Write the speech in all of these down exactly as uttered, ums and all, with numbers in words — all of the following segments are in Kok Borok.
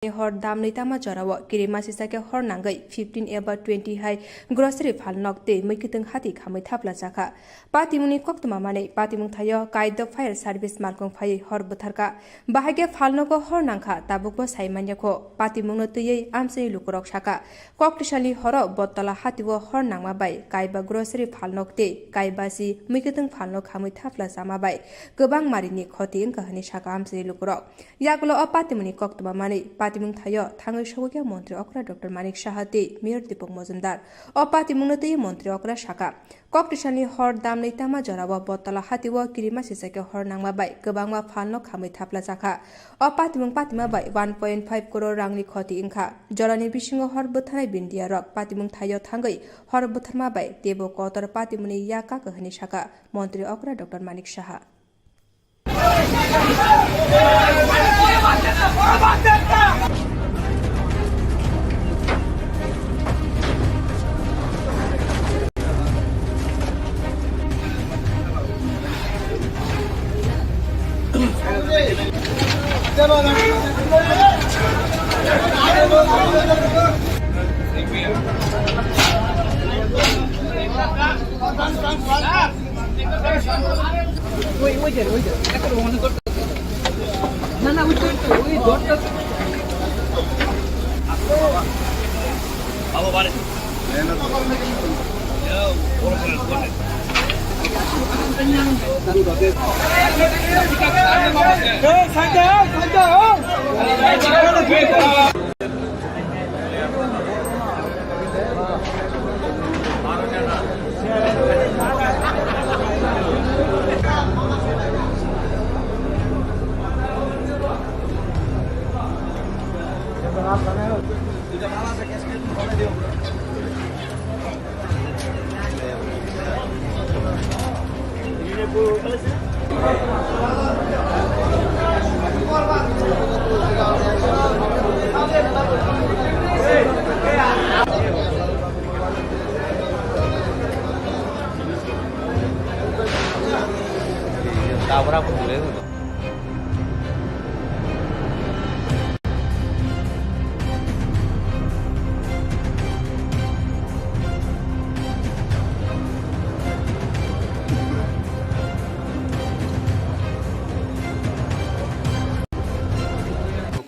Hor damni tama jorao kirima sisake hor nangwi fifteen eba twenty hai grocery phalnok tei mwkhwtwng hati khamwi thapla chakha. Patimungni koktwma manwi patimung thaio Kaidok Fire Service malkung phaiwi hor bwtharkha. Bahai khe phalnogo hor nangkha, tabukbo sai manya kho. Patimungno twiwi amchaini lukurok sakha, Koktisalni horo Bottola hatio hor nangma bai kaiba grocery phalnok tei kaiba si mwkhwtwng phalnok khamwi thapla chama bai kwbang marini khoti wngkha hwnwi sakha amchaini lukurok. Yagulo o patimungni koktwma manwi patimung thaio thangwi sogwi khe montri okra Doctor Manik Saha tei Mayor Deepak Mojumdar. O patimungno twiwi montri okra sakha, Koktisalni hor damni tama jorao Bottola hatio kirima sisake hor nangma bai kwbangma phalnok khamwi thapla chakha. O patimung patima bai one point five crore rangni khoti wngkha. Jorani bisingo hor bwtharnai bindiya rok patimung thaio thangwi hor bwtharma bai teibo kotor patimungni yak kaka hwnwi sakha montri okra Doctor Manik Saha.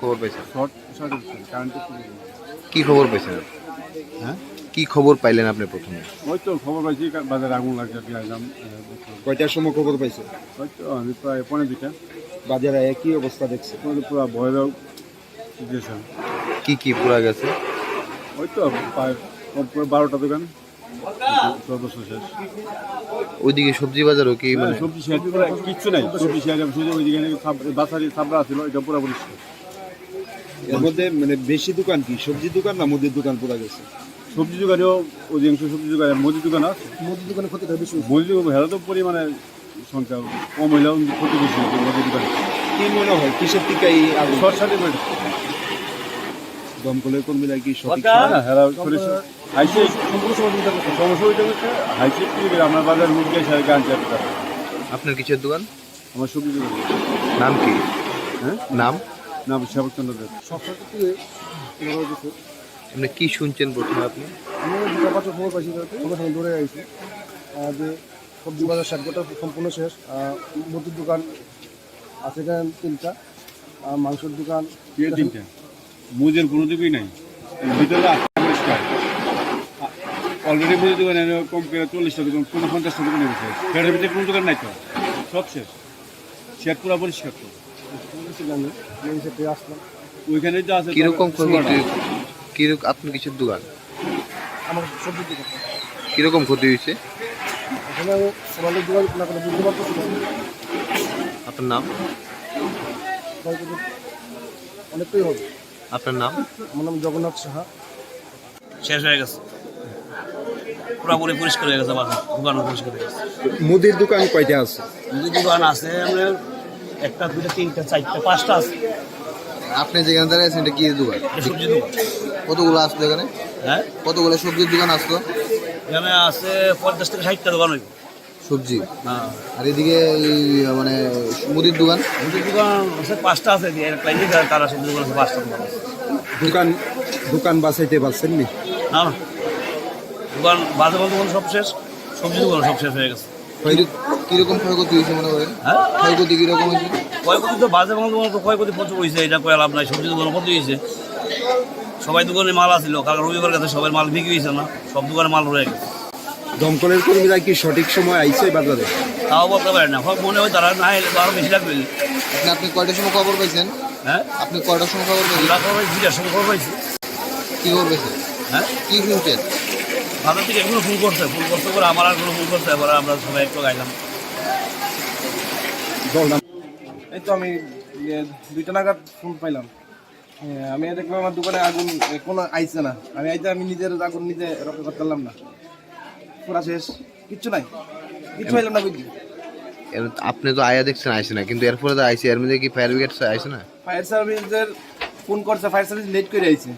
খবর পাইছেন? Short circuit হচ্ছে, কারেন্টের খুবই সমস্যা। কি খবর পাইছেন? হ্যাঁ? কি খবর পাইলেন আপনি প্রথমে? ওই তো খবর পাইছি, কা-, বাজারে আগুন লাগছে, আর কি, আইলাম, আহ, দেখলাম। কয়টার সময় খবর পাইছেন? ওই তো আমি প্রায় পৌনে দুইটা। বাজারে কি অবস্থা দেখছেন? ওই তো পুরা ভয়াবহ সিচুয়েশন। কি কি পুরা গেছে? ওই তো প্রায় কম করে বারোটা দোকান। সর্বস্ব শেষ। ওইদিকে সবজি বাজারও কি, হ্যাঁ, মানে? সবজি শেষ, পুরো কিচ্ছু নাই, সবজি শেষ। আমি শুধু ওইদিকে নাকি ছাব-, বাসারি ছাবড়া ছিল, এটা পুরোপুরি শেষ। এর মধ্যে মানে বেশি দোকান কি সবজি দোকান না মুদির দোকান পুরা গেছে? সবজি দোকানেও অধিকাংশ সবজি দোকানে, মুদির দোকান আছে। মুদির দোকানে ক্ষতিটা বেশি হয়েছে। মুদির দোকানে হেরা তো পরিমাণে সংখ্যা কম হইলেও কিন্তু ক্ষতি বেশি হয়েছে মুদির দোকানে। কি মনে হয় কিসের থেকে এই আগুন? শর্ট সার্কিট হয়েছে। দমকলের কর্মীরা কি সঠিক হ্যাঁ, সময় হ্যাঁ, হেরা পুলিশ হাইসে সম্পূর্ণ সহযোগিতা করছে। সমস্যা হইতে হচ্ছে হাইসে কি করে আমরা বাজার মুখ দিয়ে সারা গান চালাতে পারি। আপনার কিসের দোকান? আমার সবজি দোকান। নাম কি? হ্যাঁ? নাম? নাম শ্যামল চন্দ্র দেব। সব সাথে থেকে ধরা হয়েছে। আপনি কি শুনছেন প্রথমে আপনি? আমি দুটো পাঁচটা খবর পাইছি, তাতে সঙ্গে সঙ্গে দৌড়ে আইছি। আহ, যে সবজি বাজার সাত ঘন্টা সম্পূর্ণ শেষ। আহ, মুদির দোকান আছে এখানে তিনটা, আহ, মাংসের দোকান। কে তিনটা? মুদির কোনো দোকানই নাই। ভিতরে আছে পরিষ্কার। আ-, already মুদির দোকানে কম করে চল্লিশটা দোকান, কোনো পঞ্চাশটা দোকান হয়েছে। ফেরের ভিতরে কোনো দোকান নাই তো। সব শেষ। শেড পুরো পরিষ্কার তো। পুলিশে জানে, এই হিসেবে আসলাম। ওইখানে তো আছে কিরকম ক্ষয়ক্ষতি? কিরক-, আপনার কিসের দোকান? আমার সবজির দোকান। কিরকম ক্ষতি হয়েছে? আসলে আমি ওনাদের যোগাযোগ না করে বুঝতে পারতেছি না। আপনার নাম? হয়তো অনেকটাই হবে। আপনার নাম? আমার নাম জগন্নাথ সাহা। শেষ হয়ে গেছে, পুরোপুরি পরিষ্কার হয়ে গেছে বাজার, দোকানও পরিষ্কার হয়ে গেছে। মুদির দোকান কয়টা আছে? মুদির দোকান আছে আপনার একটা, দুইটা, তিনটা, চারটা, পাঁচটা আছে। আপনি যেখানে দাঁড়িয়ে আছেন, এটা কি দোকান? এটা সবজি দোকান। কতগুলো আসলো এখানে? হ্যাঁ? কতগুলো সবজির দোকান আসলো? এখানে আছে পঞ্চাশ থেকে ষাটটা দোকান হইব। সবজি। হ্যাঁ। আর এদিকে এই, মানে, মুদির দোকান? মুদির দোকান আছে পাঁচটা আছে, এদিকে একটা এদিকে, আর তারা সবজি দোকান আছে পাঁচটা দোকান আছে। দোকান, দোকান বাঁচাইতে পারছেন নি? না, না। দোকান বাজে বলতে বলতে সব শেষ, সবজি দোকান সব শেষ হয়ে গেছে। কিরকম ক্ষয়ক্ষতি হয়েছে মনে করেন? হ্যাঁ? ক্ষয়ক্ষতি কিরকম হয়েছে? ক্ষয়ক্ষতি তো বাজে বলতে বলতে ক্ষয়ক্ষতি প্রচুর হয়েছে, এটা কয়ে লাভ নাই। সবজি দোকান ক্ষতি হয়েছে, সবাই দোকানে মাল আছিল, কারণ রবিবার গেছে, সবাই মাল বিক্রি হয়েছে না, সব দোকানে মাল রয়ে গেছে। দমকলের কর্মীরা কি সঠিক সময় আইছে বাজারে? তাও বলতে পারি না, হয় মনে হয় তারা না এলে তো আরো বেশি লাগবে। আপনি, আপনি কয়টার সময় খবর পাইছেন? হ্যাঁ? আপনি কয়টার সময় খবর পাইছেন? আমরা খবর পাইছি, দুইটার সময় খবর পাইছি। কি খবর পাইছেন? হ্যাঁ? কি শুনছেন? বাজার থেকে এখনো ফোন করছে, ফোন করতে করে আমার আর কোনো ফোন করছে, এবার আমরা সবাই একটু গাইলাম। এই তো আমি, ইয়ে, দুইটা নাগাদ ফোন পাইলাম। হ্যাঁ, আমি দেখলাম আমার দোকানে আগুন, এ, কোনো আইছে না। আমি আইতে আমি নিজের আগুন নিজে রক্ষা করতে পারলাম না, পুরা শেষ, কিচ্ছু নাই, কিচ্ছু পাইলাম না বুঝলি। এর, আপনি তো আয়া দেখছেন আইছে না, কিন্তু এরপরে তো আইছে, এর মধ্যে কি ফায়ার ব্রিগেড আইছে না? ফায়ার সার্ভিসের ফোন করছে, ফায়ার সার্ভিস লেট করে আইছে।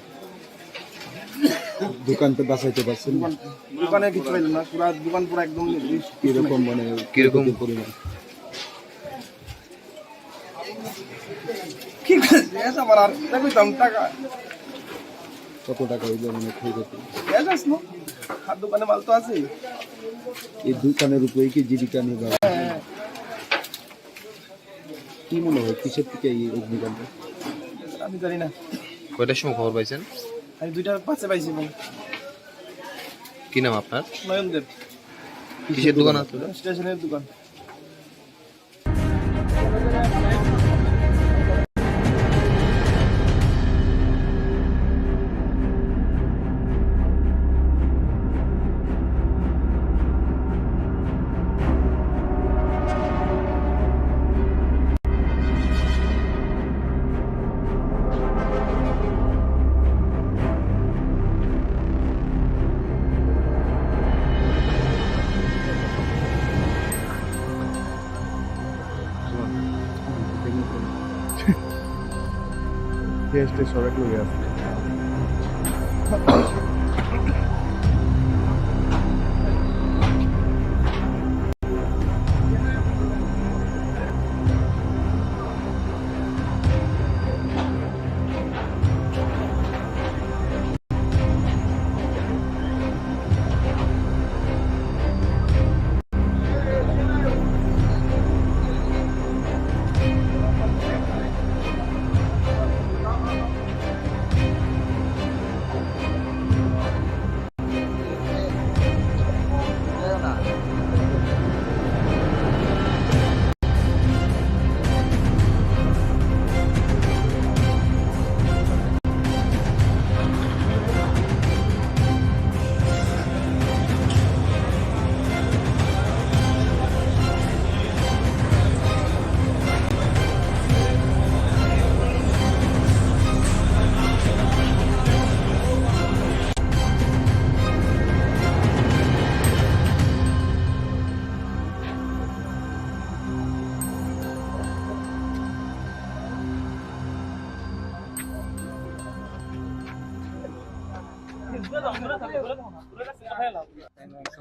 দোকান তো বাঁচাইতে পারছেন না। দোকান, দোকানে কিচ্ছু পাইলাম না, পুরা দোকান পুরা একদম কিরকম, মানে, কিরকম? ক্ষয়ক্ষতির পরিমাণ? কি করে জিজ্ঞাসা করার? দেখো তো আমি টাকা। কত টাকা হইলো, মানে, ক্ষয়ক্ষতি? জিজ্ঞাসা আসলো। আর দোকানে মাল তো আছে। এই দোকানের উপরেই কি জীবিকা নির্বাহ? হ্যাঁ, হ্যাঁ। কি মনে হয়, কিসের থেকে এই অগ্নিকাণ্ড? আমি জানি না। কয়টার সময় খবর পাইছেন? আমি দুইটা পাঁচে পাইছি এবং কি নাম আপনার? নয়ন দেব। কিসের দোকান আছে? স্টেশনের দোকান। Este solo que voy a hacer.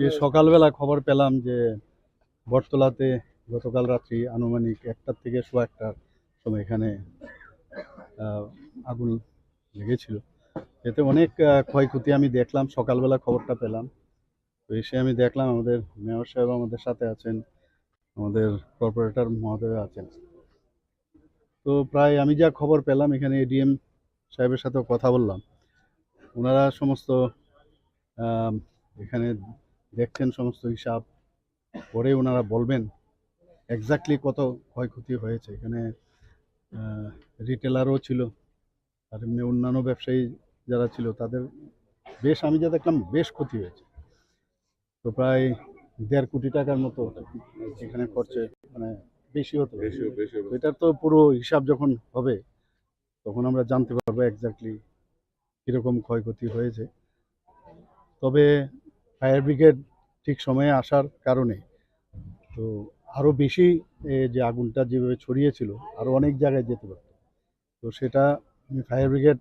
এই সকালবেলা খবর পেলাম যে বটতলাতে গতকাল রাত্রি আনুমানিক একটার থেকে সোয়া একটার সময় এখানে, আহ, আগুন লেগেছিল। এতে অনেক, আহ, ক্ষয়ক্ষতি আমি দেখলাম, সকালবেলা খবরটা পেলাম। তো এসে আমি দেখলাম আমাদের মেয়র সাহেব আমাদের সাথে আছেন, আমাদের কর্পোরেটর মহোদয় আছেন। তো প্রায় আমি যা খবর পেলাম, এখানে এডিএম সাহেবের সাথেও কথা বললাম, ওনারা সমস্ত, আম, এখানে দেখছেন সমস্ত হিসাব, পরে ওনারা বলবেন এক্স্যাক্টলি কত ক্ষয়ক্ষতি হয়েছে। এখানে, আহ, রিটেলারও ছিল, আর এমনি অন্যান্য ব্যবসায়ী যারা ছিল তাদের বেশ, আমি যা দেখলাম, বেশ ক্ষতি হয়েছে। তো প্রায় দেড় কোটি টাকার মতো এখানে খরচে, মানে, বেশি হতে পারে। বেশি, বেশি হবে। তো এটার তো পুরো হিসাব যখন হবে, তখন আমরা জানতে পারবো এক্স্যাক্টলি কিরকম ক্ষয়ক্ষতি হয়েছে। তবে ফায়ার ব্রিগেড ঠিক সময়ে আসার কারণে তো আরো বেশি, এ, যে আগুনটা যেভাবে ছড়িয়েছিল, আরো অনেক জায়গায় যেতে পারত। তো সেটা আমি ফায়ার ব্রিগেড,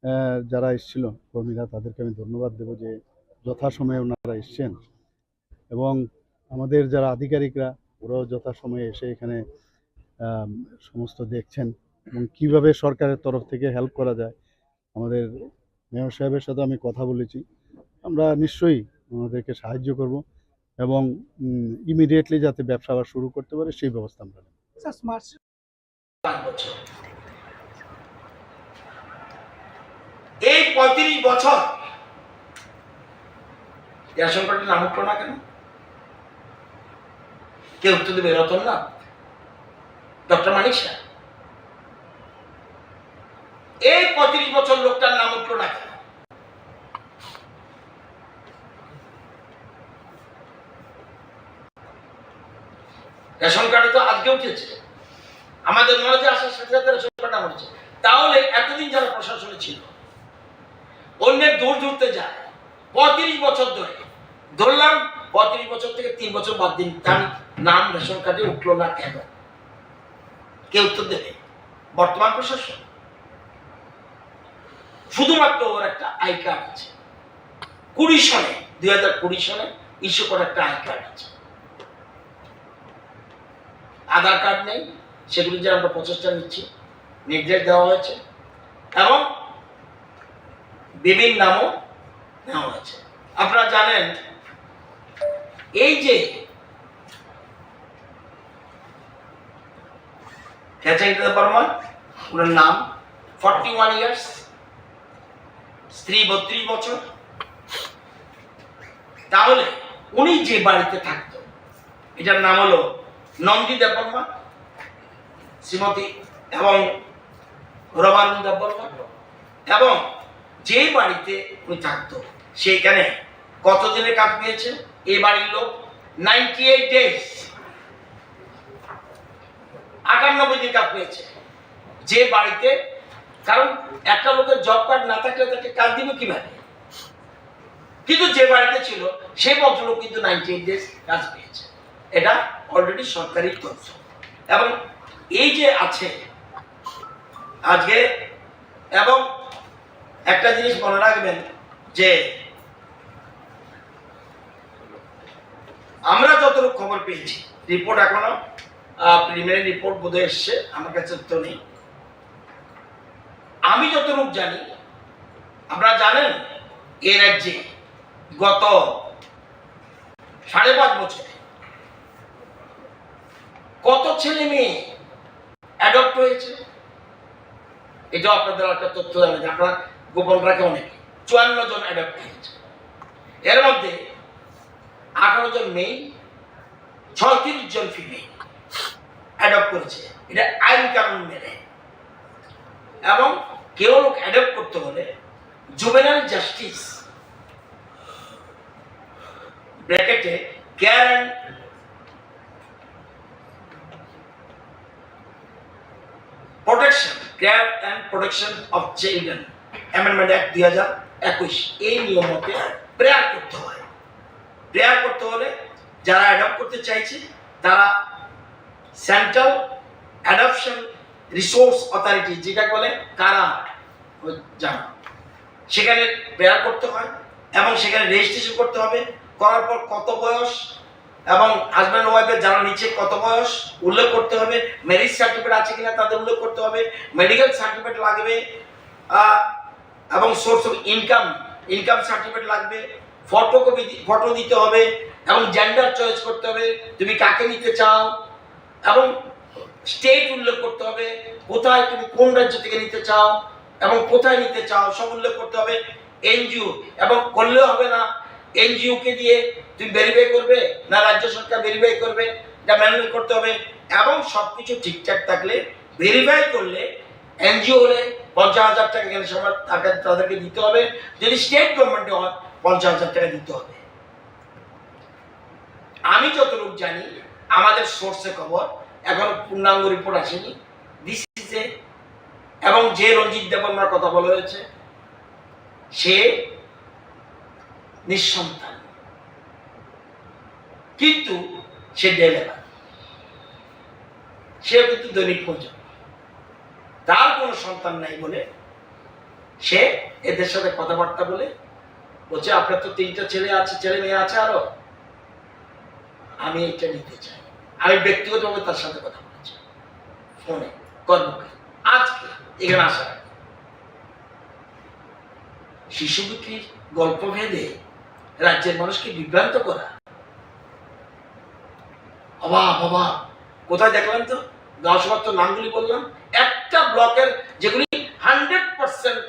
আহ, যারা এসেছিল কর্মীরা, তাদেরকে আমি ধন্যবাদ দেবো যে যথাসময়ে ওনারা এসছেন এবং আমাদের যারা আধিকারিকরা, ওরাও যথাসময়ে এসে এখানে, আম, সমস্ত দেখছেন এবং কিভাবে সরকারের তরফ থেকে হেল্প করা যায়। আমাদের মেয়র সাহেবের সাথে আমি কথা বলেছি, আমরা নিশ্চয়ই ওনাদেরকে সাহায্য করব এবং, উম, ইমিডিয়েটলি যাতে ব্যবসা আবার শুরু করতে পারে, সেই ব্যবস্থা আমরা নেব। স্যার, স্মার্ট পাঁচ বছর। এই পঁয়ত্রিশ বছর রেশন কার্ডের নাম উঠলো না কেন? কে উত্তর দেবে? রতন না, ডক্টর মানিক শাহ? এই পঁয়ত্রিশ বছর লোকটার নাম উঠলো না কেন? রেশন কার্ডে তো আজকে উঠেছে, আমাদের নলেজে আসার সাথে সাথে রেশন কার্ড নাম উঠেছে। তাহলে এতদিন যারা প্রশাসনে ছিল, অন্যের দোষ ধরতে যায়, পঁয়ত্রিশ বছর ধরে ধরলাম, পঁয়ত্রিশ বছর থেকে তিন বছর বাদ দিন, তার নাম রেশন কার্ডে উঠলো না কেন? কে উত্তর দেবে? বর্তমান প্রশাসন। শুধুমাত্র ওর একটা আই কার্ড আছে, কুড়ি সনে, দুই হাজার কুড়ি সনে ইস্যু করা একটা আই কার্ড আছে, আধার কার্ড নেই, সেগুলি যে আমরা প্রচেষ্টা নিচ্ছি, নির্দেশ দেওয়া হয়েছে এবং বিভিন্ন নামও নেওয়া হয়েছে। আপনারা জানেন, এই যে খেচেং দেববর্মা, ওনার নাম, ফর্টি ওয়ান ইয়ার্স, স্ত্রী বত্রিশ বছর। তাহলে উনি যে বাড়িতে থাকতো, এটার নাম হলো নন্দী দেববর্মা, শ্রীমতী এবং রমারুণ দেববর্মা, এবং যে বাড়িতে উনি থাকতো, সেইখানে কতদিনের কাজ পেয়েছে এই বাড়ির লোক? নাইনটি এইট ডেজ, আটানব্বই দিন কাজ পেয়েছে যে বাড়িতে। কারণ একটা লোকের জব কার্ড না থাকলে তাকে কাজ দিবে কিভাবে? কিন্তু যে বাড়িতে ছিল, সেই ভদ্রলোক কিন্তু নাইনটি এইট ডেজ কাজ পেয়েছে। এটা অলরেডি সরকারি তথ্য। এবং এই যে আছে আজকে, এবং একটা জিনিস মনে রাখবেন যে আমরা যতটুকু খবর পেয়েছি, রিপোর্ট এখনো, আহ, প্রিলিমিনারি রিপোর্ট বোধহয় এসছে, আমার কাছে তো নেই। আমি যতটুকু জানি, আপনারা জানেন, এ রাজ্যে গত সাড়ে পাঁচ বছরে কত ছেলে মেয়ে অ্যাডপ্ট হয়েছে? এটাও আপনাদের একটা তথ্য জানা যে আপনারা গোপন রাখে অনেকে। চুয়ান্ন জন অ্যাডপ্ট হয়েছে, এর মধ্যে আঠারো জন মেল, ছয়ত্রিশ জন ফিমেল অ্যাডপ্ট করেছে, এটা আইন কানুন মেনে। এবং কেউ লোক অ্যাডপ্ট করতে হলে জুভেনাইল জাস্টিস, ব্র্যাকেটে, care and protection, care and protection of children amendment act দুই হাজার একুশ, এই নিয়ম মতে প্রেয়ার করতে হয়। প্রেয়ার করতে হলে যারা অ্যাডপ্ট করতে চাইছে, তারা সেন্ট্রাল অ্যাডপশন রিসোর্স অথরিটি, যেটা বলে কারা, ওই জানো, সেখানে প্রেয়ার করতে হয় এবং সেখানে রেজিস্ট্রেশন করতে হবে। করার পর কত বয়স এবং হাজব্যান্ড ওয়াইফের যারা নিচে কত বয়স উল্লেখ করতে হবে, ম্যারেজ সার্টিফিকেট আছে কিনা তাদের উল্লেখ করতে হবে, মেডিকেল সার্টিফিকেট লাগবে, আহ, এবং source of income, income certificate লাগবে, ফটোকপি দি-, ফটো দিতে হবে এবং জেন্ডার চয়েস করতে হবে, তুমি কাকে নিতে চাও এবং স্টেট উল্লেখ করতে হবে, কোথায় তুমি কোন রাজ্য থেকে নিতে চাও এবং কোথায় নিতে চাও সব উল্লেখ করতে হবে। এনজিও এবং করলেও হবে না, এনজিও কে দিয়ে তুমি ভেরিফাই করবে না রাজ্য সরকার ভেরিফাই করবে, এটা ম্যানুয়াল করতে হবে। এবং সব কিছু ঠিকঠাক থাকলে ভেরিফাই করলে এনজিও হলে পঞ্চাশ হাজার টাকা এখানে সবার তাকে, তাদেরকে দিতে হবে। যদি স্টেট গভর্নমেন্টে হয়, পঞ্চাশ হাজার টাকা দিতে হবে। আমি যতটুকু জানি, আমাদের সোর্সে খবর, এখনো পূর্ণাঙ্গ রিপোর্ট আসেনি। দিস ইজ এ, এবং যে রঞ্জিত দেববর্মার কথা বলা হয়েছে, সে নিঃসন্তান, কিন্তু সে ডেলেভার, সেও কিন্তু দৈনিক মজুর। তার কোনো সন্তান নাই বলে সে এদের সাথে কথাবার্তা বলে বলছে, "আপনার তো তিনটা ছেলে আছে, ছেলে মেয়ে আছে আরো, আমি এটা নিতে চাই। আমি ব্যক্তিগতভাবে তার সাথে কথা বলেছি ফোনে, কর্মকে, আজকে এখানে আসার আগে। শিশু বিক্রির গল্প ভেদে রাজ্যের মানুষকে বিভ্রান্ত করা, অবাক অবাক। কোথায় দেখলাম তো? গাঁও সভার তো নামগুলি বললাম, একটা ব্লকের যেগুলি হান্ড্রেড পার্সেন্ট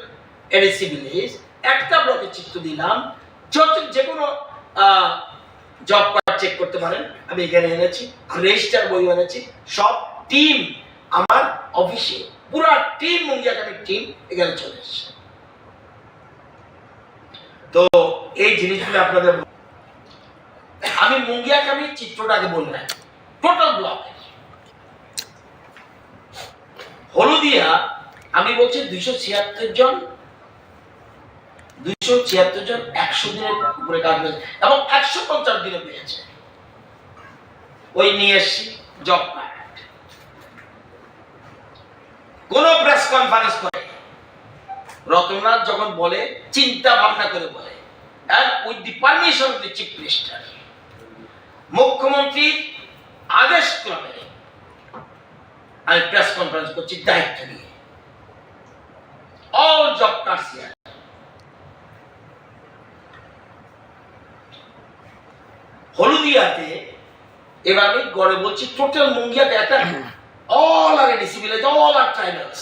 এডিসি ভিলেজ, একটা ব্লকে চিত্র দিলাম, যত, যে কোনো জব কার্ড চেক করতে পারেন। আমি এখানে এনেছি, রেজিস্টার বই এনেছি, সব টিম আমার অফিসে, পুরা টিম, মুঙ্গিয়াকামির টিম এখানে চলে এসেছে। তো এই জিনিসগুলো আপনাদের বল-, আমি মুঙ্গিয়াকামির চিত্রটাকে বললাম, টোটাল ব্লক হলদিয়া, আমি বলছি দুইশো ছিয়াত্তর জন, দুইশো ছিয়াত্তর জন একশো দিনের উপরে কাজ করেছে এবং একশো পঞ্চাশ দিনে পেয়েছে। ওই নিয়ে এসছি জব কার্ড। কোনো প্রেস কনফারেন্স করে রতননাথ যখন বলে, চিন্তা ভাবনা করে বলে, and with the permission of the chief minister, মুখ্যমন্ত্রীর আদেশ ক্রমে আমি প্রেস কনফারেন্স করছি দায়িত্ব নিয়ে। All job cards here. হলদিয়াতে এবার আমি গড়ে বলছি, টোটাল মুঙ্গিয়াতে একটা, all are ADC village, all are tribals,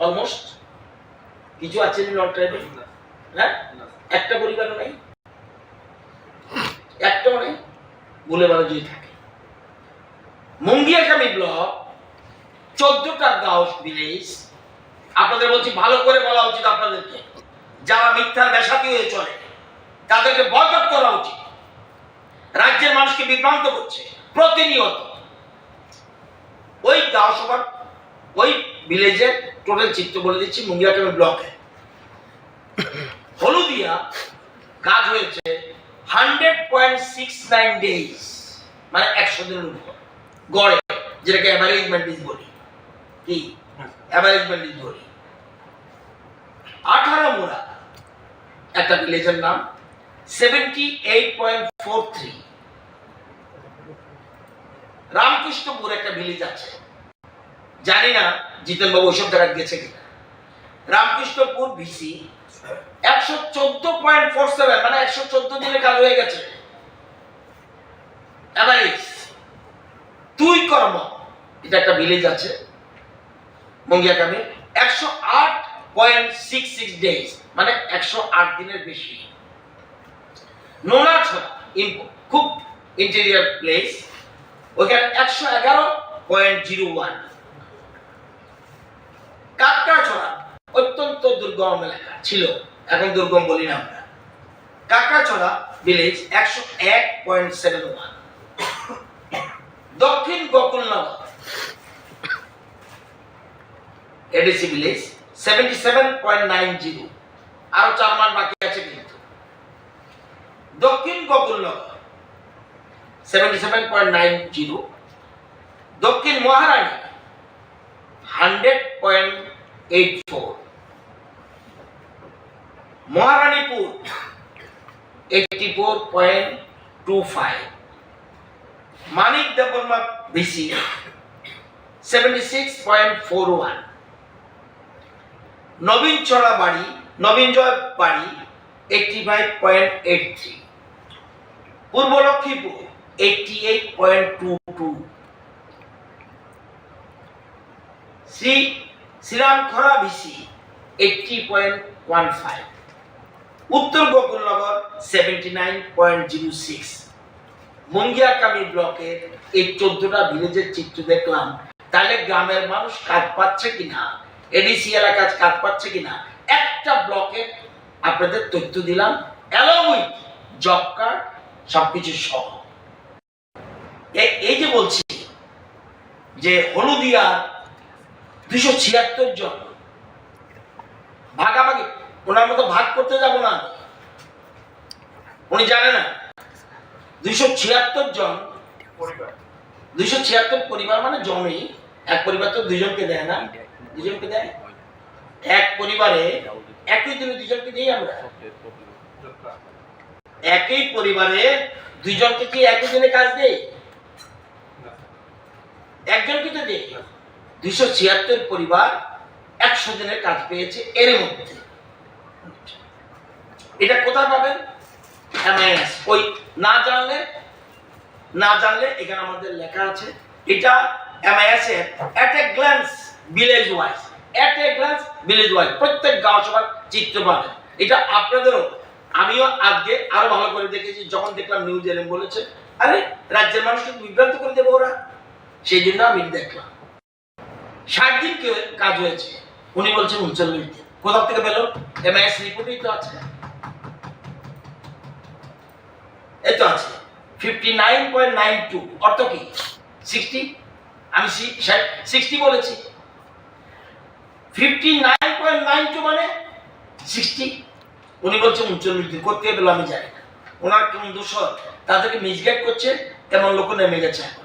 almost. কিছু আছে নন ট্রাইবাল? হ্যাঁ, একটা পরিবারও নাই, একটাও নেই। ভুলে বারো যদি থাকে, মুঙ্গিয়াকামি ব্লক, চোদ্দটা গাঁও ভিলেজ। আপনাদের বলছি, ভালো করে বলা উচিত আপনাদেরকে, যারা মিথ্যার বেশাতি হয়ে চলে, তাদেরকে বয়কট করা উচিত। রাজ্যের মানুষকে বিভ্রান্ত করছে প্রতিনিয়ত। ওই গাঁও সভার ওই ভিলেজের টোটাল চিত্র বলে দিচ্ছি, মুঙ্গিয়াকামি ব্লকে হলদিয়া কাজ হয়েছে hundred point six nine days, মানে একশো দিনের উপর গড়ে, যেটাকে অ্যাভারেজ মেন্টেজ বলি। কি? অ্যাভারেজ মেন্টেজ বলি। আঠারো মুড়া একটা ভিলেজের নাম, seventy eight point four three. Ramkrishnapur একটা ভিলেজ আছে, জানি না জিতেন বাবু ওইসব জায়গায় গেছে কিনা। রামকৃষ্ণপুর ভিসি একশো চোদ্দ পয়েন্ট ফোর সেভেন, মানে একশো চোদ্দ দিনে কাজ হয়ে গেছে। অ্যাভারেজ তুই কর্ম, এটা একটা ভিলেজ আছে মুঙ্গিয়াকামি, একশো আট পয়েন্ট সিক্স সিক্স ডেজ, মানে একশো আট দিনের বেশি। নোনাছড়া ইম-, খুব ইন্টেরিয়র প্লেস, ওইখানে একশো এগারো পয়েন্ট জিরো ওয়ান। কাকড়াছড়া অত্যন্ত দুর্গম এলাকা ছিল, এখন দুর্গম বলি না আমরা। কাকড়াছড়া ভিলেজ একশো এক point seven one. Dakshin Gokulnagar ADC village seventy seven point nine zero, আরো চার মাস বাকি আছে কিন্তু। Dakshin Gokulnagar seventy seven point nine zero, Dakshin Maharani hundred point eight four, Maharanipur eighty four point two five, Manik Debbarma VC seventy six point four one, Nabin Chara Bari, Nabin Joy Bari eighty five point eight three, Purba Lakshmipur eighty eight point two two, Shri Shriram Khara VC eighty point one five, উত্তর Gokulnagar seventy nine point zero six. Mungiakami ব্লকের এই চোদ্দটা ভিলেজের চিত্র দেখলাম, তাহলে গ্রামের মানুষ কাজ পাচ্ছে কিনা, এডিসি এলাকায় কাজ পাচ্ছে কিনা, একটা ব্লকের আপনাদের তথ্য দিলাম, along with জব কার্ড, সবকিছু সহ। এ-, এই যে বলছি যে হলদিয়া দুইশো ছিয়াত্তর জন ভাগাভাগি, ওনার মতো ভাগ করতে যাব না আমি। উনি জানে না, দুইশো ছিয়াত্তর জন পরিবার, দুইশো ছিয়াত্তর পরিবার মানে জমি, এক পরিবার তো দুইজনকে দেয় না, দুইজনকে দেয়। এক পরিবারে একই দিনে দুইজনকে দেই আমরা। একই পরিবারে দুইজনকে কি একই দিনে কাজ দেয়? একজনকে তো দেয়। দুইশো ছিয়াত্তর পরিবার একশো দিনের কাজ পেয়েছে এর মধ্যে। এটা কোথায় পাবেন? এমআইএস। ওই না জানলে, না জানলে এখানে আমাদের লেখা আছে, এটা এমআইএস এর at a glance village wise, at a glance village wise প্রত্যেক গাঁও সভার চিত্র পাবেন। এটা আপনাদেরও, আমিও আজকে আরো ভালো করে দেখেছি, যখন দেখলাম নিউজ এলেন বলেছে, আরে, রাজ্যের মানুষকে বিভ্রান্ত করে দেবো ওরা, সেই জন্য আমি দেখলাম। ষাট দিন কে-, কাজ হয়েছে, উনি বলছেন ঊনচল্লিশ দিন। কোথা থেকে পেল? এমআইএস রিপোর্টেই তো আছে, এই তো আছে। Fifty nine point nine two অর্থ কি? সিক্সটি। আমি সিক্সটি বলেছি। Fifty nine point nine two মানে সিক্সটি। উনি বলছেন ঊনচল্লিশ দিন। করতে পেল আমি জানি না, ওনার কোন দোষ হয়, তাদেরকে মিসগাইড করছে, তেমন লোক নেমে গেছে এখন।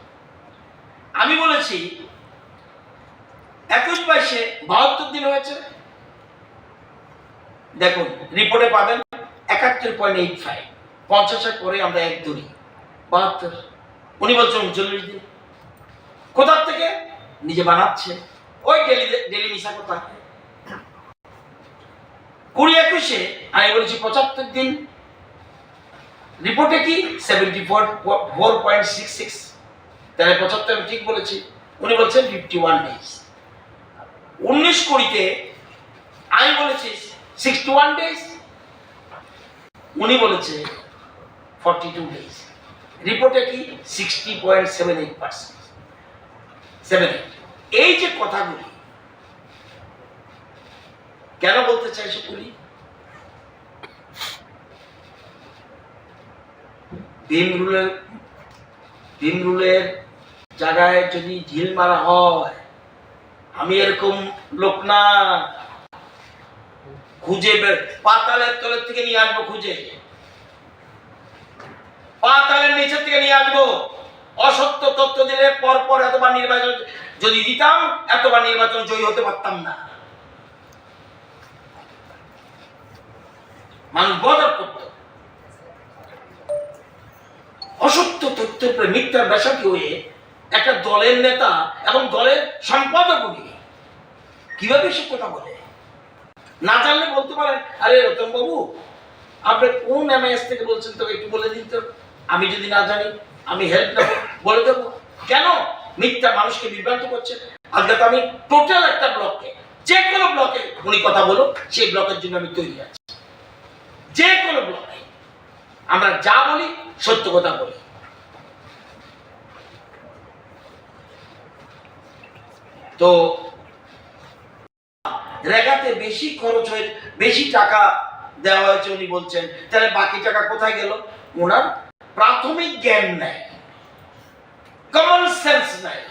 আমি বলেছি একুশ বাইশে বাহাত্তর দিন হয়েছে। দেখুন, রিপোর্টে পাবেন একাত্তর পয়েন্ট এইট ফাইভ। পঞ্চাশের পরে আমরা এক ধরি, বাহাত্তর। উনি বলছেন ঊনচল্লিশ দিন। কোথার থেকে? নিজে বানাচ্ছে। ওই ডেলি, ডেলি মিশা কথা। কুড়ি একুশে আমি বলেছি পঁচাত্তর দিন। রিপোর্টে কি? Seventy four, four point six six. তাহলে পঁচাত্তর আমি ঠিক বলেছি। উনি বলছেন ফিফটি ওয়ান ডেজ। উনিশ কুড়িতে আমি বলেছি সিক্সটি ওয়ান ডেজ, উনি বলেছে ফর্টি টু ডেজ। রিপোর্টে কি? Sixty point seven eight percent. Seven eight. এই যে কথাগুলি কেন বলতে চাই সেগুলি? ভীম রুলের, ভীম রুলের জায়গায় যদি ঢিল মারা হয়, আমি এরকম লোক না। খুঁজে বের, পাতালের তলের থেকে নিয়ে আসবো খুঁজে, পাতালের নিচের থেকে নিয়ে আসবো। অসত্য তথ্য দিলে পর পর এতবার নির্বাচন যদি দিতাম, এতবার নির্বাচন জয়ী হতে পারতাম না। মানুষ বদল করত। অসত্য তথ্যের উপরে মিথ্যার বেসাক্ষী হয়ে একটা দলের নেতা এবং দলের সম্পাদক উনি কিভাবে এসব কথা বলে? না জানলে বলতে পারেন, "আরে রতন বাবু, আপনি কোন এমআইএস থেকে বলছেন, তো একটু বলে দিন তো, আমি যদি না জানি আমি হেল্প নেব, বলে দেবো।" কেন মিথ্যা মানুষকে বিভ্রান্ত করছে? আজকে তো আমি টোটাল একটা ব্লকে, যে কোনো ব্লকে উনি কথা বলুন, সেই ব্লকের জন্য আমি তৈরি আছি। যে কোনো ব্লকে আমরা যা বলি, সত্য কথা বলি। তো রেগাতে বেশি খরচ হয়ে, বেশি টাকা দেওয়া হয়েছে উনি বলছেন, তাহলে বাকি টাকা কোথায় গেল? ওনার প্রাথমিক জ্ঞান নাই, কমন সেন্স নাই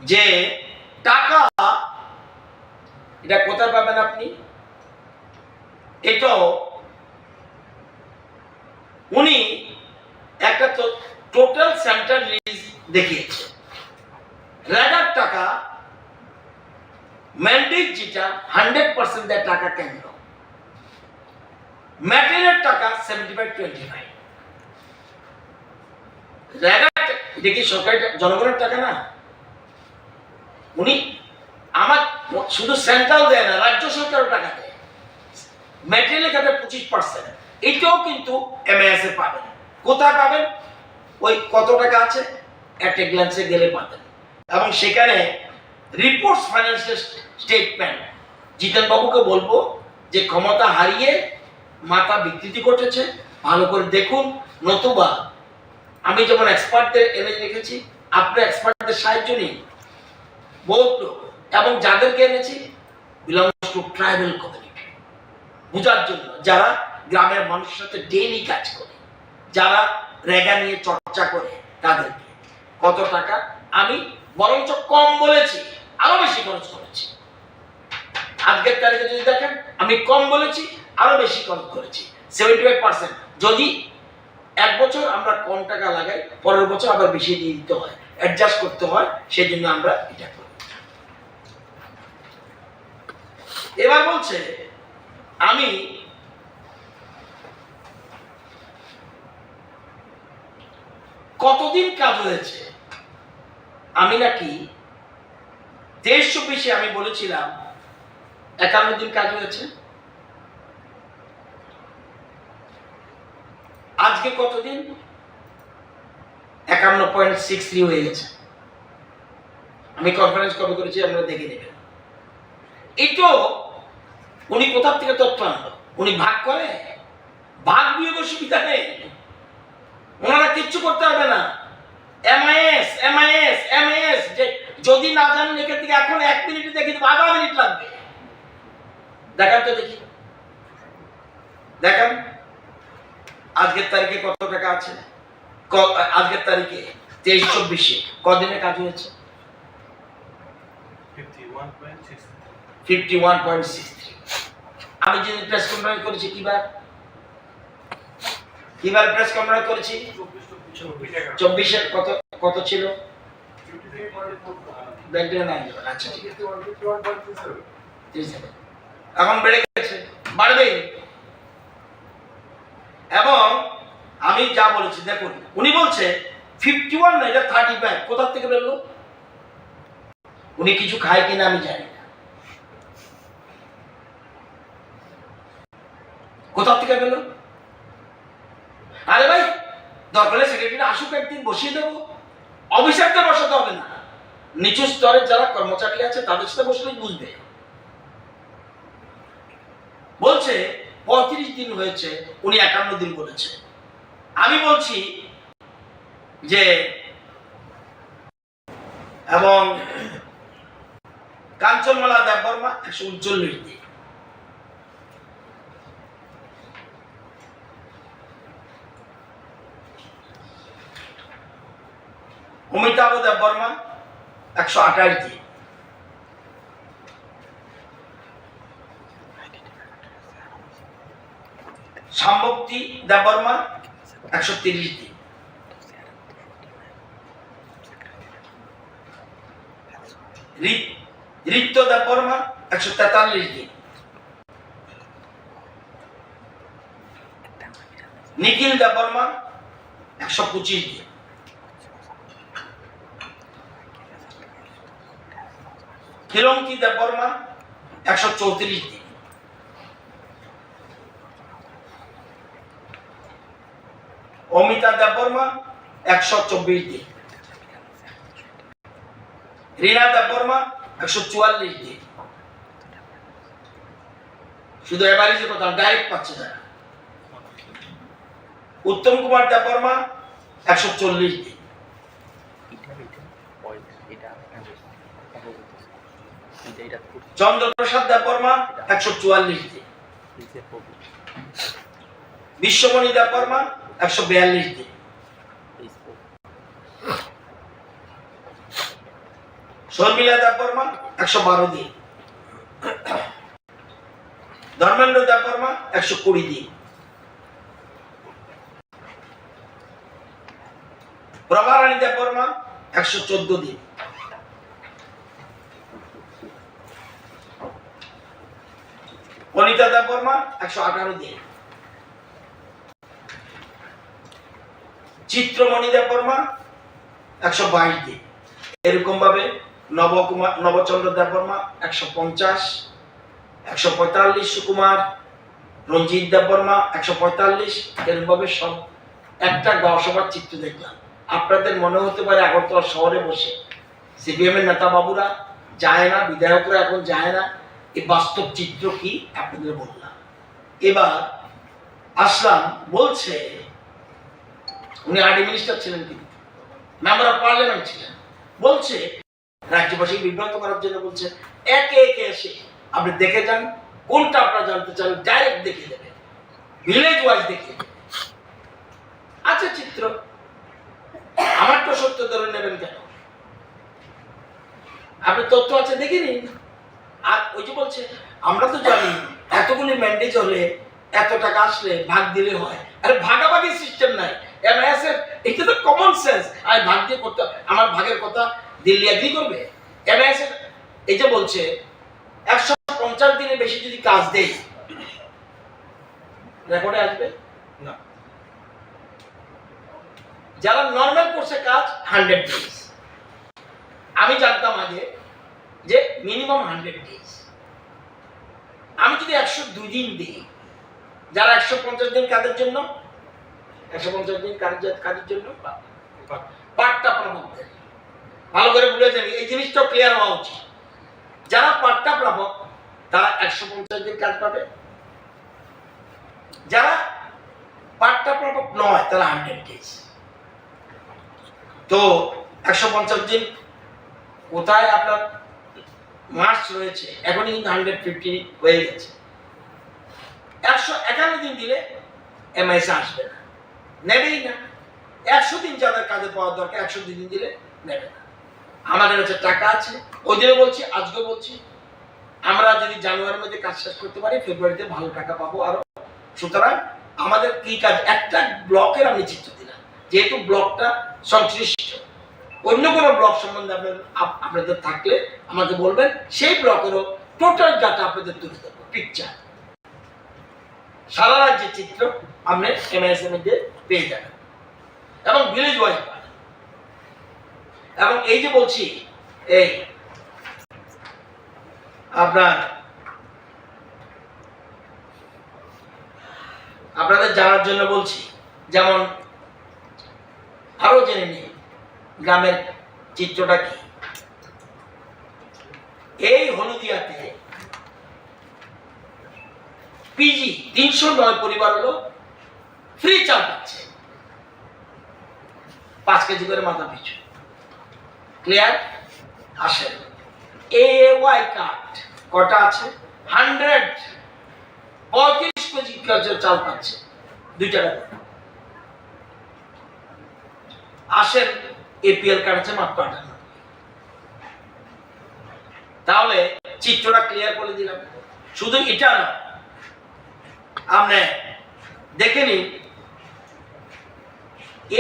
যে টাকা এটা কোথায় পাবেন আপনি। এটাও উনি একটা তো টোটাল সেন্ট্রাল লিস্ট দেখিয়েছে। রেগার টাকা ম্যান্ডেট যেটা, হান্ড্রেড পার্সেন্ট দেয় টাকা কেন্দ্র, ম্যাটেরিয়াল টাকা সেভেন্টি ফাইভ টোয়েন্টি ফাইভ। রেগার টা-, এটা কি সরকারি টা-, জনগণের টাকা না? উনি আমার শুধু সেন্ট্রাল দেয় না, রাজ্য সরকারও টাকা দেয়। ম্যাটেরিয়াল খাতে পঁচিশ পার্সেন্ট, এটাও কিন্তু এমআইএস এ পাবেন। কোথায় পাবেন? ওই কত টাকা আছে, একটা গ্ল্যান্সে গেলে পাবেন। এবং সেখানে রিপোর্টস, ফাইন্যান্সিয়াল স্টেটমেন্ট, জিতেন বাবুকে বলবো যে ক্ষমতা হারিয়ে মাথা বিকৃতি ঘটেছে, ভালো করে দেখুন, নতুবা আমি যেমন এক্সপার্টদের এনে রেখেছি, আপনি এক্সপার্টদের সাহায্য নিন। বহুত লোক, এবং যাদেরকে এনেছি, বিলংস টু ট্রাইবাল কমিউনিটি, বোঝার জন্য, যারা গ্রামের মানুষের সাথে ডেইলি কাজ করে, যারা রেগা নিয়ে চর্চা করে, তাদেরকে। কত টাকা? আমি বরঞ্চ কম বলেছি, আরো বেশি খরচ করেছি। আজকের তারিখে যদি দেখেন, আমি কম বলেছি, আরো বেশি খরচ করেছি, সেভেন্টি ফাইভ পার্সেন্ট। যদি এক বছর আমরা কম টাকা লাগাই, পরের বছর আবার বেশি দিয়ে দিতে হয়, অ্যাডজাস্ট করতে হয়, সেই জন্য আমরা এটা করি। এবার বলছে, আমি কতদিন কাজ হয়েছে? আমি নাকি তেইশ চব্বিশে আমি বলেছিলাম একান্ন দিন কাজ হয়েছে। আজকে কতদিন? একান্ন পয়েন্ট সিক্স থ্রি হয়ে গেছে। আমি কনফারেন্স কবে করেছি আপনারা দেখে নেবেন। এই তো উনি কোথার থেকে তথ্য আনলো? উনি ভাগ করে, ভাগ বিয়োগের সুবিধা নেই, ওনারা কিচ্ছু করতে হবে না। এমআইএস, এমআইএস, এমআইএস, যে যদি না জানেন এখান থেকে এখন এক মিনিটে দেখে দেবো, আধা মিনিট লাগবে। দেখান তো দেখি, দেখান আজকের তারিখে কত টাকা আছে। ক-, আজকের তারিখে তেইশ চব্বিশে কদিনে কাজ হয়েছে? Fifty one point six three. আমি যদি প্রেস কনফারেন্স করেছি কিবার, কিবার প্রেস কনফারেন্স করেছি? চব্বিশে কত, কত ছিল? ব্যাংকে নাই। আচ্ছা, ঠিক আছে। ঠিক আছে। এখন বেড়ে গেছে, বাড়বেই। এবং আমি যা বলেছি, দেখুন, উনি বলছে ফিফটি ওয়ান না, এটা থার্টি ফাইভ। কোথার থেকে বেরোলো? উনি কিছু খায় কিনা আমি জানি না। কোথা থেকে পেল? আরে ভাই, দরকার হলে সেক্রেটারি আসুক, একদিন বসিয়ে দেবো। অফিসারদের বসাতে হবে না, নিচু স্তরের যারা কর্মচারী আছে তাদের সাথে বসলেই বুঝবে। বলছে পঁয়ত্রিশ দিন হয়েছে, উনি একান্ন দিন বলেছে। আমি বলছি যে এবং কাঞ্চনমালা দেববর্মা একশো উনচল্লিশ দিন, অমিতাভ দেববর্মা একশো আঠাশ দিন, সম্ভক্তি দেববর্মা একশো তিরিশ দিন, ঋত-, ঋত্য দেববর্মা একশো তেতাল্লিশ দিন, নিখিল দেববর্মা একশো পঁচিশ দিন, কিরন্তি দেববর্মা একশো চৌত্রিশ দিন, অমিতা দেববর্মা একশো চব্বিশ দিন, রীনা দেববর্মা একশো চুয়াল্লিশ দিন। শুধু এভারেজের কথা, ডাইরেক্ট পাচ্ছে তারা। উত্তম কুমার দেববর্মা একশো চল্লিশ দিন। চন্দ্রপ্রসাদ দেববর্মা একশো চুয়াল্লিশ দিন। বিশ্বমণি দেববর্মা একশো বিয়াল্লিশ দিন। শর্মিলা দেববর্মা একশো বারো দিন। ধর্মেন্দ্র দেববর্মা একশো কুড়ি দিন। প্রভারানী দেববর্মা একশো চোদ্দ দিন। অনিতা দেববর্মা একশো আঠারো দিন। চিত্রমণি দেববর্মা একশো বাইশ দিন। এরকম ভাবে নবকুমার, নবচন্দ্র দেববর্মা একশো পঞ্চাশ, একশো পঁয়তাল্লিশ সুকুমার, রঞ্জিত দেববর্মা একশো পঁয়তাল্লিশ। এরকম ভাবে সব একটা গাঁও সভার চিত্র দেখলাম। আপনাদের মনে হতে পারে আগরতলা শহরে বসে সিপিএম এর নেতা বাবুরা যায় না, বিধায়করা এখন যায় না। এই বাস্তব চিত্র কি আপনাদের বললাম। এবার আসলাম, বলছে, উনি আরডি মিনিস্টার ছিলেন কিন্তু, মেম্বার অফ পার্লামেন্ট ছিলেন, বলছে রাজ্যবাসী বিভ্রান্ত করার জন্য বলছে, একে একে এসে আপনি দেখে যান, কোনটা আপনারা জানতে চান, ডাইরেক্ট দেখিয়ে দেবে, ভিলেজ ওয়াইজ দেখিয়ে দেবে। আছে চিত্র, আমার তো সত্য ধরে নেবেন কেন? আপনি তথ্য আছে, দেখে নিন। আর ওই যে বলছে, আমরা তো জানি এতগুলি ম্যান্ডেট হলে এত টাকা আসলে ভাগ দিলে হয়। আরে ভাগাভাগি সিস্টেম নাই। এমআইএস এর এটা তো কমন সেন্স। আমি ভাগ দিয়ে করতে, আমার ভাগের কথা দিল্লি এগ্রি করবে? এমআইএস এর এই যে বলছে একশো পঞ্চাশ দিনে বেশি যদি কাজ দেয়, রেকর্ডে আসবে? না। যারা নর্মাল কোর্সে কাজ, হান্ড্রেড ডেজ। আমি জানতাম আগে যে মিনিমাম হান্ড্রেড ডেজ। আমি যদি একশো দুই দিন দিই, যারা একশো পঞ্চাশ দিন কাজের জন্য, একশো পঞ্চাশ দিন কাজের কাজের জন্য পাট্টা প্রাপকদের, ভালো করে বুঝে যাবে, এই জিনিসটা ক্লিয়ার হওয়া উচিত। যারা পাট্টা প্রাপক, তারা একশো পঞ্চাশ দিন কাজ পাবে। যারা পাট্টা প্রাপক নয়, তারা হান্ড্রেড ডেজ। তো একশো পঞ্চাশ দিন কোথায় আপনার মার্চ রয়েছে, এখনই কিন্তু হান্ড্রেড ফিফটি হয়ে গেছে। একশো একান্ন দিন দিলে এমআইএস আসবে না, নেবেই না। একশো দিন যাদের কাজে পাওয়ার দরকার, একশো দিন দিলে নেবে না। আমাদের কাছে টাকা আছে, ওই দিনে বলছি, আজকে বলছি, আমরা যদি জানুয়ারির মধ্যে কাজ শেষ করতে পারি, ফেব্রুয়ারিতে ভালো টাকা পাবো আরো। সুতরাং আমাদের কি কাজ, একটা ব্লকের আমি চিত্র দিলাম, যেহেতু ব্লকটা সংশ্লিষ্ট, অন্য কোনো ব্লক সম্বন্ধে আপনার, আপ-, আপনাদের থাকলে আমাকে বলবেন, সেই ব্লকেরও টোটাল ডাটা আপনাদের তুলে দেবো, পিকচার। সারা রাজ্যের চিত্র আপনি এমআইএস এর মধ্যে পেয়ে যাবেন, এবং ভিলেজ ওয়াইজ। এবং এই যে বলছি, এই আপনার, আপনাদের জানার জন্য বলছি, যেমন আরো জেনে নিন গ্রামের চিত্রটা কি। এই হলদিয়াতে পিজি তিনশো নয় পরিবার হলো ফ্রি চাল পাচ্ছে, পাঁচ কেজি করে মাথা পিছু। ক্লিয়ার? আসেন, এওয়াই কার্ড কটা আছে? হান্ড্রেড, পঁয়ত্রিশ কেজি করে চাল পাচ্ছে, দুই টাকা করে। আসেন, এপিএল কার্ড আছে মাত্র আটান্ন। তাহলে চিত্রটা ক্লিয়ার করে দিলাম। শুধু এটা না, আপনি দেখে নিন,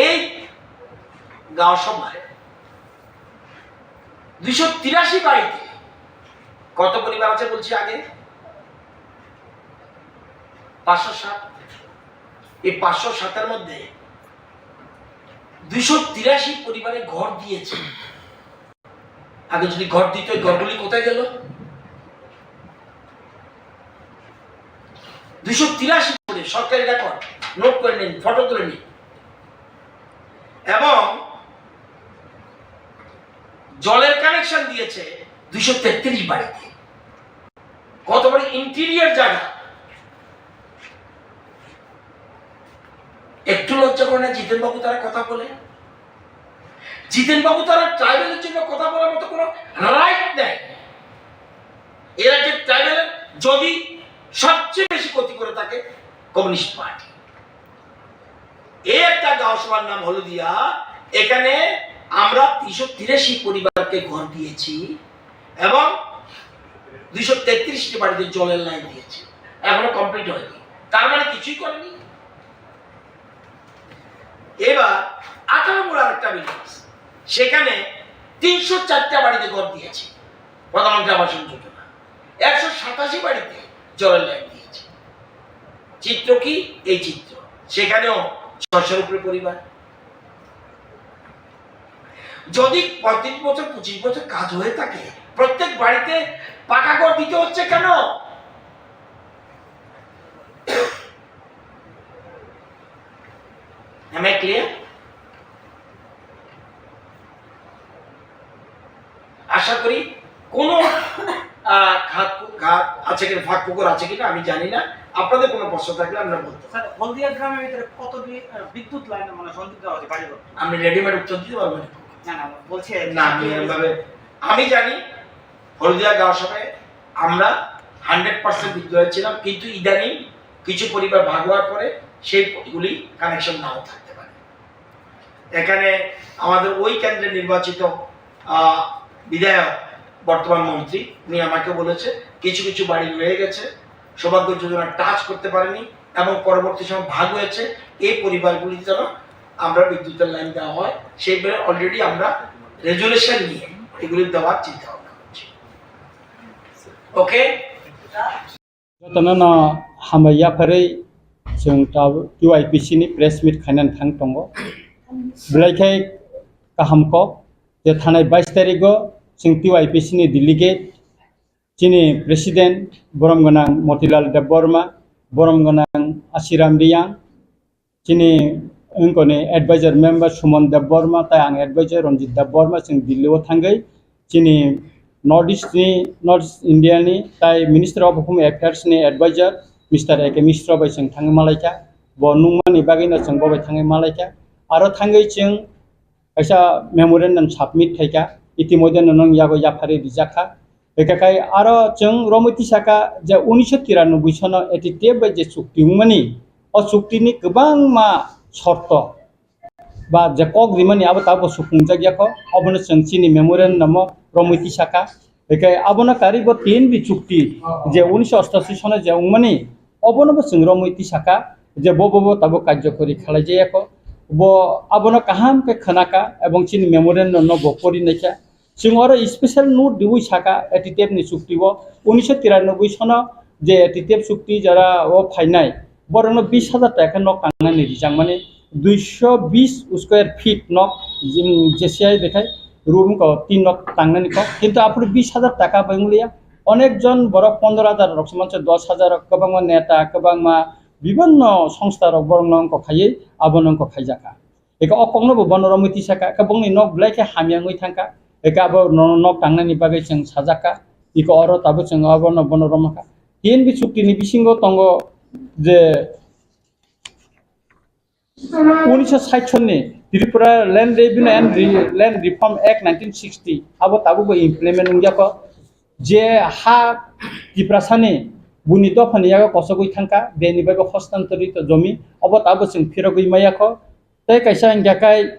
এই গাঁও সভায় দুইশো তিরাশি বাড়িতে কত পরিবার আছে বলছি আগে? পাঁচশো সাত। এই পাঁচশো সাতের মধ্যে দুইশো তিরাশি পরিবারে ঘর দিয়েছে। আগে যদি ঘর দিত, এই ঘরগুলি কোথায় গেল? দুইশো তিরাশি করে সরকারি রেকর্ড নোট করে নিন, ফটো তুলে নিন। এবং জলের কানেকশন দিয়েছে দুইশো তেত্রিশ বাড়িতে। কত বড় ইন্টেরিয়র জায়গা। একটু লজ্জা করে না জিতেন বাবু তারা কথা বলে? জিতেন বাবু তারা ট্রাইবালের জন্য কথা বলার মতো কোনো রাইট নেই। এরা যে ট্রাইবালের যদি সবচেয়ে বেশি ক্ষতি করে থাকে কমিউনিস্ট পার্টি। এই একটা গাঁও সভার নাম হলদিয়া, এখানে আমরা তিনশো তিরাশি পরিবারকে ঘর দিয়েছি এবং দুইশো তেত্রিশটি বাড়িতে জলের লাইন দিয়েছি, এখনো কমপ্লিট হয়নি, তার মানে কিছুই করেনি। এবার আঠারো নম্বর আরেকটা ভিলেজ, সেখানে তিনশো চারটা বাড়িতে ঘর দিয়েছি প্রধানমন্ত্রী আবাস যোজনা, একশো সাতাশি বাড়িতে জলের লাইন দিয়েছি। চিত্র কি? এই চিত্র, সেখানেও ছশোর উপরে পরিবার। যদি পঁয়ত্রিশ বছর, পঁচিশ বছর কাজ হয়ে থাকে, প্রত্যেক বাড়িতে পাকা ঘর দিতে হচ্ছে কেন? Am I clear? আশা করি কোনো, আহ, খাত, খাত আছে কিনা, ফাঁক ফোকর আছে কিনা আমি জানি না, আপনাদের কোনো প্রশ্ন থাকলে আমরা বলতে পারি। স্যার, হলদিয়া গ্রামের ভিতরে কত বি-, আহ, বিদ্যুৎ লাইন মানে সংযুক্ত আছে বাড়িঘর? আপনি রেডিমেড উত্তর দিতে পারবেন? না, না, বলছি আর কি। না, আমি এভাবে, আমি জানি হলদিয়া গাঁও সভায় আমরা হান্ড্রেড পার্সেন্ট বিদ্যুৎ ছিলাম, কিন্তু ইদানিং কিছু পরিবার ভাগ হওয়ার পরে সেইগুলি কানেকশন নাও থাকতে পারে। এখানে আমাদের ওই কেন্দ্রে নির্বাচিত, আহ, বিধায়ক, বর্তমান মন্ত্রী, উনি আমাকে বলেছে কিছু কিছু বাড়ি রয়ে গেছে, সৌভাগ্য যোজনা টাচ করতে পারেনি এবং পরবর্তী সময় ভাগ হয়েছে, এই পরিবারগুলি যেন আমরা বিদ্যুতের লাইন দেওয়া হয়, সেই ব্যাপারে অলরেডি আমরা রেজুলেশন নিয়ে এগুলি দেওয়ার চিন্তা ভাবনা করছি। ওকে? Jotono no hambai yapharwi chwng tabuk Q I P C ni press meet khainani thang tongo. Belai khe kaham kok je thanai bais tarigo chwng T Y P C ni delegate, chini president borom gwnang Motilal Debbarma, borom gwnang Asiram Riyang, chini wngkoni advisor member Suman Debbarma, tai ang advisor Ranjit Debbarma, chwng Delhi o thangwi chini North East ni, North East India ni tai Minister of Home Affairs ni advisor Mister A K Mishra bai chwng thangwi malaikha. Bo nungmani bagwino chwng bo bai thangwi malaikha. Aro thangwi chwng kaisa memorandum submit khaikha, itimodhye no nung yago yaphari rijakha. Ekakai aro chwng romwi tisakha je unisho tiranoboi sono A T T F bai je chukti wngmani, o chukti ni kwbangma shorto ba je kok rimani abo tabuk supungjak yakho, obono chwng chini memorandum o romwi tisakha. Ekakai abono karwi bo T N B chukti je unisho ostashi sono je wngmani, obono bo chwng romwi tisakha je bo bo bo tabuk karjokori khalai jayakho. Bo abono kaham khe khwnakha ebong chini memorandum no bo pori naikha. Chwng oro special note diwi saka A T T F ni chukti o unisho tiranoboi sono je A T T F chukti jara o phainai, borokno bis hajar taka nok tangnani rijak mani, duisho bis square feet nok, jim, J C I bekhai room ko tin nok tangnani kok, kintu aphuru bis hajar taka bai wnglia, onek jon borok pondro hajar rok se manse, dos hajar rok, kwbangma neta, kwbangma bibinno songsta rok borokno wngkok khaiwi abono wngkok khaijakha. Eka o kokno bo bono romwi tisakha, eka bongni nok belai khe hamya wngwi thangkha, eka abo no-, nok tangnani bagwi chwng sajakha, eka oro tabuk chwng abono bono romkha. T N B chukti ni bisingo tongo je unisho sait sonni Tripura Land Revenue and Re-, Land Reform Act nineteen sixty, abo tabuk bo implement wngya kho. Je ha Tiprasani buni dophani yago kosogwi thangkha, beni bagwi hostantorito jomi, obo tabuk chwng phirogwi maya kho. Tei kaisa hingkha khe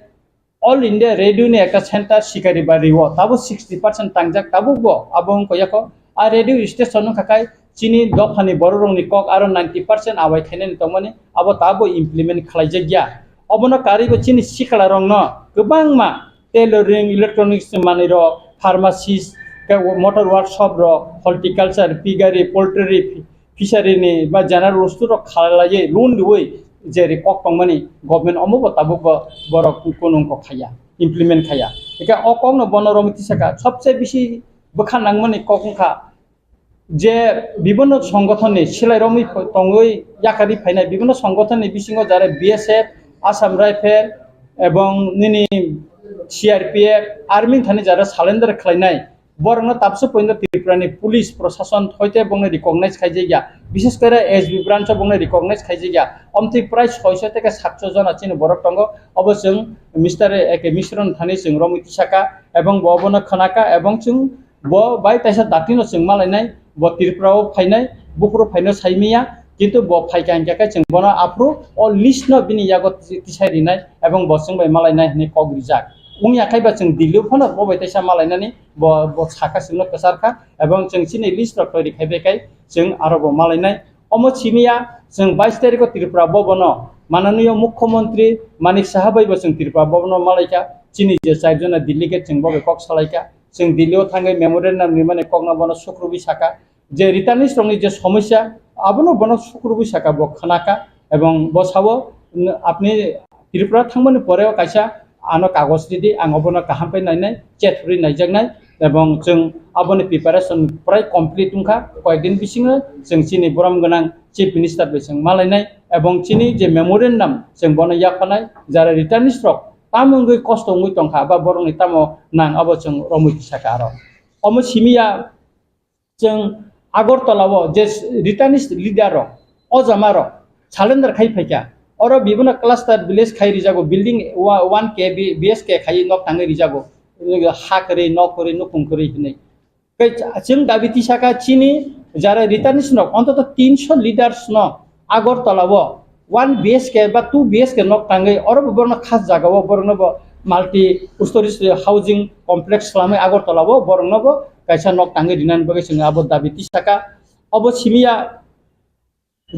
All India Radio ni ekta center Sikaribari o tabuk sixty percent tangjak, tabuk bo abo wngkha yakho. A radio station wngkha khe chini dophani bororokni kok aro ninety percent abai khainani tongmani, abo tabuk implement khlaijak ya. Obono karwi bo chini sikla rokno kwbangma tailoring, electronics manwi rok, pharmacist, khe motor workshop rok, horticulture, piggery, poultry, fishery ni ba general bostu rok khalaiwi loan riwi je ri kok tongmani government omo bo tabuk bo borok kunung kok khaya, implement khaya. Eka o kok no bono romwi tisaka sobse bisi bwkha nangmani kok wngkha je bibinno songothon ni silai romwi tongwi yakarwi phainai bibinno songothon ni bisingo jare B S F, Assam Rifle ebong nini C R P F, army thani jare surrender khlainai. Borokno tabso pointo Tripura ni police prosason hoite bongni recognize khaijak ya, bishes kore S B branch o bongni recognize khaijak ya. Omtwi prai soiso teke satso jona chini borok tongo, obo chwng Mister A K Mishra ni thani chwng romwi tisaka, ebong bo obono khwnaka, ebong chwng bo bai taisa datino chwng malainai, bo Tripura o phainai, buphuru phaino saimiya, kintu bo phaikha hinkhe khe chwng bono aphuru o list no bini yago tisai rinai, ebong bo chwng bai malainai hinwi kok rijak. Wngya khe ba chwng Delhi o phano bo bai taisa malainani, bo, bo saka chwngno kwchar kha, ebong chwng chini list rok toiri khai bai khai chwng aro bo malainai. Omo simiya chwng bais tarikh o Tripura bhavan o mananiyo mukhyamantri Manik Saha bai bo chwng Tripura bhavan o malaikha, chini je char jona delegate chwng bo bai kok salaikha, chwng Delhi o thangwi memorandum rimani kokno bono sukrubwi saka, je returnees rokni je somosya, abono bono sukrubwi saka, bo khwnakha, ebong bo sao, "N-, apni Tripura thangmani pore o kaisa ano kagoj ridi, ang obono kaham khe nainai, chet rwi naijaknai," ebong chwng aboni preparation prai complete wngkha, koyekdin bisingo chwng chini borom gwnang Chief Minister bai chwng malainai, ebong chini je memorandum chwng bono yaphanai, jara returnees rok tamo wngwi kosto wngwi tongkha, ba borokni tamo nang abo chwng romwi tisaka aro. Omo simiya, chwng Agartala o je returnees leader rok, o jama rok surrender khai phaikha. Oro bibino cluster village khai rijago, building wa-, one K B-, B S K khai nok tangwi rijago. Ha kwrwi, nok kwrwi, nukhung kwrwi hinwi. Tei chwng dabi tisaka chini jara returnees rok ontoto tinsho leaders no Agartala o one B H K ba two B H K nok tangwi oro bo borokno khas jaga o borokno bo multi stories housing complex khwlamwi Agartala o borokno bo kaisa nok tangwi rinani bagwi chwng abo dabi tisaka. Obo simiya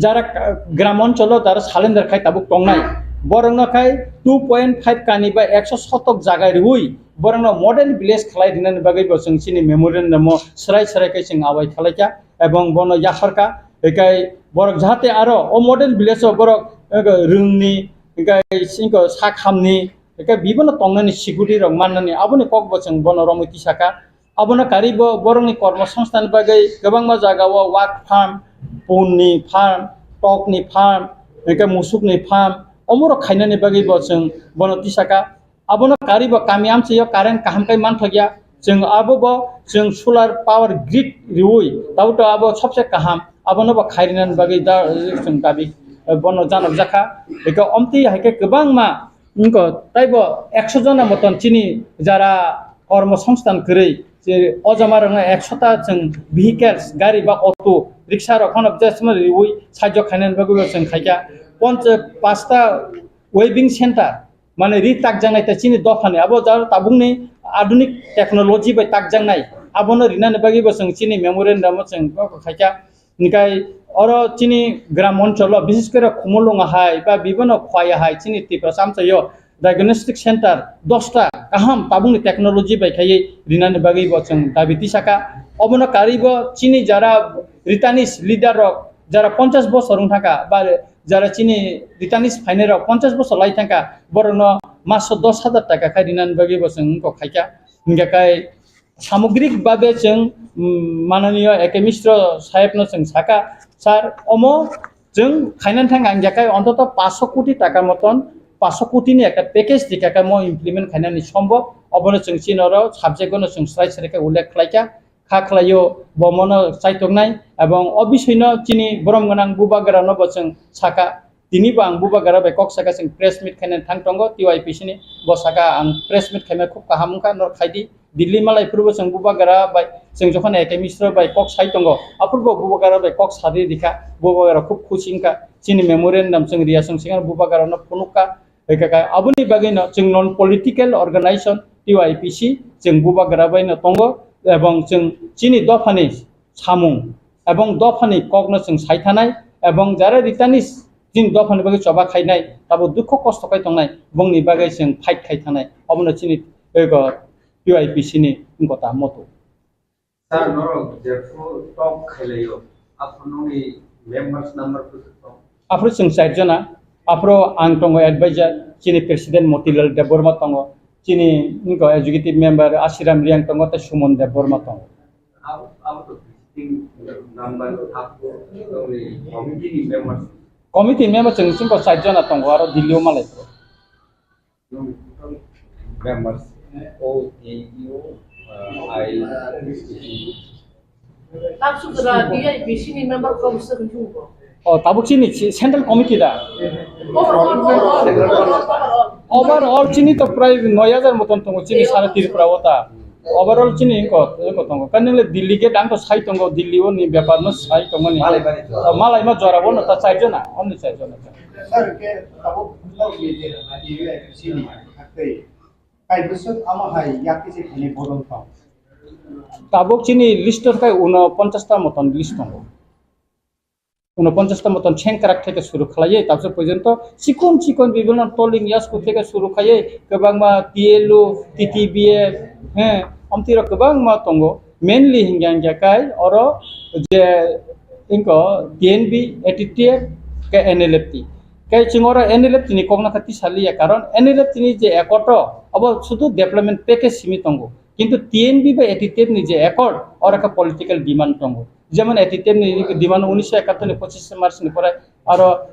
jara gram oncholo jara surrender khai tabuk tongnai, borokno khai two point five kani ba ekso sotok jaga riwi borokno model village khlai rinani bagwi bo chwng chini memorandum o swrai swrai khai chwng abai khalaikha ebong bono yapharkha. Hikai borok jahate aro o model village o borok, eh, rwngni, hikai singko sak hamni, Eke bibono tongnani security rok mannani aboni kokbo chwng bono romwi tisaka. Abono karwi bo borokni kormo songsthan bagwi kwbangma jagao wak farm, punni farm, tokni farm, eke musukni farm, omorok khainani bagwi bo chwng bono tisaka. Abono karwi bo kami amchaio current kaham khe manthokya. Chwng abo bo chwng solar power grid riwi, tabuk to abo sobse kaham. Abono bo khairinani bagwi da, chwng dabi, eh, bono janokjakha. Eke omtwi hai khe kwbangma, wngkha taibo ekso jona moton chini jara kormo songsthan kwrwi, je o jama rokno ekso ta chwng vehicles, gari ba auto, rickshaw rok phano jesma riwi sajok khainani bagwi bo chwng khaikha. Ponch-, pasta weaving center, mane ri takjaknai ta chini dophani, abo jaro tabukni adunik technology bai takjaknai, abono rinani bagwi bo chwng chini memorandum o chwng kok khaikha. Hinkhe oro chini gram oncholo, bises kore Khumulwng hai ba bibono Khowai hai chini Tiprasa amchaio diagnostic center dosta kaham tabukni technology bai khaiwi rinani bagwi bo chwng dabi tisaka. Obono karwi bo chini jara Ritanis leader rok, jara ponchash bosor wng thangkha ba jara chini Ritanis phainai rok ponchash bosor lai thangkha, borokno maso dos hajar taka khai rinani bagwi bo chwng wngkok khaikha. Hinkhe kai samogrik babe chwng, mm, mananiyo A K Mishra sahebno chwng saka, "Sir, omo chwng khainani thangkha, hinkhe kai ontoto paanch koti taka moton, paanch koti ni ekta package rikha, kai mo implement khainani sombo, obono chwng chini oro subject ono chwng srai srai khe ullekh khlaikha." Kha khlaio, bo mono chaitoknai, ebong o bisoino chini borom gwnang bubagrano bo chwng saka. Tini bo ang bubagra bai kok saka, chwng press meet khainani thang tongo T Y P C ni, bo saka ang press meet khaima khub kaham wngkha, nor khaidi. Delhi malai phuru bo chwng bubagra bai, chwng jokhon A K Mishra bai kok sai tongo, aphuru bo bubagra bai kok sadi rikha, bubagra khub khusi wngkha. Chini memorandum chwng riya chwng swkang bubagrano phunukha. Eke kai aboni bagwino chwng non political organization T Y P C chwng bubagra baino tongo, ebong chwng chini dophani samung ebong dophani kokno chwng saithanai, ebong jara Ritanis chini dophani bagwi choba khainai, tabuk dukho kosto khai tongnai, bongni bagwi chwng fight khai thanai, obono chini ego T Y P C ni wngkha ta moto. Sir, norok jephru talk khailaio, aphuru nokni members number kwthwk tong? Aphuru chwng char jona, aphuru ang tongo advisor, chini president Motilal Debbarma tongo, chini wngkha executive member Ashiram Riang tongo, tei Suman Debbarma tongo. Abo, abo to visiting number, aphuru nokni committee ni members? Committee member chwng chwngkha char jona tongo, aro Delhi o malai. Members, O A U, uh, I, Tabsukra T I B C ni member kau se kau. Oh, tabuk chini chi-, central committee da. Overall, overall, overall, overall. Overall chini to prai noi hajar moton tongo chini sara Tripura o ta. Overall chini ko, ko tongo. Kan nile Delhi ge dang to sai tongo, Delhi o ni bepar no sai tongo ni. Malai mani jora. Oh, malai ma jora bo no ta char jona, only char jona. Sir, ke tabuk bwswk ni je, T I B C ni haktwi. Kai bwswk amo hai yakti se khani bodol tong? Tabuk chini list o kai uno ponchash ta moton list tongo. Uno ponchash ta moton chengkrak theke suru khlaiye, tabse porjonto chikon chikon bibhinno toling yasku theke suru khaiye, kwbangma T L U, T T B F, he, omtwi rok kwbangma tongo. Mainly hingya hingya kai oro je ingko T N B, A T T F, ke N L F T. Kai chwng oro N L F T ni kokno kha tisaliya, karon N L F T ni je accord o, abo sudu development package simi tongo. Kintu T N B bai A T T F ni je accord, oro kha political demand tongo. Jemon A T T F ni demand unisho ekattor ni pochishe March ni pore aro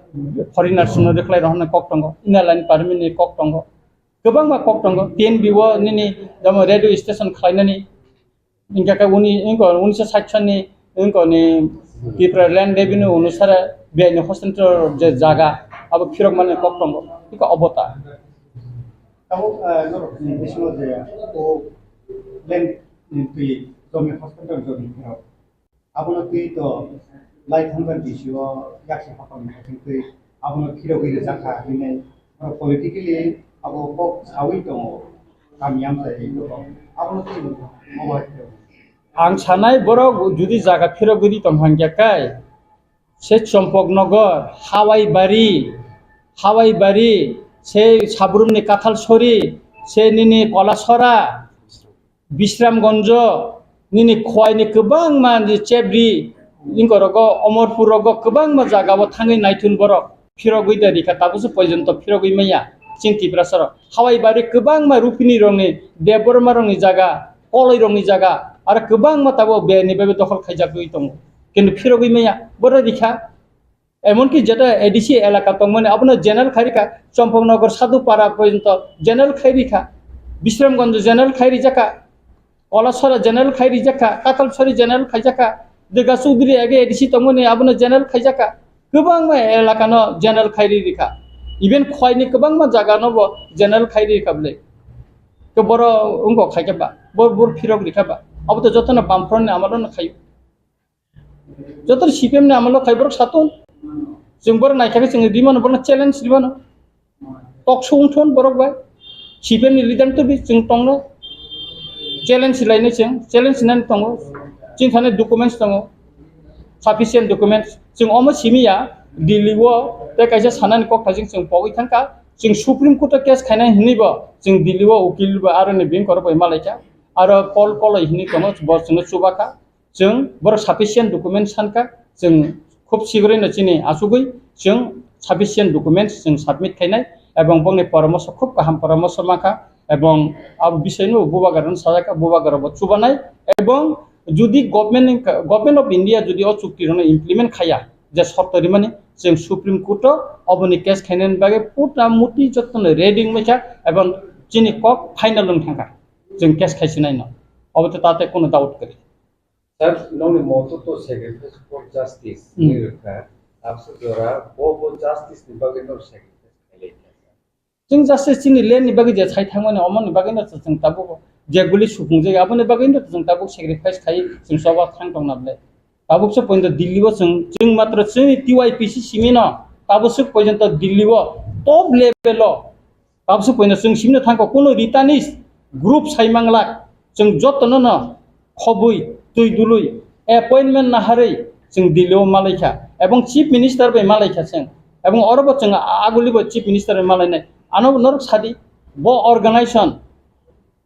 foreigners no rwkhlai rohornai kok tongo, Inner Line Permit ni kok tongo. Kwbangma kok tongo, T N B o nini jemon radio station khlainani, Hingke ke uni, ingko unisho sait sani, ingko ni Tipra Land Revenue onusare biyai ni hostel je jaga, abo phirok mani kok tongo, iko obo ta. Tamo, eh, norok ni bisingo je o land ni twi jomi hostel jomi phirok. Abono twi to lai thangkha D C o yaksa hapang ni twi abono phirogwi rwjakha hinwi politically abo kok sawi tongo, kami amchai tongo. Abono twi obo hai khe. Ang sanai borok judi jaga phirogwi tong hangya kai, se Chompoknogor, Hawaibari, Hawaibari, se Sabrumni Kathalsori, se nini Kolasora, Bisramganjo, nini Khowai ni kwbangma ni Chebri, ingkorogo, Omorpur rogo kwbangma jaga o thangwi naithun borok phirogwi da rikha, tabukhe porjonto phirogwi manya. chini Tiprasa rok. Hawai bari kwbangma rupini rokni, Debbarma rokni jaga, koloi rokni jaga, aro kwbangma tabuk beni bai dokhol khaijagwi tongo. Kintu phirogwi maya, boro rikha. Emonki jeta A D C elaka tongmani, abono general khai rikha, Chompoknagar Sadhupara porjonto general khai rikha, Bisramganj general khai rijaka, Kolasora general khai rijakha, Katalsori general khaijakha, Durga Chaudhary age A D C tongmani, abono general khaijakha, kwbangma elakano general khai ri rikha, even Khwaini kwbangma jagano bo general khai ri rikha bwle. Ke boro wngkok khaikha ba, bo bor phirok rikha ba, abo to jotono Bamfront ni amalono khaio. Joto C P M ni amalo khai borok satung. Chwng borok naikha khe chwng rimano, borokno challenge rimano. Tok sung thon borok bai. C P M ni leader to bi chwng tongno. Challenge lainai chwng, challenge nani tongo. Chini thani documents tongo. Sufficient documents. Chwng omo simi ya, Delhi o tei kaisa sanani kok thajing chwng pogwi thangkha. Chwng Supreme Court o case khainai hinwi bo chwng Delhi o ukil bo aro ni beng korok bai malaikha. Aro Paul Koloi hinwi tongo, bo chwngno chubakha. Chwng borok sufficient document sankha, chwng khub sigrino chini achugwi chwng sufficient documents chwng submit khainai, ebong bongni poramoso khub kaham poramoso mankha, ebong abo bisaino bubagarano sajakha, bubagarabo chubanai, ebong judi government ni, Government of India judi o chukti rokno implement khaiya, je sorto rimani, chwng Supreme Court o oboni case khainani bagwi puta muti jotono ready wngbaikha, ebong chini kok final wng thangkha, chwng case khaisinai no, obo to tate kono doubt kwrwi. Sir, nokni moto to sacrifice for justice Hmm. ni rwkha, abso jora bo bo justice ni bagwi no sacrifice khailai kha, sir. Chwng justice chini land ni bagwi je sai thangmani, omoni bagwi no chwng tabuk je guli supungjak, aboni bagwi no chwng tabuk sacrifice khai chwng choba thang tongna bwle. Tabuk se pointo Delhi o chwng, chwng matro chwngni T Y P C simi no tabuk se pointo Delhi o top level o Tabuk se poino chwng simino thangkha, kuno Ritanis group sai manglak, chwng jotono no khobwi, twi dului, appointment naharwi chwng Delhi o malaikha, ebong Chief Minister bai malaikha chwng, ebong oro bo chwng a-, aguli bo Chief Minister bai malainai. Ano norok sadi, bo organization,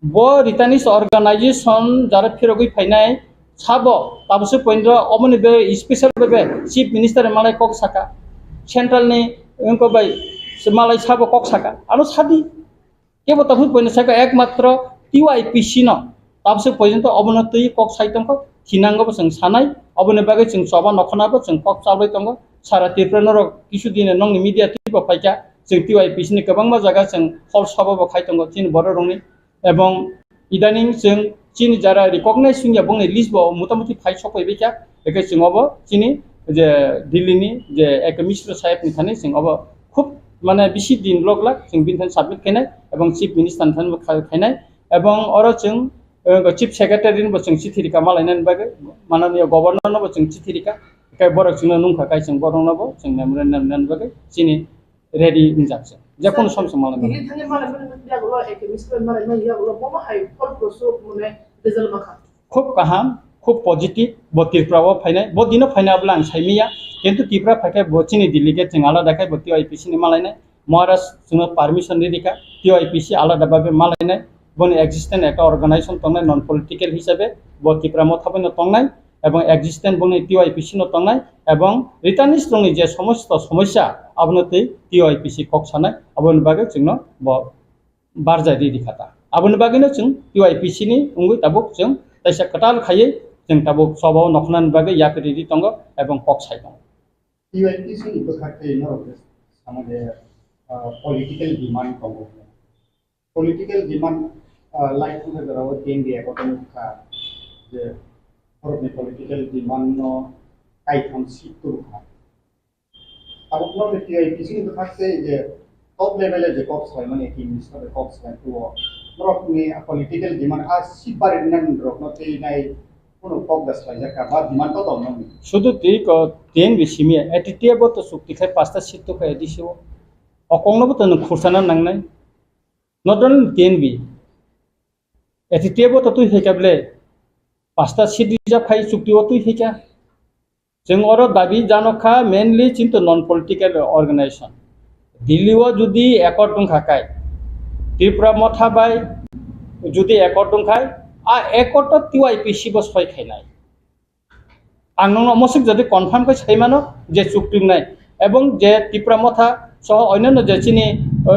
bo Ritanis organization jara phirogwi phainai, Sabo, tabuk se poindra, omoni be special be, be, Chief Minister malai kok saka. Central ni, wngko bai, se malai sabo kok saka. Ano sadi. Kebo tabuk poindra saka ekmatro T Y P C no. Tabuk se poindra obono twi kok sai tongkho. Hinango bo chwng sanai. Oboni bagwi chwng choba nokhona bo chwng kok chalbai tongo. Sara Tripura norok kisu dine nongni media twi bo phaikha. Chwng T Y P C ni kwbangma jaga chwng hol sabo bo khai tongo. Chini borok rokni. Ebong idaning chwng chini jara recognize wngya bongni list bo motamuti phai sok phaibai kha, hwnkhe chwng obo chini je Delhi ni je Eke Mishra saheb ni thani chwng obo khub mane bisi din lok lak chwng bini thani submit khainai ebong Chief Minister ni thani bo khai-, khainai ebong oro chwng, eh, Chief Secretary ni bo chwng chithi rika malainani bagwi, mananiya Governor no bo chwng chithi rika, tei borok chwngno nungkha kai chwng borok no bo chwng memorandum nani bagwi chini ready wngjak se. Je kono som se malai mano. Delhi thani malai mani yagulo, Eke Mishra malai mani yagulo, bomo hai phol prosuk mane result makha. Khub kaham, khub positive, bo Tripura o phainai, bo dino phainai abla ang saimiya, kintu Tripura phaikhe bo chini delegate chwng alada khai bo T Y P C ni malainai, Maharaj chwngno permission ri rikha, T Y P C alada babe malainai, boni existence ekta organization tongnai non political hisabe, bo Tripura motha bai no tongnai, ebong existence bongni T Y P C no tongnai, ebong Ritanis rokni je somosto somosya, abono twi T Y P C kok sanai, aboni bagwi chwngno bo barjai ri rikha ta. Aboni bagwino chwng T Y P C ni wngwi tabuk chwng taisa kwtal khaiwi chwng tabuk choba o nokhnani bagwi yapri ri tongo ebong kok sai tongo. T Y P C ni bwkhak tei norok je sama je, ah, political demand tongo. Political demand, ah, lai thangkha jorao T N V accord wngkha je borokni political demand no kaitham seat tubukha. Tabukno T Y P C ni bwkhak se je top level e je kok salaimani, Chief Minister bai kok salai tuo. Norokni political demand a seat bari nang rokno tei nai kono kok da salai jakha ba demand to tong nang. Sudu twi ko T N V simi A T T A bo to chukti khai pasta seat to khai A D C o. Okong no bo to nung khursana nangnai. Not only T N V, A T T A bo to twi khai kha ble, pasta seat rijab khai chukti o twi khai kha. Chwng oro dabi jano kha mainly chinto non political organization. Delhi o judi accord wng kha kai, Tripura motha bai judi accord wng khai, a accord to T Y P C bo soi khainai. Ang nokno mosik jodi confirm khe sai mano je chukti wngnai ebong je Tipra Motha soho onyanno je chini o,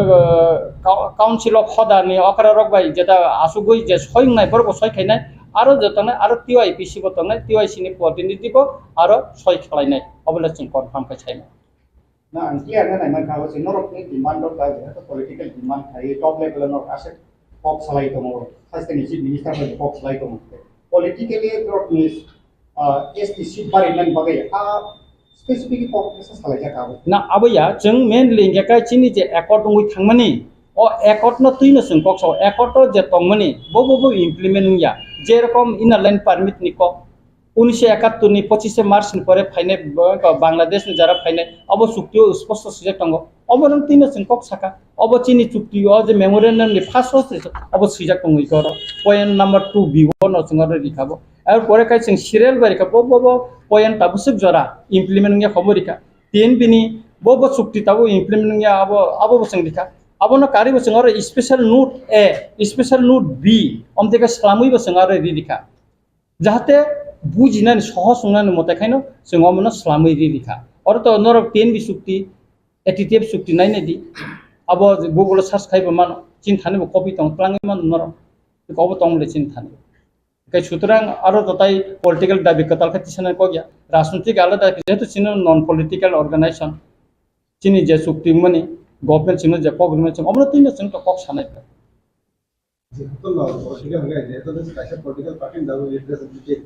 ka-, Council of Hoda ni okra rok bai jeta asugwi je soi wngnai borok bo soi khainai, aro je tongnai aro T Y P C bo tongnai, T Y C ni protinidhi bo aro soi khlainai, obo le chwng confirm khe sainai. Na, ang clear na nai mankha, o se norok ni demand rok da, jehetu political demand khai, top level o norok aswk kok salai tongo, first ni chief minister bai kok salai tongo. Politically norok ni, ah, S T seat bari nani bagwi, ah, specific kok kisa salai jak abo. Na, abo ya, chwng mainly hingkha khe chini je accord wngwi thangmani, o accord no twi no chwng kok sao, accord o je tongmani, bo bo bo implement wngya, je rokom Inner Line Permit ni kok, unnish ekattor ni pochishe March ni pore phainai bo-, Bangladesh ni jara phainai, abo chukti o sposto swijak tongo. Obo nang twi no chwng kok saka. Obo chini chukti o je memorandum ni first o se obo swijak tongo iko oro. Point number two B o no chwng oro rikha bo. Ar pore khai chwng serial bai rikha bo, bo, bo point tabuk swk jora implement wngya khobo rikha. Tin bini bo, bo chukti tabuk implement wngya abo, abo bo chwng rikha. Abono karwi bo chwng oro special note A, special note B, omtwi khe swlamwi bo chwng oro ri rikha. Jahate bujinani sohos wngnani mote khaino chwng omono swlamwi ri rikha. Oro to norok T N B chukti, A T T F chukti nainai di. Abo Google o search khaibo mano, chini thani bo copy tong, twlangwi mano norok. Obo tong le chini thani. Kai sutrang aro to tai political dabi kwtal khe tisana kok ya. Rajnitik alada, jehetu chini non political organization. Chini je chukti mani government chini je kok rimani chwng omono twi no chwng to kok sanai. Jehetu no political hwnkhe, jehetu no kaisa political party ni bagwi representative,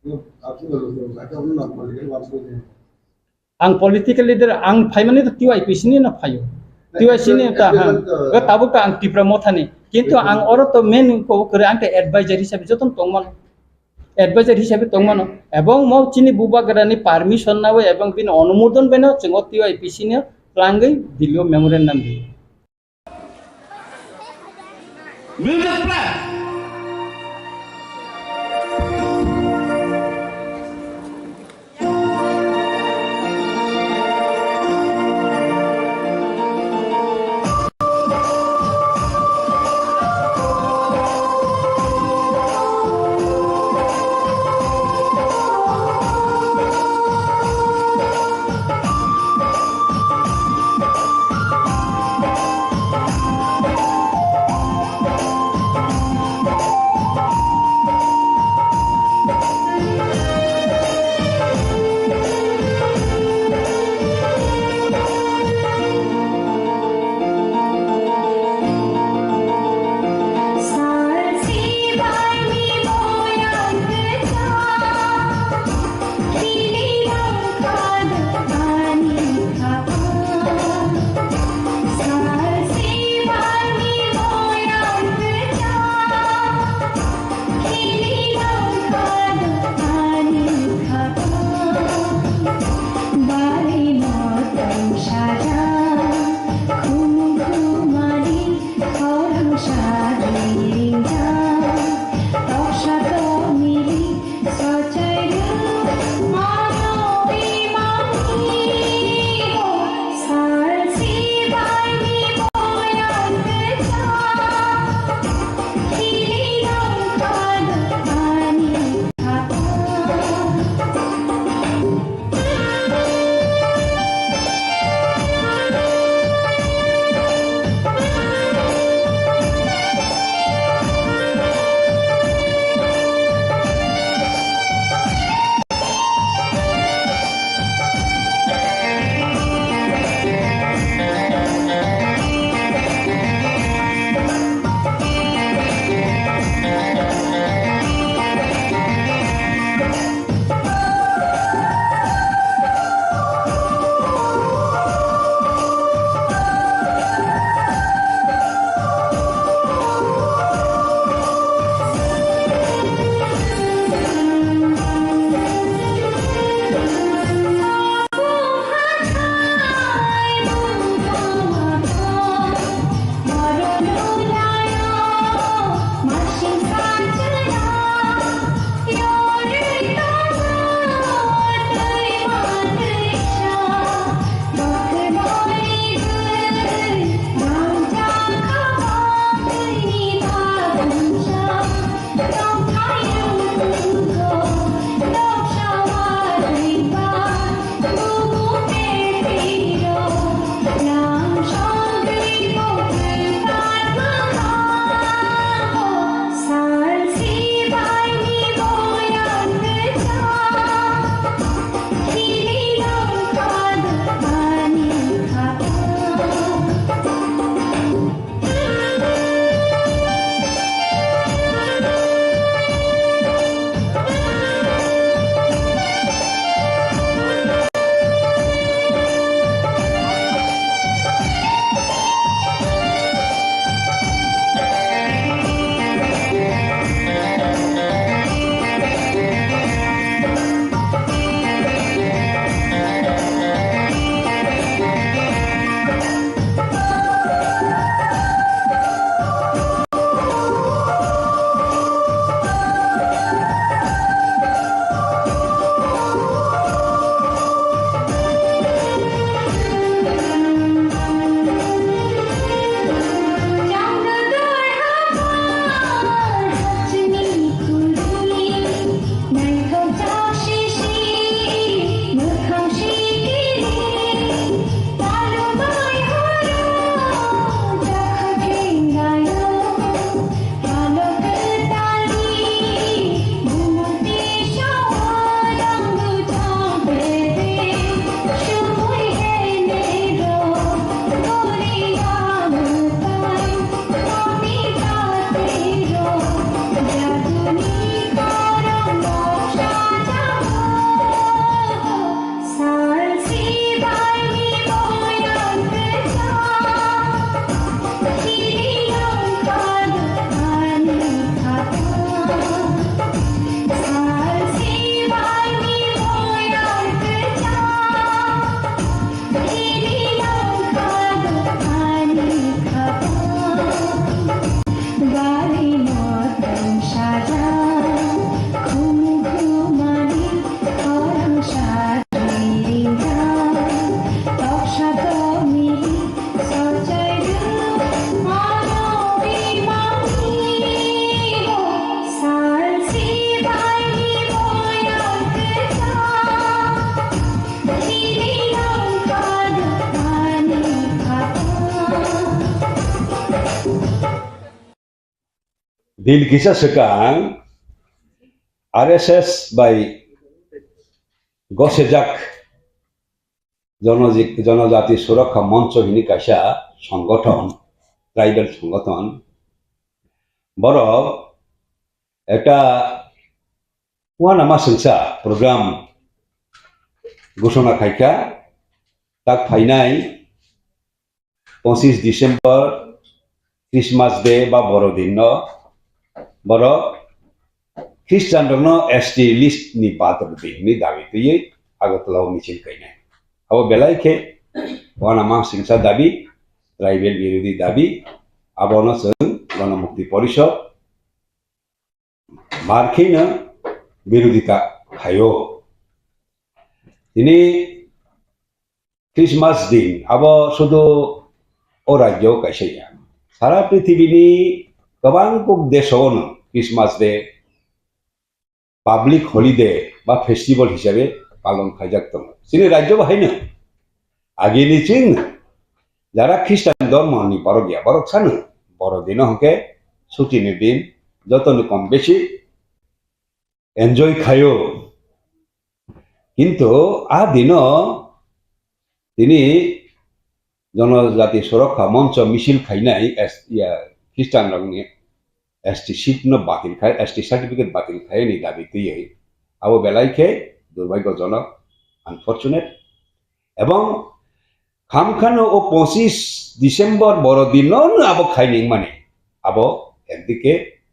no, apni no, no, no, no, political party ni. Ang political leader, ang phaimani to T Y P C ni no phaio. Na, T Y C ni actually, ta, actually, ha. To, Ga tabuk to ang Tipra Motha ni. Kintu actually, ang oro to main ko kwrwi ang to advisor hisabe joton tongmano. Advisor hisabe tongmano. Ebong mo chini bubagra ni permission nawi ebong bini onumodon beno chwng o T Y P C ni twlangwi Delhi o memorandum ri. Music plus. Din kisa swkang R S S bai gosejak Jonoji-, Jonojati Surakha Moncho hini kaisa songothon, tribal songothon. Borok ekta uanama swngsa program ghoshona khaikha, tak phainai pochis December, Christmas Day ba Borodin no borok Christian rokno S T list ni bathor di hwnwi dabi twiwi Agartala o michil khainai. Abo belai khe uanama swngsa dabi, tribal birodhi dabi, abono chwng Ganamukti Porishod mar kheno birodhita khaio. Tini Christmas din, abo sudu o rajyo kaisa ya. Sara prithibini kwbang kuk desono Christmas Day public holiday ba festival hisabe palon khaijak tongo. Chini rajyo bahaino agini ching jara Christian dhormo ni borok ya, borok sano Borodino hwnkhe suti ni din, joto ni kom besi enjoy khaio. Kintu a dino tini Jonojati Surakha Moncho misil khainai S-, ya, Christian rokni S T seat no batil khai, S T certificate batil khai ni dabi twiwi. Abo belai khe durbhagyojonok, unfortunate. Ebong khamkhano o pochis December Borodino no abo khaini wngmani. Abo ekdike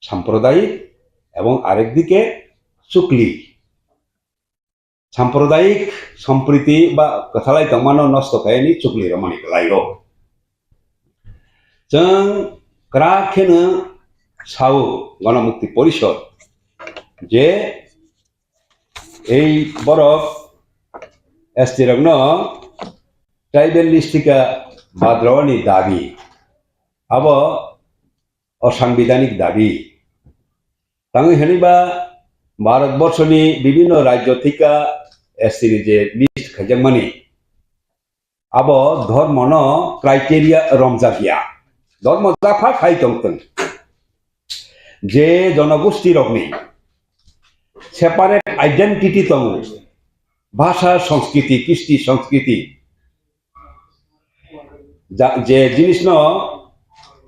sampradayik ebong arekdike chukli. Sampradayik sompriti ba kwthalai tongmano nosto khaini chukli romani kwlaio. Chwng kwrak kheno sao Ganamukti Porishod je ei borok S T rokno tribal list thika bad rwani dabi, abo osangbidanik dabi. Tangwi hwnwi ba Bharat borshoni bibhinno rajyo thika S T ni je list khaijakmani, abo dhormono criteria romjakya. Dhormo japha khai tongthwng. Je jonogosti rokni separate identity tongo, bhasha, sanskriti, kisti, sanskriti, ja-, je jinisno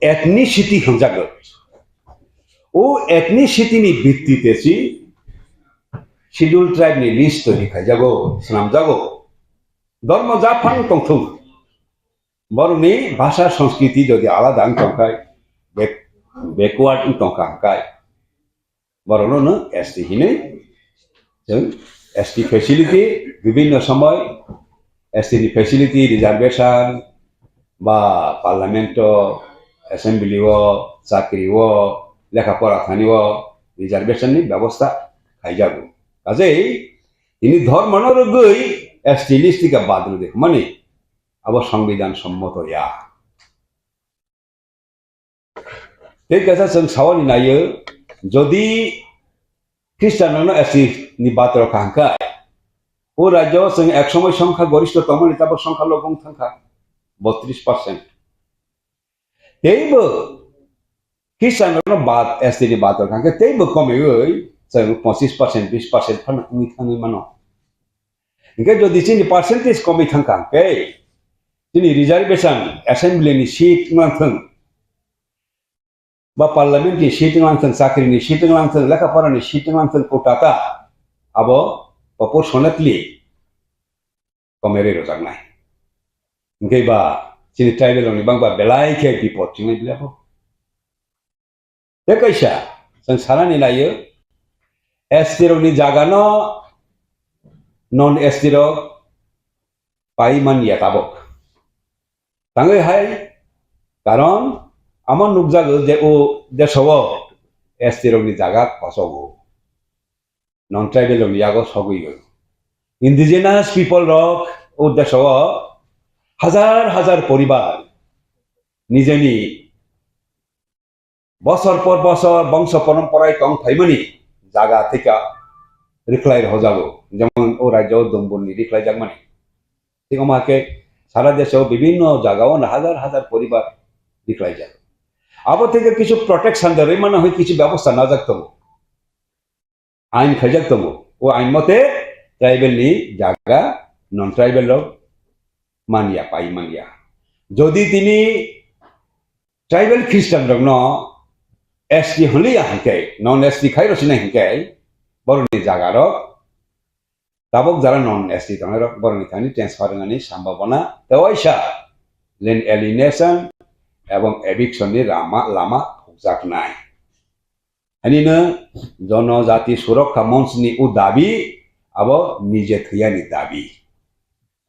ethnicity hwnjago. O ethnicity ni bittite si Scheduled Tribe ni list twi khaijago, swnamjago. Dhormo japhang tongthung. Borokni bhasha sanskriti jodi alada wng tongkhai, back-, backward wng tongkha hwnkhe, borokno no S T hinwi chwng S T facility, bibhinno somoy S T ni facility, reservation ba parliament o, assembly o, chakri o, lekha pora thani o reservation ni bebosta khaijago. Kajei tini dhormo no rwgwi S T list thika bad rwdi hwnmani abo songbidan sommoto ya. Tei kaisa chwng sawani naio, jodi Christian rokno S T ni bathor kha hwnkhe, o rajyo chwng ek somoi songkha gorishto tongmani, tabok songkha lobong thangkha botris percent. Teibo Christian rokno bad, S T ni bathor kha hwnkhe teibo komiwi chwng pochis percent, bis percent phano wngwi thangwi mano. Hwnkhe jodi chini percentage komwi thangkha hwnkhe, chini reservation, assembly ni seat wnglang thung, ba parliament ni seat wnglang thung, chakri ni seat wnglang thung, lekha pora ni seat wnglang thung, kota ta abo proportionately komerwi rwjaknai. Hwnkhe ba chini tribal rokni bangba belai khe bipot chwngwi belai bo. Tei kaisa, chwng sanani naio, S T rokni jagano non S T rok pai man ya tabok. Tangwi hai, karon amo nukjago je o deso o S T rokni jaga kosogo. Non tribal rokni yago sogwi o. Indigenous people rok o deso o hazar hazar poribar nijeni bosor por bosor bongso porom porai tong phaimani jaga thika rikhlai rohojago, jemon o rajyo Dumbur ni rikhlai jakmani. Thik omo hakhe sara deso bibhinno jaga o hazar hazar poribar rikhlai jago. Abo theke kichu protection da rwimano hoi kichu bebosta najak tongo. Ain khaijak tongo. O ain mote tribal ni jaga non tribal rok manya, pai manya. Jodi tini tribal Christian rokno S T hwnliya hinkhe, non S T khai rwsina hinkhe, borokni jaga rok tabuk jara non S T tongnai rok borokni thani transfer wngnani sambhabona tei waisa land alienation ebong eviction ni lama, lama phukjaknai. Ani no Jonojati Surokha Monch ni o dabi abo nije thwiyani dabi.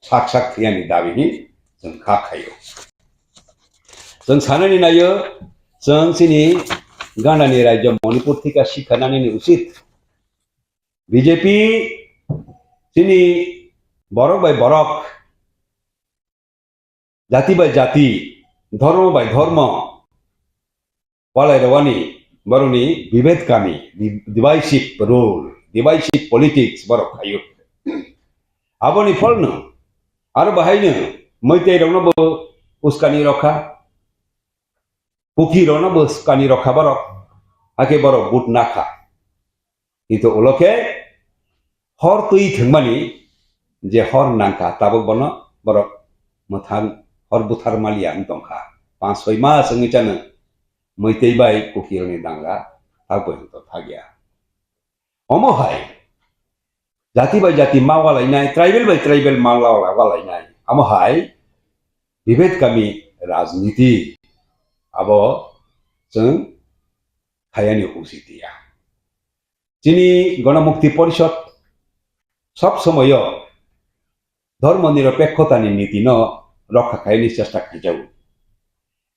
Sak sak thwiyani dabi hi chwng kha khaio. Chwng sanani naio, chwng chini Gandani rajyo Manipur thika sikha nanini usit. B J P chini borok bai borok, jati bai jati, dhormo bai dhormo walai rwani borokni bibed kami, di-, divisive rule, divisive politics borok khaio. Aboni pholno aro bahaino Meitei rokno bo uskani rokha, Kuki rokno bo uskani rokha borok, hakhe borok but nakha. Kintu ulo khe hor twi thwngmani je hor nangkha, tabuk bono borok mwthang hor buthar maliya wng tongkha. Panch soi mas wngwi chano Meitei bai Kukirokni danga thak bai hwnkhe thakya. Omo hai jati bai jati ma walainai, tribal bai tribal ma wala-, walainai. Omo hai bibed kami rajniti abo chwng khayani usit ya. Chini Ganamukti Porishod sob somoyo dhormo niropekhotani nitino rokha khaini chesta khaijago.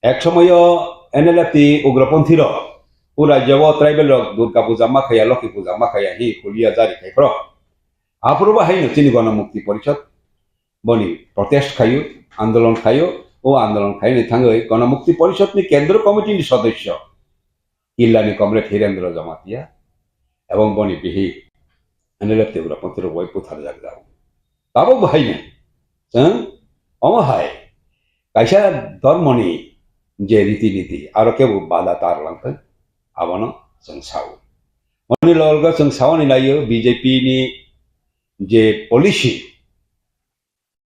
Ek somoyo N L F T ugroponthi rok o rajyo o tribal rok Durga puja ma khaya, Lokhi puja ma khaya hi hulia jari khai phro. Aphuru bo haino chini Ganamukti Porishod boni protest khayo, andolon khayo, o andolon khaini thangwi Ganamukti Porishod ni Kendro Committee ni sodosyo Killani Comrade Hirendra Jamatia ebong boni bihik N L F T ugroponthi rok bai butharjak jago. Tabuk bo haino chwng omo hai kaisa dhormoni je riti niti aro kebo bada tar langthwng abono chwng sao. Moni lolgo chwng saoni naio B J P ni je policy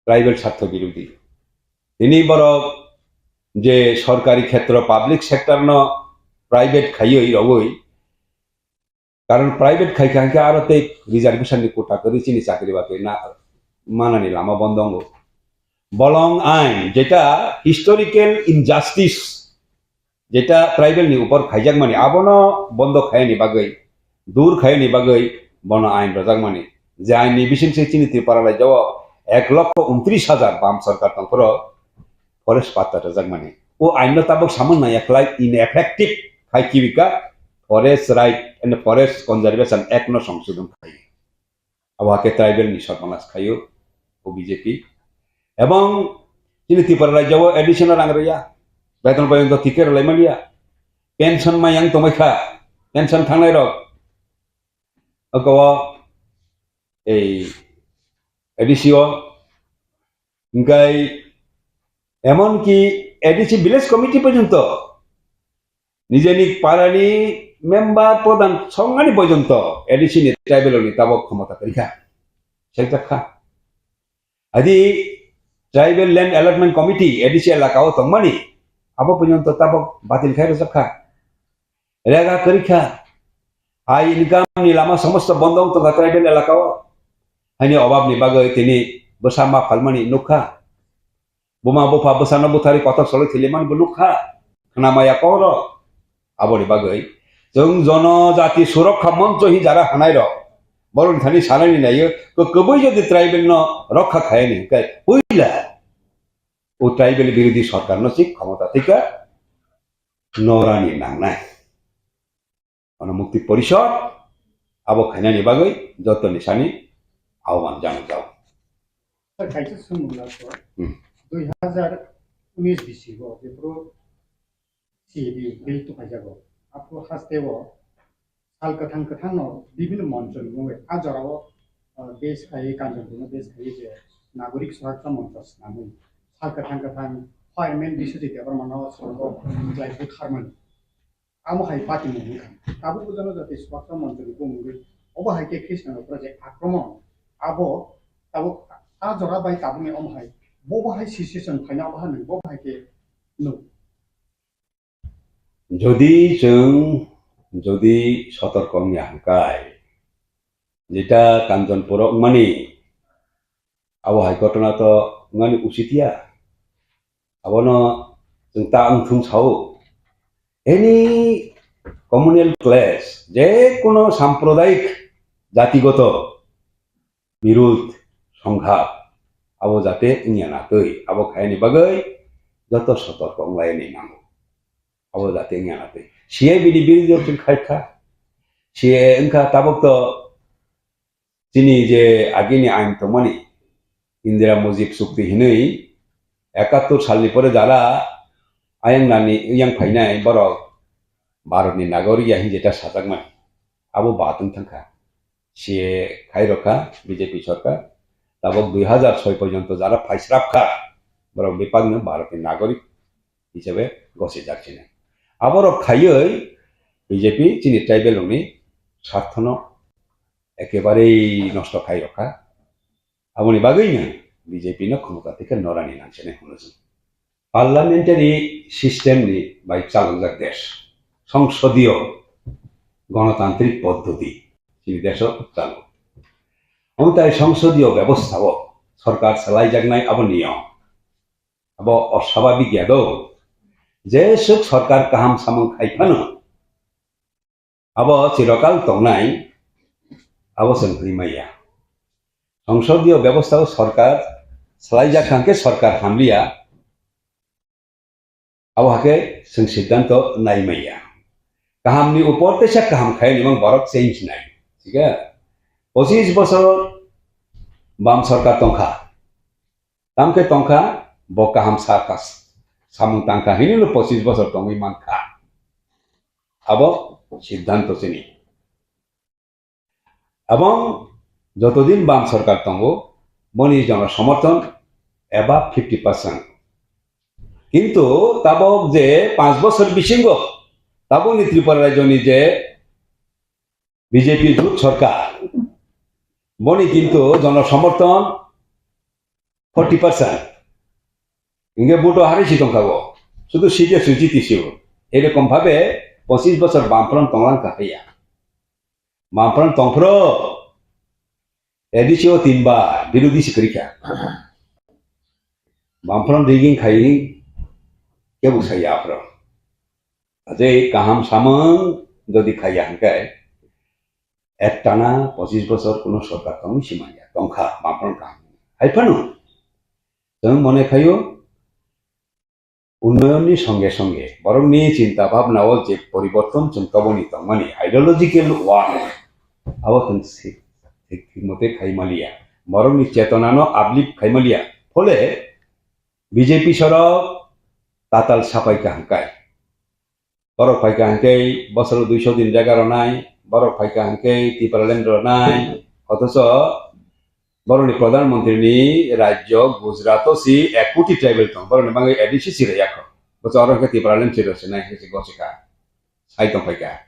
tribal sartho birodhi. Tini borok je sorkari khetro, public sector no private khaiwi rogwi, karon private khaikha hwnkhe aro tei reservation ni quota kwrwi chini chakri bakri na manani lama bondo wngo. Bolong ain jeta historical injustice jeta tribal ni upor khaijakmani, abono bondo khaiyani bagwi, dur khaiyani bagwi bono ain rojakmani. Je ain ni bising se chini Tripura rajyo o ek lokho untris hajar bam sorkar tongphuru forest patta rojakmani. O ain no tabuk samung naiya khlai ineffective khai kibika Forest Right and Forest Conservation Act no songsodon khai. Abo hakhe tribal ni sorbanas khaio o B J P. Ebong chini Tripura rajyo o additional rang rwya. Beton porjonto thike rwlai manya. Pension mayang tongbai kha. Pension thangnai rok. Oko o ei A D C o hingkai emon ki A D C village committee porjonto nijeni parani member pradhan songani porjonto A D C ni tribal ni tabok khomota kwrwi kha, seljak kha. Adi tribal land allotment committee A D C elaka o tongmani abo porjonto tabok batil khai rwjak kha, rega kwrwi kha. Hai income ni lama somosto bondo wng tongkha tribal elaka o. Haini obab ni bagwi tini bwsa ma phalmani nukha. Buma bupha bwsano butharwi kothok solwi thwilaimani bo nukha, khwnamaya kok rok. Aboni bagwi chwng Jonojati Surokha Moncho hi jara hanai rok, borokni thani sanani naiyo, kwbwi jodi tribal no rokha khayani hwnkhe puila o tribal birodhi sorkar no se khomota thika norani nangnai. Ganamukti Porishod abo khainani bagwi jotoni sani ahoban jangjao. Sir, kaisa swngmung last o, Hmm. dui hazar unis bisingo jephru C A A bill tubaijago, aphuru hasteo sal kwthang kwthangno bibhinno monchoni mungwi a jorao, uh, base khaiwi Kanchanpurno base khaiwi je Nagorik Suraksha Moncho swnamwi sal kwthang kwthang Fireman Biswajit Debbarma no sorogo kwlai butharmani. Amo hai party ni wngkha. Tabuk o jano jati swbaksa monjori bumungwi obo hai khe Khristan rok je akromon abo tabuk a jora bai tabukni omo hai bobo hai situation phaina obo hai nang bobo hai khe nuk. Jodi chwng jodi sotorko wngya hwnkhe, jeta Kanchanpuro wngmani, abo hai ghotona to wngmani usit ya. Abono chwng ta wngthung sao. Any communal clash, je kono sampradayik jatigoto birud, songha, abo jate wngya na twi, abo khaini bagwi joto sotorko wnglaini nango. Abo jate wngya na twi. C A bini birudh rok chwng khai kha. C A wngkha tabuk to chini je agini ain tongmani Indira Mujib chukti hinwi ekattor salni pore jara ayang nani yang phainai borok Bharatni nagorik ya hinwi jeta sajakmani. Abo batwng thangkha. C A khai rokha B J P sorkar. Tabuk dui hazar soi porjonto jara phaisrapkha. Borok bebakno Bharatni nagorik hisabe gosijak sini. Aborok khaiwi B J P chini tribal rokni sarthono ekebarei nosto khai rokha. Aboni bagwino B J P no khumukha tei khe norani nangsinai hwnwi chwng. Parliamentary system ni bai chalokjak desh, songsodiyo gonotantrik poddoti chini desho chalo. Omo tai songsodiyo bebostha o sorkar salaijaknai abo niyom. Abo oswababik ya do. Jeswk sorkar kaham samung khai phano, abo chirokal tongnai, abo chwng hwnwi maya. Songsodiyo bebostha o sorkar swlaijak kha hwnkhe sorkar hamliya, abo hakhe chwng siddhanto nai maya. Kahamni upor teisa kaham khai nimang borok change nai. Thik khe? Pochis bosor bam sorkar tongkha. Tamkhe tongkha, bo kaham sa kha, samung tangkha hinwi no pochis bosor tongwi mankha. Abo siddhanto chini. Abong jotodin bam sorkar tongo, boni jono somorthon above fifty percent. Kintu tabok je panch bosor bisingo tabokni Tripura rajyoni je B J P jut sorkar, boni kintu jono somorthon forty percent. Inge buto hari si tongkha go. Sudu sijak suji tisiu. Erokom bhabe pochis bosor Bamfront tonglang kha ya. Bamfront tongphro A D C o tinba birodhi si kwrwi kha. Bamfront rigging khai kebo saya aphro. Ajai kaham samung jodi khaiya hwnkhe, ektana pochis bosor kuno sorkar tongwi simanya, tongkha, bamphano kaham. Hai phano, chwng mone khaio, unnoyonni songe songe, borokni chinta bhabna o je poriborton chwng toboni tongmani, ideological war, abo chwng si-, thik, thik mote khai maliya. Borokni chetonano uplift khai maliya. Phole B J P sorok tatal sapai kaham kai. Borok phaikha hwnkhe bosoro duiso din jaga rwnai, borok phaikha hwnkhe Tipraland rwnai, othocho borokni Pradhan Mantri ni rajyo Gujarat o si ek koti tribal tong, borokni bagwi A D C si rwya kho. Bocha oro hwnkhe Tipraland si rwsinai hwnkhe si gosikha. Sai tong phaikha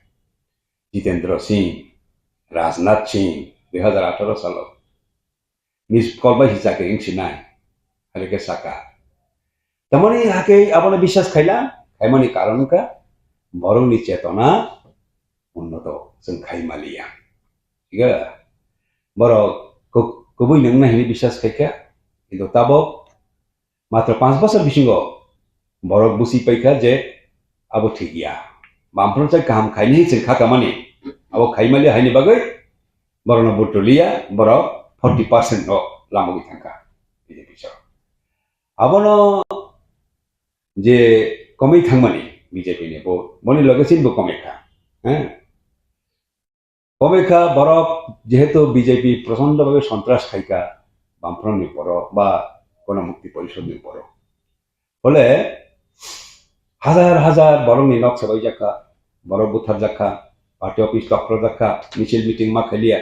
Jitendra Singh, Rajnath Singh, dui hazar atharo salo. Miss call bai si chakri wng sinai, hai khe saka. Tamoni hakhe abono biswas khaila, khaimani karon wngkha borokni chetona unnoto chwng khai maliya. Thik khe? Borok ku-, kubui nangna hini biswas khaikha, kintu tabok matra panch bosor bisingo borok busi paikha je abo thik ya. Bamphano chai kaham khaini chwng kha kamani. Abo khai maliya haini bagwi borokno vote rwliya, borok forty percent no lamogwi thangkha B J P sorok. Abono je komwi thangmani B J P ni vote, boni loge chini bo komwi kha. He? Komwi kha borok jehetu B J P prochondo bhabe sontras khaikha, Bamfront ni borok ba Ganamukti Porishod ni borok. Phole hajar hajar borokni nok sabaijak kha, borok butharjak kha, party office tokrojak kha, misil meeting ma khailiya.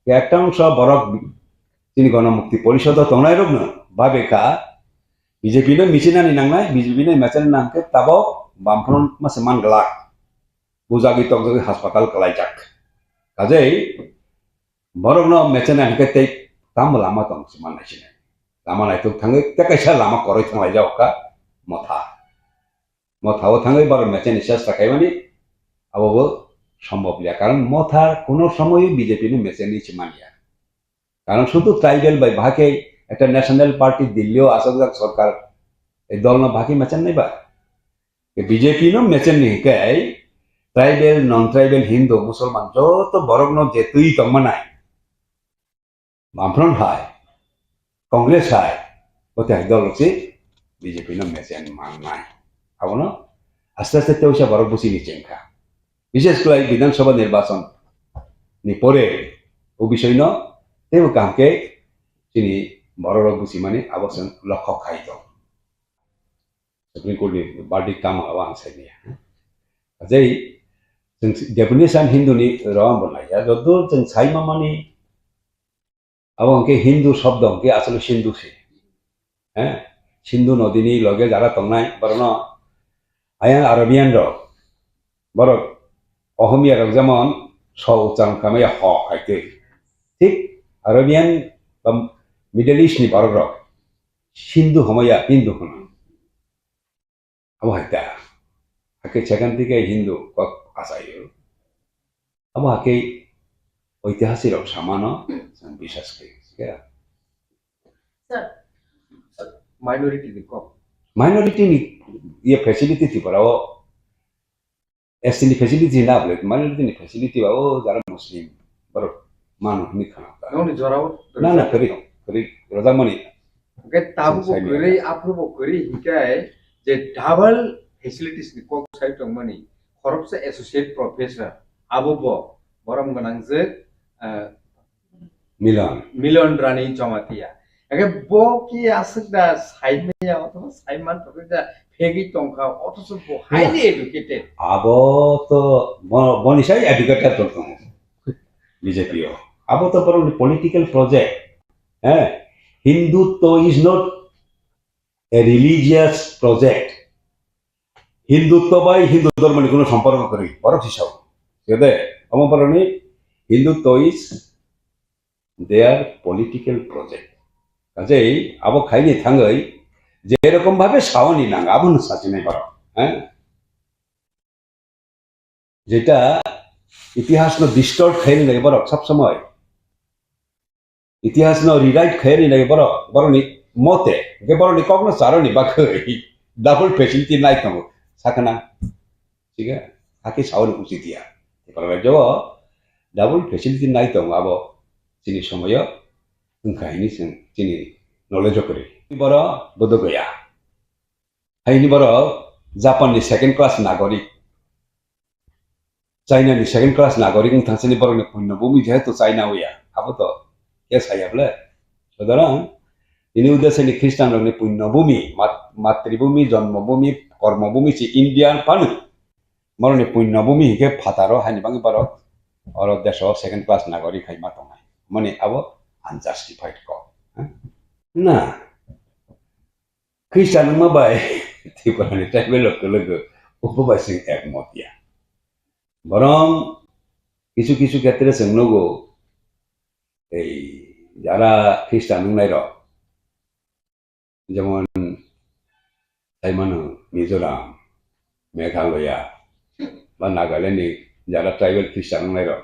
Ekta wngsa borok chini Ganamukti Porishod o tongnairokno babe kha, B J P no michinani nangnai, B J P no mechenani nangkhe tabok Bamfront mase man glak. Bujagwi tokjagwi haspatal kwlaijak. Kajei borokno mechenani hwnkhe tei tamo lama tong se man naisinai. Lama naitok thangwi tei kaisa lama koroi thanglaijak kha Motha. Motha o thangwi borok mecheni chesta khaimani abo bo sombhob ya. Karon Motha kuno somoy B J P ni mecheni se manya. Karon sudu tribal bai bahai khe ekta national party Delhi o asokjak sorkar, ei dol no bahai khe mechen nai ba? B J P no mechen ni hwnkhe tribal, non tribal, Hindu, Musulman joto borok no je twi tong manai. Bamfront hai, Congress hai, bo tei hai dol rok se B J P no mechen mannai. Abono aste aste tei uaisa borok buchini chengkha. Bishes kwlai Bidhan Sabha nirbachon ni pore o bisoi no teibo kaham khe chini borok rok buchimani abo chwng lokhok khai tong. Supreme Court ni verdict tamo abo ang sai maya. Ajai chwng definition Hindu ni rom bo nai ya, joto chwng sai mamani abo hwnkhe Hindu shobdo hwnkhe asole Sindhu se. He? Sindhu nodi ni loge jara tongnai borokno ayang Arabian rok, borok Ohomia rok jemon so uchcharon khamaya ho hai twi. Thik Arabian ba Middle East ni borok rok Sindhu homaya Hindu hono. Abo hai ta. Hakhe second thike Hindu kok achaio. Abo hakhe oitihasik rok samano chwng biswas khe. Sir, minority ni kok. Minority ni ye facility Tripura o S T ni facility na bole minority ni facility ba o jara Muslim borok mano hini khana ta. Noni jorao. Na, na, kwrwi, kwrwi rojak mani. Hwnkhe tabuk bo Sai kwrwi, maya. Aphuru bo kwrwi hinkhe je double facilities ni kok sai tongmani, khoroksa associate professor, abo bo borom gwnangjak, ah, Milan. Milan Rani Jamatia. Hwnkhe bo ki aswk da sai maya, othoba sai man thokjak phegwi tongkha, othoso bo highly educated. Abo to bo-, boni sai educated tong tongo. B J P o. Abo to borokni political project. Eh, Hindutva is not a religious project. Hindutva bai Hindu dhormo ni kuno somporko kwrwi. Borok si sao. Jede, omo borokni Hindutva is their political project. Kajei abo khaini thangwi je rokom bhabe saoni nang abo no sachinai borok. Eh? Jeta itihas no distort khaini nai borok sab somoi. Itihas no rewrite khaini nai borok, borok ni mote, ke borok ni kok no charoni bagwi double facility nai tongo. Sakana. Siga, hake saoni uchi dia. Borok rajyo double facility nai tongo abo chini somoyo wngkha hini chwng chini knowledge o kwrwi. Borok bodo gaya. Haini borok Japan ni second class nagorik. China ni second class nagorik wng thang sini borok ni punno bumi jehetu China wya. Abo to ke saya ble. Sudarang ini ude sini Christian rok ni punno bumi, mat-, matribumi, jonmo bumi, kormo bumi si India panu. Borok ni punno bumi hike phataro haini bangwi borok oro deso second class nagorik hai ma tongnai. Mani abo unjustified kok. Na. Christian wngma bai Tripura ni tribal rok kwlwgo, obo bai chwng ekmot ya. Borong kisu kisu khetre chwng nugo, ei jara Christian wngnai rok, jemon sai mano Mizoram, Meghalaya, ba Nagaland ni jara tribal Christian wngnai rok,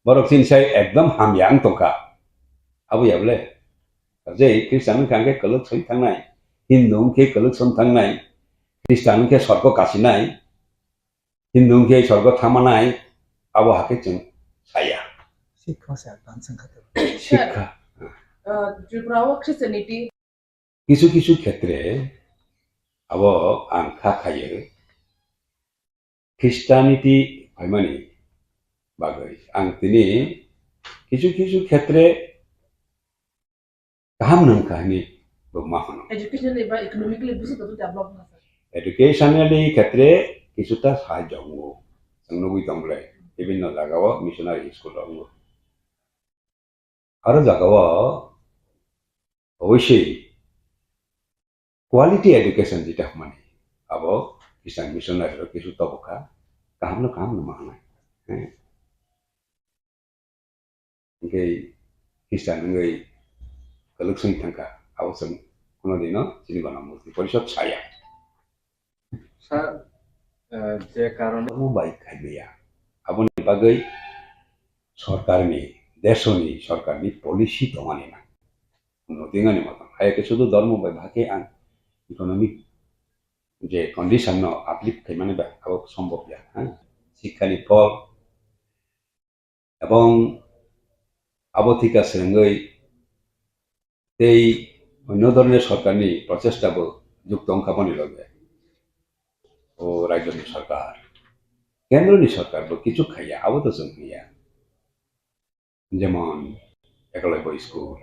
borok chini sai ekdom hamya wng tongkha. Abo ya bole? Je Christian wngkha hwnkhe kwlwk soi thangnai, Hindu wngkhe kwlwk song thangnai, Christian wngkhe sorgo kasinai, Hindu wngkhe sorgo thamanai, abo hakhe chwng saya. Sikha se advance wngkha to. Sikha. Uh, Tripura o Christianity. Kisu kisu khetre abo ang kha khayo. Christianity phaimani bagwi ang tini kisu kisu khetre kaham nang kha hwnwi bo ma hwno. Educationally ba economically busi to develop na sir. Educationally khetre kisuta sahajyo wngo. Chwng nugwi tong bwlai bibinno jagao missionary school rok wngo. Aro jagao obosoi quality education jeta hwnmani, abo Christian missionary rok kisu tobokha, kaham no kaham no manai. He. Hingke Christian wngwi kwlwk swngwi thangkha, abo chwng kheno dino chini gana murti porishod saya. Sir, eh, je karon Omo bai khaimaya. Aboni bagwi sorkarni, desoni sorkarni policy tongani na. Unnoti wngani motom. Hai khe sudu dhormo bai bhakhe ang economic je condition no uplift khaimani ba abo sombhob ya, ha? Sikhani phol, Ebong abo thika srengwi tei onno dhoroner sorkarni prochesta bo jukto wngkha boni loge. O rajyoni sorkar, kendroni sorkar bo kichu khaiya, abo to chwng hiya. Jemon Ekalobya school,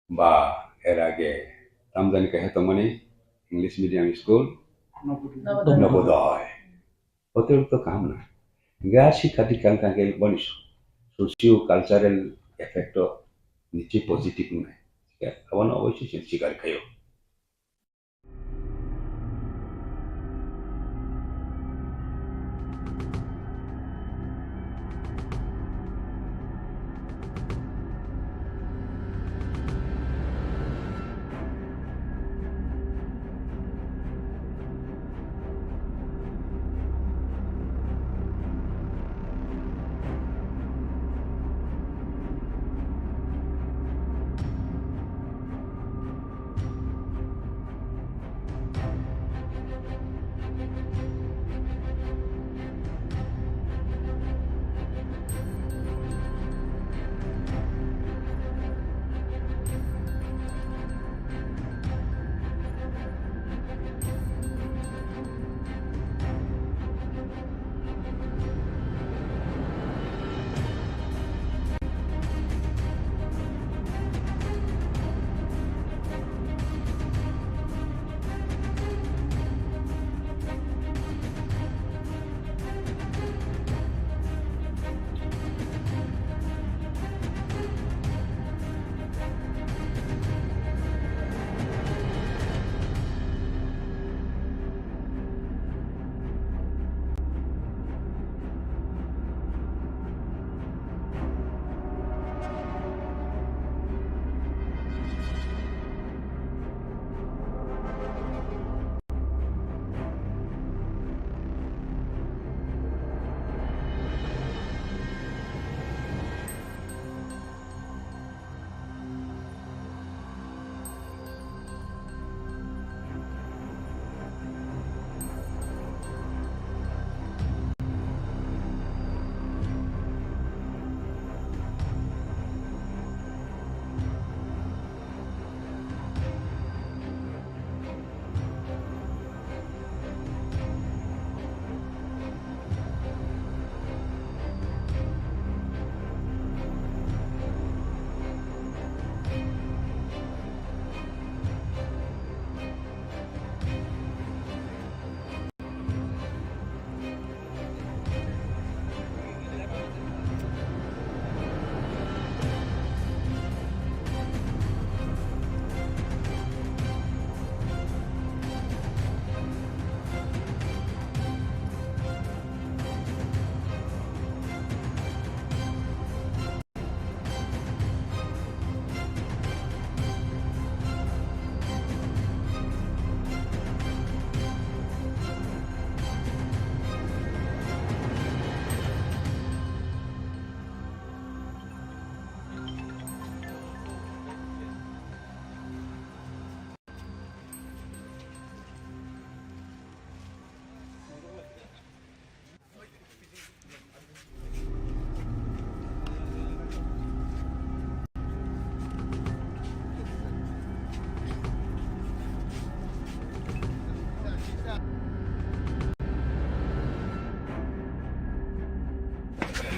ba er age tamjani kaisa tongmani English medium school, Navodaya. Navodaya. Hotel to kaham na. Ga sikha dikha wngkha khe boni socio cultural effect o niche positive wngnai. Abono oboisoi chwng sikar khaio.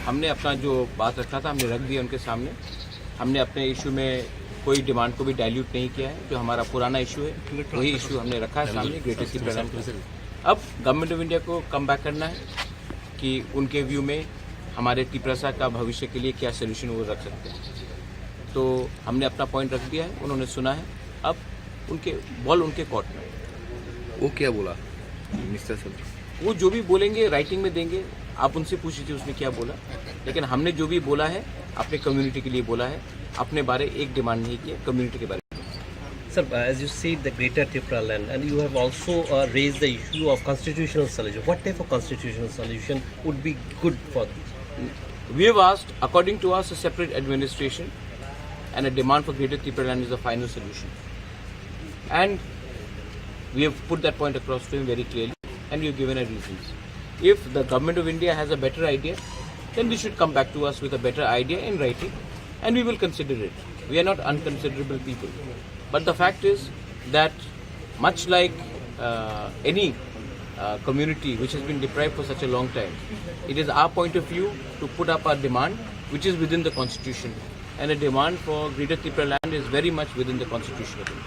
हमने अपना जो बात रखा था, हमने रख दिया उनके सामने। हमने अपने इशू में कोई डिमांड को भी डाइल्यूट नहीं किया है। जो हमारा पुराना इशू है, वही इशू हमने रखा है सामने, ग्रेटर सिटी प्रेजेंट। अब गवर्नमेंट ऑफ इंडिया को कम बैक करना है कि उनके व्यू में हमारे तिपरासा का भविष्य के लिए क्या सॉल्यूशन वो रख सकते हैं। तो हमने अपना पॉइंट रख दिया है, उन्होंने सुना है। अब उनके बॉल उनके कोर्ट में। वो क्या बोला मिस्टर सर? वो जो भी बोलेंगे राइटिंग में देंगे, आप उनसे पूछ लीजिए उसने क्या बोला। लेकिन हमने जो भी बोला है, अपने कम्युनिटी के लिए बोला है, अपने बारे एक डिमांड नहीं किया कम्युनिटी के बारे में। Sir, uh, as you see the Greater Tipraland, and you have also uh, raised the issue of constitutional solution. What type of constitutional solution would be good for this? We have asked, according to us, a separate administration and a demand for Greater Tipraland is the final solution. And we have put that point across to him very clearly, and we have given our reasons. If the government of India has a better idea, then they should come back to us with a better idea in writing, and we will consider it. We are not unconsiderable people. But the fact is that, much like uh, any uh, community which has been deprived for such a long time, it is our point of view to put up our demand, which is within the constitution. And a demand for Greater Tipraland is very much within the constitution of India.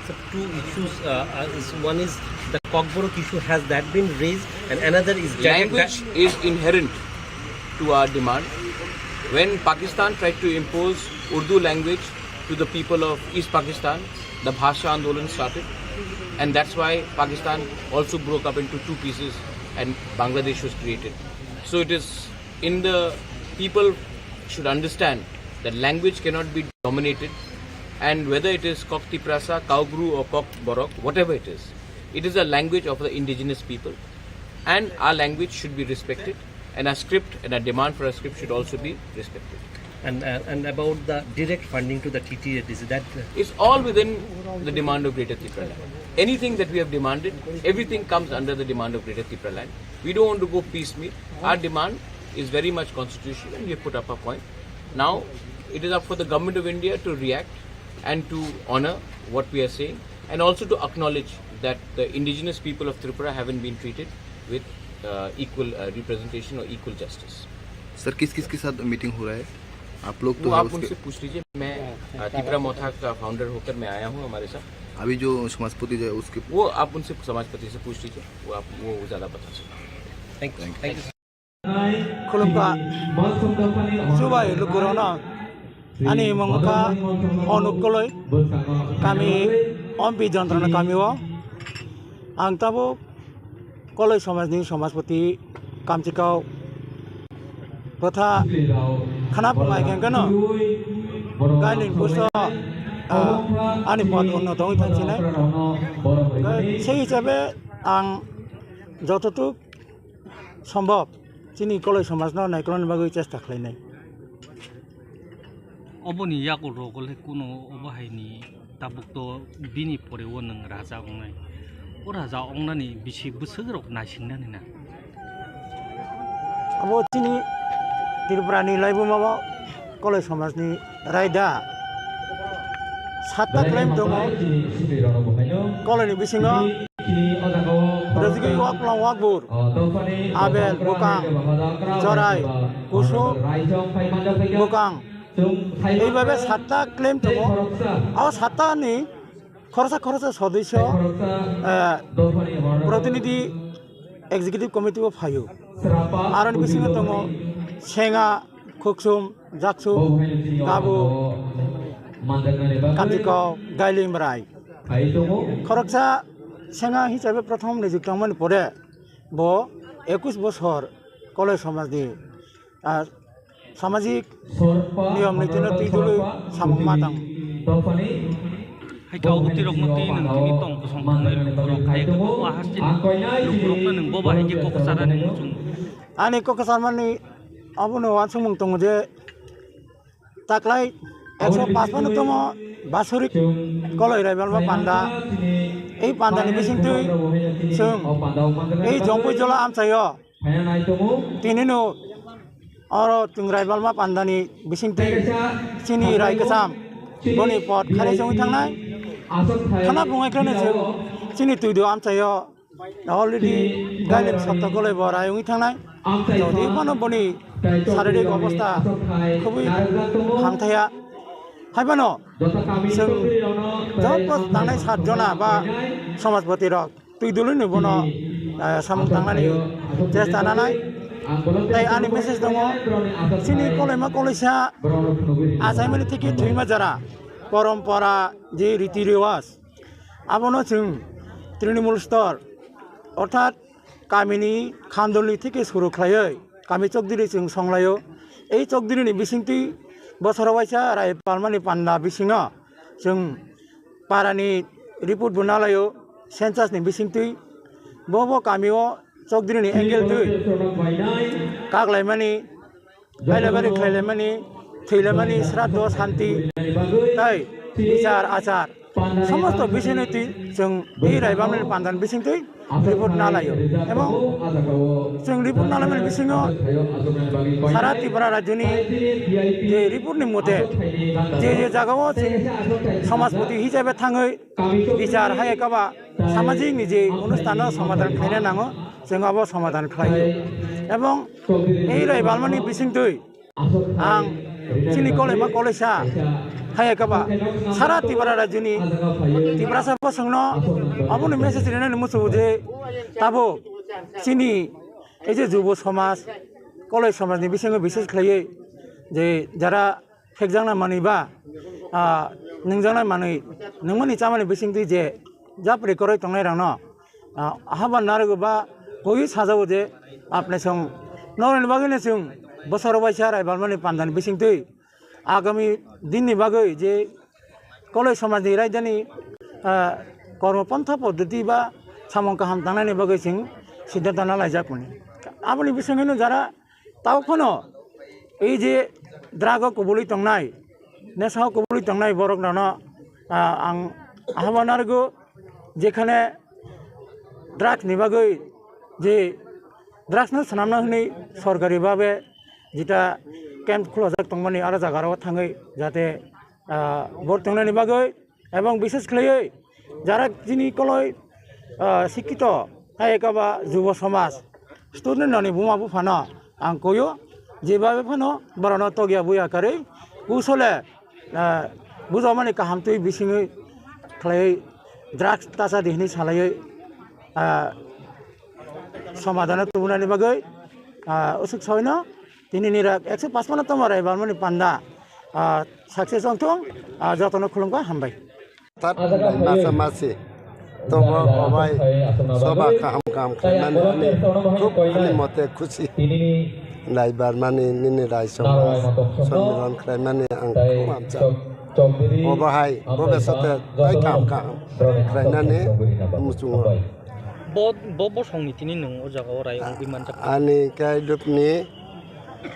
So two issues. Uh, uh, is one is the Kokborok issue, has that been raised, and another is direct Language is inherent to our demand. When Pakistan tried to impose Urdu language to the people of East Pakistan, the Bhasha Andolan started, and that's why Pakistan also broke up into two pieces and Bangladesh was created. So it is in the people should understand that language cannot be dominated, and whether it is Kok Tiprasa, Kaubru or Kok Borok, whatever it is, it is a language of the indigenous people, and our language should be respected, and our script and our demand for a script should also be respected. And, uh, and about the direct funding to the T T A D C, that, uh, It's all within the demand of Greater Tipraland. Anything that we have demanded, everything comes under the demand of Greater Tipraland. We don't want to go piecemeal. Our demand is very much constitutional, and we have put up a point. Now, it is up for the Government of India to react and to honor what we are saying, and also to acknowledge that the indigenous people of Tripura haven't been treated with uh, equal uh, representation or equal justice. Sir, किस किस के साथ मीटिंग हो रहा है? आप लोग तो वो है आप उसके उनसे पूछ लीजिए। मैं अ, तिपरा मोथा का फाउंडर होकर मैं आया हूँ हमारे साथ। अभी जो समाजपति जो है उसके वो आप उनसे समाजपति से पूछ लीजिए, वो आप वो ज़्यादा बता सकते हैं। Thank you. Thank you. Khulumkha. Chubai lukurokno. Ani mung wngkha Onuk Koloi, kami Ompi Jontrona kami o. Ang tabuk Koloi somajni somajpati kamchikao bwtha khana bungai khe keno gailing puso, ah, ani pod unno tongwi thangsinai. Sei hisabe ang jototuk sombhob chini Koloi somajno naikolna bagwi chesta khlainai. Oboni yago rogol hai kuno obo haini tabuk to bini pore o nwng raja ongnai. O raja ongnani bisi bwswk rok naisingnani na. Abo chini Tripura ni laibuma o Koloi somajni raida satta claim tongo. Koloi ni bisingo Rajigwi Waklang Wakbur, Abel, Bukang, Jorai, Kusuk, Bukang. Eibabe satta claim tongo. O satta ni khoroksa khoroksa sodisyo, eh, protinidhi executive committee o phaio. Aroni bisingo tongo Senga, Khuksum, Jaksu, Gabu, Kamjikao, Gailim Rai. Khoroksa Senga hisabe prothom nijyukti wngmani pore bo ekush bosor Koloi somajni, ah, samajik niyom nitino twi dului samung ma tang. Hai ka uti rokno twi nang tini tong kosong tongnai lukurok hai ka bo ahas chini lukurokno nang bo bahai khe kok charani muchung. Ani kok charmani abono wansukmung tongo je taklai ekso paanch phano tongo Basurik Koloi Raibalma panda. Ei pandani bisingtwi chwng ei Jongpui Jola amchaio tinino oro chwng Raibalma pandani bisingtwi chini Rai Kwcham boni pot kharwi chongwi thangnai. Khana bungaikhwlano chwng chini Twidu amchaio already gailing sopta Koloi bo rai wngwi thangnai. Jodi phano boni saririk obostha khubui hamthaya. Hai phano chwng joto tangnai sat jona ba somajpati rok twi dului ni bono, eh, samung tangnani chesta nanai. Tai ani message tongo, chini Koloima Koloisa achaimani thiki thwima jora, porompora, je riti rewaj, Abono chwng Trinamool stor, orthat kamini khandolni theke suru khlaiwi kami chokdiri chwng songlaio. Ei chokdirini bisingtwi bosoro waisa rai palmani panda bisingo chwng parani report bo nalaio, census ni bisingtwi bo bo kamio chokdirini angle twi kaklaimani, kailaibari khlailaimani, thwilaimani, sraddho, santi, tai bichar, achar, somosto bisingni twi chwng tei rai bamni pandan bisingtwi report nalaio. Ebong chwng report nalaimani bisingo sara Tripura rajyoni je report ni mote je je jagao chwng samajpati hisabe thangwi bichar hai ekaba samajik ni je onusthan no somadhan khlaina nango, chwng abo somadhan khlai. Ebong ei rai balmani bisingtwi ang chini kolema kolaisa hai ekaba sara Tripura rajyoni Tiprasa bosongno aboni message rinani muchungo je tabo chini ei je jubo somaj, koloi somajni bisingo bises khlaiwi je jara phekjaknai manwi ba, ah, nungjaknai manwi, nungmani chamani bisingtwi je japri kwrwi tongnairokno, ah, haba narwgo ba koi sajao je apni song norokni bagwino chwng bosor waisa rai balmani pandani bisingtwi agami dinni bagwi je koloi somajni raidani, ah, kormo pontha poddoti ba samung kaham tangnaini bagwi chwng siddhanto nalaijakmani. Aboni bisingwino jara tao phano ei je drug o kubului tongnai, nesha o kubului tongnai borok rano, ah, ang ahama narwgo, jekhane drugs ni bagwi je drugs no swnamna hwnwi sorkari babe jeta camp khulojak tongmani aro jaga rok thangwi jate, ah, bor tongnani bagwi. Ebong bishes khlaiwi jara chini koloi, ah, sikkito, hai ekaba jubo somaj, student rokni buma buphano ang koyo, jebabe phano borokno tokya buya karwi kusole, ah, bujamani kaham twi bisingwi khlaiwi drugs tacha di hwnwi salaiwi, ah, somadhano tubunani bagwi, ah, usuk soino tini ni rak ekso pachpano tongma rai balmani panda, ah, success wngthung, ah, jotono khulumkha, hambai. Tat masa masi tobo obai soba kaham kaham khlaimani ani khub ani mote khusi. Rai barmani nini rai soba sommiron khlaimani ang khub hamjak. Obo hai bobe sote tai kaham kaham khlainani muchungo. Bo, bo bosongni tini nwng o jagao rai wngwi manjak. Ani khe Dupni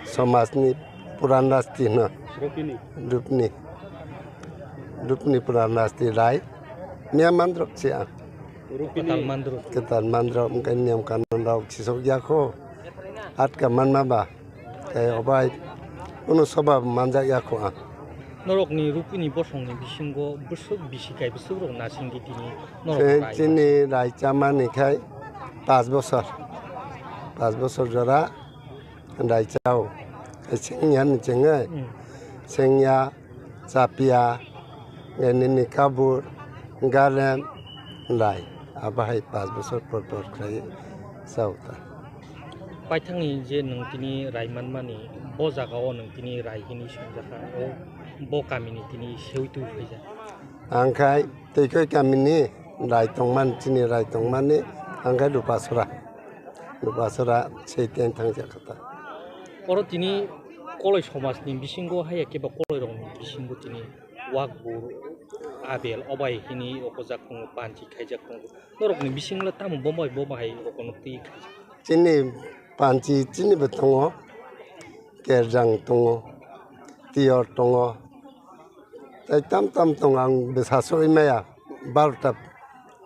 somajni puran rasti hino. Rupini. Dupni. Dupni puran rasti rai. Miya mandrok si ang. Rupini. Kwtal mandrok. Kwtal mandrok, wngkha niyam kanun rok sisok ya kho. Atka manma ba. Tei obai kunu soba manjak ya kho ang. Norokni Rupini bosongni bisingo bwswk bisi kai bwswk rok nasingdi tini norok. Chini rai chamani khai pas bosor. Pas bosor jora rai chao. Sengya ni chengwi. Hmm. Sengya, chapia, nini kabur, garem, rai. Abo hai pas bosor por por khlai chao ta. Paithakni je nwng tini rai manmani, bo jagao nwng tini rai hini swngjak kha, o bo kamini tini seui twi phaijak. Ang khai Twikoi kamini rai tongmani, chini rai tongmani, ang khai Rupasora. Rupasora sei tei thangjak kha ta. Oro tini koloi somajni bisingo haiya khe ba koloi rokni bisingo tini wakbur, abel, obai hini okojak tongo, panchi khaijak tongo. Norokni bisingo tamo bomo bai bomo hai rokno twi khaijak. Chini panchi chini bo tongo, kerjang tongo, tiyor tongo, tei tam tam tongo, ang bwsa sogwi maya barota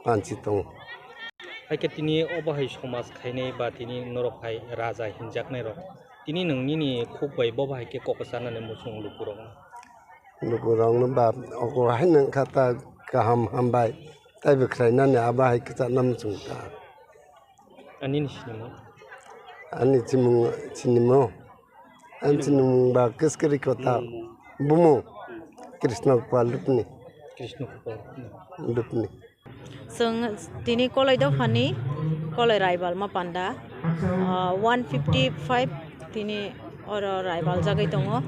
panchi tongo. Hai khe tini obo hai somaj khainai ba tini norok hai raja hinjaknai rok, tini nwng nini khuk bai bobo hai khe kok chanani muchung lukurokno. Lukurokno ba ogo haino wngkha ta kaham hambai, taibo khlainani abo hai kwchakna muchung ta. Ani ni sinimo? Ani chimung sinimo. Ani sinimung ba Kiskiri Kota. Bumu. Krishna Kupal Lupni. Krishna Kupal. Lupni. Chwng tini koloi dophani koloi raibal ma panda, ah, one fifty five tini oro raibal jagwi tongo.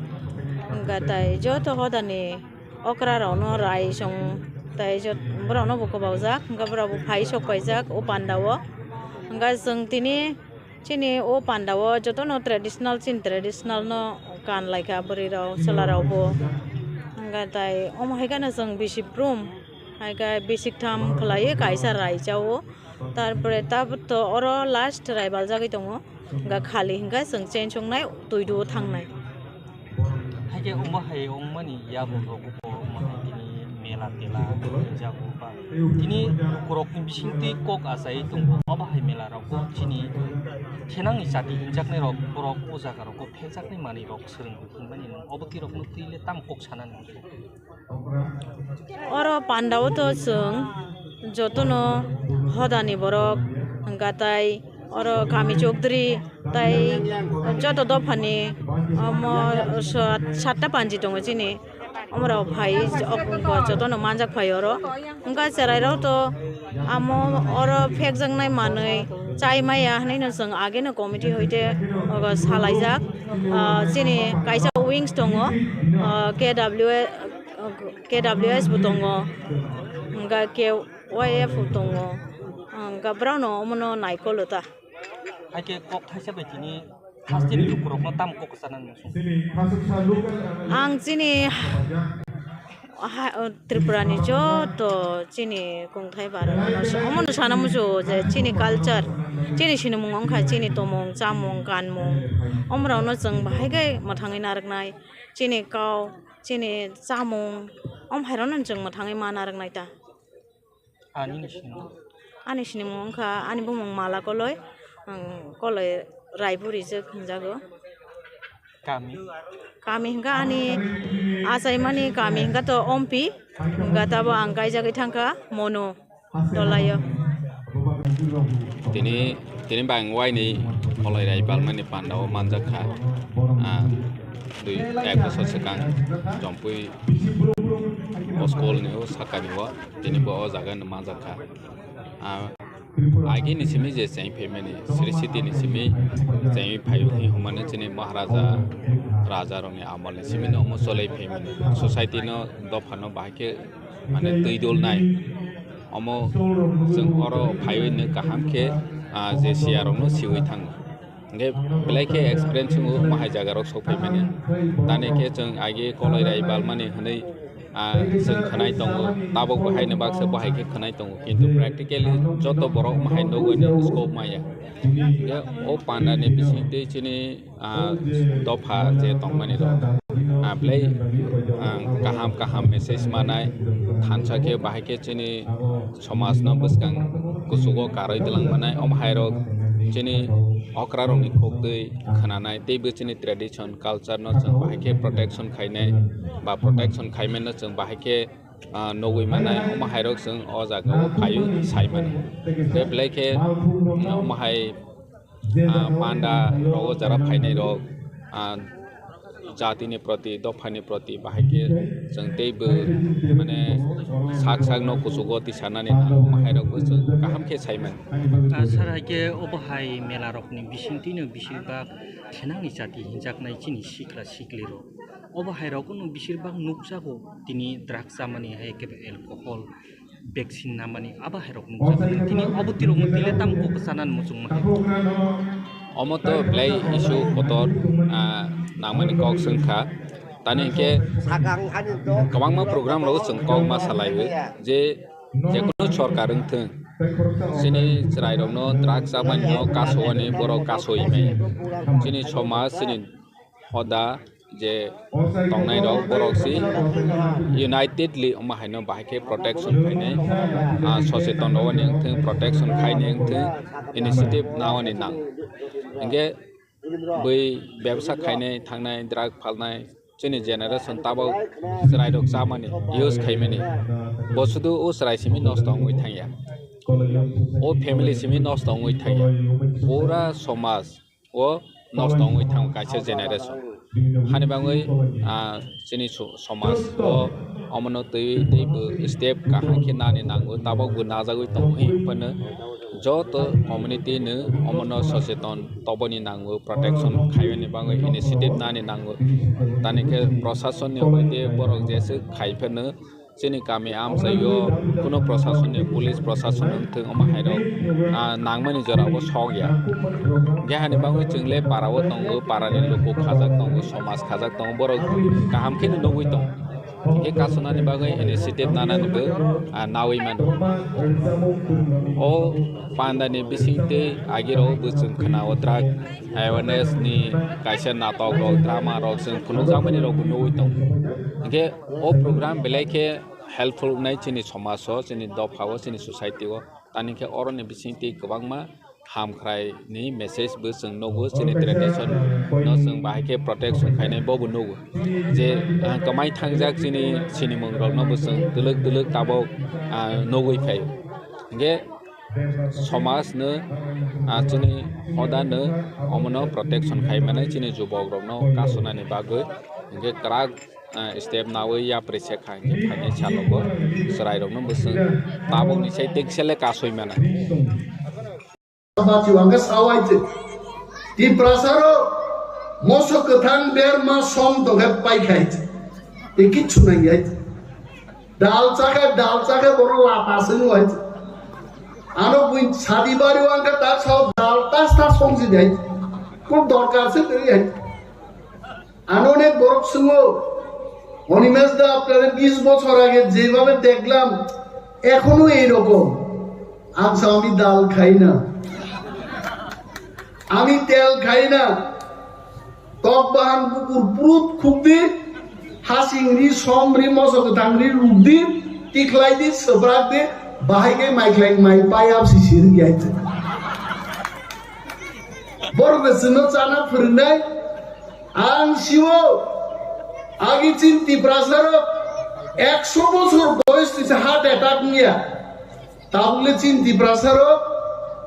Hwnkha tai joto hodani okra rokno rai chong tai jot-, Borokno bo kwbaojak, hwnkhe borok bo phai sok paijak o panda o. Hwnkhe chwng tini chini o panda o jotono traditional, chini traditional no kan laikha bwrwi rok, chwla rok bo. Hwnkhe tai omo hai kheno chwng bisi brum, hai khe bisi tham khlaiwi kaisa rai cha o. Tarpore tabuk to oro last rai baljagwi tongo. Hwnkhe khali hwnkhe chwng cheng songnai, twi duo thangnai. Haikhe omo hai wngmani yago rok bo omo hai tini mela tela hwnjago ba tini lukurokni bisingtwi kok achaiwi tongo. Omo hai mela rok bo chini thenangni chati hinjaknai rok borok o jaga rogo phenjaknai manwi rok swrwngwi hinmani nwng obo twi rokno twi le tamo kok sanani? Oro panda o to chwng jotono hodani borok, hwnkha tai oro kami chokdri tai joto dophani omo sat-, satta panji tongo chini. Omorok phai jotono manjak phai oro. Hwnkha chwrairok to amo oro phekjaknai manwi chai maya hwnwi no chwng ageno committee hoite ogo salaijak. Ah, chini kaisa wings tongo, ah, K W A, K W S bo tongo, hwnkha K Y F bo tongo, hwnkha borokno omono naikolo ta. Haikhe kok thaisa bai tini hasteni lukurokno tamo kok kwchanani muchung? Ang chini ha-, Tripura ni joto chini kongthai barok no sa-, omono sana muchungo je chini culture, chini sinimung wngkha chini tomung, chamung, kanmung, omorokno chwng bahai khe mwthangwi narwknai. Chini kau, chini chamung, omo hai rokno chwng mwthangwi ma narwknai ta. Ani ni sinimung? Ani sinimung wngkha, ani bumung Mala Koloi, ang Koloi Raiburi se hwnjago. Kami? Kami hwnkha ani achaimani kami hwnkha to Ompi, hwnkha tabo ang kaijagwi thangkha Mono Tolaio. Tini, tini bang waini Koloi Raibal mani panda o manjak kha. Ah, dui, ek bosor swkang Jompui o school ni o sakani o. Tini bo o jaga no manjak kha. Ah, agi ni simi je cheng phaimani, Sri Siti ni simi cheng phai hi humani chini Maharaja, raja rok ni amal ni simi no omo cholai phaimani. Society no dopha no bahai khe mane twi dol nai. Omo chwng oro phaiwi no kaham khe, ah, je siya rok no siwi thango. Hingke belai khe experience wngo, omo hai jaga rok sok phaimani. Tani khe chwng agi Koloi Raibal mani hwnwi, ah, chwng khwnai tongo, tabuk bo haino baksa bo hai khe khwnai tongo, kintu practically joto borok omo hai nugwi ni scope maya. Hingke o panda ni bising twi chini, ah, dopha je tongmani rok, ah, belai, ah, kaham kaham message manai, thansa khe bahai khe chini somaj no bwskang kuchugo karwi twlang manai, omo hai rok chini okra rokni khok twi khwnanai, teibo chini tradition, culture no chwng bahai khe protection khainai ba protection khaimano chwng bahai khe, ah, nugwi manai, omo hai rok chwng o jaga o phaiwi sai mano. Tei belai khe, mm, omo hai, ah, panda rogo jara phainai rok, ah, jatini proti, dophani proti bahai khe chwng teibo mane sak sak no kuchugo tisanani nango, omo hai rok bo chwng kaham khe sai mano. Ah, sir, hai khe obo hai mela rokni bising twi no bising bak thenangni chati hinjaknai chini sikla sikli rok. Obo hai rok no bising bak nukjago tini drugs chamani hai khe alcohol, vaccine namani abo hai rok nukjago. Tini obo twi rok no twi le tamo kok kwchanani muchungma hai. Omo to belai issue kotor, ah, nangmani kok swngkha. Tani hinkhe kwbangma program rogo chwng kok ma salaiwi je jekono sorkar wngthwng, chini chwrairokno drugs chamani no kasowani borok kasoi maya. Chini somaj, chini hoda je tongnai rok borok si unitedly omo haino bahai khe protection khainai, ah, socheton rogoni wngthwng, protection khaini wngthwng, initiative naoni nang. Hinkhe bui bebsa khainai thangnai, drug phalnai, chini generation tabuk chwrairok chamani, use khaimani, bo sudu o chwrai simi nosto wngwi thangya, o family simi nosto wngwi thangya, pura somaj o nosto wngwi thango kaisa generation. Hani bagwi, ah, chini so-, somaj o omono twi teibo step kaham khe nani nango, tabuk bo najagwi tongo, hwnphano joto community no omono socheton toboni nango, protection khaiyani bagwi initiative nani nango. Tani khe proshasonni hoite borok jeswk khai phano Chini kami amchaio kuno prosasonni, police prosasonni wngthung, omo hairok, ah, nangmani jorao sok ya. Hingke hani bagwi chwng le parao tongo, parani luku khajak tongo, somaj khajak tongo, borok kaham khe nugwi tongo. Hingke kasonani bagwi initiative nanani bo, ah, nawi mano. O pandani bisingtwi agirok bo chwng khwnao drug awareness ni kaisa natok rok, drama rok chwng phunukjakmani rok bo nugwi tongo. Hingke o program belai khe helpful wngnai chini somaj o, chini dopha o, chini society o. Tani khe oroni bisingtwi kwbangma hamkhrai ni message bo chwng nugo, chini tradition no chwng bahai khe protection khainai bo bo nugo. Je, ah, kwmai thangjak chini sinimung rok no bo chwng twlwk twlwk tabok, ah, nugwi phai. Hingke somaj no, ah, chini hoda no omono protection khai mani chini jubok rok no kasonani bagwi hingke kwrak, ah, step nawi yapri se kha hingke phainai salogo chwrai rok no bo chwng tabok ni sai tekse le kasoi mano. Bati wangkha sawai te. Tiprasa rok moso kwthang berma som tongkhe paikhai. E kichu nangyai. Dal chakhe, dal chakhe borok lapa sing wai. Ano bui sadi bari wangkha ta sao dal tas tas songsi dai. Kon dorkar se teri hai. Ano onek borok swngo, "Animesh da, apnare bish bochor age jeibabe deklam, ekhono ei rokom." Ang sa, "Ami dal khai na, ami tel khai na, tok bahan bukur prut khuk di, hasing ri, som ri, moso kwthang ri, ruk di, tikhlai di, swbrak di, bahai khe mai khlai mai pai ap si sir ya." Borok de chwngno chana phwrwngnai. Ang siwo, agi chini Tiprasa rok ekso bochor boyos ni se heart attack wngya. Tabukle chini Tiprasa rok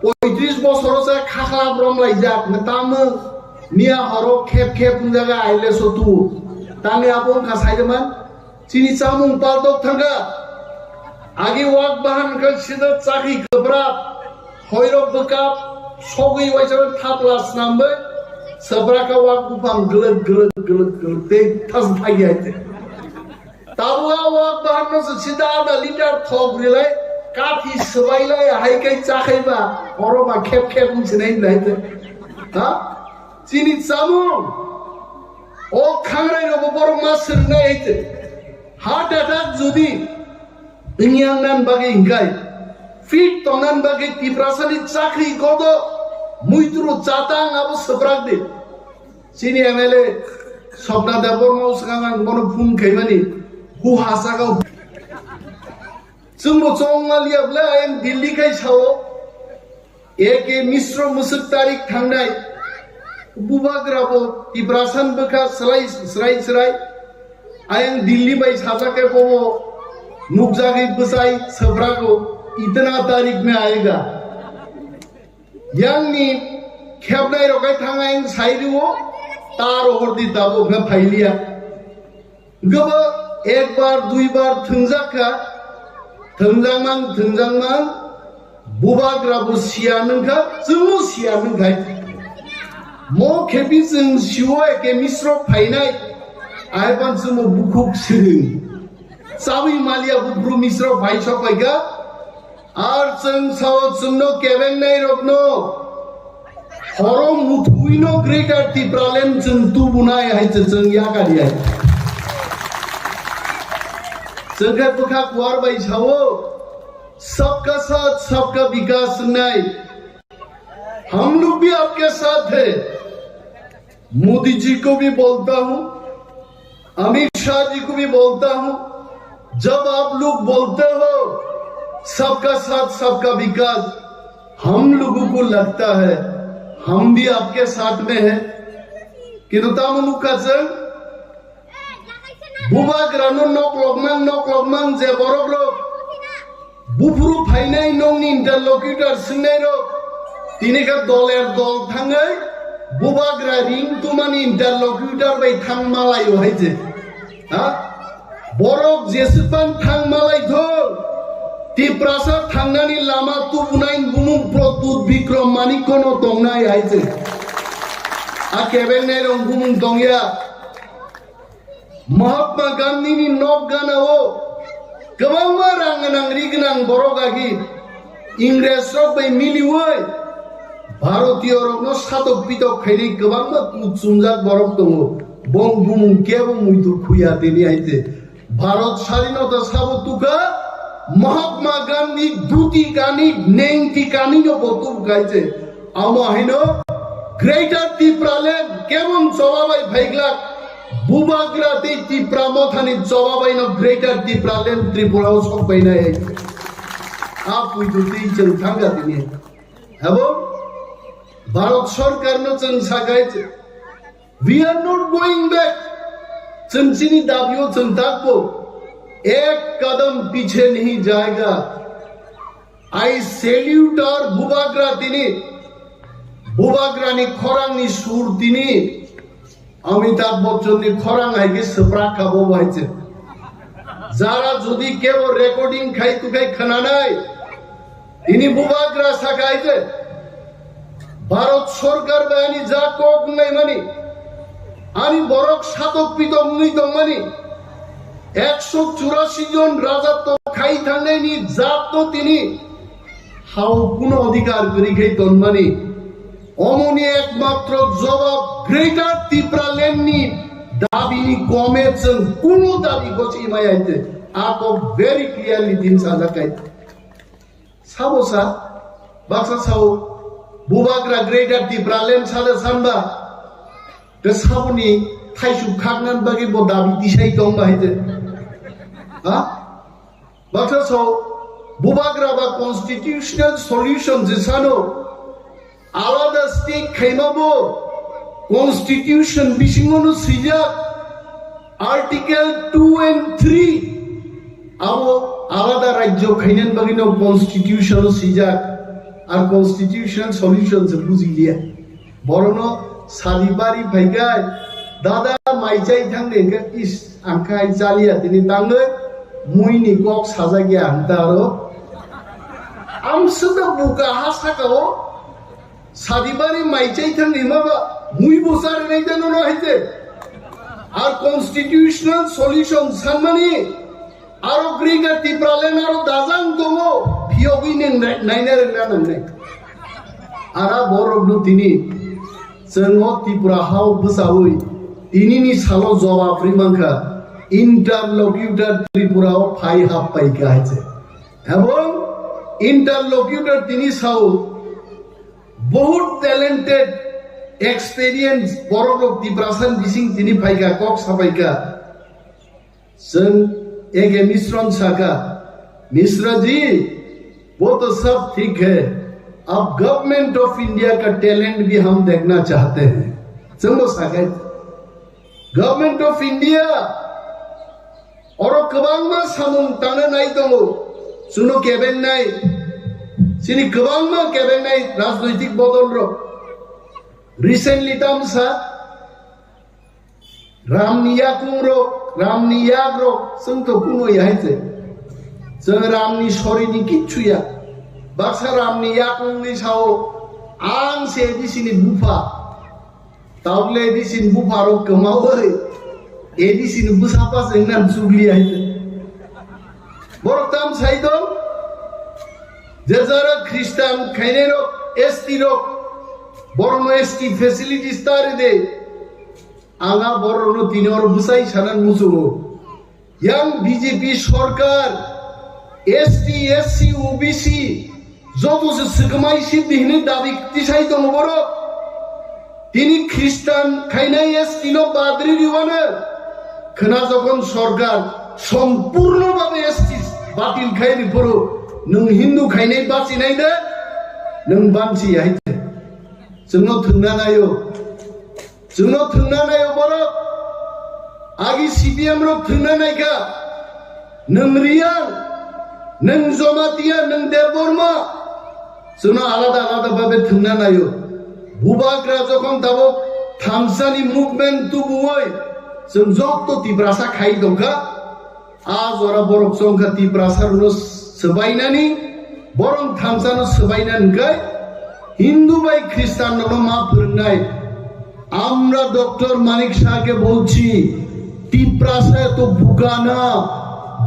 poitris bochor o se khakhlap romlaijak, tamo miya horo khep khep wngjaga aile sotu. Tangwi abo wngkha saidaman. Chini chamung paltok thangkha. Agi wak bahan wngkha sida chakhi kwbrak, hoirok bwkap, sogwi waisa thapla snamwi, swbrakha wak buphang glwk glwk glwk glwk tei thas thagi hai te. Tabuk a wak bahan no se sida ada liter thok rilai, kathi swbai lai hai kai chakhai ba, oro ba khep khep wng sinai lai te. Ha? Chini chamung. O khangrai rogo borok ma swrwngnai hai te. Heart attack jodi wngya wngnan bagwi hingkai, fit tongnan bagwi Tiprasani chakri kodo muituru chatang abo swprak di. Chini M L A Swapna Debbarma swkang ang bono phone khaimani, hu hasakao. Chwngbo chongma liya bwle ayang Delhi khai sao. A K Misro mwswk tarik thangnai. Bubagra bo Tiprasan bwkha swlai, swrai, swrai. Ayang Delhi bai sajak khe bobo nukjagwi bwsai swbrago. Itna tarik mein aayega. Yangni khepnai rok hai thang ayang sai rwo. Tar hordi tabuk na phailiya. Gobo ekbar, duibar thwngjak kha, thwngjak mang, thwngjak mang, bubagra bo siya nung kha, chwngno siya nung khai. Mo khepi chwng siwo A K Misro phainai, aipan chwngno bukhuk swrwng. Chawi maliya buphru Misro phai sok pai kha, Ar chwng sao chwngno kebengnai rokno horo muthuino Greater Tipraland chwng tubunai hai se chwng yakar ya. Chwng khe bwkha kuar bai sao, "Sabka saath, sabka vikas" wngnai. हम लोग भी आपके साथ है। मोदी जी को भी बोलता हूँ, अमित शाह जी को भी बोलता हूँ, जब आप लोग बोलते हो सबका साथ सबका विकास, हम लोगों को लगता है हम भी आपके साथ में हैं। Kintu tamo nukha chwng, bubagrano nok lokmang, nok lokmang je borok rok, buphuru phainai nokni interlocutor swngnairok, tini khe doler dol thangwi bubagra ring tumani interlocutor bai thang malaio hai je. Ha? Borok jeswkpan thang malai thung, Tiprasa thangnani lama tubunai bumung Pradyut Bikram Manikkono tongnai hai je. A kebengnairok bumung tongya. Mahatma Gandhini nok ganao Kwbangma rang gwnang ri gwnang borok agi Ingres rok bai miliwi Bharatiyo rokno satok pitok khainai kwbangma kuchumjak borok tongo. Bong bumung kebo muitu khuya tini aite. Bharat sadhinota sabo tuka Mahatma Gandhi duti kani nengti kani no botu kaite. Amo haino Greater Tipraland kebon choba bai phaiglak Bubagra tei Tipra Mothani choba bai no Greater Tipraland Tripura o sok bai nai. A puitu tei chwng thangga tini. Abo Bharat Sarkar no chwng sakai, we are not going back. Chwng chini dabi o chwng takbo ek kadam piche nahi jayega. I salute our Bubagra tini, Bubagra ni khorang ni sur tini, Amitabh Bachchan ni khorang hai khe swprak kha bo bai se. Jara jodi kebo recording khai tu khai khana nai, tini Bubagra sa khai se. Bharat Sarkar bai ani ja kok nai mani, ani borok satok pitok nui tong mani, ekso churasi jon raja to khai thangnai ni jat to tini hao kuno odhikar kwrwi khai tonmani. Omoni ekmatro jobab Greater Tipraland ni dabi ni kome chwng kuno dabi gochi maya hinte. A kok very clearly din sajak khai. Sabo sa, baksa sao, Bubagra Greater Tipraland sada sanba, ke saboni thaisuk khaknan bagi bo dabi disai tong ba hinte. Ha? Baksa sao, Bubagra ba constitutional solution je sano, alada state khaima bo constitution bisingo no swijak, Article two and three abo alada rajyo khainan bagwi no constitution o swijak, ar constitutional solution se bujiliya. Borono sadi bari phaikai, dada mai chai thang de hwnkhe, is, ang khai chaliya tini tangwi, mui ni kok sajak ya ang ta aro. Ang sida buka ha saka o, sadi bari mai chai thang ni ma ba, mui bo chari nai jano no haite. Ar constitutional solution sanmani, aro Greater Tipraland aro dajang tongo, phiyogwi neng nai-, naina rwna nangnai. Ara borok no tini, chwng o Tripura hao bwchaui, tini ni salo jobab ri mankha, interlocutor Tripura o phai hap pai kha hai se. Ebong interlocutor tini sao, bahut talented, experience borok rok Tiprasa ni bising tini phaikha, kok sapaikha. Chwng A K Misron sakha, Misra ji, wo to sab thik hai, ab Government of India ka talent bhi hum dekhna chahte hain. Chwng bo sakha, Government of India oro kwbangma samung tangna nai tongo. Chwngno kebengnai, chini kwbangma kebengnai rajnoitik bodol rok. Recently tamsa Ramni yakung rok, Ramni yak rok, chwng to kuno yahai se. Chwng Ramni sori ni kichu ya. Baksa Ramni yakung ni sao, ang se A D C ni bupha. Taule A D C ni bupha rok kwmawi, A D C ni bwsapa se nang chugli yahai se. Borok tam sai dong, je jara Christian khainai rok, S T rok, borok no S T facilities tari de. Ang a borokno tini oro bwsai sana muchungo. Yang B J P sorkar S T, S C, O B C joto se swkmai si di hinwi dabi tisai tongo borok. Tini Khristan khainai S T no badri riwano khwna jokhon sorkar sompurno babe S T batil khai ri phuru nwng Hindu khainai bachinai de nwng banchi ya hai. Chwngno thwngna naio. Chwngno thwngna naio borok. Agi C P M rok thwngna naikha. Nwng Riyang, nwng Jamatia, nwng Debbarma. Chwngno alada alada babe thwngna naio. Bubagra jokhon tabuk thamsani movement tubuwi chwng jokto Tiprasa khai tongkha. A jora borok chongkha Tiprasa rwno swbainani, borok thamsano swbainani hwnkhe Hindu bai Khristan rokno ma phwrwngnai. আমরা ডক্টর মানিক শাহকে বলছি, তিপ্রাসা এত বোকা না,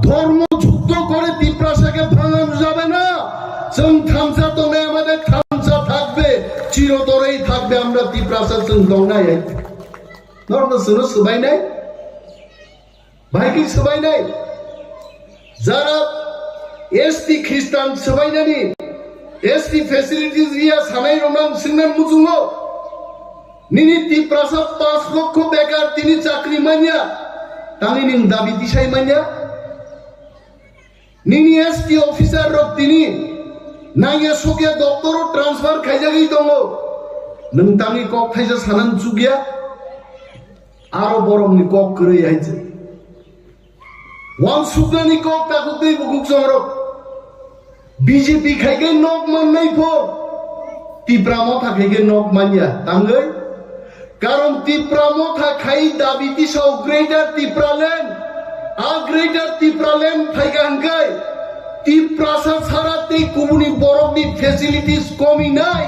ধর্ম যুদ্ধ করে তিপ্রাসাকে ভাঙানো যাবে না। চুং থামসা তো নেই, আমাদের থামসা থাকবে, চিরতরেই থাকবে। আমরা তিপ্রাসা চুং দংনাই। নর্ম সুরু সুবাই নাই, ভাইকে সুবাই নাই। যারা এসটি খ্রিস্টান সুবাই নানি, এসটি ফ্যাসিলিটিস রিয়া সানাই রোনাং সিংনান মুচুঙ্গো। Nini Tiprasa পাঁচ লক্ষ বেকার, tini chakri manya, tangwi ning dabi tisai manya. Nini S T officer rok tini nangya sokya doctor o transfer khaijagwi tongo. Nwng tangwi kok thaisa sanan chukya. Aro borokni kok kwrwi hai se. Wansuknani kok takhuk tei bukhuk chongrok. B J P khai khe nok mannai pho. Tipra Motha khai khe nok manya. Tangwi? Karon Tipra Motha khai dabi tisao Greater Tipraland. A Greater Tipraland phaikha hwnkhe Tiprasa sara tei kubuni borokni facilities komi nai.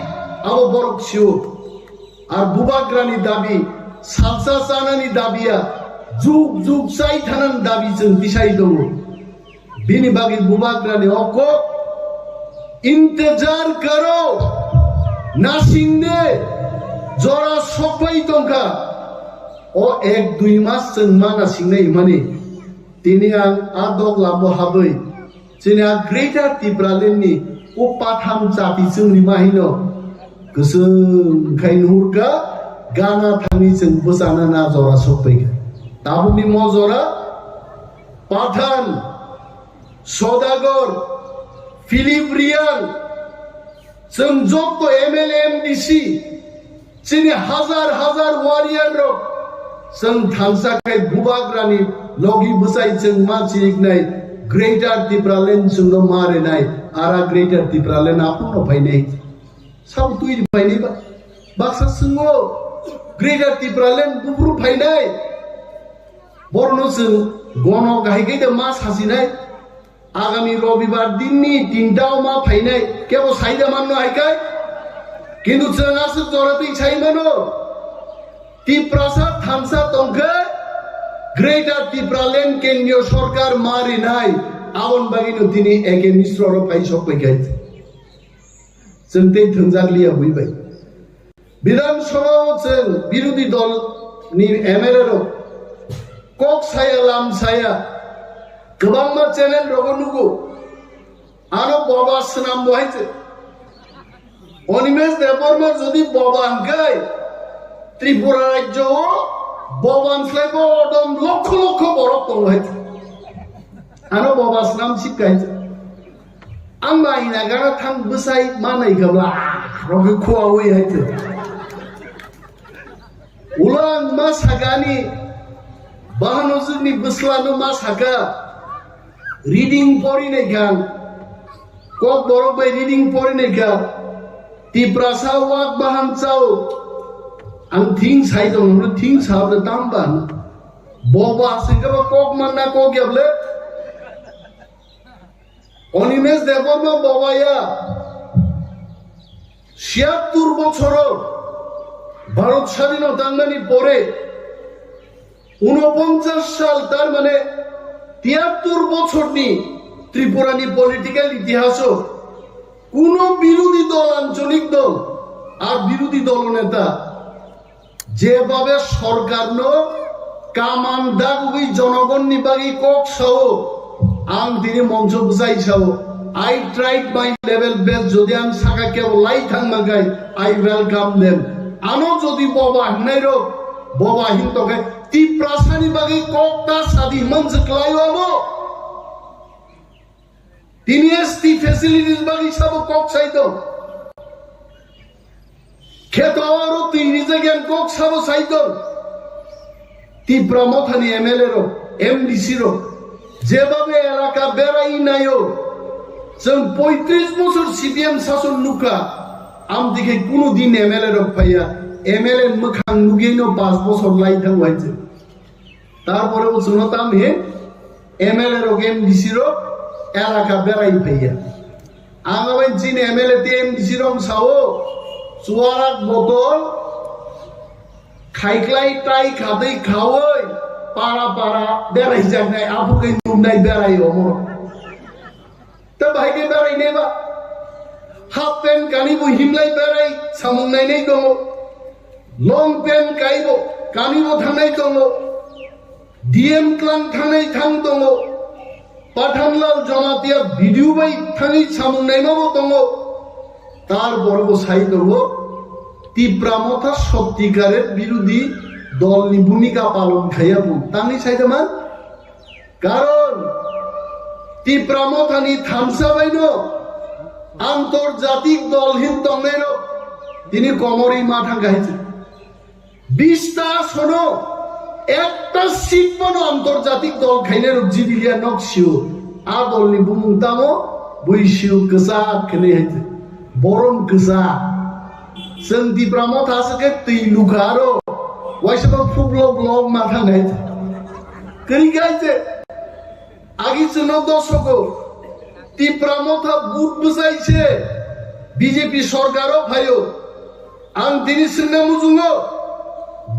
Abo borok sio. Ar bubagrani dabi, salsa chanani dabiya, juk juk chai thanani dabi chwng tisai tongo. Bini bagwi bubagrani o kok, "Intejar karo, nasing de, jora sokpai tongkha." O ek dui mas chwng ma nasingnai hwnmani, tini ang a dok labo habwi, chini a Greater Tipraland ni o patham chati chwngni ma hino kwchwng khai nuhurkha, gana thangwi chwng bwchana na jora sokpaikha. Tabukni mo jora Pathan, Sodagar, Philip Riang, chwng jotto M L A, M D C, chini hazar hazar warrior rok, chwng thansa khai bubagrani logi bwchai chwng ma chiriknai, Greater Tipraland chwngno ma rinai, ara Greater Tipraland aphurno phainai. Sabo twi phainai ba? Baksa chwngno Greater Tipraland buphuru phainai. Borno chwng gono kahai khe de ma sasinai. Agami Robibar dinni tinta o ma phainai, kebo saida manno hai kai? Kintu chwng aswk jora twi sai mano. Tiprasa thansa tongkhe Greater Tipraland kendriyo sorkar ma rinai, aboni bagwino tini A K Misra ro phai sok pai kai. Chwng tei thwngjak liya bui bai. Bidhan Sabha o chwng birodhi dol ni M L A rok kok saya lam saya kwbangma channel rogo nugo. Ano boba swnam bo hai se. Animesh Debbarma jodi boba hwnkhe Tripura rajyo o boba hwnslai bo odom lokho lokho borok tongo hai se. Ano boba swnam sip kai se. Ang ba ina gara thang bwsai manai gabla, ah, rogo khua wi hai se. Ulo ang ma sakani, bahano jwkni bwslano ma saka, reading pori nai kha, kok borok bai reading pori nai kha, Tiprasa wak bahan chao, ang thing sai tong, thing sa bwle tam ban, boba asing kha ba kok manna kok ya bwle. Animesh Debbarma bobaya siyattur bochoro Bharat sadhino tangnani pore unoponchas sal, tar mane tiyattur bochorni Tripurani political itihaso kuno birodhi dol, ancholik dol ar birodhi dol neta jebabe sorkarno kaman dagwi jonogonni bagwi kok sao, ang tini moncho bwsai sao, "I tried my level best," jodi ang saka kebo lai thang mankai, I welcome them. Ano jodi boba hinnairok, boba hin tokhe Tiprasani bagwi kok ta sadi himang je kwlaio abo. Tini S T facilities bagwi sabo kok sai tong. Kheto aro twi rijak yang kok sabo sai tong. Tipra Mothani M L A rok, M D C rok, jebabe elaka berai naio, chwng poitris bosor C P M sason nukha, amtwi khe kunu din M L A rok phaiya, M L A mwkhang nugwino panch bosor lai thango hai chwng. Tarpore bo chwngno tam he M L A rok, M D C rok elaka berai phaiya. Ang abo chini M L A tei M D C rok sao, chuarak botol khaiklai tai khatwi khaui para para berai jaknai, aphuru khe nuknai berai omo. Ta bahai khe berai neba. Half pant kani bo himlai berai samung nainai tongo. Long pant kai bo kani bo thangnai tongo. D M tlang thangnai thang tongo. Pathanlal Jamatia video bai thangwi samung naima bo tongo. Tar boro bo sai tongo. Tipra Motha sottikarer birodhi dolni bhumika palon khaiya bo. Tangwi sai tama? Karon Tipra Mothani thansa baino antorjatik dol hin tongnairok tini komorwi ma thangkha hai se. Bista sono ekta seat bono antorjatik dol khainairok jidilia nok sio. A dolni bumung tamo bui sio kwchak khenai hai se. Borom kwchak. Chwng Tipra Motha se khe twi lukha aro. Waisa bo phublo blok ma thang hai se. Kwrwi khe hai se. Agi chwngno dosogo Tipra Motha but bwsai se B J P sorkaro phaio. Ang tini swngna muchungo,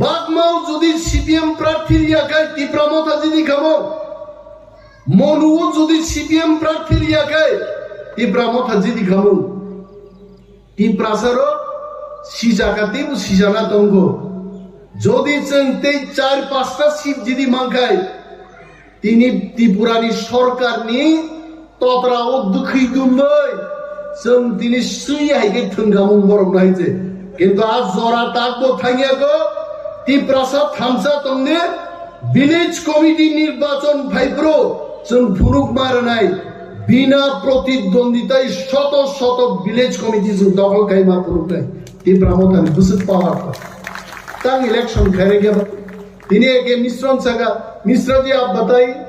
Bagmao jodi C P M prarthi liya khai Tipra Motha jidi kamo. Monuo jodi C P M prarthi liya khai Tipra Motha jidi kamo. Tiprasarok sijaka teibo sijana tongo. Jodi chwng tei char pasta seat jidi mankhai, tini Tripurani sorkarni totrao dwkhwi dumbai chwng tini swi hai khe thwngkhamung borokno hai se. Kintu a jora takbo thangya kho, Tiprasa thansa tongni village committee nirbachon phaiphuru chwng phunuk ma rwnai. Bina protidwonditai shoto shoto village committee chwng dokhol khai ma phunuknai. Tipra Mothani bwswk power kho. Tang election khairokya ba. Tini eke Misron saka, Misra ji abbatai.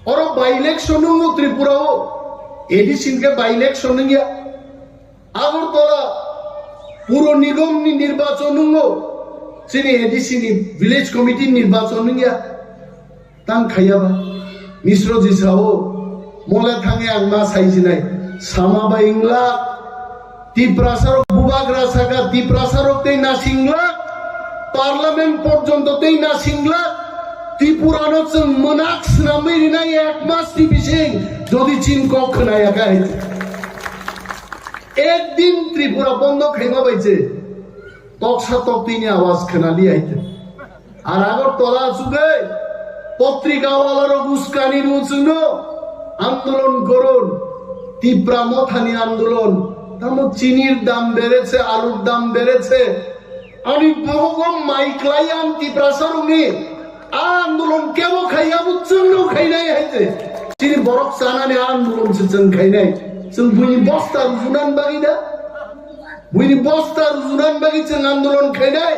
Oro by election nungo Tripura o. A D C ke by election nungya. Agartala Puro Nigom ni nirbachon nungo. Chini A D C ni village committee nirbachon nungya. Tang khaiya ba. Misro ji sao, mole thange ang ma sai sinai. Sama ba ingla. Tiprasarok bubagra saka, Tiprasarok tei nasingla. Parliament porjonto tei nasingla. Tripurano chwng mwnak swnamwi rinai ek mas ni bising jodi chin kok khwnaya khe. Ek din Tripura bondo khaima bai se. Toksa toktwini awaz khwnali aite. Ar Agartala achugwi potrika walarok uskani rw chwngno andolon goron, Tipra Mothani andolon. Tamo chinir dam bereche, alur dam bereche. Ani bohogo mai klai ang Tiprasarokni a andolon kebo khai abo chwngno khainai hai se. Chini borok chanani a andolon se chwng khainai. Chwng buini bosta rujunan bagwi da. Buini bosta rujunan bagwi chwng andolon khainai.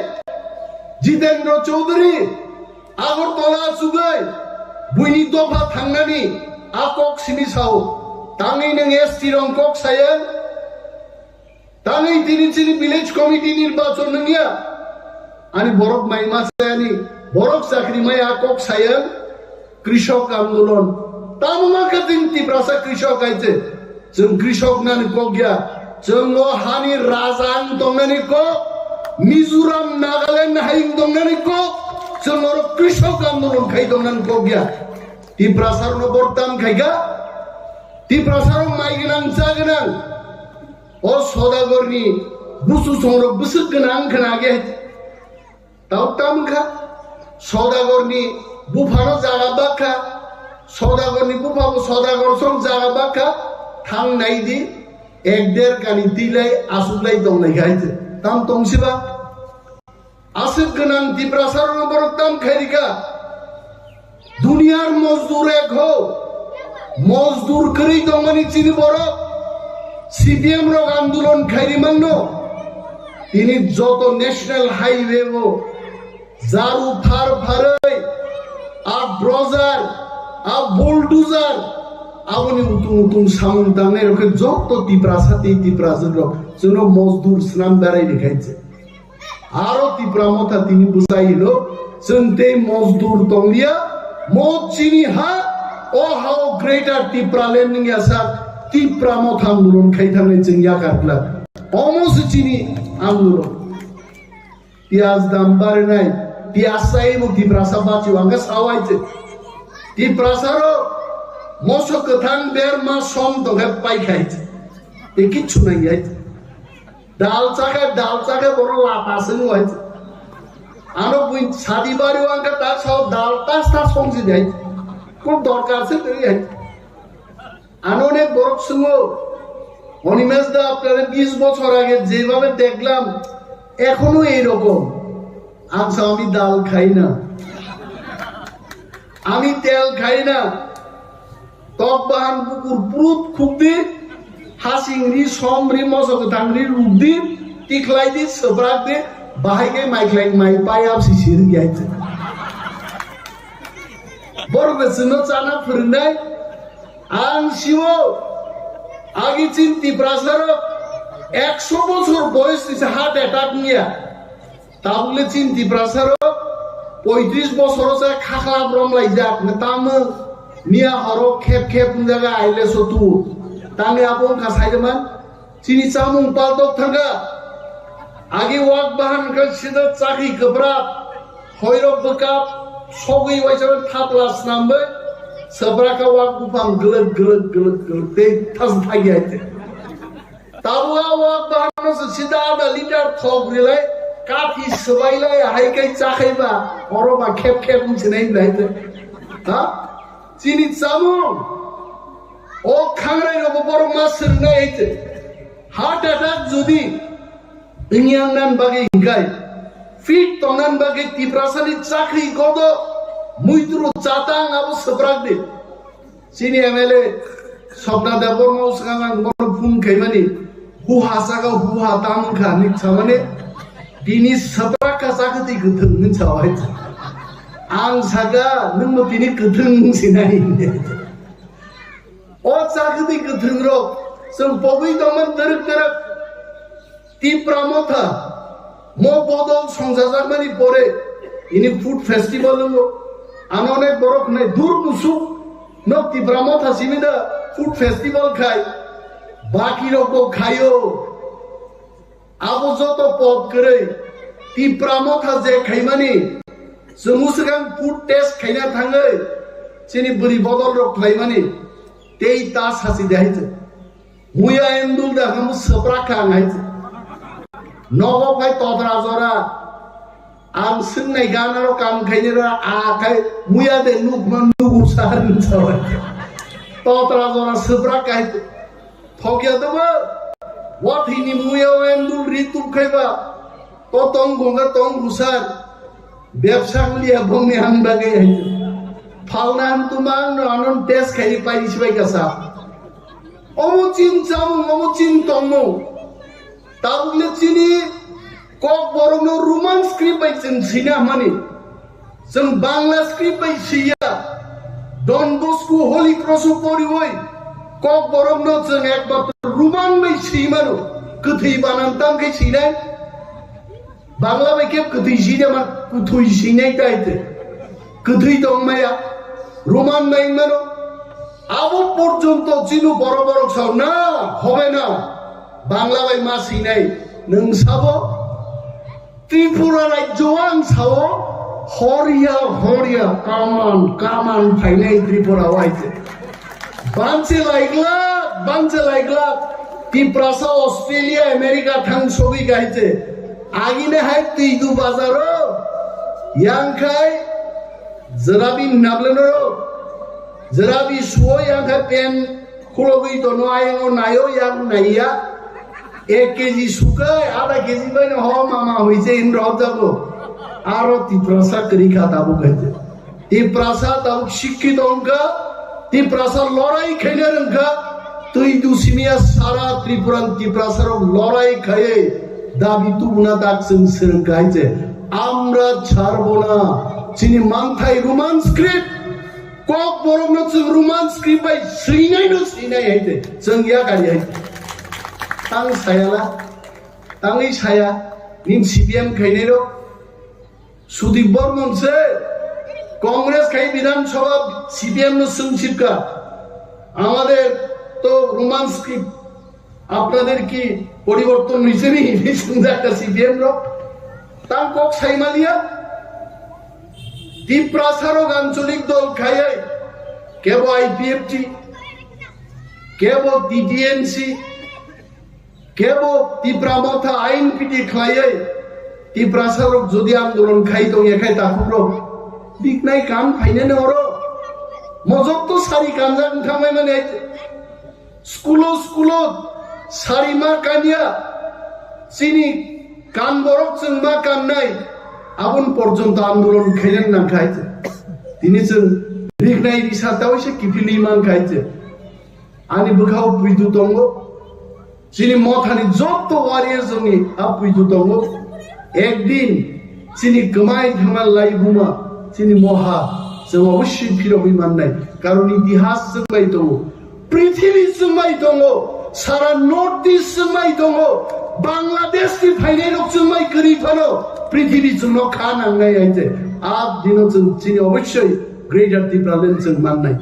Jitendra Chaudhary Agartala achugwi buini dopha thangnani a kok simi sao. Tangwi nwng S T rong kok saya. Tangwi tini chini village committee nirbachon nungya. Ani borok mai ma sayani, borok chakri mai a kok saya. Krishok andolon. Tamo ma khe chwng Tiprasa krishok hai se. Chwng krishok nani kok ya. Chwng o hani raja wng tongnani kok. Mizoram, Nagaland hai wng tongnani kok. Chwng oro krishok andolon khai tongnani kok ya. Tiprasarokno bortam khaika. Tiprasarok mai gwnang cha gwnang. O Sodagarni busu songrok bwswk gwnang khna khe. Tau tam kha, Sodagarni buphano jaga bakha, Sodagarni buphabo Sodagar song jaga bakha, thang nai di, ek der kani tilai asuklai tongnai kha hai se. Tam tong siba? Aswk gwnang Tiprasarokno borok tam khairikha. Duniyar mozdur ek ho, mozdur kwrwi tongmani chini borok C P M rok andolon khairi mangno. Tini joto national highway o jaru phar pharwi a dozer, a bulldozer, aboni utung utung samung tangnai rok khe joto Tiprasa tei Tiprajwk rok chwngno mozdur swnam berai rikhainse. Aro Tipra Motha tini bwsai hino, chwng tei mozdur tonglia, mo chini ha, o ha o Greater Tipraland wngya sak, Tipra Motha andolon khai thangnai chwng yakar glak. Omo se chini andolon. Piyaj dam barinai, piyaj sai bo Tiprasa bachi wangkha sawai se. Tiprasa ro, Moso kwthang berma som tongkhe paikhai. E kichu nai yai. Dal chakhe, dal chakhe boro lapa sing wai. Ano bui sadi bari wangkhe ta sao dal tas tas songsi dai. Ko dorkar se tei yai. Ano onek borok sungo, "Animesh da, আপনারে বিশ বছর আগে যেভাবে দেখলাম, এখনো এইরকম।" Ang sa, "Ami dal khai na, ami tel khai na, tok bahan bukur prut khuk di, hasing ri, som ri, moso kwthang ri, ruk di, tikhlai di, swbrak di, bahai khe mai khlai mai pai ap si sir yai." Borok de chwngno chana phwrwngnai. Ang sio, agi chin Tiprasa rok ekso bochor boyos ni se heart attack niya. Tabukle chin Tiprasa rok poitris bochor se khakla brom laijak, tamo miya horo khep khep wngjaga aile sotu. Tangni abo wngkha saijaman. Chini chamung paltok thangkha. Agi wak bahan khe sida chakhi kwbrak, hoirok bwkap, sogwi waisa thapla snambai, swbrakha wak buphang glwk glwk glwk glwk tei thas thagi hai tei. Tabuk a wak bahan no se sida ada liter thok rilai, kathi swbai lai hai kai chakhai ba, oro ba khep khep wng sinai bai tei. Ha? Chini chamung. O khangrai rogo borok ma swngnai hai tei. Heart attack jodi wngya wngnan bagwi hinkhai, fit tongnan bagwi Tiprasani chakri godo muituru chatang abo swprak di. Chini M L A Swapna Debbarma swkang ang bono phone khaimani, hu ha saka hu ha tam wngkha hinwi samani, tini swprak kha chakri kwthwng hinwi sawi. Ang saka nwngbo tini kwthwng sinai. O chakri kwthwng rok chwng pogwi tongmani twrwk twrwk. Tipra Motha mo bodol songchajakmani pore ini food festival wngo. Ano onek borok hwnwi dur musuk no Tipra Motha simi da food festival khai, baki rok bo khaio. Abo joto pot kwrwi Tipra Motha je khaimani, chwng swkang food test khaina thangwi chini bwrwi bodol rok khlaimani tei ta sachi de hai chwng. Muya endul da hamu swprak kha ang hai chwng. Nogo phai totra jora ang swngnai gana rok kam khainai ra a khai muya de nuk man nugu sar ni chawai. Totra jora swprak kha hai chwng. Thokya tongma, wathini muya o endul ri tup khaiba, to tong gonga tong gusar, bebsa liya bongni ang bagwi hai. Phalna ang tuma ang no anon test khai pai sibai kasa. Omo chin chamung, omo chin tongmung. Tabukle chini Kokborokno Roman script bai chwng swina hwnmani. Chwng Bangla script bai swiya. Don Bosco Holy Cross o poriwi Kokborokno chwng ekmatro Roman bai swi mano. Kwthwi banan tam khe swinai. Bangla bai khe kwthwi swinai ma, kwthwi swinai tai te. Kwthwi tong maya. Roman bai mano. Abo porjonto chini borok borok sao na, hobe na. Bangla bai ma swinai. Nwng sabo? Tripura rajyo ang sao, horia, horia, kaman, kaman phainai Tripura waite. Banse laiklak, banse laiklak, Tiprasa Australia, America thang sogwi gaite. Agine hai twidu bazaro, yang khai, jerabi nableno, jerabi suo yang khai pen, Khulogwi tono ayang o nayo yak naiya. Ek K G sukai, ada K G bai no ho mama hoise in rok jago. Aro Tiprasa kwrwi kha tabuk hai. Tiprasa tabuk sikkito wngkha. Tiprasa lorai khaina rwngkha. Twi dusimiya sara Tripura Tiprasa rok lorai khaiye dabi tubuna tak chwng swrwng kha hai je. Amra chharbo na chini manthai Roman script. Kokborokno chwng Roman script bai swinaino swinai hai de. Chwng ya kari hai. Tang sayala, tangwi saya, nin C P M khainairok. Sudip Barman se Congress khai Bidhan Sabha C P M no swng sipka. Amader to Roman script. Apnader ki poriborton hoise ni? Hinwi swngjak ka C P M rok. Tang kok saimaliya. Tiprasa rok ancholik dol khaiwi Kebo I P F T, kebo T T M C, kebo Tipra Motha ain piti khlaiwi Tiprasa rok jodi andolon khai tong ya khai takhuk rok biknai kam phainani oro mojok to sari kanjak wngthangmai mani. Skulo, skulo sari ma kanya, chini kan borok chwng ma kannai, aboni porjonto andolon khainani nangkha hai se. Tini chwng riknai risa tawi se kiphilwi mankha hai se. Ani bwkhao puitu tongo, chini mothani jotto warriors rokni a puitu tongo. Ekdin chini kwmai thangma laibuma, chini moha, chwng obossoi phirogwi mannai. Karon itihas chwng bai tongo. Prithibi chwng bai tongo, sara North East chwng bai tongo, Bangladesh ni phainai rok chwng bai kwrwi phano, prithibi chwngno kha nangnai hai se. A dino chwng chini obossoi Greater Tipraland chwng mannai.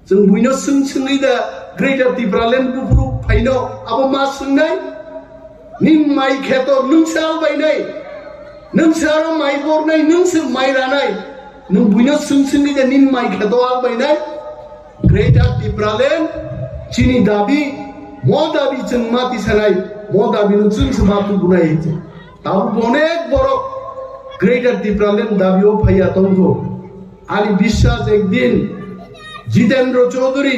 Chwng buino swng swngwi da Greater Tipraland buphuru phaino abo ma swngnai? Nin mai kheto nwng se albainai, nwng se aro mai bornai, nwng se mai ranai, nwng buino swng swngwi da nin mai kheto albainai? Greater Tipraland chini dabi, mo dabi chwng ma tisanai, mo dabino chwng se ma tubunai hinse. Tabuk onek borok Greater Tipraland dabi o phaiya tongkho. Ani biswas ekdin Jitendra Chaudhary,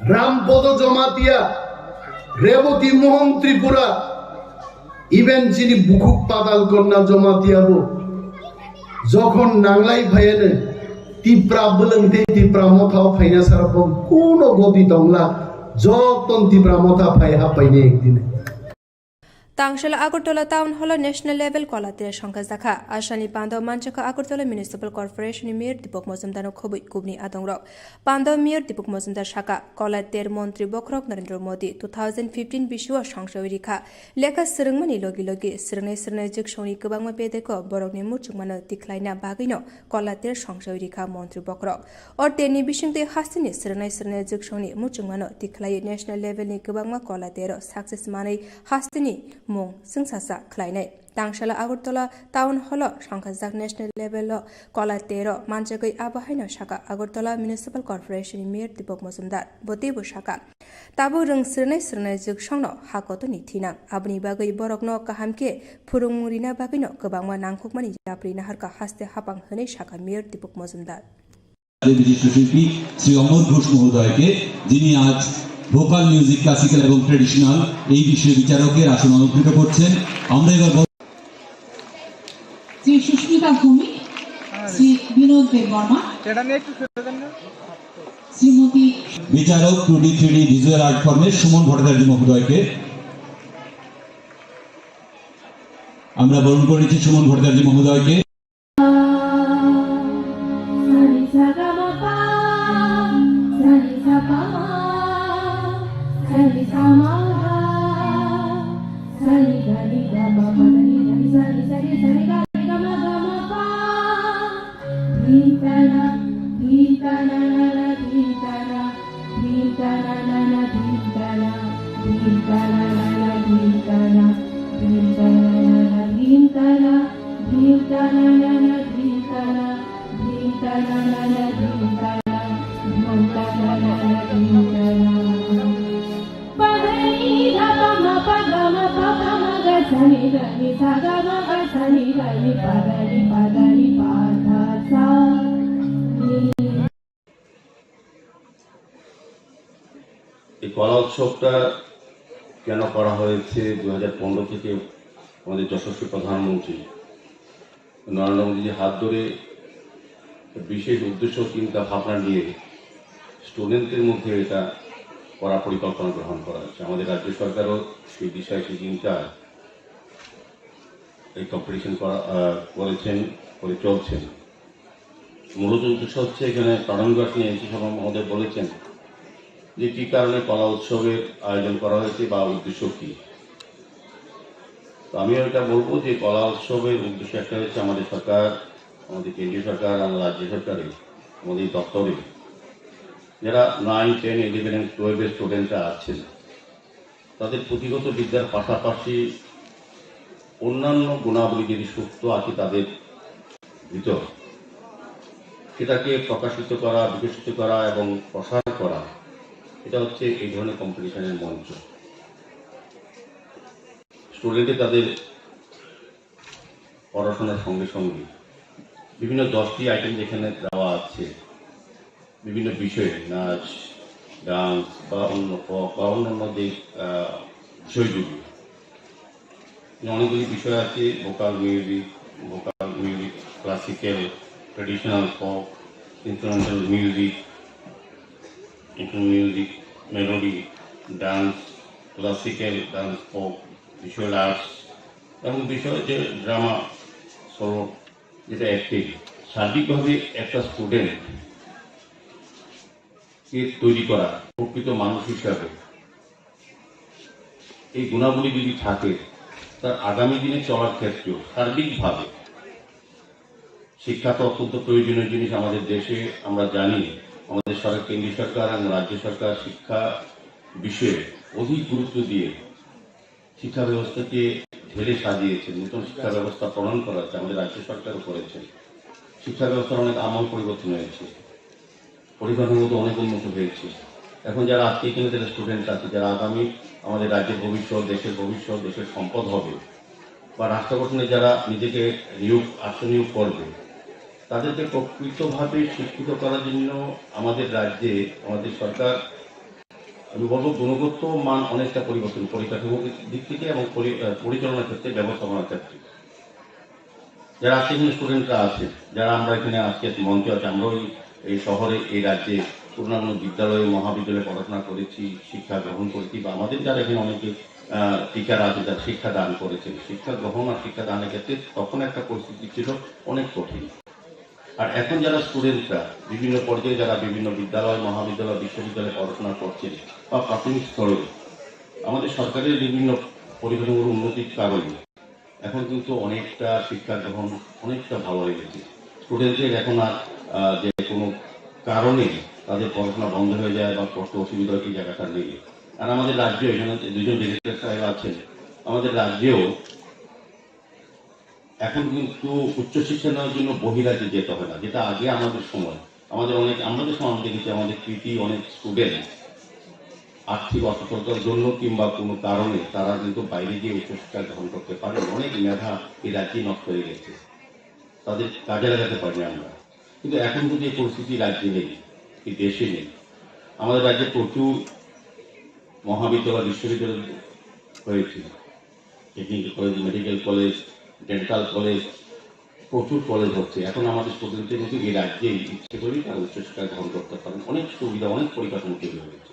Rampodo Jamatia, Reboti Mohan Tripura, even chini bukhuk Patal Kanya Jamatia bo jokhon nanglai phaiano Tipra bwlwng tei Tipra Motha o phaina sara bo kuno goti tongla, joton Tipra Motha phai happaini ekdin. Tangsala Agartala Town Hall o National Level Kola Ter songkha jakha. Asani pando manjakha Agartala Municipal Corporation ni Mayor Deepak Majumdar no khobwi kubni adongrok. Pando Mayor Deepak Majumdar saka, Kola Ter Montri Bokhorok Narendra Modi two thousand fifteen bisio songsawi rikha. Lekha swrwngmani logi logi swrwngnai swrwngnai jwksongni kwbangma bedeko borokni muchungmano tikhlaina bagwino Kola Ter songsawi rikha Montri Bokhorok. O terni bisingtwi hasteni swrwngnai swrwngnai jwksongni muchungmano tikhlaiwi national levelni kwbangma Kola Tero success manwi hasteni mung chwngsacha khlainai. Tangsala Agartala Town Hall o songkhajak national level o Kola Tero manjagwi abo haino saka Agartala Municipal Corporation ni Mayor Deepak Majumdar. Bo teibo saka, tabuk rwng swrwnai swrwnai jwksongno ha kotorni thinang. Aboni bagwi borokno kaham khe phwrwngmung rina bagwino kwbangma nangkukmani yapri naharkha haste hapang hwnwi saka Mayor Deepak Majumdar. বিশিষ্ট শিল্পী শ্রী অমর ঘোষ মহোদয়কে, যিনি আজ vocal music, classical এবং ট্র্যাডিশনাল এই বিষয়ে বিচারকের আসন অলংকৃত করছেন। আমরা এবার বল- শ্রী সুস্মিতা ভৌমিক, শ্রী বিনোদ দেববর্মা, শ্রীমতী বিচারক two D three D visual art ফর্মের সুমন ভট্টাচার্য মহোদয়কে আমরা বরণ করে নিচ্ছি সুমন ভট্টাচার্য মহোদয়কে। এই কলা উৎসবটা কেন করা হয়েছে? দু হাজার পনেরো থেকে আমাদের যশস্বী প্রধানমন্ত্রী নরেন্দ্র মোদীজির হাত ধরে বিশেষ উদ্দেশ্য, চিন্তা ভাবনা নিয়ে স্টুডেন্টদের মধ্যে এটা করার পরিকল্পনা গ্রহণ করা হয়েছে। আমাদের রাজ্য সরকারও সেই দিশায়, সেই চিন্তা, এই কম্পিটিশন করা, আহ, করেছেন, করে চলছেন। মূলত উদ্দেশ্য হচ্ছে, এখানে প্রারম্ভিক ভাষণে এমসি শর্মা মহোদয় বলেছেন যে কী কারণে কলা উৎসবের আয়োজন করা হয়েছে বা উদ্দেশ্য কী। তো আমিও এটা বলবো যে কলা উৎসবের উদ্দেশ্য একটা হচ্ছে, আমাদের সরকার, আমাদের কেন্দ্রীয় সরকার, আমাদের রাজ্য সরকারে, আমাদের এই দপ্তরে যারা নাইন, টেন, ইলেভেন এবং টুয়েলভের স্টুডেন্টরা আছেন, তাদের পুঁথিগত বিদ্যার পাশাপাশি অন্যান্য গুণাবলী যদি সুপ্ত আছে তাদের ভিতর, সেটাকে প্রকাশিত করা, বিকশিত করা এবং প্রসার করা, এটা হচ্ছে এই ধরনের কম্পিটিশনের মঞ্চ। স্টুডেন্টে তাদের পড়াশোনার সঙ্গে সঙ্গে বিভিন্ন দশটি আইটেম যেখানে দেওয়া আছে, বিভিন্ন বিষয়ে নাচ, ডান্স বা অন্য ক-, বা অন্যান্য যে, আহ, বিষয়গুলি, অনেকগুলি বিষয় আছে, vocal music, vocal music, classical, traditional, folk, instrumental music, instrumental music, melody, dance, classical dance, folk, visual arts এবং বিষয় যে ড্রামা, সোলো, যেটা অ্যাক্টিং, সার্বিকভাবে একটা স্টুডেন্ট কে তৈরি করা, প্রকৃত মানুষ হিসাবে এই গুণাবলী যদি থাকে, তার আগামী দিনে চলার ক্ষেত্রেও সার্বিকভাবে শিক্ষা তো অত্যন্ত প্রয়োজনীয় জিনিস আমাদের দেশে। আমরা জানি, আমাদের সরকার, কেন্দ্রীয় সরকার এবং রাজ্য সরকার শিক্ষা বিষয়ে অধিক গুরুত্ব দিয়ে শিক্ষা ব্যবস্থাকে ঢেলে সাজিয়েছে, নতুন শিক্ষা ব্যবস্থা প্রণয়ন করা হয়েছে, আমাদের রাজ্য সরকারও করেছে। শিক্ষা ব্যবস্থার অনেক আমূল পরিবর্তন হয়েছে, পরিকাঠামো তো অনেক উন্নত হয়েছে। এখন যারা আজকে এখানে যারা স্টুডেন্ট আছে, যারা আগামী আমাদের রাজ্যের ভবিষ্যৎ, দেশের ভবিষ্যৎ, দেশের সম্পদ হবে, বা রাষ্ট্র গঠনে যারা নিজেকে নিয়োগ, আত্মনিয়োগ করবে, তাদেরকে প্রকৃতভাবে শিক্ষিত করার জন্য আমাদের রাজ্যে, আমাদের সরকার, আমি বলবো, গুণগত মান অনেকটা পরিবর্তন, পরিকাঠামোর দিক থেকে এবং পরি-, আহ, পরিচালনার ক্ষেত্রে, ব্যবস্থাপনার ক্ষেত্রে। যারা আজকে এখানে স্টুডেন্টরা আছে, যারা আমরা এখানে আজকে মঞ্চে আছি, আমরাও এই, এই শহরে, এই রাজ্যে কোনো না কোনো বিদ্যালয়ে, মহাবিদ্যালয়ে পড়াশোনা করেছি, শিক্ষা গ্রহণ করেছি, বা আমাদের যারা এখানে অনেকে, আহ, টিচার আছে, যারা শিক্ষা দান করেছেন, শিক্ষা গ্রহণ আর শিক্ষা দানের ক্ষেত্রে তখন একটা পরিস্থিতি ছিল অনেক কঠিন। আর এখন যারা স্টুডেন্টরা বিভিন্ন পর্যায়ে, যারা বিভিন্ন বিদ্যালয়, মহাবিদ্যালয়, বিশ্ববিদ্যালয়ে পড়াশোনা করছেন বা প্রাথমিক স্তরে, আমাদের সরকারের বিভিন্ন পরিকাঠামোর উন্নতির কারণে এখন কিন্তু অনেকটা শিক্ষা গ্রহণ অনেকটা ভালো হয়ে গেছে। স্টুডেন্টদের এখন আর, আহ, যে কোনো কারণে তাদের পড়াশোনা বন্ধ হয়ে যায় বা পড়তে অসুবিধা হয়, এই জায়গাটা নেই। আর আমাদের রাজ্যে এখানে দুজন ডিরেক্টর সাহেব আছেন, আমাদের রাজ্যেও এখন কিন্তু উচ্চশিক্ষা নেওয়ার জন্য বহিরাজ্যে যেতে হয় না, যেটা আগে আমাদের সময়। আমাদের অনেক, আমরা যে সময় আমরা দেখেছি, আমাদের কৃতি অনেক স্টুডেন্ট আর্থিক অসচ্ছলতার জন্য কিংবা কোনো কারণে তারা কিন্তু বাইরে গিয়ে উচ্চশিক্ষা গ্রহণ করতে পারেন। অনেক মেধা এই রাজ্যে নষ্ট হয়ে গেছে, তাদের কাজে লাগাতে পারি আমরা। কিন্তু এখন কিন্তু এই পরিস্থিতি রাজ্যে নেই, এই দেশে নেই। আমাদের রাজ্যে প্রচুর মহাবিদ্যালয়, বিশ্ববিদ্যালয় হয়েছে, technical college, medical college, dental college, প্রচুর কলেজ হচ্ছে। এখন আমাদের স্টুডেন্টদের কিন্তু এই রাজ্যেই ইচ্ছে করলেই তারা উচ্চশিক্ষা গ্রহণ করতে পারেন। অনেক সুবিধা, অনেক পরিকাঠামো তৈরি হয়েছে।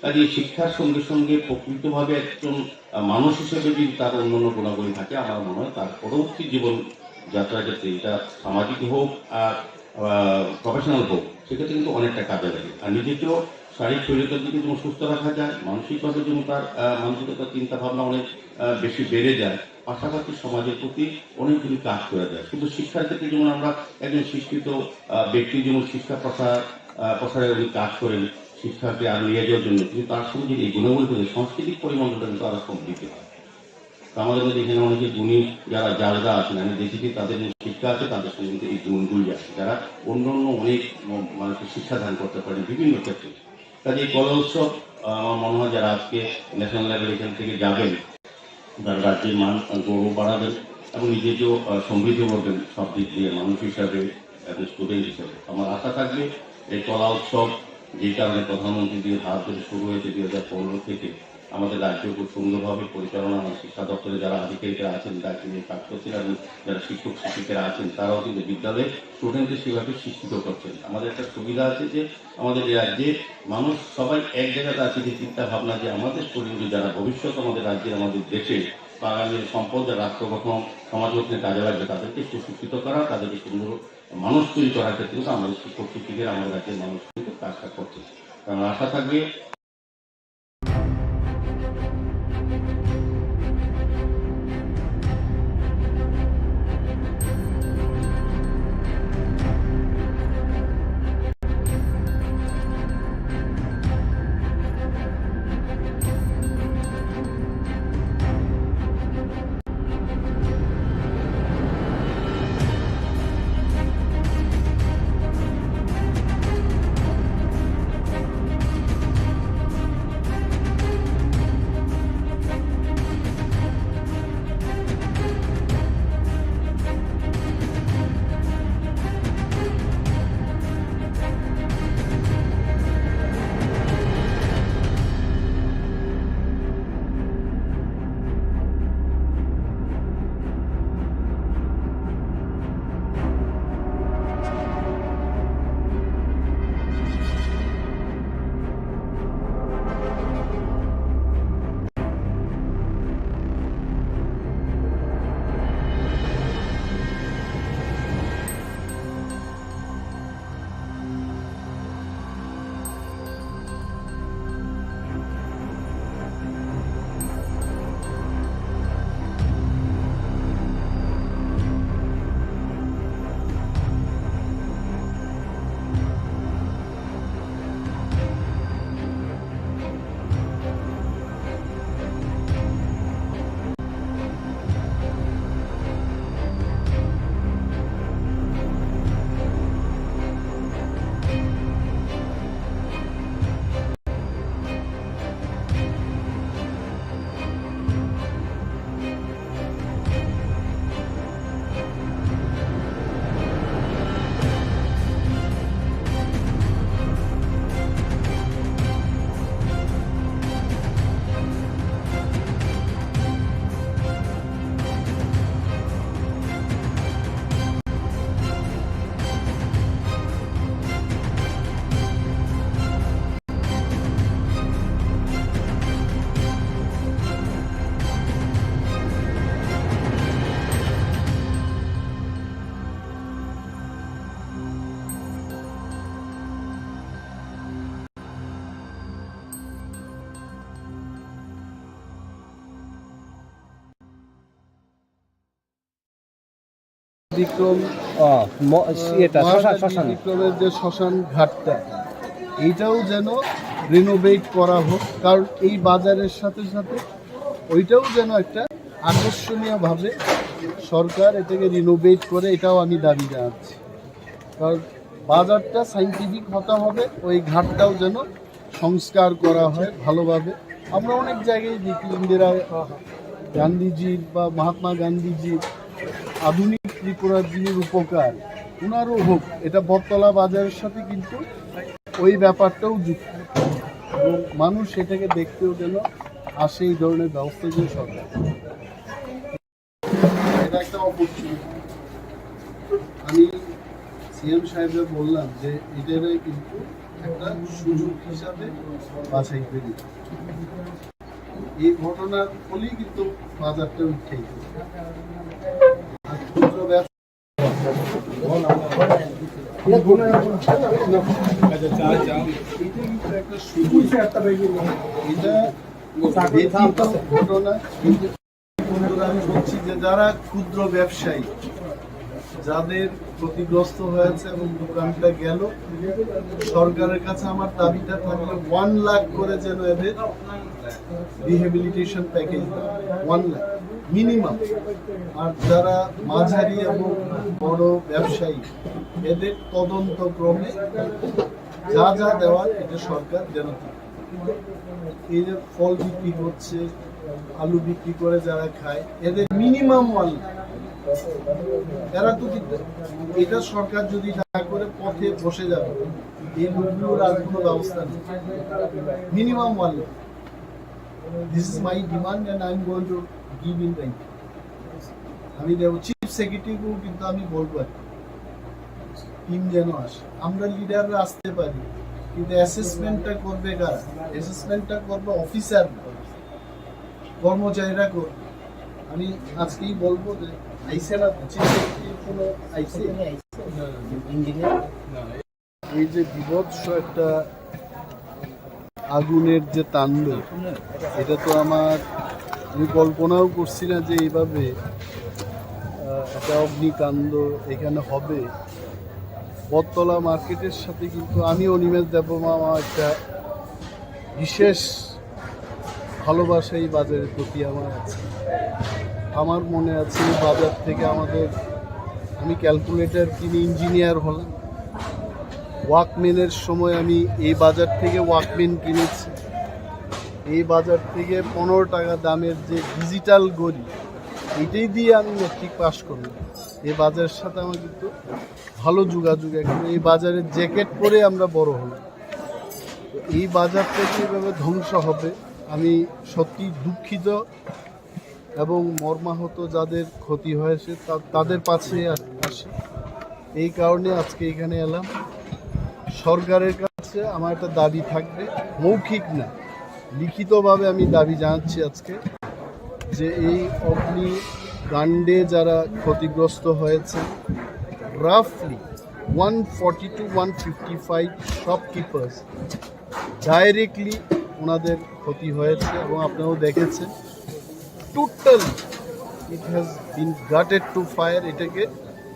কাজে এই শিক্ষার সঙ্গে সঙ্গে প্রকৃতভাবে একজন, আহ, মানুষ হিসেবে যদি তার অন্যান্য গুণাবলী থাকে, আমার মনে হয় তার পরবর্তী জীবন যাত্রার ক্ষেত্রে, এটা সামাজিক হোক আর, আহ, প্রফেশনাল হোক, সেক্ষেত্রে কিন্তু অনেকটা কাজে লাগে। আর নিজেকেও শারীরিক শরীরটার দিকে যেমন সুস্থ রাখা যায়, মানসিকভাবে যেমন তার, আহ, মানসিকতা, চিন্তা ভাবনা অনেক, আহ, বেশি বেড়ে যায়, পাশাপাশি সমাজের প্রতি অনেকগুলি কাজ করা যায়। শুধু শিক্ষার ক্ষেত্রে যেমন আমরা একজন শিক্ষিত, আহ, ব্যক্তি যেমন শিক্ষা প্রসার, আহ, প্রসারে উনি কাজ করেন, শিক্ষাকে আরো নিয়ে যাওয়ার জন্য, কিন্তু তার সঙ্গে যদি এই গুণাবলী থাকে, সাংস্কৃতিক পরিমণ্ডলটা কিন্তু আরো সমৃদ্ধ হয়। তো আমাদের মধ্যে এখানে অনেকে গুণী যারা জাজরা আছেন, আমি দেখেছি তাদের মধ্যে শিক্ষা আছে, তাদের সঙ্গে কিন্তু এই গুণগুলি আছে, যারা অন্য অন্য অনেক ম-, মানুষকে শিক্ষা দান করতে পারেন বিভিন্ন ক্ষেত্রে। কাজে এই কলা উৎসব, আহ, আমার মনে হয় যারা আজকে ন্যাশনাল লেভেল এখান থেকে যাবেন, তারা রাজ্যের মান, আহ, গৌরব বাড়াবেন এবং নিজেকেও, আহ, সমৃদ্ধ করবেন সব দিক দিয়ে, মানুষ হিসাবে এবং স্টুডেন্ট হিসাবে। আমার আশা থাকবে এই কলা উৎসব যে কারণে প্রধানমন্ত্রীজির হাত ধরে শুরু হয়েছে দুই হাজার পনেরো থেকে, আমাদের রাজ্য খুব সুন্দরভাবে পরিচালনা, আমার শিক্ষা দপ্তরে যারা আধিকারিকরা আছেন, দায়িত্ব নিয়ে কাজ করছেন এবং যারা শিক্ষক শিক্ষিকারা আছেন, তারাও কিন্তু বিদ্যালয়ে স্টুডেন্টদের সেভাবে শিক্ষিত করছেন। আমাদের একটা সুবিধা আছে যে আমাদের এই রাজ্যে মানুষ সবাই এক জায়গাতে আছে, যে চিন্তা ভাবনা যে আমাদের স্টুডেন্ট যারা ভবিষ্যৎ আমাদের রাজ্যের, আমাদের দেশে বা আগামী দিনে সম্পদ, যারা রাষ্ট্র গঠন, সমাজ গঠনে কাজে লাগবে, তাদেরকে সুশিক্ষিত করা, তাদেরকে সুন্দর মানুষ তৈরি করার ক্ষেত্রে কিন্তু আমাদের শিক্ষক শিক্ষিকারা আমাদের রাজ্যের মানুষ কিন্তু কাজটা করছে। কারণ আশা থাকবে বিক্রম, ও, ম-, আহ, এটা শ্মশান, মহাকালী শ্মশান। বিক্রমের যে শ্মশান ঘাটটা, এইটাও যেন রিনোভেট করা হোক, কারণ এই বাজারের সাথে সাথে ওইটাও যেন একটা আকর্ষণীয়ভাবে সরকার এটাকে রিনোভেট করে, এটাও আমি দাবি জানাচ্ছি। কারণ বাজারটা সায়েন্টিফিক হতে হবে, ওই ঘাটটাও যেন সংস্কার করা হয় ভালোভাবে। আমরা অনেক জায়গায় দেখি ইন্দিরা গান্ধীজির বা মহাত্মা গান্ধীজির আধুনিক ত্রিপুরার যিনি রূপকার, ওনারও হোক, এটা বটতলা বাজারের সাথে কিন্তু ওই ব্যাপারটাও যুক্ত। এবং মানুষ এটাকে দেখতেও যেন আসে, এই ধরনের ব্যবস্থা যে সরকার। এটা একটা অপরচুনিটি। আমি সিএম সাহেবকে বললাম যে এটারে কিন্তু একটা সুযোগ হিসাবে বাছাই করি। এই ঘটনার ফলেই কিন্তু বাজারটা উঠে গেছে। আর ক্ষুদ্র ব্যবসা, এটা কিন্তু একটা সুযোগ। এটা ব্যতীত ঘটনা কিন্তু বন্ধুরা, আমি বলছি যে যারা ক্ষুদ্র ব্যবসায়ী, যাদের ক্ষতিগ্রস্ত হয়েছে এবং দোকানটা গেল, সরকারের কাছে আমার দাবিটা থাকলো ওয়ান লাখ করে যেন এদের রিহ্যাবিলিটেশন প্যাকেজ দেয়, ওয়ান লাখ মিনিমাম। আর যারা মাঝারি এবং বড় ব্যবসায়ী, এদের তদন্ত ক্রমে যা যা দেওয়ার এটা সরকার যেন দেয়। এই যে ফল বিক্রি করছে, আলু বিক্রি করে যারা খায়, এদের মিনিমাম ওয়ান লাখ। এরা তো কিন্তু, এটা সরকার যদি না করে পথে বসে যাবে, এই লোকগুলোর আর কোনো ব্যবস্থা নেই। Minimum one lakh. This is my demand and I am going to give in writing. আমি দেব, চিফ সেক্রেটারিকেও কিন্তু আমি বলবো, একটা টিম যেন আসে। আমরা লিডাররা আসতে পারি, কিন্তু অ্যাসেসমেন্টটা করবে কারা? অ্যাসেসমেন্টটা করবে অফিসার না, কর্মচারীরা করবে। আমি আজকেই বলবো যে আইসে না তো, চিফ সেক্রেটারি কোনো আইসে? ইঞ্জিনিয়ার। এই যে বিভৎস একটা আগুনের যে তাণ্ডব, এটা তো আমার, আমি কল্পনাও করছি না যে এইভাবে, আহ, একটা অগ্নিকাণ্ড এখানে হবে। বটতলা মার্কেটের সাথে কিন্তু আমি, অনিমেষ দেববর্মা, আমার একটা বিশেষ ভালোবাসা এই বাজারের প্রতি আমার আছে। আমার মনে আছে এই বাজার থেকে আমাদের, আমি ক্যালকুলেটর কিনে ইঞ্জিনিয়ার হলাম, ওয়াকম্যানের সময় আমি এই বাজার থেকে ওয়াকম্যান কিনেছি। এই বাজার থেকে পনেরো টাকা দামের যে ডিজিটাল ঘড়ি, এটাই দিয়ে আমি মেট্রিক পাস করলাম। এই বাজারের সাথে আমার কিন্তু ভালো যোগাযোগ। এখন এই বাজারের জ্যাকেট পরে আমরা বড় হলাম। তো এই বাজারটা যে এভাবে ধ্বংস হবে, আমি সত্যি দুঃখিত এবং মর্মাহত যাদের ক্ষতি হয়েছে তা-, তাদের পাশে আ-, আসি। এই কারণে আজকে এখানে এলাম। সরকারের কাছে আমার একটা দাবি থাকবে, মৌখিক না, লিখিতভাবে আমি দাবি জানাচ্ছি আজকে যে এই অগ্নিকাণ্ডে যারা ক্ষতিগ্রস্ত হয়েছে, রাফলি one forty two one fifty five shopkeepers directly ওনাদের ক্ষতি হয়েছে এবং আপনারাও দেখেছেন, totally it has been gutted to fire। এটাকে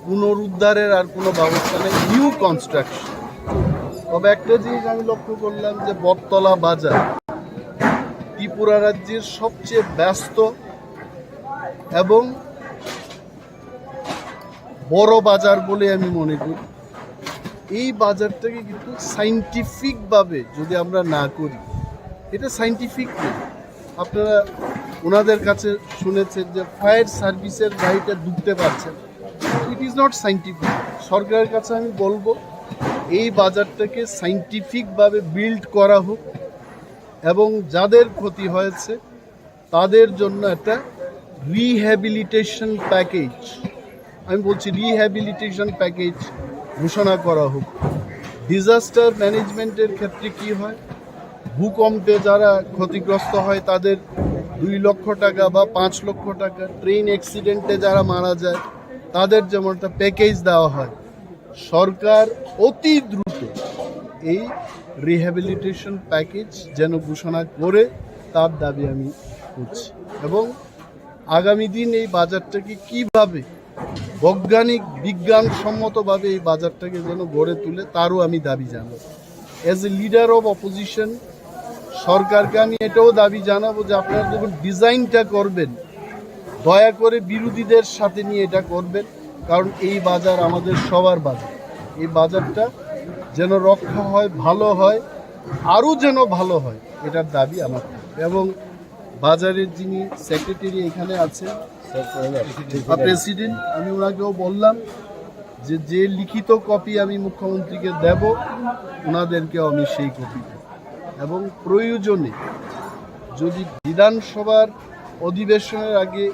পুনরুদ্ধারের আর কোনো ব্যবস্থা নেই, নিউ কনস্ট্রাকশন। তবে একটা জিনিস আমি লক্ষ্য করলাম যে বটতলা বাজার ত্রিপুরা রাজ্যের সবচেয়ে ব্যস্ত এবং বড় বাজার বলে আমি মনে করি। এই বাজারটাকে কিন্তু সায়েন্টিফিকভাবে যদি আমরা না করি, এটা সায়েন্টিফিক না। আপনারা ওনাদের কাছে শুনেছেন যে ফায়ার সার্ভিসের গাড়িটা ঢুকতে পারছে না, it is not scientific। সরকারের কাছে আমি বলবো এই বাজারটাকে সায়েন্টিফিকভাবে বিল্ড করা হোক এবং যাদের ক্ষতি হয়েছে তাদের জন্য একটা রিহ্যাবিলিটেশন প্যাকেজ, আমি বলছি রিহ্যাবিলিটেশন প্যাকেজ ঘোষণা করা হোক। ডিজাস্টার ম্যানেজমেন্টের ক্ষেত্রে কি হয়, ভূকম্পে যারা ক্ষতিগ্রস্ত হয় তাদের দুই লক্ষ টাকা বা পাঁচ লক্ষ টাকা, ট্রেন অ্যাক্সিডেন্টে যারা মারা যায় তাদের যেমন একটা প্যাকেজ দেওয়া হয়, সরকার অতি দ্রুত এই রিহ্যাবিলিটেশন প্যাকেজ যেন ঘোষণা করে তার দাবি আমি করছি। এবং আগামী দিন এই বাজারটাকে কিভাবে বৈজ্ঞানিক বিজ্ঞানসম্মতভাবে এই বাজারটাকে যেন গড়ে তুলে, তারও আমি দাবি জানাবো। As a leader of opposition, সরকারকে আমি এটাও দাবি জানাবো যে আপনারা যখন ডিজাইনটা করবেন, দয়া করে বিরোধীদের সাথে নিয়ে এটা করবেন, কারণ এই বাজার আমাদের সবার বাজার। এই বাজারটা যেন রক্ষা হয়, ভালো হয়, আরও যেন ভালো হয়, এটার দাবি আমার থাকবে। এবং বাজারের যিনি সেক্রেটারি এখানে আছেন, প্রেসিডেন্ট, আমি ওনাকেও বললাম যে, যে লিখিত কপি আমি মুখ্যমন্ত্রীকে দেব, ওনাদেরকেও আমি সেই কপি দেব। এবং প্রয়োজনে যদি বিধানসভার অধিবেশনের আগে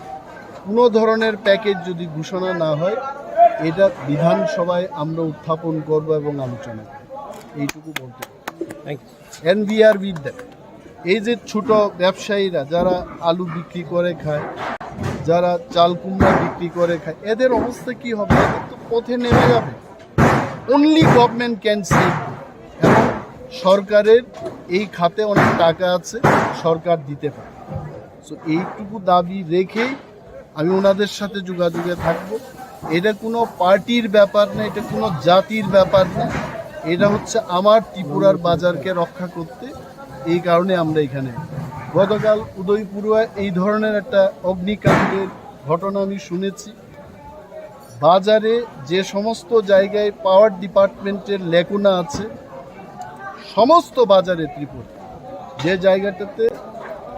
কোনো ধরনের প্যাকেজ যদি ঘোষণা না হয়, এটা বিধানসভায় আমরা উত্থাপন করব এবং আলোচনা করব। এইটুকু বলতে পারি। Thank you. And we are with them. এই যে ছোট ব্যবসায়ীরা যারা আলু বিক্রি করে খায়, যারা চাল কুমড়া বিক্রি করে খায়, এদের অবস্থা কি হবে? এদের তো পথে নেমে যাবে। Only government can save them. এবং সরকারের এই খাতে অনেক টাকা আছে, সরকার দিতে পারে। সো এইটুকু দাবি রেখেই আমি ওনাদের সাথে যোগাযোগে থাকব। এটা কোনো পার্টির ব্যাপার না, এটা কোনো জাতির ব্যাপার না, এটা হচ্ছে আমার ত্রিপুরার বাজারকে রক্ষা করতে। এই কারণে আমরা এখানে, গতকাল উদয়পুরে এই ধরনের একটা অগ্নিকাণ্ডের ঘটনা আমি শুনেছি। বাজারে যে সমস্ত জায়গায় পাওয়ার ডিপার্টমেন্টের লেকুনা আছে, সমস্ত বাজারে ত্রিপুরা, যে জায়গাটাতে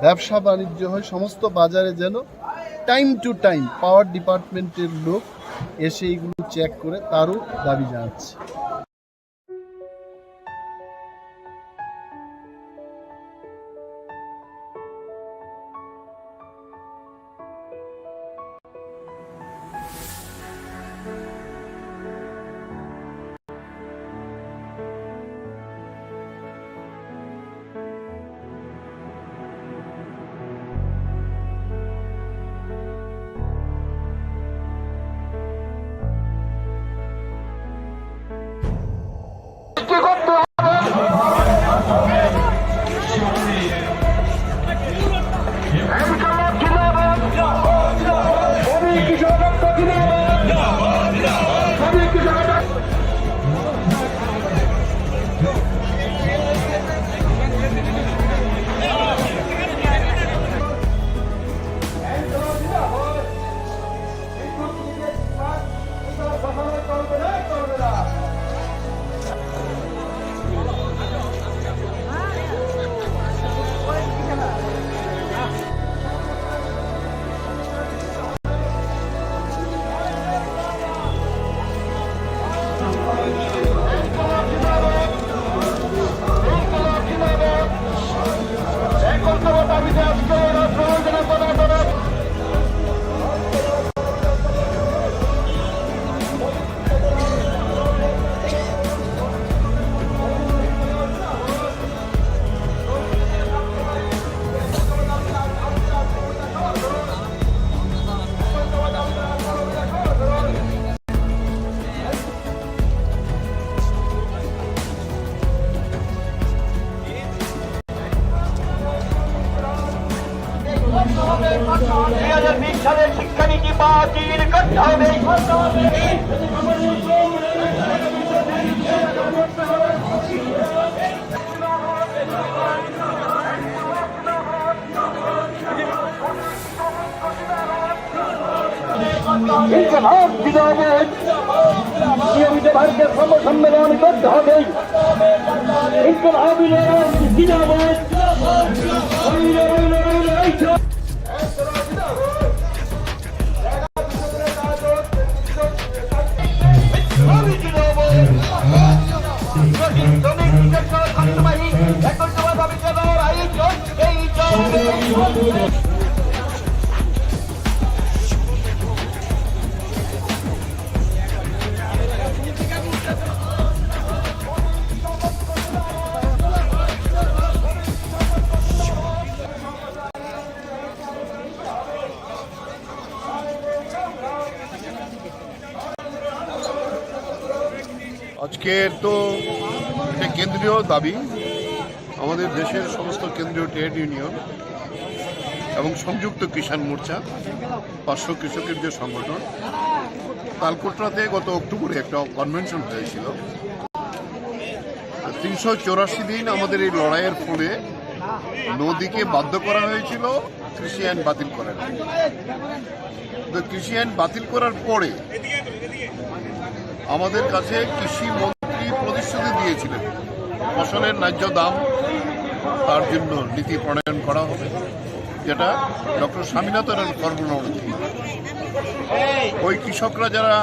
ব্যবসা বাণিজ্য হয়, সমস্ত বাজারে যেন টাইম টু টাইম পাওয়ার ডিপার্টমেন্টের লোক এসে এইগুলো চেক করে, তারও দাবি জানাচ্ছি। দুই হাজার বিশ সালের শিক্ষানীতি বাতিল করতে হবে। ইনকিলাব জিন্দাবাদ। নিয়মিত ভারতের সর্বসম্মেলন করতে হবে। ইনকিলাব জিন্দাবাদ। আজকের তো একটা কেন্দ্রীয় দাবি, আমাদের দেশের সমস্ত কেন্দ্রীয় ট্রেড ইউনিয়ন এবং সংযুক্ত কিষাণ মোর্চা, পার্শ্ব কৃষকের যে সংগঠন, তালকোটরাতে গত অক্টোবরে একটা কনভেনশন হয়েছিল। তিনশো চৌরাশি দিন আমাদের এই লড়াইয়ের ফলে নদীকে বাধ্য করা হয়েছিল কৃষি আইন বাতিল করার জন্য। তো কৃষি আইন বাতিল করার পরে আমাদের কাছে কৃষি মন্ত্রী প্রতিশ্রুতি দিয়েছিলেন ফসলের ন্যায্য দাম, তার জন্য নীতি প্রণয়ন করা হবে, যেটা ডক্টর স্বামীনাথন ফর্মুলা অনুযায়ী ওই কৃষকরা যারা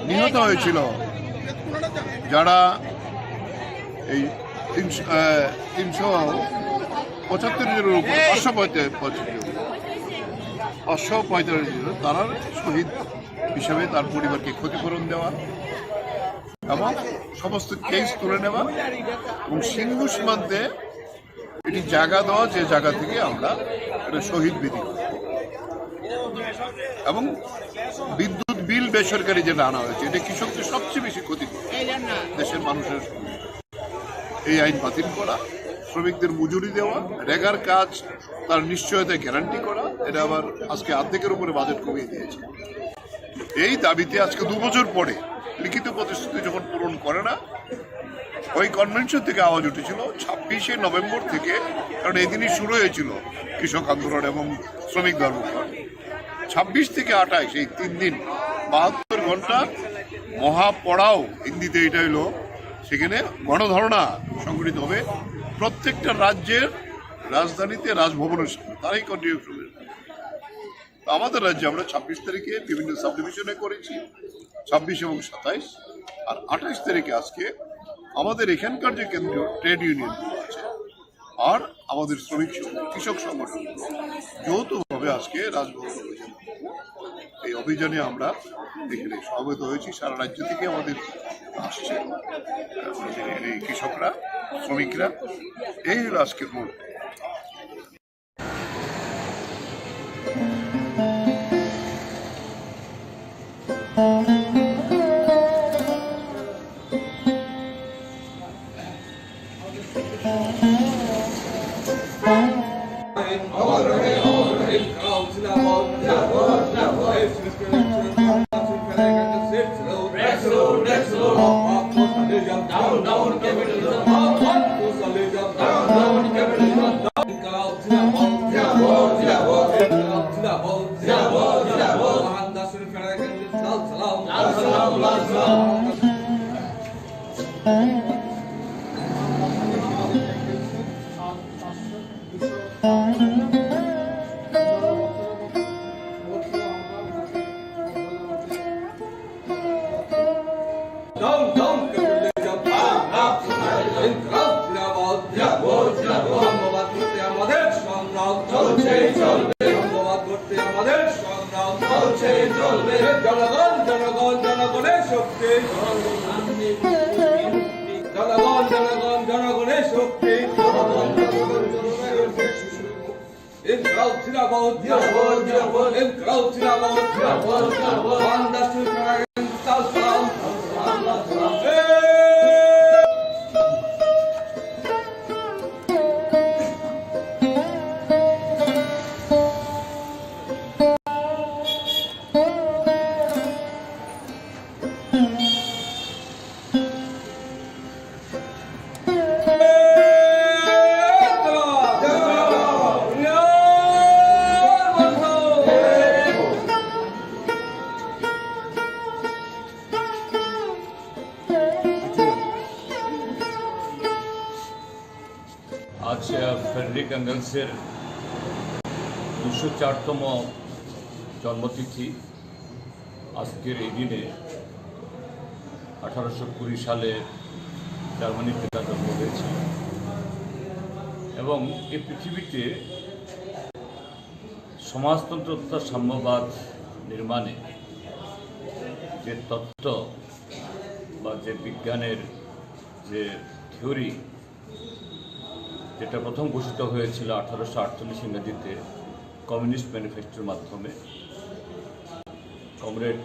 নিহত হয়েছিল, যারা এই তিনশো, আহ, তিনশো পঁচাত্তর জনের উপরে, পাঁচশো পঁয়তাল্লিশ, পাঁচশো পঁয়তাল্লিশ জন, তারা শহীদ হিসাবে তার পরিবারকে ক্ষতিপূরণ দেওয়া এবং সমস্ত কেস তুলে নেওয়া এবং সিঙ্গু সীমান্তে এটি জায়গা দেওয়া, যে জায়গা থেকে আমরা এটা শহীদ বেদি করব। এবং বিদ্যুৎ বিল বেসরকারি যেটা আনা হয়েছে, এটা কৃষকদের সবচেয়ে বেশি ক্ষতি করে দেশের মানুষের। এই আইন বাতিল করা, শ্রমিকদের মজুরি দেওয়া, রেগার কাজ তার নিশ্চয়তা গ্যারান্টি করা, এটা আবার আজকে অর্ধেকের উপরে বাজেট কমিয়ে দিয়েছে। এই দাবিতে আজকে দু বছর পরে লিখিত প্রতিশ্রুতি যখন পূরণ করে না, ওই কনভেনশন থেকে আওয়াজ উঠেছিল ছাব্বিশে নভেম্বর থেকে, কারণ এই দিনই শুরু হয়েছিল কৃষক আন্দোলন এবং শ্রমিক ধর্মঘট। ছাব্বিশ থেকে আঠাশ, এই তিন দিন, বাহাত্তর ঘন্টা মহাপড়াও, হিন্দিতে এটা হইলো, সেখানে গণধর্ণা সংগঠিত হবে প্রত্যেকটা রাজ্যের রাজধানীতে, রাজভবনের সামনে। তারাই কন্টিনিউ করবে। তো আমাদের রাজ্যে আমরা ছাব্বিশ তারিখে বিভিন্ন সাবডিভিশনে করেছি, ছাব্বিশ এবং সাতাইশ, আর আঠাইশ তারিখে আজকে আমাদের এখানকার যে কেন্দ্রীয় ট্রেড ইউনিয়নগুলো আছে আর আমাদের শ্রমিক সংঘ, কৃষক সংগঠন যৌথভাবে আজকে রাজভবন অভিযান। এই অভিযানে আমরা এখানে সমবেত হয়েছি, সারা রাজ্য থেকে আমাদের আসছে, আমাদের এই কৃষকরা, শ্রমিকরা। এই হলো আজকের মূল। Down, down, capitalism, up, up, inqilab zindabad, zindabad, zindabad, ধর্মবাদ করতে আমাদের সংগ্রাম চলছে, চলবে। ধর্মবাদ করতে আমাদের সংগ্রাম চলছে, চলবে। জনগণ, জনগণ, জনগণের শক্তি। জনগণ, জনগণ, জনগণের শক্তি। ইনকলাব জিন্দাবাদ, জিন্দাবাদ, জিন্দাবাদ। ইনকলাব জিন্দাবাদ, জিন্দাবাদ, জিন্দাবাদ। বাংলাদেশ সরকার, সালাম, সালাম, সালাম। আজ, আহ, ফ্রেডরিক এঙ্গেলসের দুশো চারতম জন্মতিথি। আজকের এই দিনে আঠারোশো কুড়ি সালে জার্মানিতে তার জন্ম হয়েছিল এবং এই পৃথিবীতে সমাজতন্ত্র তথা সাম্যবাদ নির্মাণে যে তত্ত্ব বা যে বিজ্ঞানের যে থিওরি, যেটা প্রথম ঘোষিত হয়েছিল আঠারোশো আটচল্লিশ ইংরেজিতে কমিউনিস্ট ম্যানিফেস্টোর মাধ্যমে কমরেড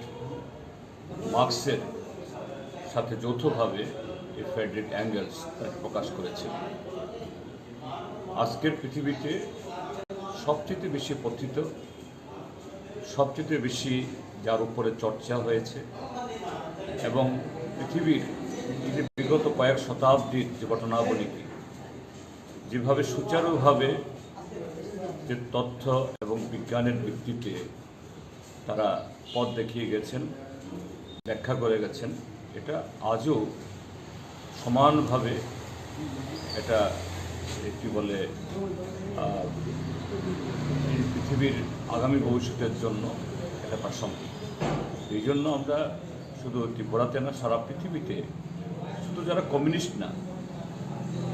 মার্ক্সের সাথে যৌথভাবে এই ফ্রেডরিক অ্যাঙ্গেলস তাকে প্রকাশ করেছিল। আজকের পৃথিবীতে সবচেয়ে বেশি পঠিত সবচেয়ে বেশি যার উপরে চর্চা হয়েছে এবং পৃথিবীর এই যে বিগত কয়েক শতাব্দীর যে ঘটনাবলীকে যেভাবে সুচারুভাবে যে তথ্য এবং বিজ্ঞানের ভিত্তিতে তারা পথ দেখিয়ে গেছেন, ব্যাখ্যা করে গেছেন, এটা আজও সমানভাবে এটা, এ, কি বলে, আহ, এই পৃথিবীর আগামী ভবিষ্যতের জন্য এটা প্রাসঙ্গিক। এই জন্য আমরা শুধু ত্রিপুরাতে না, সারা পৃথিবীতে শুধু যারা কমিউনিস্ট না,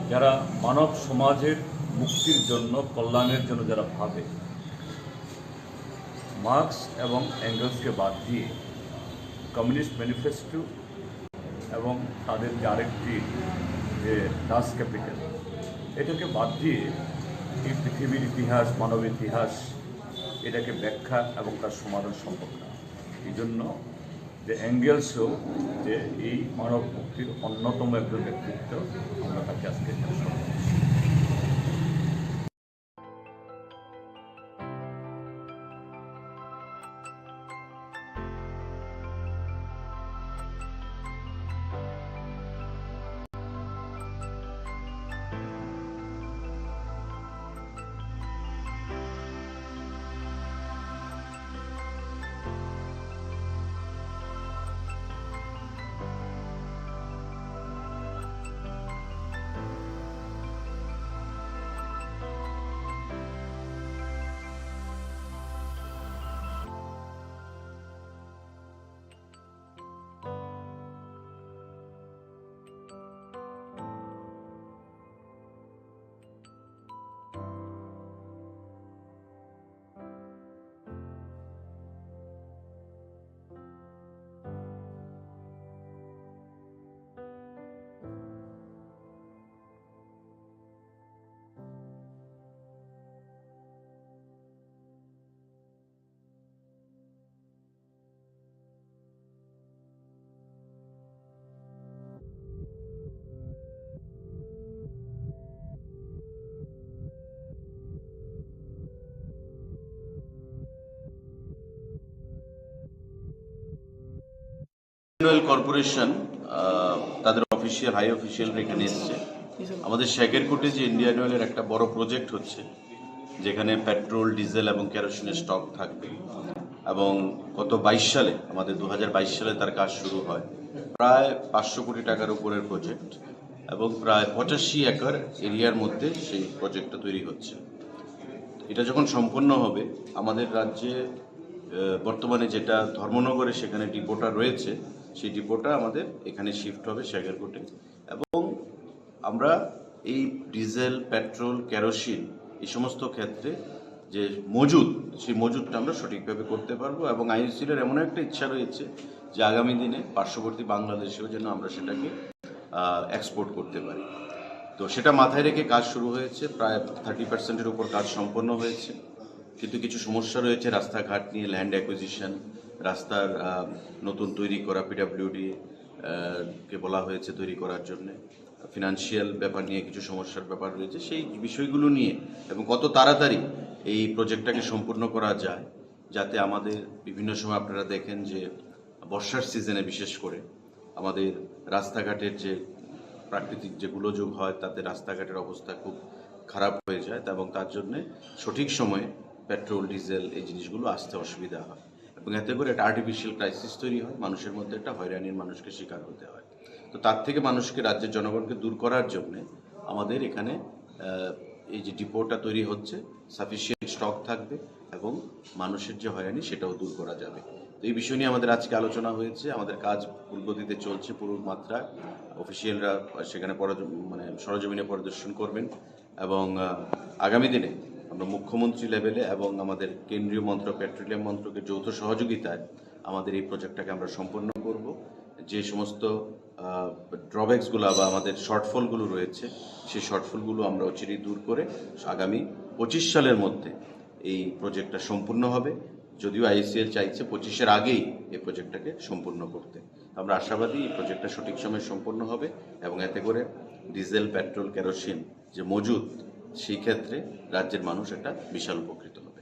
যারা মানব সমাজের মুক্তির জন্য, কল্যাণের জন্য যারা ভাবে, মার্কস এবং এঙ্গেলসকে বাদ দিয়ে কমিউনিস্ট ম্যানিফেস্টো এবং তাদের যে আরেকটি যে দাস ক্যাপিটাল, এটাকে বাদ দিয়ে এই পৃথিবীর ইতিহাস, মানব ইতিহাস, এটাকে ব্যাখ্যা এবং তার সমাধান সম্ভব না। এই জন্য যে এঙ্গেলসও যে এই মানব মুক্তির অন্যতম একজন ব্যক্তিত্ব, আমরা তাকে আজকে এখানে স্মরণ করছি। অয়েল কর্পোরেশন, আহ, তাদের অফিসিয়াল, হাই অফিসিয়াল এখানে এসছে। আমাদের শেখেরকোটে যে ইন্ডিয়ান অয়েলের একটা বড় প্রজেক্ট হচ্ছে, যেখানে পেট্রোল, ডিজেল এবং কেরোসিনের স্টক থাকবে, এবং গত বাইশ সালে, আমাদের দু হাজার বাইশ সালে তার কাজ শুরু হয়। প্রায় পাঁচশো কোটি টাকার উপরের প্রজেক্ট এবং প্রায় পঁচাশি একর এরিয়ার মধ্যে সেই প্রজেক্টটা তৈরি হচ্ছে। এটা যখন সম্পন্ন হবে, আমাদের রাজ্যে, আহ, বর্তমানে যেটা ধর্মনগরে সেখানে ডিপোটা রয়েছে, সেই ডিপোটা আমাদের এখানে শিফট হবে শেখেরকোটে। এবং আমরা এই ডিজেল, পেট্রোল, কেরোসিন, এই সমস্ত ক্ষেত্রে যে মজুদ, সেই মজুদটা আমরা সঠিকভাবে করতে পারবো। এবং আইওসিএল এর এমন একটা ইচ্ছা রয়েছে যে আগামী দিনে পার্শ্ববর্তী বাংলাদেশেও যেন আমরা সেটাকে, আহ, এক্সপোর্ট করতে পারি। তো সেটা মাথায় রেখে কাজ শুরু হয়েছে, প্রায় থার্টি পার্সেন্টের উপর কাজ সম্পন্ন হয়েছে। কিন্তু কিছু সমস্যা রয়েছে রাস্তাঘাট নিয়ে, ল্যান্ড অ্যাকুইজিশন, রাস্তার, আহ, নতুন তৈরি করা, পিডাব্লিউডি, আহ, কে বলা হয়েছে তৈরি করার জন্যে। ফিনান্সিয়াল ব্যাপার নিয়ে কিছু সমস্যার ব্যাপার রয়েছে, সেই বিষয়গুলো নিয়ে এবং কত তাড়াতাড়ি এই প্রজেক্টটাকে সম্পূর্ণ করা যায়, যাতে আমাদের বিভিন্ন সময় আপনারা দেখেন যে বর্ষার সিজনে বিশেষ করে আমাদের রাস্তাঘাটের যে প্রাকৃতিক যে গোলযোগ হয়, তাতে রাস্তাঘাটের অবস্থা খুব খারাপ হয়ে যায়, এবং তার জন্যে সঠিক সময়ে পেট্রোল, ডিজেল এই জিনিসগুলো আসতে অসুবিধা হয়, এবং এতে করে একটা আর্টিফিশিয়াল ক্রাইসিস তৈরি হয়, মানুষের মধ্যে একটা হয়রানির মানুষকে শিকার হতে হয়। তো তার থেকে মানুষকে, রাজ্যের জনগণকে দূর করার জন্য আমাদের এখানে, আহ, এই যে ডিপোটা তৈরি হচ্ছে, সাফিসিয়েন্ট স্টক থাকবে এবং মানুষের যে হয়রানি, সেটাও দূর করা যাবে। তো এই বিষয় নিয়ে আমাদের আজকে আলোচনা হয়েছে। আমাদের কাজ পূর্বগতিতে চলছে পুরো মাত্রায়। অফিসিয়ালরা সেখানে পরজ-, মানে, সরজমিনে পরিদর্শন করবেন এবং, আহ, আগামী দিনে আমরা মুখ্যমন্ত্রী লেভেলে এবং আমাদের কেন্দ্রীয় মন্ত্রক, পেট্রোলিয়াম মন্ত্রকের যৌথ সহযোগিতায় আমাদের এই প্রজেক্টটাকে আমরা সম্পন্ন করব। যে সমস্ত, আহ, ড্রব্যাকসগুলো বা আমাদের শর্টফলগুলো রয়েছে, সেই শর্টফলগুলো আমরা অচিরেই দূর করে আগামী পঁচিশ সালের মধ্যে এই প্রজেক্টটা সম্পূর্ণ হবে। যদিও আইওসিএল চাইছে পঁচিশের আগেই এই প্রজেক্টটাকে সম্পূর্ণ করতে। আমরা আশাবাদী এই প্রজেক্টটা সঠিক সময়ে সম্পন্ন হবে এবং এতে করে ডিজেল, পেট্রোল, কেরোসিন যে মজুদ, সেই ক্ষেত্রে রাজ্যের মানুষ একটা বিশাল উপকৃত হবে।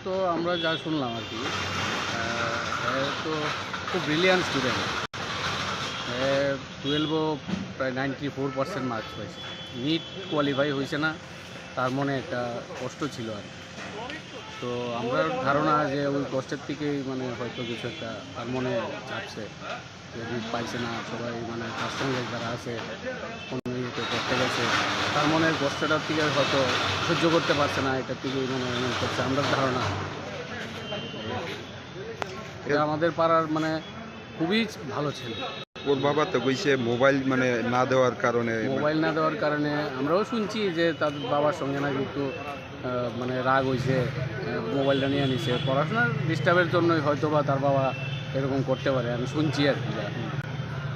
তো আমরা যা শুনলাম আর কি, আহ, এ তো খুব ব্রিলিয়ান্ট স্টুডেন্ট। এ টুয়েলভও প্রায় নাইনটি ফোর পার্সেন্ট মার্কস পাইছে। নিট কোয়ালিফাই হয়েছে না, তার মনে একটা কষ্ট ছিল আর কি। তো আমরা ধারণা যে ওই কষ্টের থেকেই মানে হয়তো কিছু একটা তার মনে চাপছে। যে নিট পাইছে না, সবাই মানে তার সঙ্গে যারা আছে অন্য ইয়েতে পড়তে গেছে, তার মনের কষ্টটার থেকে হয়তো সহ্য করতে পারছে না, এটার থেকেই মানে এমন করছে, আমরা ধারণা। এটা আমাদের পাড়ার মানে খুবই ভালো ছেলে। ওর বাবা তো কইছে মোবাইল মানে না দেওয়ার কারণে মানে মোবাইল না দেওয়ার কারণে আমরাও শুনছি যে তার বাবার সঙ্গে নাকি একটু আহ, মানে রাগ হইছে, আহ, মোবাইলটা নিয়ে নিছে। পড়াশোনার ডিস্টার্বের জন্যই হয়তো বা তার বাবা এরকম করতে পারে, আমি শুনছি আর কি।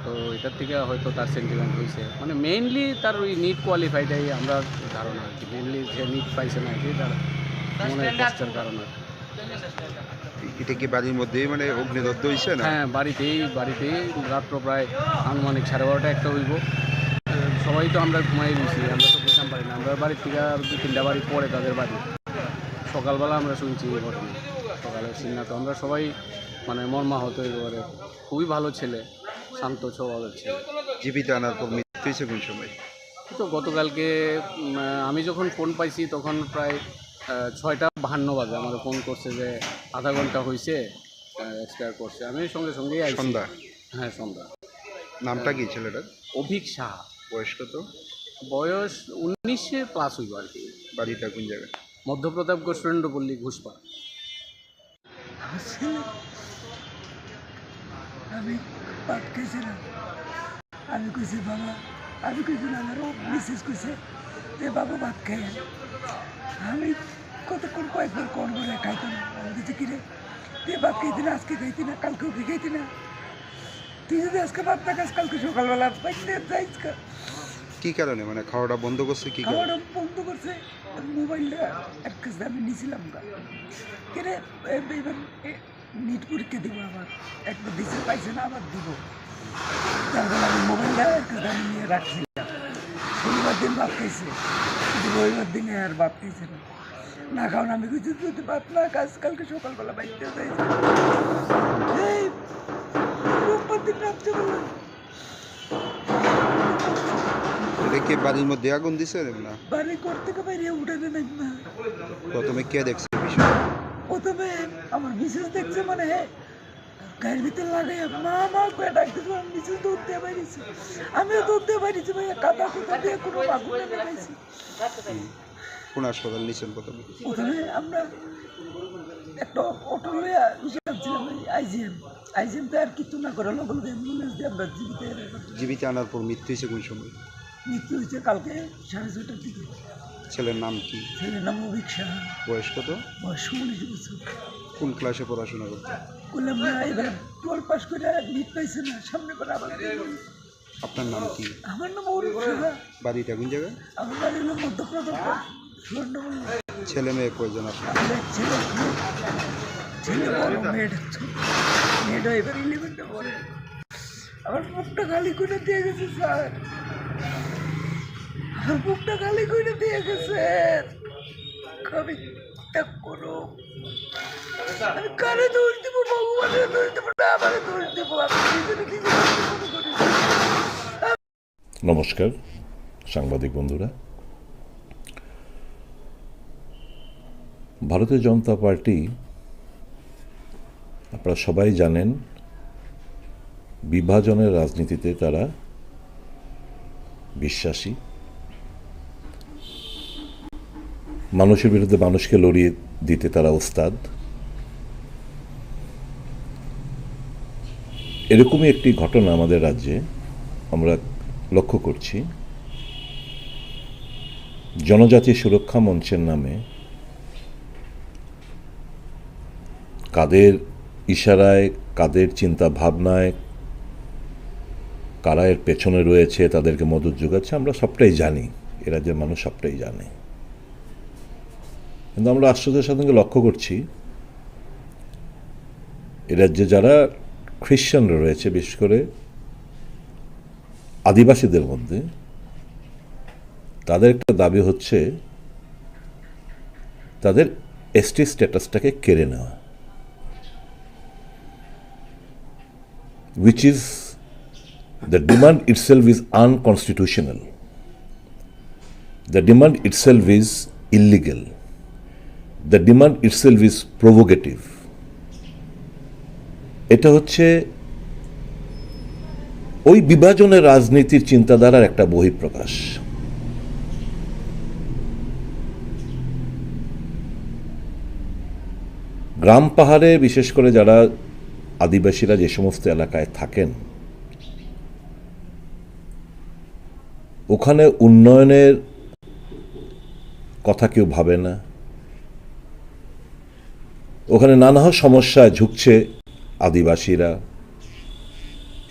তো এটার থেকে হয়তো তার সেন্টিমেন্ট হইছে, মানে মেইনলি তার ওই নিট কোয়ালিফাইটাই আমরা ধারণা আর কি, মেইনলি যে নিট পাইছে না আর কি, তার মনের কষ্টের কারণ আর কি। এটা কি বাড়ির মধ্যেই মানে অগ্নিদগ্ধ হইছে না? হ্যাঁ, বাড়িতেই, বাড়িতেই। রাত্র প্রায় আনুমানিক সাড়ে বারোটা একটা হইব। সবাই তো আমরা ঘুমাই রয়েছি, আমরা তো বুঝতাম পারি না। আমরা বাড়ির থেকে আর দুই তিনটা বাড়ি পরে তাদের বাড়ি। সকালবেলা আমরা শুনছি এই ঘটনা। সকালে শুনি না তো আমরা সবাই মানে মর্মাহত একেবারে। খুবই ভালো ছেলে, শান্ত স্বভাবের ছেলে। জীবিত আনার পর মৃত্যু হয়েছে কোন সময়? তো গতকালকে উম, আমি যখন ফোন পাইছি তখন প্রায় আহ, ছয়টা বাহান্ন বাজে আমার ফোন করছে যে আধা ঘন্টা হয়েছে, এক্সপায়ার করছে। আমি সঙ্গে সঙ্গেই আইছি। সন্ধ্যা? হ্যাঁ, সন্ধ্যা। নামটা কি ছেলেটার? অভিক সাহা। বয়স কত? বয়স উনিশে প্লাস হইব আর কি। বাড়িটা কোন জায়গায়? মধ্যপ্রতাপগড় সুরেন্দ্রপল্লী ঘোষপাড়া। আমার ছেলে, আমি ভাত খাইছিলাম। আমি কইছি, "বাবা," আমি কইছি না, আমার ও মিসেস কইছে যে, "বাবা, ভাত খাই আয়।" আমি কতক্ষণ কয়েকবার কল করে খাইতাম। আমি কইছি, "কিরে, তুই ভাত খাইতি না, আজকে খাইতি না, কালকেও কি খাইতি না? তুই যদি আজকে ভাত না খাস, কালকে সকালবেলা বাইরে যাইস গা।" কি কারণে? মানে খাওয়াটা বন্ধ করছে কি কারণে? খাওয়াটা বন্ধ করছে, মোবাইলটা এক কাছে আমি নিছিলাম গা। কিরে, এ, এবার, এ, নিট পরীক্ষা দিব আবার, একটা দিছে পাইছে না, আবার দিব। তারপর আমি মোবাইলটা একটা দাম নিয়ে রাখছিলাম। শনিবার দিন ভাত খাইছে, কিন্তু রবিবার দিনে আর ভাত খাইছে না। না খাওয়ান আমি কিছু যদি ভাত না খাস, কালকে সকালবেলা বাইরে যাই। এই রোববার দিন রাত্রেবেলা এটা কি বাড়ির মধ্যে আগুন দিছে না? বাড়ি ঘর থেকে বাইরে উঠাতে নাই না। প্রথমে কে দেখছে বিষয়? প্রথমে আমার মিসেস দেখছে, মানে, গায়ের ভিতরে লাগাইয়া, "মা, মা," করে ডাক দিছে, আমার মিসেস দৌড় দিয়ে বাইরেছে। আমিও দৌড় দিয়ে বাইরেছি, ভাইয়া, কাদা কুদা দিয়ে কোনো আগুন নেমে পাইছি। হুম। কোন হাসপাতাল নিছেন প্রথমে? প্রথমে আমরা একটা অটো লইয়া যাচ্ছিলাম, ওই আইজিএম। আইজিএম তো আর কিছু না করে, লগে লগে অ্যাম্বুলেন্স দিয়ে আমরা জীবিত এনে জীবিত আনার পর মৃত্যু হয়েছে কোন সময়? মৃত্যু হয়েছে কালকে সাড়ে ছয়টার দিকে। ছেলের নাম কি? ছেলের নাম অভিক সাহা। বয়স কত? বয়স উনিশ বছর। কোন ক্লাসে পড়াশোনা করতো? বললাম না, এবার টুয়েলভ পাস করে নিট পাইছে না, সামনে বার আবার দিবে। আপনার নাম কি? আমার নাম অরূপ সাহা। বাড়িটা কোন জায়গায়? আমার বাড়ি হলো মধ্যপ্রদেশ, সুবর্ণমুড়ি। ছেলে মেয়ে কয়জন আপনার? আমার এক ছেলে, এক মেয়ে। ছেলে বড়, মেয়েটা ছোট। মেয়েটা এবার ইলেভেনে পড়ে। আমার বুকটা খালি করে দিয়ে গেছে, স্যার। আমার বুকটা খালি করে দিয়ে গেছে। আমি তা করো। আমি কারে দোষ দিব? ভগবানের দোষ দিব না আমারে দোষ দিব? আমি নিজেরে নিজে দোষী মনে করি। নমস্কার সাংবাদিক বন্ধুরা। ভারতীয় জনতা পার্টি, আপনারা সবাই জানেন, বিভাজনের রাজনীতিতে তারা বিশ্বাসী। মানুষের বিরুদ্ধে মানুষকে লড়িয়ে দিতে তারা ওস্তাদ। এরকমই একটি ঘটনা আমাদের রাজ্যে আমরা লক্ষ্য করছি। জনজাতি সুরক্ষা মঞ্চের নামে কাদের ইশারায়, কাদের চিন্তা ভাবনায়, কারা এর পেছনে রয়েছে, তাদেরকে মদত যোগাচ্ছে, আমরা সবটাই জানি, এ রাজ্যের মানুষ সবটাই জানে। কিন্তু আমরা আশ্চর্যের সাথে লক্ষ্য করছি, এ রাজ্যে যারা খ্রিশ্চানরা রয়েছে, বিশেষ করে আদিবাসীদের মধ্যে, তাদের একটা দাবি হচ্ছে তাদের এসটি স্ট্যাটাসটাকে কেড়ে নেওয়া, which is, the demand itself is unconstitutional, the demand itself is illegal, the demand itself is provocative. এটা হচ্ছে ওই বিভাজনের রাজনীতির চিন্তাধারার একটা বহিঃপ্রকাশ। গ্রাম পাহাড়ে বিশেষ করে যারা আদিবাসীরা যে সমস্ত এলাকায় থাকেন, ওখানে উন্নয়নের কথা কেউ ভাবে না। ওখানে নানা সমস্যায় ঝুঁকছে আদিবাসীরা।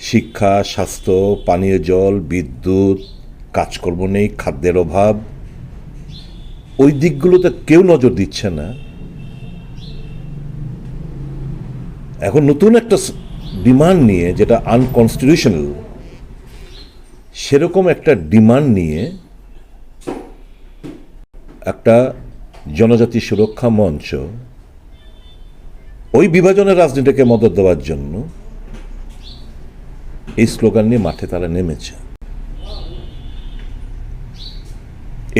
শিক্ষা, স্বাস্থ্য, পানীয় জল, বিদ্যুৎ, কাজকর্ম নেই, খাদ্যের অভাব, ওই দিকগুলোতে কেউ নজর দিচ্ছে না। এখন নতুন একটা স-, ডিমান্ড নিয়ে, যেটা আনকনস্টিটিউশনাল, সেরকম একটা ডিমান্ড নিয়ে একটা জনজাতি সুরক্ষা মঞ্চ ওই বিভাজনের রাজনীতিকে মদত দেওয়ার জন্য এই স্লোগান নিয়ে মাঠে তারা নেমেছে।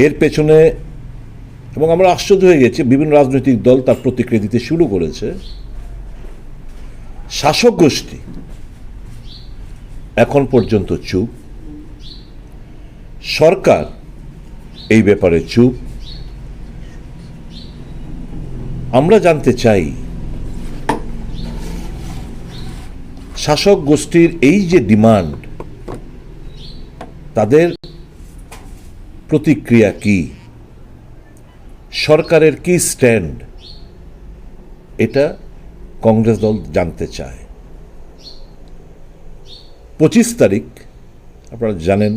এর পেছনে, এবং আমরা আশ্চর্য হয়ে গেছি, বিভিন্ন রাজনৈতিক দল তার প্রতিক্রিয়া দিতে শুরু করেছে। শাসক গোষ্ঠী এখন পর্যন্ত চুপ, সরকার এই ব্যাপারে চুপ। আমরা জানতে চাই, শাসক গোষ্ঠীর এই যে ডিমান্ড, তাদের প্রতিক্রিয়া কি, সরকারের কি স্ট্যান্ড, এটা কংগ্রেস দল জানতে চায়। পঁচিশ তারিখ, আপনারা জানেন,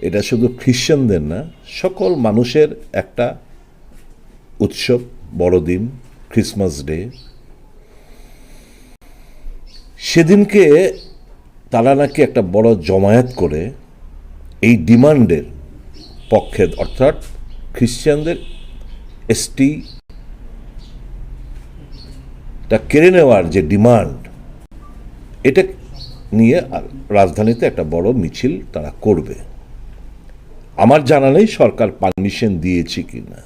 এটা শুধু খ্রিশ্চানদের না, সকল মানুষের একটা উৎসব, বড়দিন, ক্রিসমাস ডে। সেদিনকে তারা নাকি একটা বড় জমায়েত করে এই ডিমান্ডের পক্ষে, অর্থাৎ খ্রিশ্চানদের এসটি টা কেড়ে নেওয়ার যে ডিমান্ড, এটা নিয়ে রাজধানীতে একটা বড় মিছিল তারা করবে। আমার জানা নেই সরকার পারমিশন দিয়েছে কি না।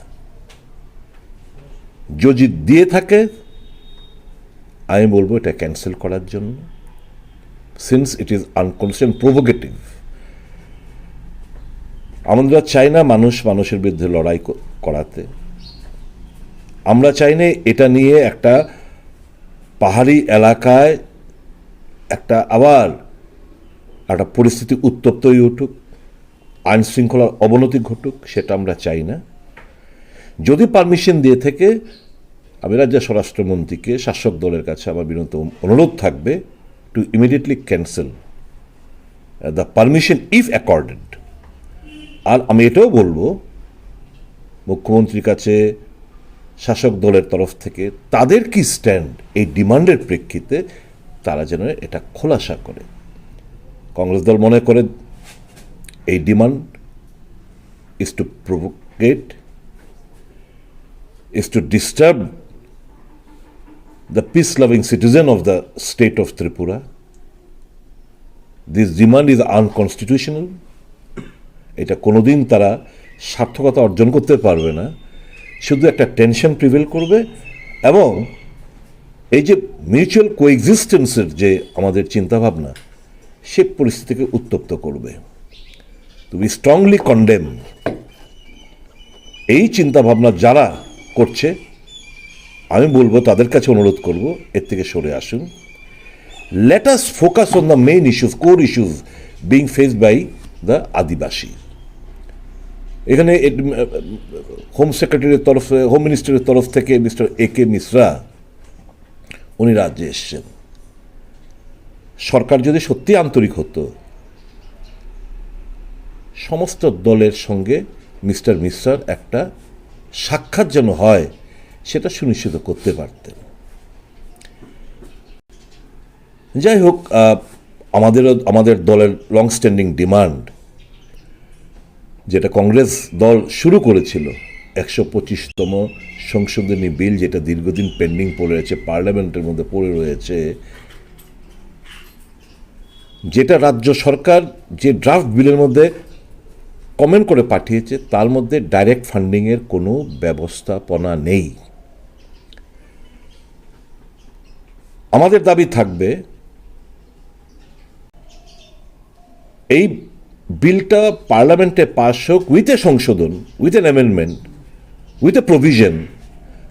যদি দিয়ে থাকে, আমি বলবো এটা ক্যান্সেল করার জন্য, সিন্স ইট ইজ আনকনস্টিটিউশন, প্রভোকেটিভ। আমরা চাই না মানুষ মানুষের বিরুদ্ধে লড়াই ক-, করাতে। আমরা চাই না এটা নিয়ে একটা পাহাড়ি এলাকায় একটা আবার একটা পরিস্থিতি উত্তপ্ত হয়ে উঠুক, আইন শৃঙ্খলার অবনতি ঘটুক, সেটা আমরা চাই না। যদি পারমিশন দিয়ে থাকে, আমি রাজ্য স্বরাষ্ট্রমন্ত্রীকে, শাসক দলের কাছে আমার বিনীত অনুরোধ থাকবে to immediately cancel the permission if accorded। আর আমি এটাও বলবো মুখ্যমন্ত্রীর কাছে, শাসক দলের তরফ থেকে তাদের কি স্ট্যান্ড এই ডিমান্ডের প্রেক্ষিতে, তারা যেন এটা খোলাসা করে। কংগ্রেস দল মনে করে এই demand is to provocate, is to disturb the peace loving citizen of the state of Tripura। This demand is unconstitutional। এটা কোনোদিন তারা সার্থকতা অর্জন করতে পারবে না, শুধু একটা টেনশন প্রিভেল করবে। এবং এই যে মিউচুয়াল কোএক্সিস্টেন্সের যে আমাদের চিন্তাভাবনা, সে পরিস্থিতিকে উত্তপ্ত করবে। তো we strongly condemn এই চিন্তাভাবনা যারা করছে, আমি বলবো, তাদের কাছে অনুরোধ করব, এর থেকে সরে আসুন। Let us focus on the main issues, core issues being faced by the আদিবাসী। এখানে হোম সেক্রেটারির তরফে, হোম মিনিস্টারের তরফ থেকে মিস্টার এ কে মিশ্রা, উনি রাজ্যে এসছেন। সরকার যদি সত্যি আন্তরিক হতো, সমস্ত দলের সঙ্গে মিস্টার মিশ্রার একটা সাক্ষাৎ যেন হয়, সেটা সুনিশ্চিত করতে পারতেন। যাই হোক, আহ, আমাদেরও, আমাদের দলের লং স্ট্যান্ডিং ডিমান্ড, যেটা কংগ্রেস দল শুরু করেছিল, একশো পঁচিশতম সংশোধনী বিল, যেটা দীর্ঘদিন পেন্ডিং পড়ে রয়েছে, পার্লামেন্টের মধ্যে পড়ে রয়েছে, যেটা রাজ্য সরকার যে ড্রাফট বিলের মধ্যে কমেন্ট করে পাঠিয়েছে, তার মধ্যে ডাইরেক্ট ফান্ডিংয়ের কোনো ব্যবস্থাপনা নেই। আমাদের দাবি থাকবে, এই বিলটা পার্লামেন্টে পাস হোক with a সংশোধন, with an amendment, with a provision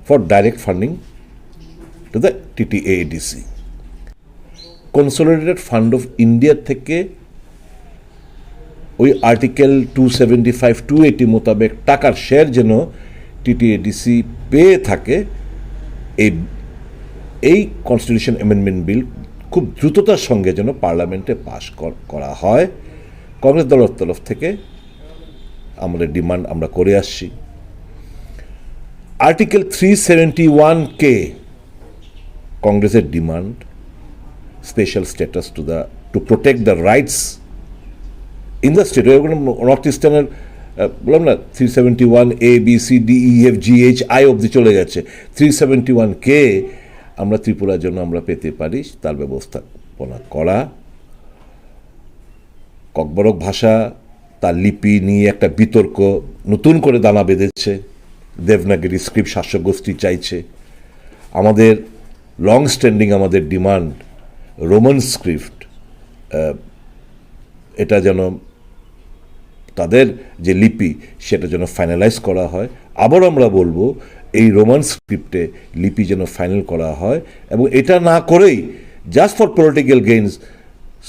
for direct funding to the T T A A D C। Consolidated fund of India থেকে ওই article two seventy five, two eighty মোতাবেক টাকার শেয়ার যেন টিটিএডিসি পেয়ে থাকে, এই, এই কনস্টিটিউশন অ্যামেন্ডমেন্ট বিল খুব দ্রুততার সঙ্গে যেন পার্লামেন্টে পাস কর-, করা হয়। কংগ্রেস দলের তরফ থেকে আমাদের ডিমান্ড আমরা করে আসছি। আর্টিকেল থ্রি সেভেন্টি ওয়ান কে, কংগ্রেসের demand, special status to the, to protect the rights in the state। North ইস্টার্নের, আহ, বললাম না, three seventy one A, B, C, D, E, F, G, H, I অবধি চলে গেছে। থ্রি সেভেন্টি ওয়ান কে আমরা ত্রিপুরার জন্য আমরা পেতে পারি, তার ব্যবস্থাপনা করা। ককবরক ভাষা, তার লিপি নিয়ে একটা বিতর্ক নতুন করে দানা বেঁধেছে। দেবনাগরী স্ক্রিপ্ট শাসক গোষ্ঠী চাইছে। আমাদের লং স্ট্যান্ডিং আমাদের ডিমান্ড, রোমান স্ক্রিপ্ট, আহ, এটা যেন, তাদের যে লিপি, সেটা যেন ফাইনালাইজ করা হয়। আবার আমরা বলবো, এই রোমান স্ক্রিপ্টে লিপি যেন ফাইনাল করা হয়, এবং এটা না করেই just for political gains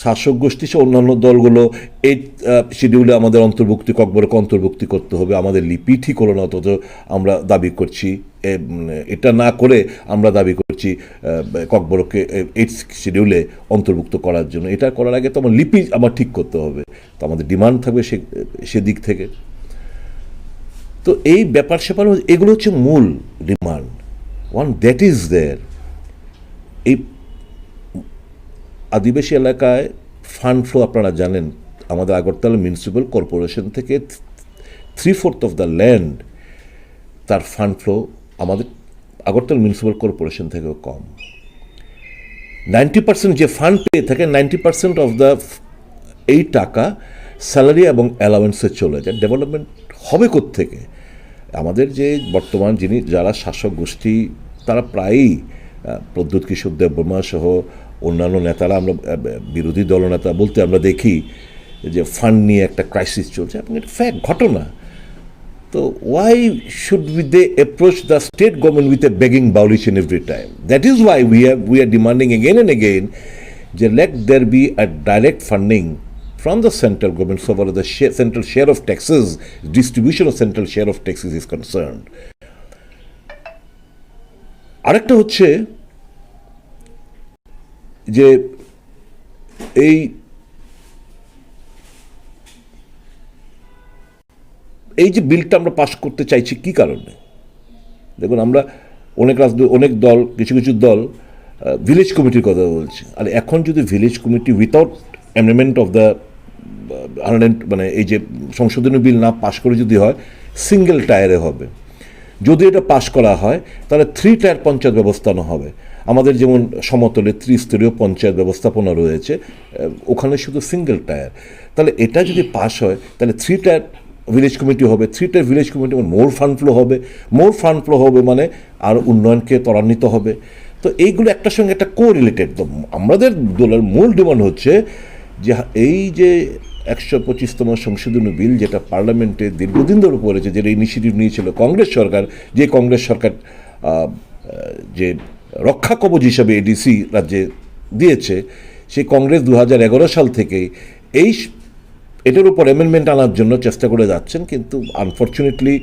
শাসক গোষ্ঠী সহ অন্যান্য দলগুলো এই, আহ, শিডিউলে আমাদের অন্তর্ভুক্তি, ককবরক অন্তর্ভুক্তি করতে হবে, আমাদের লিপি ঠিক হলো না, অথচ আমরা দাবি করছি, এ, উম, এটা না করে আমরা দাবি করছি, আহ, ককবরককে, এ, এইট শিডিউলে অন্তর্ভুক্ত করার জন্য। এটা করার আগে তো আমার লিপি আমার ঠিক করতে হবে, তো আমাদের ডিমান্ড থাকবে সে, সেদিক থেকে। তো এই ব্যাপার স্যাপার হচ্ছে, এগুলো হচ্ছে মূল demand. One that is there, এই আদিবাসী এলাকায় ফান্ড ফ্লো আপনারা জানেন, আমাদের আগরতলা মিউনিসিপ্যাল কর্পোরেশন থেকে three fourth of the land তার ফান্ড ফ্লো আমাদের আগরতলা মিউনিসিপ্যাল কর্পোরেশন থেকেও কম। নাইনটি পার্সেন্ট যে ফান্ড পেয়ে থাকে, নাইনটি পার্সেন্ট অফ দ্য, এই টাকা স্যালারি এবং অ্যালাওয়েন্সে চলে যায়। ডেভেলপমেন্ট হবে কোত্থেকে? আমাদের যে বর্তমান যিনি, যারা শাসক গোষ্ঠী, তারা প্রায়ই, আহ, প্রদ্যুৎ কিশোর দেববর্মা সহ অন্যান্য নেতারা, আমরা, আহ, বিরোধী দলনেতা বলতে আমরা দেখি যে ফান্ড নিয়ে একটা ক্রাইসিস চলছে, এবং এটা ফ্যাক্ট, ঘটনা। তো why should we, they approach the state government with a begging bowl each and every time? That is why we have, we are demanding again and again যে let there be a direct funding from the central government so far as the share, central share of taxes, distribution of central share of taxes is concerned. আরেকটা হচ্ছে যে এই, এই যে বিলটা আমরা পাস করতে চাইছি কি কারণে? দেখুন, আমরা অনেক রাজনৈ-, অনেক দল, কিছু কিছু দল, আহ, ভিলেজ কমিটির কথা বলছে। আর এখন যদি village committee without amendment of the, আহ, হান্ড্রেড, মানে, এই যে সংশোধনী বিল না পাস করে যদি হয়, সিঙ্গেল টায়ারে হবে। যদি এটা পাস করা হয়, তাহলে থ্রি টায়ার পঞ্চায়েত ব্যবস্থানো হবে। আমাদের যেমন সমতলে ত্রিস্তরীয় পঞ্চায়েত ব্যবস্থাপনা রয়েছে, আহ, ওখানে শুধু সিঙ্গেল টায়ার। তাহলে এটা যদি পাস হয়, তাহলে থ্রি টায়ার ভিলেজ কমিটি হবে, থ্রি টায়ার ভিলেজ কমিটি, মোর ফান্ড ফ্লো হবে। মোর ফান্ড ফ্লো হবে মানে আর উন্নয়নকে ত্বরান্বিত হবে। তো এইগুলো একটার সঙ্গে একটা কোরিলেটেড। তো আমাদের দলের মূল ডিমান্ড হচ্ছে যে এই যে একশো পঁচিশতম সংশোধনী বিল, যেটা পার্লামেন্টে দীর্ঘদিন ধরে পড়েছে, যেটা ইনিশিয়েটিভ নিয়েছিল কংগ্রেস সরকার, যে কংগ্রেস সরকার, আহ, যে রক্ষা কবচ হিসাবে এডিসি রাজ্যে দিয়েছে, সেই কংগ্রেস দু হাজার এগারো সাল থেকেই এই স-, এটার উপর অ্যামেন্ডমেন্ট আনার জন্য চেষ্টা করে যাচ্ছেন, কিন্তু unfortunately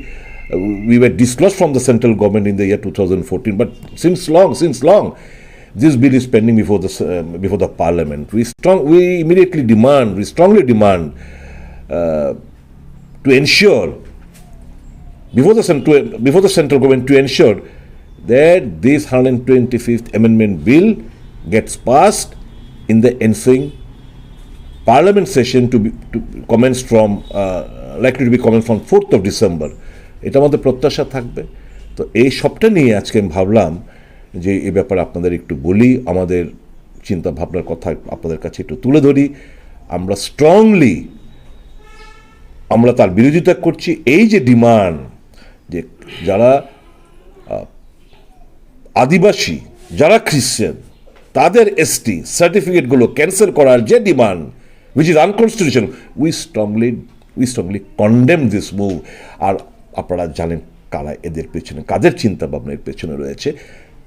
we were dislodged from the central government in the year two thousand fourteen, but since long, since long, this bill is pending before the s-, uh, before the parliament. We strong, we immediately demand, we strongly demand, uh, to ensure before the cent-, to, before the central government, to ensure that this hundred twenty-fifth Amendment Bill gets passed in the ensuing Parliament session to be, to commence from, uh, likely to be commenced from fourth of December. এটা আমাদের প্রত্যাশা থাকবে। তো এই সবটা নিয়ে আজকে আমি ভাবলাম যে এই ব্যাপারে আপনাদের একটু বলি, আমাদের চিন্তা ভাবনার কথা আপনাদের কাছে একটু তুলে ধরি। আমরা স্ট্রংলি আমরা তার বিরোধিতা করছি। এই যে ডিমান্ড, যে যারা আহ, আদিবাসী, যারা খ্রিস্টান, তাদের এসটি সার্টিফিকেটগুলো ক্যান্সেল করার যে demand, which is unconstitutional, we strongly we strongly condemn this move। আর আপনারা জানেন কারা এদের পেছনে, কাদের চিন্তা ভাবনা এর পেছনে রয়েছে।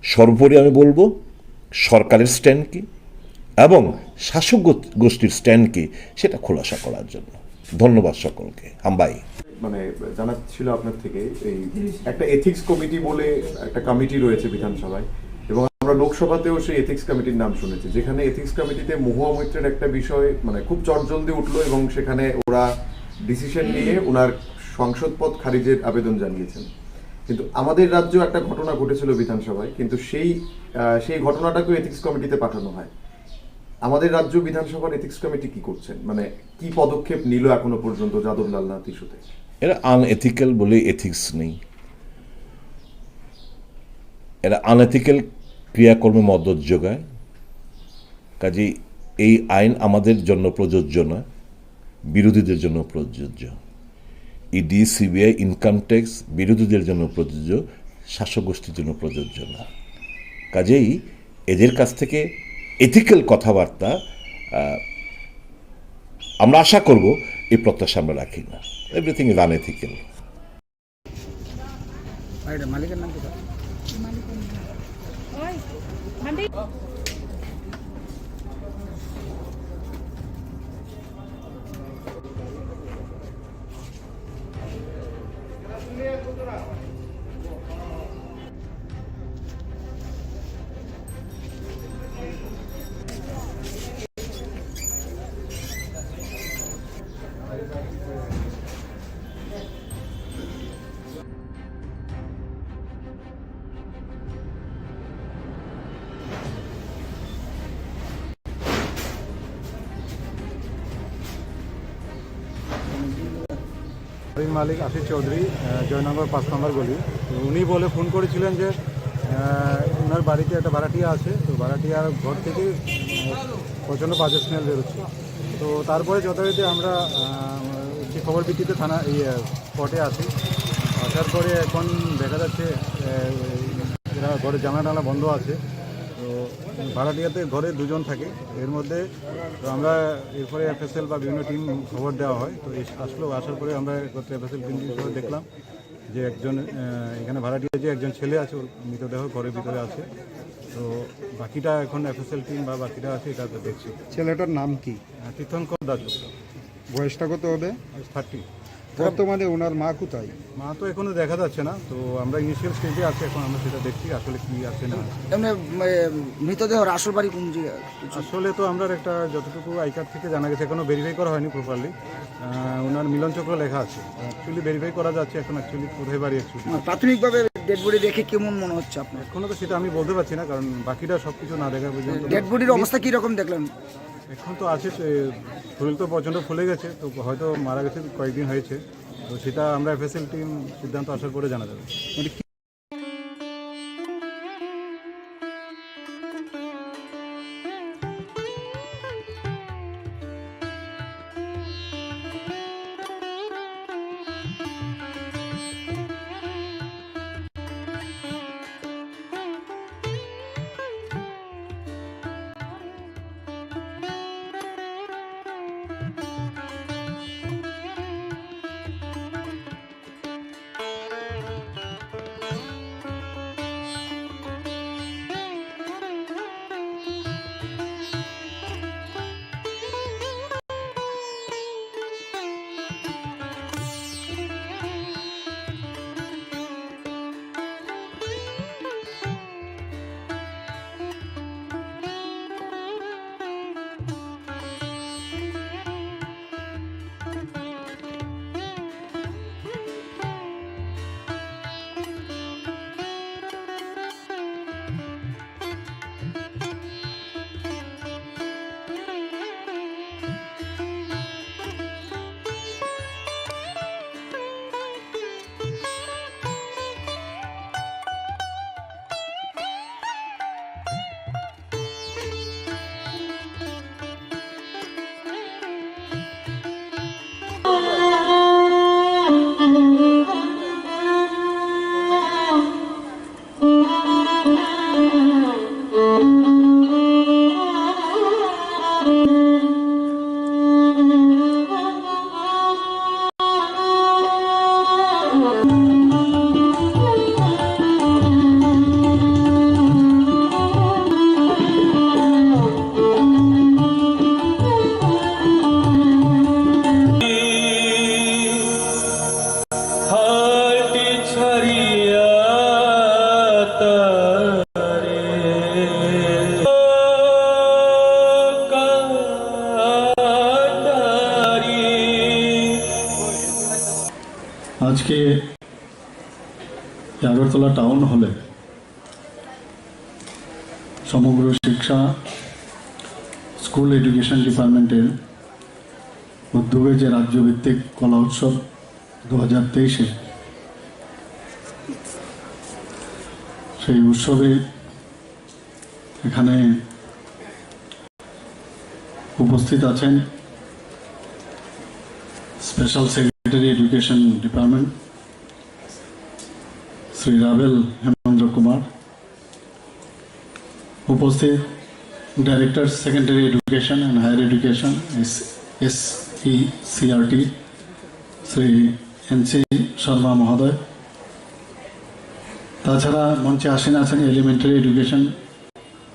সর্বোপরি আমি বলবো, সরকারের স্ট্যান্ড কি এবং শাসক গো- গোষ্ঠীর স্ট্যান্ড কি, সেটা খোলাসা করার জন্য। ধন্যবাদ সকলকে। হাম্বাই। মানে জানার ছিল আপনার থেকে, এই একটা এথিক্স কমিটি বলে একটা কমিটি রয়েছে বিধানসভায়, এবং আমরা লোকসভাতেও সেই এথিক্স কমিটির নাম শুনেছি, যেখানে এথিক্স কমিটিতে মহুয়া মৈত্রের একটা বিষয় মানে খুব চটজলদি উঠলো এবং সেখানে ওরা ডিসিশন নিয়ে ওনার সংসদ পদ খারিজের আবেদন জানিয়েছেন। কিন্তু আমাদের রাজ্যে একটা ঘটনা ঘটেছিল বিধানসভায়, কিন্তু সেই আহ, সেই ঘটনাটাকেও এথিক্স কমিটিতে পাঠানো হয়। আমাদের রাজ্য বিধানসভার এথিক্স কমিটি কি করছেন, মানে কি পদক্ষেপ নিল এখনো পর্যন্ত যাদব লালনাথ ইস্যুতে? এরা আনএথিক্যাল বলে এথিক্স নেই, এরা আনএথিক্যাল ক্রিয়াকর্মে মদত যোগায়। কাজেই এই আইন আমাদের জন্য প্রযোজ্য নয়, বিরোধীদের জন্য প্রযোজ্য। ইডি, সিবিআই, ইনকাম ট্যাক্স বিরোধীদের জন্য প্রযোজ্য, শাসক গোষ্ঠীর জন্য প্রযোজ্য না। কাজেই এদের কাছ থেকে এথিক্যাল কথাবার্তা আহ, আমরা আশা করব, এই প্রত্যাশা আমরা রাখি না। Everything is unethical। আর এটা মালিকের নাম কি স্যার? বাড়ির মালিক আশিস চৌধুরী, আহ, জয়নগর পাঁচ নম্বর গলি। তো উনি বলে ফোন করেছিলেন যে আহ, ওনার বাড়িতে একটা ভাড়াটিয়া আছে, তো ভাড়াটিয়ার ঘর থেকে উম, প্রচণ্ড বাজে স্মেল বেরোচ্ছে। তো তারপরে যথারীতি আমরা আহ, একটি খবর ভিত্তিতে থানা এই স্পটে আসি। আসার পরে এখন দেখা যাচ্ছে আহ, এরা ঘরের জানালা টানা বন্ধ আছে। তো ভাড়াটিয়াতে ঘরে দুজন থাকে, এর মধ্যে তো আমরা এরপরে এফএসএল বা বিভিন্ন টিম খবর দেওয়া হয়। তো এস- আসলো, আসার পরে আমরা একত্রে এফএসএল টিম সবাই দেখলাম যে একজন আহ, এখানে ভাড়াটিয়া যে একজন ছেলে আছে, ওর মৃতদেহ ঘরের ভিতরে আছে। তো বাকিটা এখন এফএসএল টিম বা বাকিটা আছে, এটা তো দেখছি। ছেলেটার নাম কি? আহ, তীর্থঙ্কর দাসগুপ্ত, বয়সটা কত হবে? থার্টি। বর্তমানে ওনার মা কোথায়? মা তো এখনো দেখা যাচ্ছে না, তো আমরা ইনিশিয়াল স্টেজে আছি, এখন আমরা সেটা দেখছি আসলে কি আছে না আছে। এমনি এ, মৃতদেহর আসল বাড়ি কোন জায়গায়? আসলে তো আমরা একটা যতটুকু আইকার্ড থেকে জানা গেছে, এখনো ভেরিফাই করা হয়নি প্রপারলি। ওনার মিলন চক্র লেখা আছে, অ্যাকচুয়ালি ভেরিফাই করা যাচ্ছে এখন অ্যাকচুয়ালি কোথায় বাড়ি অ্যাকচুয়ালি। মানে প্রাথমিকভাবে ডেড বডি দেখে কেমন মনে হচ্ছে আপনার? এখনো তো সেটা আমি বলতে পারছি না, কারণ বাকিটা সব কিছু না দেখা পর্যন্ত। ডেড বডির অবস্থা কি রকম দেখলেন? এখন তো আছে, সে শরীর তো প্রচণ্ড ফুলে গেছে, তো হয়তো মারা গেছে কয়েকদিন হয়েছে। তো সেটা আমরা এফএসএল টিম সিদ্ধান্ত আসার পরে জানা যাবে। আজকে এই আগরতলা টাউন হলে সমগ্র শিক্ষা, স্কুল এডুকেশন ডিপার্টমেন্টের উদ্যোগে যে রাজ্যভিত্তিক কলা উৎসব দু হাজার তেইশে, সেই উৎসবে এখানে উপস্থিত আছেন special secretary education department Shri Rabel Hemendra Kumar, উপস্থিত director secondary education and higher education, SCERT, Shri N C Sharma মহোদয়। তাছাড়া মঞ্চে আসীন আছেন এলিমেন্টারি এডুকেশন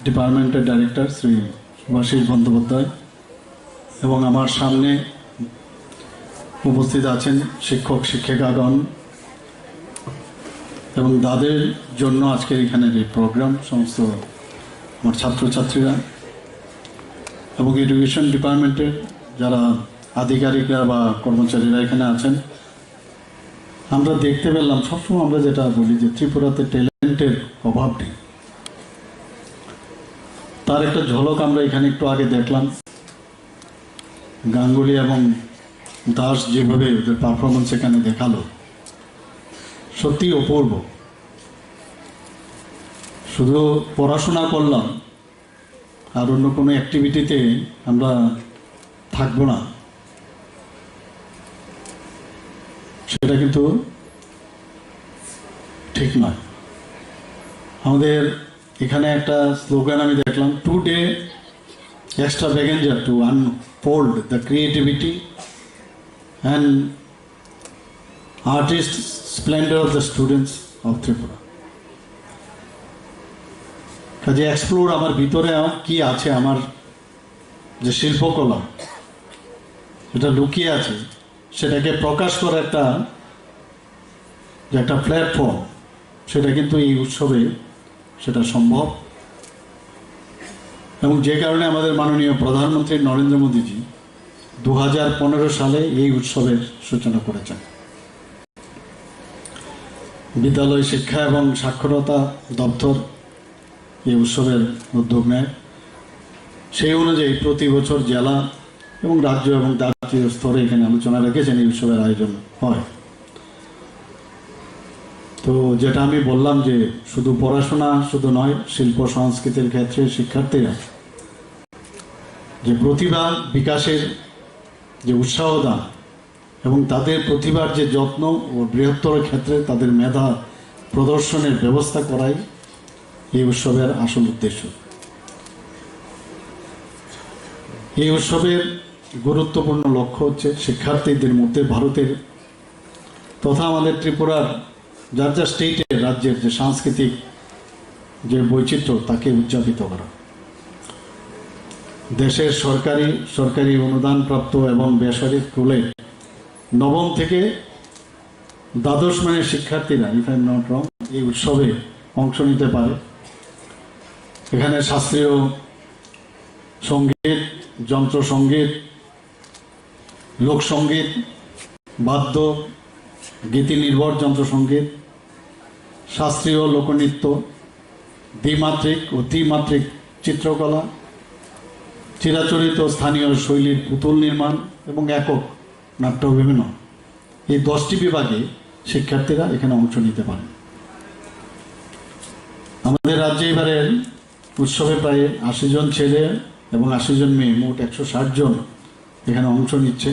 ডিপার্টমেন্টের ডাইরেক্টর শ্রী শুভাশিস বন্দ্যোপাধ্যায় এবং আমার সামনে উপস্থিত আছেন শিক্ষক শিক্ষিকাগণ এবং তাদের জন্য আজকের এখানের এই প্রোগ্রাম, সমস্ত আমার ছাত্রছাত্রীরা এবং এডুকেশন ডিপার্টমেন্টের যারা আধিকারিকরা বা কর্মচারীরা এখানে আছেন। আমরা দেখতে পেলাম, সবসময় আমরা যেটা বলি যে ত্রিপুরাতে ট্যালেন্টের অভাব নেই, তার একটা ঝলক আমরা এখানে একটু আগে দেখলাম। গাঙ্গুলি এবং দাস যেভাবে ওদের পারফরমেন্স এখানে দেখালো, সত্যি অপূর্ব। শুধু পড়াশোনা করলাম আর অন্য কোনো অ্যাক্টিভিটিতে আমরা থাকবো না, সেটা কিন্তু ঠিক নয়। আমাদের এখানে একটা স্লোগান আমি দেখলাম, "Today extravaganza to unfold the creativity and artist splendor of the students of Tripura।" কাজে এক্সপ্লোর আমার ভিতরে আ-, কি আছে, আমার যে শিল্পকলা যেটা লুকিয়ে আছে, সেটাকে প্রকাশ করার একটা, যে একটা প্ল্যাটফর্ম, সেটা কিন্তু এই উৎসবে সেটা সম্ভব। এবং যে কারণে আমাদের মাননীয় প্রধানমন্ত্রী নরেন্দ্র মোদীজি দু হাজার পনেরো সালে এই উৎসবের সূচনা করেছেন। বিদ্যালয় শিক্ষা এবং সাক্ষরতা দপ্তর এই উৎসবের উদ্যোগ নেয়। সেই অনুযায়ী প্রতি বছর জেলা এবং রাজ্য এবং জাতীয় স্তরে এখানে আলোচনা রেখেছেন, এই উৎসবের আয়োজন হয়। তো যেটা আমি বললাম যে শুধু পড়াশোনা শুধু নয়, শিল্প সংস্কৃতির ক্ষেত্রে শিক্ষার্থীরা যে প্রতিভা বিকাশের যে উৎসাহ দান এবং তাদের প্রতিভার যে যত্ন ও বৃহত্তর ক্ষেত্রে তাদের মেধা প্রদর্শনের ব্যবস্থা করাই এই উৎসবের আসল উদ্দেশ্য। এই উৎসবের গুরুত্বপূর্ণ লক্ষ্য হচ্ছে শিক্ষার্থীদের মধ্যে ভারতের তথা আমাদের ত্রিপুরার যার যার স্টেটের, রাজ্যের যে সাংস্কৃতিক যে বৈচিত্র্য, তাকে উদযাপিত করা। দেশের সরকারি, সরকারি অনুদানপ্রাপ্ত এবং বেসরকারি স্কুলে নবম থেকে দ্বাদশ শ্রেণীর শিক্ষার্থীরা, if I am not wrong, এই উৎসবে অংশ নিতে পারে। এখানে শাস্ত্রীয় সঙ্গীত, যন্ত্রসঙ্গীত, লোকসঙ্গীত, বাদ্য, গীতি নির্ভর যন্ত্রসঙ্গীত, শাস্ত্রীয় লোকনৃত্য, দ্বিমাত্রিক ও ত্রিমাত্রিক চিত্রকলা, চিরাচরিত স্থানীয় শৈলীর পুতুল নির্মাণ এবং একক নাট্য অভিনয়, এই দশটি বিভাগে শিক্ষার্থীরা এখানে অংশ নিতে পারেন। আমাদের রাজ্যে এবারে উৎসবে প্রায় আশি জন ছেলে এবং আশি জন মেয়ে, মোট একশো ষাট জন এখানে অংশ নিচ্ছে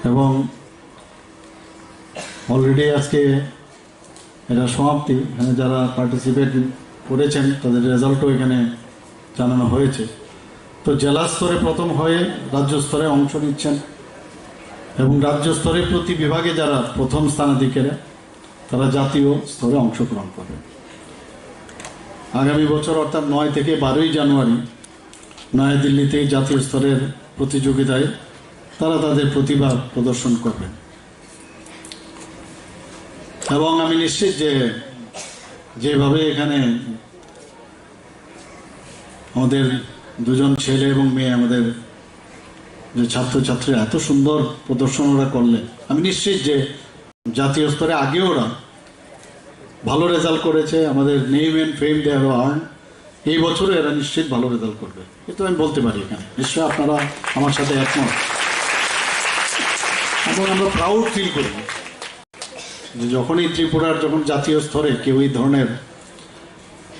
এবং অলরেডি আজকে এটা সমাপ্তি। এখানে যারা পার্টিসিপেট করেছেন, তাদের রেজাল্টও এখানে জানানো হয়েছে। তো জেলা স্তরে প্রথম হয়ে রাজ্য স্তরে অংশ নিচ্ছেন এবং রাজ্য স্তরে প্রতি বিভাগে যারা প্রথম স্থানাধিকারী, তারা জাতীয় স্তরে অংশগ্রহণ করবেন। আগামী বছর অর্থাৎ নয় থেকে বারোই জানুয়ারি নয়াদিল্লিতে জাতীয় স্তরের প্রতিযোগিতায় তারা তাদের প্রতিভা প্রদর্শন করবেন। এবং আমি নিশ্চিত যে যেভাবে এখানে আমাদের দুজন ছেলে এবং মেয়ে, আমাদের যে ছাত্রছাত্রীরা এত সুন্দর প্রদর্শন ওরা করলেন, আমি নিশ্চিত যে জাতীয় স্তরে আগেও ওরা ভালো রেজাল্ট করেছে, আমাদের name and fame they have earn. এই বছরও এরা নিশ্চিত ভালো রেজাল্ট করবে, এটা আমি বলতে পারি এখানে। নিশ্চয়ই আপনারা আমার সাথে একমত এবং আমরা প্রাউড ফিল করি যে যখনই ত্রিপুরার, যখন জাতীয় স্তরে কেউ এই ধরনের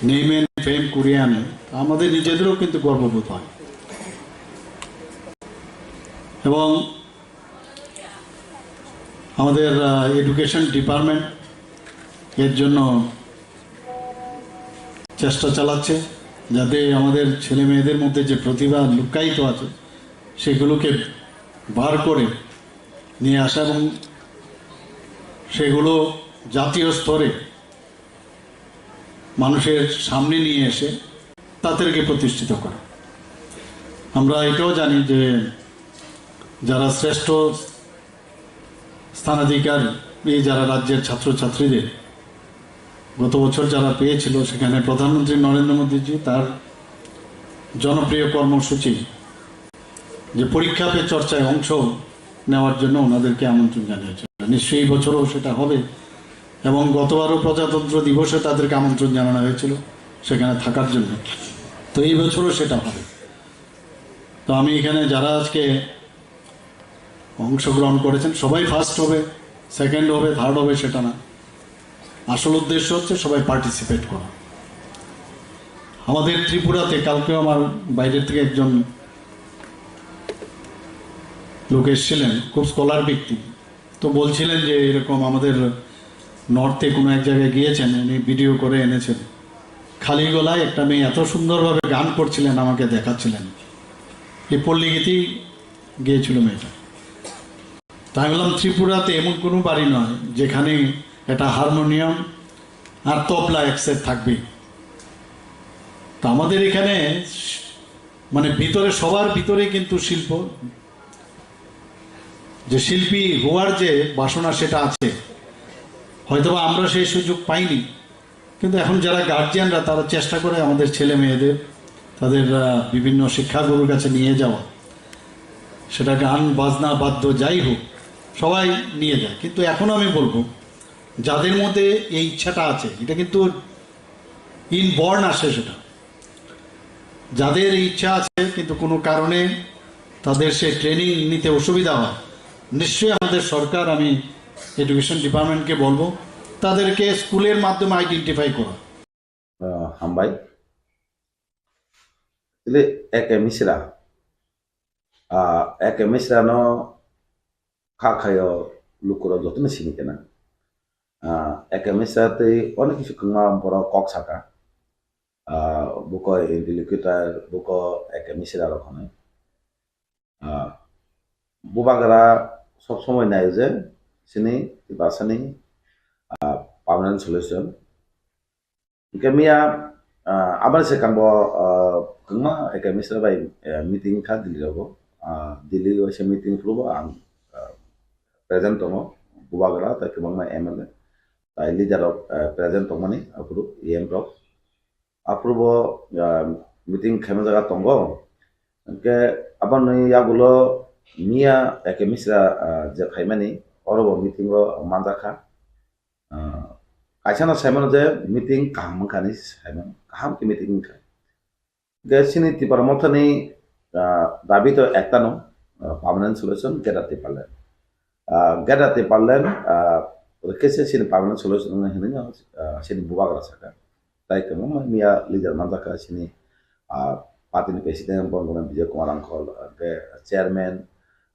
নেম অ্যান্ড ফেম কুড়িয়ে আনে, আমাদের নিজেদেরও কিন্তু গর্ববোধ হয়। এবং আমাদের এডুকেশন ডিপার্টমেন্ট এর জন্য চেষ্টা চালাচ্ছে, যাতে আমাদের ছেলে মেয়েদের মধ্যে যে প্রতিভা লুকায়িত আছে, সেগুলোকে বার করে নিয়ে আসা এবং সেগুলো জাতীয় স্তরে মানুষের সামনে নিয়ে এসে তাদেরকে প্রতিষ্ঠিত করা। আমরা এটাও জানি যে যারা শ্রেষ্ঠ স্থানাধিকারী, যারা রাজ্যের ছাত্রছাত্রীদের গত বছর যারা পেয়েছিল, সেখানে প্রধানমন্ত্রী নরেন্দ্র মোদীজি তার জনপ্রিয় কর্মসূচি যে পরীক্ষা পে চর্চায় অংশ নেওয়ার জন্য ওনাদেরকে আমন্ত্রণ জানিয়েছিল। নিশ্চয়ই এই বছরও সেটা হবে এবং গতবারও প্রজাতন্ত্র দিবসে তাদেরকে আমন্ত্রণ জানানো হয়েছিল সেখানে থাকার জন্য। তো এই বছরও সেটা হবে। তো আমি এখানে যারা আজকে অংশগ্রহণ করেছেন, সবাই ফার্স্ট হবে, সেকেন্ড হবে, থার্ড হবে, সেটা না। আসল উদ্দেশ্য হচ্ছে সবাই পার্টিসিপেট করা। আমাদের ত্রিপুরাতে কালকেও আমার বাইরের থেকে একজন লোক এসেছিলেন, খুব স্কলার ব্যক্তি। তো বলছিলেন যে এরকম আমাদের নর্থে কোনো এক জায়গায় গিয়েছেন, উনি ভিডিও করে এনেছেন, খালি গলায় একটা মেয়ে এত সুন্দরভাবে গান করছিলেন, আমাকে দেখাচ্ছিলেন। এই পল্লীগীতি গিয়েছিল মেয়েটা। তাই বললাম, ত্রিপুরাতে এমন কোনো বাড়ি নয় যেখানে একটা হারমোনিয়াম আর তবলা একসাথে থাকবে। তো আমাদের এখানে মানে ভিতরে, সবার ভিতরে কিন্তু শিল্প, যে শিল্পী হওয়ার যে বাসনা, সেটা আছে। হয়তোবা আমরা সেই সুযোগ পাইনি, কিন্তু এখন যারা গার্জিয়ানরা, তারা চেষ্টা করে আমাদের ছেলে মেয়েদের তাদের আহ, বিভিন্ন শিক্ষাগুরুর কাছে নিয়ে যাওয়া, সেটা গান বাজনা বাদ্য যাই হোক, সবাই নিয়ে যায়। কিন্তু এখন আমি বলবো, যাদের মধ্যে এই ইচ্ছাটা আছে, এটা কিন্তু ইনবর্ন আসে সেটা। যাদের এই ইচ্ছা আছে কিন্তু কোনো কারণে তাদের সেই ট্রেনিং নিতে অসুবিধা হয়, নিশ্চয়ই আমাদের সরকার, আমি এডুকেশন ডিপার্টমেন্টকে বলবো তাদেরকে স্কুলের মাধ্যমে আইডেন্টিফাই করা। Ah, hambai. Tili A K Misra. Ah, A K Misra no kha khayo lukurok jotono sini kena. Ah, A K Misra tei onek kisu kwma borok kok saka. Ah, buko interlocutor, buko A K Misra rok hwnwi. Ah, bubagra sob somoi naio je sini Tiprasani, ah, permanent solution. Hingke miya, ah, aboni swkang bo, ah, kwbangma A K Misra bai, eh, meeting kha Delhi rogo. Ah, Delhi waisa meeting phuru bo ang, ah, present tongo, bubagra tei kwbangma M L A, tai leader rok, eh, present tongmani aphuru E M rok. Aphuru bo, ah, meeting khaima jaga tongo. Hingke aboni yagulo miya A K Misra, ah, je phaimani, oro bo meeting o manjakha. Ah, kaisa no saimano je meeting kaham wngkha hinwi saimano, kaham khe meeting wngkha. Hingke chini Tipra Mothani, ah, dabi to ekta no, ah, permanent solution, Greater Tipraland. Ah, Greater Tipraland, ah, rwkhe se chini permanent solution wngkha hinwi no, ah, chini bubagra saka. Tai kwbangma miya leader manjakha chini, ah, party ni president Bongona Vijay Kumar Angkol, hingke chairman,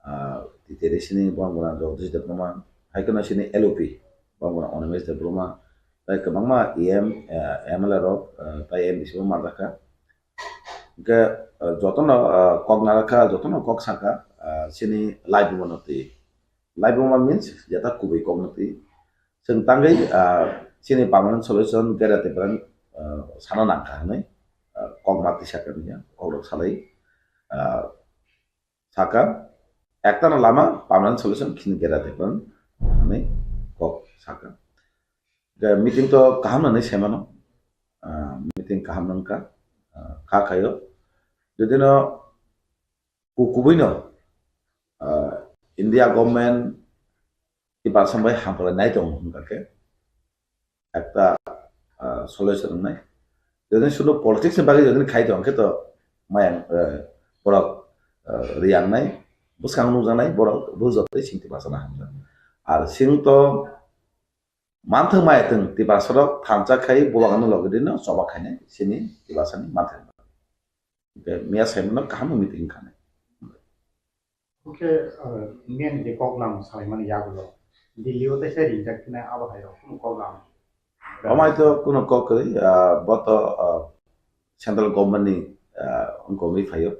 ah, T T A D C ni Bongona Jagdish Debbarma, hai kheno chini L O P Bongona Animesh Debbarma, tai kwbangma E M, ah, M L A rok, ah, tai M D C bo manjakha. Hingke, ah, jotono, ah, kok narwkha, jotono kok sakha, ah, chini laibuma no twi. Laibuma means jeta kubui kok no twi. Chwng tangwi, ah, chini permanent solution Greater Tipraland, ah, sana nangkha hinwi, ah, kok ma twi sakha hinwi kok rok salai, ah, sakha. Ekta no lama permanent solution chini Greater Tipraland hinwi kok sakha. Hingke meeting to kaham hinwi saimano, ah, meeting kaham wngkha, ah, kha khaio. Jodi no ku-, kubui no, ah, India government Tiprasa bai hamkrai nai tongo hwnkha khe ekta, ah, solution wngnai. Jodi sunu politics ni bagwi jodi khai tong khe to mayang, eh, borok, eh, riyangnai, bwskang nukjaknai borok rwjak tei sing Tiprasa no hamjak. Ar sing to manthwk maya tong Tiprasa rok thansa khai bubagrano logi dino choba khainai sini Tiprasa ni manthwk. Hwnkhe miya saimano kaham meeting khanai. Hwnkhe, uh, miya ni je koklam salaimani yagulo Delhi o teisa ringjak khe abo hai rok kunu koklam. Amai to kunu kok kwrwi, ah, bo to, ah, central government ni, ah, wngkogwi phaio.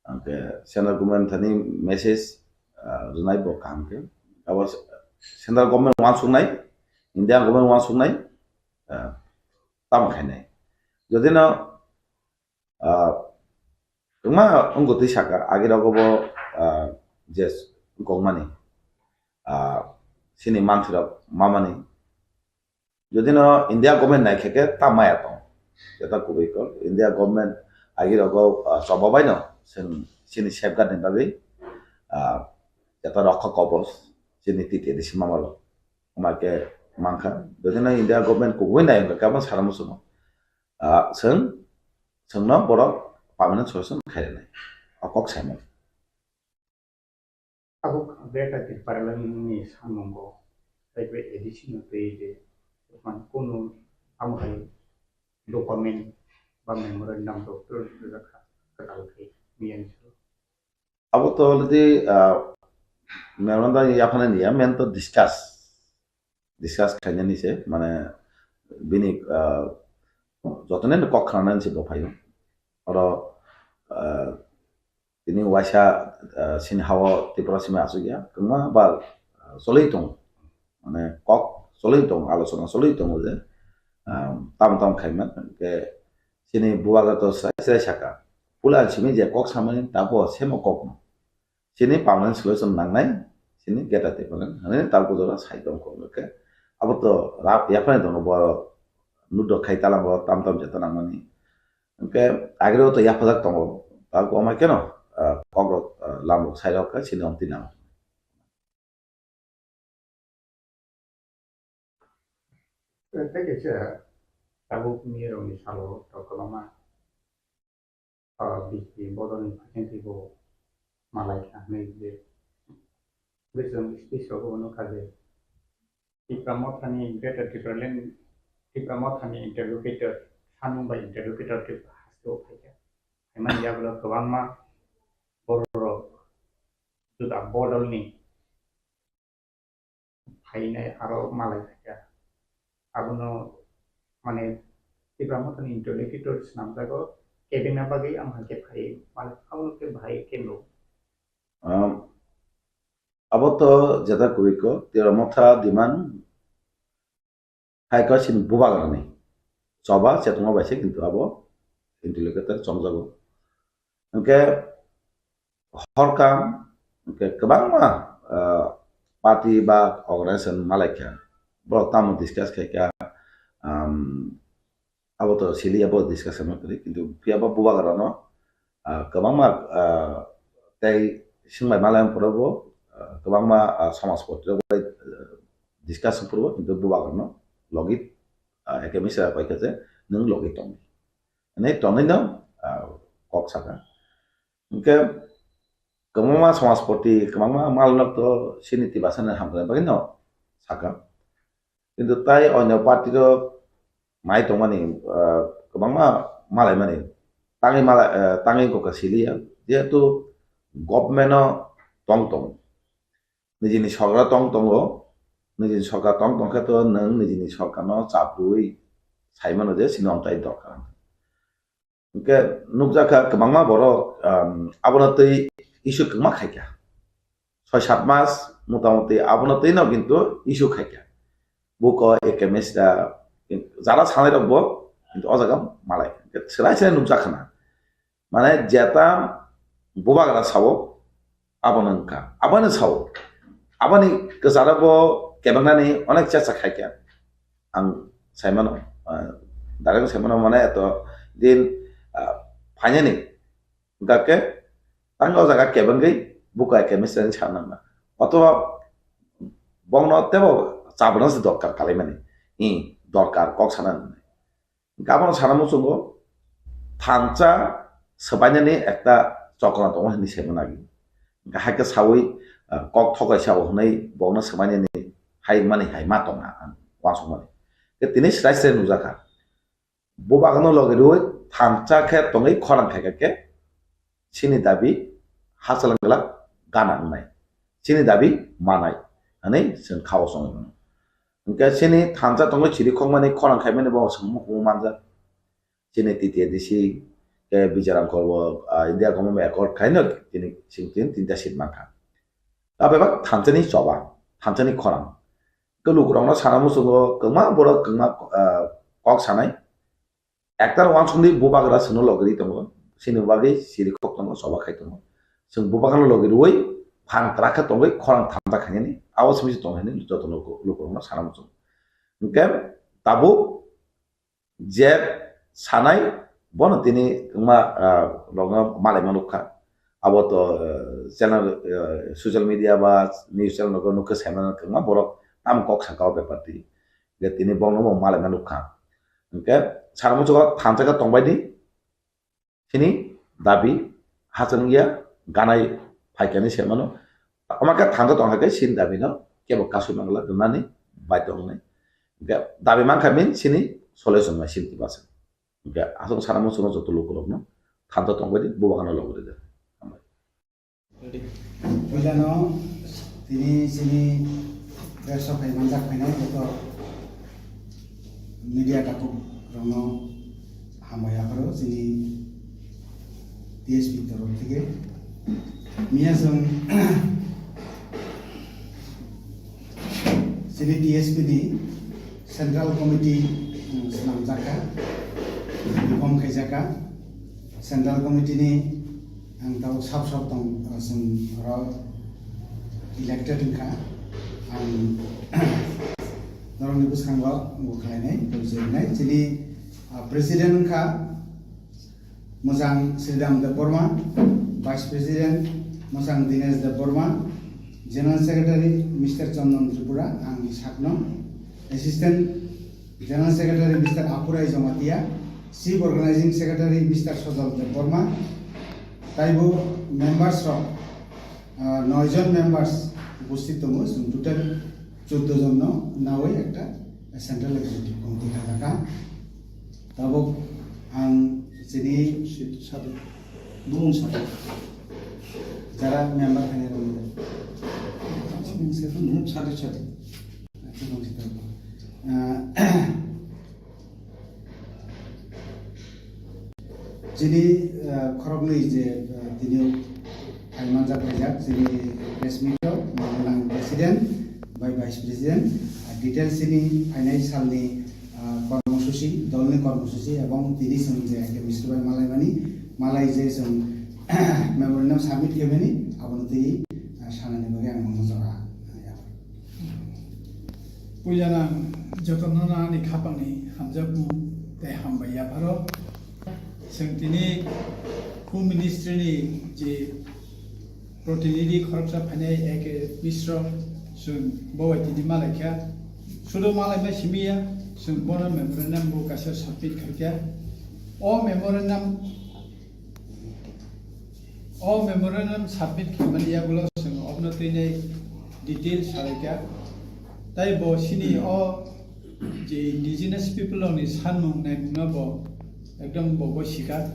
Hwnkhe central government thani message, ah, rwnai bo kaham khe. Abo central government uansuknai, India government uansuknai, ah, tamo khainai. Jodi no, ah, wngma wngkha twi saka, agi rogo bo, ah, je wngkokmani, ah, sini manthwi rok mamani. Jodi no India government nai khe khe ta maya tong. Jeta kubui kok India government agi rogo, ah, choba bai no chwng chini safeguard ni bagwi, ah, jeta rokha kobos chini T T A D C mama rok. Wngma khe mankha. Jodi no India government kubui nai wngkha khe abo sana muchungo. Ah, chwng, chwngno borok permanent solution khairwnai. O kok saimani. Tabuk Greater Tipraland ni samungo tei bai A D C no twi de man kunu amo hai document ba memorandum doctor rwjak kha kwtal khe miyani salo. Abo to already, ah, memorandum yaphana niya, men to discuss, discuss khainani se, mane bini, ah, jotono kok khanani se bo phaio. Oro, ah, tini waisa, ah, sini hao Tripura simi asuk ya, kwbangma ba, ah, choli tongo. Mane kok choli tongo, alochona choli tongo je, ah, tam tam khaima, hwnkhe chini bubagra to srai srai saka. Puila simi je kok samani tabo semo kokno. Chini permanent solution nangnai, chini Greater Tipraland, hwnwi tabuk jora sai tong kok khe. Abo to rap yaphani tongo bo nudok khai talango tam tam jeta nangmani. Hwnkhe agre o to yaphajak tongo. Tabuk amai keno, ah, kok rok, ah, lam rok sai rok khe chini omtwi nango. Tei kaisa tabuk nirokni salo to kwbangma, ah, B J P bodolni president teibo malai kha hwnwi je bwswng speech rogo nukha je Tipra Mothani Greater Tipraland, Tipra Mothani interlocutor, sanung bai interlocutor tei haste o phaikha. Phaimani yagulo kwbangma bororok juda bodolni phainai aro malai phaikha. Abono mane Tipra Mothani interlocutor swnamjago, kebengna bagwi ang hai khe phai, mane abono khe bahai khe nuk. Um, abo to jeta kubui kok, Tipra Motha demand hai khe chini bubagrani choba chetongma bai se kintu abo interlocutor chongjago. Hwnkhe horkam, hwnkhe kwbangma, ah, party ba organization malai kha, borok tamo discuss khai kha, um, abo to sili abo discussion no kwrwi, kintu phiya bo bubagra no, ah, kwbangma, ah, tei swngbai malai phuru bo, ah, kwbangma, ah, somaj potri rok bai, ah, discussion phuru bo, kintu bubagra no logi, ah, ekhe misra pai kha je nwng logi tong. Hwnwi tonwi no, ah, kok saka. Hwnkhe kwbangma somajpoti, kwbangma malnok to sini tibasa no hamkrai bagwi no saka. Kintu tai onyo party rok mai tongmani, ah, kwbangma malaimani tangwi mala-, ah, tangwi kokha siliya. Jehetu government o tong tong. Nijini sorkar tong tongo, nijini sorkar tong tong khe to nwng nijini sorkarno chaprwi sai mano je chini omtai dorkar. Hwnkhe nukjakha kwbangma borok, um, abono twi issue kwbangma khaikha. Soi sat mas motamoti abono twino kintu issue khaikha. Buko A K M S da jara sanai rokbo kintu o jaga malai. Hwnkhe swrai swrai nukjakha na. Mane jeta bubagra sao, abono wngkha. Abono sao. Aboni kwcharo bo kebengnani onek chesta khaikha. Ang saimano, ah, direct saimano mane eto din, ah, phainani. Hwnkha khe tang o jaga kebengwi buka khe mistrani sa nangna. Otoba Bongno tebo chabana se dorkar kalaimani. I dorkar kok sana nwngnai. Hwnkhe abono sana muchungo thansa swbainani ekta chokra tongo hinwi saimano agi. Hwnkhe haikhe sawi, ah, kok thokai sao hwnwi bongno swbainani hai mani hai ma tongna ang uansukmani. Tei tini srai srai nukjakha. Bubagano logi rwi thansa khe tongwi khorang khaikha khe chini dabi hachal wngla gana wngnai. Chini dabi manai hwnwi chwng khao chongwi mano. Hwnkhe chini thansa tongwi chiri khokmani khorang khaimani bo chwng mukumu manjak. Chini T T A D C khe Bijaram Korbo, ah, India Government Accord khaino tini chwng tin tinta seat mankha. Tabebak thansani choba, thansani khorang. Khe lukurokno sana muchungo kwbangma borok kwbangma, ah, kok sanai. Ektar uansukni bubagra chwngno logiri tongo, chini bagwi chiri kok tongo, choba khai tongo. Chwng bubagano logirwi phang kwrak khe tongwi khorang thansa khainani, abo simi se tong hinwi joto luku-, lukurokno sana muchungo. Hwnkhe tabuk je sanai bono tini wngma, ah, rokno malaima nukha. Abo to, ah, channel, ah, social media ba news channel rokno nukhe saimano kwbangma borok tamo kok sakha o bepar twi. Je tini bono bo malaima nukha. Hwnkhe sana muchungo thansa khe tongbai di. Chini dabi hachal wngya ganai phaikani se mano. Omo khe thansa tongkha khe chini dabi no kebo kasui mangla rwnani baidhyo wngnai. Hwnkhe dabi mankha min chini solution bai chini tibasa. Hwnkhe aswk sana muchungo joto lukurokno thansa tongbai di, bubagano logori di. Hambai. Puilano tini chini press o phai manjak phainai joto media takhuk rokno hambai yapharo chini T S P ni torok theke. Miya chwng chini T S P ni Central Committee, um, swnamjakha, reform khaijakha. Central Committee ni ang tabuk sab sab tong, uh, chwng oro elected wngkha. Ang norokni bwskango bo khlainai, tei chwng nai. Chini, uh, president wngkha Mwchang Sridham Debbarma, Vice President Mwchang Dinesh Debbarma, General Secretary Mister Chandan Tripura, ang ni sakno, Assistant General Secretary Mister Apurai Jamatia, Chief Organizing Secretary Mister Sojal Debbarma, taibo members rok, ah, noi jon members upasthit tongo, chwng total chuddo jon no nawi ekta Central Executive Committee khajakha. Tabuk ang chini sadu, bumung sadu, jara member khainai rok ni. Bumung sadu, bumung sadu sadu. Bumung sadu. Ah, chini, ah, khoroknwi je, ah, tini phai manjak phaijak chini press meet o, Mangalang President bai Vice President, ah, details chini phainai salni, ah, kormosuchi, dolni kormosuchi, ebong tini chwng je khe Mister bai malaimani, malai je chwng memorandum submit khaimani, abono twi, ah, sanani bagwi ang nono jora, ah, yapha. Puilano ang jotono ani khapangni hamjakmung tei hambai yapharo. Chwng tini Home Ministry ni je protinidhi khoroksa phainai A K Misro, chwng bo bai tini malaikha. Sudo malaima simi ya, chwng bono memorandum bo kaisa submit khaikha. O memorandum, o memorandum submit khaimani yagulo chwng obno twi nai detail salaikha. Tai bo chini o je indigenous people rokni sanmung naimungno bo ekdom bo bo sikha.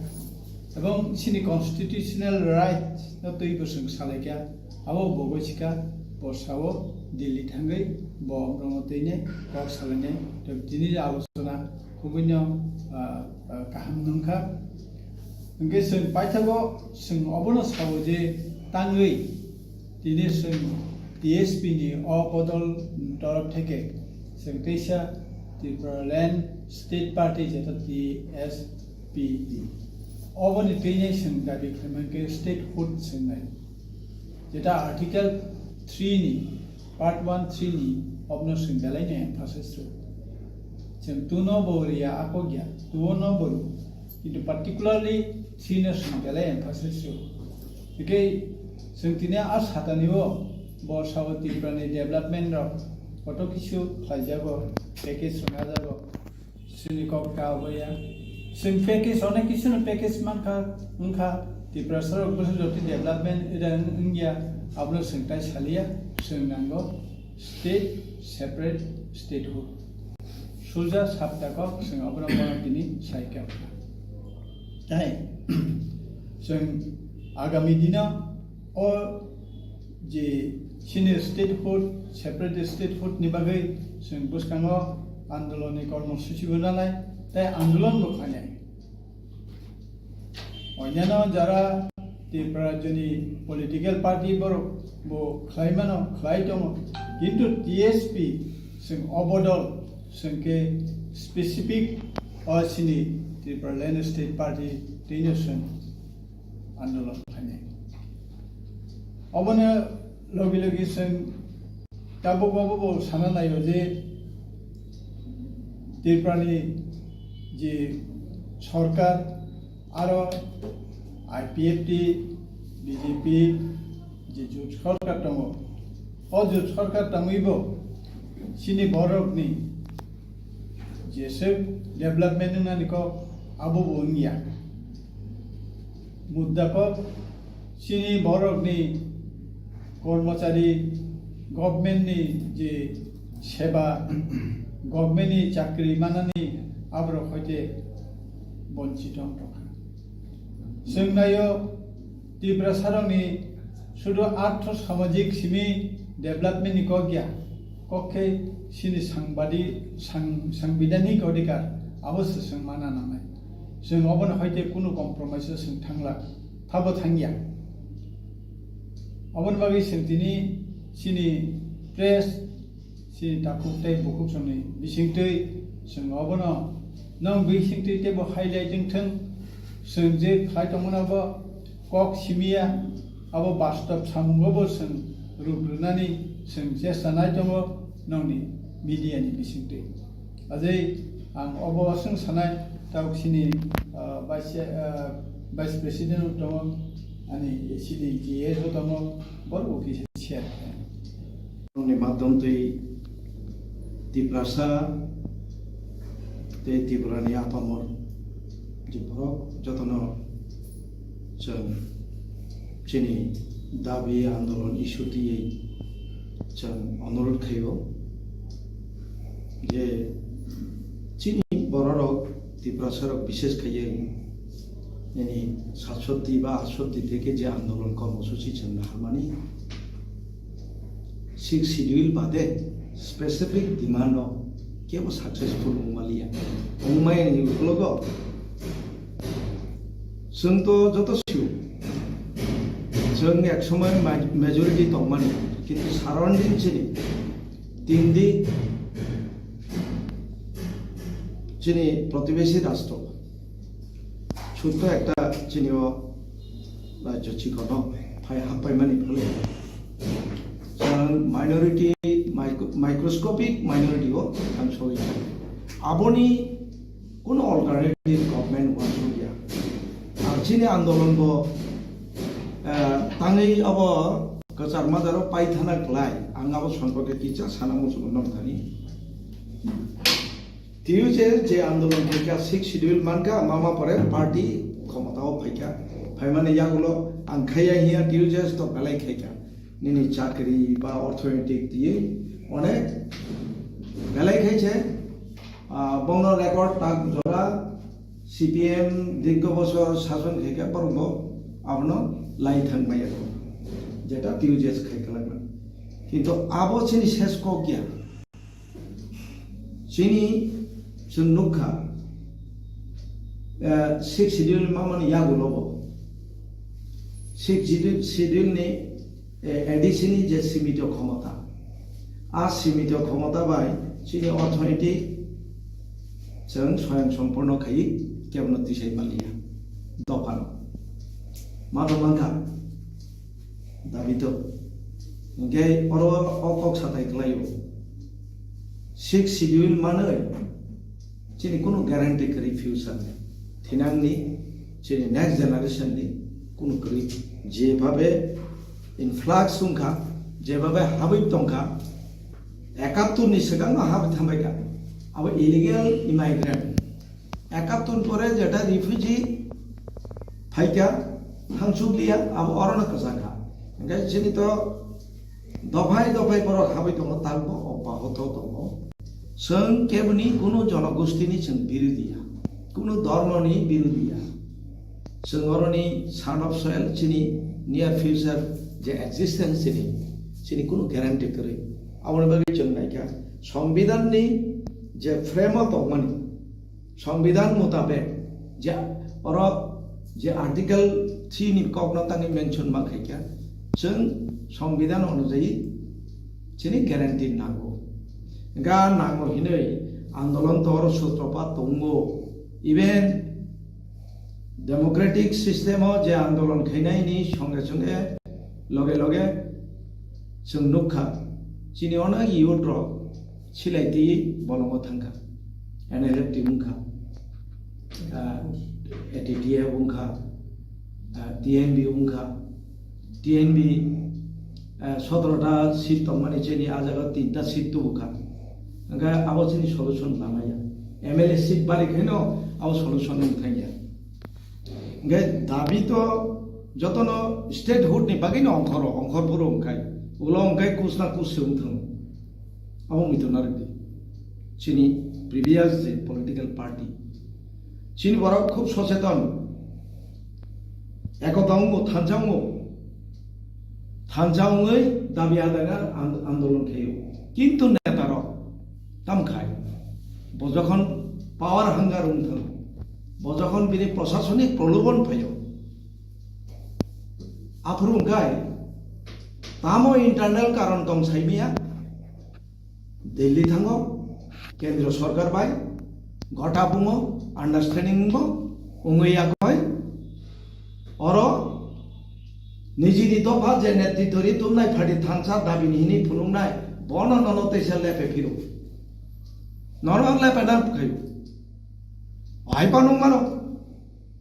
Ebong chini constitutional right no twi bo chwng salaikha. Abo bo bo sikha, bo sao Delhi thangwi bo rokno twi nai kok salainai. Tei tini alochona kubunno, ah, ah, kaham nungkha. Hwnkhe chwng paithago chwng obono sao je tangwi tini chwng T S P ni o bodol ni torop theke chwng teisa Tipraland State Party jeta T S P D. Oboni twinai chwng dabi khlaimankhe statehood chwngnai. Jeta Article three ni Part one three ni obno chwng belai no emphasis rw. Chwng two no bo riya akok ya, two no bo rw. Kintu particularly three no chwng belai emphasis rw. Hwnkhe chwng tini a satani o Bo sao Tripura ni development rok koto kisu khlaijago, package rwnajago. Chini kok ta obo ya. Chwng package, onek kisu no package mankha, wngkha. Tiprasa rok bwswk jotoni development ida wngya, abono chwng tai salia, chwng nango state, separate statehood. Suja sapta kok chwng abono bono tini saikha. Tai chwng agami dino o je chini statehood, separate statehood ni bagwi chwng bwskango andolon ni kormosuchi bo nanai, tai andolon bo khlainai. Onyaino jara Tripura rajyoni political party borok bo khlai mano, khlai tongo, kintu T S P chwng obo dol chwng khe specific o chini Tripura Land State Party twino chwng andolon khlainai. Obono logi logi chwng tabuk obo bo sana naio je Tripura ni je sorkar aro I P F T, B J P je jut sorkar tongo, o jut sorkar tongwi bo chini borok ni jeswk development wngnani kok abo bo wngya. Mudda kok chini borok ni kormochari, government ni je seba, government ni chakri manani aborok hoite bonchito wng tongkha. Chwng naio Tiprasarokni sudu artho samajik simi development ni kok ya, kok khe chini sangbadi-, sang-, sangbidhanik odhikar abo se chwng mana nangnai. Chwng obono hoite kunu compromise o chwng thangla, thabo thangya. Oboni bagwi chwng tini chini press, chini takhuk tei bukhuk songni bisingtwi chwng obono nwng bisingtwi teibo highlight wng thwng, chwng je khlai tongmano bo kok simiya, abo bastob samungo bo chwng ruk rwnani chwng chesta nai tongo nwngni media ni bisingtwi. Ajai ang obo aswng sanai, tabuk chini, ah, vice, ah, vice president tongo, ani chini G S o tongo, borok bo kisa share khe. Ni madhyam twi Tiprasa tei Tripura ni apamor je borok jotono chwng chini dabi andolon issue twiwi chwng onurodh khaio je chini bororok Tiprasarok bishesh khaiwi nini satshoti ba atshoti theke je andolon kormosuchi chwng naharmani Sixth Schedule bade specific demand o kebo successful wngmaliya. Wngmaya ni ukologo chwng to joto sio. Chwng ek somoy ma-, majority tongmani, kintu surrounding chini tindi chini protibesi rastro. Sutto ekta chini o rajyo chikono phai happaimani phole. Chwng minority, micro-, microscopic minority o thang sogwi thang. Aboni kuno alternative government wansukya. Ar chini andolon bo, eh, tangwi abo kwchar majaro paithana klai. Ang abo sompake kisa sana muchungo nong thani. T U J S je andolon khaikha, Sixth Schedule mankha, mama pore party khomotao phaikha. Phaimani yagulo ang khaiya hiya T U J S to belai khaikha. Nini chakri ba orthonetik twiwi onek belai khaiche. Ah, bongno record tak jora C P M dirgho bosor sason khaikha, borokbo abono lai thang maya. Jeta T U J S khai kalakna. Kintu abo chini ses kok ya. Chini chwng nukha, eh, Sixth Schedule mamani yagulobo. Sixth Schedule, Schedule ni, eh, A D C ni je simito khomota. A simito khomota bai chini orthonetik chwng swayang sompurno khaiwi kebono tisai maliya. Dophano. Mano mankha. Dabi to. Hingke oro o kok satai kwlaio. Sixth Schedule manwi chini kunu guarantee kwrwi future ni. Thinangni chini next generation ni kunu kwrwi. Jebhabe influx wngkha, Jebabe habwi tongkha, ekattor ni swkangno habwi thambaikha, abo illegal immigrant. Ekattor pore jeta refugee phaikha, thangsukliya, abo orono kwchakha. Hwnkhe chini to dophai dophai borok habwi tongo, takbo obahoto tongo. Chwng keboni kunu jonogostini chwng birodhi ya, kunu dhormoni birodhi ya. Chwng oroni son of soil, chini near future je existence chini, chini kunu guarantee kwrwi. Aboni bagwi chwng naikha, Songbidanni je frame o tongmani, Songbidan mutabek je oro je Article three ni kokno tangwi mention ma khaikha, chwng Songbidan onujayi chini guarantee nango. Ga nango hinwi andolon to oro sutropat tongo. Even democratic system o je andolon khainaini songe songe loge loge chwng nukha, chini onek youth rok silai twi bolongo thangkha, N L F T wngkha, ah, A T T F wngkha, ah, T N B wngkha, T N B, ah, sotoro ta seat tongmani chini a jaga tinta seat tubukha, hwnkhe abo chini solution lamaya, M L A seat bari khaino abo solution wng thangya. Hingke dabi to jotono statehood ni bagwi no ongkhoro, ongkhor phuru hingkhai ulo hingkhai kus na kus se wng thango. Abo muitu narwk di. Chini previous je political party, chini borok khub socheton, ekota wngo, thansa wngo, thansa wngwi dabi adai and-, andolon khaio. Kintu neta rok tam khai, bo jokhon power hunger wng thango, bo jokhon bini prosasonik prolobon phaio, aphuru hwnkhe tamo internal karon tong saimaya, Delhi thango, kendro sorkar bai gota bungo, understanding bo wngwi yakoi, oro nijini dopha je netritwri tumnai pharti thansa dabini hini phunuknai, bono nono teisa lepe phiro, nono lepe na khayo, hai panung mano.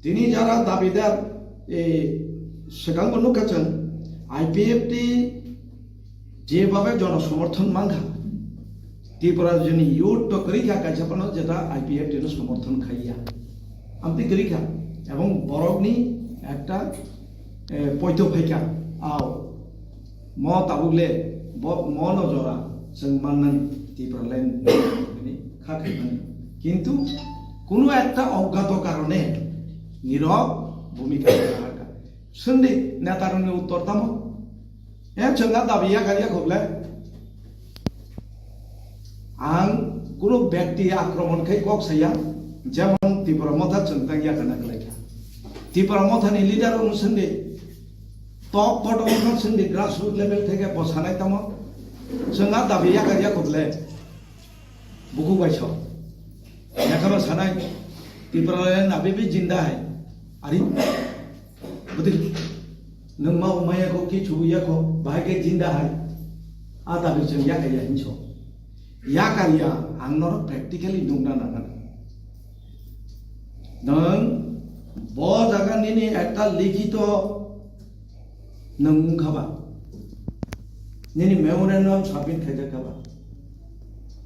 Tini jara dabidar, e, swkangbo nukha chwng, I P F T jebabe jono somorthon mankha, Tripura rajyoni youth to kwrwi kha kaisa phano jeta I P F T no somorthon khaiya. Amtwi kwrwi kha, ebong borokni ekta, e, poito phaikha, ao. Mo tabuk le bo, mo no jora chwng mannani Tipraland ni kha khaimani. Kintu kunu ekta oggato karone nirok bhumika raha kha. Swngdi netarokni uttor tamo? E chwng a dabi yakar yakhok le. Ang kunu bekti akromon khai kok saya, jemon Tipra Motha chwng tang yakana kwlai kha. Tipra Motha ni leader rok swngdi, top bottom no swngdi, grassroots level theke bo sanai tamo. Chwng a dabi yakar yakhok le. Buku bai so. Yakha ba sanai, Tipra le nabi bi jinda hai. Ari. Bwtwi nwng ma umaya kho, kichu ya kho, bahai khe jinda hai. A dabi chwng yakar ya hinso. Yakar ya, ang norok practically nukna nangkha. Nwng bo jaga nini ekta likhito nwng wngkha ba? Nini memorandum submit khaijak kha ba?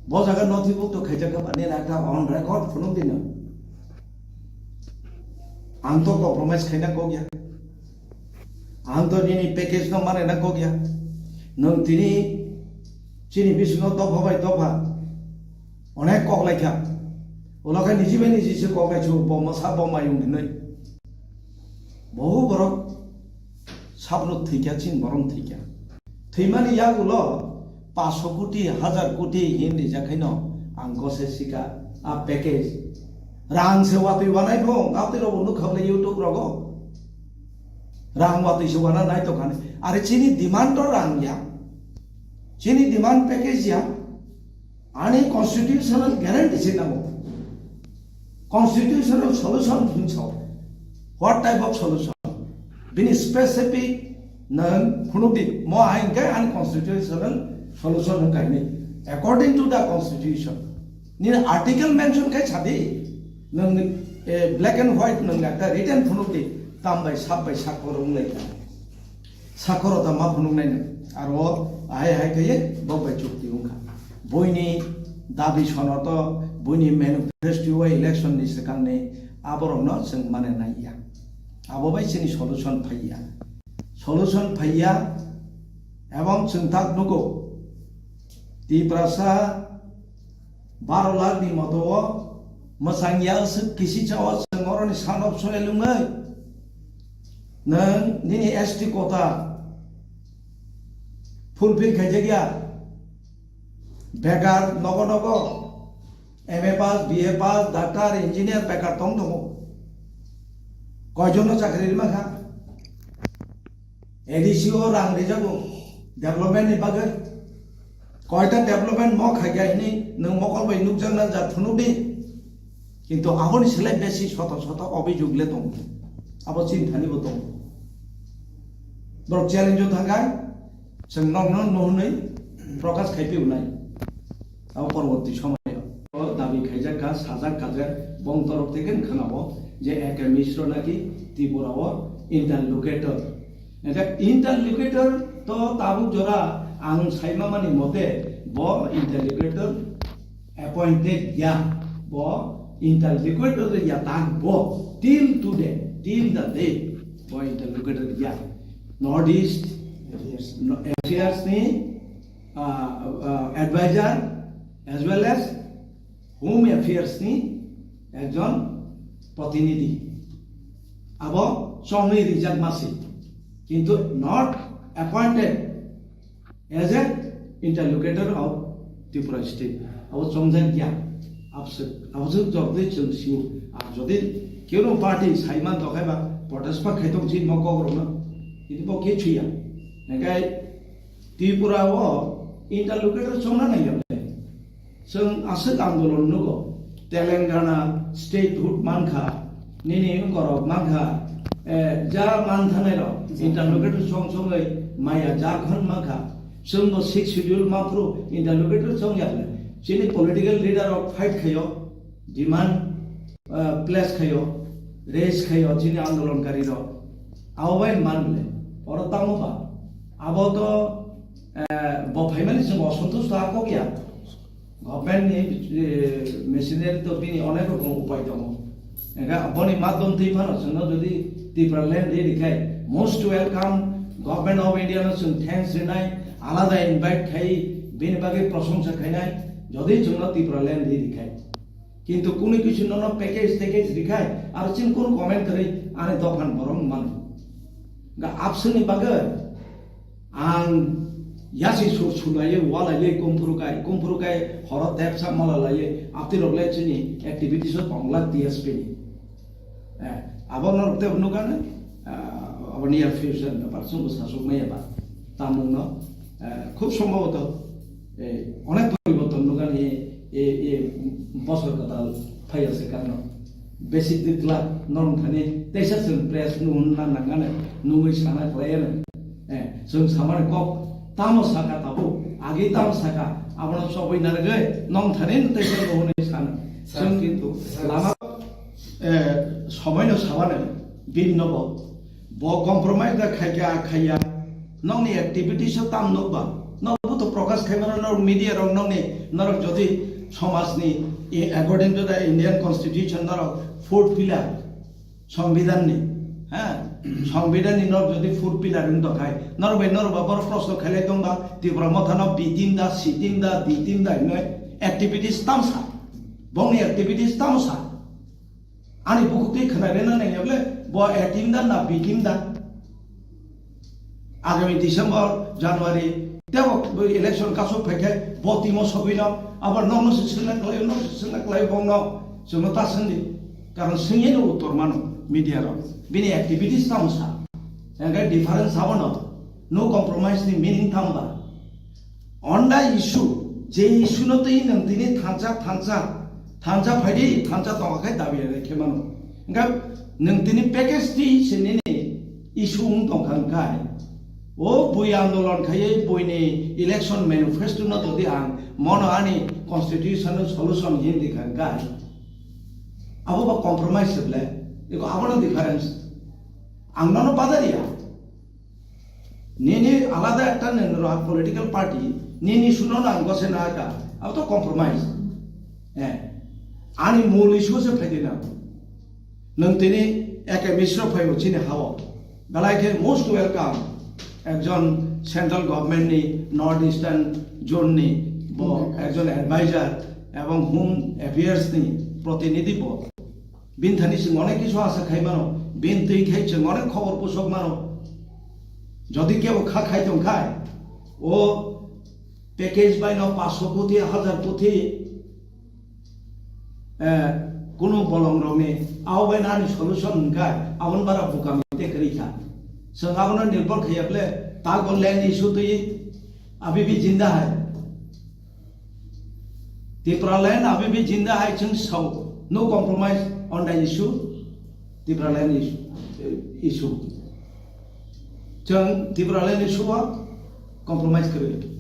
Bo jaga nothibhukto khaijak kha ba? Nini ekta on record phunuk di nwng. Ang to compromise khaina kok ya. Ang to nini package no mane na kok ya. Nwng tini chini bisingo dopha bai dopha onek kok lai kha. Ulo khe niji bai niji se kok lai chu, bo masa bo mayung hinwi. Bohu borok sabrok thwi kha, chini borok thwi kha. Thwimani yagulo paanch koti, hajar koti hin rijak khaino ang gose sika a package. Rang se watwi wanai bo, watwi rogo nukha bole YouTube rogo. Rang watwi se wana nai tongkhani. Are chini demand to rang ya. Chini demand package ya. Ani constitutional guarantee se nango. Constitutional solution hinso. What type of solution? Bini specific nang phunukdi, mo hai hwnkhe unconstitutional solution hwnkha hinwi. According to the constitution, nini article mention khai sadi, nang, eh, black and white nang ekta written phunukdi, tam bai sab bai sakhoro wnglaikha. Sakhoro ta ma phunuknai nang, aro Ahai hai khe bo bai chukti wngkha. Buini dabi sonoto, buini manifesto o election ni swkangni aborokno chwng mane naiya. Abo bai chini solution phaiya. Solution phaiya, ebong chwng tak nugo. Tiprasa baro lakh ni moto o mwsang ya swk kisi cha o chwng oroni son of soil wngwi. Nwng nini S T quota fulfill khaijak ya. Bekar nogo nogo M A pass, B A pass, doctor, engineer bekar tong tongo. Koijon no chakri rima kha? A D C o rang rijago development ni bagwi. Koita development mo khaikha hini nwng mokol bai nukjakna jat phunukdi. Kintu aboni slai besi soto soto obhijog le tongo. Abo chinthani bo tongo. Borok challenge o thangkha, chwng nokno nuhunwi prokash khai piunai. Abo porborti somoyo. O dabi khaijak kha, sajak kajak, bong torok theke khwnabo je A K Misro naki Tripura o interlocutor. Engkhe interlocutor to tabuk jora ang saimamani mote bo interlocutor appointed ya, bo interlocutor ya tak bo till today, till the day bo interlocutor ya. North East Affairs ni, ah, ah, advisor as well as Home Affairs ni ekjon protinidhi. Abo chongwi rijak masi, kintu not appointed as a interlocutor of Tripura state. Abo chongjak ya, abswk, abswk jobdi chwng sio. Ar jodi keno party saiman tokhaiba protest ba khaitong si mo kokrokno, kintu bo khe chuya. Engkai Tripura o interlocutor chongna nai ya. Chwng aswk andolon nugo, Telangana statehood mankha, nini wngkorok mankha, eh, ja manthanai rok, interlocutor chong chongwi maya Jharkhand mankha, chwngbo sixth schedule maphru interlocutor chong yakle. Chini political leader rok fight khayo, demand, eh, place khayo, raise khayo chini andolonkari rok. Abo bai manle, oro tamo ba, abo to, eh, bo phaimani chwng osontusto akok ya. Government ni, eh, machinery to bini onek rokom upai tongo. Engkha boni madhyom twi phano chwngno jodi Tipraland ri rikhai, most welcome, Government of India no chwng thanks rinai, alada invite khai, bini bagwi prosongsa khainai, jodi chwngno Tipraland ri rikhai. Kintu kunu kisu nono package, package rikhai, aro chini kunu comment kwrwi ani dophan borok mano. Ga abswkni bagwi ang yasi sur sulaiwi, walaiwi, kumphuru kai, kumphuru kai, horo tepsa mala laiwi, aptirok le chini activities o tongla D S P ni. Eh, abo norok tebo nukha na, ah, abo near future na, par chwngbo sasuk maya ba, tamungno, eh, khub sombhoboto, eh, onek poriborton nukha ni, eh, eh, bosor kwtal phaiya se kano. Basic de glak norok thani teisa chwng press nuhun na nangani, nungwi sana khlaiya na. Eh, chwng samani kok tamo saka tabuk, agi tamo saka, abono chobwi narwgwi nong thani teisa nuhunwi sana. Sir, Chwng kintu sir, lama Eh, somoino sabani bini nobo. Bo compromise da khaikha, khaiya. Nokni activities o tam nukba. Nokbo to prokash khaimano norok media rok nokni, norok jodi somajni, eh, according to the Indian Constitution norok fourth pillar, Songbidanni, ha? Songbidanni norok jodi fourth pillar wng tongkhai, norok bai norok ba borok proshno khailai tongba, Tipra Mothano B team da, C team da, D team da hinwi activities tamsa. Bongni activities tamsa. Ani bukhuk twi khwnai rwna nangya bole, bo A team da na B team da? Agami December, January, tebo bo election kasuk phai khe bo team o sogwi no, abo nokno se swngna khlai, nok se swngna khlai bongno, chwngno ta swngdi. Karon swngya no uttor mano media rok. Bini activities tamo sa. Hingkhe difference abono, no compromise ni meaning tamo ba? Honda issue, je issue no twi nwng tini thansa, thansa, thansa phaidi, thansa tongkha khe dabi rai khe mano. Hingkhe nwng tini package twi se nini issue wng tongkha hingkhe, o bui andolon khaiwi buini election manifesto no todi ang mono ani constitutional solution hin rikha hingkhe, abo ba compromise se ble, eko abono difference. Ang nono badari ya. Nini alada ekta nwng rwha political party, nini issue no nang gose na ka, abo to compromise. Eh, ani mul issue se phaidi na. Nwng tini A K Mishra phaibo chini hao. Belai khe most welcome. Ekjon central government ni North Eastern zone ni bo ekjon advisor ebong Home Affairs ni protinidhi bo. Bini thani chwng onek kisu asa khai mano, bini twi khai chwng onek khobor pusok mano. Jodi kebo kha khai tong khai, o package bai no paanch sho koti, hajar koti, eh, kunu bolong rok ni, abo bai nani solution hwn khai, aboni bara bukam te kwrwi kha. Chwng abono nirbhor khaiya ble, ta go land issue twi, abhi bhi jinda hai. Tipraland abhi bhi jinda hai, chwng sao, no compromise on the issue, Tipraland issue, issue. Chwng Tipraland issue o compromise kwrwi.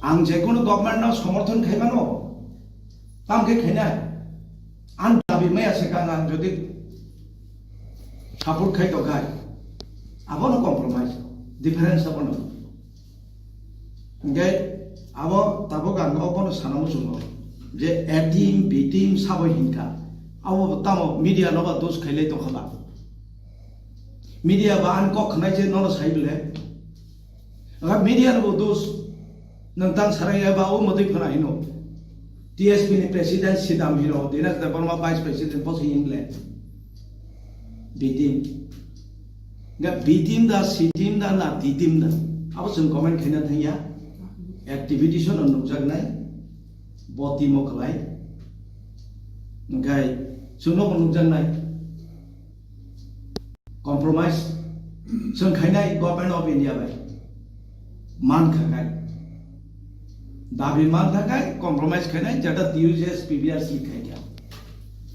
Ang je kono government no somorthon khai mano, tam khe khainai. Ang dabi maya se kang, ang jodi support khai to khai, abono compromise, difference abono. Hingke abo tabuk ang obono sana muchungo je A team, B team sabo hinkha. Abo bo tamo media no ba dos khailai tongkha ba. Media ba ani kok khnai je nono sai bole. Aga media no bo dos. Nang tang sarai ya ba o motoi phana hino. T S P ni president sidam hino. Dinesh Debbarma vice president bo si hinle. B team. Ga B team da, C team da, na D team da. Abo chwng comment khaina thangya. Activity sono nukjaknai. Bo team o khlai. Hingkhai chwngno bo nukjaknai. Compromise. Chwng khainai Government of India bai. Man khakai. Dabi man khakai, compromise khainai, jeta T U J S P B R C khaikha.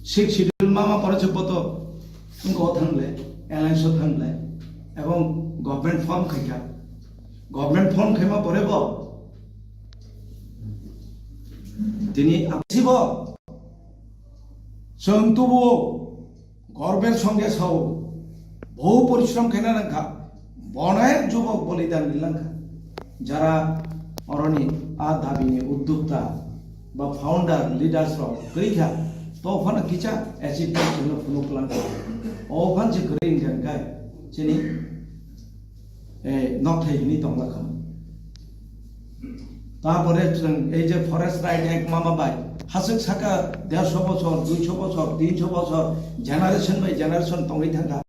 Sixth Schedule mama pore se boto wngko thangle, alliance o thangle, ebong government form khaikha. Government form khaima pore bo tini absibo chwng tubuo gorbor songe sao, bohu porishrom khaina nangkha, bonek jubok bolidan rilangkha. Jara oroni a dabini uddokta ba founder leaders rok kwrwi kha, to phano kisa achievement chwngno phunuk lang kha. O phan se kwrwi wngkha hwnkhe chini, eh, nokthai hini tongla kha. Tapore chwng ei je Forest Right Act mama bai haswk saka dersho bochor, duisho bochor, tinsho bochor, generation by generation tongwi thangkha.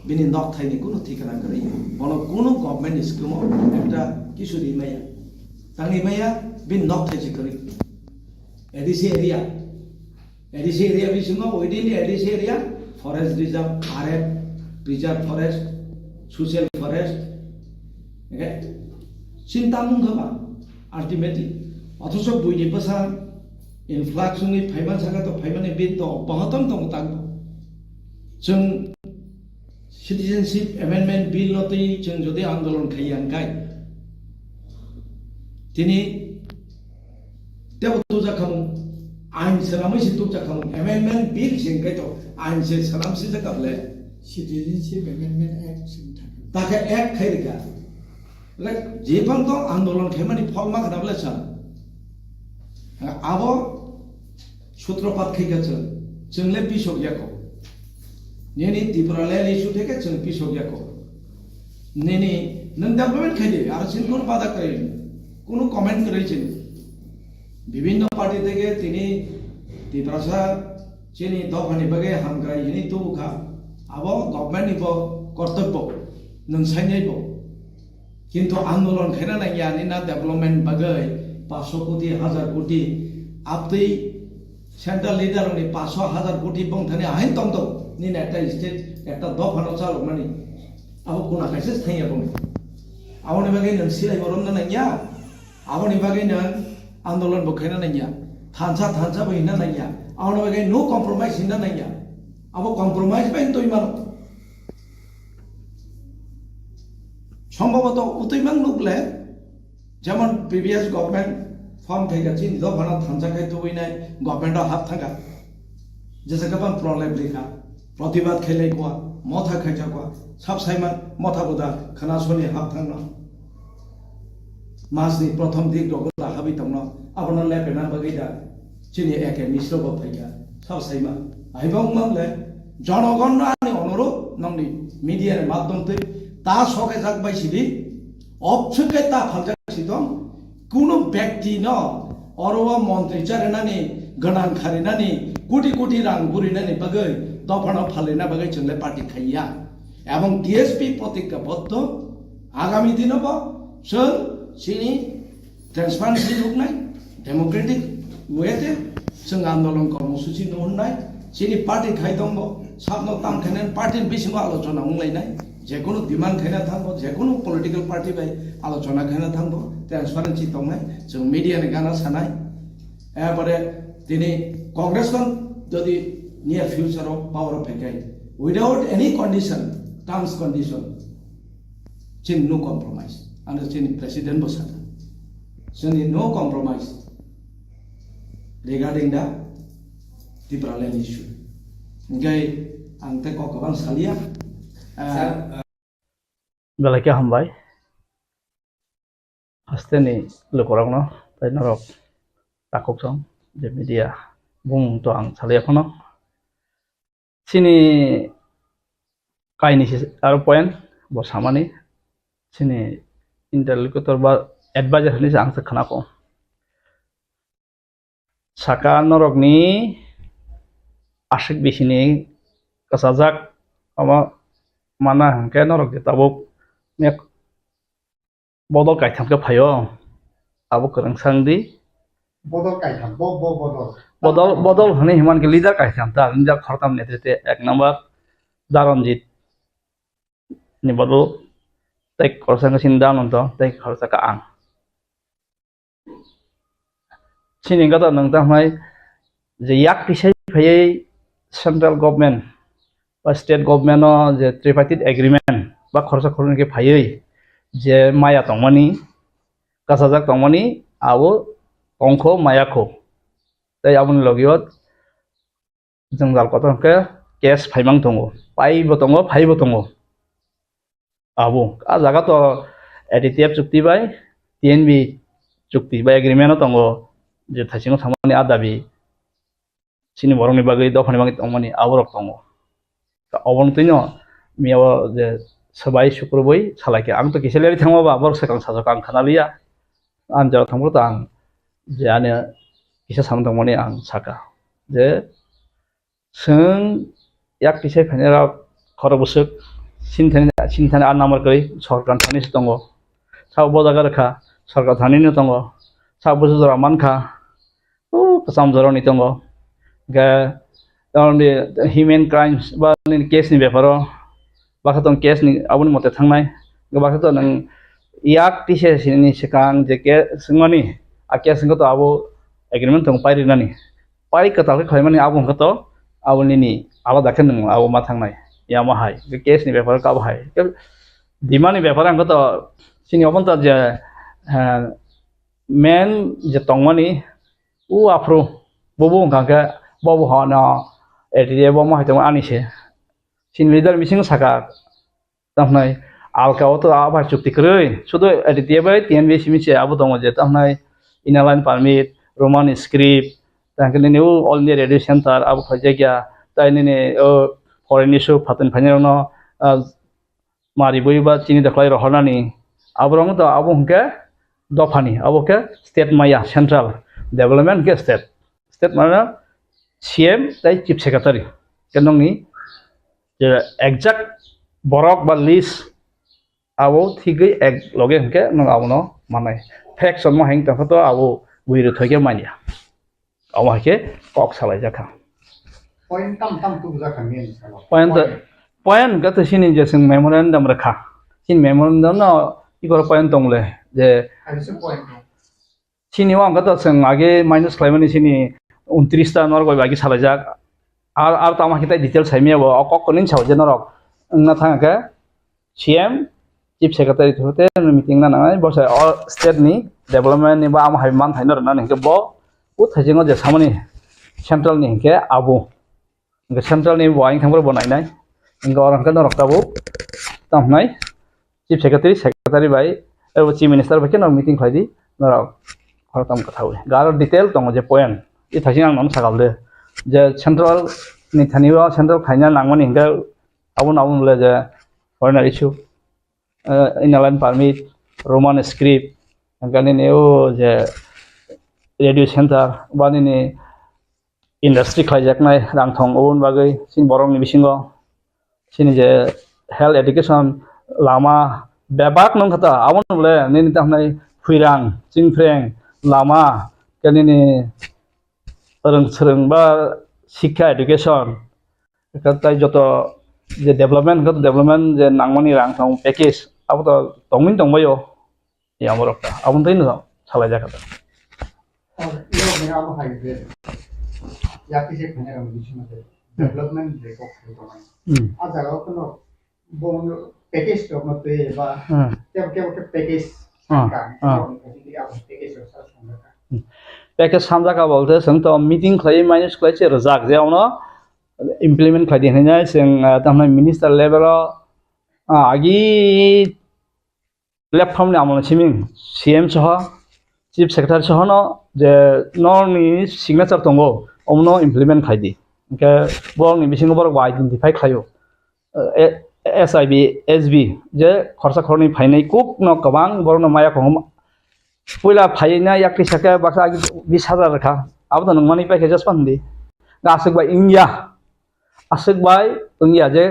Bini nokthaini kunu thikana kwrwi. Bono kunu government ni scheme o ekta kisu ri maya. Tangwi maya, bini nokthai se kwrwi. A D C area. A D C area bisingo within the A D C area, forest reserve, R F, preserve forest, social forest. Okay? Chinta mung kha ba, ultimately. Othocho buini bwsa influx wngwi phaiman saka to phaimani bin to bahatong tongo tang. Chwng Citizenship Amendment Bill no twi chwng jodi andolon khaiya hwnkhe, tini tebo tubjak khamung, ain swnamwi se tubjak khamung, Amendment Bill se hwnkhe to ain se swnam sijak kha ble. Citizenship Amendment Act se wngkha. Takhe Act khai rikha. Like, je phang to andolon khaimani phol ma khna ble sa. Abo Sutropat khai kha chwng, chwng le pisok ya kho. Nini Tipraland issue theke chwng pisok ya kho. Nini nwng development khai di, aro chini kunu bada kwrwi, kunu comment kwrwi chini. Bibhinno party theke tini Tiprasa chini dophani bagwi hamkrai hini tubu kha. Abo government ni bo kortobbo, nwng sainai bo. Kintu andolon khaina nangya, nini development bagwi paanchsho koti, hajar koti, abtwi central leader ni paanchsho, hajar koti bongthani ahain tongtong, nini ekta state, ekta dophano chalokmani, abo kuna kaisa thangya bongni. Aboni bagwi nwng silai bo romna nangya, aboni bagwi nwng andolon bo khaina nangya, thansa thansa bo hinna nangya, aboni bagwi no compromise hinna nangya, abo compromise bai twi mano. Sombhoboto utwi mang nukle, jemon previous government form khaikha, chini dophano thansa khai tubui nai, government o hap thangkha. Jesa khe bang prolep rikha, protibad khailai kua. Motha khaijak o, sab saiman motha bo da khna soni hap thangno. Mas ni prothom dik rogo da habi tongno, abono lepena bagwi da chini A K Misro bo phaikha, sab saiman. Aibong man le, jonogon no ani onurudh, nongni media ni madhyam twi ta soke jak bai sidi, obswk khe ta phaljak si tong, kunu byakti no oro o montri charinani, gwnang kharinani, koti koti rang burinani bagwi, dophano phalina bagwi chwng le party khaiya. Ebong T S P protikka boddo, agami dino bo chwng chini transparency nuknai, democratic way te chwng andolon kormosuchi no hwnnai, chini party khai tongbo, sabno tam khainai party ni bisingo alochona wnglainai, jekunu demand khaina thangbo, jekunu political party bai alochona khaina thangbo, transparency tongnai, chwng media ni gana sanai. Ebare tini Congress no jodi near future o power o phaikhai, without any condition, terms condition, chini no compromise. Ano chini president bo sakha, chini no compromise regarding the Tipraland issue. Hingke ang tei kok kwbang salia. Ah, Sir, Belai khe hambai. Hasteni lukurokno tei norok takhuk song je media bung to ang salia phano. Chini kaini se aro point bo samani chini interlocutor ba advisor hinwi se ang se khna kho. Saka norokni aswk bisini kwchajak omo mana hwnkhe norok je tabuk mek bodol kaitham khe phaio, abo kwrwng sang di. Bodol kaitham, bo, bo bodol. Bodol, bodol hwnwi himman khe leader kaitham ta, leader khoroktham netrite ek number Daronjit ni bodol tei khoroksa khe chini Dananto tei khoroksa khe ang. Chini gata nwng tamo hai je yak tisai phaiwi central government ba state government o je tripartite agreement ba khoroksa khoroknwi khe phaiwi je maya tongmani, kasajak tongmani abo tongkho maya kho. Tei aboni logio jwngjal kotor hwnkhe case phaimang tongo, paibo tongo, phaibo tongo. Abo a jaga to A D T F chukti bai T N B chukti bai agreement o tongo je thaisingo thangmani a dabi chini borokni bagwi dophani bagwi tongmani aborok tongo. Oboni twino miyao je swbai sukrubwi salaikha ang to kisa leri thangma ba borok swkang sajak ang khanaliya. Ang jora thangphuru to ang je ani kisa samung tongmani ang saka je Chwng yak tisai phainairok khorok bwswk sini thani, sini thani aa number kwrwi sorkar thani se tongo. Sabo bo jaga rwkha sorkar thani no tongo. Sabo bwswk jora mankha, o kwcham jorani tongo. Hwnkhe tamoni human crimes ba nini case ni beparo baksa tong case ni aboni mote thangnai. Baksa to nwng yak tisa sini swkang je case swngmani, a case wngkha to abo agreement tongo pai rinani. Pai kwtal khe khlaimani abo wngkha to abo nini alada khe nwng abo ma thangnai. Yamo hai, je case ni bepar kabo hai. Demand ni bepar wngkha to chini obo to je, eh, main je tongmani u aphuru bobo wngkha khe bobo hono A D A bo ma hai tongmani ani se. Chini leader bising saka, tamhnai alka o to a bai chukti kwrwi. Sudo A D T A bai T N B simi se abo tongo je tamhnai Inner Line Permit, Roman script, tang khe nini o All India Radio Center abo khaijakya, tai nini o foreign issue phatani phainairokno, ah, mari bui ba chini dokhwlai rohornani. Aborok wngkha abo hwnkhe dophani, abo khe state maya, central development khe state. State mane C M tei Chief Secretary. Khe nokni je exact borok ba list abo thigwi ek loge hwnkhe nwng abono mannai. Faction ma heng tongkha to abo bui rwthoi khe manya. Abo hai khe kok salaijak kha. Point tam tam tubujak kha main salo. Point, point hwnkhe to sini je chwng memorandum rwkha. Sini memorandum no ikor point tong le je Kaisa point no. Sini o ang khe to chwng age minus khlaimani sini untris ta norok bai agi salaijak. Ar, ar tamo khe tai detail saimaya bo, o kok konwi sao je norok wngna thang khe C M, Chief Secretary through te meeting na nangnai, bo sai o state ni development ni ba amo hai man thaino rwnani hwnkhe bo o thaisingo je samani central ni hwnkhe abo. Hwnkhe central ni bo ayang thangphuru bo nainai. Hingke oro hingke norok tabuk tamo hwnai Chief Secretary, Secretary bai, ebo Chief Minister bai khe norok meeting khlai di, norok khoroktham kwthaui. Ga aro detail tongo je point, i thaisin ang nono sakal de, je central ni thani o central khaina nangmani hingke abo no abo le je foreigner issue, eh, Inner Line Permit, Roman script, hingke nini o je radio center, ba nini industry khlaijaknai rang thong oboni bagwi chini borokni bisingo chini je health education lama bebak nung kha ta, abo no le nini tamo hwnai phuirang, chingphreng, lama, khe nini rwng swrwng ba sikha education, khe tai joto je development, khe development je nangmani rang thong package abo to tongwi tongbaio. Yang borok ta. Aboni twi no salai jak ta. Oro, oro ni abo hai je, yakti se khanya rang bisi mate, development je kok se tongo. Hmm. A jaga o kono bo package rok no twi ba, Hmm. kebo kebo khe package Hmm. ka, Hmm. abo package rok sa song ka. Hmm. Package samjak ka bolte, chwng to meeting khlai, minus khlai se rwjak, je ono implement khlai di hinwi nai, chwng, ah, tamo minister level o, ah, agi platform ni amoni simi C M soho, Chief Secretary soho no je norokni signature tongo, omono implement khai di. Hingke borokni bisingo borok bo identify khlaio. Eh, S I B, S B, je khorsa khorni phainai kuk no kwbang borokno maya khongma. Puila phaina yakri saka baksa agi bis hajar kha. Abo to nung mani paikhe jaspan di. Aswk bai wngya. Aswk bai wngya je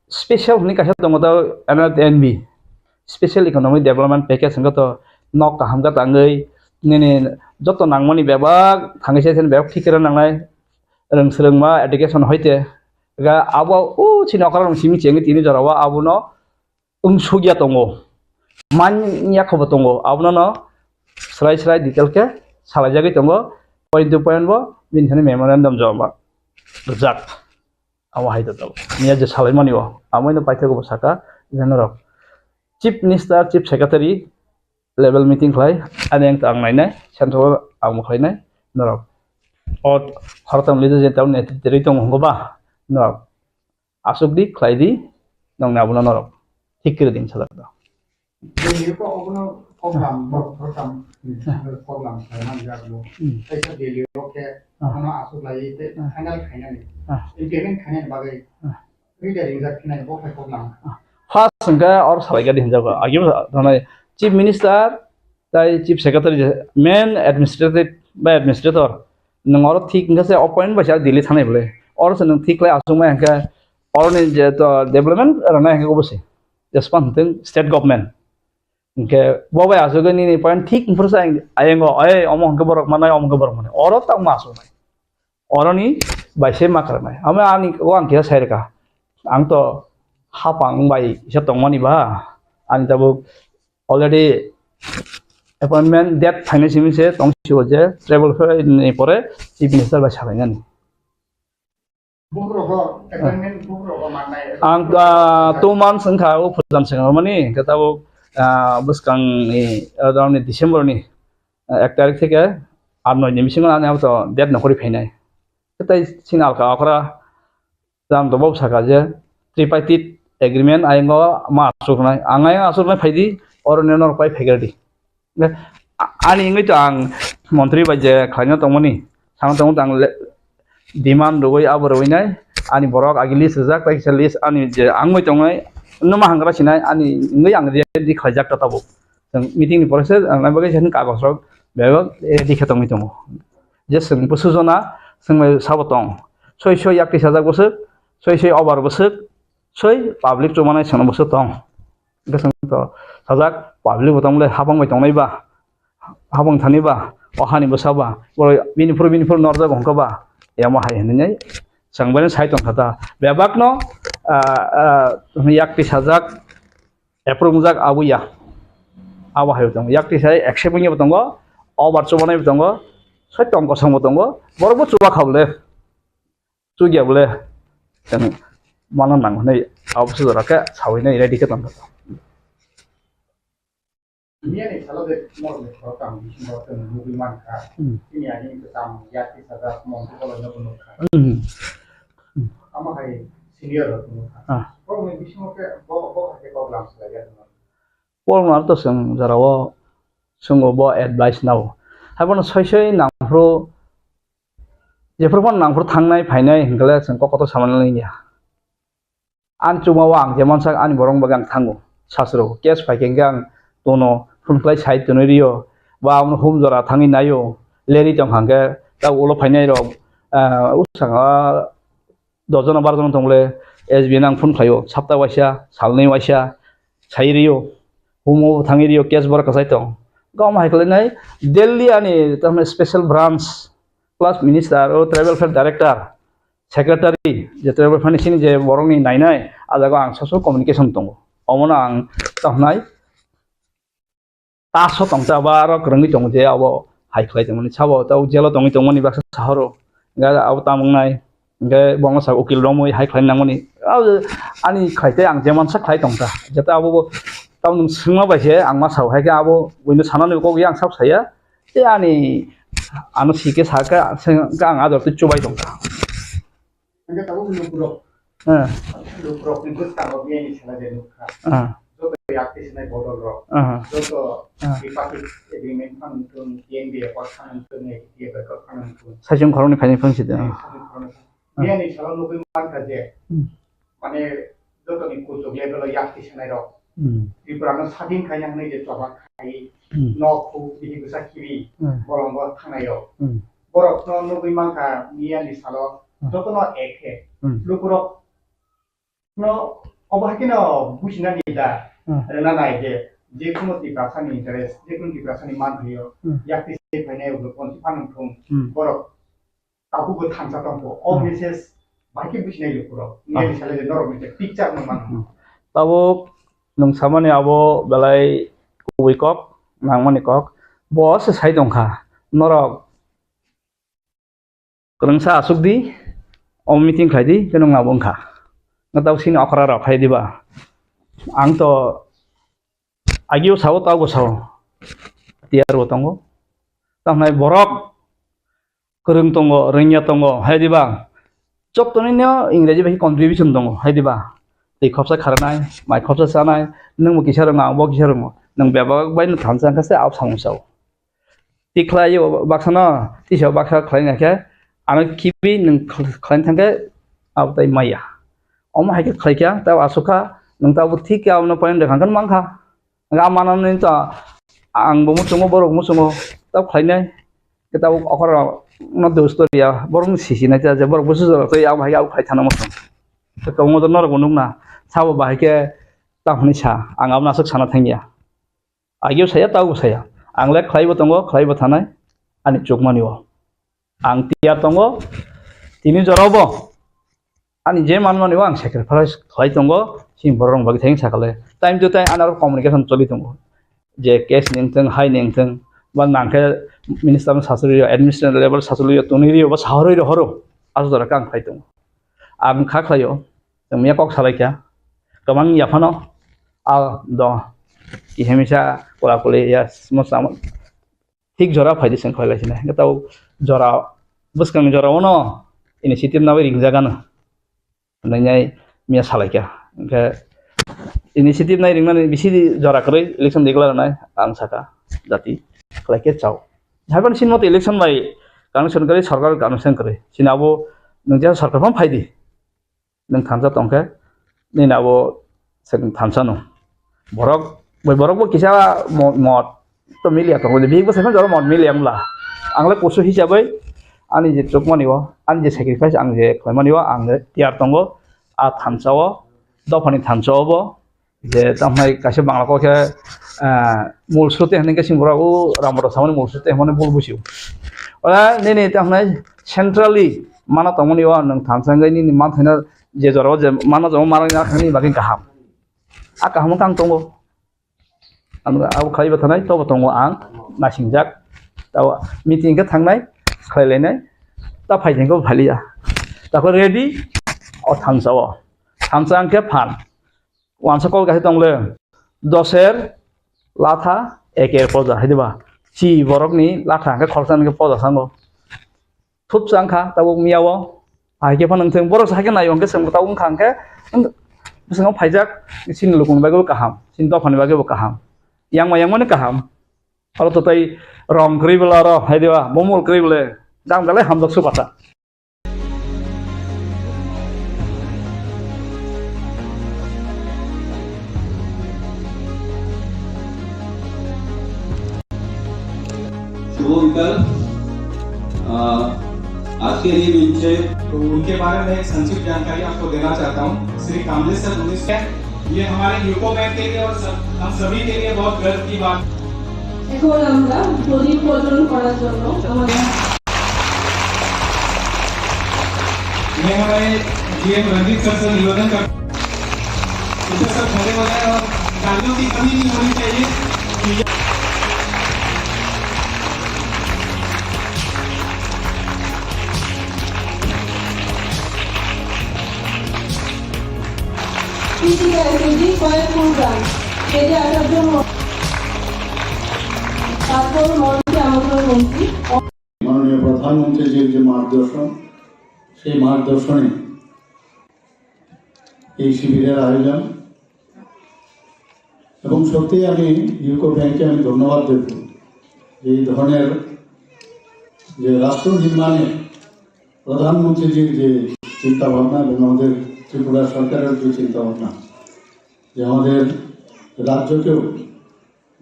special hwnwi kaisa tongo ta N R N B, Special Economic Development Package hwnkhe to nok kaham khe tangwi nini joto nangmani bebak thangwi se bebak thik khe nangnai rwng swrwngma education hoite ga abo o chini okra rong simi chengwi tini jorao abono wng sugya tongo, man ya khobo tongo, abono no srai srai detail khe salaijagwi tongo, point to point bo bini thani memorandum joma rwjak, abo hai to tongo. Niya je salaimani o, amo ino paithakgo bo saka, je norok Chief Minister, Chief Secretary level meeting khlai, ani ang to ang nainai, central ang bo khlainai, norok o khoroktham leader je tamo netriterwi tongo hwngo ba, norok aswk di khlai di, nongni abono norok thik kiri di sajak do. Delhi ko obono program, program, program khlai man jak bo. Hmm. Kaisa Delhi o khe Ah. obono aswk lai te Ah. final khainani. Ah. Implement khainani bagwi Ah. rida ringjak khinai bo khai program. First hwnkhe or salai gadi hinjago. Agi bo thanai Chief Minister tai Chief Secretary je main administrative ba administrator. Nwng oro thik hwnkhe se o point bai se Delhi thanai bwle. Oro se nwng thik khlai aswk mai hwnkhe oroni je to development rwnai hwnkhe obo se. Jespan hwntwng state government. Hwnkhe bo bai aswk nini point thik hwnphru se ayang, ayango, "Ei, omo hwnkhe borok manai, omo hwnkhe borok manai." Oro tangma aswk nai. Oroni bai se ma kwrwnai. Amo ani o ang kisa sai rwkha. Ang to hapang bai kisa tongmani ba. Ani tabuk already appointment date phainai simi se tong sio je travel fair ni pore Chief Minister bai salainani. Bukrok o, appointment bukrok o mannai. Ang, ah, two months wngkha o phujan sengmani, hwnkhe tabuk, ah, bwskang ni, ah, rang ni December ni, ah, ek tarik theke ar noi ni bisingo ani abo to date no kori phainai. Tei chini alka okra jang to bo saka je tripartite agreement ayang o ma asuknai, ang ayang asuknai phaidi, oro ni norok pai phaigra di. A-, ani wngwi to ang montri bai je khlaina tongmani, sana tongmani to ang le-, demand rwui abo rwui nai, ani borok agi list rijak, tai kisa list ani je ang wngwi tongnai, numa hangra sinai, ani wngwi ang ready khlaijak ta tabuk. Chwng meeting ni pore se ang nai bagwi se kagoj rok bebak ready khe tongwi tongo. Je chwng bwswk jona, chwng bai sabo tong, soi soi yak tisajak bwswk, soi soi over bwswk, soi public chumanai chwngno bwswk tong. Hwnkhe chwng to sajak, public bo tongmole hapang bai tongnai ba, hapang thani ba, o hani bwsa ba, borok bini phuru bini phuru norjago hwnkhe ba, yamo hai hinwi chwng bai sai tongkha ta. Bebak no, ah, ah, yak tisajak, approve wngjak abo ya. Abo hai bo tongo. Yak tisai accept wngya bo tongo, over chubanai bo tongo, soi tong kosong bo tongo, borok bo chuba kha bole. Chukya bole, chwng mano nang hwnwi abo se jora khe saui nai ready khe tongkha. Miyani salo de norok ni khoroktham bisingo chwng nugwi mankha. Hmm. Chini agini kwcham yak tisajak mong tei bolai nogo nukha. Hmm. Amo hai senior rok tongkha. Ah. Borokni bisingo khe bo, bo hai khe kok lam salai ya. Borokno to chwng jorao chwngo bo advice nao. Haibono soi soi nangphru, jephru phano nangphru thangnai phainai hinkhe chwng kok kotor samani liya. Ani chukmao ang je mansak ani borok bagwi ang thango. Sasro case phaikhe hinkhe ang tono phone khlai sai tonwi rio. Ba abono hum jora thangwi naio. Leri tong hangkhe ta ulo phainai rok, ah, usanga dojono barjono tongmole S B nang phone khlaio. Sapta waisa, salnwi waisa, sai rio. Humo thangwi rio, case borok kwchai tong. Gom hai khlainai Delhi ani tamni special branch plus minister o tribal affairs director, secretary, je tribal affairs ni sini je borokni nainai, a jaga ang social communication tongo. Omono ang tongkhnai taso tongsa ba aro kwrwngwi tongo je abo hai khlai tongmani sabo tei jelo tongwi tongmani baksa sahoro. Ga abo tamung nai. Hingke bongno sa ukil romwi hai khlai nangmani. Ani khlai tei ang jemansa khlai tongkha. Jeta abo bo tamo nwng swngma bai khe ang ma sao. Hai khe abo buino sanani kok yang sab saya. Tei ani ano si khe sa khe ang ador tei chubai tongkha. Hingke tabuk lukurok. Ah. Lukurok ni bwskango biyani sala je nukha. Ah. Joto yak tisinai bodol rok. Ah. Joto tripartite agreement phano wngthung, T N B accord phano wngthung, A T T F accord phano wngthung. Saichung khoroknwi khaini phang sidi. Saichung khoroknwi. Ah. Biyani salo nugwi mankha je, hmm, mane jotoni kuchuk level o yak tisinai rok. Hmm. Tripura no sadin khaina hwnwi je choba khai, hmm, nok huk bini bwsa khibi, hmm, bolongo thangnai rok. Hmm. Borok no nugwi mankha miyani salo, hmm, jotono ek khe. Hmm. Lukurok no obo hai kheno businani da, hmm, rwna nai je, jekunu Tiprasani interest, jekunu Tiprasani manthai o, hmm, yakti se phainai ulo ponti phanang thung, hmm, borok tabukbo thansa tongkho. O, hmm, message bai khe businai lukurok. Ah. Niyani sale je norok ni je picture no mano. Hmm. Tabuk nwng samani abo belai kubui kok, nangmani kok. Bo se sai tongkha. Norok kwrwngsa asuk di, o meeting khlai di, khe nwng abo wngkha. Nga tau sini okra rok khai diba? Ang to agio sao, taubo sao. Tiyar bo tongo. Tamhnai borok kwrwng tongo, rwngya tongo, hai diba? Jottoni no Ingreji bai contribution tongo, hai diba? Twi khopsa kharnai, mai khopsa chanai, nwngbo kisa rwngo, angbo kisa rwngo. Nwng bebak bai no thansa wngkha se abo samung sao. Tikhlai o baksa no, tisa baksa khlai na khe, ano kibi nwng khlai thang khe, abo tai maya. Omo hai khe khlai kha, tei asuk kha, nwng tabuk thik khe abono point rwkha hwn mankha. Ga manani to ang bo muchungo, borok muchungo, tab khlainai. Khe tabuk okora no dos to ya, borok ni sisi nai ta je, borok busu jora to ya, hai ya khai thana muchung. Khe tabuk mo to norok bo nukna, sabo bahai khe ta hwnwi sa, ang abono aswk sana thangya. Agio saya, tabuk saya. Ang le khlai bo tongo, khlai bo thanai, ani chukmani o. Ang tiyar tongo, tini jorao bo ani je manmani o ang sacrifice khlai tongo, chini borok rok bagwi thang sakale. Time to time ani aro communication choli tongo. Je case ni wngthang, hai ni wngthang, ba nangkhe minister no sachuli rio, administrative level sachuli rio, tuni rio, ba sahorwi rio horo, aswk jora khe ang khlai tongo. Ang kha khlaio, tongmia kok salai kha, kwbang yaphano, a do, kihemisa kula kuli ya, simo samo. Thik jora phaidi chwng khlai lai sinai. Hwnkhe tabuk jora, bwskangni jora o no initiative nabwi ringjak ano. Hwnwi miya salai kha. Hwnkhe initiative nai ringnani bisi jora kwrwi election declare rwnai ang sakha jati khlai khe chao. Haiphano chini motwi election bai connection kwrwi, sorkar connection kwrwi. Chini abo nwng je sorkar phano phaidi. Nwng thansa tongkhe nini abo se thansa no. Borok, bai borok bo kisa mo-, mot to miliya tongo. Bihik bo se jora mot miliya wngla. Ang le kusu hisabai ani je chukmani o, ani je sacrifice ang je khlaimani o, ang je tiyar tongo. A thansa o, dophani thansa o bo. Je tamhai kaisa Bangla kok khe, ah, mul srote hwnwi khe sini borok o Ramodok samani mul srote hwnmani bul busio. Ora nini tamhai centrally mana tongmani o nwng thansa wngwi nini manthaino je jorao je mana jabo mana nini bagwi kaham. A kaham wngkha ang tongo. Ang abo khlaibo thanai tobo tongo ang nasingjak. Tao meeting khe thangnai khlailainai ta phaithengkhe phaliya. Tako ready o thansa o. Thansa wngkhe phan. Wansa kok kaisa tong le, doser latha eker poja, hai diba? Chi borok ni latha hwnkhe khoroksa hwnkhe poja sango. Thupsa wngkha tabuk miya o, Hai khe phano wngthung, borok se hai khe nai hwnkhe chwng bo tabuk wngkha hwnkhe, bwskango phaijak, chini lukuni bagwi bo kaham, chini dophani bagwi bo kaham, yangma yangmani kaham. Oro to tei rong kwrwi bwla oro, hai diba, mumul kwrwi bwle, jang belai hamjak su bata. शुभ विकल्प, अ, आज के लिए मंच है। तो उनके बारे में एक संक्षिप्त जानकारी आपको देना चाहता हूँ। श्री कामलेश्वर मुनिस्या, ये हमारे यूको बैंक के लिए और सब, हम सभी के लिए बहुत गर्व की बात। এখন আমরা প্রদীপ প্রজ্বলন করার জন্য আমাদের ये हमारे जीएम रंजीत सर से निवेदन कर, इधर सब खड़े हो जाए और तालियों की कमी नहीं होनी चाहिए। কৃষিকা এসএইচজি কয়েক প্রোগ্রাম, এটি আসার জন্য তারপর মঞ্চে আমন্ত্রণ মন্ত্রী। মাননীয় প্রধানমন্ত্রীজির যে মার্গদর্শন, সেই মার্গদর্শনে এই শিবিরের আয়োজন। এবং সত্যিই আমি ইউকো ব্যাংককে আমি ধন্যবাদ দেব যে এই ধরনের যে রাষ্ট্র নির্মাণে প্রধানমন্ত্রীজির যে চিন্তাভাবনা এবং আমাদের ত্রিপুরা সরকারের যে চিন্তাভাবনা, যে আমাদের রাজ্যকেও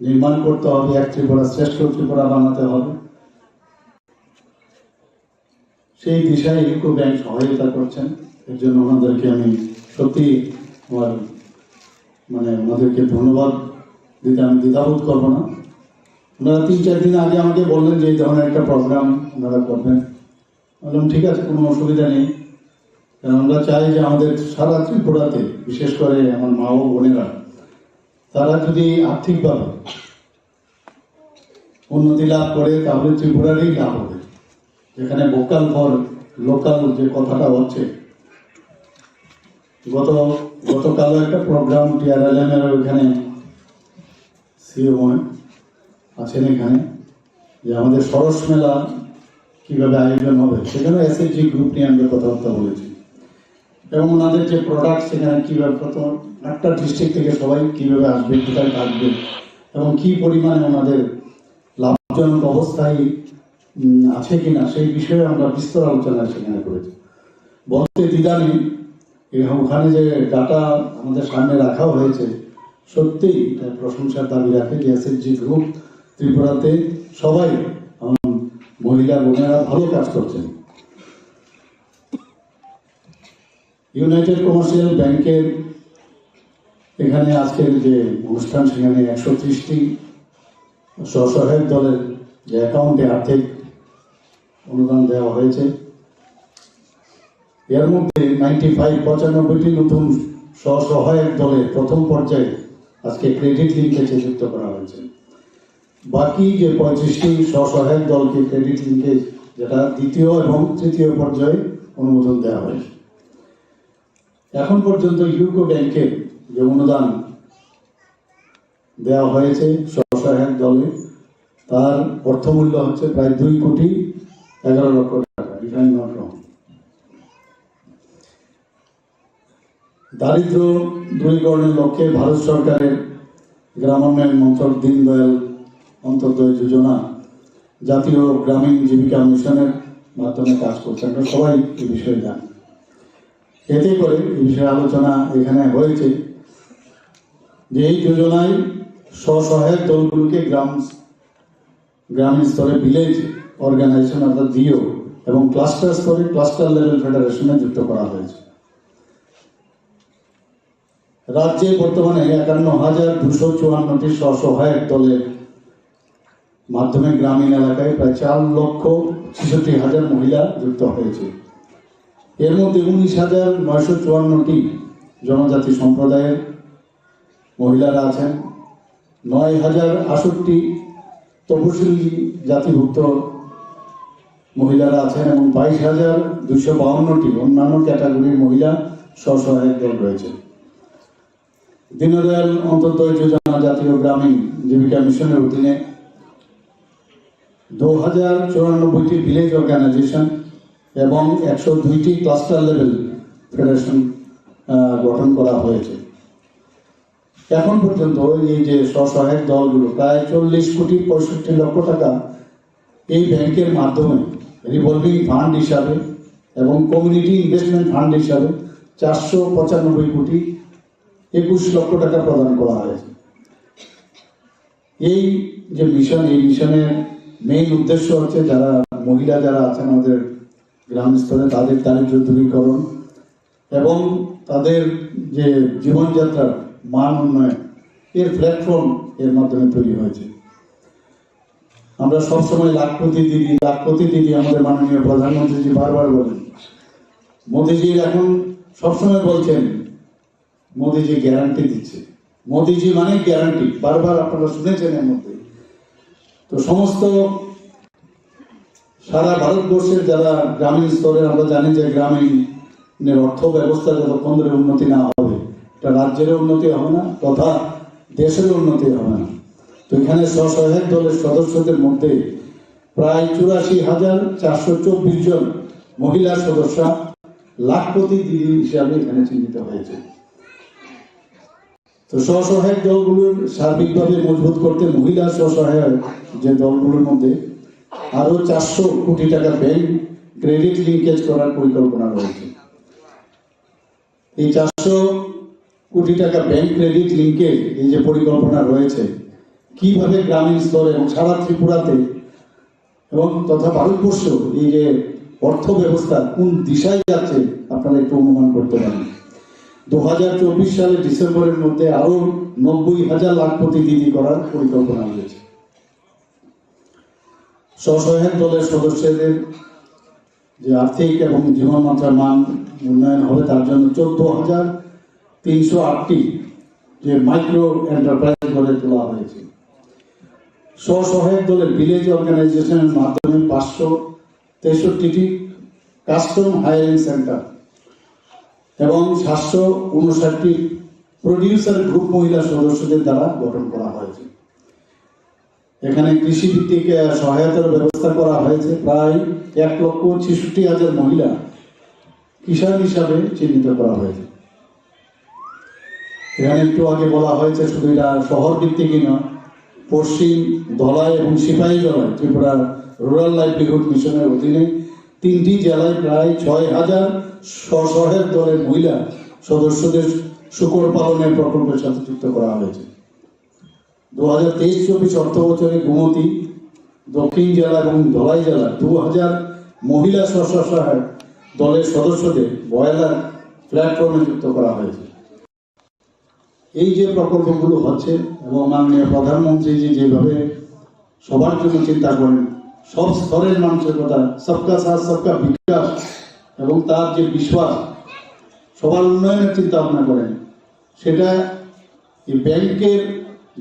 নির্মাণ করতে হবে, এক ত্রিপুরা শ্রেষ্ঠ ত্রিপুরা বানাতে হবে। সেই দিশায় ইউকো ব্যাংক সহায়তা করছেন। এর জন্য ওনাদেরকে আমি সত্যি আমার, মানে, ওনাদেরকে ধন্যবাদ দিতে আমি দ্বিধাবোধ করবো না। ওনারা তিন চার দিন আগে আমাকে বললেন যে এই ধরনের একটা প্রোগ্রাম ওনারা করবেন। বললাম, "ঠিক আছে, কোনো অসুবিধা নেই।" কারণ আমরা চাই যে আমাদের সারা ত্রিপুরাতে, বিশেষ করে আমার মা ও বোনেরা, তারা যদি আর্থিকভাবে উন্নতি লাভ করে, তাহলে ত্রিপুরারই লাভ হবে। যেখানে ভোকাল ফর লোকাল যে কথাটা হচ্ছে, গত, গতকালও একটা প্রোগ্রাম টিআরএলএম এর ওইখানে সিও মনে আছেন এখানে, যে আমাদের সরস মেলা কিভাবে আয়োজন হবে, সেখানে এসএইচজি গ্রুপ নিয়ে আমরা কথাবার্তা বলেছি। এবং ওনাদের যে প্রোডাক্ট, সেখানে কিভাবে কত একটা ডিস্ট্রিক্ট থেকে সবাই কিভাবে আসবে, কোথায় থাকবে এবং কি পরিমাণে ওনাদের লাভজনক অবস্থায়, উম, আছে কিনা, সেই বিষয়ে আমরা বিস্তর আলোচনা সেখানে করেছি। বলতে দ্বিধা নেই, এবং ওখানে যে ডাটা আমাদের সামনে রাখা হয়েছে, সত্যিই এটা প্রশংসার দাবি রাখে যে এসএইচজি গ্রুপ ত্রিপুরাতে সবাই, আমার মহিলা বোনেরা ভালো কাজ করছেন। ইউনাইটেড কমার্শিয়াল ব্যাংকের এখানে আজকের যে অনুষ্ঠান, সেখানে একশো ত্রিশটি স্বসহায়ক দলের যে অ্যাকাউন্টে আর্থিক অনুদান দেওয়া হয়েছে। এর মধ্যে নাইনটি ফাইভ, পঁচানব্বইটি নতুন স্বসহায়ক দলের প্রথম পর্যায়ে আজকে ক্রেডিট লিঙ্কেজে যুক্ত করা হয়েছে। বাকি যে পঁয়ত্রিশটি স্বসহায়ক দলকে ক্রেডিট লিঙ্কেজ, যেটা দ্বিতীয় এবং তৃতীয় পর্যায়ে অনুমোদন দেওয়া হয়েছে। এখন পর্যন্ত ইউকো ব্যাংকের যে অনুদান দেওয়া হয়েছে স্বসহায়ক দলে, তার অর্থমূল্য হচ্ছে প্রায় দুই কোটি এগারো লক্ষ টাকা, if I am not wrong। দারিদ্র দূরীকরণের লক্ষ্যে ভারত সরকারের গ্রামোন্নয়ন মন্ত্রক দীনদয়াল অন্ত্যোদয় যোজনা, জাতীয় গ্রামীণ জীবিকা মিশনের মাধ্যমে কাজ করছে। আমরা সবাই এই বিষয়ে জানি। এতে করে এই বিষয়ে আলোচনা এখানে হয়েছে যে এই যোজনায় স্বসহায়ক দলগুলোকে গ্রাম, গ্রামীণ স্তরে ভিলেজ অর্গানাইজেশন অর্থাৎ ডিও এবং ক্লাস্টার স্তরে ক্লাস্টার লেভেল ফেডারেশনে যুক্ত করা হয়েছে। রাজ্যে বর্তমানে একান্ন হাজার দুশো চুয়ান্নটি স্বসহায়ক দলের মাধ্যমে গ্রামীণ এলাকায় প্রায় চার লক্ষ ছেষট্টি হাজার মহিলা যুক্ত হয়েছে। এর মধ্যে উনিশ হাজার নয়শো চুয়ান্নটি জনজাতি সম্প্রদায়ের মহিলারা আছেন, নয় হাজার আটষট্টি তপশিলি জাতিভুক্ত মহিলারা আছেন এবং বাইশ হাজার দুইশো বাউন্নটি অন্যান্য ক্যাটাগরির মহিলা স্বসহায়ক দল রয়েছে। দীনদয়াল অন্ত্যোদয় যোজনা জাতীয় গ্রামীণ জীবিকা মিশনের অধীনে দু হাজার চুরানব্বইটি ভিলেজ অর্গানাইজেশন এবং একশো দুইটি ক্লাস্টার লেভেল ফেডারেশন গঠন করা হয়েছে। এখন পর্যন্ত এই যে স্বসহায়ক দলগুলো প্রায় চল্লিশ কোটি পঁয়ষট্টি লক্ষ টাকা এই ব্যাংকের মাধ্যমে রিভলভিং ফান্ড হিসাবে এবং কমিউনিটি ইনভেস্টমেন্ট ফান্ড হিসাবে চারশো পঁচানব্বই কোটি একুশ লক্ষ টাকা প্রদান করা হয়েছে। এই যে মিশন, এই মিশনের মেইন উদ্দেশ্য হচ্ছে যারা মহিলা যারা আছেন আমাদের গ্রাম স্তরে, তাদের দারিদ্র দূরীকরণ এবং তাদের যে জীবনযাত্রার মান উন্নয়ন, এর প্ল্যাটফর্ম এর মাধ্যমে তৈরি হয়েছে। আমরা সবসময় লাখপতি দিদি, লাখপতি দিদি আমাদের মাননীয় প্রধানমন্ত্রীজি বারবার বলেন। মোদিজি এখন সবসময় বলছেন, মোদিজি গ্যারান্টি দিচ্ছে। মোদিজি মানে গ্যারান্টি, বারবার আপনারা শুনেছেন এর মধ্যে। তো সমস্ত সারা ভারতবর্ষের যারা গ্রামীণ স্তরে, আমরা জানি যে গ্রামীণের অর্থ ব্যবস্থা যতক্ষণ ধরে উন্নতি না হবে, এটা রাজ্যের উন্নতি হবে না, তথা দেশের উন্নতি হবে না। তো এখানে স্বসহায়ক দলের সদস্যদের মধ্যে প্রায় চুরাশি হাজার চারশো চব্বিশ জন মহিলা সদস্যা লাখপতি দিদি হিসাবে এখানে চিহ্নিত হয়েছে। তো স্বসহায়ক দলগুলোর সার্বিকভাবে মজবুত করতে মহিলা স্বসহায়ক যে দলগুলোর মধ্যে আরো চারশো কোটি টাকা ব্যাংক ক্রেডিট লিঙ্কেজ করার পরিকল্পনা রয়েছে। এই চারশো কোটি টাকা ব্যাংক ক্রেডিট লিঙ্কেজ, এই যে পরিকল্পনা রয়েছে, কিভাবে গ্রামীণ স্তরে এবং সারা ত্রিপুরাতে এবং তথা ভারতবর্ষ এই যে অর্থ ব্যবস্থা কোন দিশায় যাচ্ছে, আপনারা একটু অনুমান করতে পারেন। দু হাজার চব্বিশ সালের ডিসেম্বরের মধ্যে আরো নব্বই হাজার লাখপতি দিদি করার পরিকল্পনা রয়েছে। স্বসহায়ক দলের সদস্যদের যে আর্থিক এবং জীবনমাত্রার মান উন্নয়ন হবে, তার জন্য চোদ্দ হাজার তিনশো আটটি যে মাইক্রো এন্টারপ্রাইজ গড়ে তোলা হয়েছে। স্বসহায়ক দলের ভিলেজ অর্গানাইজেশনের মাধ্যমে পাঁচশো তেষট্টিটি কাস্টম হায়ারিং সেন্টার এবং সাতশো উনষাটটি প্রডিউসার গ্রুপ মহিলা সদস্যদের দ্বারা গঠন করা হয়েছে। এখানে কৃষিভিত্তিক আহ, সহায়তার ব্যবস্থা করা হয়েছে প্রায় এক লক্ষ ছেষট্টি হাজার মহিলা কিষাণ হিসাবে চিহ্নিত করা হয়েছে। এখানে একটু আগে বলা হয়েছে, শুধু এটা শহর ভিত্তিকই নয়, পশ্চিম ধলাই এবং সিপাহী জেলায় ত্রিপুরা রুরাল লাইভলিহুড মিশনের অধীনে তিনটি জেলায় প্রায় ছয় হাজার স্বসহায়ক দলের মহিলা সদস্যদের শূকর পালনের প্রকল্পের সাথে যুক্ত করা হয়েছে। দু হাজার তেইশ চব্বিশ অর্থ বছরে গোমতী, দক্ষিণ জেলা এবং ধলাই জেলা দু হাজার মহিলা স্বসহায়ক দলের সদস্যদের ব্রয়লার প্ল্যাটফর্মে যুক্ত করা হয়েছে। এই যে প্রকল্পগুলো হচ্ছে এবং মাননীয় প্রধানমন্ত্রীজি যেভাবে সবার জন্য চিন্তা করেন, সব স্তরের মানুষের কথা, সবকা সাথ সবকা বিকাশ, এবং তার যে বিশ্বাস, সবার উন্নয়নের চিন্তা ভাবনা করেন, সেটা এই ব্যাংকের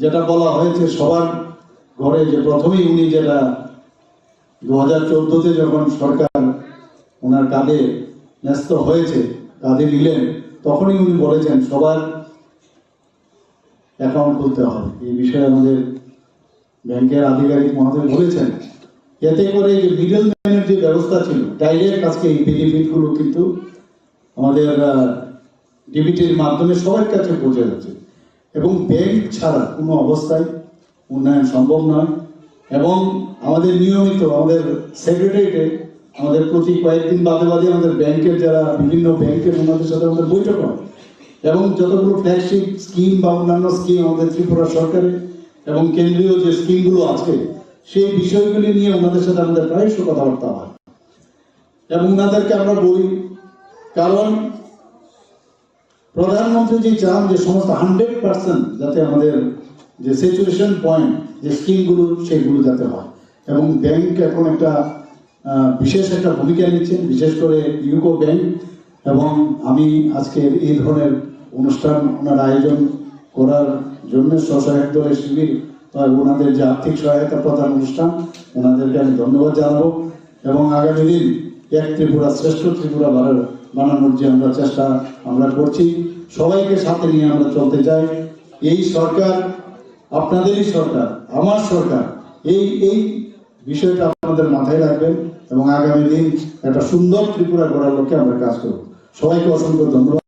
যেটা বলা হয়েছে সবার ঘরে, যে প্রথমেই উনি যেটা দু হাজার চোদ্দতে যখন সরকার ওনার কাঁধে ন্যস্ত হয়েছে, কাঁধে নিলেন, তখনই উনি বলেছেন সবার অ্যাকাউন্ট খুলতে হবে। এই বিষয়ে আমাদের ব্যাংকের আধিকারিক মহোদয় বলেছেন, এতে করে যে মিডল ম্যানের যে ব্যবস্থা ছিল, ডাইরেক্ট আজকে এই বেনিফিটগুলো কিন্তু আমাদের ডিবিটির মাধ্যমে সবার কাছে পৌঁছে যাচ্ছে। এবং ব্যাংক ছাড়া কোনো অবস্থায় উন্নয়ন সম্ভব নয়। এবং আমাদের নিয়মিত আমাদের সেক্রেটারিয়েটে আমাদের প্রতি কয়েকদিন বাদে বাদে আমাদের ব্যাংকের যারা বিভিন্ন ব্যাংকের ওনাদের সাথে আমাদের বৈঠক হয়। এবং যতগুলো ফ্ল্যাগশিপ স্কিম বা অন্যান্য স্কিম আমাদের ত্রিপুরা সরকারের এবং কেন্দ্রীয় যে স্কিমগুলো আছে, সেই বিষয়গুলি নিয়ে ওনাদের সাথে আমাদের প্রায়শ কথাবার্তা হয়। এবং ওনাদেরকে আমরা বলি, কারণ প্রধানমন্ত্রী যে চান যে সমস্ত হান্ড্রেড পার্সেন্ট যাতে আমাদের যে স্যাচুরেশন পয়েন্ট, যে স্কিমগুলো, সেগুলো যাতে হয়। এবং ব্যাংক এখন একটা আহ, বিশেষ একটা ভূমিকা নিচ্ছেন, বিশেষ করে ইউকো ব্যাংক। এবং আমি আজকে এই ধরনের অনুষ্ঠান ওনার আয়োজন করার জন্য স্বসহায়ক দলের শিবির, তাই ওনাদের যে আর্থিক সহায়তা প্রদান অনুষ্ঠান, ওনাদেরকে আমি ধন্যবাদ জানাবো। এবং আগামী দিন এক ত্রিপুরা শ্রেষ্ঠ ত্রিপুরা বানানোর যে আমরা চেষ্টা আমরা করছি, সবাইকে সাথে নিয়ে আমরা চলতে চাই। এই সরকার আপনাদেরই সরকার, আমার সরকার। এই এই বিষয়টা আপনারা আমাদের মাথায় রাখবেন এবং আগামী দিন একটা সুন্দর ত্রিপুরা গড়ার লক্ষ্যে আমরা কাজ করব। সবাইকে অসংখ্য ধন্যবাদ।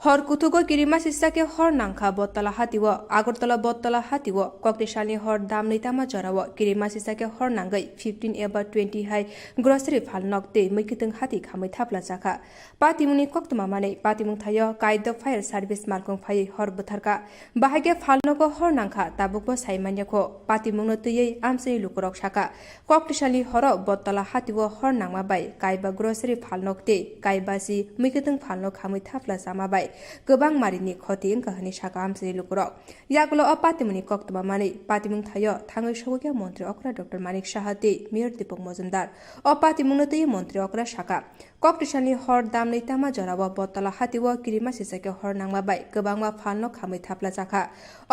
Hor kuthugo kirima sisa khe hor nangkha Bottola hatio. Agartala Bottola hatio koktesalni hor damni tama jorao kirima sisa khe hor nangwi fifteen eba twenty hai grocery phalnok tei mwkhwtwng hati khamwi thapla chakha. Patimungni koktwma manwi patimung thaio Kaidok Fire Service malkhung phaiwi hor bwtharkha. Bahai khe phalnogo hor nangkha, tabukbo sai manya kho. Patimungno twiwi amchaini lukurok sakha, koktesalni horo Bottola hatio hor nangma bai kaiba grocery phalnok tei kaiba si mwkhwtwng phalnok khamwi thapla chama bai kwbang marini khoti wngkha hwnwi sakha amchaini lukurok. Yagulo o patimungni koktwma manwi patimung thaio thangwi sogwikha Montri okra Doctor Manik Saha tei Mayor Deepak Mojumdar. O patimungno twiwi Montri okra sakha, Koktesalni hor damni tama jorao Bottola hatio kirima sisa khe hor nangma bai kwbangma phalno khamwi thapla chakha.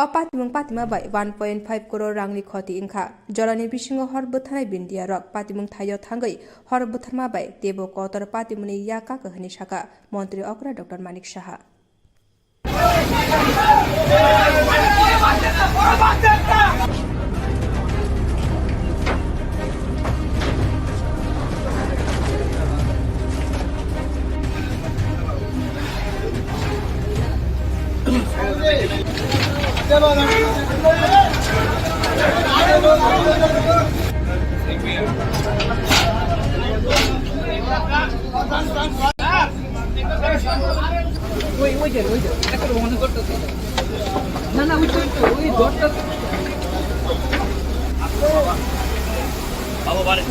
O patimung patima bai one point five crore rangni khoti wngkha. Jorani bisingo hor bwtharnai bindiya rok patimung thaio thangwi hor bwtharma bai teibo kotor patimungni yak kaka hwnwi sakha Montri okra Doctor Manik Saha. ওই, ওই যে, ওই যে, একটা ওখানে করতেছে। না, না, ওই তো, ওই তো, ওই দরটা। বাবা বাড়ি।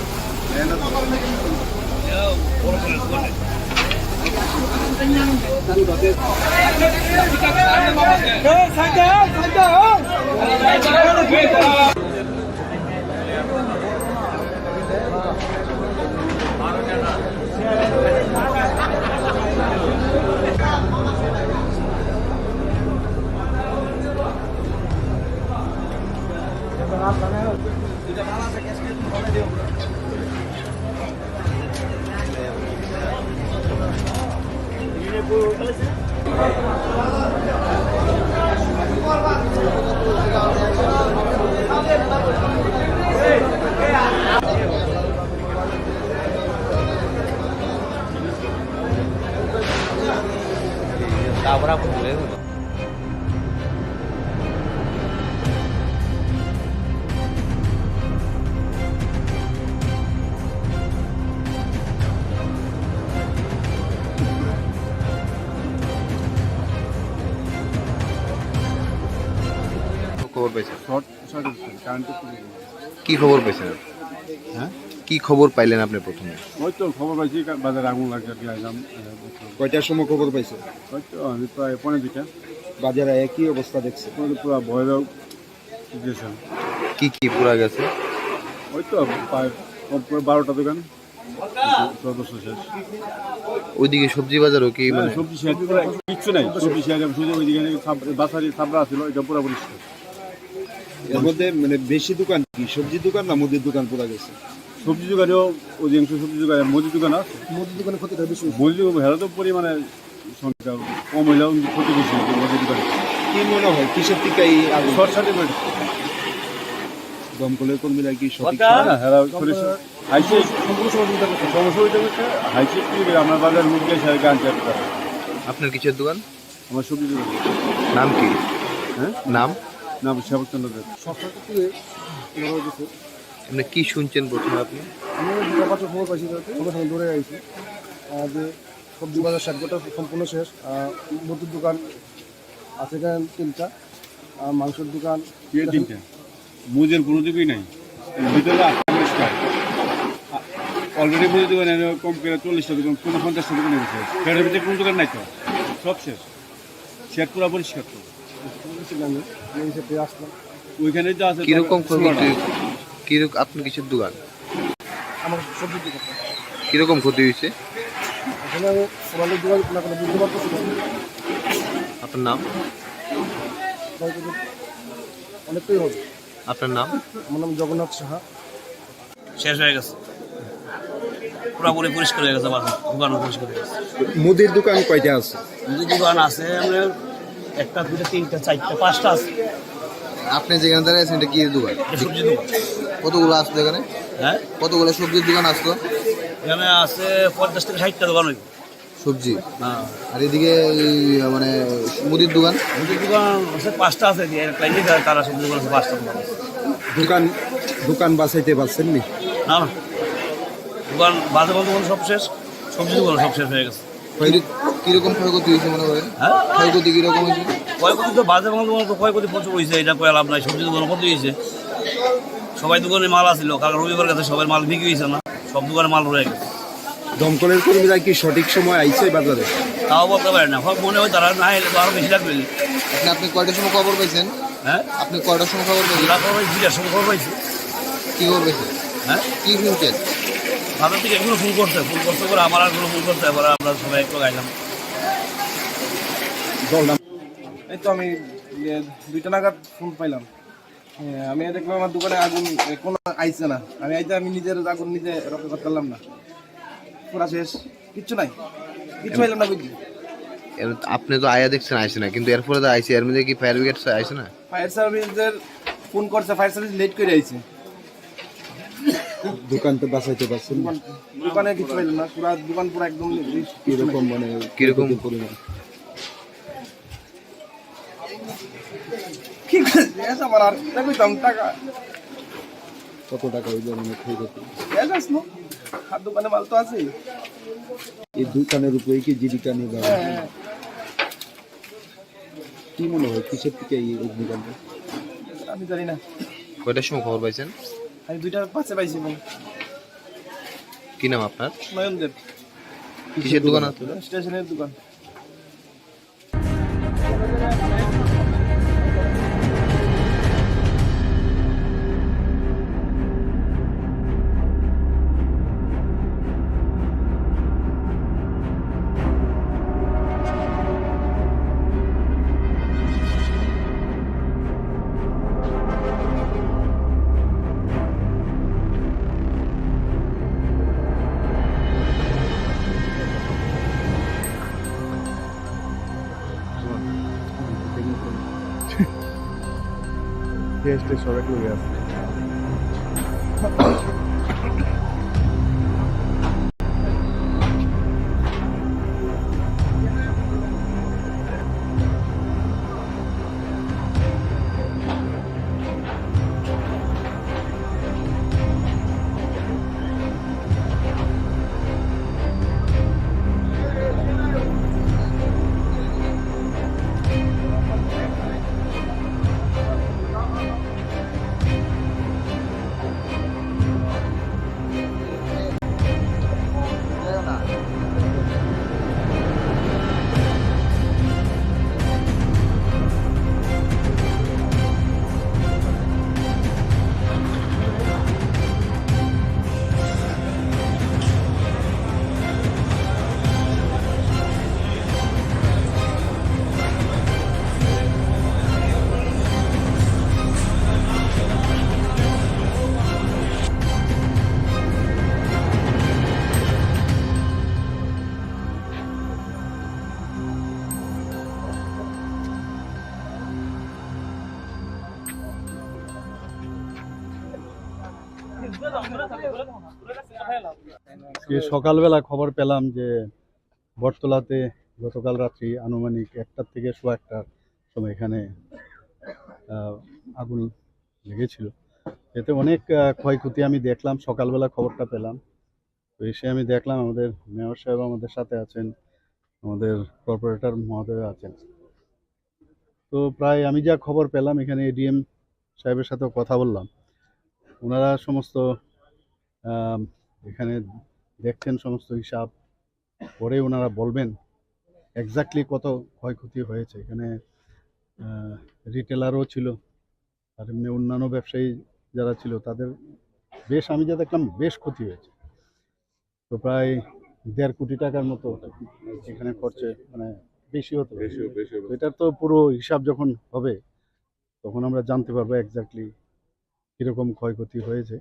খবর পাইছেন? শর্ট সার্কিট হচ্ছে, কারেন্টের খুবই। কি খবর পাইছেন? হ্যাঁ? কি খবর পাইলেন আপনি প্রথমে? ওই তো খবর পাইছি, কা-, বাজারে আগুন লাগছে আর কি, আইলাম, আহ, দেখলাম। কয়টার সময় খবর পাইছেন? ওই তো আমি প্রায় পৌনে দুইটা। বাজারে কি অবস্থা দেখছেন? ওই তো পুরা ভয়াবহ সিচুয়েশন। কি কি পুরা গেছে? ওই তো প্রায় কম করে বারোটা দোকান। সর্বস্ব শেষ। ওইদিকে সবজি বাজারও কি, হ্যাঁ, মানে? সবজি শেষ, পুরো কিচ্ছু নাই। সবজি শেষ, আমি শুধু ওইদিকে সাব-, বাসারি সাবরা ছিল, এটা পুরো পরিষ্কার। এর মধ্যে মানে বেশি দোকান কি সবজি দোকান না মুদির দোকান পুরা গেছে? সবজি দোকানেও অধিকাংশ সবজি দোকানে, মুদির দোকান আছে। মুদির দোকানে ক্ষতিটা বেশি হয়েছে। মুদির দোকানে হেরা তো পরিমাণে সংখ্যা কম হইলেও কিন্তু ক্ষতি বেশি হয়েছে মুদির দোকানে। কি মনে হয় কিসের থেকে এই আগুন? শর্ট সার্কিট হয়েছে। দমকলের কর্মীরা কি সঠিক দরকার? সময়ে না, হেরা পুলিশ হাইসে সম্পূর্ণ সহযোগিতা করছে। সমস্যা হইতে হচ্ছে হাইসে কি আমার বাজার মুখ দিয়ে সারা গান চালাতে পারে। আপনার কিসের দোকান? আমার সবজি দোকান। নাম কি? হ্যাঁ? নাম? নাম শ্যামচন্দ্র দেব। সরকার থেকে ধরা হয়েছে। মানে কি শুনছেন প্রথমে আপনি? আমি দুটা পাঁচটা খবর পাইছি, যাতে সঙ্গে সঙ্গে দৌড়ে আইছি। আহ, যে সবজি বাজার শেষ, গোটা সম্পূর্ণ শেষ। আহ, মুদির দোকান আছে এখানে তিনটা, আহ, মাংসের দোকান। কি তিনটা? মুদির কোনো দিকেই নাই। ভিতরে আছে পরিষ্কার। আ-, already মুদির দোকানে কম করে চল্লিশটা দোকান, পঞ্চাশটা দোকান হয়ে গেছে। পেটের ভিতরে কোনো দোকান নাই তো, সব শেষ। শেড পুরা পরিষ্কার তো। আমি এই সাথে আসলাম। ওইখানে যা আছে কিরকম ক্ষয়ক্ষতি? ষোলোটা। কিরক-, আপনার কিসের দোকান? আমার সবজির দোকান। কিরকম ক্ষতি হয়েছে? এখানে আমি ওনাদের দোকান খোলা করে বুঝতে পারতেছি না। আপনার নাম? অনেকটাই হবে। আপনার নাম? আমার নাম জগন্নাথ সাহা। শেষ হয়ে গেছে, পুরাপুরি পরিষ্কার হয়ে গেছে বাজার, দোকানও পরিষ্কার হয়ে গেছে। মুদির দোকান কয়টা আছে? মুদির দোকান আছে আপনার একটা, দুইটা, তিনটা, চারটা, পাঁচটা আছে। আপনি যেখানে দাঁড়িয়ে আছেন, এটা কি দোকান? এটা সবজি দোকান। কতগুলো আছে এখানে? হ্যাঁ? কতগুলো সবজির দোকান আসতো? এখানে আছে পঞ্চাশ থেকে ষাটটা দোকান হইব। সবজি? হ্যাঁ। আর এদিকে এই, মানে, মুদির দোকান? মুদির দোকান আছে পাঁচটা আছে, এর প্রাইভেট আর তারা সবজি দোকান আছে পাঁচটা দোকান আছে। দোকান, দোকান বাঁচাইতে পারছেন নি? না, না। দোকান বাজে বলতে বলতে সব শেষ, সবজি দোকান সব শেষ হয়ে গেছে। কি-, কিরকম ক্ষয়ক্ষতি হয়েছে মনে করেন? হ্যাঁ? ক্ষয়ক্ষতি কিরকম হয়েছে? ক্ষয়ক্ষতি তো বাজে বলতে বলতে ক্ষয়ক্ষতি প্রচুর হয়েছে, এটা কয়ে লাভ নাই, সবজি দোকান ক্ষতি হয়েছে। সবাই দোকানে মাল আছিল, কারণ রবিবার গেছে, সবাই মাল বিক্রি হয়েছে না, সব দোকানে মাল রয়ে গেছে। দমকলের কর্মীরা কি সঠিক সময় আইছে বাজারে? তাও বলতে পারি না, হয় মনে হয় তারা না এলে তো আরো বেশি লাগবে। আপনি, আপনি কয়টার সময় খবর পাইছেন? হ্যাঁ? আপনি কয়টার সময় খবর পাইছেন? আমরা খবর পাইছি, দুইটার সময় খবর পাইছি। কি খবর পাইছেন? হ্যাঁ? কি শুনছেন? বাজার থেকে এগুলো ফোন করছে, ফোন করছে করে আমার আর ফোন করছে, এবার আমরা সবাই একটু গাইলাম। এই তো আমি, ইয়ে, দুইটা নাগাদ ফোন পাইলাম। হ্যাঁ, আমি দেখলাম আমার দোকানে আগুন, এ, কোনো আইছে না। আমি আইতে আমি নিজের আগুন নিজে রক্ষা করতে পারলাম না। পুরা শেষ, কিচ্ছু নাই, কিচ্ছু পাইলাম না বুঝলি। এর, আপনি তো আয়া দেখছেন আইছে না, কিন্তু এরপরে তো আইছে, এর মধ্যে কি ফায়ার ব্রিগেড আইছে না? ফায়ার সার্ভিসের ফোন করছে, ফায়ার সার্ভিস লেট করে আইছে। দোকান তো বাঁচাইতে পারছেন না। দোকান, দোকানে কিছু পাইলাম না, পুরা দোকান পুরা একদম কিরকম মানে কিরকম? ক্ষয়ক্ষতির পরিমাণ? কি করে জিজ্ঞাসা করার? দেখো তো আমি টাকা। কত টাকা হইলো মানে ক্ষয়ক্ষতি? ক্যাশ আসলো। আর দোকানে মাল তো আছে। এই দোকানের উপরে কি জীবিকা নির্বাহ? হ্যাঁ, হ্যাঁ। কি মনে হয় কিসের থেকে এই অগ্নিকাণ্ড? আমি জানি না। কয়টার সময় খবর পাইছেন? আমি দুইটা পাঁচে পাইছি ফোন। কি নাম আপনার? নয়ন দেব। কিসের দোকান আপনার? স্টেশনের দোকান। Yes, yes, সবাই লগে আছে। আজকে সকালবেলা খবর পেলাম যে বটতলাতে গতকাল রাত্রি আনুমানিক একটার থেকে সোয়া একটার সময় এখানে, আহ, আগুন লেগেছিল। এতে অনেক, আহ, ক্ষয়ক্ষতি আমি দেখলাম, সকালবেলা খবরটা পেলাম। তো এসে আমি দেখলাম আমাদের মেয়র সাহেব আমাদের সাথে আছেন, আমাদের কর্পোরেটর মহোদয় আছেন। তো প্রায় আমি যা খবর পেলাম, এখানে এডিএম সাহেবের সাথেও কথা বললাম, ওনারা সমস্ত, আম, এখানে দেখছেন সমস্ত হিসাব, পরে ওনারা বলবেন এক্স্যাক্টলি কত ক্ষয়ক্ষতি হয়েছে। এখানে, আহ, রিটেলারও ছিল, আর এমনি অন্যান্য ব্যবসায়ী যারা ছিল তাদের বেশ, আমি যা দেখলাম, বেশ ক্ষতি হয়েছে। তো প্রায় দেড় কোটি টাকার মতো এখানে খরচে, মানে, বেশি হতে পারে। বেশি, বেশি হবে। তো এটার তো পুরো হিসাব যখন হবে, তখন আমরা জানতে পারবো এক্স্যাক্টলি কীরকম ক্ষয়ক্ষতি হয়েছে।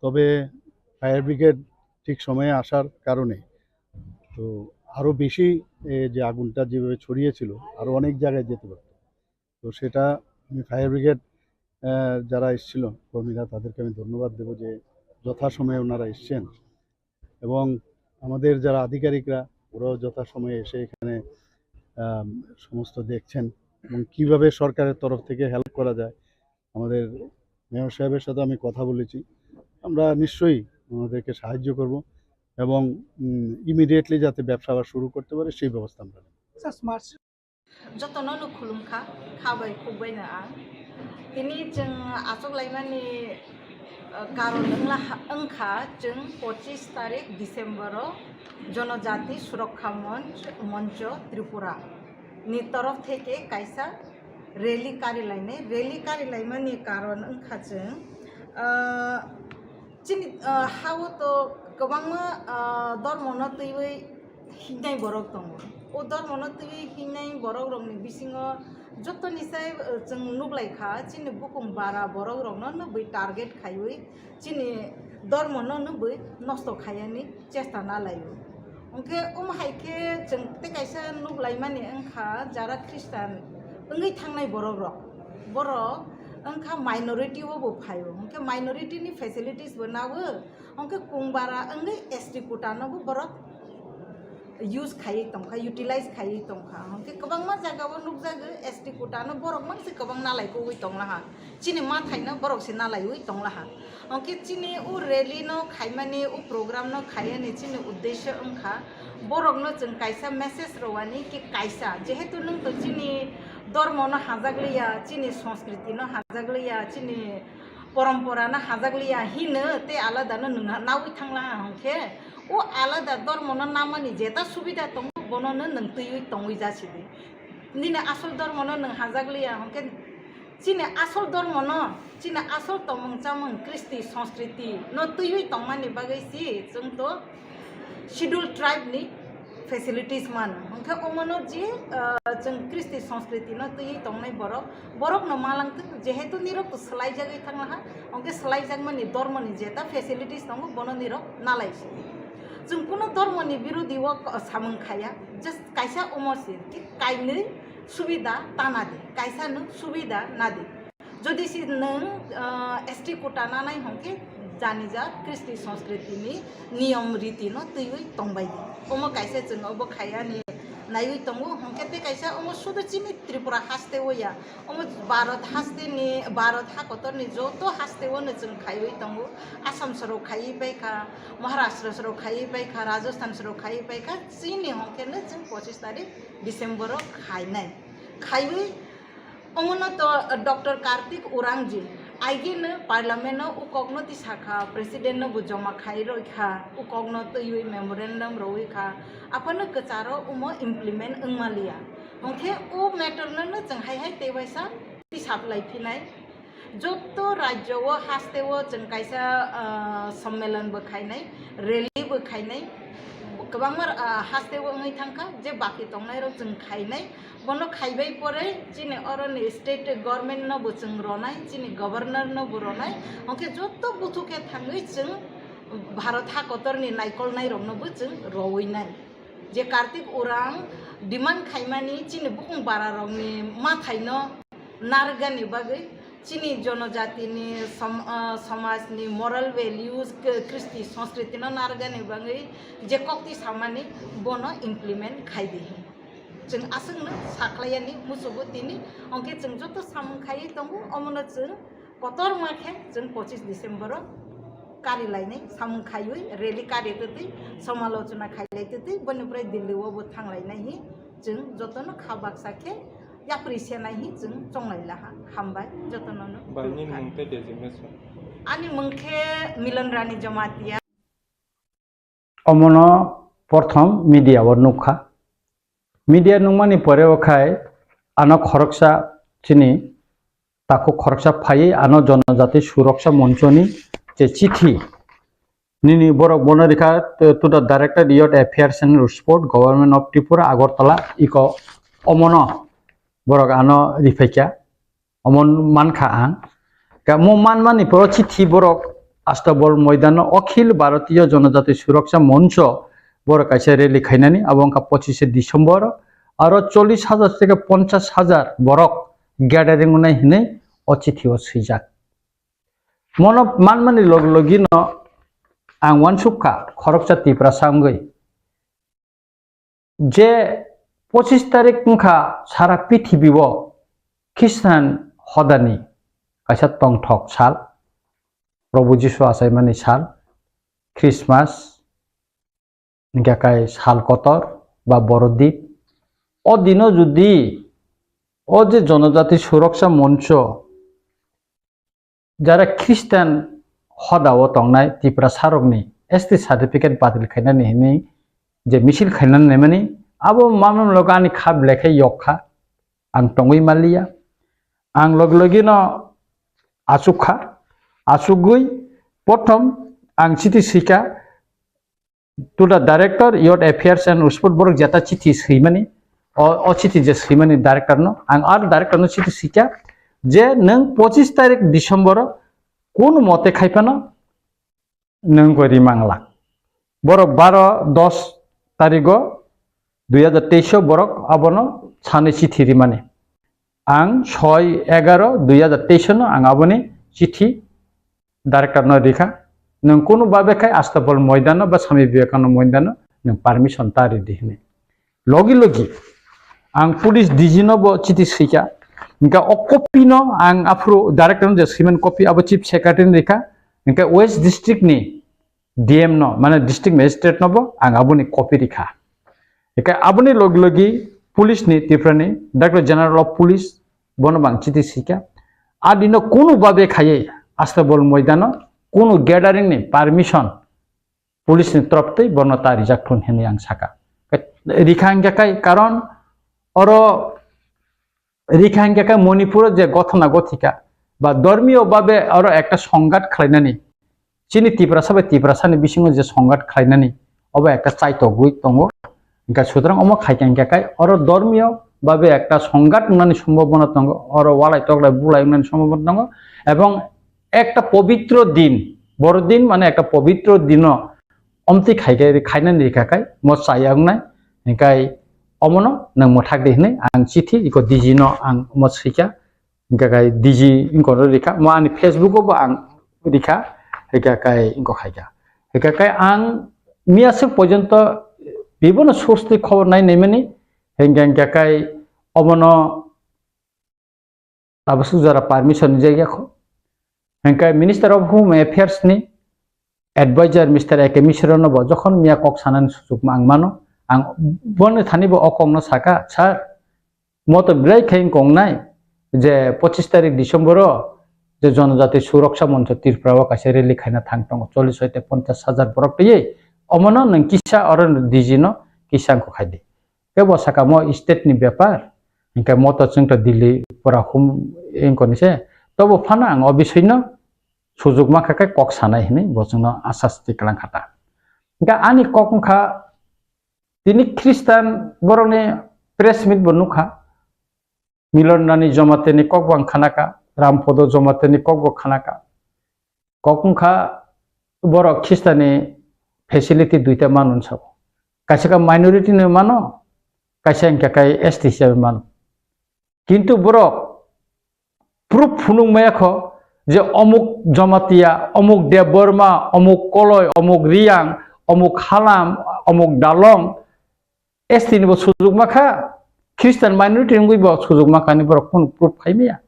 তবে ফায়ার ব্রিগেড ঠিক সময়ে আসার কারণে তো আরও বেশি, এ, যে আগুনটা যেভাবে ছড়িয়েছিল, আরও অনেক জায়গায় যেতে পারত। তো সেটা আমি ফায়ার ব্রিগেড আহ, যারা এসেছিল কর্মীরা, তাদেরকে আমি ধন্যবাদ দেবো যে যথাসময়ে ওনারা এসছেন এবং আমাদের যারা আধিকারিকরা, ওরাও যথাসময়ে এসে এখানে, আহ, সমস্ত দেখছেন এবং কিভাবে সরকারের তরফ থেকে হেল্প করা যায়। আমাদের মেয়র সাহেবের সাথে আমি কথা বলেছি, আমরা নিশ্চয়ই ওনাদেরকে সাহায্য করব এবং ইমিডিয়েটলি যাতে ব্যবসা আবার শুরু করতে পারে, সেই ব্যবস্থা আমরা নেব। Jotono no khulumkha, kha bai khuk bai no ang. Tini chwng achuk laimani, uh, karon wngla ha-, wngkha chwng pochis tarik December o Jonojati Surokha Monch, Moncho Tripura ni torof theke kaisa rally kari lainai. Rally kari laimani karon wngkha chwng, uh, chini, uh, ha-o to kwbangma, uh, dormo no twiwi hingnai borok tongo. O dormo no twiwi hingnai borok rokni bisingo jotoni sai, uh, chwng nuklai kha, chini bukung bara borok rokno nw bwi target khaiwi chini dormo no nw bwi nosto khaiyani chesta na laio. Hwnkhe omo hai khe chwng tei kaisa nuk laimani wngkha, jara Christian wngwi thangnai borok rok, borok wngkha minority o bo phaio, hwnkhe minority ni facilities bo nago, hwnkhe kungbara wngwi S T quota no bo borok use khaiwi tongkha, utilize khaiwi tongkha. Hwnkhe kwbangma jaga o nukjago S T quota no borok mangse kwbang nalai kogwi tonglaha. Chini mathai no borok se nalaiwi tonglaha. Hwnkhe chini o rally no khaimani, o program no khaiyani chini uddesho wngkha borok no chwng kaisa message rwani ki kaisa, jehetu nwng to chini dormo no hajakliya, chini sanskriti no hajakliya, chini porompora no hajakliya hino tei alada no nwng nawi thanglaha hwnkhe o alada dormo no namani jeta subida tongo bono no nwng twiwi tongwi jasidi. Nini asol dormo no nwng hajakliya hwnkhe chini asol dormo no, chini asol tongmung chamung, kristi, sanskriti no twiwi tongmani bagwi si chwng to schedule tribe ni facilities mano. Hwnkhe omo no je, ah, chwng kristi, sanskriti no twiwi tongnai borok, borok no malang thwk, jehetu nirok to swlaijagwi thanglaha, hwnkhe swlaijakmani dormo ni jeta facilities tongo, bono nirok nalai si. Chwng kuno dormo ni birodi o samung khaya, just kaisa omo si, ki kainwi subida tana di, kaisa no subida na di. Jodi si nwng, ah, S T quota nanai hwnkhe janija kristi sanskriti ni niyom riti no twiwi tongbai di. Omo kaisa chwng obo khayani naiwi tongo, hwnkhe tei kaisa omo sudu chini Tripura haste o ya, omo Bharat haste ni, Bharat hakotor ni joto haste o no chwng khaiwi tongo. Assam sorok khaiwi paikha, Maharashtra sorok khaiwi paikha, Rajasthan sorok khaiwi paikha, chini hwnkhe no chwng pochis tarik December o khainai. Khaiwi Omono to Doctor Kartik Urangji, aigeno parliament no ukokno tisakha, president no bo joma khai roi kha, ukokno twiwi memorandum roi kha, aphano kwcharo omo implement wngmaliya. Hwnkhe o matter no no chwng hai hai tei waisa tisap lai phinai. Jotto rajyo o haste o chwng kaisa, ah, sommelon bo khainai, rally bo khainai, kwbangma, ah, haste o wngwi thangkha, je baki tongnai rok chwng khainai. Bono khaibai pore chini oroni state government no bo chwng ronai, chini governor no bo ronai, hwnkhe joto buthu khe thangwi chwng Bharat hakotorni naikolnai rokno bo chwng rowinai. Je Kartik Urang demand khaimani chini bukung bara rokni mathaino narwkgani bagwi, chini jonojatini som-, ah, somajni moral values, k-, kristi sanskritino narwkgani bagwi je kokti samani bono implement khai di. Chwng aswkno sakhlaiyani muchungo tini, hwnkhe chwng joto samung khaiwi tongo, omono chwng kotorma khe chwng pochis December o kari lainai, samung khaiwi rally kari twtwi, somalochona khailai twtwi, boni pore Delhi o bo thanglainai hi chwng jotono kha baksa khe yapri senai hi chwng chonglai laha. Hambai jotono no. Bangni mung tei designation? Ani mung khe Milan Rani Jamatia. Omono prothom media o nukha. Media nukmani pore o khai ano khoroksa chini takhuk khoroksa phaiwi ano Jonojati Suroksa Monchoni je chithi nini borok bono rikha to, to the Director Youth Affairs and Sport, Government of Tripura, Agartala, iko omono borok ano riphaikha. Omo mankha ang. Ka-, mo manmani poro chithi borok Astabol Moidano Akhil Bharatiya Janajati Suraksa Moncho borok kaisa rally khainani, abo wngkha pochishe December, aro chollish hajar theke ponchash hajar borok gathering wngnai hinwi o chithi o swijak. Mono manmani log logino ang uansuk kha khoroksa Tiprasa wngwi je pochis tarik wngkha sara pithibio Khristan hodani kaisa tongthok sal, Probhu Jisu achaimani sal, Christmas, hingkha kai sal kotor ba Borodin. O dino jodi o je Jonojati Suroksa Moncho jara Khristan hodao tongnai Tiprasarokni S T certificate batil khainani hinwi je misil khainani naimani, abo mamlogo ani kha belai khe yok kha, ang tongwi manliya. Ang logi logino achuk kha, achugwi prothom ang chithi swikha, to the director, youth affairs and sport, borok jeta chithi swimani, o, o chithi je swimani director no, ang ar director no chithi swikha je nwng pochis tarik December o kunu mote khai phano nwng koi rimang lak. Borok baro dos tarigo dui hajar teis o borok abono sanwi chithi rimani. Ang soi egaro dui hajar teis no ang aboni chithi director no rikha, nwng kunu babe khai Astabol moidano ba Swami Vivekananda moidano nwng permission ta ridi hinwi. Logi logi ang police D G no bo chithi swikha, hingkha o copy no ang aphuru director no je swiman copy abo chief secretary ni rikha, hingkha West district ni D M no, mane district magistrate no bo ang aboni copy rikha. Hingkha aboni logi logi police ni, Tripura ni Director General of Police, bono bang chithi swikha. A dino kunu babe khaiwi Astabol moidano kunu gathering ni permission police ni torop twi bono ta rijak thun hinwi ang saka. Rikha hingkha kai karon oro rikha hingkha kai Manipur o je gothona gothika ba dormiyo babe oro ekta songhat khlainani, chini Tiprasa bai Tiprasa ni bisingo je songhat khlainani, obo ekta chaitogwi tongo. Hingkha sutrang omo khaikha hingkha kai oro dormiyo babe ekta songhat wngnani sombhabona tongo, oro walai toklai bulai wngnani sombhabona tongo, ebong ekta pobitro din, Borodin mane ekta pobitro dino omtwi khaikha, khainani rikha kai mo chaya wngnai, hingkha omono nwng mwthak di hinwi ang chithi iko D G no ang omo swikha. Hingkha kai D G wngkha rikha, mo ani Facebook o bo ang rikha, hingkha kai wngkha khaikha. Hingkha kai ang miyaswk porjonto bibono source twi khobor nai naimani, hingkha hingkha kai obono tabaswk jora permission rijak yakho. Hingkha Minister of Home Affairs ni advisor Mister A K Mishra no bo jokhon miya kok sanani suchuk ang mano, ang boni thani bo o kok no saka, sir, mo to belai khe wngkha wngnai je pochis tarik December o je Jonojati Suroksa Moncho Tripura o kaisa rally khaina thang tongo, chollish hoite ponchash hajar borok twiwi, omono nwng kisa oro D G no kisa wngkha khai di. Kebo saka mo state ni bepar, hingkhe mo to chwng to Delhi pura hum wngkha ni se, tobo phano ang o bisui no sujuk mankha khe kok sanai hinwi bo chwngno asas twi kwlang kha ta. Hingkhe ani kok wngkha, tini Khristan borokni press meet bo nukha, Milon Rani Jamatia ni kok bo ang khanakha, Rampodo Jamatia ni kok bo khanakha. Kok wngkha borok Khristan ni facility duita mano hinwi sabo. Kaisa khe minority ni mano, kaisa hingkha khe S T hisabe mano. Kintu borok proof phunuk maya kho je omuk Jamatia, omuk Debbarma, omuk Koloi, omuk Riyang, omuk Halam, omuk Dalong, S T ni bo sujuk makha, Christian minority wngwi bo sujuk makha ni borok phunuk proof khai maya.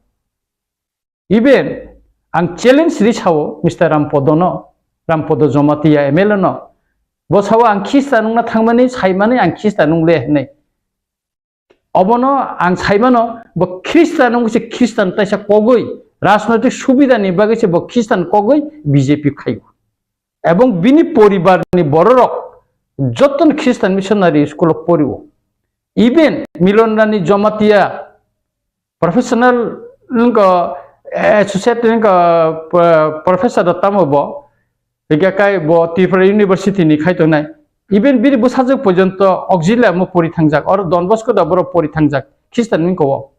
Even ang challenge ri sao Mister Rampodo no, Rampodo Jamatia M L A no, bo sao ang Christian wngna thangmani, saimani ang Christian wngle hinwi. Obono ang saimano, bo Khristan wngwi se Khristan taisa kogwi, rajnoitik subida ni bagwi se bo Khristan kogwi B J P khaio. Ebong bini poribar ni bororok jotono Khristan missionary school o porio. Even Milon Rani Jamatia professional wngkha, associate wngkha, pro-, professor da tamo bo, hingkha kai bo Tripura University ni khai tongnai. Even bini bwsajwk porjonto auxiliary mo pori thangjak, oro Don Bosco da borok pori thangjak, Khristan ni kok o.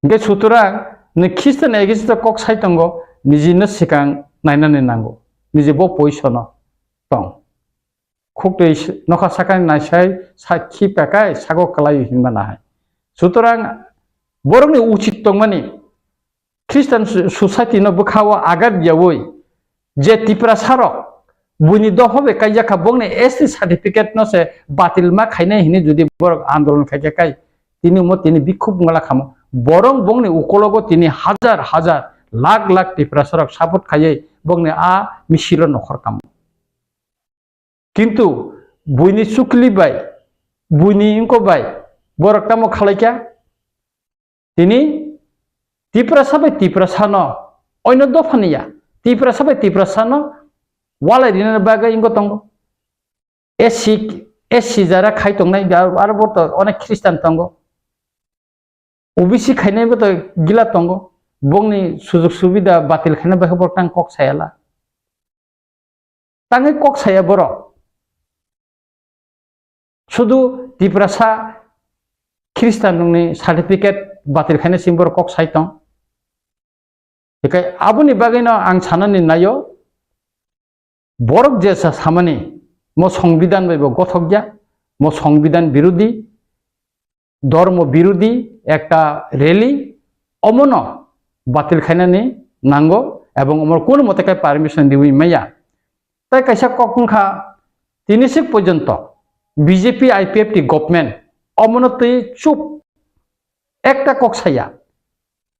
Hingkhe sutorang ni Khristan against kok sai tongo, nijino sikang nainani nango, niji bo position o tong. Khuktwi s-, nokha sakani naisai sakhi pekai sago kwlaio hinma nahai. Sutorang Borokni uchit tongmani Christian so-, society no bwkha o agat yaui je Tiprasa rok buini dopha bai kaijak kha, bongni S T certificate no se batil ma khainai hinwi jodi borok andolon khaikha kai, tini omo tini bikhuk wngla khamo. Borok bongni ukologo tini hajar hajar, lakh lakh Tiprasa rok support khaiwi bongni a misil o nokhor kamo. Kintu buini chukli bai, buini wngko bai borok tamo khalai kha? Tini Tiprasa bai Tiprasa no, oino dopha ni ya, Tiprasa bai Tiprasa no walai rina bagwi wngko tongo. S C, S C jara khai tongnai, aro bo to onek Christian tongo. O B C khainai bo to gila tongo. Bongni sujug subida batil khaina bai borok tang kok sayala. Tangwi kok saya borok. Sudu Tiprasa Christian rokni certificate batil khaina simi borok kok sai tong. Hikai aboni bagwino ang sanani naio, borok je sa samani mo songbidan bai bo gothok ya, mo songbidan birodi, dormo birodi ekta rally, omono batil khainani nango, ebong omo kunu mote khai permission diwi maya. Tai kaisa kok wngkha, tini sik porjonto B J P I P F T government omono twi chup ekta kok saya.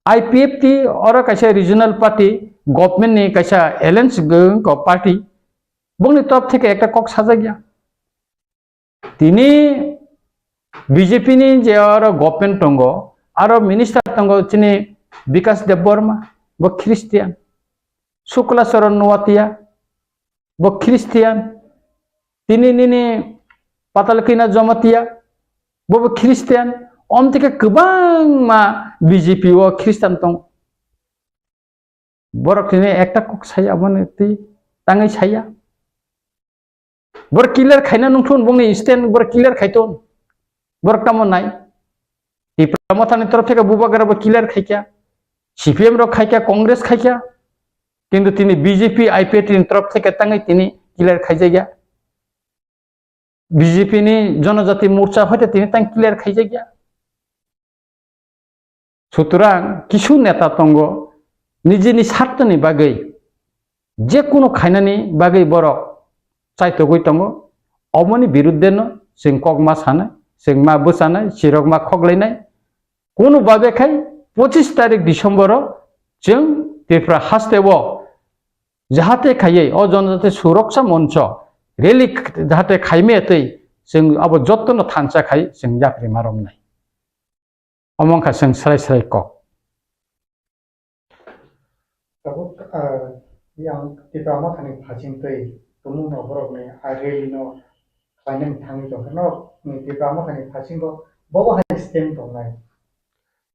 I P F T oro kaisa regional party, government ni kaisa alliance gw-, ko party, bongni top theke ekta kok sajak ya. Tini B J P ni je oro government tongo, aro minister tongo chini Bikas Debbarma, bo Christian. Shukla Charan Noatia, bo Christian. Tini nini Patal Kina Jamatia, bo bo Christian. Om tike kwbangma B J P o Christian tong. Borok tini ekta kok saya, omo twi tangwi saya. Borok clear khaina nungthun, bongni stand borok clear khaiton. Borok tamo nai. Tipra Mothani torof theke bubagra bo clear khaikha. C P M rok khaikha, Congress khaikha. Kintu tini B J P, I P F T ni torof theke tangwi tini clear khaijakya. B J P ni Jonojati Morcha hoite tini tang clear khaijakya. Sutrang kisu neta tongo, nijini sartoni bagwi, je kunu khainani bagwi borok chaitogwi tongo, omoni birudde no chwng kok ma sanai, chwng ma bwchanai, chirok ma khoklainai. Kunu babe khai pochis tarik December o chwng Tripura haste o jahate khaiwi o Jonojati Suroksa Moncho rally jahate khaimaya twi chwng abo jottono thansa khai chwng yapri ma romnai. Omo wngkha chwng srai srai kok. Tabuk, ah, yang Tipra Mothani phasing twi tumung no borok ni a rally no khlainani thangwi tongkha no, ni Tipra Mothani phasingo bobo hai stand tongnai.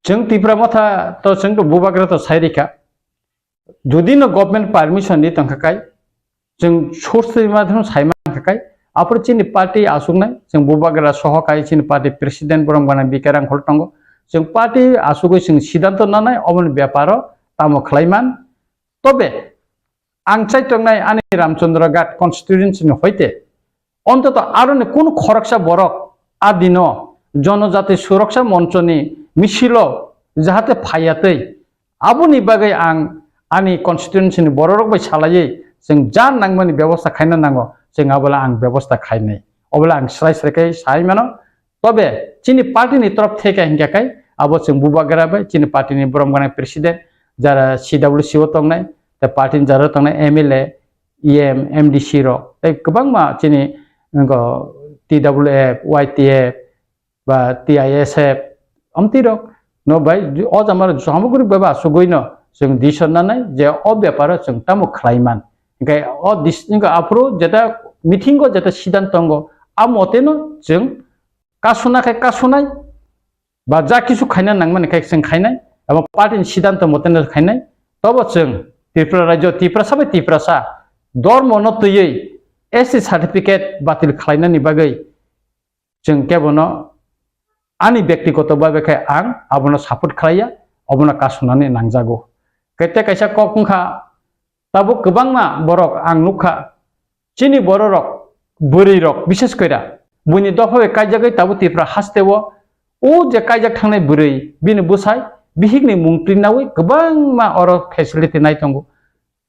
Chwng Tipra Motha to chwng to bubagra to sai rikha. Jodi no government permission di tongkha kai, chwng source twi ma thung sai mankha kai, aphuru chini party asuknai, chwng bubagra soho kai chini party president borom gana B K Rangkhol tongo. Chwng party asugwi chwng siddhanto nanai, oboni beparo tamo khlaiman. Tobe ang chaitongnai ani Ramchandra Ghat constituency ni hoite ontoto aroni kunu khoroksa borok a dino Jonojati Suroksa Monchoni misilo jahate phaiya twi, aboni bagwi ang ani constituency ni bororok bai salaiwi chwng ja nangmani bebosta khaina nango, chwng abola ang bebosta khainai. Obola ang srai srai khe sai mano. Tobe chini party ni torof theke hinkhe kai abo chwng bubagra bai chini party ni borom gwnang president, jara C W C o tongnai, tei party ni jara tongnai M L A, E M, M D C rok, tei kwbangma chini, wngkha, T W F, Y T F, ba T I S F, amtwi rok no bai, o jama rok samugri bai ba asugwi no chwng decision nanai je o beparo chwng tamo khlaiman. Hinkhe o dis-, hinkhe aphuru jeta meeting o jeta siddhanto tongo, a mote no chwng kasuna khe kasunai, ba ja kisu khaina nangmani khe chwng khainai, abo party ni siddhanto mote no khainai. Tobo chwng Tripura rajyo, Tiprasa bai Tiprasa dormo no twiwi S T certificate batil khlainani bagwi chwng kebono ani byaktigoto babe khe ang abono support khlaiya, obono kasunani nangjago. Kete kaisa kok wngkha, tabuk kwbangma borok ang nukha, chini bororok, bwrwirok, bises koira buini dopha bai kaijagwi tabuk Tripura hasteo O je kaijak thangnai bwrwi, bini bwsai bihikni mung twi nawi kwbangma oro facility nai tongo.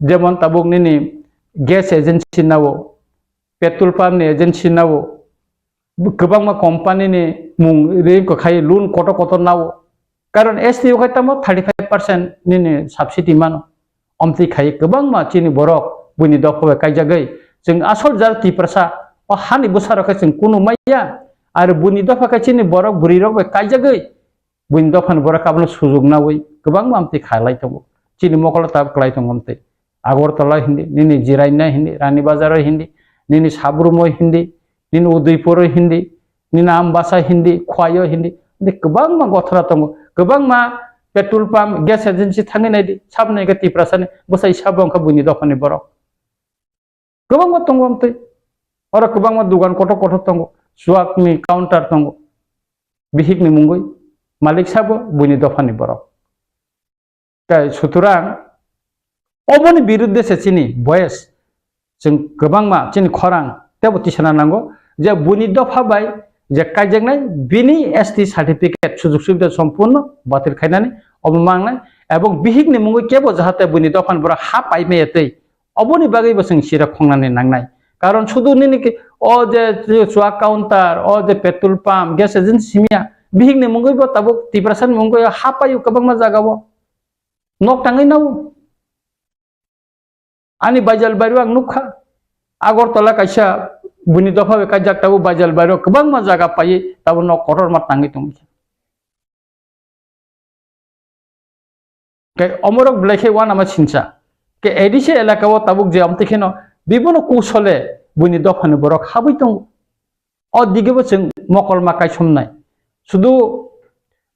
Jemon tabuk nini gas agency nao, petrol pump ni agency nao, kwbangma company ni mung ring kwkhai loan kotor kotor nao. Karon S T o khai tamo thirty five percent nini subsidy mano. Omtwi khai kwbangma chini borok buini dopha bai kaijagwi. Chwng asol jar Tiprasa o hani bwsarok khe chwng kunu maya. Ar buini dopha khe chini borok bwrwirok bai kaijagwi. Buini dophani borok abono sujuk nawi kwbangma amtwi khalai tongo. Chini mokolo tab kwlai tongo amtwi. Agartala hindi, nini Jiraina hindi, Rani Bazar hindi, nini Sabrumo hindi, nini Udaipur hindi, nini Ambasa hindi, Khwayo hindi, hindi kwbangma gothora tongo. Kwbangma petrol pump, gas agency thangwi naidi, sabni khe Tiprasani bwsai sabo wngkha buini dophani borok. Kwbangma tongo amtwi. Oro kwbangma dugan kotor kotor tongo. Chuakni counter tongo. Bihikni mungwi malik sabo buini dophani borok. Tai sutorang oboni birudde se chini voice, chwng kwbangma chini khorang tebo tisana nango je buini dopha bai je kaijaknai bini S T certificate sujug subida sompurno batil khainani obo mangnai ebong bihikni mungwi kebo jahate buini dophani borok ha paimaya tei Oboni bagwi bo chwng sira khongnani nangnai. Karon sudu nini ki, o je chuak counter, o je petrol pump, gas agency simiya, bihikni mungwi bo tabuk Tiprasani mungwi ha paio kwbangma jagao. Nok tangwi nao. Ani Baijal Bairo ang nukha. Agartala kaisa buini dopha bai kaijak tabuk Baijal Bairo kwbangma jaga paiwi tabuk nok kotorma tangwi tongkha. Khe omorok belai khe uanama sinsa. Khe A D C elaka o tabuk je amtwi kheno bibono kusole buini dophani borok habwi tongo. O digebo chwng mokolma kaisomnai. Sudu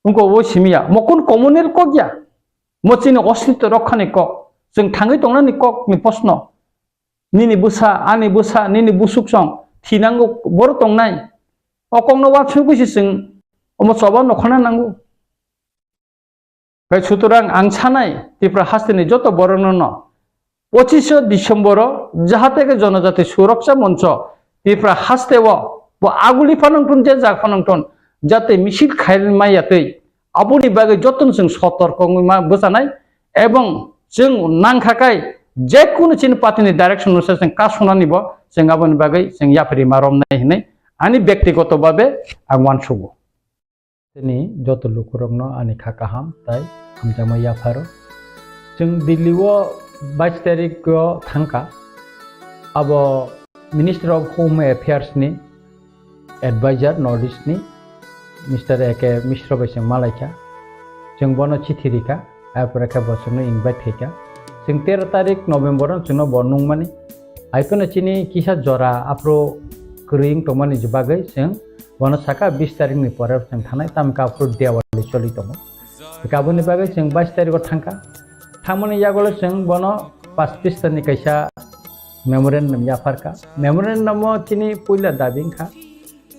wngkha o simiya. Mo kun communal kok ya. Mo chini ostitw rokhani kok. Chwng thangwi tongnani kokni posno. Nini bwsa, ani bwsa, nini busuksong thinango boro tongnai. O kokno uansugwi se chwng omo choba nokhorna nango. Khe sutorang ang sanai Tripura hasteni joto borokno no pochisho December o jahate khe Jonojati Suroksha Moncho Tripura hasteo bo aguli phanangthun je jak phanangthun jate misil khaimaya twi aboni bagwi jotono chwng sotorko wngwi ma bwchanai ebong chwng nangkha kai jekunu chini party ni direction no se chwng kasonani bo chwng aboni bagwi chwng yapharima romnai hinwi ani bektigoto babe ang uansugo. Tini joto lukurokno ani kha kaham tai hamjakma yapharo. Chwng Delhi o bais tarik o thangkha. Abo Minister of Home Affairs ni advisor North East ni Mister A K Mishra bai chwng malaikha. Chwng bono chithi rikha. Arpore khe bo chwngno invite khaikha. Chwng tero tarik November no chwngno bo nungmani. Hai phano chini kisa jora aphuru kwrwi wng tongmani bagwi chwng bono saka bis tarik ni pore chwng thanai, tamo khe aphuru Diwali choli tongo. Hwnkhe aboni bagwi chwng bais tarik o thangkha. Thangmani yagulo chwng bono pas pista ni kaisa memorandum yapharkha. Memorandum o chini puila dabi wngkha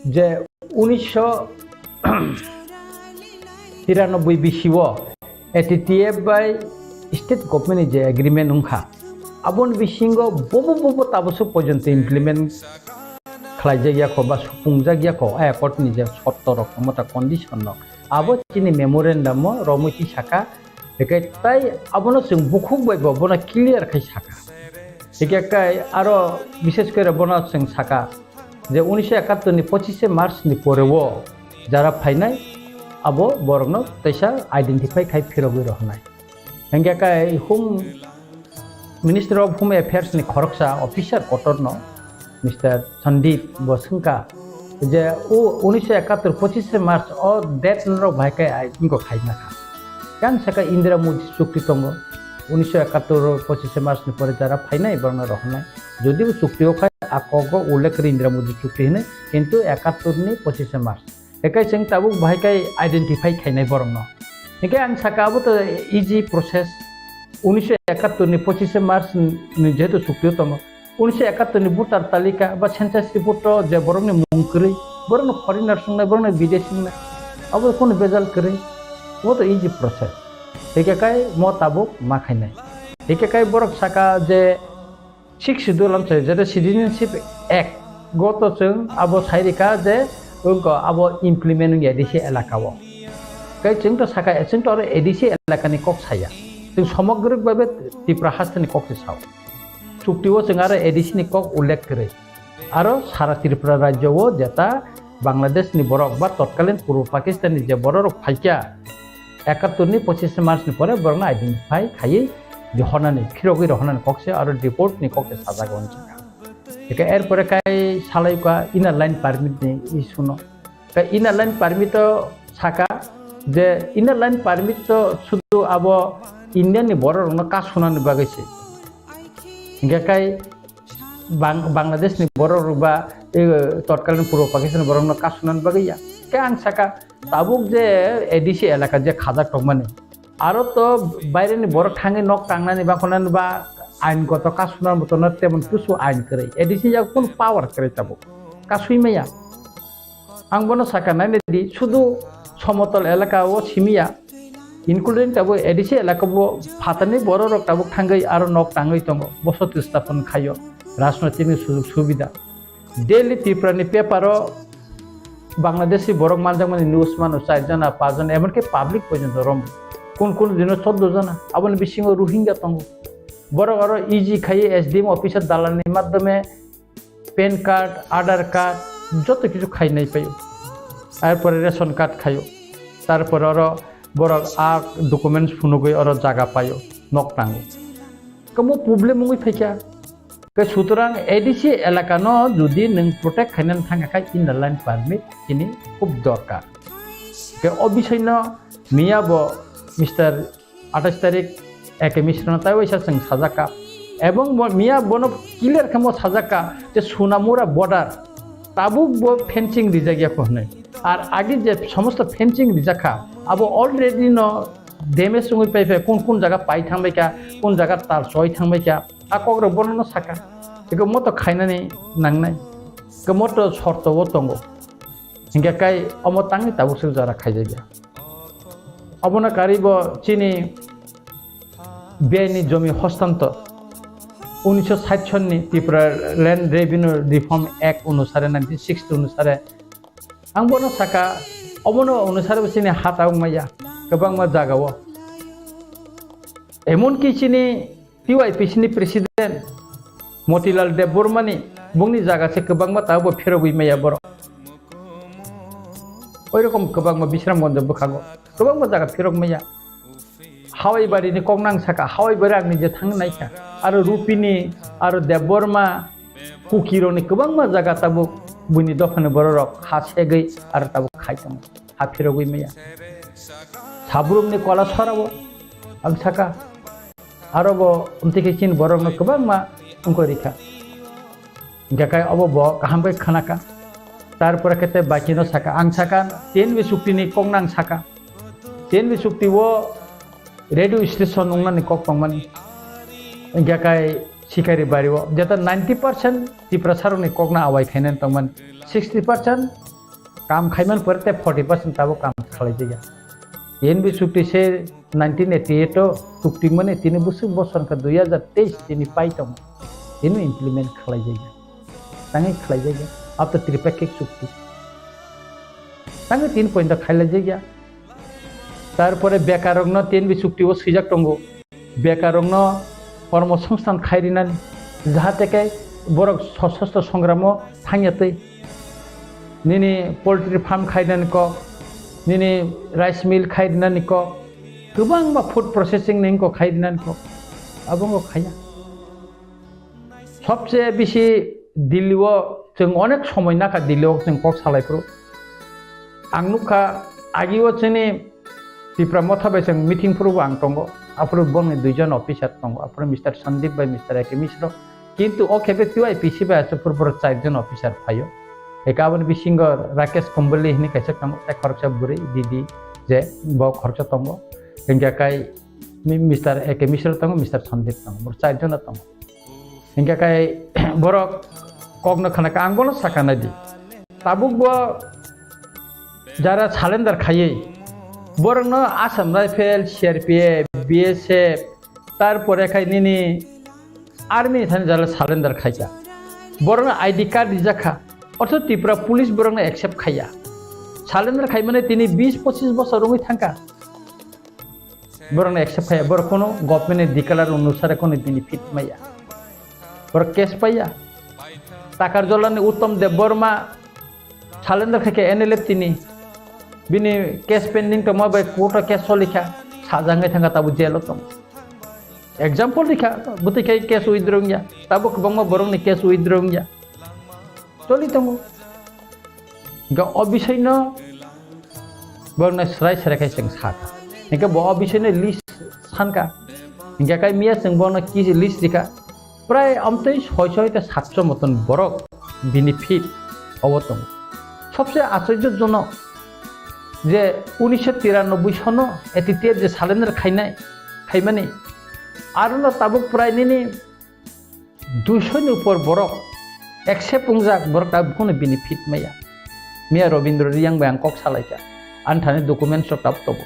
je unisho tiranoboi bisi o A T T F bai state government ni je agreement wngkha, aboni bisingo bobo bobo tabasuk porjonto implement khlaijak ya kho ba supungjak ya kho, a accord ni je shorto rok tongma ta condition rok, abo chini memorandum o romwi twi saka, hwnkhe tai abono chwng bukhuk bai bo bono clear khai saka. Hwnkhe kai aro bishes kore bono chwng saka, je unisho ekattor ni pochishe March ni pore o jara phainai abo borokno teisa identify khai phirogwi rohornai. Hwnkhe kai Home Minister of Home Affairs ni khoroksa officer kotor no Mister Sandeep bo swngkha je o unisho ekattor pochishe March o date no rok bahai kai ai wngkha khaina kha. Yang saka Indira Modi chukti tongo, unisho ekattor pochishe March ni pore jara phainai borokno rohornai. Jodi bo chukti o khai a kok o ullekh khe Indira Modi chukti hinwi, kintu ekattor ni pochishe March. Hekai chwng tabuk bahai kai identify khainai borokno. Hingke ang saka abo to easy process. Unisho ekattor ni pochishe March ni jehetu chukti o tongo. Unisho ekattor ni voter talika ba census report o je borokni mung kwrwi, borokno foreigner swngnai, borokno bidesi swngnai, abo kunu bejal kwrwi, abo to easy process. Hingke kai mo tabuk ma khainai. Hingke kai borok saka je Sixth Schedule amchai jete Citizenship Act goto chwng abo sai rika je Wngkha abo implement wngya A D C elaka o. Kai chwng to saka, chwng to aro A D C elaka ni kok saya. Chwng somogrik babe Tripura haste ni kok se sao. Chukti o chwng aro A D C ni kok ullekh kwrwi. Aro sara Tripura rajyo o jeta Bangladesh ni borok ba totkalin Purbo Pakistan ni je borok rok phaikya, ekattor ni pochis March ni pore borok no identify khaiwi rohornani, phirogwi rohornani kok se aro deport ni kok se sajak o wngkha. Eke erpore kai salai ka inner line permit ni issue no. Kai inner line permit o saka je inner line permit to sudu abo India ni borok rok no kasunani bagwi se. Hingke kai Bang-, Bangladesh ni borok rok ba, eh, totkalin Purbo Pakistan borok no kasunani bagwi ya. Ke ang saka tabuk je A D C elaka je khajak tongmani. Aro to baire ni borok thangwi nok tangnani ba khonani ba ain goto kasuna moto no temon kusu ain kwrwi. A D C ya kun power kwrwi tabuk. Kasui maya. Ang bono saka nainai di, sudu somotol elaka o simiya, including tabuk A D C elaka bo phatarni borok rok tabuk thangwi aro nok tangwi tongo, bosoti stapon khaio, rajnoitik ni sujog subida. Daily Tripura ni paper o Bangladeshi borok manjakmani news mano, char jona, panch jona, emonki public porjonto rom. Kun kun dino choddo jona, aboni bisingo Rohingya tongo. Borok aro E G khaiwi S D M officer dalal ni madhyome pan card, Aadhaar card, joto kichu khainai paio. Tarpore ration card khaio. Tarpore oro borok a documents phunugwi oro jaga paio, nok tango. Kamo problem wngwi phaikha. Ke sutorang A D C elaka no jodi nwng protect khainani thangkha khai inner line permit chini khub dorkar. Ke o bisai no miya bo Mister atais tarik A K Mishra no tai waisa chwng sajak kha. Ebong bo miya bono clear khe mo sajak kha je Sonamura border tabuk bo fencing rijak ya kho hwnwi. Ar age je somosto fencing rijak kha, abo already no damage wngwi pai phai, kun kun jaga pai thangbai kha, kun jaga tar choi thangbai kha, a kok rok bono no sakha. Eko moto khainani nangnai, ke moto shorto o tongo. Hingke kai omo tangwi tabuk swk jora khaijak ya. Obono karwi bo chini bini jomi hostantor unisho sait sonni Tripura Land Revenue Reform Act onusare, nineteen sixty onusare. Ang bono saka, obono onusare bo chini ha tabuk maya, kwbangma jaga o. Emonki chini T Y P C ni president Motilal Debbarma ni bongni jaga se kwbangma tabuk bo phirogwi maya borok. Oi rokom kwbangma Bisramganj bwkhango kwbangma jaga phirok maya. Hawai bari ni kok nang saka, Hawai bari ang nije thang nai kha. Aro Rupini, aro Debbarma, Kukironi kwbangma jaga tabuk buini dophani bororok ha segwi aro tabuk khai tongo. Ha phirogwi maya. Sabrumni kola sorabo ang saka. Aro bo umtwi khe chini borokno kwbangma wngkoi rikha. Hingkhe kai obo bo kaham khe khna kha. Tarpore khe tei bakino saka, ang saka, T N B chukti ni kok nang saka. T N B chukti o radio station wngnani kok tongmani. Hingkhe kai Sikari bari o jeta ninety percent Tiprasa rokni kokno awai khainani tongmani. Sixty percent kam khaiman pore tei forty percent tabuk kam khlai jaya. T N B chukti se nineteen eighty eight o chukti mani tini bwswk bosor wngkha dui hazar teis tini pai tongo. Tini implement khlai jaya. Tangwi khlai jaya. Abo to tripakhik chukti. Tangwi tin point o khailai jaya. Tarpore bekar rokno T N B chukti o swijak tongo. Bekar rokno kormo songsthan khai rinani, jahate khe borok sosostro songramo thangya twi. Nini poultry farm khai rinani kok, nini rice mill khai rinani kok, kwbangma food processing ni kok khai rinani kok, abo wngkha khaya. Sobse bisi Delhi o chwng onek somoi nakha, Delhi o chwng kok salai phuru. Ang nukha, agi o chini Tipra Motha bai chwng meeting phuru bo ang tongo. Aphuru bongni duijon officer tongo. Aphuru Mister Sandeep bai Mister A K Mishra. Kintu o khepe T Y P C bai aswk phuru borok charjon officer phaio. Eka aboni bisingo Rakesh Kumbali hwnwi kaisa tongo, tei khoroksa bwrwi D D je bo khoroksa tongo. Hingkhe kai mi-, Mister A K Mishra tongo, Mister Sandeep tongo. Bo charjon tongo. Hingkhe kai borok kokno khna kha, ang bono sakha nai di. Tabuk bo jara surrender khaiwi borokno Assam Rifle, C R P F, B S F, tarpore khai nini army ni thani jara surrender khaikha. Borokno I D card rijak kha. Otho Tripura police borokno accept khaiya. Surrender khaimani tini bis pochis bosor wngwi thangkha. Borokno accept khaiya, borok kono government ni declare onusare kono benefit maya. Borok case paiya. Takarjolani Uttam Debbarma surrender khaikha N L F T ni. Bini case pending tongma bai court o case solikha. Sajangwi thangkha tabuk jail o tongo. Example rikha, bwtwi khai case withdraw wngya. Tabuk kwbangma borokni case withdraw wngya. Choli tongo. Hingke o bisai no borokno srai srai khai chwng sakha. Hingke bo o bisai no list sankha. Hingke kai miya chwng bono ki list rikha. Prai amtwi soi soi ta satso moton borok benefit obo tongo. Sobse achorjojonok je unisho tiranoboi sono A T T F je surrender khainai, khaimani. Arono tabuk prai nini duisho ni upor borok accept wngjak, borok tabuk phano benefit maya. Miya Robindra Reang bai ang kok salaikha, ani thani documents rok tabuk tongo.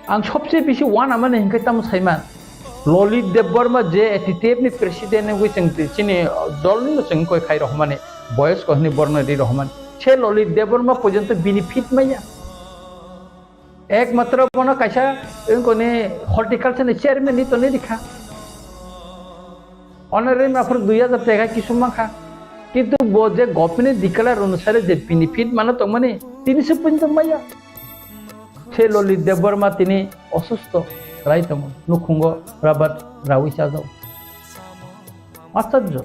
Ang sobse bisi uanamani hinkhe tamo saiman, Lalit Debbarma je A T T F ni president wngwi chwng chini dolni no chwng koi khai rohormani, boyos ko hwnwi borno ri rohormani, se Lalit Debbarma porjonto benefit maya. Ekmatro bono kaisa wngkoni horticulture ni chairman ni toni rikha. Honorary maphur dui hajar taka kisu mankha. Kintu bo je government ni declare onusare je benefit mano tongmani tini se punto maya. Se Lalit Debbarma tini osusto rai tongo. Nukhungo rabat rawi chajao. Acharjo.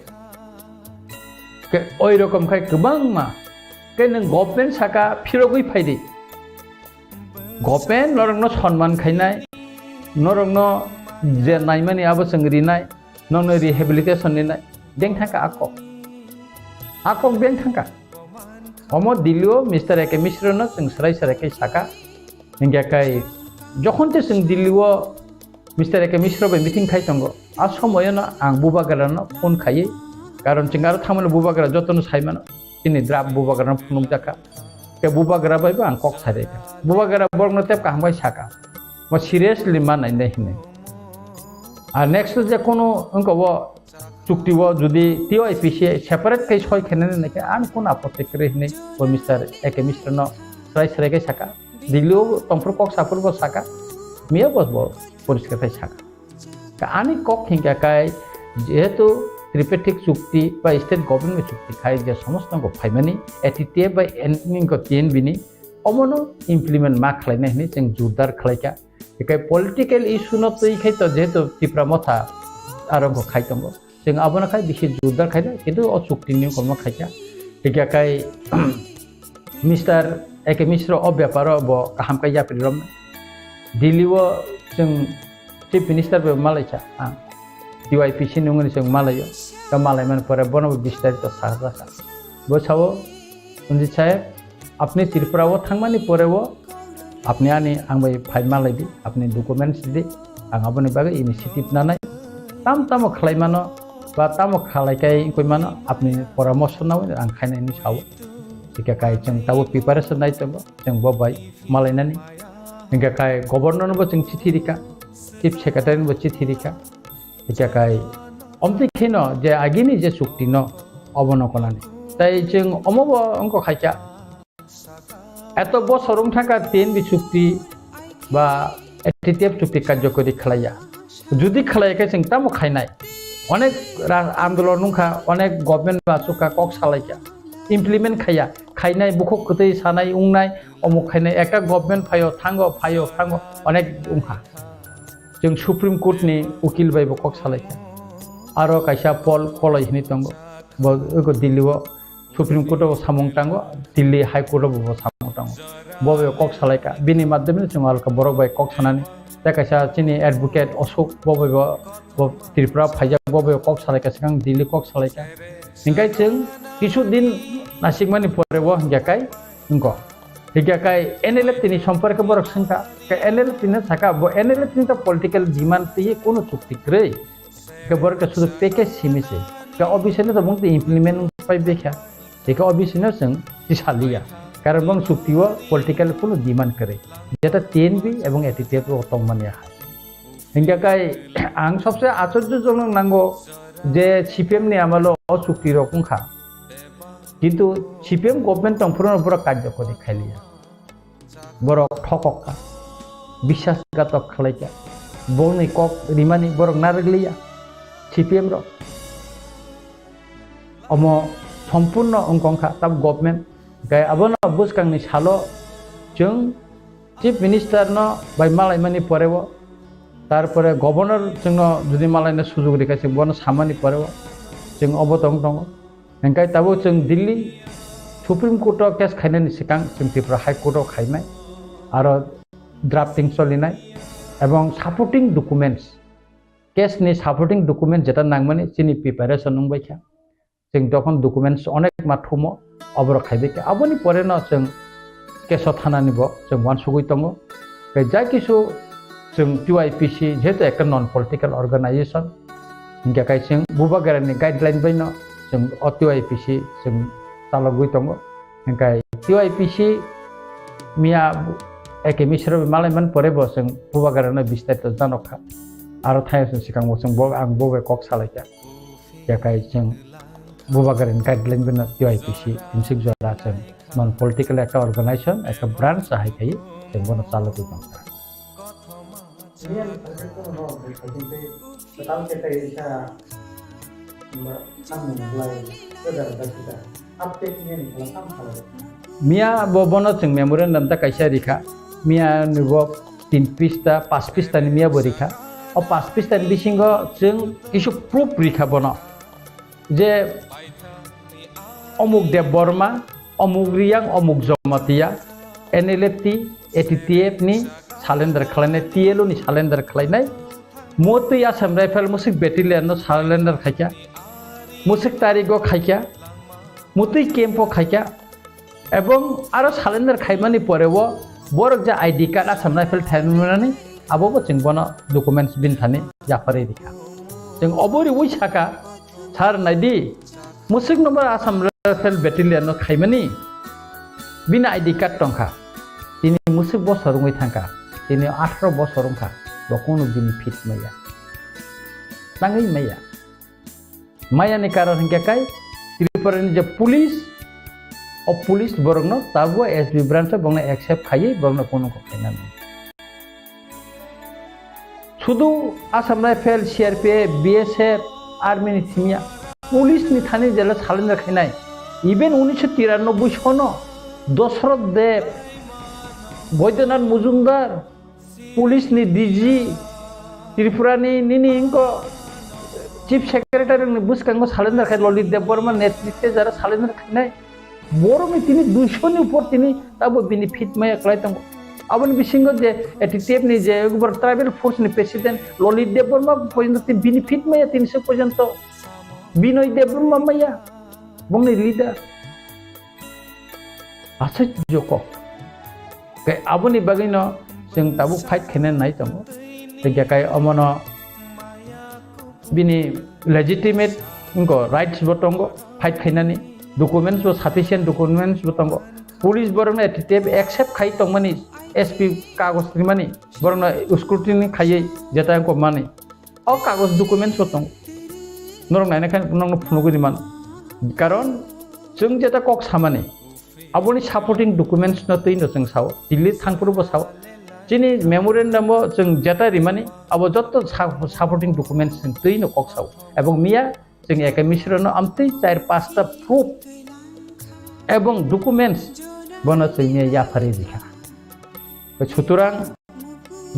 Ke oi rokom khai kwbangma. Ke nwng government saka phirogwi phaidi. Government norokno sonman khainai, norokno je naimani abo chwng rinai, nokno rehabilitation ninai, beng thangkha a kok. A kok beng thangkha. Omo Delhi o Mister A K Mishra no chwng srai srai khe saka. Hingkhe kai jokhon te chwng Delhi o Mister A K Mishra bai meeting khai tongo, a somoyo no ang bubagra no phone khaiwi, karon chwng aro thangmani bubagra jotono saimano. Chini draft bubagrano phunukjakha. Tei bubagra bai bo ang kok sairikha. Bubagra borokno tei kaham bai sakha. Mo seriously manai nai hinwi. Ar next je kono wngkha o chukti o jodi T Y P C separate khai soi khainani naikhe ang kono apotti kwrwi hinwi bo Mister A K Mishra no srai srai khai sakha. Delhi o tongphuru kok saphuru bo sakha. Miya bo bo poriskar khai sakha. Ka ani kok hingka kai, jehetu tripartite chukti ba state government ni chukti khai je somosto ko phaimani A T T F bai N-, ko T N B ni omono implement ma khlainai hinwi chwng jordar khlaikha. Hikai political issue no twi khai to jehetu Tipra Motha aro ko khai tongo. Chwng abono khai bisi jordar khaina, kintu o chukti ni komo khaikha. Hingka kai Mister A K Mishra o beparo bo kaham khe yapri romnai. Delhi o chwng Chief Minister bai malaikha ang. T Y P C ni wngwi chwng malaio. Ta malaimani pore bono bo bistarito sajakha. Bo sao, Ranjit saheb, apni Tripura o thangmani pore o apni ani ang bai phai malai di, apni documents di, ang aboni bagwi initiative nanai. Tam tamo khlai mano, ba tamo khlai kai wngkoi mano, apni poramorso nawi ang khainai hinwi sao. Hingke kai chwng tabuk preparation nai tongo, chwng bo bai malainani. Hingke kai governor no bo chwng chithi rikha, chief secretary no bo chithi rikha. Hingke kai omtwi kheno je agini je chukti no obono konani. Tai chwng omo bo wngkha khaikha. Eto bosor wng thangkha T N B chukti ba A T T F chukti karjokori khlaiya. Jodi khlaiya khe chwng tamo khainai? Onek ra-, andolon wngkha, onek government ba chukha kok salaikha. Implement khaiya, khainai bukhuk kwtwi sanai wngnai, omuk khainai ekta government phaio thango, phaio thango, onek wngkha. Chwng Supreme Court ni ukil bai bo kok salaikha. Aro kaisa Paul Koloi hinwi tongo. Bo eko Delhi o Supreme Court o samung tango, Delhi High Court o bo samung tango. Bo bai kok salaikha. Bini madhyome chwng alka borok bai kok sanani. Tei kaisa chini advocate Ashok bo bai bo, bo Tripura phaijak, bo bai kok salaikha, swkang Delhi kok salaikha. Hingkai chwng kisu din nasikmani pore bo hingya kai wngkha. Hingya kai N L F T ni somporke borok swngkha. Kai N L F T no saka, bo N L F T ni to political demand twi kunu chukti kwrwi. Ke borok ke sudu package simi se. Ke o bisai no to bung to implement pai bekha. Ke o bisai no chwng tisaliya. Karon bung chukti o political kunu demand kwrwi. Jeta T N B ebong A T T F o tongmani hai. Hingke kai ang sobse achorjojonok nango je C P M ni amalo o chukti rok wngkha. Kintu C P M government tongphuru no borok karjokori khailiya. Borok thokok kha, biswasghatok khlai kha, bongni kok rimani borok narwkliya C P M rok. Omo sompurno wngkha tab government. Gai abono bwskangni salo chwng Chief Minister no bai malaimani poreo, tarpore Governor chwngno jodi malaina sujug rikha, chwng bono samani poreo chwng obo tong tongo. Hingkai tabuk chwng Delhi Supreme Court o case khainani swkang chwng Tripura High Court o khainai, aro drafting cholinai, ebong supporting documents, case ni supporting documents jeta nangmani chini preparation wngbai kha. Chwng dokhon documents onek ma thumo, oborok khaibai kha. Aboni pore no chwng keso thanani bo chwng uansugwi tongo. Tei jai kisu chwng T Y P C jehetu ekta non political organization, hingkhe kai chwng Bubagrani guideline bai no chwng o T Y P C chwng chalogwi tongo. Hingkhe T Y P C miya A K Misra bai malaiman pore bo chwng Bubagrano bistarito janok kha. Aro thayasni swkang bo chwng bo, ang bo bai kok salai kha. Yakai chwng Bubagrani guideline bino T Y P C himsik jora chwng non political ekta organization, ekta branch ahai khai chwng bono chalogwi tongkha. Miya bo bono chwng memorandum ta kaisa rikha. Miya ni bo tin pista, pas pista ni miya bo rikha. O pas pista ni bisingo chwng kisu proof rikha bono. Je omuk Debbarma, omuk Riyang, omuk Jamatia, N L F T, A T T F ni surrender khlainai, T L O ni surrender khlainai, motwi Assam Rifle musik battalion no surrender khaikha, musik tarigo khaikha, motwi camp o khaikha, ebong aro surrender khaimani pore o borok je I D card Assam Rifle thaimani abo bo chwng bono documents bini thani yapharwi rikha. Chwng obo riwi saka, "Sir, naidi, musik no ba Assam Rifle Battalion no khaimani, bini I D card tongkha. Tini musik bosor wngwi thangkha, tini atharo bosor wngkha, bo kunu bini fit maya, tangwi maya." Maya ni karon hinkhe kai Tripura ni je police, o police borok no tabuk S B branch o borok no accept khaiwi borok no kunu kok khaina nang. Sudu Assam Rifle, C R P F, B S F, Army ni thimya, police ni thani jela surrender khainai. Even unisho tiranoboi sono Dosroth Deb, Boidyanath Mojumdar, police ni D G, Tripura ni nini inko Chief Secretary ni bwskango surrender khai Lalit Debbarma netritwe jara surrender khainai. Borok ni tini duisho ni upor tini tabo bini fit maya kwlai tongo. Aboni bisingo je A T T F ni je ekbar tribal force ni president Lalit Debbarma porjonto tini bini fit maya tini se porjonto Binoy Debbarma maya bongni leader. Aswk jokok. Tei aboni bagwino chwng tabuk fight khaina nai tongo. Tei kai omono bini legitimate wngkha, rights bo tongo, fight khainani documents bo, sufficient documents bo tongo. Police borokno A T T F accept khai tongmani, S P kagoj rimani, borokno scrutiny khaiwi jeta wngkha mani. O kagoj documents bo tongo. Norok naina khe norokno phunugwi rimano. Karon chwng jeta kok samani, aboni supporting documents no twi no chwng sao, Delhi thangphuru bo sao. Chini memorandum o chwng jeta rimani, abo jotto sa-, supporting documents chwng twi no kok sao. Ebong miya chwng A K Misra no amtwi char pasta proof ebong documents bono chwng miya yapharwi rikha. Sutorang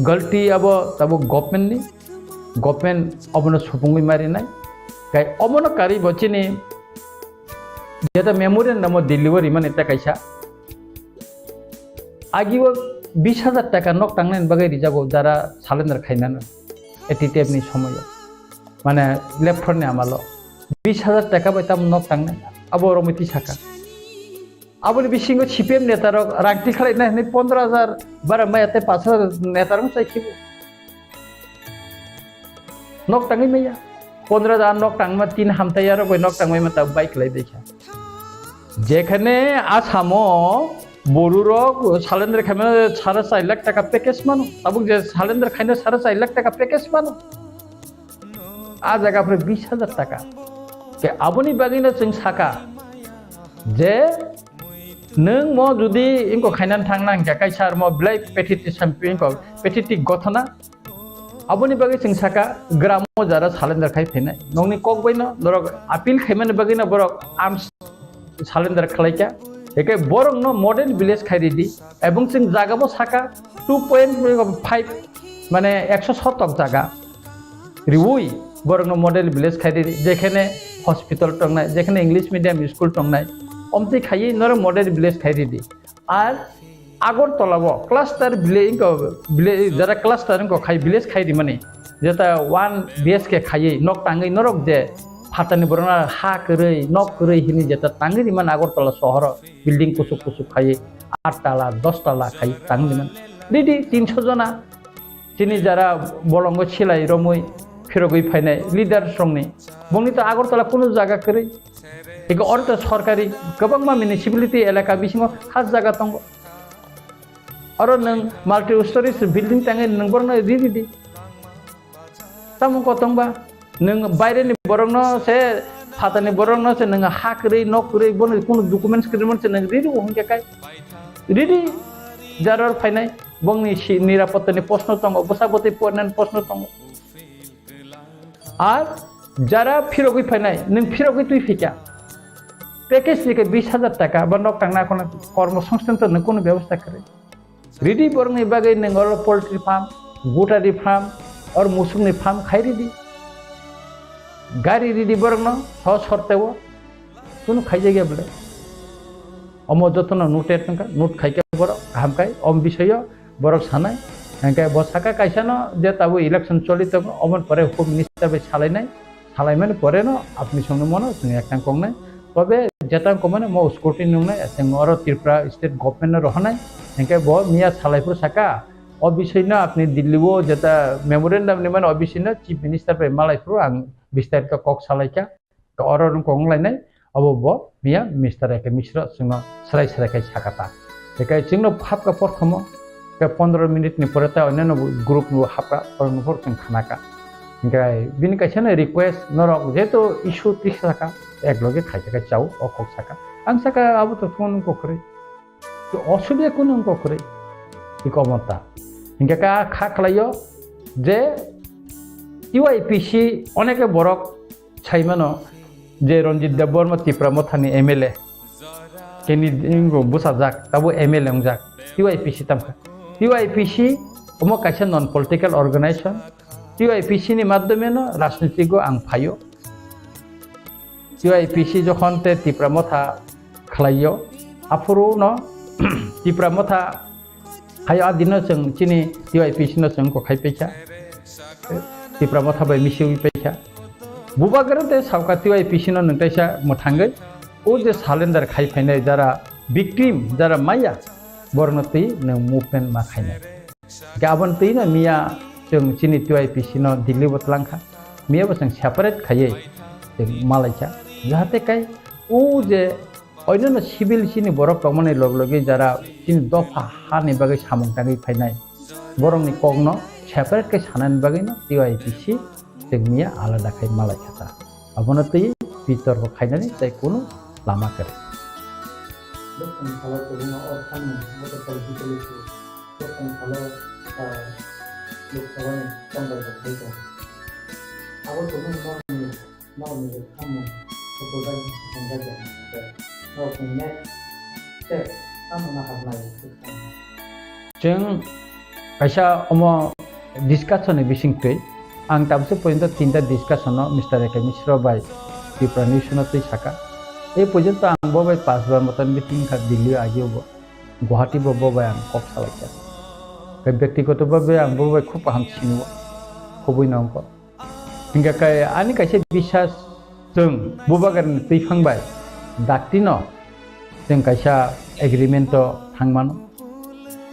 galti abo tabuk government ni, government obono supungwi marinai. Kai obono karwi bo chini jeta memorial namo delivery mani ta kaisa. Agi o bis hajar taka nok tangnai bagwi rijago jara surrender khainano A T T F ni somoyo. Mane left front ni amalo bis hajar taka bai tamo nok tangnai abo romiti saka. Aboni bisingo C P M netarok rang tikhlai nai hinwi pondro hajar bara maya tei pash hajar netarok chai khibo. Nok tangwi maya. Pondro hajar nok tangma tin hamtai yarok bai nok tangwi ma ta bai khlai dei kha. Jekhane Asamo borurok salendra khaima sare char lakh taka package mano. Tabuk je salendra khaina sare char lakh taka package mano. A jaga phre bis hajar taka. Ke aboni bagwino chwng saka. Je nwng mo jodi ingko khainan thangna hingkha kaisa mo belai pathetic sampi ingko pathetic gothona. Aboni bagwi chwng saka gramo jara salendar khai phainai. Nokni kok baino norok appeal khaimani bagwino borok arms salendar khlaikha. Eke borokno model village khai ridi. Ebong chwng jagabo saka two point five mane ekso sotok jaga riwi borokno model village khai ridi. Jekhene hospital tongnai, jekhene English medium school tongnai, omtwi khaiwi norok model village khai ridi. Ar Agartala o cluster village, village, jara cluster wngkha khai village khai rimani, jeta one B H K khaiwi nok tangwi norok je phatani borokno ha kwrwi nok kwrwi hini jeta tangwi rimani Agartala sohoro building kusuk kusuk khaiwi aat tala dos tala khai tangwi rimani. Ridi tinso jona chini jara bolongo silai romwi phirogwi phainai leaders rokni, bongni to Agartala kunu jaga kwrwi. Eko oro to sorkari kwbangma municipality elaka bisingo khas jaga tongo. Oro nwng multi stories building tangwi nwng borokno riri di. Tamo kotongba nwng baireni borokno se, phatani borokno se nwng ha kwrwi nok kwrwi bono kunu documents kwrwi se nwng riri o hwnkhe kai. Riri jaror phainai bongni si-, nirapottani proshno tongo, bwsa bwtwi pornani proshno tongo. Ar jara phirogwi phainai, nwng phirogwi twi phikha. Package ni khe bis hajar taka ba nok tangna kono kormo songsthan to nwng kono bebosta kwrwi. Ridi borokni bagwi nwng oro poultry farm, gutari farm, or musukni farm khai ridi. Gari ridi borokno so sorteo. Kunu khaijak ya bwle. Omo jotono noted wngkha, note khaikhe borok kaham khai, om bisoyo borok sanai. Hingkhe bo saka kaisano je tabuk election choli tongo, omoni pore home minister bai salainai, salaimani poreno apni songno mono chwng ektang kongnai. Tobe jetang komani mo scrutiny nungnai, chwng oro Tripura state government no rohornai. Hingkhe bo miya salaiphuru saka, o bisoino apni Delhi o jeta memorandum ni mani o bisoino chief minister bai malaiphuru ang bistarito kok salaikha. To oro nwng kok wnglainai, obo bo miya Mister A K Mishra chwngno srai srai khai sakha ta. Ekai chwngno hapkha porthomo, ke pondro minute ni pore ta onno group no hapkha, porno por chwng khanakha. Hingkai bini kaisa no request norok jeto issue tisakha, ek loge khaikha kai chao, o kok sakha. Ang sakha abo to phone kok kwrwi. To osubida kunu wngkha kwrwi. Iko mota. Hingke ka kha khlaio je T Y P C oneke borok saimano je Ranjit Debbarma Tipra Mothani M L A. Keni ingo bwsajak, tabo M L A wngjak. T Y P C tamkha. T Y P C omo kaisa non political organization. T Y P C ni madhyome no rajniti go ang phaio. T Y P C jokhon te Tipra Motha khlaio, aphuru no Tipra Motha hayo adino chwng chini T Y P C no chwng kokhai paikha, Tipra Motha bai misiwi paikha. Bubagra te sauka T Y P C no nwng taisa mwthangwi o je salendar khai phainai jara victim, jara maya, borokno twi nwng movement ma khainai. Hingke aboni twi no miya chwng chini T Y P C no Delhi bo twlang kha. Miya bo chwng separate khaiwi chwng malaikha. Jahate kai o je oinano civil chini borok tongmani log logi jara chini dopha hani bagwi samung tangwi phainai. Borokni kokno separate khe sanani bagwi no T Y P C chwng miya alada khai malaikha ta. Abono twi bitorko khainani tei kunu lama kwrwi. Bwskango salo kwbangma o samung motor political issue, bwskango salo, ah, Lok Sabha ni tongthai rok khai tongo. Abo kwbangma norokni, norokni samung supurjak, hamjak ya hwnwi khe norokni next step tamo wngna habnai bwskango. Chwng kaisa omo discussion ni bisingtwi ang tabukhe porjonto tinta discussion no Mister A K Mishra bai Tripura News no twi saka. E porjonto ang bo bai pas bar moto meeting kha Delhi agio bo, Guwahati bo, bo bai ang kok salaikha. Kai byaktigoto bhabe ang bo bai khub kaham sinio, khubui no wngkha. Hingkha khe ani kaisa biswas chwng bubagrani twiphang bai daktino chwng kaisa agreement o thangmano.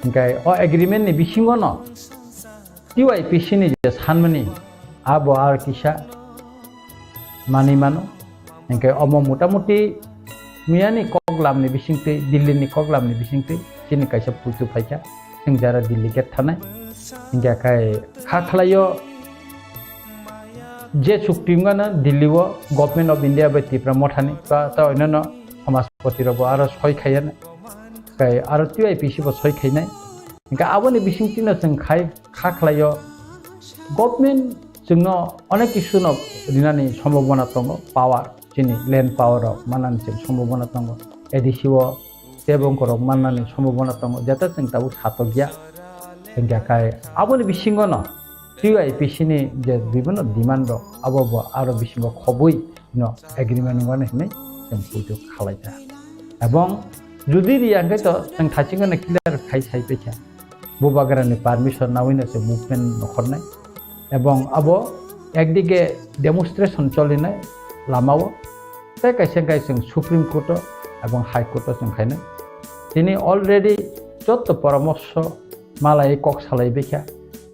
Hingkhe o agreement ni bisingo no T Y P C ni je sanmani abo ar kisa manwi mano. Hingkhe omo motamuti miyani koklamni bisingtwi, Delhi ni koklamni bisingtwi chini kaisa puitu phaikha, chwng jara Delhi gate thanai. Hingkhe khai kha khlaio je chukti wngmano Delhi o Government of India bai Tipra Mothani ba ta oinano Samajpati rok bo aro soi khaiya nai, kai aro T Y P C bo soi khainai. Hingke aboni bising chino chwng khai kha khlaio, government chwngno onek kisu no rinani sombhabona tongo, power, chini land power rok manani chwng sombhabona tongo, A D C o tei bongkorok mannani sombhabona tongo, jeta chwng tabuk satokya. Hingkhe kai aboni bisingo no T Y P C ni je bibhinno demand rok, abo bo aro bisingo khobwi no agreement wngmani hinwi chwng puitu khalaikha. Ebong jodi riya hwnkhe to chwng thaichingno clear khai sai paikha. Bubagrani permission nawi no se movement nokhornai. Ebong abo ekdike demonstration cholinai lamao, tei kaisa hwnkhe chwng Supreme Court o ebong High Court o chwng khainai. Tini already jotto poramorsho malai kok salai baikha,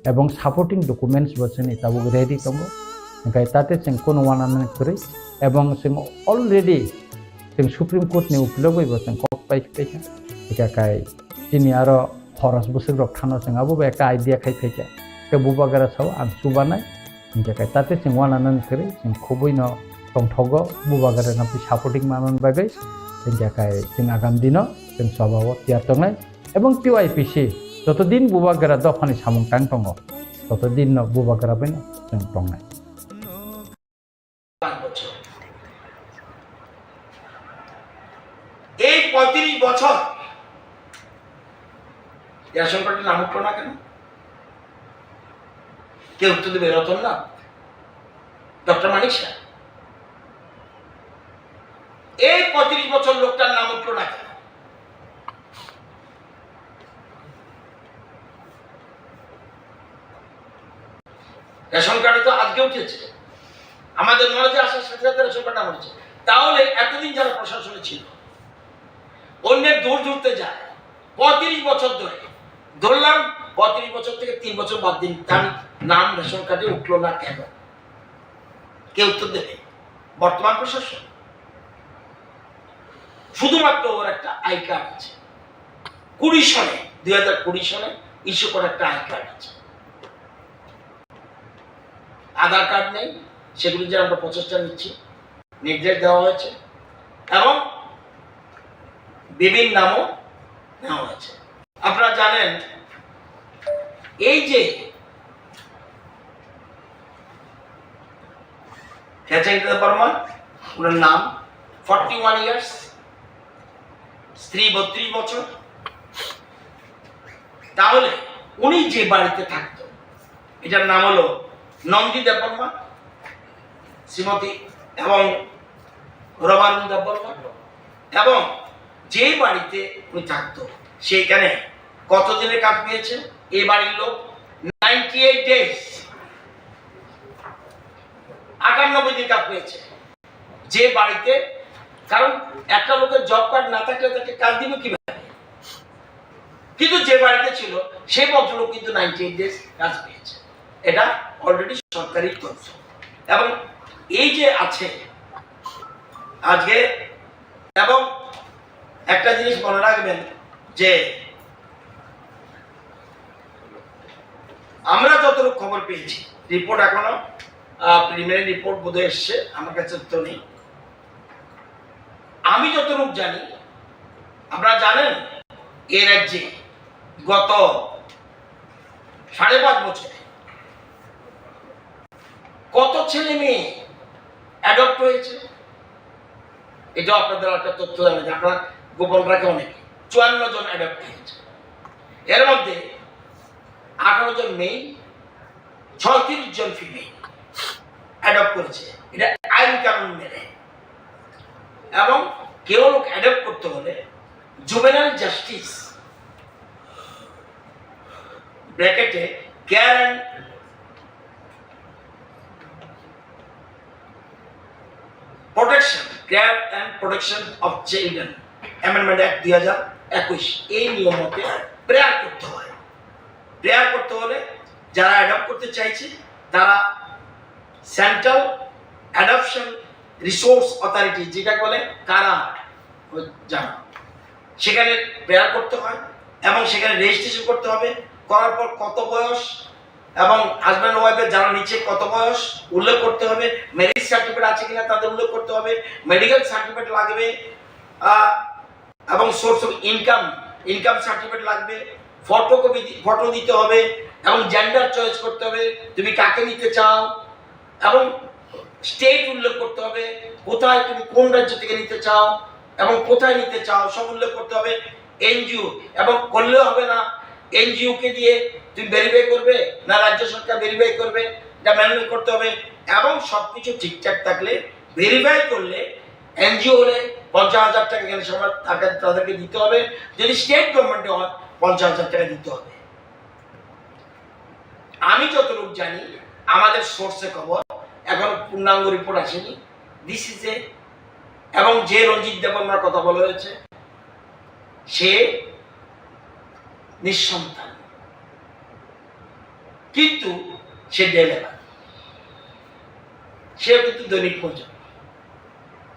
ebong supporting documents bo chini tabuk ready tongo, hingkhe tate chwng kono uananani kwrwi, ebong chwng already chwng Supreme Court ni ukulogwi bo chwng kok pai paikha, hingkhe kai chini aro khoros bwswk rok thano chwng abo bo ekta idea khai phaikha, tei bubagra sao ang chubanai, hingkhe kai tate chwng uananani kwrwi chwng khubui no tongthogo, bubagra no supporting manani bagwi, hingkhe kai chwng agam dino chwng choba o tiyar tongnai. Ebong T Y P C joto din bubagra dophani samung tang tongo, toto din no bubagra bai no chwng tongnai. এই পঁয়ত্রিশ বছর রেশন কার্ডে নাম উঠলো না কেন? কে উত্তর দেবে? রতন লাল, ডক্টর মানিক সাহা। এই পঁয়ত্রিশ বছর লোকটার নাম উঠলো না কেন? রেশন কার্ডে তো আজকে উঠেছে, আমাদের নলেজে আসার সাথে সাথে রেশন কার্ড নাম উঠেছে। তাহলে এতদিন যারা প্রশাসনে ছিল, অন্যের দোষ ধরতে যায়, পঁয়ত্রিশ বছর ধরে ধরলাম, পঁয়ত্রিশ বছর থেকে তিন বছর বাদ দিন, তার নাম রেশন কার্ডে উঠলো না কেন? কে উত্তর দেবে? বর্তমান প্রশাসন। শুধুমাত্র ওর একটা আই কার্ড আছে, কুড়ি সনে, দুই হাজার কুড়ি সনে ইস্যু করা একটা আই কার্ড আছে। আধার কার্ড নেই, সেগুলি যে আমরা প্রচেষ্টা নিচ্ছি, নির্দেশ দেওয়া হয়েছে এবং বিভিন্ন নামও নেওয়া হয়েছে। আপনারা জানেন, এই যে খেচেং দেববর্মা, ওনার নাম, ফর্টি ওয়ান ইয়ার্স, স্ত্রী বত্রিশ বছর, তাহলে উনি যে বাড়িতে থাকতো, এটার নাম হলো নন্দী দেববর্মা, শ্রীমতী এবং রমানন্দ দেববর্মা, এবং যে বাড়িতে উনি থাকতো, সেইখানে কতদিনের কাজ পেয়েছে এই বাড়ির লোক? নাইনটি এইট ডেজ, আটানব্বই দিন কাজ পেয়েছে যে বাড়িতে। কারণ একটা লোকের জব কার্ড না থাকলে তাকে কাজ দিবে কিভাবে? কিন্তু যে বাড়িতে ছিল, সেই ভদ্রলোক কিন্তু নাইনটি এইট ডেজ কাজ পেয়েছে। এটা অলরেডি সরকারি তথ্য। এবং এই যে আছে আজকে, এবং একটা জিনিস মনে রাখবেন যে আমরা যতটুকু খবর পেয়েছি, রিপোর্ট এখনো, আহ, প্রিলিমিনারি রিপোর্ট বোধহয় এসছে, আমার কাছে তো নেই। আমি যতটুকু জানি, আপনারা জানেন, এ রাজ্যে গত সাড়ে পাঁচ বছরে কত ছেলে মেয়ে অ্যাডপ্ট হয়েছে, এটাও আপনাদের একটা তথ্য জানা যায়, আপনারা গোপন রাখে অনেকে। চুয়ান্ন জন অ্যাডপ্ট হয়েছে, এর মধ্যে আঠারো জন মেল, ছত্রিশ জন ফিমেল অ্যাডপ্ট করেছে, এটা আইন কানুন মেনে। এবং কেউ লোক অ্যাডপ্ট করতে হলে জুভেনাইল জাস্টিস, ব্র্যাকেটে care and protection, care and protection of children amendment act দুই হাজার একুশ, এই নিয়ম মতে প্রেয়ার করতে হয়। প্রেয়ার করতে হলে যারা অ্যাডপ্ট করতে চাইছে, তারা সেন্ট্রাল অ্যাডপশন রিসোর্স অথরিটি, যেটা বলে কারা, জানা, সেখানে প্রেয়ার করতে হয় এবং সেখানে রেজিস্ট্রেশন করতে হবে। করার পর কত বয়স এবং হাজব্যান্ড ওয়াইফের যারা নিচে কত বয়স উল্লেখ করতে হবে, ম্যারেজ সার্টিফিকেট আছে কিনা তাদের উল্লেখ করতে হবে, মেডিকেল সার্টিফিকেট লাগবে, আহ, এবং source of income, income certificate লাগবে, ফটোকপি, ফটো দিতে হবে এবং জেন্ডার চয়েস করতে হবে, তুমি কাকে নিতে চাও এবং স্টেট উল্লেখ করতে হবে, কোথায় তুমি কোন রাজ্য থেকে নিতে চাও এবং কোথায় নিতে চাও সব উল্লেখ করতে হবে। এনজিও এবং করলেও হবে না, এনজিও কে দিয়ে তুমি ভেরিফাই করবে না রাজ্য সরকার ভেরিফাই করবে, এটা ম্যানুয়াল করতে হবে। এবং সব কিছু ঠিকঠাক থাকলে, ভেরিফাই করলে, এনজিও হলে পঞ্চাশ হাজার টাকা এখানে সবার তাকে, তাদেরকে দিতে হবে। যদি স্টেট গভর্নমেন্টে হয়, পঞ্চাশ হাজার টাকা দিতে হবে। আমি যতটুকু জানি, আমাদের সোর্সে খবর, এখনো পূর্ণাঙ্গ রিপোর্ট আসেনি। দিস ইজ এ এবং যে রঞ্জিত দেববর্মার কথা বলা হয়েছে, সে নিঃসন্তান, কিন্তু সে ডেলেভার, সেও কিন্তু দৈনিক মজুর।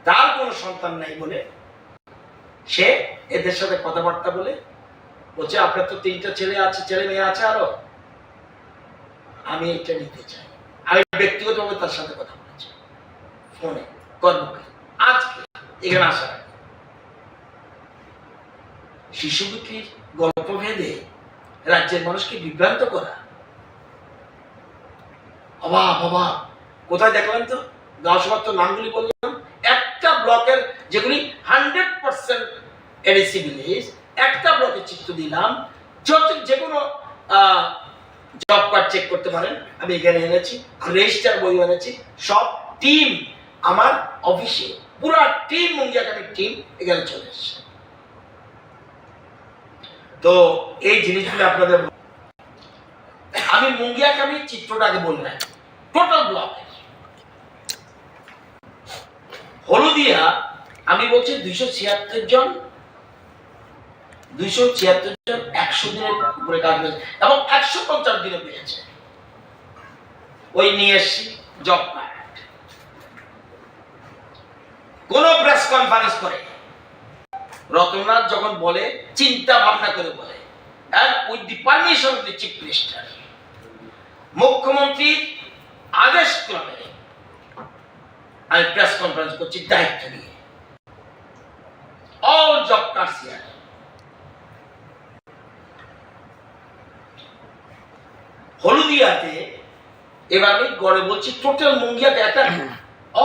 তার কোনো সন্তান নাই বলে সে এদের সাথে কথাবার্তা বলে বলছে, "আপনার তো তিনটা ছেলে আছে, ছেলে মেয়ে আছে আরো, আমি এটা নিতে চাই।" আমি ব্যক্তিগতভাবে তার সাথে কথা বলেছি ফোনে, কর্মকে, আজকে এখানে আসার আগে। শিশু বিক্রির গল্প ভেদে রাজ্যের মানুষকে বিভ্রান্ত করা, অবাক, অবাক। কোথায় দেখলাম তো? গাঁও সভার তো নামগুলি বললাম। একটা ব্লকের যেগুলি হান্ড্রেড পার্সেন্ট এডিসি ভিলেজ, একটা ব্লকে চিত্র দিলাম, যত, যে কোনো, আহ, জব কার্ড চেক করতে পারেন, আমি এখানে এনেছি, রেজিস্টার বই এনেছি, সব টিম আমার অফিসে, পুরা টিম, মুঙ্গিয়াকামির টিম এখানে চলে এসেছে। তো এই জিনিসগুলো আপনাদের, আমি মুঙ্গিয়াকামির চিত্রটা আগে বললাম, টোটাল ব্লক। হলদিয়া, আমি বলছি দুইশো ছিয়াত্তর জন, দুইশো ছিয়াত্তর জন একশো দিনের উপরে কাজ হয়েছে এবং একশো পঞ্চাশ দিনে পেয়েছে। ওই নিয়ে এসছি জব কার্ড। কোনো প্রেস কনফারেন্স করে রতননাথ যখন বলে, চিন্তা ভাবনা করে বলে, and with the permission of the chief minister, মুখ্যমন্ত্রীর আদেশ ক্রমে আমি প্রেস কনফারেন্স করছি দায়িত্ব নিয়ে। All job cards here. হলদিয়াতে এবার আমি গড়ে বলছি, টোটাল মুঙ্গিয়াতে একটা,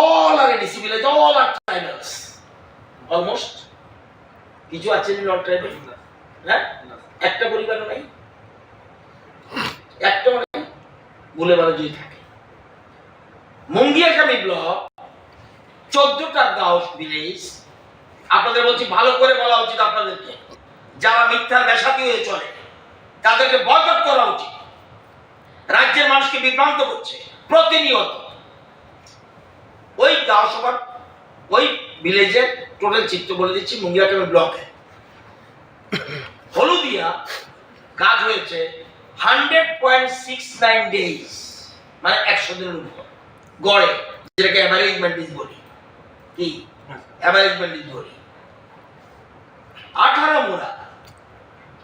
all are ADC village, all are tribals, almost. কিছু আছে নন ট্রাইবাল? হ্যাঁ, একটা পরিবারও নাই, একটাও নাই। ভুলে বারো যদি থাকে, মুঙ্গিয়াকামি ব্লক, চোদ্দটা গাঁও ভিলেজ। আপনাদের বলছি, ভালো করে বলা উচিত আপনাদেরকে, যারা মিথ্যার বেশাতি হয়ে চলে, তাদেরকে বয়কট করা উচিত। রাজ্যের মানুষকে বিভ্রান্ত করছে প্রতিনিয়ত। ওই গাঁও সভার ওই ভিলেজের টোটাল চিত্র বলে দিচ্ছি, মুঙ্গিয়াকামি ব্লকে। হলুদিয়া কাজ হয়েছে hundred point six nine days, মানে একশো দিনের উপর গড়ে, যেটাকে অ্যাভারেজ মেন্টিস বলি। কি? অ্যাভারেজ মেন্টিস বলি। আঠারো মুরা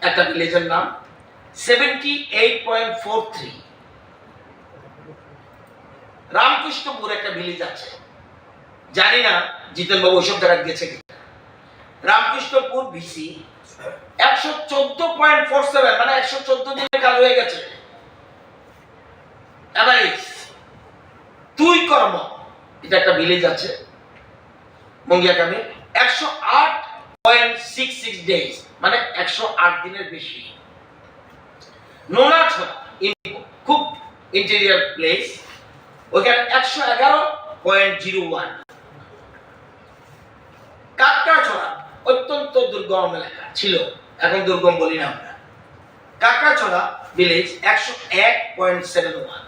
একটা ভিলেজের নাম, seventy eight point four three. Ramkrishnapur একটা ভিলেজ আছে, জানি না জিতেন বাবু ওইসব জায়গায় গেছে কিনা। রামকৃষ্ণপুর ভিসি একশো চোদ্দ পয়েন্ট ফোর সেভেন, মানে একশো চোদ্দ দিনের কাজ হয়ে গেছে। অ্যাভারেজ তুই কর্ম, এটা একটা ভিলেজ আছে মুঙ্গিয়াকামি, একশো আট পয়েন্ট সিক্স সিক্স ডেজ, মানে একশো আট দিনের বেশি। নোনাছড়া ইন-, খুব ইন্টেরিয়র প্লেস, ওইখানে একশো এগারো পয়েন্ট জিরো ওয়ান। কাকড়াছড়া অত্যন্ত দুর্গম এলাকা ছিল, এখন দুর্গম বলি না আমরা। কাকড়াছড়া ভিলেজ একশো এক point seven one.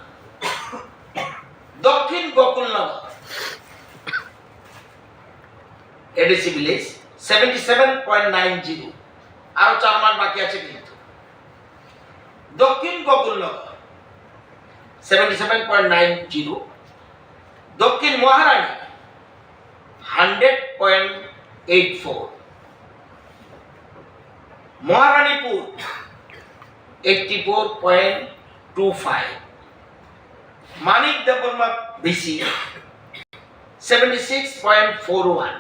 Dakshin Gokulnagar ADC village seventy seven point nine zero, আরো চার মাস বাকি আছে কিন্তু। Dakshin Gokulnagar seventy seven point nine zero. Dakshin Maharani hundred point eight four. Maharanipur eighty four point two five. Manik Debbarma VC seventy six point four one.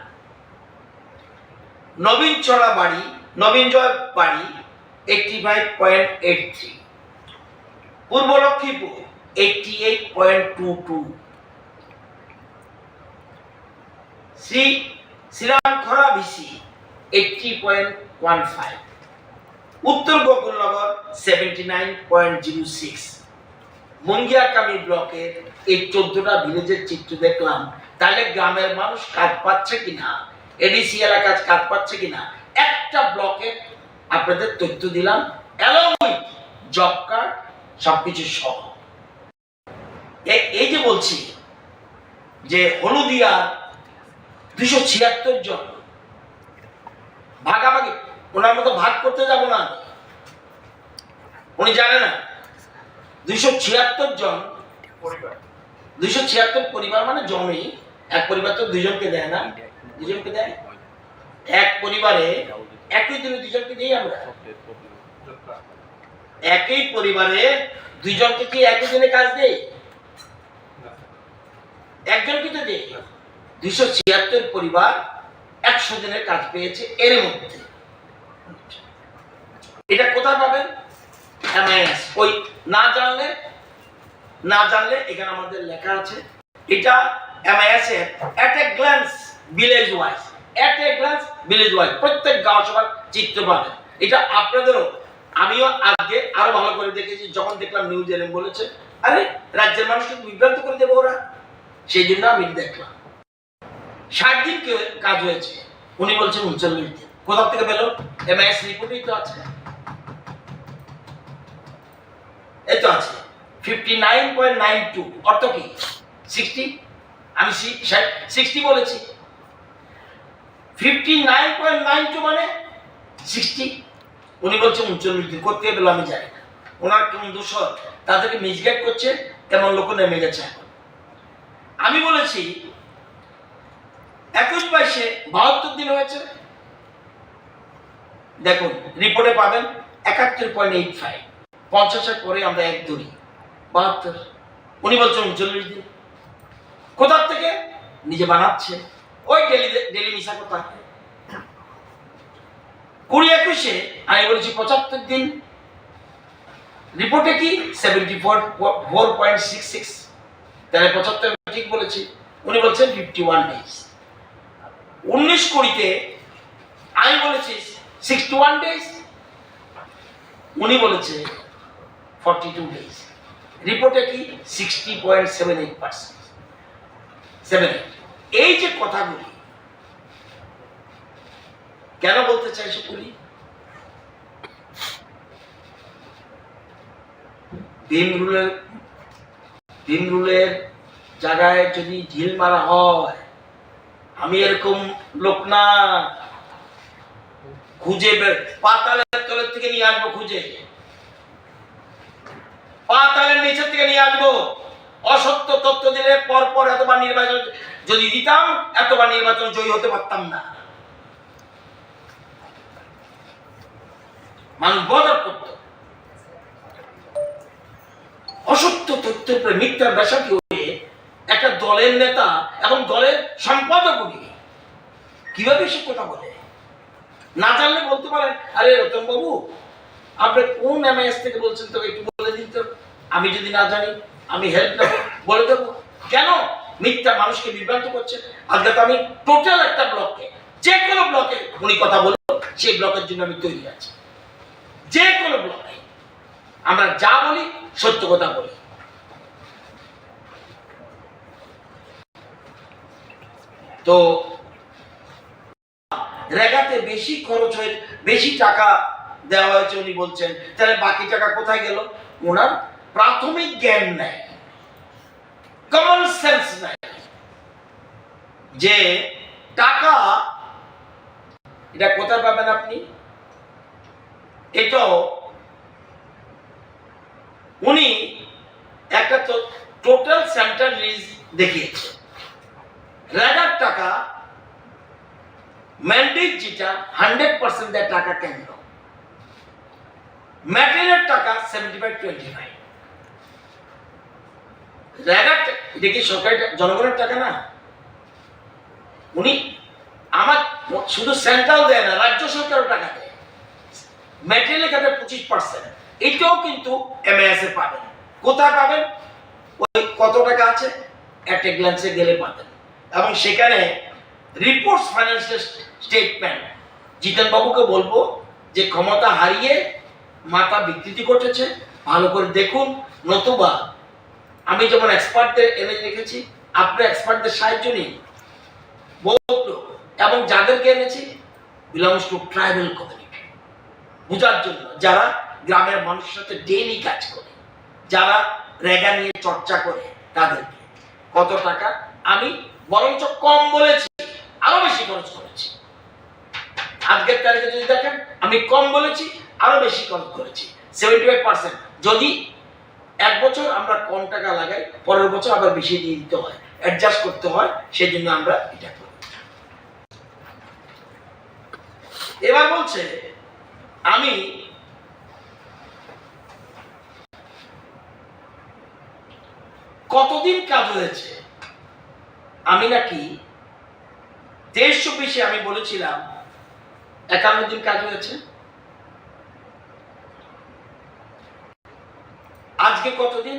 Nabin Chara Bari, Nabin Joy Bari, eighty five point eight three. Purba Lakshmipur, eighty eight point two two. Shri Shriram Khara VC, eighty point one five. উত্তর Gokulnagar, seventy nine point zero six. Mungiakami ব্লকের এই চোদ্দটা ভিলেজের চিত্র দেখলাম, তাহলে গ্রামের মানুষ কাজ পাচ্ছে কিনা, এডিসি এলাকায় কাজ পাচ্ছে কিনা, একটা ব্লকের আপনাদের তথ্য দিলাম, অ্যালং উইথ জব কার্ড, সবকিছু সহ। এ-, এই যে বলছি যে হলুদিয়া দুইশো ছিয়াত্তর জন ভাগাভাগি, ওনার মতো ভাগ করতে যাব না, উনি জানে না। দুইশো ছিয়াত্তর জন, দুইশো ছিয়াত্তর পরিবার মানে জমি, এক পরিবার তো দুইজনকে দেয় না, দুইজনকে দেয়। এক পরিবারে একই দিনে দুইজনকে দিই আমরা। একই পরিবারে দুইজনকে কি একই দিনে কাজ দেই? একজনকে তো দেই। দুইশো ছিয়াত্তর পরিবার একশো দিনের কাজ পেয়েছে এর মধ্যে। এটা কোথায় পাবেন? এমআইএস। ওই না জানলে, না জানলে এখানে আমাদের লেখা আছে। এটা এমআইএস এর at a glance village wise, at a glance village wise, প্রত্যেক গাঁও সভার চিত্র পাবেন। এটা আপনাদেরও, আমিও আজকে আরো ভালো করে দেখেছি, যখন দেখলাম নিউজ এলেন বলেছে, আরে, রাজ্যের মানুষকে বিভ্রান্ত করে দেবো ওরা, সেই জন্য আমি এটা দেখলাম। ষাট দিন কে-, কাজ হয়েছে, উনি বলছেন উনচল্লিশ দিন। কোথা থেকে পেল? এমআইএস রিপোর্টেই তো আছে, এই তো আছে, fifty nine point nine two. অর্থ কি? সিক্সটি। আমি সিক্সটি বলেছি, fifty nine point nine two মানে সিক্সটি। উনি বলছেন উনচল্লিশ দিন। করতে পেল আমি জানি না, ওনার কোন দোষ হয়, তাদেরকে মিসগাইড করছে, তেমন লোক নেমে গেছে এখন। আমি বলেছি একুশ বাইশে বাহাত্তর দিন হয়েছে। দেখুন, রিপোর্টে পাবেন একাত্তর পয়েন্ট এইট ফাইভ। পঞ্চাশের পরে আমরা এক ধরি, বাহাত্তর। উনি বলছেন উনচল্লিশ দিন। কোথার থেকে? নিজে বানাচ্ছে, ওই ডেলি, ডেলি মিশা কথা। কুড়ি একুশে আমি বলেছি পঁচাত্তর দিন, রিপোর্টে কি? Seventy four, four point six six. তাহলে পঁচাত্তর আমি ঠিক বলেছি, উনি বলছেন ফিফটি ওয়ান ডেজ। উনিশ কুড়িতে আমি বলেছি সিক্সটি ওয়ান ডেজ, উনি বলেছে ফর্টি টু ডেজ। রিপোর্টে কি? Sixty point seven eight percent, seven eight. এই যে কথাগুলি কেন বলতে চাই সেগুলি? ভীম রুলের, ভীম রুলের জায়গায় যদি ঢিল মারা হয়, আমি এরকম লোক না, খুঁজে বের, পাতালের তলের থেকে নিয়ে আসবো খুঁজে, পাতালের নিচের থেকে নিয়ে আসবো। অসত্য তথ্য দিলে পর পর এতবার নির্বাচন যদি দিতাম, এতবার নির্বাচন জয়ী হতে পারতাম না। মানুষ বদল করত। অসত্য তথ্যের উপরে মিথ্যা বেসাক্ষী হয়ে একটা দলের নেতা এবং দলের সম্পাদক উনি কিভাবে সে কথা বলে? না জানলে বলতে পারেন, "আরে রতন বাবু, আপনি কোন এমআইএস থেকে বলছেন, তো একটু বলে দিন তো, আমি যদি না জানি, আমি হেল্প নেব, বলে দেবো।" কেন মিথ্যা মানুষকে বিভ্রান্ত করছে? আজকে তো আমি টোটাল একটা ব্লকে, যে কোনো ব্লকে উনি কথা বলুন, সেই ব্লকের জন্য আমি তৈরি আছি। যে কোনো ব্লকে আমরা যা বলি, সত্য কথা বলি। তো রেগাতে বেশি খরচ হয়ে, বেশি টাকা দেওয়া হয়েছে উনি বলছেন, তাহলে বাকি টাকা কোথায় গেল? ওনার প্রাথমিক জ্ঞান নাই, কমন সেন্স নাই যে টাকা, এটা কোথায় পাবেন আপনি? এটাও উনি একটা তো টোটাল সেন্ট্রাল লিজ দেখিয়েছে। রেগার টাকা, ম্যান্ডেট যেটা, হান্ড্রেড পার্সেন্ট দেয় টাকা কেন্দ্র, ম্যাটেরিয়াল টাকা সেভেন্টি ফাইভ টোয়েন্টি ফাইভ। রেগার টা-, এটা কি সরকারি টা-, জনগণের টাকা না? উনি আমার শুধু সেন্ট্রাল দেয় না, রাজ্য সরকারও টাকা দেয়। ম্যাটেরিয়ালের ক্ষেত্রে পঁচিশ পার্সেন্ট, এটাও কিন্তু এমআইএস এ পাবেন। কোথায় পাবেন? ওই কত টাকা আছে, একটা গ্ল্যান্সে গেলে পাবেন। এবং সেখানে রিপোর্টস, ফাইন্যান্সিয়াল স্টেটমেন্ট, জিতেন বাবুকে বলবো যে ক্ষমতা হারিয়ে মাথা বিকৃতি ঘটেছে, ভালো করে দেখুন। নতুবা আমি যেমন এক্সপার্টদের এনে রেখেছি, আপনার এক্সপার্টদের সাহায্য নিন। বহুত লোক, এবং যাদেরকে এনেছি, বিলংস টু ট্রাইবাল কমিউনিটি, বোঝার জন্য, যারা গ্রামের মানুষের সাথে ডেইলি কাজ করে, যারা রেগা নিয়ে চর্চা করে, তাদেরকে। কত টাকা? আমি বরঞ্চ কম বলেছি, আরো বেশি খরচ করেছি। আজকের তারিখে যদি দেখেন, আমি কম বলেছি, আরো বেশি খরচ করেছি, সেভেন্টি ফাইভ পার্সেন্ট। যদি এক বছর আমরা কম টাকা লাগাই, পরের বছর আবার বেশি দিয়ে দিতে হয়, অ্যাডজাস্ট করতে হয়, সেই জন্য আমরা এটা করি। এবার বলছে, আমি কতদিন কাজ হয়েছে? আমি নাকি তেইশ চব্বিশে আমি বলেছিলাম একান্ন দিন কাজ হয়েছে। আজকে কতদিন?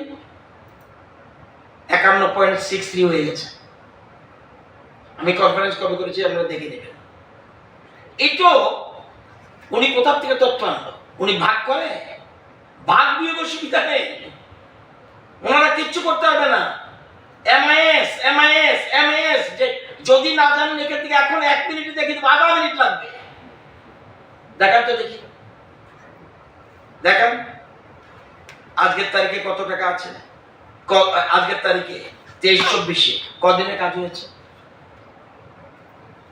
একান্ন পয়েন্ট সিক্স থ্রি হয়ে গেছে। আমি কনফারেন্স কবে করেছি, আপনারা দেখে নেবেন। এই তো উনি কোথার থেকে তথ্য আনলো? উনি ভাগ করে, ভাগ বিয়োগের সুবিধা নেই, ওনারা কিচ্ছু করতে হবে না। এমআইএস, এমআইএস, এমআইএস, যে যদি না জানেন এখান থেকে এখন এক মিনিটে দেখে দেবো, আধা মিনিট লাগবে। দেখান তো দেখি, দেখান আজকের তারিখে কত টাকা আছে। ক-, আজকের তারিখে তেইশ চব্বিশে কদিনে কাজ হয়েছে?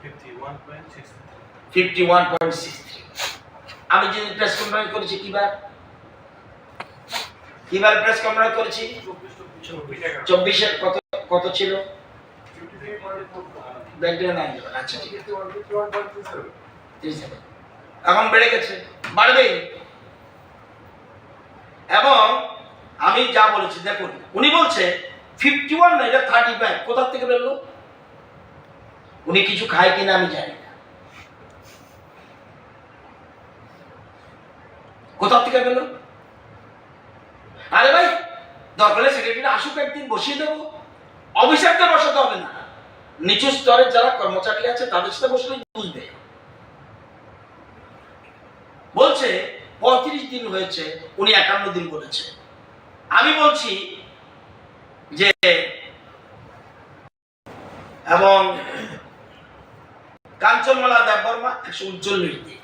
Fifty one point six three. Fifty one point six three. আমি যেদিন প্রেস কনফারেন্স করেছি, কিবার, কিবার প্রেস কনফারেন্স করেছি? চব্বিশে। চব্বিশের কত, কত ছিল? ব্যাংকে নাই। আচ্ছা, ঠিক আছে। ত্রিশ হাজার। এখন বেড়ে গেছে, বাড়বেই। এবং আমি যা বলেছি, দেখুন, উনি বলছে ফিফটি ওয়ান না, এটা থার্টি ফাইভ। কোথা থেকে বেরলো? উনি কিছু খায় কিনা আমি জানি না। কোথা থেকে পেল? আরে ভাই, দরকার হলে সেক্রেটারি আসুক, একদিন বসিয়ে দেবো। অফিসারদের বসাতে হবে না, নিচু স্তরের যারা কর্মচারী আছে তাদের সাথে বসলেই বুঝবে। বলছে পঁয়ত্রিশ দিন হয়েছে, উনি একান্ন দিন বলেছে। আমি বলছি যে এবং কাঞ্চনমালা দেববর্মা একশো উনচল্লিশ দিন,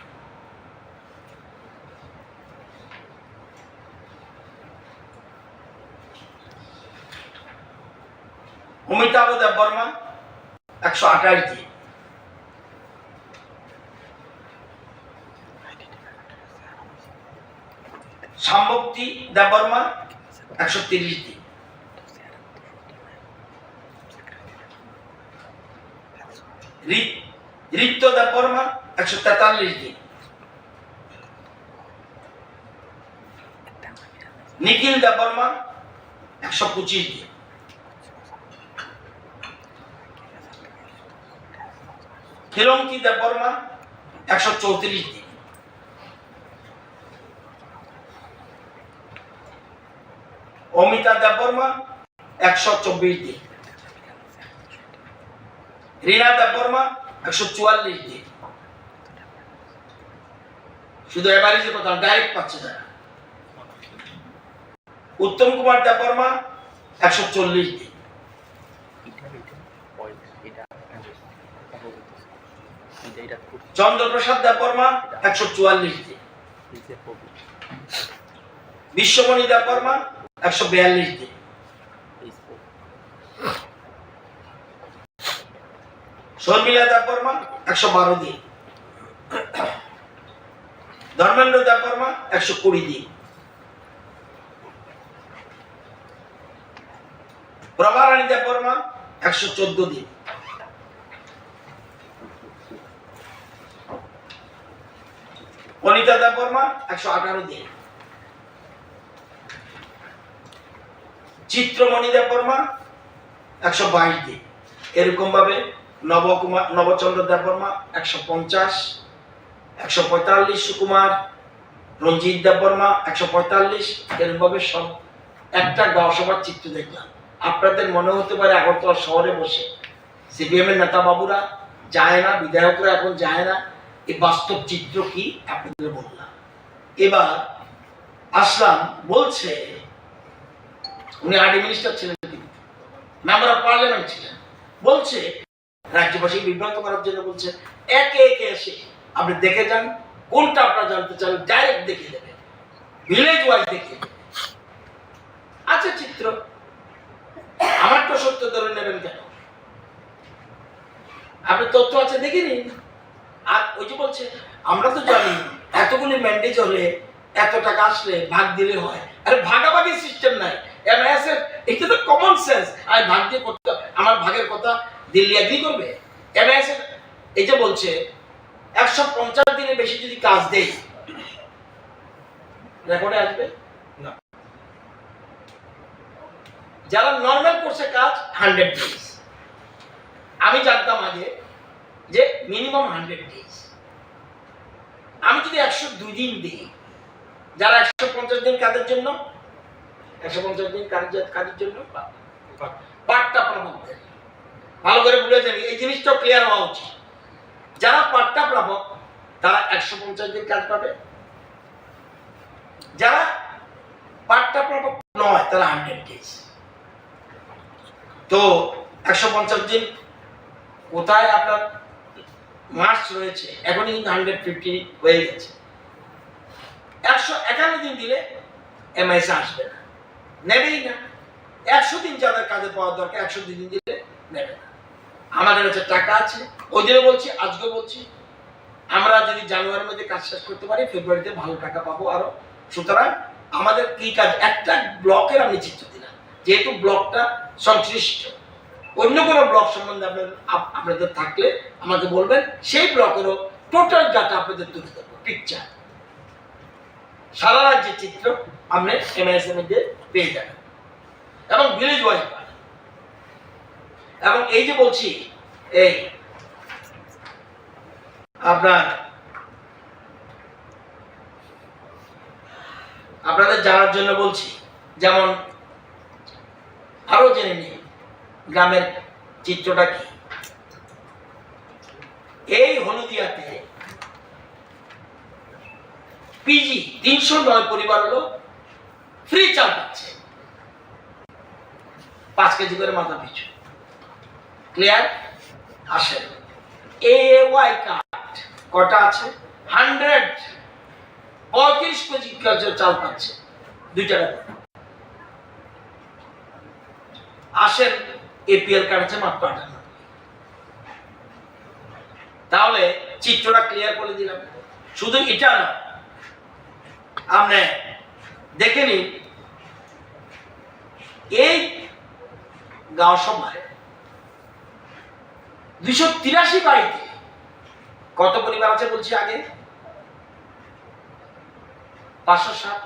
অমিতাভ দেববর্মা একশো আঠাশ দিন, সাম্ভক্তি দেববর্মা একশো তিরিশ দিন, ঋত-, ঋত্য দেববর্মা একশো তেতাল্লিশ দিন, নিখিল দেববর্মা একশো পঁচিশ দিন, ফিরঙ্কি দেববর্মা একশো চৌত্রিশ দিন, অমিতা দেববর্মা একশো চব্বিশ দিন, রীনা দেববর্মা একশো চুয়াল্লিশ দিন। শুধু এবারই যে কথা, ডাইরেক্ট পাচ্ছে তারা। উত্তম কুমার দেববর্মা একশো চল্লিশ দিন, চন্দ্রপ্রসাদ দেববর্মা একশো চুয়াল্লিশ দিন, বিশ্বমণি দেববর্মা একশো বিয়াল্লিশ দিন, শর্মিলা দেববর্মা একশো বারো দিন, ধর্মেন্দ্র দেববর্মা একশো কুড়ি দিন, প্রভারানী দেববর্মা একশো চোদ্দ দিন, অনিতা দেববর্মা একশো আঠারো দিন, চিত্রমণি দেববর্মা একশো বাইশ দিন। এরকম ভাবে নবকুমার, নবচন্দ্র দেববর্মা একশো পঞ্চাশ, একশো পঁয়তাল্লিশ সুকুমার, রঞ্জিত দেববর্মা একশো পঁয়তাল্লিশ, এরকমভাবে সব একটা গাঁও সভার চিত্র দেখলাম। আপনাদের মনে হতে পারে আগরতলা শহরে বসে সিপিএম এর নেতা বাবুরা যায় না, বিধায়করা এখন যায় না, এই বাস্তব চিত্র কি আপনাদের বললাম। এবার আসলাম, বলছে, উনি আরডি মিনিস্টার ছিলেন, কিন্তু মেম্বার অফ পার্লামেন্ট ছিলেন, বলছে রাজ্যবাসী বিভ্রান্ত করার জন্য বলছে, একে একে এসে আপনি দেখে যান, কোনটা আপনারা জানতে চান, ডাইরেক্ট দেখিয়ে দেবে, ভিলেজ ওয়াইজ দেখিয়ে দেবে। আচ্ছা, চিত্র, আমারটা সত্য ধরে নেবেন কেন? আপনি তথ্য আছে, দেখে নিন। আর ওই যে বলছে, আমরা তো জানি এতগুলি ম্যান্ডেট হলে এত টাকা আসলে ভাগ দিলে হয়। আরে, ভাগাভাগি সিস্টেম নাই। এমআইএস এর এটা তো কমন সেন্স। আমি ভাগ দিয়ে করতে, আমার ভাগের কথা দিল্লি এগ্রি করবে? এমআইএস এর এই যে বলছে, একশো পঞ্চাশ দিনের বেশি যদি কাজ দেই, রেকর্ডে আসবে? না। যারা নর্মাল করছে কাজ, হান্ড্রেড ডেজ। আমি জানতাম আগে যে মিনিমাম হান্ড্রেড ডেজ। আমি যদি একশো দুই দিন দিই, যারা একশো পঞ্চাশ দিন কাজের জন্য, একশো পঞ্চাশ দিন কাজের, কাজের জন্য পাট্টা প্রাপকদের, ভালো করে বুঝে যান, এই জিনিসটা ক্লিয়ার হওয়া উচিত। যারা পাট্টা প্রাপক, তারা একশো পঞ্চাশ দিন কাজ পাবে, যারা পাট্টা প্রাপক নয়, তারা হান্ড্রেড ডেজ। তো একশো পঞ্চাশ দিন কোথায় আপনার মার্চ রয়েছে, এখনই কিন্তু হান্ড্রেড ফিফটি হয়ে গেছে। একশো একান্ন দিন দিলে এমআইএস আসবে না, নেবেই না। একশো দিন যাদের কাজে পাওয়ার দরকার, একশো দিন দিলে নেবে না। আমাদের কাছে টাকা আছে, ওই দিনও বলছি, আজকেও বলছি, আমরা যদি জানুয়ারির মধ্যে কাজ শেষ করতে পারি, ফেব্রুয়ারিতে ভালো টাকা পাবো আরো। সুতরাং আমাদের কি কাজ, একটা ব্লকের আমি চিত্র দিলাম, যেহেতু ব্লকটা সংশ্লিষ্ট, অন্য কোনো ব্লক সম্বন্ধে আপনাদের, আপ-, আপনাদের থাকলে আমাকে বলবেন, সেই ব্লকেরও টোটাল ডাটা আপনাদের তুলে দেবো, পিকচার, সারা রাজ্যের চিত্র আপনি এমআইএস এর মধ্যে পেয়ে যাবেন, এবং ভিলেজ ওয়াইজ। এবং এই যে বলছি, এই আপনার, আপনাদের জানার জন্য বলছি, যেমন আরো জেনে নিন গ্রামের চিত্রটা কি। এই হলদিয়াতে পিজি তিনশো নয় পরিবার হলো ফ্রি চাল পাচ্ছে, পাঁচ কেজি করে মাথা পিছু। ক্লিয়ার? আসেন, এএওয়াই কার্ড কটা আছে? হান্ড্রেড, পঁয়ত্রিশ কেজি করে চাল পাচ্ছে দুই টাকা করে। আসেন, এপিএল কার্ড আছে মাত্র আটান্ন। তাহলে চিত্রটা ক্লিয়ার করে দিলাম। শুধু এটা না, আপনি দেখে নিন, এই গাঁও সভায় দুইশো তিরাশি বাড়িতে কত পরিবার আছে বলছি আগে? পাঁচশো সাত।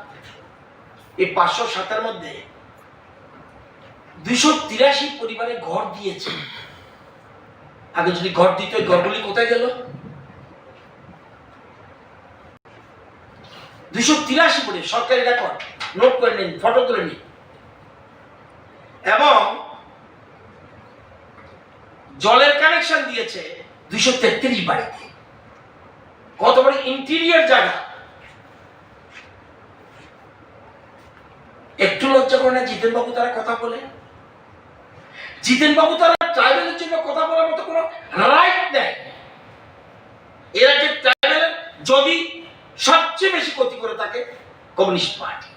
এই পাঁচশো সাতের মধ্যে দুইশো তিরাশি পরিবারে ঘর দিয়েছে। আগে যদি ঘর দিত, এই ঘরগুলি কোথায় গেল? দুইশো তিরাশি পরিবার, সরকারি রেকর্ড, নোট করে নিন, ফটো তুলে নিন। এবং জলের কানেকশন দিয়েছে দুইশো তেত্রিশ বাড়িতে। কত বড় ইন্টেরিয়র জায়গা। একটু লজ্জা করে না জিতেন বাবু তারা কথা বলে? জিতেন বাবু তারা ট্রাইবালের জন্য কথা বলার মতো কোনো রাইট নেই। এরা যে ট্রাইবালের যদি সবচেয়ে বেশি ক্ষতি করে থাকে কমিউনিস্ট পার্টি।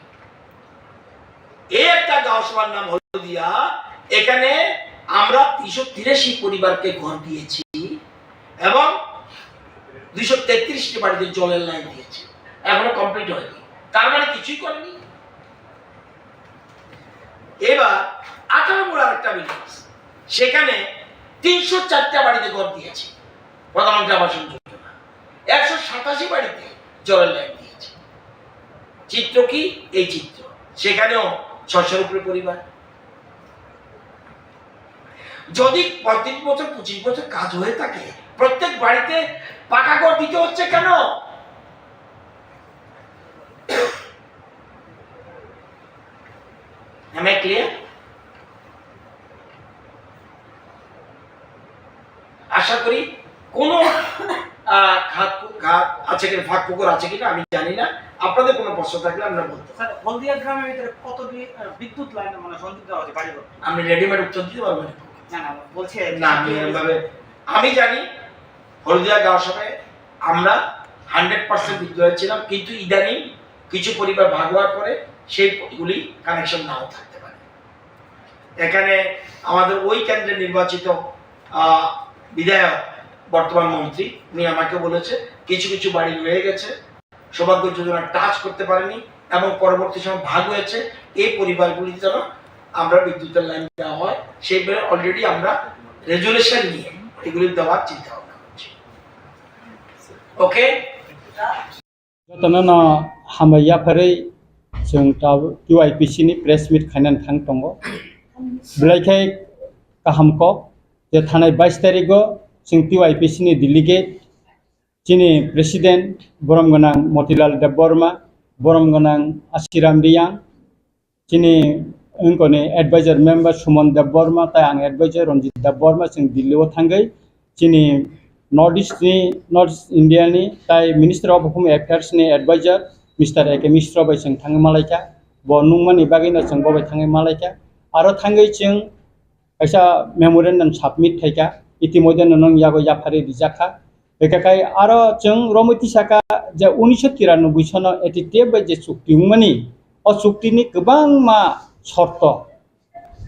এই একটা গাঁও সভার নাম হলদিয়া, এখানে আমরা তিনশো তিরাশি পরিবারকে ঘর দিয়েছি এবং দুইশো তেত্রিশটি বাড়িতে জলের লাইন দিয়েছি, এখনো কমপ্লিট হয়নি, তার মানে কিছুই করেনি। এবার আঠারো নম্বর আরেকটা ভিলেজ, সেখানে তিনশো চারটা বাড়িতে ঘর দিয়েছি প্রধানমন্ত্রী আবাস যোজনা, একশো সাতাশি বাড়িতে জলের লাইন দিয়েছি। চিত্র কি? এই চিত্র, সেখানেও ছশোর উপরে পরিবার। যদি পঁয়ত্রিশ বছর, পঁচিশ বছর কাজ হয়ে থাকে, প্রত্যেক বাড়িতে পাকা ঘর দিতে হচ্ছে কেন? Am I clear? আশা করি কোনো, আহ, খাত, খাত আছে কিনা, ফাঁক ফোকর আছে কিনা আমি জানি না। আপনাদের কোনো প্রশ্ন থাকলে আমরা বলতে পারি। স্যার, হলদিয়া গ্রামের ভিতরে কতটি, আহ, বিদ্যুৎ লাইন, মানে, সংযোগ দেওয়া হয়েছে বাড়িঘর? আমি রেডিমেড উত্তর দিতে পারবো না। না, না, বলছি আর কি। না, আমি এভাবে, আমি জানি হলদিয়া গাঁও সভায় আমরা হান্ড্রেড পার্সেন্ট বিদ্যুৎ ছিলাম, কিন্তু ইদানিং কিছু পরিবার ভাগ হওয়ার পরে সেই গুলি কানেকশন নাও থাকতে পারে। এখানে আমাদের ওই কেন্দ্রে নির্বাচিত, আহ, বিধায়ক, বর্তমান মন্ত্রী, উনি আমাকে বলেছে কিছু কিছু বাড়ি রয়ে গেছে, সৌভাগ্য যোজনা টাচ করতে পারেনি এবং পরবর্তী সময় ভাগ হয়েছে, এই পরিবারগুলিতে যেন আমরা বিদ্যুতের লাইন দেওয়া হয়, সেই ব্যাপারে অলরেডি আমরা রেজুলেশন নিয়ে এগুলি দেওয়ার চিন্তা ভাবনা করছি। ওকে? Jotono no hambai yapharwi chwng ta T Y P C ni press meet khainani thang tongo. Belai khe kaham kok je thanai bais tarigo chwng T Y P C ni delegate chini president borom gwnang Motilal Debbarma, borom gwnang Asiram Riyang, chini wngkoni advisor member Suman Debbarma, tai ang advisor Ranjit Debbarma, chwng Delhi o thangwi chini North East ni, North East India ni tai Minister of Home Affairs ni advisor Mister A K Mishra bai chwng thangwi malaikha. Bo nungmani bagwi no chwng bo bai thangwi malaikha. Aro thangwi chwng kaisa memorandum submit khaikha, itimodhye no nung yago yapharwi rijakha. Hwnkhe khai aro chwng romwi tisakha je unisho tiranoboi sono A T T F bai je chukti wngmani, o chuktini kwbangma shorto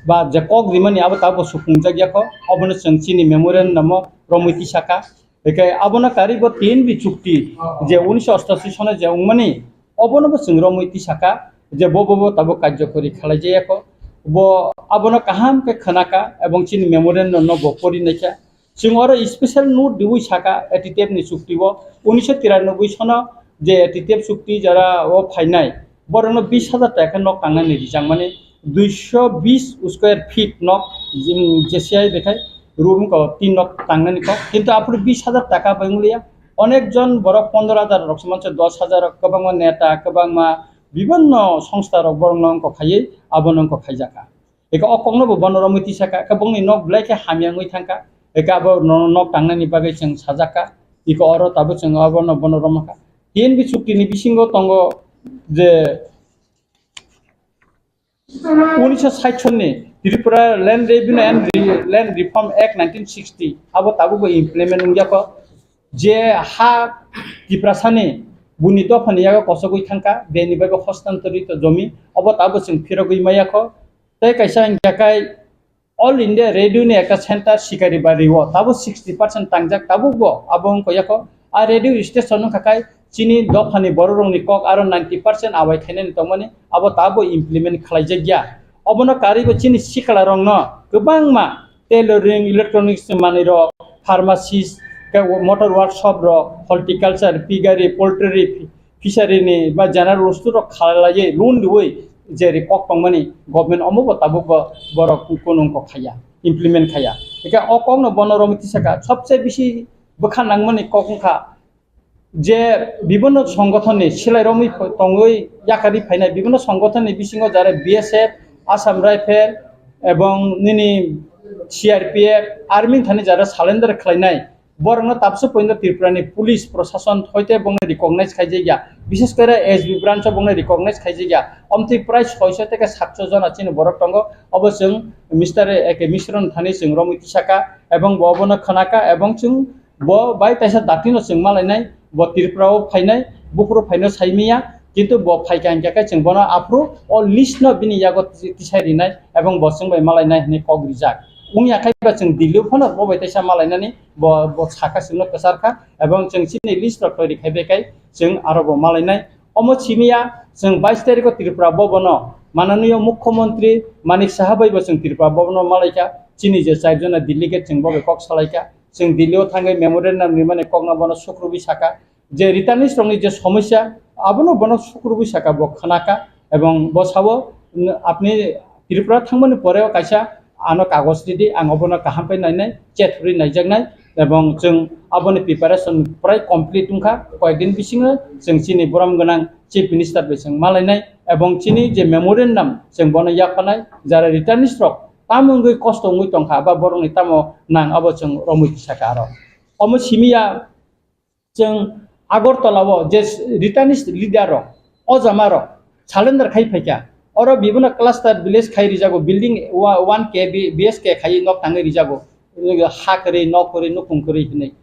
ba je kok rimani abo tabuk supungjak yakho, obono chwng chini memorandum o romwi tisakha. Hwnkhe abono karwi bo T N B chukti je unisho ostashi sono je wngmani, obono bo chwng romwi tisakha je bo, bo, bo tabuk karjokori khwlaijak yakho. Bo abono kaham khe khwnakha ebong chini memorandum no bo pori naikha. Chwng oro special note riwi saka A T T F ni chukti o unisho tiranoboi sono je A T T F chukti jora o phainai, borokno bis hajar taka nok tangnani rijak mani, duisho bis square feet nok, jim, J C I bekhai room ko tin nok tangnani kok, kintu aphuru bis hajar taka bai wngya. Onek jon borok pondro hajar rok se manse, dos hajar rok, kwbangma neta, kwbangma bibinno songsta rok borokno wngkok khaiwi abono wngkok khaijakha. Eka o kokno bo bono romwi tisakha, eka bongni nok belai khe hamya wngwi thangkha, eka abo no-, nok tangnani bagwi chwng sajakha, eka oro tabuk chwng abono bono romkha. T N B chukti ni bisingo tongo je unisho sait sonni Tripura Land Revenue and Re-, Land Reform Act nineteen sixty, abo tabuk bo implement wngya kho. Je ha Tiprasani buni dophani yago kosogwi thangkha, beni bagwi hostantorito jomi, obo tabuk chwng phirogwi maya kho. Tei kaisa hwnkha khe All India Radio ni ekta center Sikaribari o tabuk sixty percent tangjak, tabuk bo abo wngkha yakho. A radio station wngkha khe chini dophani borok rokni kok aro ninety percent awai khainani tongmani, abo tabuk implement khlaijak ya. Obono karwi bo chini sikla rokno kwbangma tailoring, electronics manwi rok, pharmacist, khe motor workshop rok, horticulture, piggery, poultry, fishery ni ba general bostu rok khalaiwi loan riwi je ri kok tongmani government omo bo tabuk bo borok kunung kok khaiya, implement khaiya. Hingkhe o kokno bono romwi tisaka sobse bisi bwkha nangmani kok wngkha je bibinno songothonni silai romwi tongwi yakarwi phainai bibinno songothonni bisingo jare B S F, Assam Rifle ebong nini C R P F, army thani jare surrender khlainai. Borokno tabuk poino Tripura ni police prosason hoite bongni recognize khaijak ya, bishes kore S B branch o bongni recognize khaijak ya. Omtwi prai soiso tei satso jona chini borok tongo. Obo chwng Mister A K Mishra ni thani chwng romwi tisaka ebong bo obono khwnaka ebong chwng bo bai taisa dati no chwng malainai, bo Tripura o phainai, buphuru phaino saimiya, kintu bo phaikha hinkhe khe chwng bono aphuru o list no bini yago tisai rinai ebong bo chwng bai malainai hinwi kok rijak. Wngya khe ba chwng Delhi o phano bo bai taisa malainani bo, bo saka chwngno kwchar kha, ebong chwng chini list rok toiri khai bai khai chwng aro bo malainai. Omo simi ya, chwng bais tarikh o Tripura Bhavan o mananiyo Mukhyamantri Manik Saha bai bo chwng Tripura Bhavan o malai kha, chini je char jona delegate chwng bo bai kok salai kha, chwng Delhi o thangwi memorandum rimani kokno bono sukrubwi saka, je returnees rokni je somosya abono bono sukrubwi saka, bo khwnakha, ebong bo sao, apni Tripura thangmani pore o kaisa ano kagoj ridi, ang obono kaham khe nainai, chet rwi naijaknai, ebong chwng aboni preparation prai complete wngkha, koyekdin bisingo chwng chini borom gwnang Chief Minister bai chwng malainai, ebong chini je memorandum chwng bono yaphanai, jara returnees rok tamo wngwi kosto wngwi tongkha, ba borokni tamo nang abo chwng romwi tisaka aro. Omo simiya chwng Agartala o je returnees leader rok, ojama rok, surrender khai phaikha. Oro bibino cluster village khai rijago, building wa-, one K B-, B S K khai nok tangwi rijago. Ha kwrwi, nok kwrwi, nukhung kwrwi hinwi.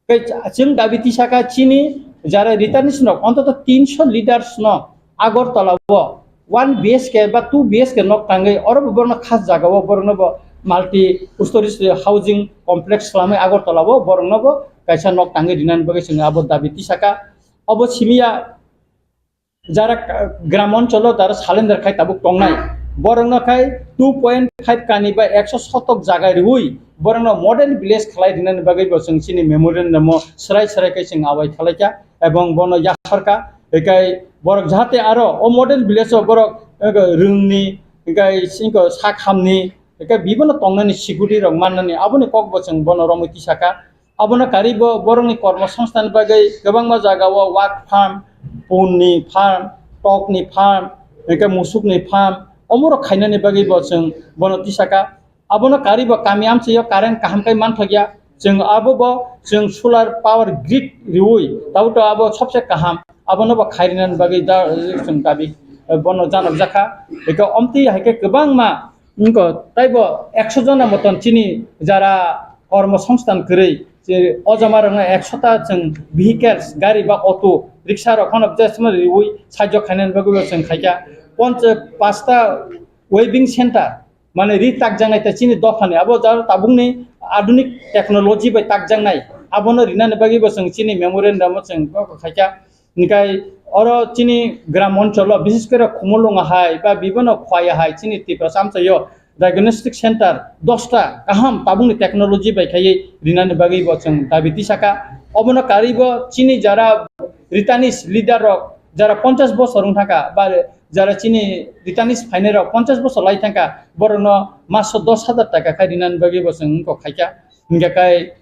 Tei chwng dabi tisaka chini jara returnees nok, ontoto tinso leaders no Agartala o one B H K ba two B H K nok tangwi, oro bo borokno khas jaga o borokno bo multi stories housing complex swlamwi Agartala o borokno bo kaisa nok tangwi rinani bagwi chwng abo dabi tisaka. Obo simiya jara ka-, gram oncholo jara surrender khai tabuk tongnai, borokno khai two point five kani ba ekso sotok jaga riwi borokno model village khlai rinani bagwi bo chwng chini memorandum o swrai swrai khai chwng awai khalaikha, ebong bono yaharkha. Hikai borok jahate aro o model village o borok, eh, rwngni, hikai singko sak hamni, hikai bibino tongnani security rok mannani, aboni kok bo chwng bono romwi tisaka. Abono karwi bo borokni kormo songsthan bagwi kwbangma jaga o wak farm, punni farm, tokni farm, hinkhe musukni farm, omorok khainani bagwi bo chwng bono tisaka. Abono karwi bo kami amchaio current kaham khe manthokya. Chwng abo bo chwng solar power grid riwi, tabuk abo sobse kaham. Abono bo khairinani bagwi da, chwng dabi, eh, bono janokjakha. Eko omtwi hai khe kwbangma, wngkha taibo ekso jona moton chini jara kormo songsthan kwrwi, je o jama rokno ekso ta chwng vehicles, gari ba auto, rickshaw rok phano jesma riwi sajok khainani bagwi bo chwng khaikha. Ponch-, pasta weaving center, mane ri takjaknai ta chini dophani, abo jaro tabukni adunik technology bai takjaknai, abono rinani bagwi bo chwng chini memorandum o chwng kok khaikha. Hinkhe oro chini gram oncholo, bises kore Khumulwng hai ba bibino Khowai hai chini Tiprasa amchaio diagnostic center dosta kaham tabukni technology bai khaiwi rinani bagwi bo chwng dabi tisaka. Obono karwi bo chini jara returnees leader rok, jara ponchash bosor wng thangkha ba jara chini returnees phainai rok ponchash bosor lai thangkha, borokno maso dos hajar taka khai rinani bagwi bo chwng wngkok khaikha. Hinkhe kai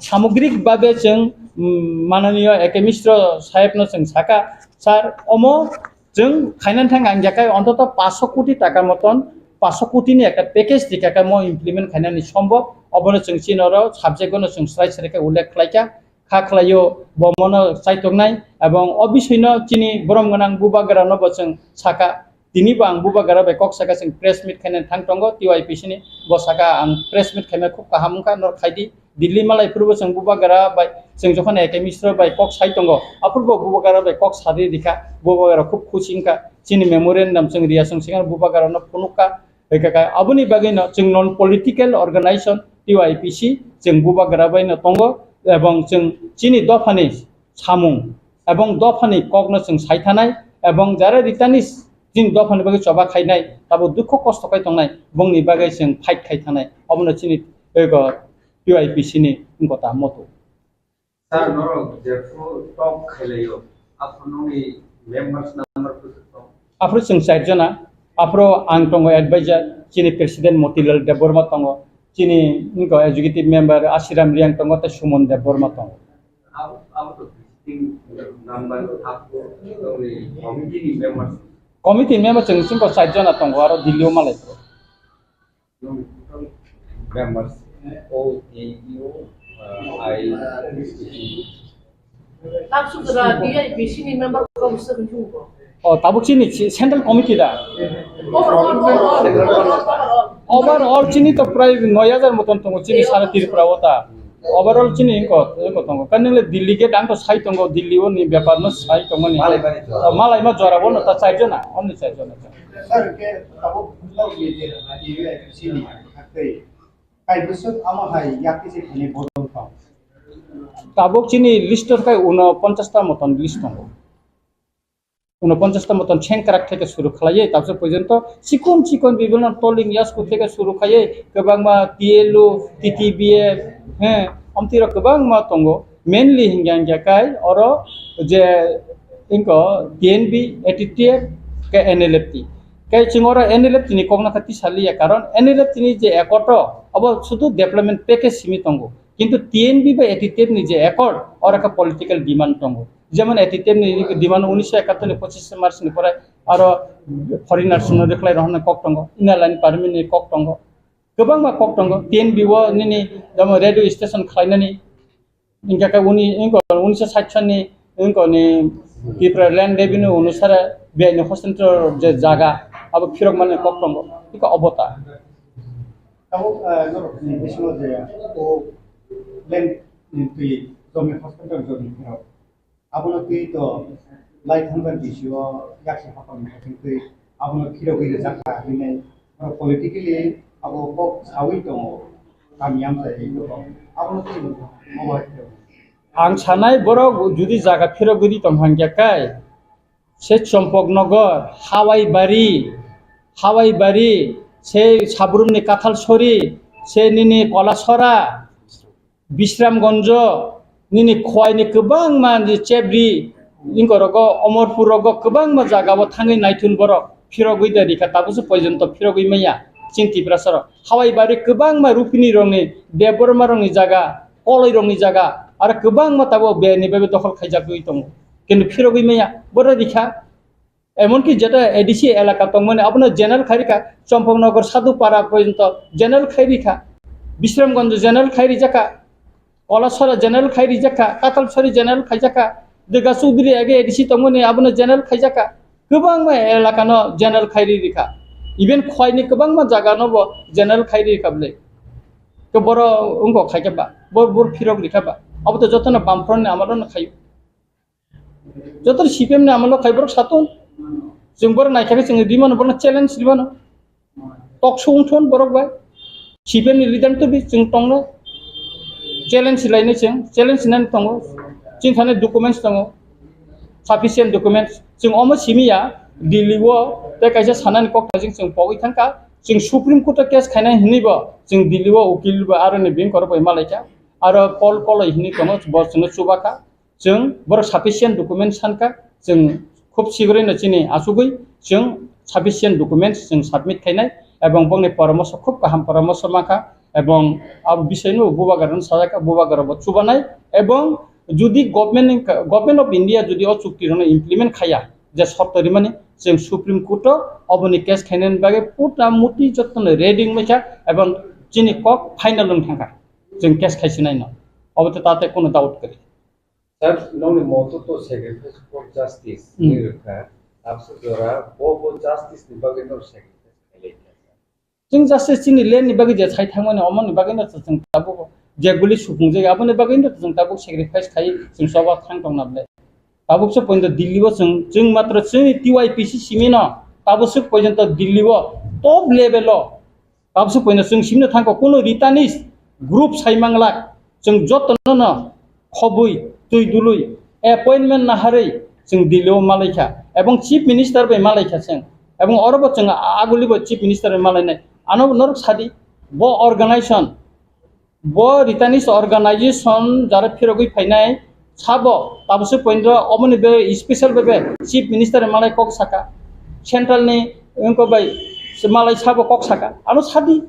samogrik babe chwng, mm, mananiyo A K Mishra sahebno chwng saka, "Sir, omo chwng khainani thang ang yakai ontoto paanch koti taka moton, paanch koti ni ekta package rikha khe mo implement khainani sombhob, obono chwng chini oro subject o no chwng swrai swrai khe ullekh khlaikha, kha khlaio bo mono chaitongnai, ebong o bisino chini borom gwnang bubagra no bo chwng saka." Tini bo ang bubagra bai kok saka, chwng press meet khaina thang tongo T Y P C ni, bo saka ang press meet khaima khub kaham wngkha, nor khaidi. Delhi malai phuru bo chwng bubagra bai, chwng jokhon A K Mishra bai kok sai tongo, aphuru bo bubagra bai kok sari rikha, bubagra khub khusi wngkha. Chini memorandum chwng riya chwng singa bubagra no phunukha, hwnkha kha aboni bagwi no chwng non political organization T Y P C chwng bubagra bai no tongo, ebong chwng chini dophani samung ebong dophani kokno chwng sai thanai, ebong jara returnees chini dophani bagwi choba khainai, tabuk dukho kosto khai tongnai, bongni bagwi chwng fight khai thanai, obono chini ego T Y P C ni wngkha ta moto. Sir, norok jephru talk khailaio, aphuru nokni members number bwswk tong? Aphuru chwng char jona, aphuru ang tongo advisor, chini president Motilal Debbarma tongo, chini wngkha executive member Ashiram Riang tongo, tei Suman Debbarma tongo. Abo, abo to visiting number, abo tongni committee ni members. Committee member chwng chwng ko char jona tongo, aro Delhi o malai phuru. Members, O, A, E, O, uh, I, Tabsukra D I P C ni member ko bwswk wngkha? O, tabuk chini chi-, central committee da. Overall, overall, overall, overall. Overall chini to prai noi hajar moton tongo chini sara Tripura o ta. Overall chini wngkha, wngkha tongo. Kani le Delhi gate ang to sai tongo, Delhi o ni bepar no sai tongo ni. Malai bari to. O, malai ma jora bo no ta char jona, only char jona. Sir, ke tabuk bwswk ni je, A I P C ni, haktei. Kai bwswk amo hai yakti se khani bodol tong. Tabuk chini list o khai uno ponchash ta moton list tongo. Uno ponchash ta moton sengkrak theke suru khlaiwi tabuk porjonto chikon chikon bibhinno tolling yasku theke suru khaiwi kwbangma T L O, T T B F, he, amtwi rok kwbangma tongo. Mainly hingya hingya kai oro je ingko T N B, A T T F, ke N L F T. Khe chwng oro N L F T ni kokno khe tisa liya, karon N L F T ni je accord o, abo sudu development package simi tongo, kintu T N V bai A T T F ni je accord, oro khe political demand tongo. Jemon A T T F ni demand unisho ekattor ni pochis March ni pore aro foreigners no rwkhlai rohornai kok tongo, Inner Line Permit ni kok tongo, kwbangma kok tongo. T N V o nini jemon radio station khlainani, hingkhe khe uni, wngkha unisho sait sani, wngkha ni Tripura Land Revenue onusare biyai ni hostel je jaga abo phirok mani kok tongo, hingkhe obo ta. Tabuk, ah, norok ni bisingo je o land ni twi jomi hospital jomi phirok. Abono twi to lai thangba bisio yaksi hapang ni twi abono phirogwi rijak kha hinwi oro politically abo kok sawi tongo kami amchai tongo abono twi obo hai khe. Ang sanai borok judi jaga phirogwi tong hangya kai se Chompoknogor, Hawaibari, Hawaibari, se Sabrumni Kathalsori, se nini Kolasora, Bisramganjo, nini Khwaini kwbangma je Chebri, ingkorogo, Omorpur rogo kwbangma jaga o thangwi naithun borok phirogwi da rikha, tabukhe porjonto phirogwi maya chini Tiprasa rok. Hawaibari kwbangma Rupini rokni, Debbarma rokni jaga, Koloi rokni jaga, aro kwbangma tabuk biyai ni bagwi dokhol khaijakgwi tongo. Kintu phirogwi maya, borok rikha. Emonki jeta A D C elaka tongmani abono general khai rikha, Chompoknogor Sadhupara porjonto general khai rikha, Bisramganj general khai rijakha, Kolasora general khai rijakha, Katalsori general khaijakha, Durga Chaudhary age A D C tongmani abono general khaijakha, kwbangma elakano general khai ri rikha, even Khwaini kwbangma jagano bo general khai ri rikha bwle. Ke boro wngkok khaikhe ba, bo bor phirok rikha ba, abo to jotono Bamfront ni amalono khaio. Joto C P M ni amalo khai borok satung. Chwng borok naikha khe chwng rimano borokno challenge rimano. Tok sung thon borok bai. C P M ni leader to bi chwng tongno. Challenge lainai chwng, challenge nani tongo. Chini thani documents tongo. Sufficient documents. Chwng omo simi ya, Delhi o tei kaisa sanani kok thajing chwng pogwi thangkha. Chwng Supreme Court o case khainai hinwi bo chwng Delhi o ukil bo aroni bini korok bai malaikha. Aro Paul Koloi hinwi tongo, bo chwngno chubakha. Chwng borok sufficient document sankha, chwng khub sigrino chini achugwi chwng sufficient documents chwng submit khainai, ebong bongni poramoso khub kaham poramoso mankha, ebong abo bisoino bubagrano sajak, bubagrabo chubanai, ebong judi government ni, Government of India judi o chukti rokno implement khaiya, je sorto rimani, chwng Supreme Court o oboni case khainani bagwi puta muti jotono ready wngbaikha, ebong chini kok final wng thangkha, chwng case khaisinaino, obo to tate kono doubt kwrwi. Sir, nokni moto to sacrifice for justice Hmm. hinwi rwkha. Abse jora bo bo justice ni bagwi no sacrifice khailai kha, sir. Chwng justice chini land ni bagwi je sai thangmani omoni bagwi no chwng tabuk je guli supungjak aboni bagwi no chwng tabuk sacrifice khai chwng choba thang tongna bwle. Tabuk se pointo Delhi o chwng, chwng matro chwngni T Y P C simi no tabuk se pointo Delhi o top level o Tabuk se poino chwng simino thangkha, kuno Ritanis group sai manglak, chwng jotono no khobwi, twi dului, appointment naharwi chwng Delhi o malaikha, ebong Chief Minister bai malaikha chwng, ebong oro bo chwng aguli bo Chief Minister bai malainai. Ano norok sadi, bo organization, bo Ritanis organization jara phirogwi phainai, Sabo, tabuk se poindro, oboni be special be be Chief Minister malai kok saka. Central ni wngko bai se malai sabo kok saka. Ano sadi.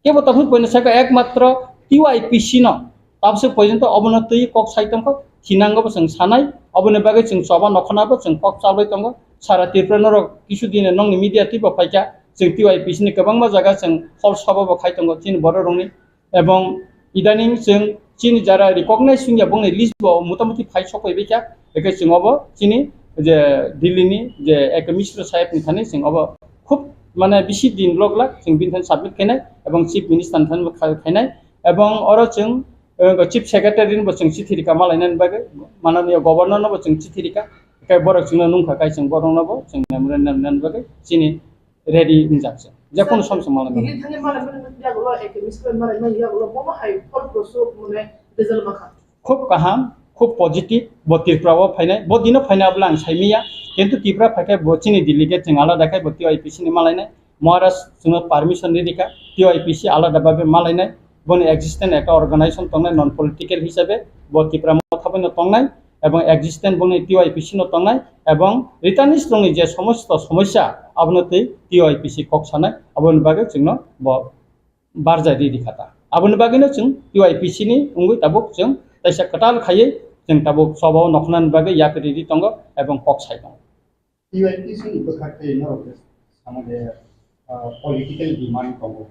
Kebo tabuk poindro saka ekmatro T Y P C no. Tabuk se poindro obono twi kok sai tongkho. Thinango bo chwng sanai. Oboni bagwi chwng choba nokhona bo chwng kok chabai tongo. Sara Tripura norok kisu dine nongni media twi bo phaikha. Chwng T Y P C ni kwbangma jaga chwng hol sabo bo khai tongo. Chini borok rokni Ebong idaning chwng chini jara recognize wngya bongni list bo motamuti phai sokoi baikha, eke chwng obo chini je Delhi ni je Eke Mishra saheb ni thani chwng obo khub mane bisi din lok lak chwng bini thani submit khainai ebong Chief Minister ni thani bo khai-, khainai ebong oro chwng, eh, Chief Secretary ni bo chwng chithi rika malainani bagwi, mananiya Governor no bo chwng chithi rika, kai borok chwngno nungkha kai chwng borok no bo chwng memorandum nani bagwi chini ready wngjak se. Je kono som se malai mano. Delhi thangwi malai mani yagulo, Eke Mishra malai mani yagulo, bomo hai phol prosuk mane result makha. Khub kaham, khub positive, bo Tripura o phainai, bo dino phainai abla ang sai miya, kintu Tripura phaikhai bo chini delegate chwng alada khai bo T Y P C ni malainai, Maharaj chwngno permission ri rikha, T Y P C alada babe malainai, boni existence ekta organization tongnai non political hisabe, bo Tripura motha bai no tongnai, ebong existence bongni T Y P C no tongnai, ebong returnees rokni je somosto somosya abono twi T Y P C kok sanai, aboni bagwi chwngno bo barjai riri kha ta. Aboni bagwino chwng T Y P C ni wngwi tabuk chwng taisa kwtal khaiwi chwng tabuk choba o nokhnani bagwi yapri riri tongo ebong kok sai tongo. T Y P C ni bwkhak tei norok je sama je, ah, political demand tongo.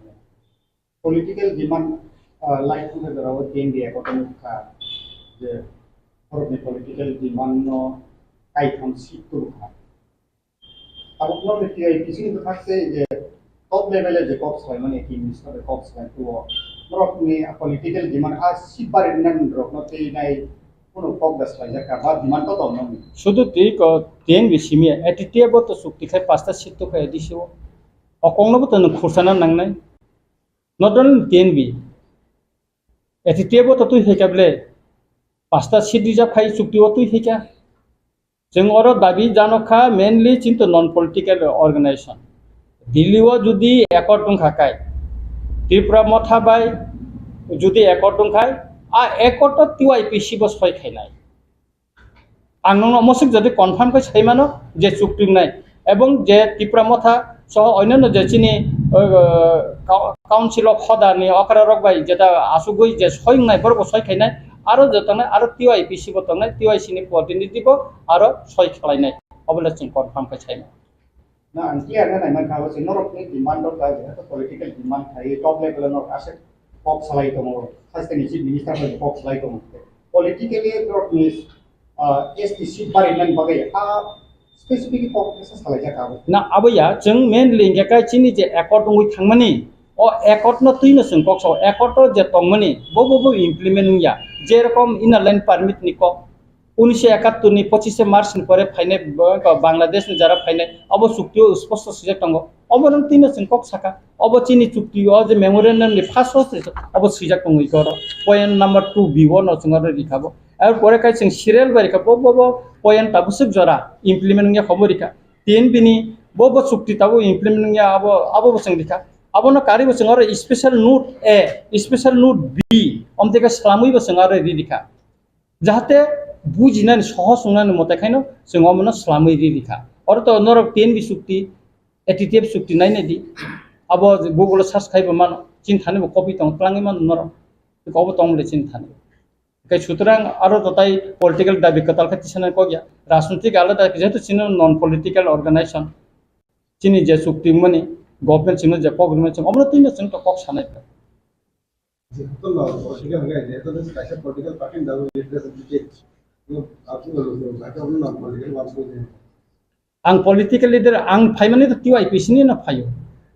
Political demand, ah, lai thangkha jorao T N V accord wngkha je borokni political demand no kaitham seat tubukha. Tabuk norokni T Y P C ni bwkhak se je top level o je kok salaimani, Chief Minister bai kok salai tuo. Norokni political demand a seat bari nani rokno tei nai kunu kok da salaijak ka ba demand to tong nani. Sudu twi ko T N V simi A T T F bo to chukti khai pasta seat to khai A D C o. O kok no bo to nwng khursana nangnai. Not only T N V, A T T F bo to twi khai ka ble pasta seat reserve khai chukti o twi khai ka. Chwng oro dabi jano kha mainly chinto non political organization. Delhi o jodi accord wngkha kai, Tipra Motha bai jodi accord wngkhai, a accord to T Y P C bo soi khainai. Ang nokno mosik jodi confirm khai sai mano je chukti wngnai, ebong je Tipra Motha soho onyanno je chini, uh, Council of Hoda ni okra rok bai jeta asugwi je soi wngnai borok bo soi khainai, aro je tongnai, aro T Y P C bo tongnai, T Y C ni protinidhi bo aro soi khlainai, obo le chwng confirm khai sai mano. Na, ang clear na nai mankha, abo se norok ni demand rok da, jehetu political demand khai, top level o norok aswk kok salai tongo, haste ni Chief Minister bai kok salai tongo. Politically norok ni, ah, S T seat bari nani bagwi, ah, specific kok kisa salai jaka abo. Na, abo ya, chwng mainly hingkhe kai chini je accord wngwi thangmani, o accord no twi no chwng kok sao, accord o je tongmani, bo bo bo implement wngya, je rokom Inner Line Permit ni kok, unisho ekattor ni pochishe March ni pore phainai bo-, Bangladesh ni jara phainai, abo chukti o sposto swijak tongo. Obo no twi no chwng kok saka. Obo chini chukti o je memorandum ni first o se, obo swijak tongo iko oro. Point number two B o no chwng oro rikha bo. Ar pore kai chwng serial bai rikha bo, bo, bo point tabuk swk jora implement wngya khobo rikha. Tin bini bo, bo chukti tabuk implement wngya abo, abo bo chwng rikha. Abo no kari bo chwng oro special note A, special note B, omteka slamwi bo chwng oro ri rikha. Jahate bujinani sohos wngnani mote khaino chwng omono slamwi ri rikha. Oro to norok T N V chukti, A T T F chukti nainai di. Abo Google o search khaibo mano, chini thani bo copy tong, twlangwi mano norok. Obo tong le chini thani. Kai sutrang aro to tai political dabi kwtal khe tisana kok ya. Rajnitik alada, jehetu chini non political organization. Chini je chukti mani, government chini je kok rimani chwng, omono twi no chwng to kok sanai. Jehetu no political hwnkhe, jehetu no kaisa political party ni bagwi representative, no, apni no lukung, kaisa no political work ko je. Ang political leader, ang phaimani to T Y P C ni no phaio.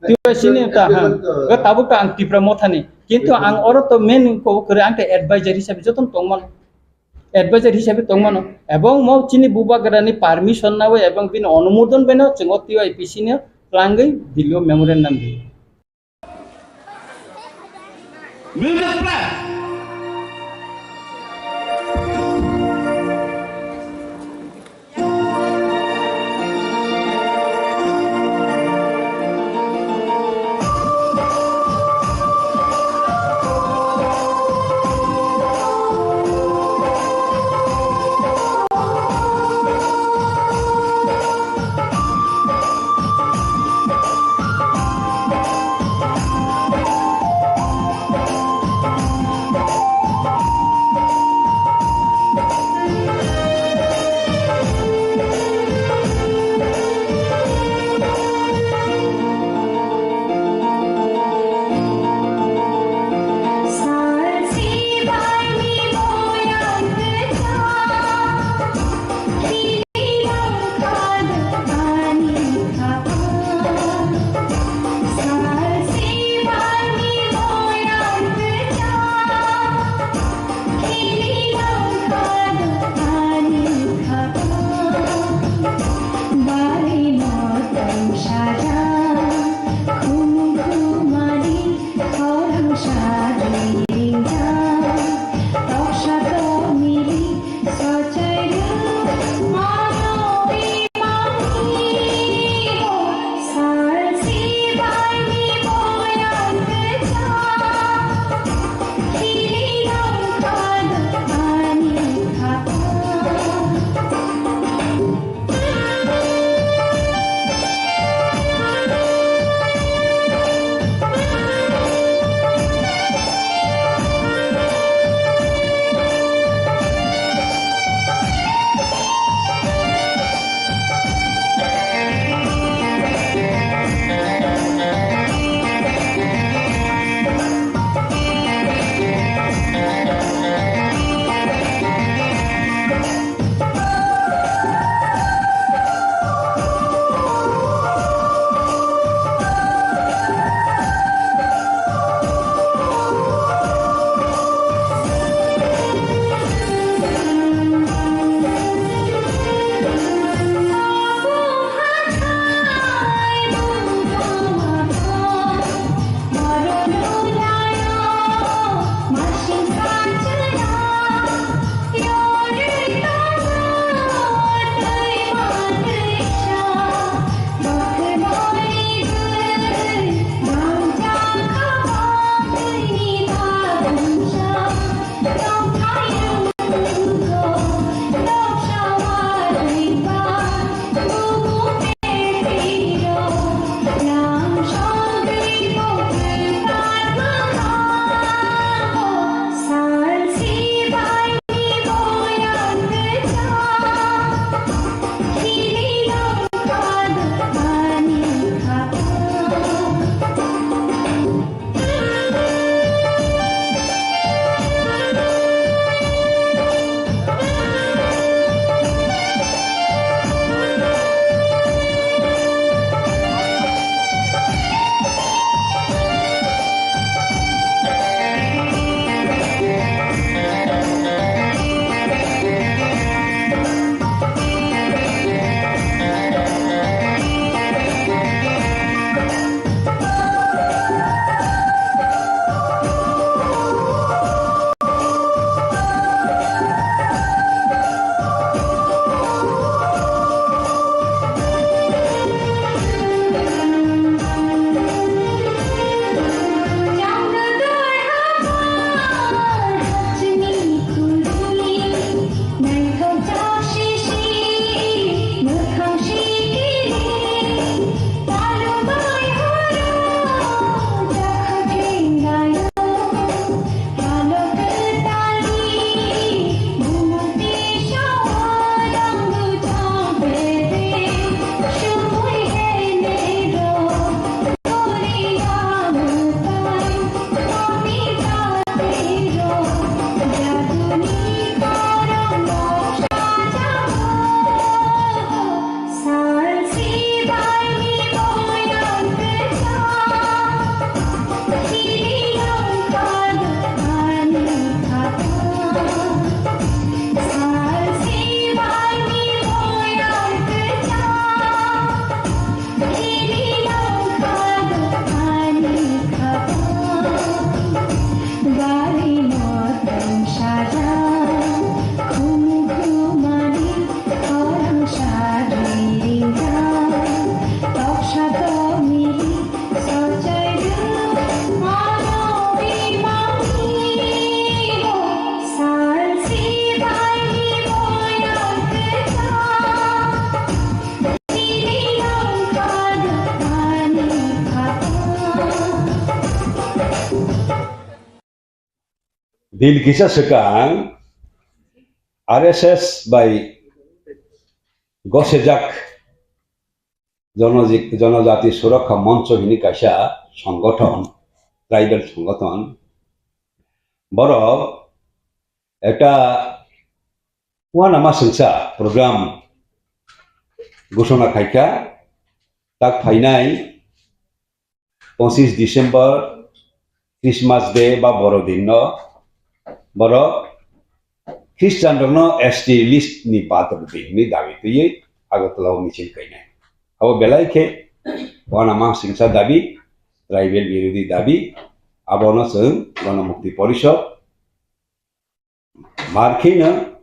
T Y C ni ta, ha. Tabuk to ang Tipra Motha ni. Kintu ang oro to main ko kore ang to advisor hisabe joton tongmano. Advisor hisabe tongmano. Ebong mo chini bubagra ni permission nawi ebong bini onumodon beno chwng o T Y P C ni twlangwi Delhi o memorandum di. Music play. Din kisa swkang R S S bai gosejak Jonoji-, Jonojati Surokha Moncho hini kaisa songothon, tribal songothon. Borok ekta uanama swngsa program gosona khaikha, tak phainai pochishe December, Christmas Day ba Borodin no borok Christian rokno S T list ni bathroom di hwnwi dabi twiwi Agartala o misil kainai. Abo belai khe uanama swngsa dabi, tribal birodhi dabi, abono chwng Ganamukti Porishod mar kheno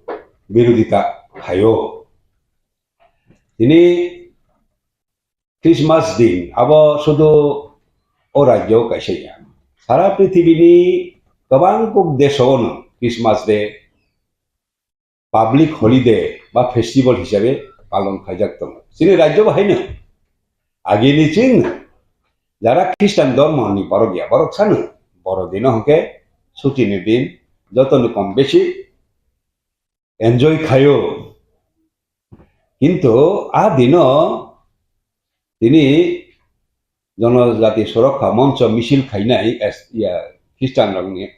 birodhita khaio. Tini Christmas din abo sudu o rajyo kaisa ya. Sara prithibini kwbang kuk desono Christmas Day public holiday ba festival hisabe palon khaijak tongo. Chini rajyo bahaino agini chwng jara Christian dhormo ni borok ya, borok sano Borodino hwnkhe suti ni din, joto ni kom besi enjoy khaio. Kintu a dino tini Jonojati Surokha Moncho misil khainai S-, ya, Christian rokni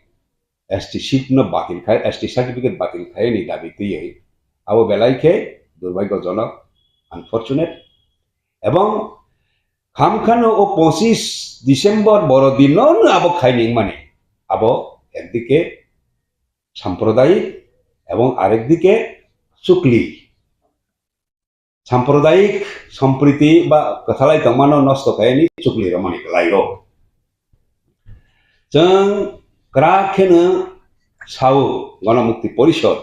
S T seat no batil khai, S T certificate batil khai ni dabi twiwi. Abo belai khe durbhagyojonok, unfortunate. Ebong khamkhano o pochishe December Borodino abo khai ningmani. Abo ekdike sampradayik ebong arekdike chukli. Sampradayik sompriti ba kwthalai tongmano nosto khaini chukli romani kwlaio. Chwng kwrak kheno sao Ganamukti Porishod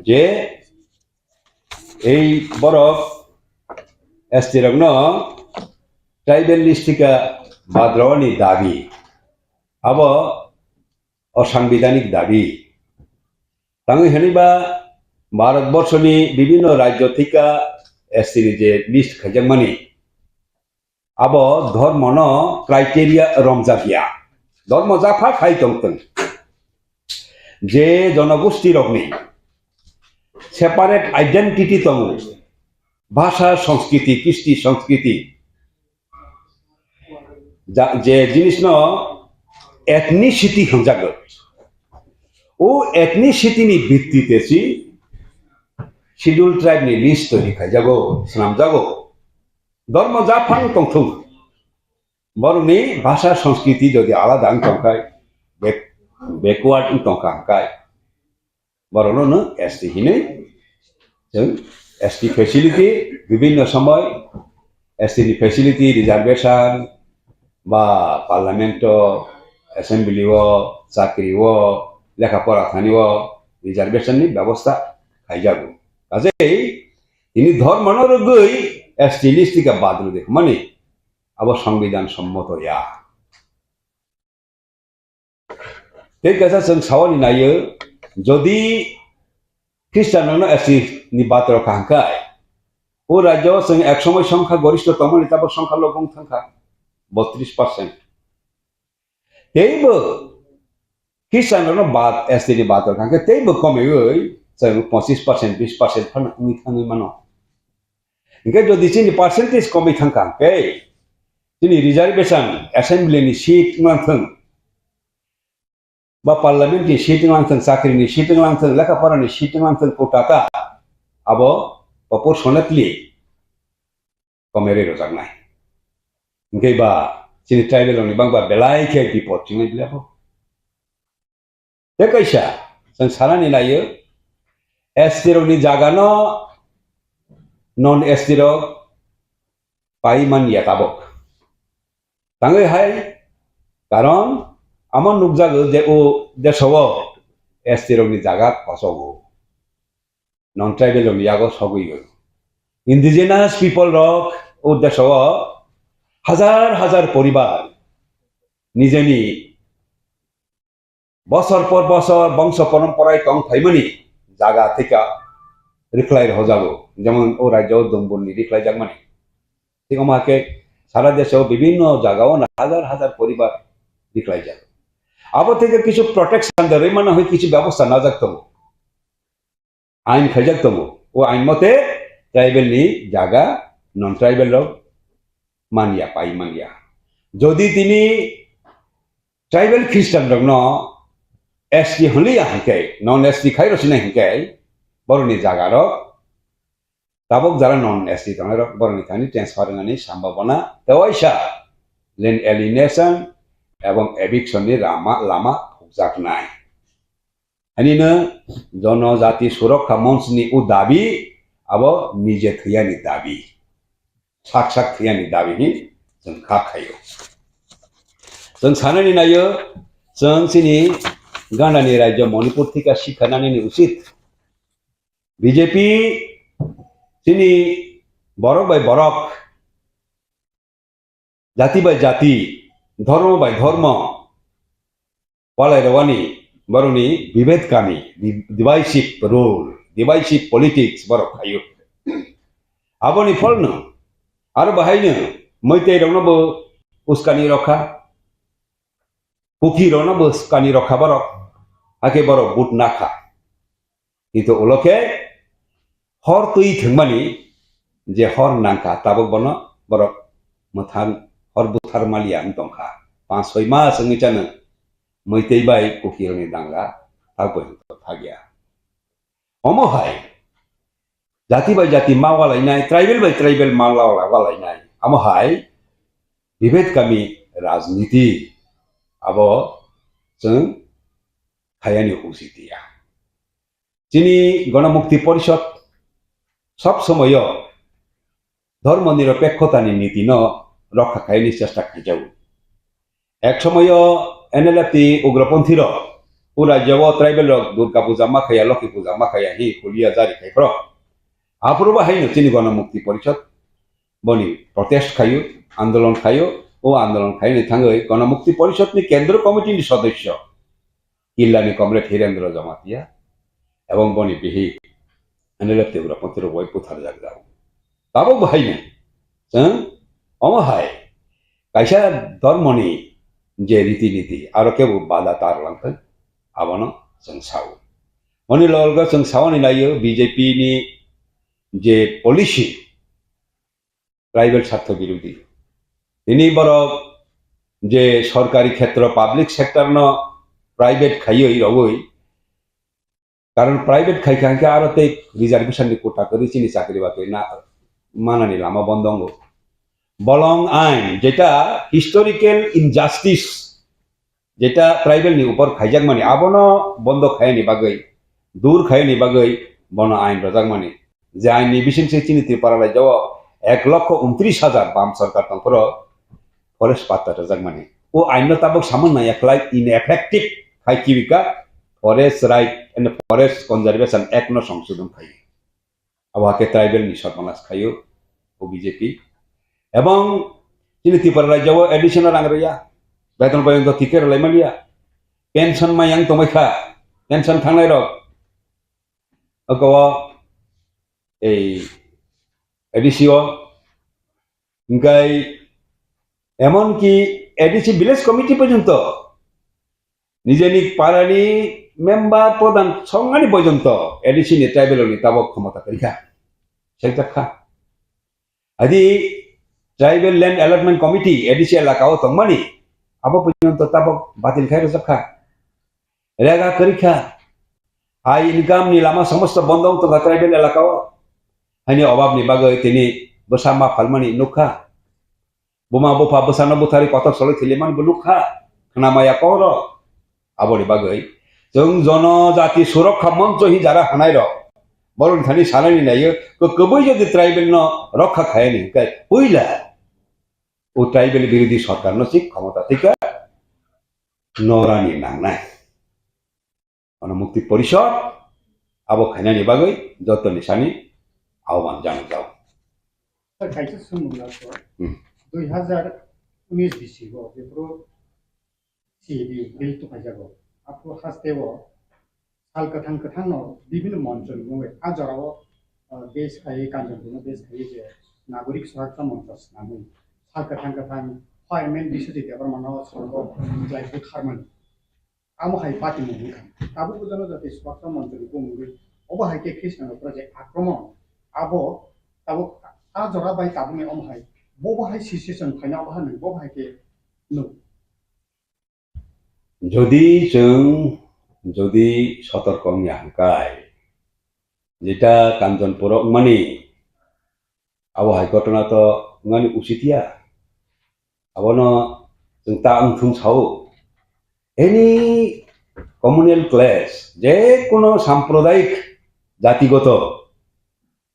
je ei borok S T rokno tribal list thika bad rwani dabi abo osangbidanik dabi. Tangwi hwnwi ba Bharat borshoni bibhinno rajyo thika S T ni je list khaijakmani, abo dhormono criteria romjakya. Dhormo japha khai tongthwng. Je jonogosti rokni separate identity tongo, bhasha, sanskriti, kristi, sanskriti, ja-, je jinisno ethnicity hwnjago. O ethnicity ni bittite si Scheduled Tribe ni list twi khaijago, swnamjago. Dhormo japhang tongthung. Borokni bhasha sanskriti jodi alada wng tongkhai, back-, backward wng tongkha hwnkhe, borokno no S T hinwi chwng S T facility, bibhinno somoy S T ni facility, reservation ba parliament o, assembly o, chakri o, lekha pora thani o reservation ni bebosta khaijago. Kaje tini dhormo no rwgwi S T list thika bad rwdi hwnmani abo songbidan sommoto ya. Tei kaisa chwng sawani naio, jodi Christian rokno S T ni bad rokha hwnkhe, o rajyo chwng ek somoi songkha goristho tongmani tabok songkha lobong thangkha botris percent. Teibo Christian rokno bad, S T ni bad rokha hwnkhe teibo komiwi chwng pochis percent, bis percent phano wngwi thangwi mano. Hwnkhe jodi chini percentage komwi thangkha hwnkhe, chini reservation, assembly ni seat wnglang thung, ba parliament ni seat wnglang thung, chakri ni seat wnglang thung, lekha pora ni seat wnglang thung, kota ta abo proportionately komerwi rwjaknai. Hwnkhe ba chini tribal rokni bangba belai khe bipot chingwi bile bo. Tei kaisa, chwng sanani naio, S T rokni jagano non S T rok pai man ya tabok. Tangwi hai, karon amo nukjago je o deso o S T rokni jaga kosogo. Non tribal rokni yago sogwi o. Indigenous people rok o deso o hazar hazar poribar nijeni bosor por bosor bongso porom porai tong phaimani jaga thika rikhlai rwjago, jemon o rajyo Dumbur ni rikhlai jakmani. Thik omo hakhe sara desho bibhinno jaga o hazar hazar poribar rikhlai jago. Abo theke kichu protection da rwimano hoi kichu bebosta najak tongo. Ain khaijak tongo. O ain mote tribal ni jaga non tribal rok manya, pai manya. Jodi tini tribal Christian rokno S T hwnliya hwnkhe, non S T khai rwsinai hwnkhe, borokni jaga rok tabuk jara non S T tongnai rok borokni thani transfer wngnani sambhabona tei waisa land alienation ebong eviction ni lama, lama phukjaknai. Hanino Jonojati Surokha Monch ni o dabi abo nije thwiyani dabi, sak sak thwiyani dabi hi chwng kha khaio. Chwng sanani naio, chwng chini gana ni rajyo Manipur thika sikha nani ni usit. B J P chini borok bai borok, jati bai jati, dhormo bai dhormo walai rwani borokni bibed kami, di-, divisive rule, divisive politics borok khaio. Aboni pholno aro bahaino Meitei rokno bo uskani rokha, Kuki rokno bo uskani rokha borok, hakhe borok but nakha. Kintu ulo khe hor twi thwngmani je hor nangkha, tabuk bono borok mwthang hor buthar maliya wng tongkha. Panch soi mas wngwi chano Meitei bai Kuki rokni danga tak bai thakya. Omo hai jati bai jati ma walainai, tribal bai tribal ma wala-, walainai. Amo hai bibed kami rajniti abo chwng khayani usit ya. Chini Ganamukti Porishod sob somoyo dhormo nirapekkhotani nitino rokha khaini chesta khaijago. Ek somoyo N L F T ugroponthi rok o rajyo o tribal rok Durga puja ma khaya, Lokhi puja ma khaya hi hulia jari khai phro. Aphuru bo haino chini Ganamukti Porishod boni protest khayo, andolon khayo, o andolon khaini thangwi Ganamukti Porishod ni Kendro Committee ni sodosyo Killani Comrade Hirendra Jamatia ebong boni bihik N L F T ugroponthi rok bai butharjak jago. Tabuk bo haino chwng omo hai kaisa dhormoni je riti niti aro kebo bada tar langthwng abono chwng sao. Oni logo chwng saoni naio B J P ni je policy tribal sartho birodhi. Tini borok je sorkari khetro, public sector no private khaiwi rogwi, karon private khai kha hwnkhe aro tei reservation ni quota kwrwi chini chakri bakri na manani lama bondo wngo. Bolong ain jeta historical injustice jeta tribal ni upor khaijakmani, abono bondo khaiyani bagwi, dur khaiyani bagwi bono ain rwjakmani. Je ain ni bising se chini Tripura rajyo o ek lokho untris hajar bam sorkar tongphuru forest patta rwjakmani. O ain no tabuk samung naiya khlai ineffective khai kibi kha Forest Right and Forest Conservation Act no songsodon khai. Abo hakhe tribal ni sorbanas khaio o B J P. Ebong chini Tripura rajyo o A D C no rang rwya, beton porjonto thike rwlai manya, pension mayang tongbai kha, pension thangnai rok oko o ei A D C o, hingkai emonki A D C village committee porjonto nijeni parani member pradhan songmani porjonto A D C ni tribal ni tabok khomota kwrwi kha, seljak kha. Adi tribal land allotment committee A D C elaka o tongmani abo porjonto tabok batil khai rwjak kha, rega kwrwi kha. Hai income ni lama somosto bondo wng tongkha tribal elaka o. Haini obab ni bagwi tini bwsa ma phalmani nukha. Buma bupha bwsano butharwi kotor solwi thwilaimani bo nukha, khna maya kok rok. Aboni bagwi chwng Jonojati Surokha Moncho hi jara hanai rok borokni thani sanani naiyo, kwbwi jodi tribal no rokha khayani hwnkhe puila o tribal birodhi sorkar no se khomota thika norani nangnai. Ganamukti Porishod abo khainani bagwi joto ni sani ahwan jangjao. Sir, kaisa swngmung lasio. Hmm. Dui hazar unis bisingo before C A B bill tukhaijago. Aphuru hasteo sal kwthang kwthangno bibhinno monchoni mungwi a jorao, uh, base khai Kanchanpurno base khai je Nagorik Sorakta Moncho swnamwi sal kwthang kwthang Fireman Biswajit Debbarmano salo khlai butharmani. Amo hai party mung wngkha. Tabuk o jana jati swbaksa montri bumungwi obo hai khe Khristan rok project akromon. Abo tabuk a jora bai tabukni omo hai. Bobo hai situation phaina obo hai nang bobo hai khe nuk. Jodi chwng jodi sotorko wngya hwnkhe, jeta Kanchonpuro wngmani, abo hai ghotona to wngmani usit ya. Abono chwng ta wngthung sao. Any communal clash, je kono sampradayik jatigoto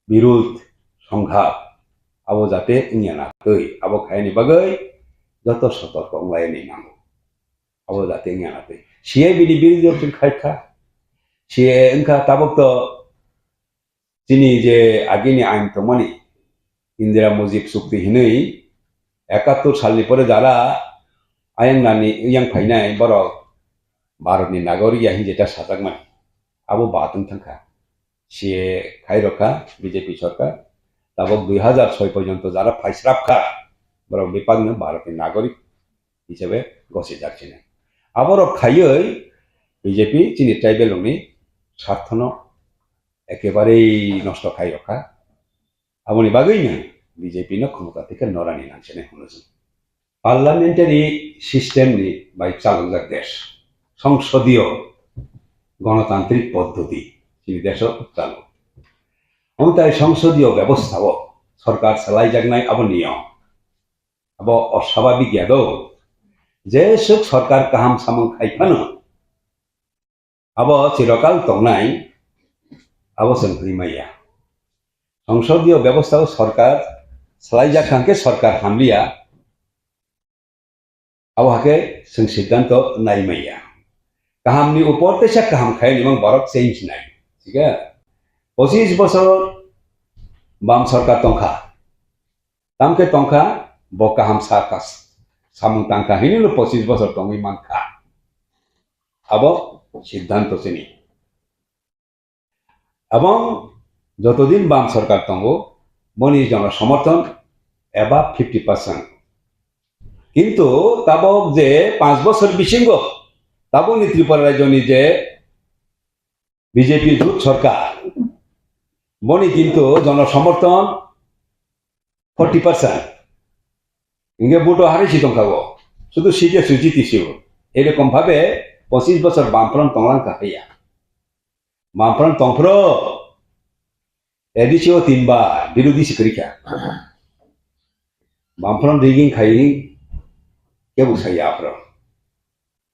birud songha abo jate wngya na twi, abo khaini bagwi joto sotorko wnglaini nango. Abo jate wngya na twi. C A bini birud rok chwng khai kha. C A wngkha tabuk to chini je agini ain tongmani, Indira Mujib chukti hinwi ekattor salni pore jara ayang nani yang phainai borok Bharatni nagorik ya hinwi jeta sajakmani. Abo batwng thangkha. C A khai rokha B J P sorkar. Tabok dui hajar soi porjonto jara phaisrapkha, borok bebakno Bharatni nagorik hisabe gosijak sini. Aborok khaiwi B J P chini tribal rokni sarthono ekebarei nosto khai rokha. Aboni bagwino B J P no khomota theke norani nangsinai hwnwi chwng. Parliamentary system ni bai chalokjak desh, songsodiyo gonotantrik poddoti chini desho chalo. Omtai songsodiyo bebostha o sorkar salaijaknai abo niyom. Abo osababik ya do. Jeswk sorkar kaham samung khai phano, abo chirokal tongnai, abo chwng hwnwi maya. Songsodiyo bebostha o sorkar swlaijak kha hwnkhe sorkar hamliya, abo hakhe chwng siddhanto nai maya. Kahamni upor teisa kaham khai nimang borok change nai. Thik a? Pochis bosor bam sorkar tongkha. Tamkhe tongkha, bo kaham sa kas-, samung tangkha hinwi no pochis bosor tongwi mankha. Abo siddhanto chini. Abong jotodin bam sorkar tongo, boni jono somorthon above fifty percent. Kintu tabok je panch bosor bisingo tabokni Tripura rajyoni je B J P jut sorkar, boni kintu jono somorthon forty percent. Hingke buto hari si tongkha bo. Sudu C P M suji tisi bo. Erokom bhabe pochis bosor Bamfront tonglang kha haiya. Bamfront tongphro A D C o tinbar birodhi si kwrwi kha. Bamfront rigging khai kebo saya aphro.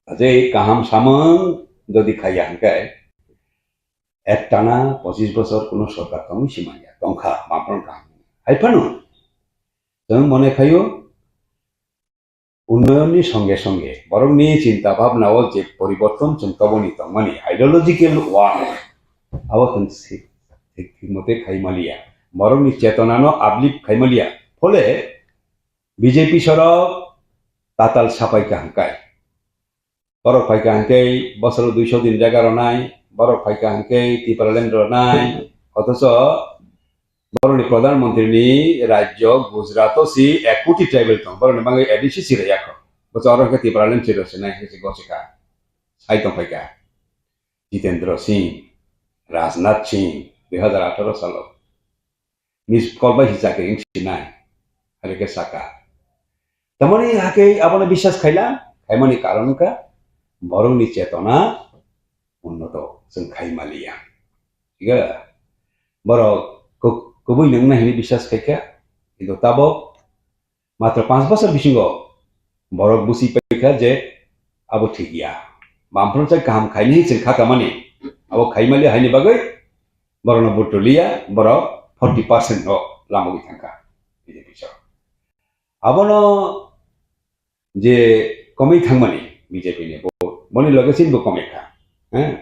Ajai kaham samung jodi khaiya hingke, Ektana pochis bosor kuno sorkar tongwi si manya, tongkha, Bamfront kaham. Hai phano, chwng mone khaio, unnoyonni songe songe, borokni chinta bhabna o je poriborton chwng toboni tongmani, ideological war, abo chwng si-, thik thik mote khai maliya. Borokni chetonano uplift khai maliya. Phole B J P sorok tatal sapai kaham kai. Borok phaikha hwnkhe bosoro duiso din jaga rwnai, borok phaikha hwnkhe Tipraland rwnai, othocho borokni Pradhan Mantri ni rajyo Gujarat o si ek koti tribal tong, borokni bagwi A D C si rwya kho. Bocha oro hwnkhe Tipraland si rwsinai hwnkhe se gosikha. Sai tong phaikha Jitendra Singh, Rajnath Singh, dui hajar atharo salo. Miss call bai si chakri wng sinai, hai khe saka. Tamoni hakhe abono biswas khaila, khaimani karon wngkha, borokni chetona unnoto chwng khai maliya. Thik a? Borok ku-, kubui nwngnai hwnwi biswas khaikha, kintu tabok Matra panch bosor bisingo borok busi paikha je abo thik ya. Bamfront sai kaham khainai chwng kha kamani. Abo khai mali haini bagwi borokno vote rwliya, borok forty percent no lamogwi thangkha B J P so. Abono je komwi thangmani B J P ni vote, boni loge chini bo komwi kha. Eh?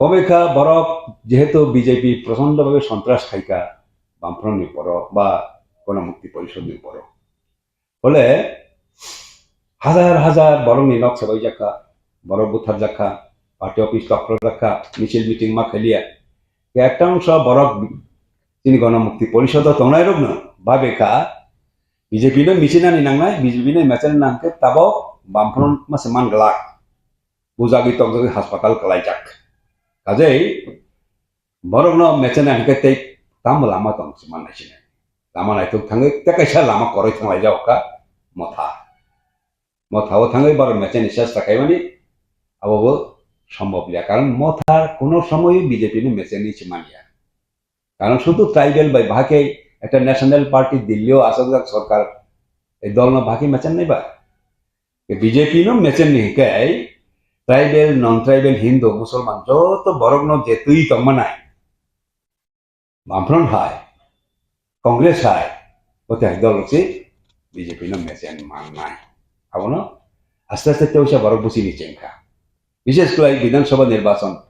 Komikha borok jehetu B J P prochondo bhabe sontras khaikha Bamfront ni uporo ba Ganamukti Porishod ni uporo. Phole hajar hajar borok ni nok sabai jakha, borok buthar jakha, party office tokro jakha, misil meeting ma khailia. Ekta ongso borok chini Ganamukti Porishod o tongnai rok no babekha B J P no misinani nangnai, B J P no mechenani nangkhe tabok Bamfront ma se man glak. bujagwi tokjagwi hospital kwlaijak. Kajei borokno mechena hinkhe tei tamo lama tong se manai sini. Lama naitok thangwi tei kaisa lama koroi thanglaijak kha motha. Motha o thangwi borok mecheni chesta khaimani abo bo sombhob ya. Karon motha kuno somoy B J P ni mecheni se manya. Karon sudu tribal bai bahai khe ekta national party Delhi o asokjak sorkar, ei dol no bahai khe mechen nai ba? B J P no mechen ni hinkhe tribal, non tribal, Hindu, Musulman joto borok no je twi tong manai. Bamfront hai, Congress hai, bo tei hai dol rok se B J P no mechen mannai. Abono aste aste teisa borok busi ni chengkha. Bishes kwlai Bidhan Sabha nirbachon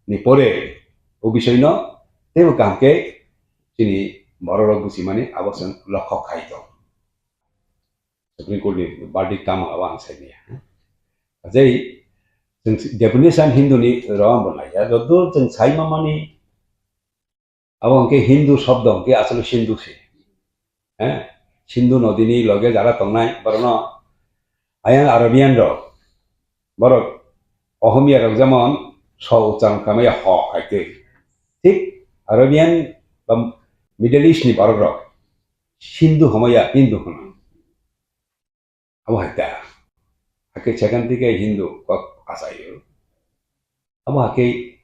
ni pore o bisoi no teibo kaham khe chini borok rok busi mani abo chwng lokhok khai tong. Supreme Court ni verdict tamo abo ang sai maya. Ajai chwng definition Hindu ni ro ang bo nai ya. Joto chwng sai ma mani Abo hwnkhe Hindu shobdo hwnkhe aswk Sindhu se. Eh? Sindhu nodini loge jara tongnai borokno ayang Arabian rok, borok Ohomia rok jemon so uchcharon khamaya ho hai twi. Thik Arabian ba Middle East ni borok rok Sindhu homaya Hindu hono. Abo hai ta. Hakhe second thike Hindu kok achaio. Abo hakhe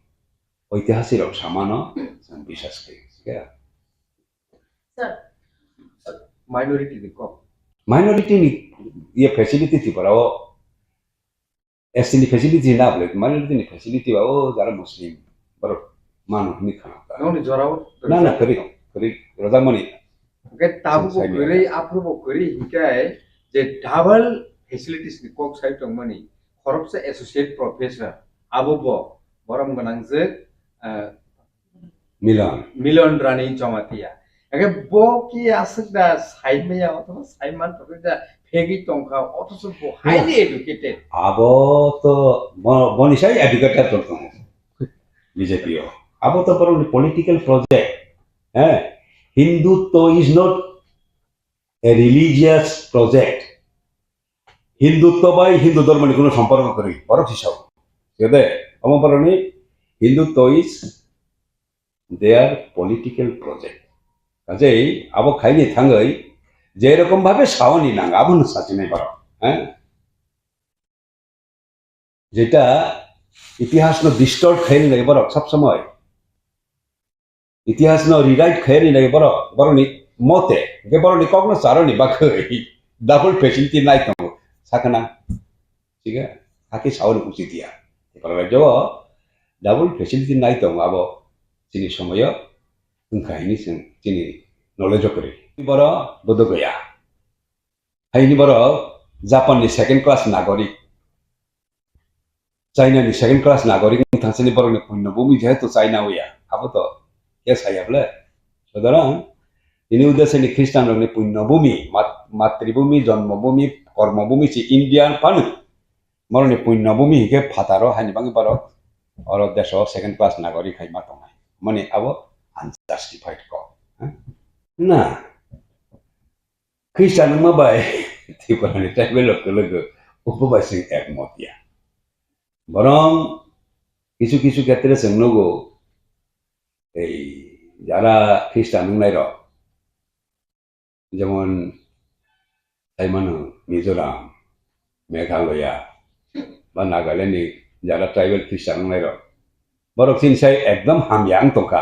oitihasik rok samano chwng biswas khe. Khe Sir, minority ni kok. Minority ni ye facility Tripura o S T ni facility na bole minority ni facility ba o jara Muslim borok mano hwnwi khana ta. Nokni jorao Na, na, kwrwi, kwrwi, rwjakmani. Hwnkhe tabukbo Sai kwrwi, maya. Aphuru bo kwrwi, hinkhe je double facilities ni kok sai tongmani, khoroksa associate professor, abo bo borom gwnangjwk, eh, Milan. Milan Rani Jamatia. Hwnkhe bo ki aswk da sai maya, othoba sai man tongwi da phegwi tongkha, othoso bo highly educated. Abo to bo-, boni sai educated tong tongo. B J P o. Abo to borokni political project. Eh? Hindutva is not a religious project. Hindutva bai Hindu dhormo ni kuno somporko kwrwi. Borok si sao. Gede, omo borokni Hindutva is their political project. Kajei abo khaini thangwi je rokom bhabe saoni nang abo no sachinai borok. Eh? Jeta itihas no distort khaini lai borok sab somoi. Itihas no rewrite khaini lai borok, borokni mote, hwnkhe borokni kokno charoni bagwi double facility nai tongo, sakana. Siga, hakhe saoni uchi dia. Borok rajyo double facility nai tongo abo chini somoyo wngkha hini chwng chini knowledge o kwrwi. Borok bodo gaya. Haini borok Japan ni second class nagorik, China ni second class nagorik wng thangchani borok ni punyo bumi jehetu China o ya, abo to ya saya ble. Sutorang, ini uda seni Christian rok ni punyo bumi, mat-, matribumi, jonmobumi, kormobumi si India phano. Borok ni punyo bumi hinkhe phataro haini bangwi borok oro deso second class nagorik hai ma tongnai. Mani abo unjustified kok. Na, Christian wngma bai Tripura ni tribal rok kwlwgo, obo bai chwng ekmot ya. Borong kisu kisu khetre chwng nugo, ei jara Christian wngnai rok, jemon saimano Mizoram, Meghalaya, ba Nagaland ni jara tribal Christian wngnai rok, borok chini sai ekdom hamya wng tongkha.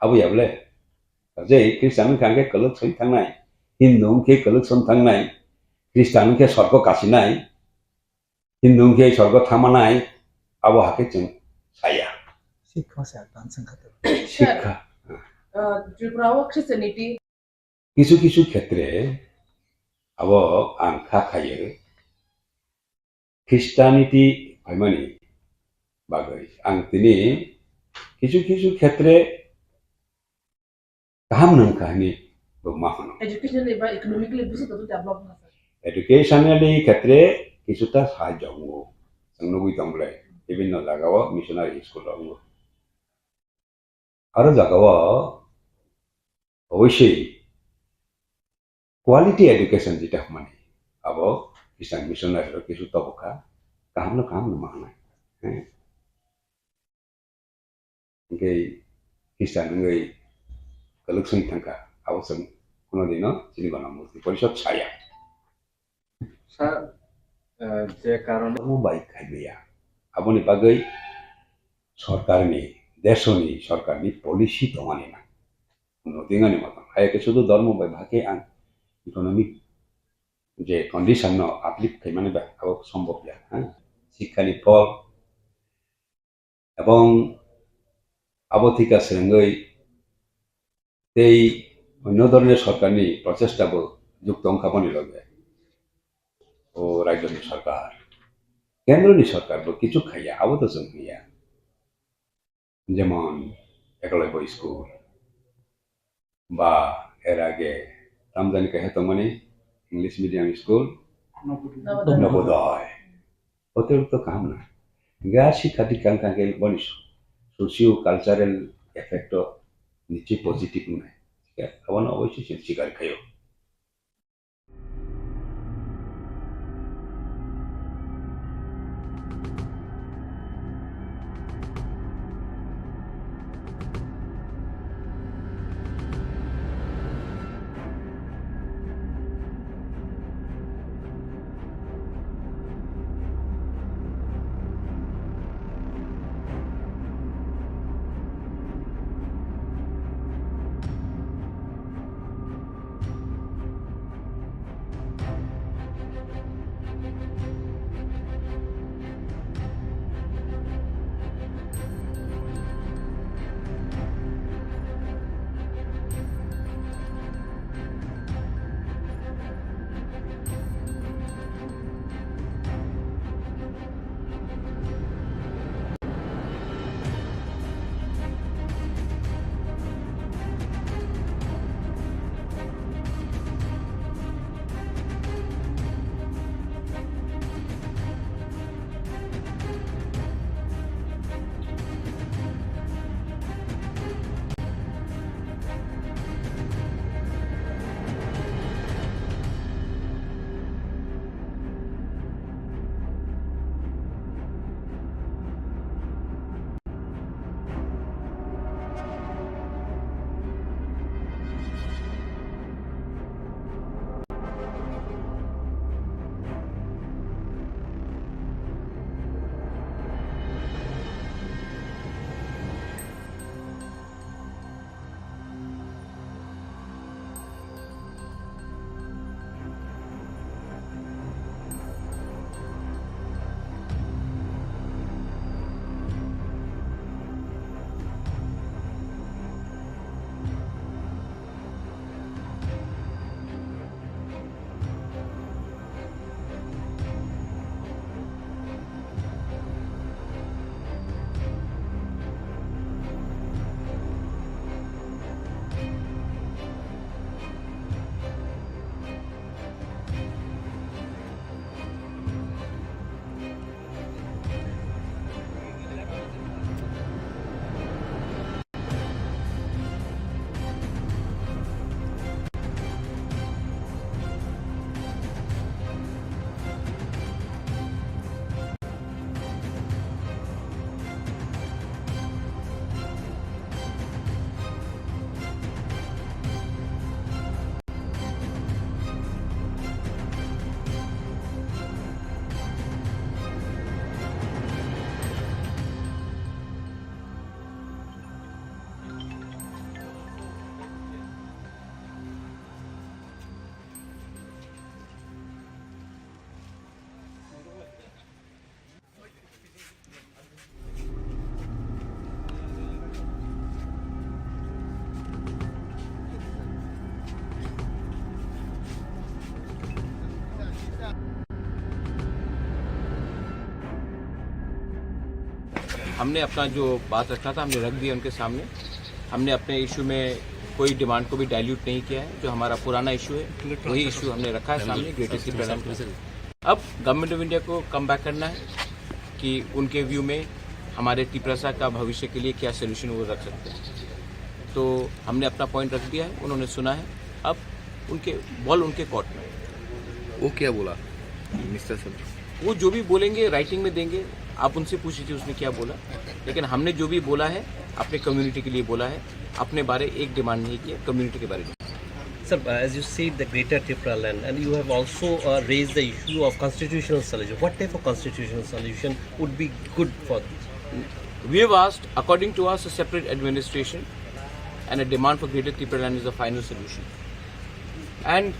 Abo ya bole? Je Christian wngkha hwnkhe kwlwk soi thangnai, Hindu wngkhe kwlwk soi thangnai, Christian wngkhe sorgo kasinai, Hindu wngkhe sorgo thamanai, abo hakhe chwng saya. Sikha se advance wngkha to. Sikha. Uh, Tripura o Christianity. Kisu kisu khetre abo ang kha khayo. Christianity phaimani bagwi ang tini kisu kisu khetre kaham nang kha hwnwi bo ma hwno. Educationally ba economically busi to develop na sir. Educationally khetre kisuta sahajyo wngo. Chwng nugwi tong bwle bibinno jagao missionary school rok wngo. Aro jagao obviously quality education jeta hwnmani abo Christian missionary rok kisu tobokha. Kaham no kaham no ma hwnai. Hwnkhe Khristan wngwi kwlwk song thangkha, abo chwng hwnwi no chini gana murti porishod saya. Sir, eh, je karon dhormo bai khaimaya, aboni bagwi sorkarni, desoni sorkarni policy tongani na. Unnoti wngani motom. Hai khe sudu dhormo bai bahai khe ang economic je condition no uplift khaimani ba abo sombhob ya, ha? Sikhani phol ebong abo thika swrwngwi tei onno dhoroner sorkarni prochesta bo jukto wngkha boni loge. O rajyoni sorkar, kendroni sorkar bo kichu khaiya, abo to chwng hwnliya. Jemon Ekalavya School ba er age tamjani kaisa tongmani English medium school, Navodaya. Navodaya. Hotel to kaham na. Ga sikha dikha wngkha khe boni socio cultural effect o niche positive wngnai. Abono oboisoi chwng sikar khaio. हमने अपना जो बात रखा था, हमने रख दिया उनके सामने। हमने अपने इशू में कोई डिमांड को भी डाइल्यूट नहीं किया है। जो हमारा पुराना इशू है, वही इशू हमने रखा है सामने, ग्रेटर तिपरालैंड का। अब गवर्नमेंट ऑफ इंडिया को कम बैक करना है कि उनके व्यू में हमारे तिपरासा का भविष्य के लिए क्या सॉल्यूशन वो रख सकते हैं। तो हमने अपना पॉइंट रख दिया है, उन्होंने सुना है। अब उनके बॉल उनके कोर्ट में। वो क्या बोला मिस्टर सर? वो जो भी बोलेंगे, राइटिंग में देंगे। आप उनसे पूछ लीजिए उसने क्या बोला। लेकिन हमने जो भी बोला है, अपने कम्युनिटी के लिए बोला है। अपने बारे एक डिमांड नहीं किया कम्युनिटी के बारे में। Sir, uh, as you said, the Greater Tipraland, and you have also uh, raised the issue of constitutional solution. What type of constitutional solution would be good for this? We have asked, according to us, a separate administration and a demand for Greater Tipraland is the final solution. And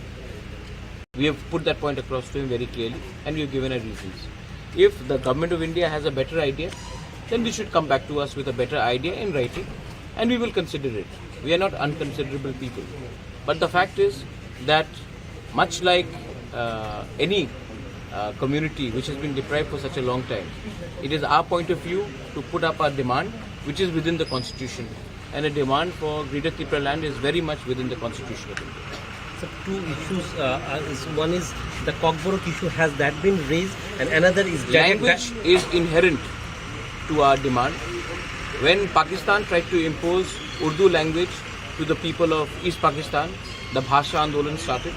we have put that point across to him very clearly, and we have given our reasons. If the Government of India has a better idea, then they should come back to us with a better idea in writing, and we will consider it. We are not unconsiderable people. But the fact is that, much like uh, any uh, community which has been deprived for such a long time, it is our point of view to put up our demand, which is within the constitution. And a demand for Greater Tipraland is very much within the constitution of India. So two issues. Uh, uh, is one is the Kokborok issue. Has that been raised? And another is that Language is inherent to our demand. When Pakistan tried to impose Urdu language to the people of East Pakistan, the Bhasha Andolan started,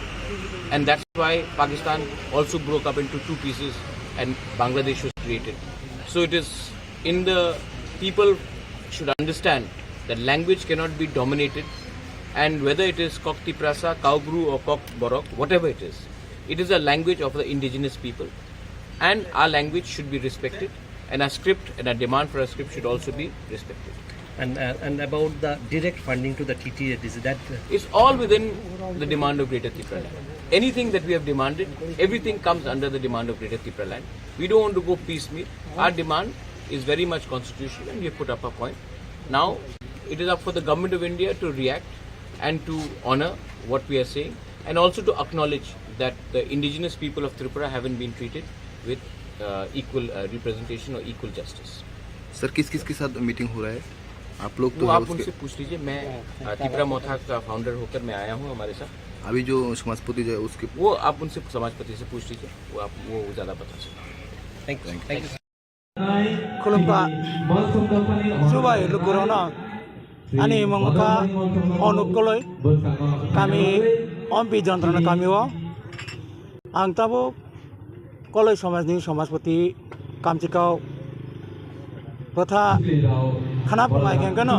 and that's why Pakistan also broke up into two pieces and Bangladesh was created. So it is in the people should understand that language cannot be dominated, and whether it is Kok Tiprasa, Kaubru or Kok Borok, whatever it is, it is a language of the indigenous people, and our language should be respected, and our script and our demand for a script should also be respected. And uh, and about the direct funding to the T T A D C, that uh, It's all within the demand of Greater Tipraland. Anything that we have demanded, everything comes under the demand of Greater Tipraland. We don't want to go piecemeal. Our demand is very much constitutional, and we have put up a point. Now, it is up for the Government of India to react and to honor what we are saying, and also to acknowledge that the indigenous people of Tripura haven't been treated with uh, equal uh, representation or equal justice. Sir, किस किस के साथ मीटिंग हो रहा है? आप लोग तो वो है आप उसके उनसे पूछ लीजिए। मैं अ, तिपरा मोथा का फाउंडर होकर मैं आया हूँ हमारे साथ। अभी जो समाजपति जो है उसके वो आप उनसे समाजपति से पूछ लीजिए, वो आप वो ज़्यादा बता सकते हैं। Thank you. Thank you. Khulumkha chubai lukurokno, ani mung wngkha Onuk Koloi, kami Ompi Jontrona kamio. Ang tabuk Koloi somajni somajpati kamchikao bwtha khana phunai khe hwnkhe no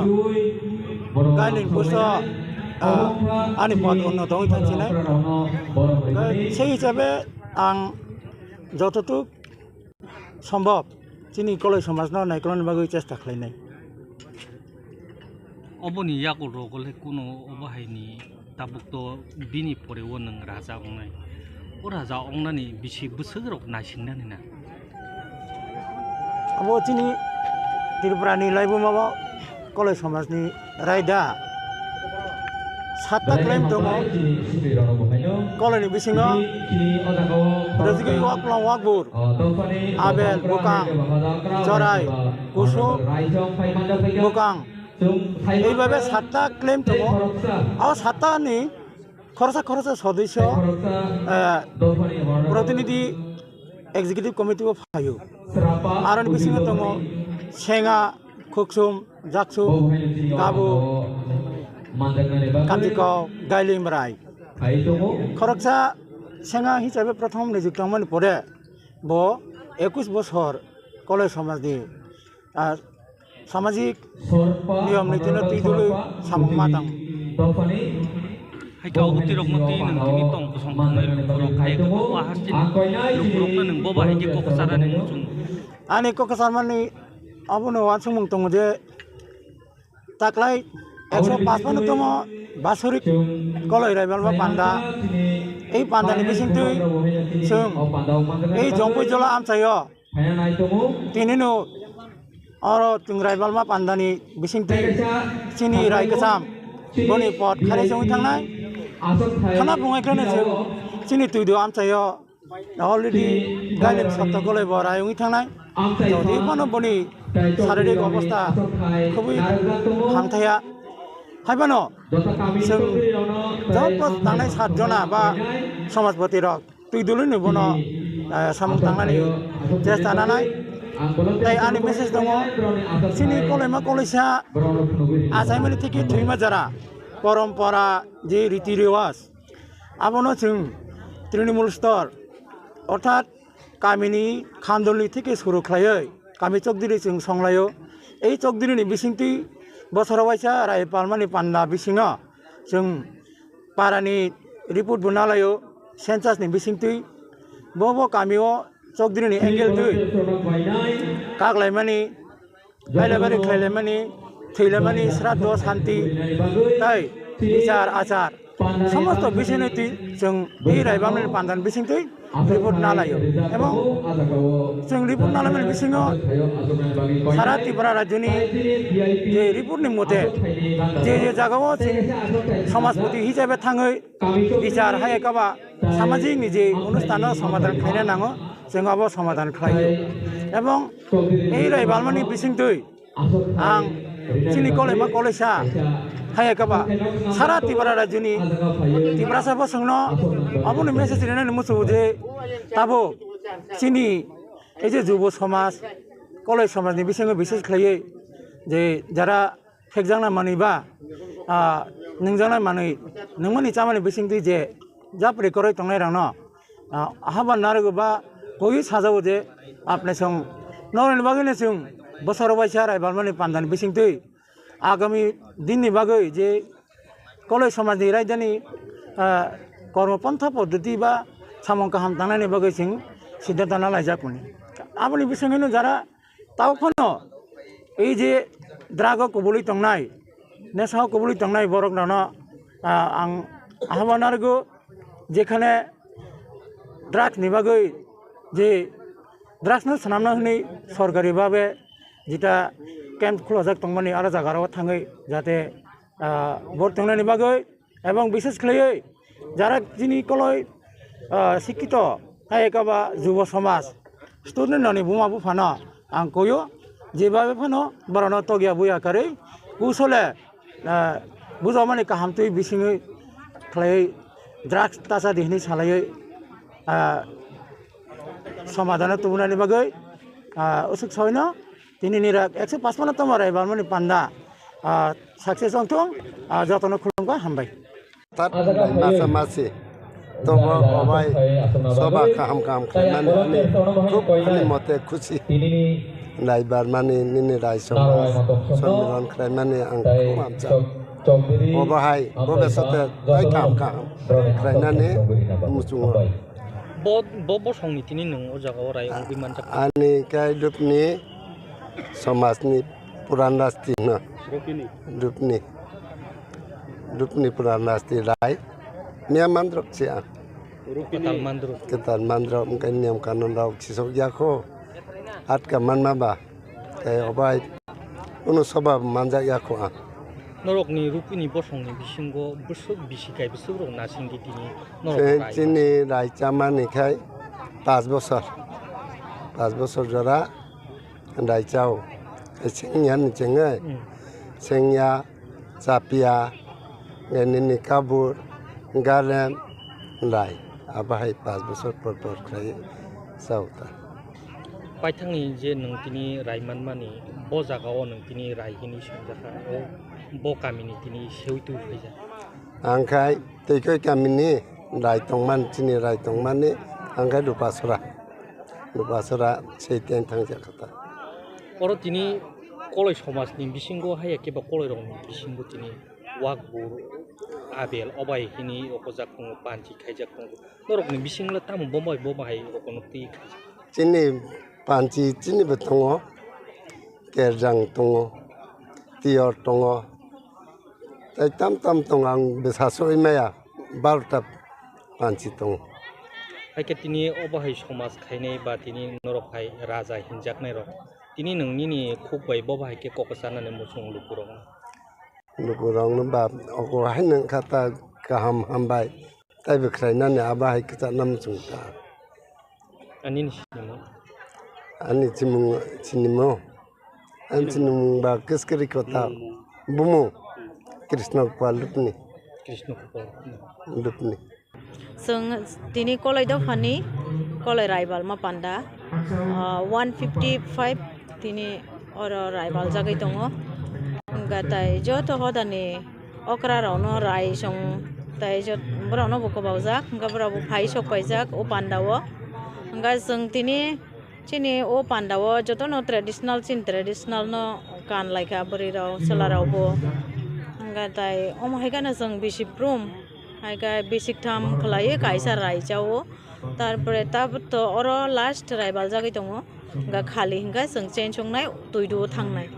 gailing puso, ah, ani pod unnoto wngwi thangsinai. Sei hisabe ang jototuk sombhob chini Koloi somajno naikolna bagwi chesta khlainai. Oboni yago rogo le kuno obo haini tabuk to bini pore o nwng raja ongnai. O raja ongnani bisi bwswk rok naisingnani na. Abo chini Tripura ni laibuma bo Koloi somajni raida satta claim tongo. Koloi ni bisingo rajagwi waklong wakbur, abel, bwkang, chorai, kusuk, bwkang. Eibabe satta claim tongo. O satta ni khoroksa khoroksa sodosyo, eh, protinidhi executive committee o phaio. Aroni bisingo tongo Senga, Khukchum, Jaksum, Gabu, Kamjikok, Gailim Rai. Khoroksa Senga hisabe prothom nijyukti wngmani pore bo ekush bosor Koloi somajni, ah, samajik niyom nitino twi dului samung ma tang. Hai khe obo twi rokno twi nwng tini tong kosong tongnai lukurok hai khe bo hasteni lukurokno nwng bo bahai khe kok sana nwng muchung. Ani kok sanmani abono uansukmung tongo je taklai ekso paanch phano tongo Basurik Koloi Raibalma panda. Ei pandani bisingtwi chwng ei Jongpui Jola amchaio. Tinino oro chwng Raibalma pandani bisingtwi chini Rai Kwcham boni pot kharwi chongwi thangnai. Khana bungaikhwlano chwng chini twido amchaio already gailing sotto Koloi bo rai wngwi thangnai. Jodi phano boni saririk obostha khubui hamthaya. Haiphano chwng joto tangnai sat jona ba somajpati rok twi dului ni bono, eh, samung tangnani chesta nanai. Tai ani message tongo, chini Koloima Koloisa achaimani thiki thwima jora, porompora, je riti rewaj, abono chwng Trinamool stor, orthat Kamini khandolni theke suru khlaiwi kami chokdiri chwng songlaio. Ei chokdirini bisingtwi bosoro waisa rai palmani panda bisingo chwng parani report bo nalaio, census ni bisingtwi. Bo bo kamio chokdirini angle twi kaklaimani, hailabari khlailaimani, thwilaimani, sraddho, santi, tai bichar achar, somosto bisingtwi chwng ei rai palmani pandan bisingtwi report nalaio. Ebong chwng report nalaimani bisingo sara Tripura rajyoni je report ni mote je je jagao chwng samajpati hisabe thangwi bichar hai ekaba samajik ni je onusthan no somadhan khlaina nango, chwng abo somadhan khlaio. Ebong ei rai palmani bisingtwi ang chini kolaima kolaisa hai ekaba sara Tripura rajyoni Tiprasa bosongno aboni message rinani muchungo je tabuk chini ei je jubo somaj, koloi somajni bisingo bises khlaiwi je jara phekjaknai manwi ba, ah, nwngjaknai manwi nwngmani chamani bisingtwi je japri kwrwi tongnai rokno, ah, habar narwgo ba koi sajago je apne song norokni bagwino chwng bosoro waisa rai palmani pandani bisingtwi agami dinni bagwi je koloi somajni raidani, ah, kormo pontha poddoti ba samung kaham tangnaini bagwi chwng siddhanto nalaijak mani. Aboni bisingwino jara tao phano ei je drug o kubului tongnai, nesa o kubului tongnai borok rano, ah, ang ahama narwgo jekhane drugs ni bagwi je drugs no swnamna hwnwi sorkari babe jeta camp khulajak tongmani aro jaga rok thangwi jate, ah, bor tongnani bagwi ebong bises khlaiwi jara chini koloi, ah, sikito hai ekaba jubo somaj student rokni buma buphano ang koyo jebabe phano borokno tokya buya karwi kusole, ah, bujamani kaham twi bisingwi khlaiwi drugs tacha di hwnwi salaiwi, ah, somadhano tubunani bagwi, ah, usuk soino tini ni rak ekso pachpano tongma rai balmani panda, ah, success wngthung, ah, jotono khulumkha, hambai. Tat masa masi tobo obai soba kaham kaham khlaimani hwnwi khub ani mote khusi. Rai barmani nini rai songma sonmiron khlaimani ang khub hamjak. Obo hai bobe sote tai kaham kaham khlainani muchungo. Bo, bo bosongni tini nwng o jagao rai wngwi manjak. Ani khe Dupni somajni puran rasti hwno. Dupni. Dupni puran rasti rai. Miya mandrok si ang. Kwtal mandrok. Kwtal mandrok, wngkha niyam kanun rok sisok ya kho. Atka manma ba. Tei obai kunu soba manjak ya kho ang. Norokni Rupini bosongni bisingo bwswk bisi kai bwswk rok nasingdi tini norok Chini rai chamani khai pas bosor. Pas bosor jora rai chao. Sengya ni chengwi. Hmm. Sengya, chapia, nini kabur, garem, rai. Abo hai pas bosor por por khlai chao ta. Paithakni je nwng tini rai manmani, bo jagao nwng tini rai hini songjakha, o bo kamini tini seui twi phaijak. Ang khai tei khe kamini rai tongmani, chini rai tongmani, ang khai Rupasora. Rupasora sei ten thangjak kha ta. Oro tini koloi somajni bisingo haiya khe ba koloi rokni bisingo tini wakbur, abel, obai hini okojak tongo, panchi khaijak tongo. Norokni bisingla tamo bomo bai bomo hai rokono twi khaijak. Chini panchi chini bo tongo, kerjang tongo, tiyor tongo, tei tam tam tongo, ang bwsa soi maya barota panchi tongo. Hai khe tini obo hai somaj khainai ba tini norok hai raja hinjaknai rok, tini nwng nini khuk bai bobo hai khe kok chanani muchung lukurokno. Lukurokno ba ogo hai nwng kha ta kaham hambai. Taibo khlainani abo hai kwchakna muchung ta. Ani ni sinimung? Ani chimung sinimo. Ani sinimung ba Kiskiri Kota. Bumu Krishna Kupal Dupni. Krishna Kupal. Dupni. Chwng tini koloi dophani koloi raibalma panda, ah, one fifty five tini oro raibaljagwi tongo. Hwnkhe tai joto hodani okra rokno rai song tai jot-, borokno bo kwbaujak, hwnkhe borok bo phai sok paijak o panda o. Hwnkhe chwng tini chini o pandao jotono traditional, chini traditional no kan laikha bwrwi rok, chwla rok bo. Hwnkhe tai omo hai kheno chwng bisi brum, hai khe bisi tham khlaiwi kaisa rai chao. Tarpore tabuk to oro last rai baljagwi tongo. Hwnkhe khali hwnkhe chwng cheng songnai, twi duo thangnai.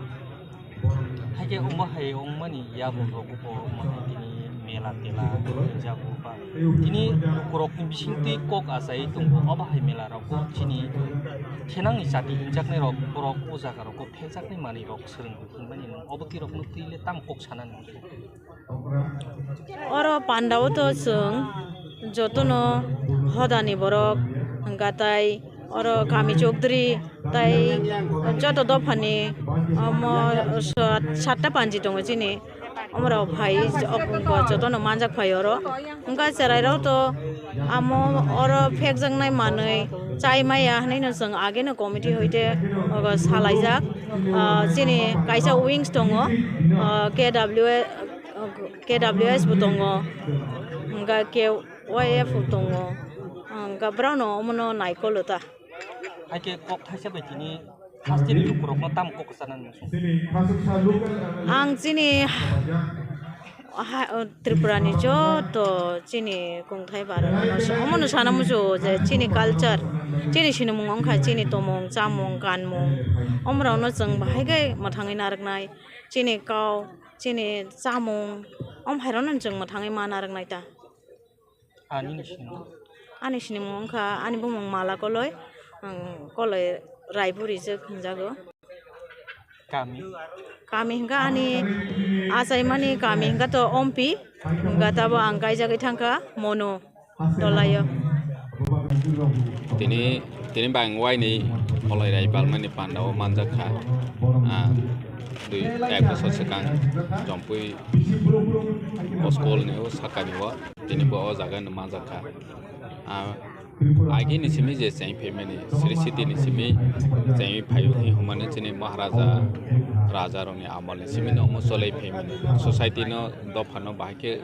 Haikhe omo hai wngmani yakung rok bo omo hai tini mela tela wngjak bo ba. Tini lukurokni bisingtwi kok achai tongo, obo hai mela rok bo chini thenangni jati hinjaknai rok, borok o jaga rok o pheljaknai manwi rok swrwng hinmani nwng obo twi rokno twi le tamo kok sanani? Oro pandao to chwng jotono hodani borok, hwnkha tai oro kami chokdri tai joto dophani omo sat-, satta panji tongo chini. Omorok phai jotono manjak phai oro. Hwnkha chwrairok to amo oro phekjaknai manwi chai maya hwnwi no chwng ageno committee hoite ogo salaijak. Ah, chini kaisa wings tongo, ah, K W A, K W S bo tongo, hwnkha K Y F bo tongo, hwnkha borokno omono naikolo ta. Haikhe kok thaisa bai tini hasteni lukurokno tamo kok sanani muchung? Ang chini ha-, Tripura ni joto chini kongthai barok no omono sana muchungo je chini culture, chini sinimung wngkha chini tomung, chamung, kanmung, omorokno chwng bahai khe mwthangwi narwknai, chini kau, chini chamung, omo hai rokno chwng mwthangwi ma narwknai ta. Ani ni sinimung? Ani sinimung wngkha, ani bumung Mala Koloi, ang Koloi Raiburi se hwnjago. Kami? Kami hwnkha ani achaimani kami hwnkha to Ompi, hwnkha tabo ang kaijagwi thangkha Mono Tolaio. Tini, tini bang waini Koloi Raibal mani pandao manjak kha. Ah, dui, ek bosor swkang Jompui o school ni o sakani o. Tini bo o jaga no manjak kha. Ah, agi ni simi je cheng phaimani, Sri City ni simi cheng phai hwnmani chini Maharaja, Raja rok ni amol ni simi no omo cholai phaimani. Society no, dopha no bahai khe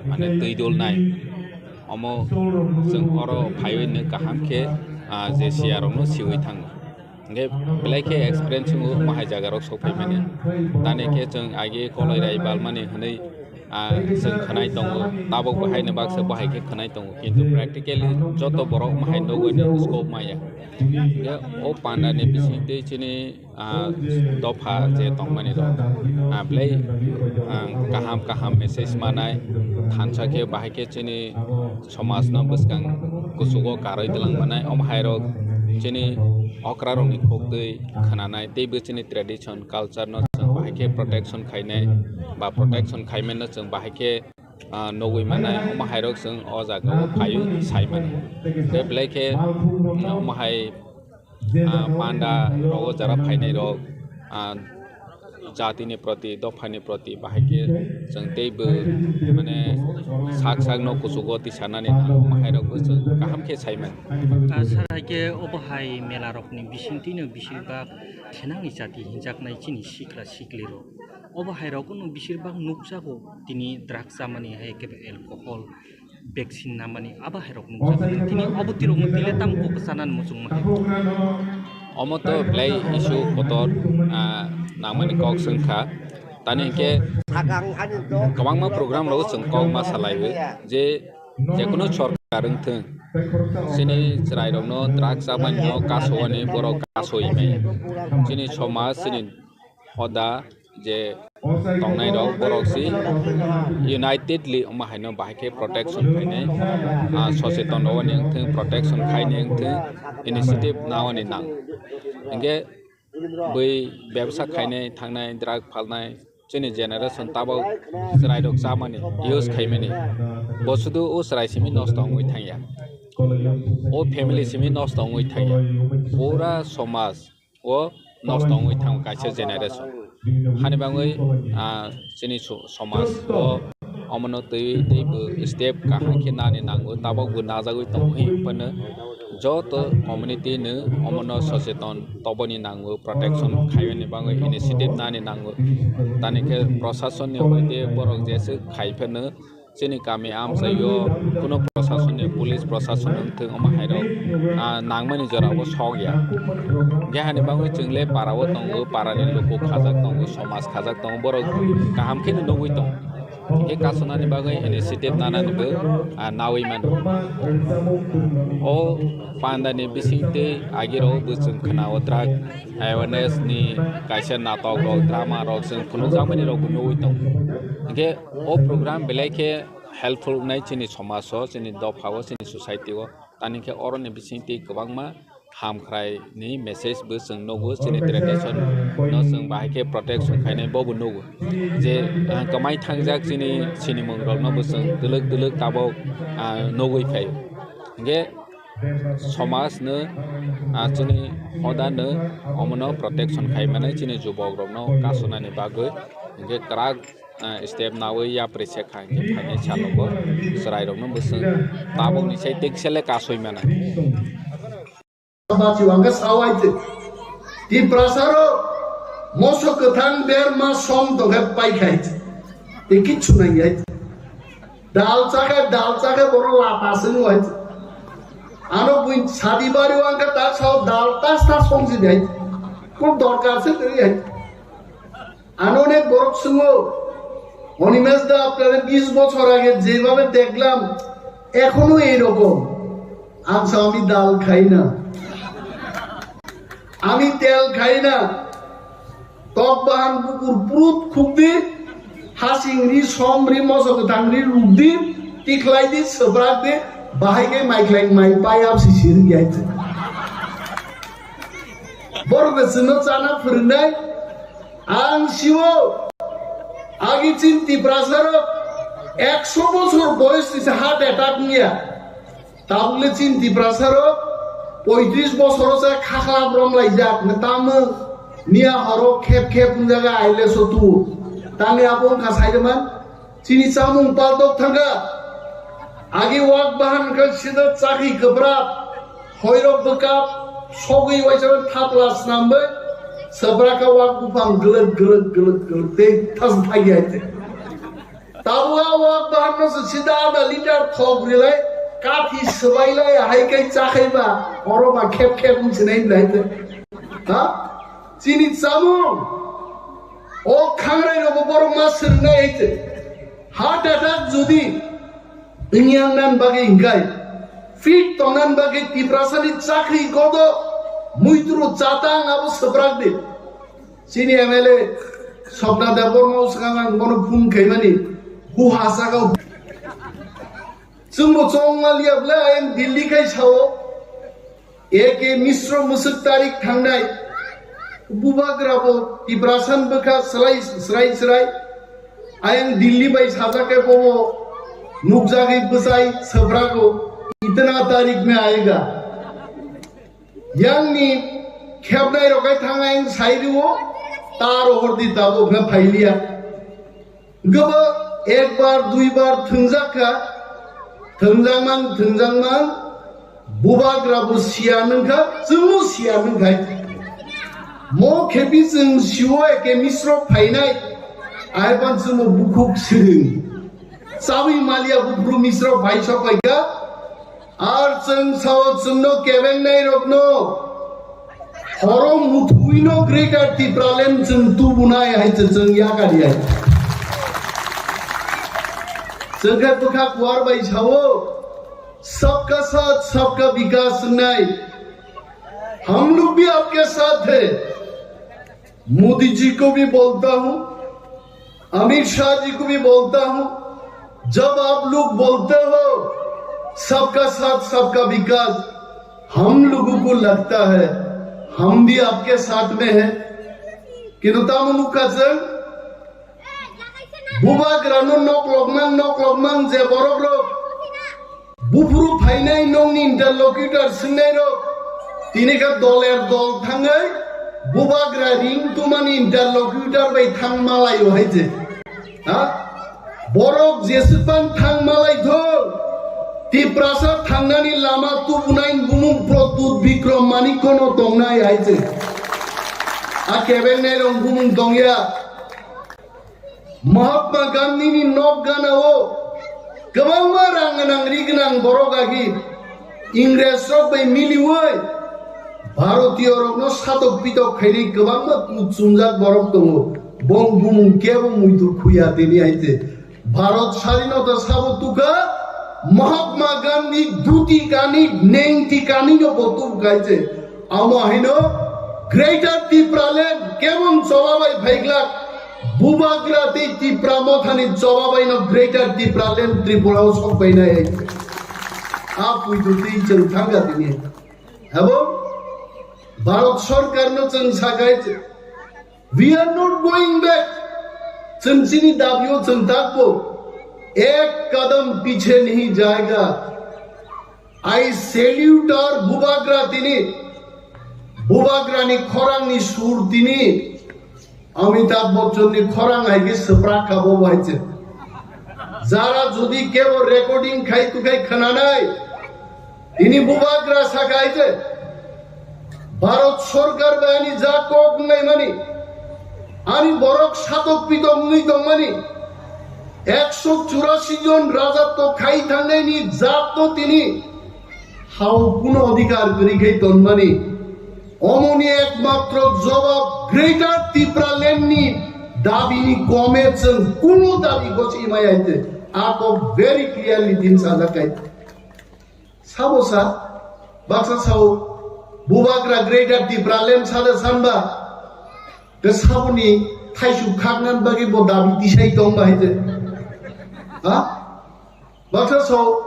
mane twi dol nai. Omo chwng oro phaiwi no kaham khe, ah, je siya rok no siwi thango. Hingke belai khe experience wngo, omo hai jaga rok sok phaimani. Tani khe chwng agi Koloi Raibal mani hwnwi, ah, chwng khwnai tongo, tabok bo haino baksa bo hai khe khwnai tongo, kintu practically joto borok omo hai nugwi ni scope maya. Hingke o panda ni bising twi chini, ah, dopha je tongmani rok, ah, belai, ah, kaham kaham message manai, thansa khe bahai khe chini somaj no bwskang kuchugo karwi twlang manai, omo hai rok chini okra rokni kok twi khwnanai, teibo chini tradition, culture no chwng bahai khe protection khainai, ba protection khaimano chwng bahai khe, ah, nugwi manai, omo hai rok chwng o jaga o phaiwi sai mano. Tei belai khe, mm, omo hai, ah, panda rogo jara phainai rok, ah, jatini proti, dophani proti bahai khe chwng teibo, mane, sak sak no kuchugo tisanani nang, omo hai rok bo chwng kaham khe sai mano. Ah, sir, hai khe obo hai mela rokni bisingtwi no bising bak thenangni jati hinjaknai chini sikla sikli rok. Obo hai rok no bising bak nukjago tini drugs chamani hai khe alcohol, vaccine namani abo hai rok nukjago. Tini obo twi rok no twi le tamo kok sanani muchung ma hai. Omo to belai issue kotor, ah, nangmani kok swngkha. Tani hinkhe kwbangma program rok chwng kok ma salaiwi je, jekunu sorkar wngthwng, chini chwrairokno drugs chamani no kasowani borok kasoi maya. Chini somaj, chini hoda je tongnai rok borok si unitedly omo haino bahai khe protection khainai, ah, socheton rwani wngthwng, protection khaini wngthwng, initiative nawani nang. Hinkhe bui bebsa khainai, thangnai, drug phalnai, chini generation tabok chwrairok chamani, use khaimani, bo sudu o chwrai simi nosto wngwi thangya, o family simi nosto wngwi thangya, pura somaj o nosto wngwi thango kaisa generation. Hani bagwi, ah, chini so-, somaj o omono twi, teibo step kaham khe nani nango, tabok bo najagwi tongo hinphano joto community no omono socheton toboni nango, protection khaiyani bagwi initiative nani nango. Tani khe proshasonni hoite borok jeswk khai phano Chini kami amchaio kuno prosasonni, police prosasonni wngthung, omo hairok, ah, nangmani jorao sok ya. Hingke hani bagwi chwng le parao tongo, parani luku khajak tongo, somaj khajak tongo, borok kaham khe nugwi tongo. Hingke kasonani bagwi initiative nanani bo, ah, nawi mano. O pandani bisingtwi agirok bo chwng khwnao drug awareness ni kaisa natok rok, drama rok chwng phunukjakmani rok bo nugwi tongo. Hingke o program belai khe helpful wngnai chini somaj o, chini dopha o, chini society o. Tani khe oroni bisingtwi kwbangma hamkhrai ni message bo chwng nugo, chini tradition no chwng bahai khe protection khainai bo bo nugo. Je, ah, kwmai thangjak chini sinimung rok no bo chwng twlwk twlwk tabok, ah, nugwi phaio. Hingke somaj no, ah, chini hoda no omono protection khai mani chini jubok rok no kasonani bagwi hingke kwrak, ah, step nawi yapri se kha hingke phainai salo bo chwrai rok no bo chwng tabok ni sai teksele kasoi mano. Bati wangkha sawai te. Tiprasa rok moso kwthang berma som tongkhe pai khai. Te kichu nang yai. Dal chakhe, dal chakhe boro lapa sing wai. Ano buin sadi bari wangkha ta sao dal tas tas song si dai. Ko dorkar se kri yai. Ano onek borok swngo, "Animesh da, apnare bish bochor age jebhabe dekhlam, ekhono ei rokom." Ang sa, "Ami dal khai na, ami tel khai na, tok bahan bukur prut khuk di, hasing ri, som ri, moso kwthang ri, ruk di, tikhlai di, swbrak di, bahai khe mai khlai mai pai ap si sir gai." Borok de chwngno chana phwrwngnai. Ang siwo, agi chin Tiprasa rok ekso bochor boyos ni se heart attack niya. Tabukle chin Tiprasa rok poitris bochor se khakla brom laijak, tamo niya horo khep khep wngjaga aile so tu. Tani abo wngkha saideman. Chini chamung paltok thangkha. Agi wak bahan khe sida chakhi kwbrak, hoirok bwkap, sogwi waisa thapla snamwi, swbrakha wak buphang glwk glwk glwk glwk tei thas thagi hai tei. Tabuk a wak bahan no se sida ada liter thok rilai, kathi swbailai, hai kai chakhaiba, oro ba khep khep wng sinai nai tei. Ha? Chini chamung. O khangrai rogo borok ma swrwngnai hai tei. Heart attack jodi wngya wngnan bagwi hingkai, fit tongnan bagwi Tiprasani chakri godo muitru chatang abo swprak di. Chini M L A Swapna Debbarma swkang ang bono phone khaimani, hu hasakao. Chwngbo chongma liya bwle ayang Delhi khai sao. A K Misro mwswk tarik thangnai bubagra bo Tiprasan bwkha swlai swrai swrai. Ayang Delhi bai sajak khe bobo nukjagwi bwchai swprago, "Itna tarik mein aayega." Yangni khepnai rok hai thang ayang sai rwo, ta rohor di tabuk na phailiya. Gabo ekbar, duibar thwngjak kha, thwngjak mang, thwngjak mang, bubagra bo siya nung kha, chwngno siya nung khai. Mo khepi chwng siwo A K Misro phainai, aipan chwngno bukhuk swrwng. Chawi maliya buphuru Misro phai sok pai kha, Ar chwng sao chwngno kebengnai rokno horo muthuino Greater Tipraland chwng tubunai hai chwng yakar yai. Chwng khe bwkha kuar bai sao, "Sabka saath, sabka vikas" wngnai. Hum log bhi aapke saath hai. Modi जी को भी बोलता हूँ, अमित शाह जी को भी बोलता हूँ, जब आप लोग बोलते हो सबका साथ सबका विकास, हम लोगों को लगता है हम भी आपके साथ में हैं। Kintu tamo nukha chwng, bubagrano nok lokmang, nok lokmang je borok rok, buphuru phainai nokni interlocutor swngnairok tini khe doler dol thangwi bubagra ring tumani interlocutor bai thang malaio hai je. Ha? Borok jeswkban thang malaithok, Tiprasa thangnani lama tubunai bumung Pradyut Bikram Manikya no tongnai hai je. A kebengnai rok bumung tongya. Mahatma Gandhi ni nok gana o Kwbangma rang gwnang, ri gwnang borok agi Ingres rok bai miliwi Bharatiyo rokno satok pitok khainai kwbangma kuchumjak borok tongo. Bong bumung kebo muitu khuya tini aite. Bharat sadhinota sabo tuka Mahatma Gandhi dhuti kani, nengti kani no bo tubu kaise. Amo haino Greater Tipraland kebon choba bai phaiglak, Bubagra tei Tipra Mothani choba bai no Greater Tipraland Tripura o sok bai nai. A puitu tei chwng thangka tini. Abo Bharat Sarkar no chwng sakai, we are not going back. Chwng chini dabi o chwng takbo ek kadam piche nahi jayega. I salute our Bubagra tini. Bubagra ni khorang ni sur tini. Amitabh Bachchan ni khorang hai khe swprak kha bo bai che. Jara jodi kebo recording khai tu khai khwnanai. Tini Bubagra sa khai che. Bharat Sarkar bai ani ja kok wngnai mani, ani borok satok pitok wngwi tongmani, ekso churasi jon raja to khai thangnai ni jat to tini hao kuno odhikar kwrwi khai tonmani. Omoni ekmatro jobab Greater Tipraland ni dabi ni kome chwng kuno dabi gosi maya hite. A kok very clearly din sajak khai. Sabo sa, baksa sao, Bubagra Greater Tipraland sada sanba, ke saboni thaisu khaknan bagi bo dabi tisai tong ba hite. Ha? Baksa sao,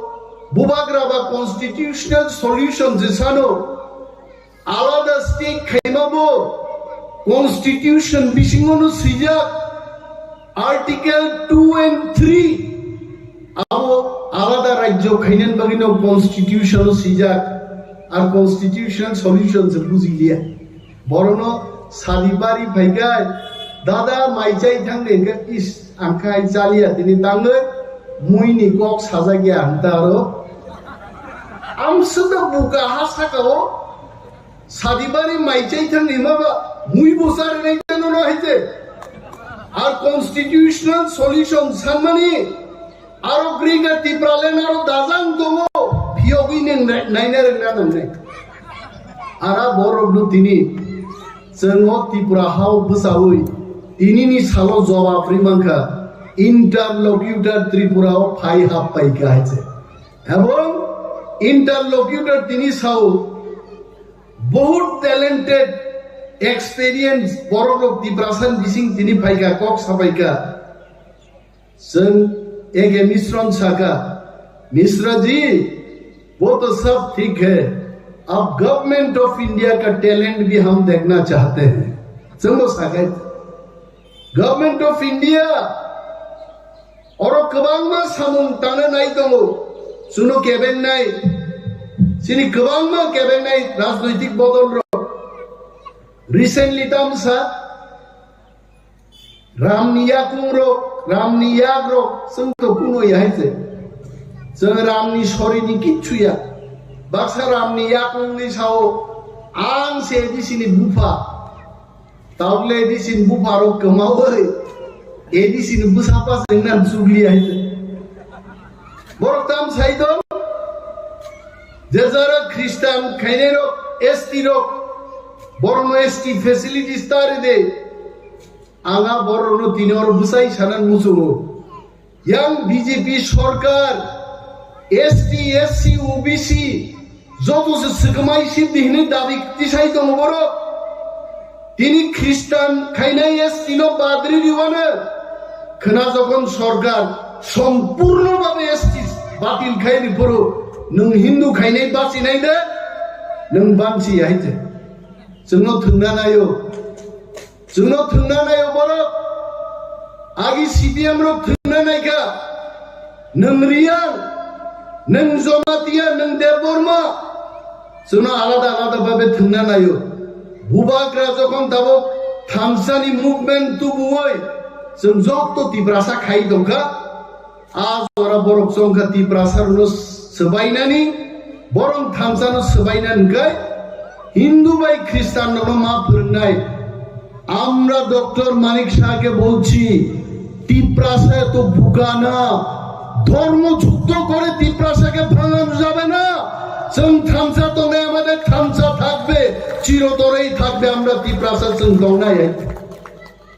Bubagra ba constitutional solution je sano, alada state khaima bo constitution bisingo no swijak, Article two and three. Abo alada rajyo khainan bagwi no constitution o swijak, ar constitutional solution se buji liya. Borono sadi bari phaikai, dada mai chai thang de hingke, is, ang khai chaliya tini tangwi mui ni kok sajak ya ang ta aro. Ang sida buka ha saka o. Sadibari mai chai thang ni ma ba mui bo sa rwnai teno no hai je. Ar constitutional solution sanmani aro Greater Tipraland aro dajang tongo. Phiyogwi neng nai-, naina rwngna nangnai. Ara borok no tini chwngo Tripura hao bwsawi tini ni salo jobab ri mankha. Interlocutor Tripura o phai hap pai kha hai je. Ebong interlocutor tini sao Bahut talented, experience, borok rok Tiprasa ni bising tini phaika, kok sapaika. Chwng A K Misron saka, "Misra ji, wo to sab thik hai, ab Government of India ka talent bhi hum dekhna chahte hain." Chwng bo sakai, Government of India oro kwbangma samung tangna nai tongo. Chwngno kebengnai, chini kwbangma kebengnai rajnoitik bodol rok. Recently tamsa Ramni yakung rok, Ramni yak rok, chwng to kuno ya hai se. Chwng Ramni sori ni kichu ya. Baksa Ramni yakung ni sao ang se di sini bupha. Taukle A D C ni bupharok kwmawi A D C ni bwsapa se wngna chukli hai. Borok tam sai tong, je jara Christian khainai rok, S T rok, borokno S T facilities ta rwdi. Anga borokno tini oro bwsai sana muchungo. Yang B J P sorkar S T, S C, O B C joto se swkmai si di hinwi dabi tisai tongo borok. Tini Christian khainai S T no badri riwano khwna jokhon sorkar sompurno bhabe S T batil khai ri phuru nwng Hindu khainai bachinai de nwng banchi ya hai je. Chwngno thwngna naio. Chwngno thwngna naio borok. Agi C P M rok thwngna naikha. Nwng Riyang, nwng Jamatia, nwng Debbarma. Chwngno alada alada bhabe thwngna naio. Bubagra jokhon tabuk thamsani movement tubuwi chwng joto Tiprasa khai tongkha. A jora borok chongkha Tiprasa rokno swbainani, borok thamsano swbainani hwnkhe Hindu bai Christian rokno ma phwrwngnai. আমরা ডক্টর মানিক শাহকে বলছি, তিপ্রাসা এত বোকা না, ধর্ম যুদ্ধ করে তিপ্রাসাকে ভাঙানো যাবে না। চং থামসা tongnai, আমাদের থামসা থাকবে, চিরতরেই থাকবে। আমরা তিপ্রাসা চং tongnai.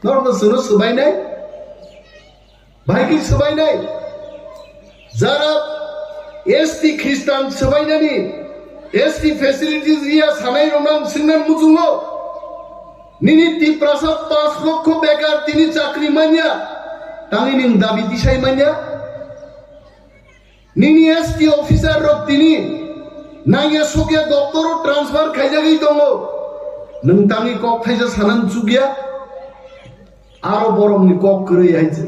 Norno sono swbainai? Bhai ki swbainai? Jara S T Khristan swbainani, S T facilities riya sanai rokno ang swngna muchungo. Nini Tiprasa pas lokho bekar tini chakri manya, tangwi ning dabi tisai manya? Nini S T officer rok tini nangya sokya doctor o transfer khaijagwi tongo. Nwng tangwi kok thaisa sanan chukya. Aro borokni kok kwrwi hai se.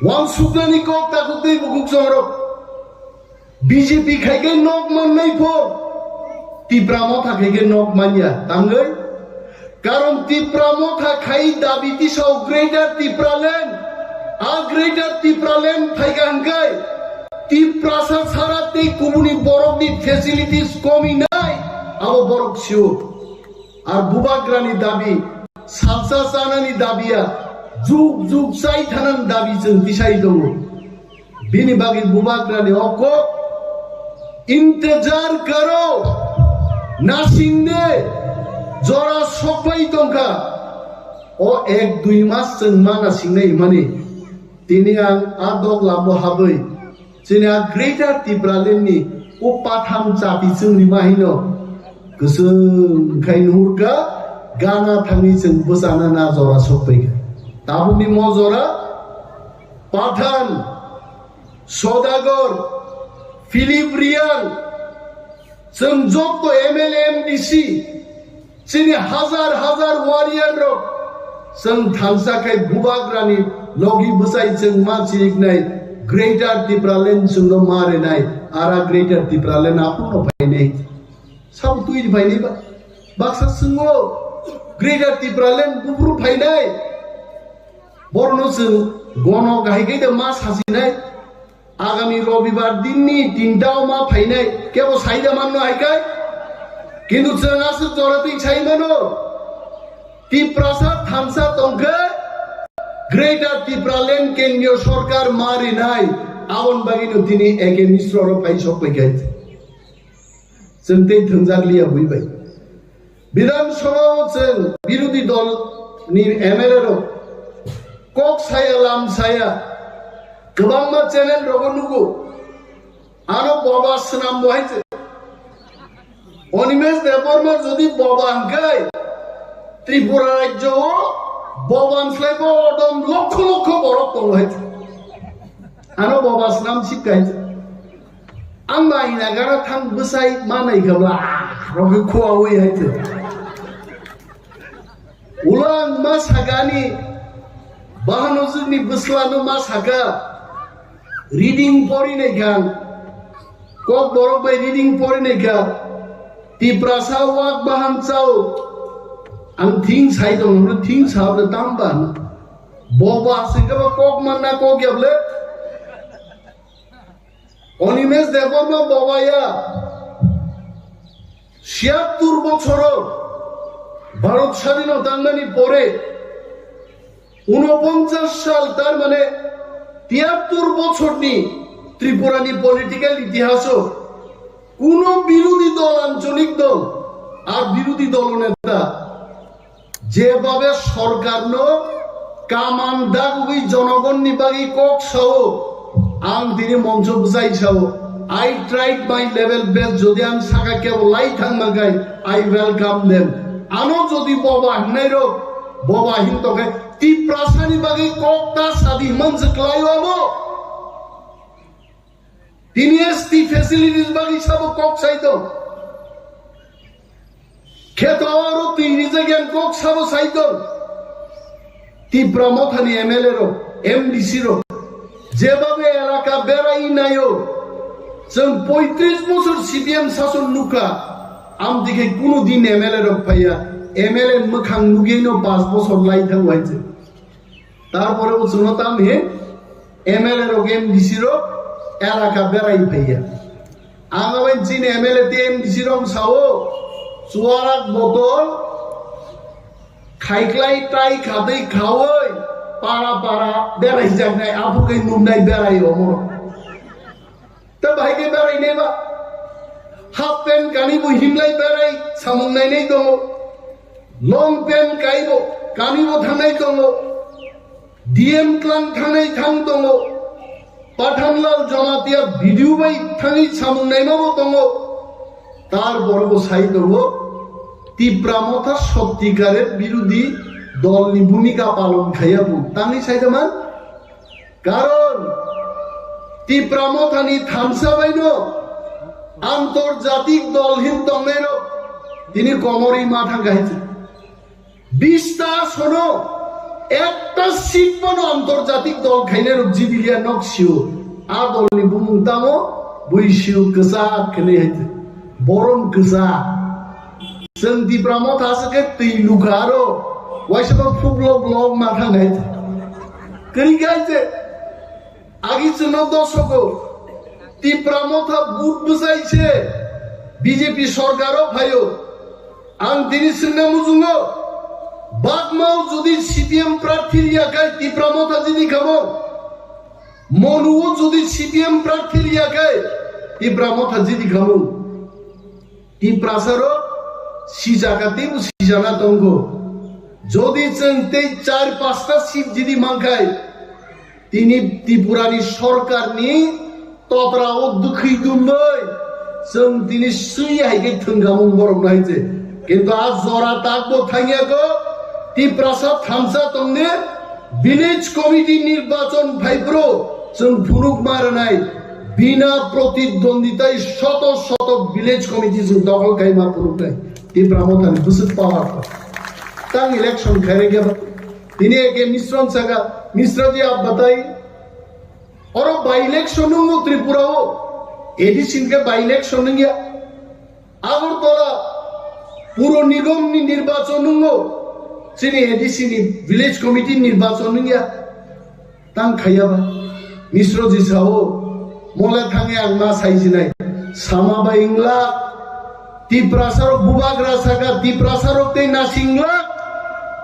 Wansuknani kok takhuk tei bukhuk chongrok. B J P khai khe nok mannai pho. Tipra Motha khai khe nok manya. Tangwi? Karon Tipra Motha khai dabi tisao Greater Tipraland. A Greater Tipraland phaikha hwnkhe Tiprasa sara tei kubuni borokni facilities komi nai. Abo borok sio. Ar bubagrani dabi, salsa chanani dabiya, juk juk chai thanani dabi chwng tisai tongo. Bini bagwi bubagrani oko intejar karo, nasingde jora sokpai tongkha. O ek dui mas chwng ma nasingnai hwnmani. Tini ang a dok labo habwi Chini a Greater Tipraland ni o patham chati chwngni ma hino kwchwng khai nuhurkha, gana thangwi chwng bwchana na jora sokpaikha. Tabukni mo jora Pathan, Sodagar, Philip Riang, chwng jotto M L A, M D C, Chini hazar hazar warrior rok chwng thansa khai bubagrani logi bwchai chwng ma chiriknai Greater Tipraland chwngno ma rinai, ara Greater Tipraland aphurno phainai. Sabo twi phainai ba? Baksa chwngno Greater Tipraland buphuru phainai. Borno chwng gono kahai khai da ma sasinai. Agami Robibar dinni tinta o ma phainai, kebo saida manno hai khai. Kintu chwng aswk jora twi sai mano. Tiprasa thansa tongkhe Greater Tipraland kendriyo sorkar ma rinai, aboni bagwino tini A K Misra oro phai sok pai khai. Chwng tei thwngjak liya bui bai. Bidhan Sabha o chwng birodhi dol ni M L A rok kok saya lam saya kwbangma channel rogo nugo. Ano boba swnam bo hai se. Animesh Debbarma jodi boba hwnkhe Tripura rajyo o boba slai bo odom lokho lokho borok tongo hai se. Ano boba swnam sik hai se. Ang ba ina gara thang bwsai manai khabla, ah, rokhe khua ui hai te. Ulang ma sagani, bahano jugni bwslano ma saka, reading pori nai kha, kok borok bai reading pori nai kha, Tiprasa wak bahan chao, ang thing sai tong, thing sao le tam ban, boba sing kha ba kok manna kok yable, Animesh Debbarma boba ya, ছিয়াত্তর বছর ভারত স্বাধীন হওয়ার পরে ঊনপঞ্চাশ সাল, তার মানে তিয়াত্তর বছরনি ত্রিপুরানি পলিটিক্যাল ইতিহাসও কোনো বিরোধী দল, আঞ্চলিক দল আর বিরোধী দলনেতা যেভাবে সরকারনো কামান দাগুই জনগণনি বাগি কক সাও, ang tini moncho bwsai sao, I tried my level best, jodi ang saka kebo lai thang makai, I welcome them. Ano jodi boba hinai rok, boba hin toke, Tiprasani bagi kok ta sadi manjak lai abo. Tini S T facilities bagi sabo kok sai to. Kheto oro twi rijak yang kok sabo sai to. Tipra Mothani M L A rok, M D C rok, jebhabe elaka berai nayo, chwng poitris bosor C P M sason nukha, amtwi khe kunu din M L A rok phaiya, M L A mwkhang nugwino pas bosor lai thango hai se. Tarpore bo chwngno tam he M L A rok, M D C rok elaka berai phaiya. Ang abai chini M L A tei M D C rok sao chuarak botol khaiklai tai khatwi khawi Para para berai jaknai, aphuru khe nuknai berai omo. Ta bahai khe berai nai ba? Half pant kani bo himlai berai samung nainai tongo. Long pant kai bo kani bo thangnai tongo. D M tlang thangnai thang tongo. Pathanlal Jamatia video bai thangwi samung naima bo tongo. Tar borok bo sai tongo, Tipra Motha sottikarer birodhi dolni bhumika palon khaiya bo. Tangwi sai tongma? Karon Tipra Mothani thansa baino antorjatik dol hin tongnairok tini komorwi ma thang kha hai se. Bista sono ekta seat bono antorjatik dol khainai rok jidiliya nok sio. A dolni bumung tamo bui sio kwchak khenai hai te. Borom kwchak. Chwng Tipra Motha se khe twi lukha aro waisa bo phuklok lok ma thang hai te. Kwrwi khe hai te. Agi chwngno dosogo Tipra Motha but bwsai se B J P sorkaro phaio. Ang tini swngna muchungo, Bagmao jodi C P M prarthi liya khai Tipra Motha jini kamo, Monuo jodi C P M prarthi liya khai Tipra Motha jini kamo. Tiprasarok sijaka teibo sijana tongo. Jodi chwng tei char pasta seat jidi mankhai, tini Tripurani sorkarni totra o dwkhwi dumbai chwng tini swi hai khe thwngkhamung borok nai je. Kintu a jora takbo thangya ko Tiprasa thansa tongni village committee nirbachon phaiphuru chwng phunuk ma rwnai. Bina protidwonditai shoto shoto village committee chwng dokhol khai ma phunuknai. Tipra Mothani bwswk power ko. Tang election khairengya ba. Tini eke Misron saka, Misra ji ap batai. Oro by election nungo Tripura o. A D C ke by election nungya. Agartala Puro Nigom ni nirbachon nungo. Chini A D C ni village committee nirbachon nungya. Tang khaiya ba. Misro ji sao. Mole thange ang ma sai jinai. Sama ba ingla. Tiprasarok bubagra saka, Tiprasarok tei nasinglak,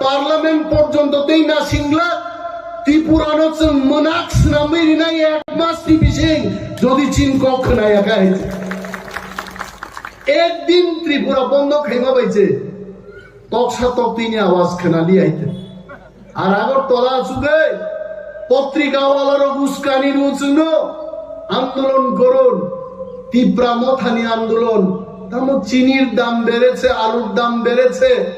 Parliament porjonto tei nasinglak, Tripurano chwng mwnak swnamwi rinai ek mas ni bising, jodi chini kok khwnaya kha hai. Ek din Tripura bondo khaima bai se, toksa toktwini awaz khwnali hai te. Ar Agartala achugwi potrika walarok uskani rw chwngno andolon goron, Tipra Mothani andolon. Tamo chinir dam bereche, alur dam bereche.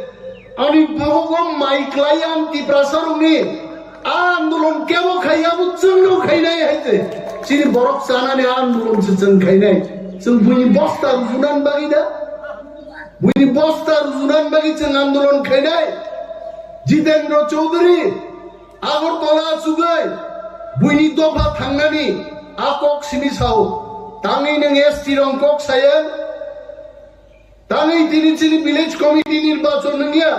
Ani bohogo mai klai ang Tiprasarokni a andolon kebo khai, abo chwngno khainai hai se. Chini borok chanani a andolon se chwng khainai. Chwng buini bosta rujunan bagwi da? Buini bosta rujunan bagwi chwng andolon khainai. Jitendra Chaudhary, Agartala achugwi buini dopha thangnani a kok simi sao. Tangwi nwng S T rong kok saya. Tangwi tini chini village committee nirbachon nungya.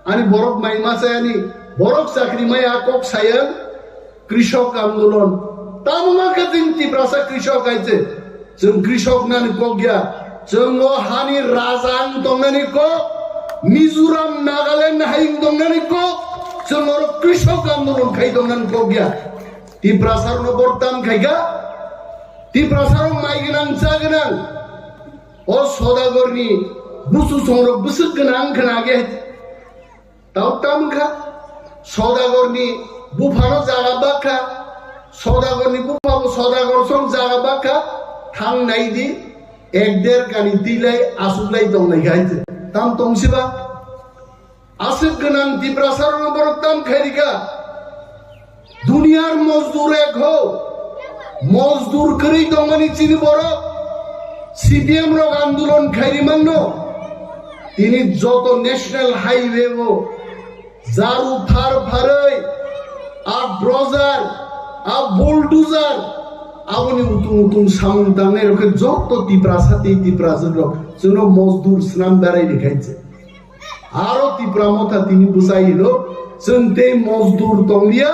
Ani borok mai ma chayani, borok chakri mai a kok saya. Krishok andolon. Tamo ma khe chwng Tiprasa krishok hai se. Chwng krishok nani kok ya. Chwng o hani raja wng tongnani kok. Mizoram, Nagaland hai wng tongnani kok. Chwng oro krishok andolon khai tongnani kok ya. Tiprasa rokno borok tam khai kha. Tiprasa rok mai gwnang cha gwnang. O Sodagarni busu songrok bwswk gwnang khna khe. Tau tam kha, Sodagarni buphano jaga bak kha, Sodagarni buphabo Sodagar song jaga bak kha, thang nai di, ek der kani twi lai aswk lai tong lai kha hai se. Tam tong si ba? Aswk gwnang Tiprasarokno borok tam khai ri kha. Duniyar mozdur ek ho. Mozdur kwrwi tongmani chini borok C P M rok andolon khairi mangno. Tini joto national highway o jaru phar pharwi a dozer, a bulldozer, aboni utung utung samung tangnai rok khe joto Tiprasa tei Tiprajwk rok chwngno mozdur swnam berai rikhainse. Aro Tipra Motha tini bwsai hino, chwng tei mozdur tonglia,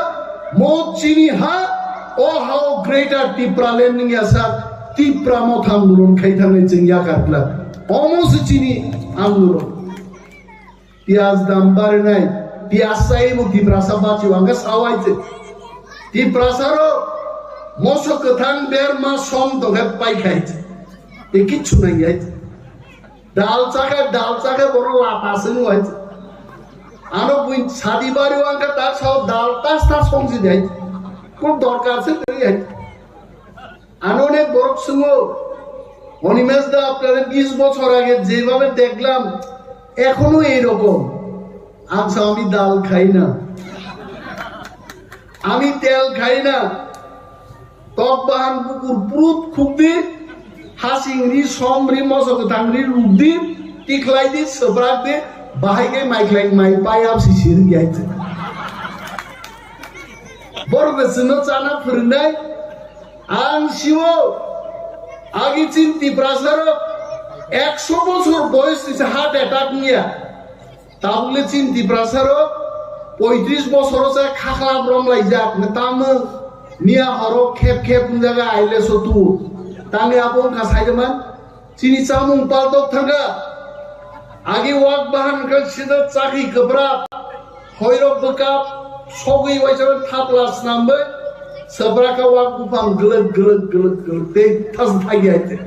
mo chini ha, o hao Greater Tipraland wngya sak, Tipra Motha andolon khai thangnai chwng yakar glak. Omo se chini andolon. Piyaj dam barinai, piyas chai bo Tiprasa bachi wangkha sao hai se. Tiprasa rok moso kwthang berma som tongkhe pai khai se. Tei kichu nang yai se. Dal chakhe, dal chakhe borok lata se wai se. Ano bui sadi bari wangkha ta sao dal tas tas songsi dai. Ko dorkar se tei yai. Ano onek borok sungo, "Animesh da, apnare bish bochor age jebabe dekhlam, ekhono ei rokom." Ang sa, "Ami dal khai na, ami tel khai na, tok bahan bukur prut khukdi, hasing ri, som ri, moso kwthang ri rukdi, tikhlai di, swprak di, bahai khe mai khlai mai pai ap si sir gyai." Borok de chwngno chana phwrwngnai. Ang sio, agi chin Tiprasa rok ekso bochor boyos ni se heart attack niya. Tabukle chin Tiprasa rok poitris bochor sa khakhlap rom laijak, tamo niya horo khep khep wngjaga aile so tu. Tangni abo wngkha saideman. Chini chamung paltok thangkha. Agi wak bahan wngkha sida chakhi kwbrak. Hoirok bwkha sogwi waisa thapla snamwi. Swbra kha wak buphang glwk glwk glwk glwk tei thas thagi hai tei.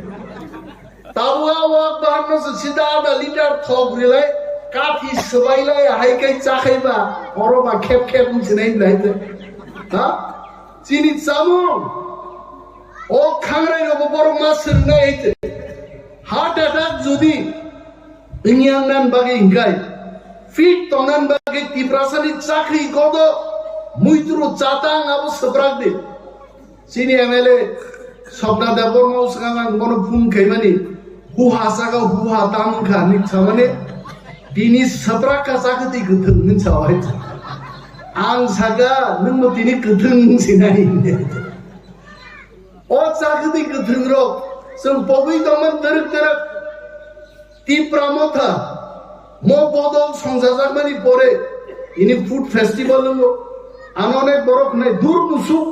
Tabuk a wak bahan no se sida ada liter thok rilai. Kathi swbailai hai kai chakhai ba. Oro ba khep khep wngsinai lai tei. Ha? Chini chamung. O khangrai rogo borok ma swrwngnai hai tei. Heart attack jodi wngya wngnan bagwi hingkai, fit tongnan bagwi Tiprasani chakri kodo muituru chatang abo swprak di. Chini M L A Swpna Debbarma swkang ang bono phone khaimani, huha saka huha tam wngkha hinwi samani, bini swprak kha chakri twi kwthwng hinwi sawi. Ang saka nwngbo tini kwthwng wngsinai. O chakri kwthwng rok chwng pogwi tongmani twrwk twrwk Tipra Motha mo bodol songchajakmani pore ini food festival wngo. Ano onek borok hwnwi dur musuk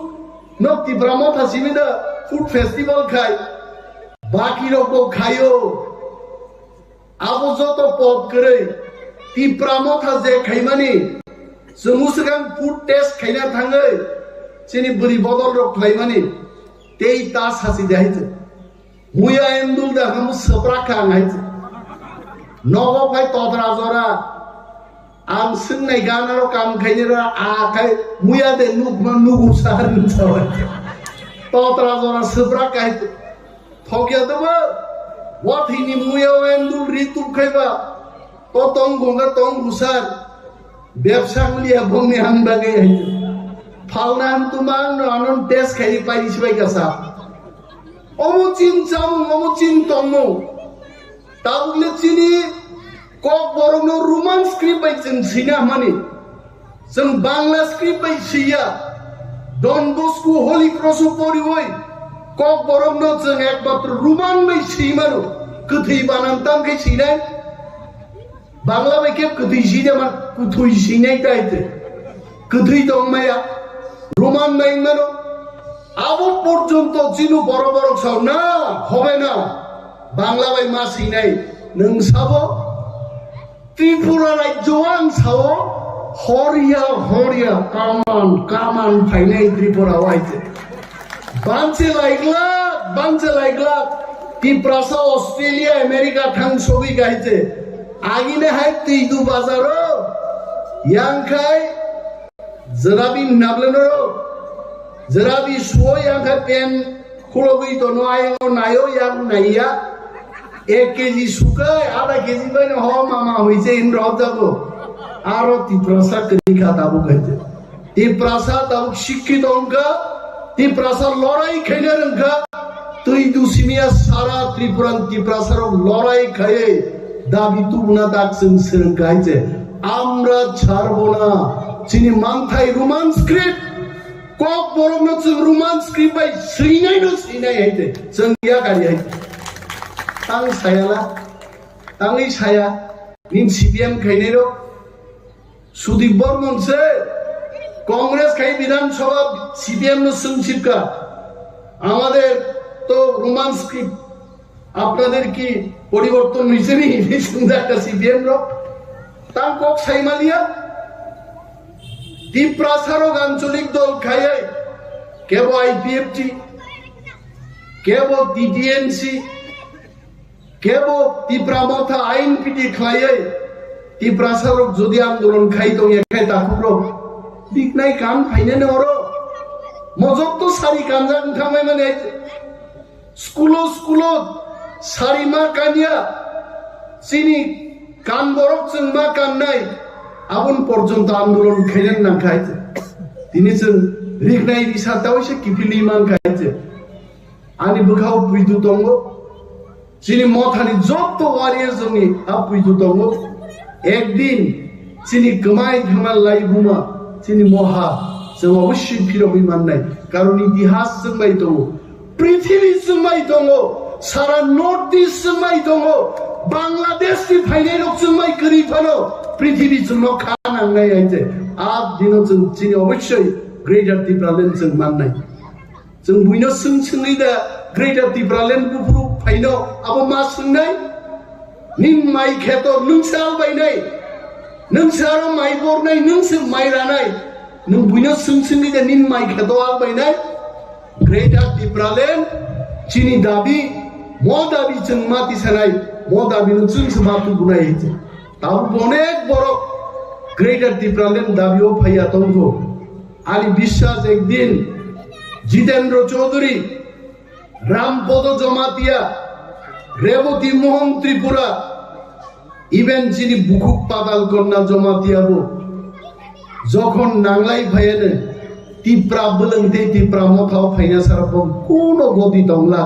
no Tipra Motha simi da food festival khai baki rok bo khaio. Abo joto pop kwrwi Tipra Motha je khaimani, chwng swkang food test khaina thangwi chini bwrwi bodol rok khlaimani tei ta sachi de hai chwng. Muya endul da hamu swprak kha ang hai chwng. Nogo phai totra jora ang swngnai gana rok kam khainai ra a khai muya de nukma nugu sar nung sabai. Totra jora swprak kha hai chwng. Thokya daba, wathini muya wendul ri tup khaiba, to tong gonga tong gusar, bebsa liya bongni ang bagwi hai. Phalna ang tuma ang no anon test khai pai sibai kasa. Omo chin chamung, omo chin tongmung. Tabukle chini Kokborokno Roman script bai chwng swina hwnmani. Chwng Bangla script bai swiya. Don Bosco Holy Cross o poriwi Kokborokno chwng ekmatro Roman bai swi mano. Kwthwi banan tam khe swinai. Bangla bai khe kwthwi swi de man, kwthwi swinai tai te. Kwthwi tong maya. Roman bai mano. Abo porjonto chini borok borok sao na, hobe na. Bangla bai ma swinai. Nwng sabo? Tripura rajyo ang sao, horia, horia, kaman, kaman phainai Tripura o hai se. Banse laiklak, banse laiklak, Tiprasa Australia, America thang sogwi gai se. Agine hai twi du bazaro, yang khai, Jerabi nableno, jerabi suo yang kha pen khulogwi tono ayang nayo yang naiya. Ek K G sukai, adha K G bai no ho mama hoise in roh jago. Aro Tiprasa kini kha tabuk hai. Tiprasa tabuk shikkito wngkha. Tiprasa lorai khaina rwngkha. Twi dusimiya sara Tripura Tiprasa rok lorai khaiye dabi tubuna tak chwng swrwng khai je. Amra charbona chini manthai Roman script. Kok borokno chwng Roman script bai swinai no swinai hai te. Chwng ya kari hai. Tang sayala, tangwi saya, nin C P M khainai rok. Sudip Bormon se Congress khai Bidhan Sabha C P M no swng sipka. Amader to Roman script, apnader ki poriborton hoyche ni? Hinwi swngjakka C P M rok. Tang kok saimaliya. Tiprasa rok ancholik dol khaiwi, kebo I P F T, kebo T T M C, kebo Tipra Motha ain piti khlaiwi, Tiprasa rok jodi andolon khai tongya khe takhuk rok, biknai kam phainani oro. Mojok to sari kanjak wngthangmai mani. Skulo, skulo sari ma kanya, chini kan borok chwng ma kannai, aboni porjonto andolon khainani nang khai se. Tini chwng riknai risa tawise kiphilwi man khai se. Ani bwkhao puitu tongo. Chini mothani jotto warriors rokni a puitu tongo. Ekdin chini kwmai thangna lai buma, chini moha chwng obossoi phirogwi mannai. Karon itihas chwng bai tongo. Prithibi chwng bai tongo, sara North East chwng bai tongo, Bangladesh ni phainai rok chwng bai kwrwi phano prithibi chwngno kha nangnai hai se. A dino chwng chini obossoi Greater Tipraland chwng mannai. Chwng buino swng swngwi da Greater Tipraland buphuru phaino abo ma swngnai? Nin mai kheto nwng se albainai, nwng se aro mai bornai, nwng se mai ranai. Nwng buino swng swngwi da nin mai kheto albainai? Greater Tipraland chini dabi, mo dabi chwng ma tisanai, mo dabi no chwng se ma tubunai hinwi. Tabuk onek borok Greater Tipraland dabi o phaiya tongkho. Ani biswas ekdin Jitendra Chaudhary, Rampodo Jamatia, Reboti Mohan Tripura, even chini bukhuk Patal Kanya Jamatia bo jokhon nanglai phaiya ne, Tipra bwlwng tei Tipra Motha o phaina sara bo kuno goti tongla,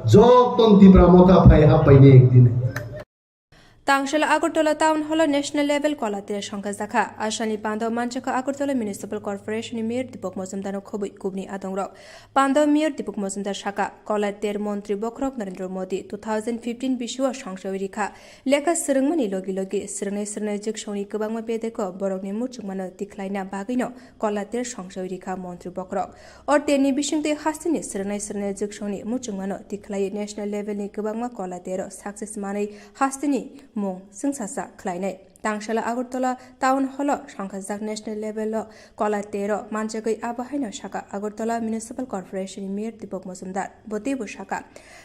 joton Tipra Motha phai happai ne ekdin. Tangshal Agartala Town Hall o National Level Kola Ter songkha jakha. Asani pando manjakha Agartala Municipal Corporation ni Mayor Deepak Majumdar no khobwi kubni adongrok. Pando Mayor Deepak Majumdar saka, Kola Ter Montri Bokhorok Narendra Modi two thousand fifteen bisio songsawi rikha. Lekha swrwngmani logi logi swrwngnai swrwngnai jwksongni kwbangma bedeko borokni muchungmano tikhlaina bagwino Kola Ter songsawi rikha Montri Bokhorok. O terni bisingtwi hasteni swrwngnai swrwngnai jwksongni muchungmano tikhlaiwi national level ni kwbangma Kola Ter o success manwi hasteni mung chwngsacha khlainai. Tangsala Agartala Town Hall o songkhajak national level o Kola Ter o manjagwi abo haino saka Agartala Municipal Corporation ni Mayor Deepak Majumdar. Bo teibo saka,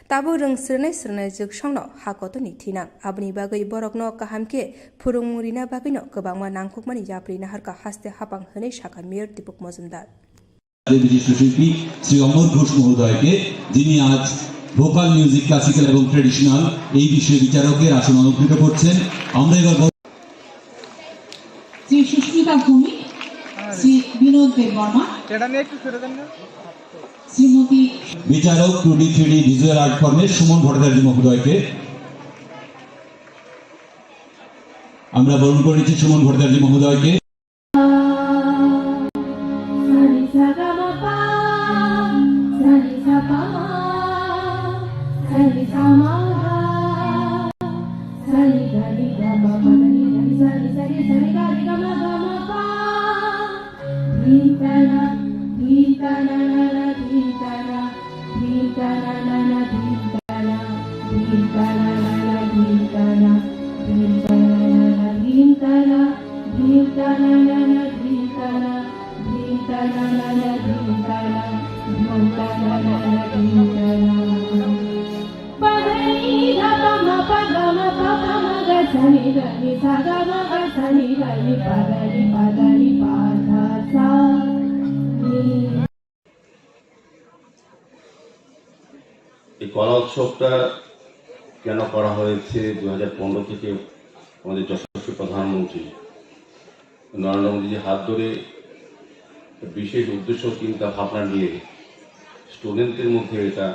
tabuk rwng swrwnai swrwnai jwksongno ha kotorni thinang, aboni bagwi borokno kaham khe phwrwngmung rina bagwino kwbangma nangkukmani yapri naharkha haste hapang, hwnwi saka Mayor Deepak Majumdar. বিশিষ্ট শিল্পী শ্রী অমর ঘোষ মহোদয়কে, যিনি আজ vocal music, classical এবং ট্র্যাডিশনাল এই বিষয়ে বিচারকের আসন অলঙ্কৃত করছেন। আমরা এবার শ্রী সুস্মিতা ভৌমিক, শ্রী বিনোদ দেববর্মা, শ্রীমতী বিচারক two D three D visual art ফর্মের সুমন ভট্টাচার্য মহোদয়কে। আমরা বরণ করে নিচ্ছি সুমন ভট্টাচার্য মহোদয়কে। এই কলা উৎসবটা কেন করা হয়েছে? দু হাজার পনেরো থেকে আমাদের যশস্বী প্রধানমন্ত্রী নরেন্দ্র মোদীজির হাত ধরে বিশেষ উদ্দেশ্য, চিন্তা ভাবনা নিয়ে স্টুডেন্টদের মধ্যে এটা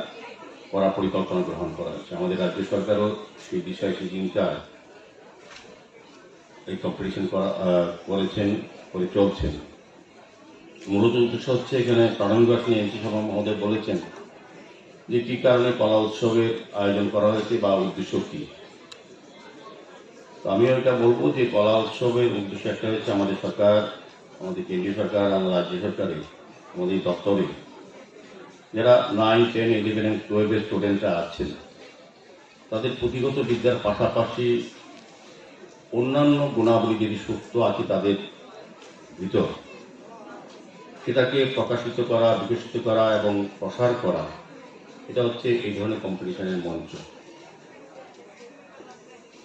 করার পরিকল্পনা গ্রহণ করা হয়েছে। আমাদের রাজ্য সরকারও সেই বিষয়ে সেই চিন্তা, এই কম্পিটিশন করা, আহ, করেছেন, করে চলছেন। মূলত উদ্দেশ্য হচ্ছে, এখানে প্রারম্ভিক ভাষণে এমসি শর্মা মহোদয় বলেছেন যে কী কারণে কলা উৎসবের আয়োজন করা হয়েছে বা উদ্দেশ্য কী। তো আমিও এটা বলবো যে কলা উৎসবের উদ্দেশ্য একটা হচ্ছে, আমাদের সরকার, আমাদের কেন্দ্রীয় সরকার, আমাদের রাজ্য সরকারে, আমাদের দপ্তরে যারা নাইন, টেন, ইলেভেন এবং টুয়েলভের স্টুডেন্টরা আছেন, তাদের পুঁথিগত বিদ্যার পাশাপাশি অন্যান্য গুণাবলী যদি সুপ্ত আছে তাদের ভিতর, সেটাকে প্রকাশিত করা, বিকশিত করা এবং প্রসার করা, এটা হচ্ছে এই ধরনের কম্পিটিশনের মঞ্চ।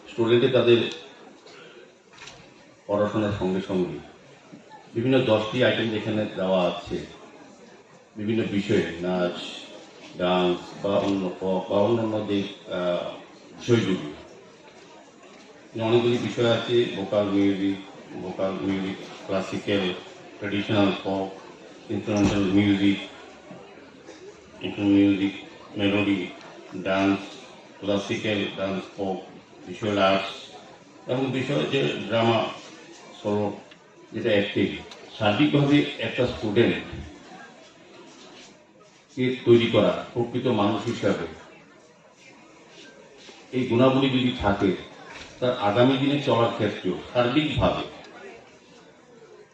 স্টুডেন্টে তাদের পড়াশোনার সঙ্গে সঙ্গে বিভিন্ন দশটি আইটেম যেখানে দেওয়া আছে, বিভিন্ন বিষয়ে নাচ, ডান্স বা অন্য ক-, বা অন্যান্য যে, আহ, বিষয়গুলি, অনেকগুলি বিষয় আছে, vocal music, vocal music, classical, traditional folk, instrumental music, instrumental music, melody, dance, classical dance, folk, visual arts এবং বিষয় যে ড্রামা, সোলো, যেটা অ্যাক্টিং, সার্বিকভাবে একটা স্টুডেন্ট কে তৈরি করা, প্রকৃত মানুষ হিসাবে এই গুণাবলী যদি থাকে, তার আগামী দিনে চলার ক্ষেত্রেও সার্বিকভাবে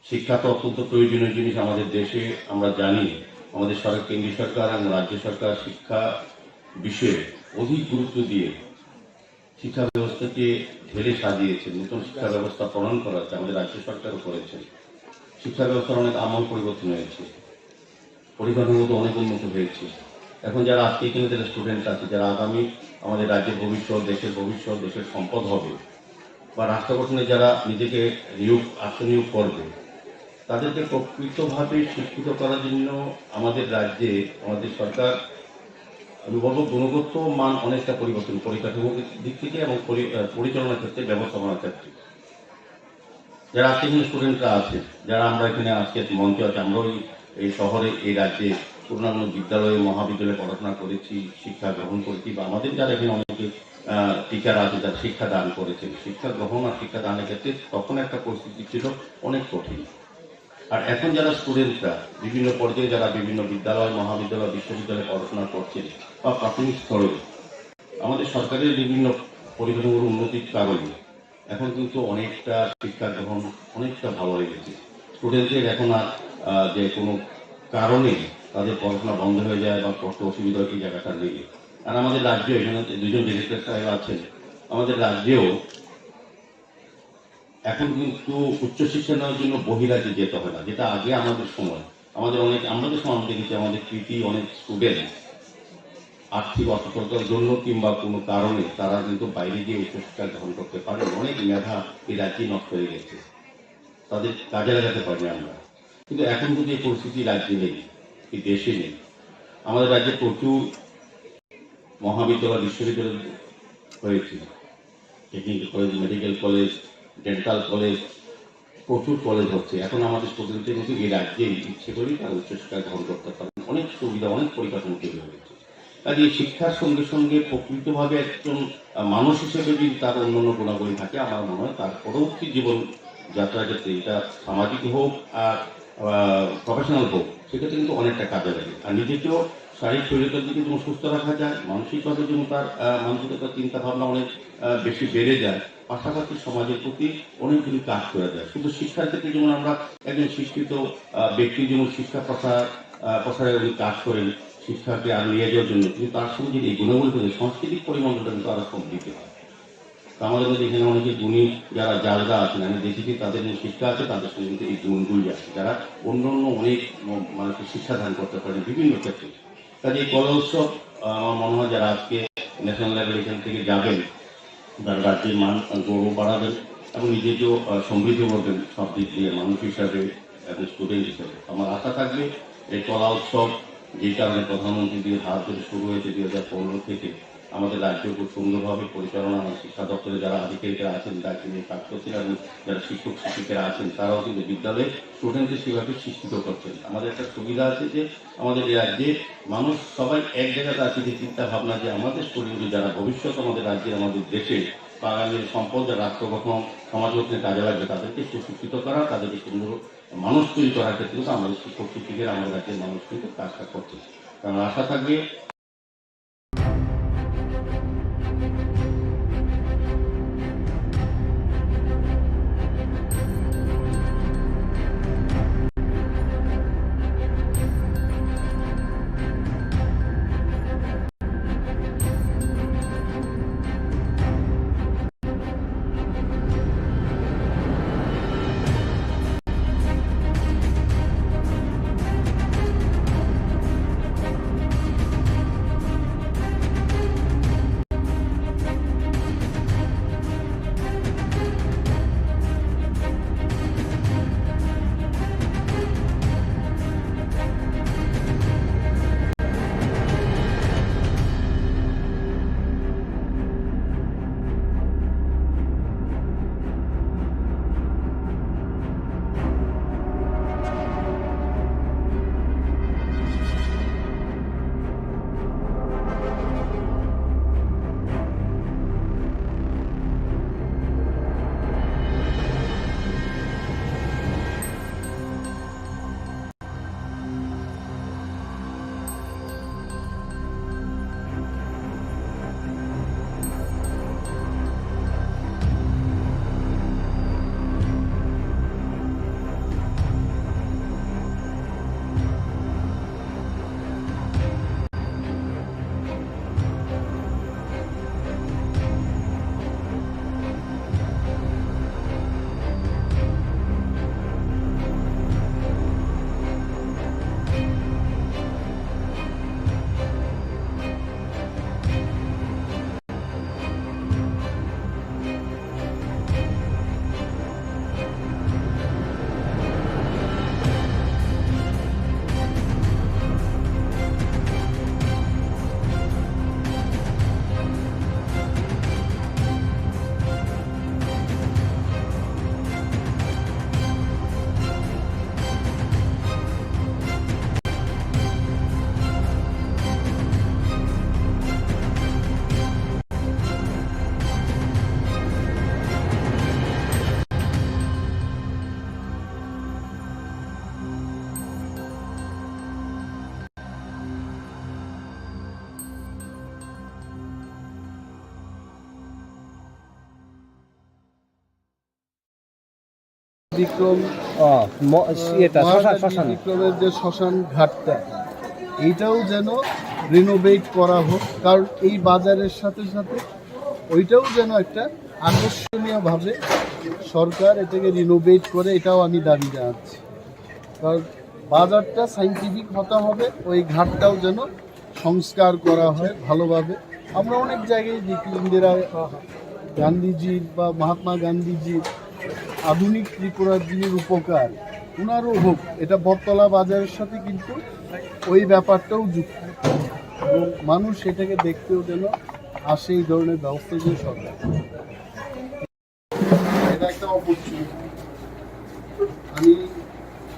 শিক্ষা তো অত্যন্ত প্রয়োজনীয় জিনিস আমাদের দেশে। আমরা জানি, আমাদের সরকার, কেন্দ্রীয় সরকার এবং রাজ্য সরকার শিক্ষা বিষয়ে অধিক গুরুত্ব দিয়ে শিক্ষা ব্যবস্থাকে ঢেলে সাজিয়েছেন, নতুন শিক্ষা ব্যবস্থা প্রণয়ন করা হয়েছে, আমাদের রাজ্য সরকারও করেছেন। শিক্ষা ব্যবস্থার অনেক আমূল পরিবর্তন হয়েছে, পরিকাঠামো তো অনেক উন্নত হয়েছে। এখন যারা আজকে এখানে যারা স্টুডেন্ট আছে, যারা আগামী আমাদের রাজ্যের ভবিষ্যৎ, দেশের ভবিষ্যৎ, দেশের সম্পদ হবে, বা রাষ্ট্র গঠনে যারা নিজেকে নিয়োগ, আত্মনিয়োগ করবে, তাদেরকে প্রকৃতভাবে শিক্ষিত করার জন্য আমাদের রাজ্যে, আমাদের সরকার, আমি বলবো, গুণগত মান অনেকটা পরিবর্তন, পরিকাঠামোর দিক থেকে এবং পরি-, আহ, পরিচালনার ক্ষেত্রে, ব্যবস্থাপনার ক্ষেত্রে। যারা আজকে এখানে স্টুডেন্টরা আছে, যারা আমরা এখানে আজকে মঞ্চে আছি, আমরাও এই, এই শহরে, এই রাজ্যে কোনো না কোনো বিদ্যালয়ে, মহাবিদ্যালয়ে পড়াশোনা করেছি, শিক্ষা গ্রহণ করেছি, বা আমাদের যারা এখানে অনেকে, আহ, টিচার আছে, যারা শিক্ষা দান করেছেন, শিক্ষা গ্রহণ আর শিক্ষা দানের ক্ষেত্রে তখন একটা পরিস্থিতি ছিল অনেক কঠিন। আর এখন যারা স্টুডেন্টরা বিভিন্ন পর্যায়ে, যারা বিভিন্ন বিদ্যালয়, মহাবিদ্যালয়, বিশ্ববিদ্যালয়ে পড়াশোনা করছেন বা প্রাথমিক স্তরে, আমাদের সরকারের বিভিন্ন পরিকাঠামোর উন্নতির কারণে এখন কিন্তু অনেকটা শিক্ষা গ্রহণ অনেকটা ভালো হয়ে গেছে। স্টুডেন্টদের এখন আর, আহ, যে কোনো কারণে তাদের পড়াশোনা বন্ধ হয়ে যায় বা পড়তে অসুবিধা হয়, এই জায়গাটা নেই। আর আমাদের রাজ্যে এখানে দুজন ডিরেক্টর সাহেব আছেন, আমাদের রাজ্যেও এখন কিন্তু উচ্চশিক্ষা নেওয়ার জন্য বহিরাজ্যে যেতে হয় না, যেটা আগে আমাদের সময়, আমাদের অনেক, আমরা যে সময় আমরা দেখেছি, আমাদের কৃতি অনেক স্টুডেন্ট আর্থিক অসচ্ছলতার জন্য কিংবা কোনো কারণে তারা কিন্তু বাইরে গিয়ে উচ্চশিক্ষা গ্রহণ করতে পারে, অনেক মেধা এই রাজ্যে নষ্ট হয়ে গেছে, তাদের কাজে লাগাতে পারি আমরা। কিন্তু এখন কিন্তু এই পরিস্থিতি রাজ্যে নেই, এই দেশে নেই। আমাদের রাজ্যে প্রচুর মহাবিদ্যালয়, বিশ্ববিদ্যালয় হয়েছে, technical college, medical college, dental college, প্রচুর কলেজ হচ্ছে। এখন আমাদের স্টুডেন্টদের কিন্তু এই রাজ্যে ইচ্ছে করেই তারা উচ্চশিক্ষা গ্রহণ করতে পারেন, অনেক সুবিধা, অনেক পরিকাঠামো তৈরি হয়েছে। কাজে এই শিক্ষার সঙ্গে সঙ্গে প্রকৃতভাবে একজন, আহ, মানুষ হিসেবে যদি তার অন্যান্য গুণাবলী থাকে, আমার মনে হয় তার পরবর্তী জীবন যাত্রার ক্ষেত্রে, এটা সামাজিক হোক আর, আহ, প্রফেশনাল হোক, সেক্ষেত্রে কিন্তু অনেকটা কাজে লাগে। আর নিজেকেও শারীরিক শরীরটার দিকে যেমন সুস্থ রাখা যায়, মানসিকভাবে যেমন তার, আহ, মানসিকতা, চিন্তা ভাবনা অনেক, আহ, বেশি বেড়ে যায়, পাশাপাশি সমাজের প্রতি অনেকগুলি কাজ করা যায়। শুধু শিক্ষার ক্ষেত্রে যেমন আমরা একজন শিক্ষিত, আহ, ব্যক্তি যেমন শিক্ষা প্রসার, আহ, প্রসারে উনি কাজ করেন, শিক্ষাকে আরো নিয়ে যাওয়ার জন্য, কিন্তু তার সঙ্গে যদি এই গুণাবলী থাকে, সাংস্কৃতিক পরিমণ্ডলটা কিন্তু আরো সমৃদ্ধ হয়। তো আমাদের মধ্যে এখানে অনেকে গুণী যারা জাজরা আছেন, আমি দেখেছি তাদের মধ্যে শিক্ষা আছে, তাদের সঙ্গে কিন্তু এই গুণগুলি আছে, যারা অন্য অন্য অনেক ম-, মানুষকে শিক্ষা দান করতে পারেন বিভিন্ন ক্ষেত্রে। কাজে এই কলা উৎসব, আহ, আমার মনে হয় যারা আজকে ন্যাশনাল লেভেল এখান থেকে যাবেন, তারা রাজ্যের মান, আহ, গৌরব বাড়াবেন এবং নিজেকেও, আহ, সমৃদ্ধ করবেন সব দিক দিয়ে, মানুষ হিসাবে এবং স্টুডেন্ট হিসাবে। আমার আশা থাকবে এই কলা উৎসব যে কারণে প্রধানমন্ত্রীজির হাত ধরে শুরু হয়েছে দুই হাজার পনেরো থেকে, আমাদের রাজ্য খুব সুন্দরভাবে পরিচালনা হয়। শিক্ষা দপ্তরে যারা আধিকারিকরা আছেন, দায়িত্ব নিয়ে কাজ করছেন এবং যারা শিক্ষক শিক্ষিকারা আছেন, তারাও কিন্তু বিদ্যালয়ে স্টুডেন্টদের সেভাবে শিক্ষিত করছেন। আমাদের একটা সুবিধা আছে যে আমাদের এই রাজ্যে মানুষ সবাই এক জায়গাতে আছে, যে চিন্তা ভাবনা যে আমাদের স্টুডেন্ট যারা ভবিষ্যৎ আমাদের রাজ্যের, আমাদের দেশে বা আগামী সম্পদ, যারা রাষ্ট্র গঠন, সমাজ গঠনে কাজে লাগবে, তাদেরকে সুশিক্ষিত করা, তাদেরকে সুন্দর মানুষ তৈরি করার ক্ষেত্রে কিন্তু আমাদের শিক্ষক শিক্ষিকারা আমাদের রাজ্যের মানুষ কিন্তু কাজটা করছে। কারণ আশা থাকবে বিক্রম, ও, ম-, আহ, এটা শ্মশান, মহাকালী শ্মশান। বিক্রমের যে শ্মশান ঘাটটা, এইটাও যেন রিনোভেট করা হোক, কারণ এই বাজারের সাথে সাথে ওইটাও যেন একটা আকর্ষণীয়ভাবে সরকার এটাকে রিনোভেট করে, এটাও আমি দাবি জানাচ্ছি। কারণ বাজারটা সায়েন্টিফিক হতে হবে, ওই ঘাটটাও যেন সংস্কার করা হয় ভালোভাবে। আমরা অনেক জায়গায় দেখি ইন্দিরা গান্ধীজির বা মহাত্মা গান্ধীজির আধুনিক ত্রিপুরার যিনি রূপকার, ওনারও হোক, এটা বটতলা বাজারের সাথে কিন্তু ওই ব্যাপারটাও যুক্ত। এবং মানুষ এটাকে দেখতেও যেন আসে, এই ধরনের ব্যবস্থা যে সরকার। এটা একটা অপরচুনিটি। আমি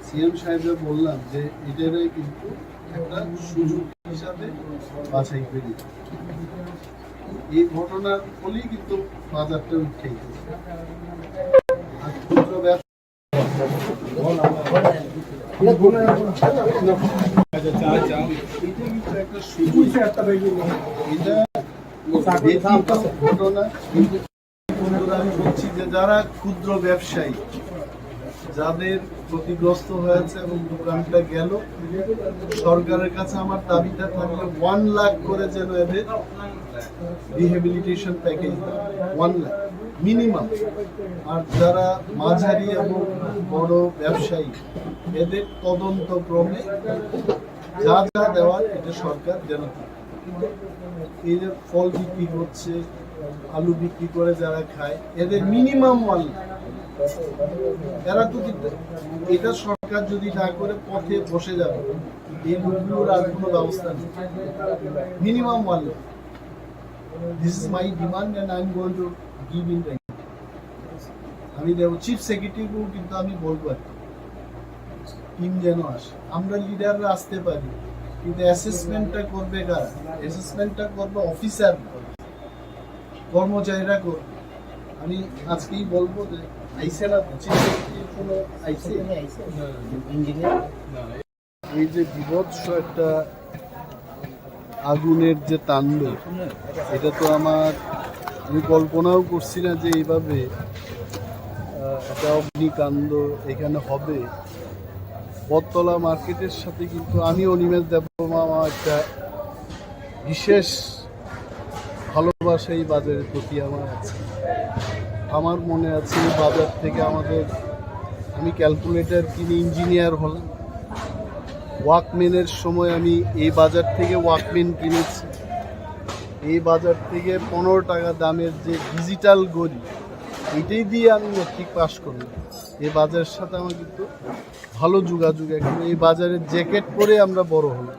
সিএম সাহেবকে বললাম যে এটারে কিন্তু একটা সুযোগ হিসাবে বাছাই করি। এই ঘটনার ফলেই কিন্তু বাজারটা উঠে গেছে। আর ক্ষুদ্র ব্যবসা, এটা কিন্তু একটা সুযোগ। এটা ব্যতীত ঘটনা কিন্তু আমি বলছি যে যারা ক্ষুদ্র ব্যবসায়ী, যাদের ক্ষতিগ্রস্ত হয়েছে এবং দোকানটা গেল, সরকারের কাছে আমার দাবিটা থাকবে ওয়ান লাখ করে যেন এদের রিহ্যাবিলিটেশন প্যাকেজ, ওয়ান লাখ মিনিমাম। আর যারা মাঝারি এবং বড় ব্যবসায়ী, এদের তদন্ত ক্রমে যা যা দেওয়ার এটা সরকার যেন দেয়। এই যে ফল বিক্রি করছে, আলু বিক্রি করে যারা খায়, এদের মিনিমাম ওয়ান লাখ। এরা তো কিন্তু, এটা সরকার যদি না করে পথে বসে যাবে, এই লোকগুলোর আর কোনো ব্যবস্থা নেই। Minimum one lakh. This is my demand and I am going to give in writing. আমি দেব, চিফ সেক্রেটারিকেও কিন্তু আমি বলবো আর কি, টিম যেন আসে। আমরা লিডাররা আসতে পারি, কিন্তু অ্যাসেসমেন্টটা করবে কারা? অ্যাসেসমেন্টটা করবে অফিসার, কর্মচারীরা করবে। আমি আজকেই বলবো যে আইসে না তো, চিফ সেক্রেটারি কোনো আইসে? ইঞ্জিনিয়ার। এই যে বিভৎস একটা আগুনের যে তাণ্ডব, এটা তো আমার, আমি কল্পনাও করছি না যে এইভাবে, আহ, একটা অগ্নিকাণ্ড এখানে হবে। বটতলা মার্কেটের সাথে কিন্তু আমি, অনিমেষ দেববর্মা, আমার একটা বিশেষ ভালোবাসা এই বাজারের প্রতি আমার আছে। আমার মনে আছে এই বাজার থেকে আমাদের, আমি ক্যালকুলেটর কিনে ইঞ্জিনিয়ার হলাম। ওয়াকম্যানের সময় আমি এই বাজার থেকে ওয়াকম্যান কিনেছি। এই বাজার থেকে পনেরো টাকা দামের যে ডিজিটাল ঘড়ি, এটাই দিয়ে আমি মেট্রিক পাস করলাম। এই বাজারের সাথে আমার কিন্তু ভালো যোগাযোগ। এখন এই বাজারের জ্যাকেট পরে আমরা বড় হলাম।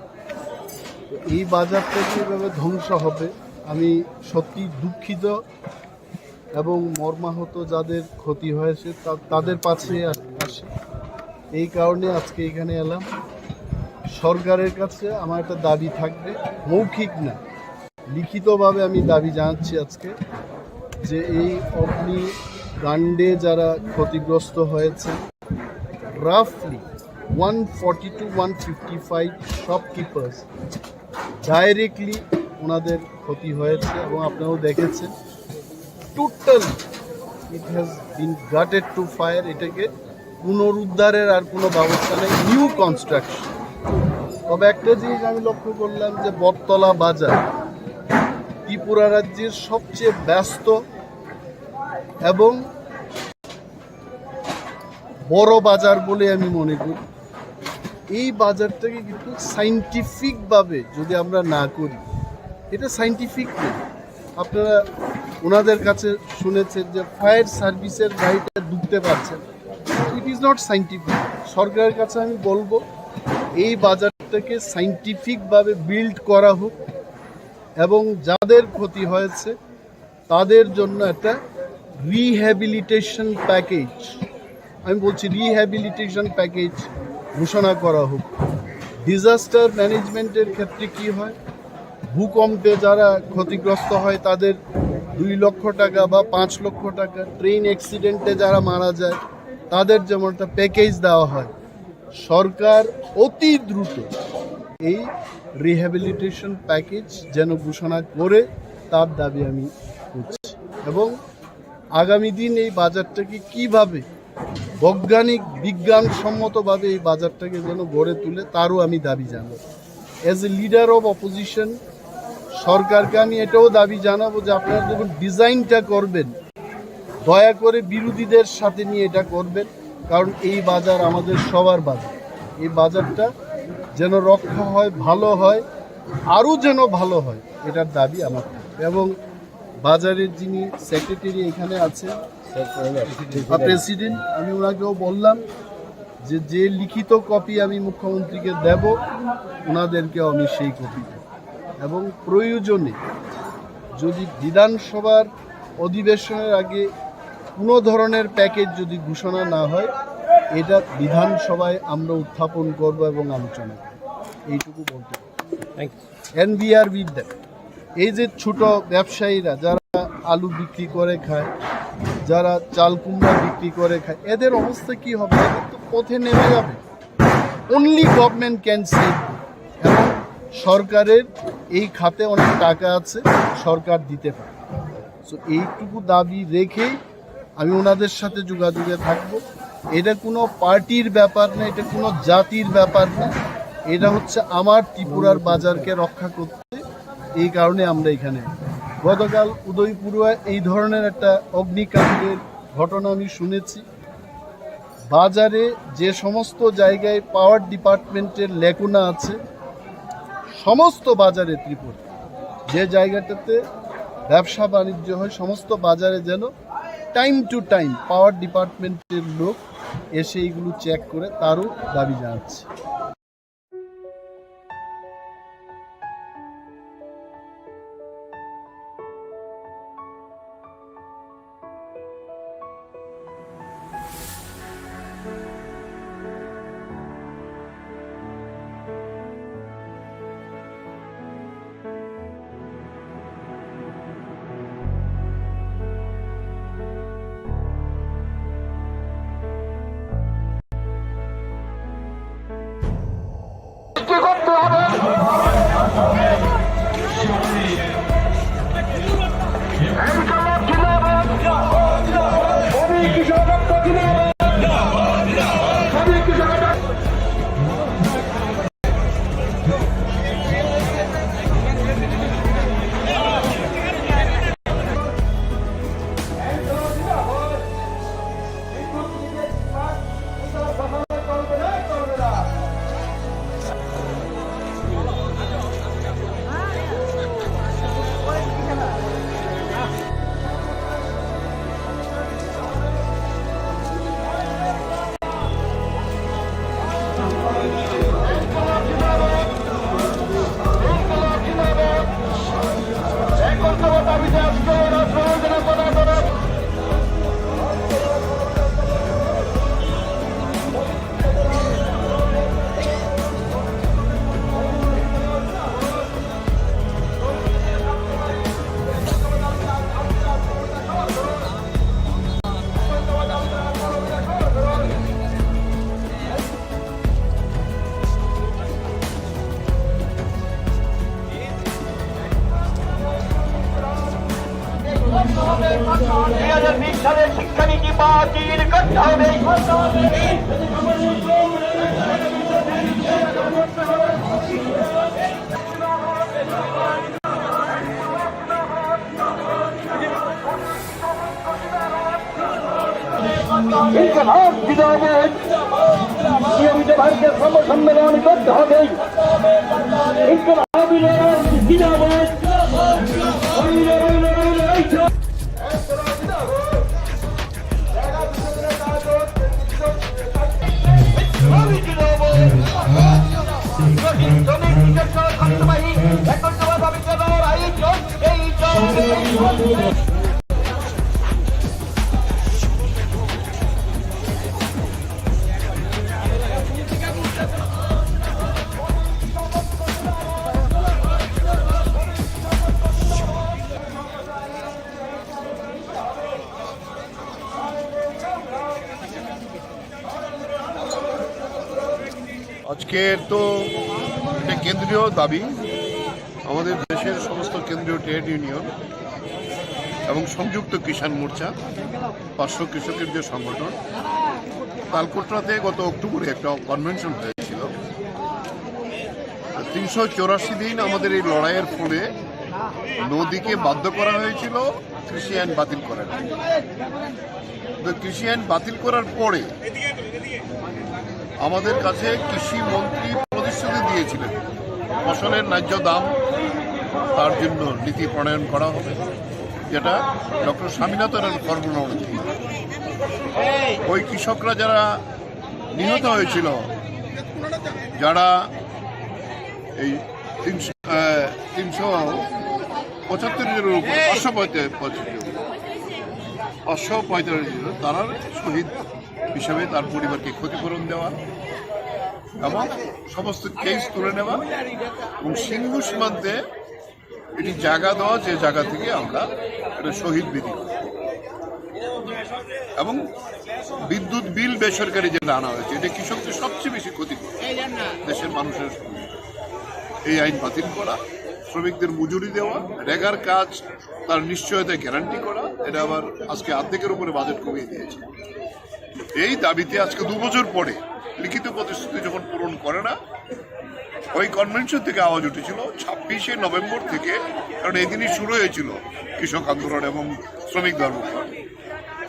তো এই বাজারটা যে এভাবে ধ্বংস হবে, আমি সত্যি দুঃখিত এবং মর্মাহত, যাদের ক্ষতি হয়েছে তা-, তাদের পাশে আ-, আসি। এই কারণে আজকে এখানে এলাম। সরকারের কাছে আমার একটা দাবি থাকবে, মৌখিক না, লিখিতভাবে আমি দাবি জানাচ্ছি আজকে যে এই অগ্নিকাণ্ডে যারা ক্ষতিগ্রস্ত হয়েছে, রাফলি one forty two one fifty five shopkeepers directly ওনাদের ক্ষতি হয়েছে এবং আপনারাও দেখেছেন, total it has been gutted to fire. এটাকে পুনরুদ্ধারের আর কোনো ব্যবস্থা নেই, নিউ কনস্ট্রাকশন। তবে একটা জিনিস আমি লক্ষ্য করলাম যে বটতলা বাজার ত্রিপুরা রাজ্যের সবচেয়ে ব্যস্ত এবং বড় বাজার বলে আমি মনে করি। এই বাজারটাকে কিন্তু সায়েন্টিফিকভাবে যদি আমরা না করি, এটা সায়েন্টিফিক না। আপনারা ওনাদের কাছে শুনেছেন যে ফায়ার সার্ভিসের গাড়িটা ঢুকতে পারছে না, ইট ইজ নট সায়েন্টিফিক। সরকারের কাছে আমি বলবো এই বাজারটাকে সায়েন্টিফিকভাবে বিল্ড করা হোক এবং যাদের ক্ষতি হয়েছে তাদের জন্য একটা রিহ্যাবিলিটেশন প্যাকেজ, আমি বলছি রিহ্যাবিলিটেশন প্যাকেজ ঘোষণা করা হোক। ডিজাস্টার ম্যানেজমেন্টের ক্ষেত্রে কি হয়, ভূকম্পে যারা ক্ষতিগ্রস্ত হয় তাদের দুই লক্ষ টাকা বা পাঁচ লক্ষ টাকা, ট্রেন অ্যাক্সিডেন্টে যারা মারা যায় তাদের যেমন একটা প্যাকেজ দেওয়া হয়, সরকার অতি দ্রুত এই রিহ্যাবিলিটেশন প্যাকেজ যেন ঘোষণা করে, তার দাবি আমি করছি। এবং আগামী দিন এই বাজারটাকে কিভাবে বৈজ্ঞানিক বিজ্ঞানসম্মতভাবে এই বাজারটাকে যেন গড়ে তুলে, তারও আমি দাবি জানাবো। As a leader of opposition, সরকারকে আমি এটাও দাবি জানাবো যে আপনারা যখন ডিজাইনটা করবেন, দয়া করে বিরোধীদের সাথে নিয়ে এটা করবেন, কারণ এই বাজার আমাদের সবার বাজার। এই বাজারটা যেন রক্ষা হয়, ভালো হয়, আরও যেন ভালো হয়, এটার দাবি আমার থাকবে। এবং বাজারের যিনি সেক্রেটারি এখানে আছেন বা প্রেসিডেন্ট, আমি ওনাকেও বললাম যে যে লিখিত কপি আমি মুখ্যমন্ত্রীকে দেব, ওনাদেরকেও আমি সেই কপি দেব। এবং প্রয়োজনে যদি বিধানসভার অধিবেশনের আগে কোনো ধরনের প্যাকেজ যদি ঘোষণা না হয়, এটা বিধানসভায় আমরা উত্থাপন করব এবং আলোচনা করব। এইটুকু বলতে পারি। Thank you. এনবিআরবির দেন, এই যে ছোট ব্যবসায়ীরা যারা আলু বিক্রি করে খায়, যারা চাল কুমড়া বিক্রি করে খায়, এদের অবস্থা কি হবে? এদের তো পথে নেমে যাবে। Only government can save them। এবং সরকারের এই খাতে অনেক টাকা আছে, সরকার দিতে পারে। তো এইটুকু দাবি রেখেই আমি ওনাদের সাথে যোগাযোগে থাকব। এটা কোনো পার্টির ব্যাপার না, এটা কোনো জাতির ব্যাপার না, এটা হচ্ছে আমার ত্রিপুরার বাজারকে রক্ষা করতে। এই কারণে আমরা এখানে, গতকাল উদয়পুরে এই ধরনের একটা অগ্নিকাণ্ডের ঘটনা আমি শুনেছি। বাজারে যে সমস্ত জায়গায় পাওয়ার ডিপার্টমেন্টের লেকুনা আছে, সমস্ত বাজারে ত্রিপুরা যে জায়গাটাতে ব্যবসা বাণিজ্য হয়, সমস্ত বাজারে যেন টাইম টু টাইম পাওয়ার ডিপার্টমেন্টের লোক এসে এইগুলো চেক করে, তারও দাবি জানাচ্ছি। দুই হাজার বিশ সালের শিক্ষানীতি বাতিল করতে হবে। ইনকলাব জিন্দাবাদ। নিয়মিত ভারতীয় শ্রম সম্মেলন করতে হবে। ইনকলাব জিন্দাবাদ। আজকের তো একটা কেন্দ্রীয় দাবি, আমাদের দেশের সমস্ত কেন্দ্রীয় ট্রেড ইউনিয়ন এবং সংযুক্ত কিষাণ মোর্চা, পার্শ্ব কৃষকের যে সংগঠন, তালকোটরাতে গত অক্টোবরে একটা কনভেনশন হয়েছিল। তিনশো চৌরাশি দিন আমাদের এই লড়াইয়ের ফলে নদীকে বাধ্য করা হয়েছিল কৃষি আইন বাতিল করার জন্য। তো কৃষি আইন বাতিল করার পরে আমাদের কাছে কৃষি মন্ত্রী প্রতিশ্রুতি দিয়েছিলেন, ফসলের ন্যায্য দাম, তার জন্য নীতি প্রণয়ন করা হবে, যেটা ডক্টর স্বামীনাথন ফর্মুলা অনুযায়ী। ওই কৃষকরা যারা নিহত হয়েছিল, যারা এই তিনশো, আহ, তিনশো পঁচাত্তর জনের উপরে, পাঁচশো পঁয়তাল্লিশ, পাঁচশো পঁয়তাল্লিশ জন, তারা শহীদ হিসাবে তার পরিবারকে ক্ষতিপূরণ দেওয়া এবং সমস্ত কেস তুলে নেওয়া এবং সিঙ্গু সীমান্তে এটি জায়গা দেওয়া, যে জায়গা থেকে আমরা একটা শহীদ বেদি করব। এবং বিদ্যুৎ বিল বেসরকারি যেটা আনা হয়েছে, এটা কৃষকদের সবচেয়ে বেশি ক্ষতি করে দেশের মানুষের। এই আইন বাতিল করা, শ্রমিকদের মজুরি দেওয়া, রেগার কাজ তার নিশ্চয়তা গ্যারান্টি করা, এটা আবার আজকে অর্ধেকের উপরে বাজেট কমিয়ে দিয়েছে। এই দাবিতে আজকে দু বছর পরে লিখিত প্রতিশ্রুতি যখন পূরণ করে না, ওই কনভেনশন থেকে আওয়াজ উঠেছিল ছাব্বিশে নভেম্বর থেকে, কারণ এই দিনই শুরু হয়েছিল কৃষক আন্দোলন এবং শ্রমিক ধর্মঘট।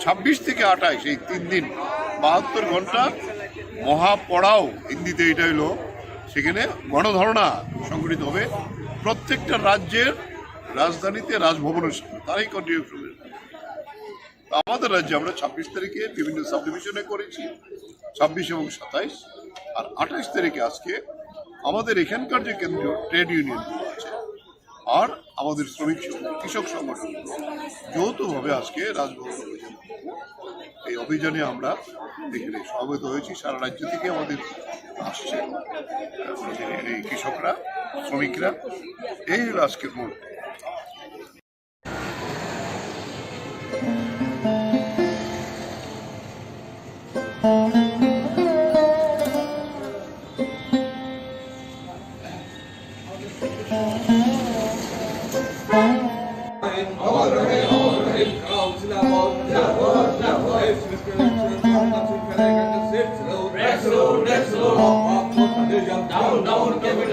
ছাব্বিশ থেকে আঠাশ, এই তিন দিন, বাহাত্তর ঘন্টা মহাপড়াও হিন্দিতে এটা হইলো, সেখানে গণধর্ণা সংগঠিত হবে প্রত্যেকটা রাজ্যের রাজধানীতে, রাজভবনের সামনে, তারাই কন্টিনিউ করবে। তো আমাদের রাজ্যে আমরা ছাব্বিশ তারিখে বিভিন্ন সাবডিভিশনে করেছি, ছাব্বিশ এবং সাতাইশ, আর আঠাইশ তারিখে আজকে আমাদের এখানকার যে কেন্দ্রীয় ট্রেড ইউনিয়নগুলো আছে আর আমাদের শ্রমিক সংগঠন, কৃষক সংগঠন যৌথভাবে আজকে রাজভবন অভিযান করব। এই অভিযানে আমরা এখানে সমবেত হয়েছি, সারা রাজ্য থেকে আমাদের আসছে এই কৃষকরা, শ্রমিকরা। এই হলো আজকের মূল। Down, down, Kabul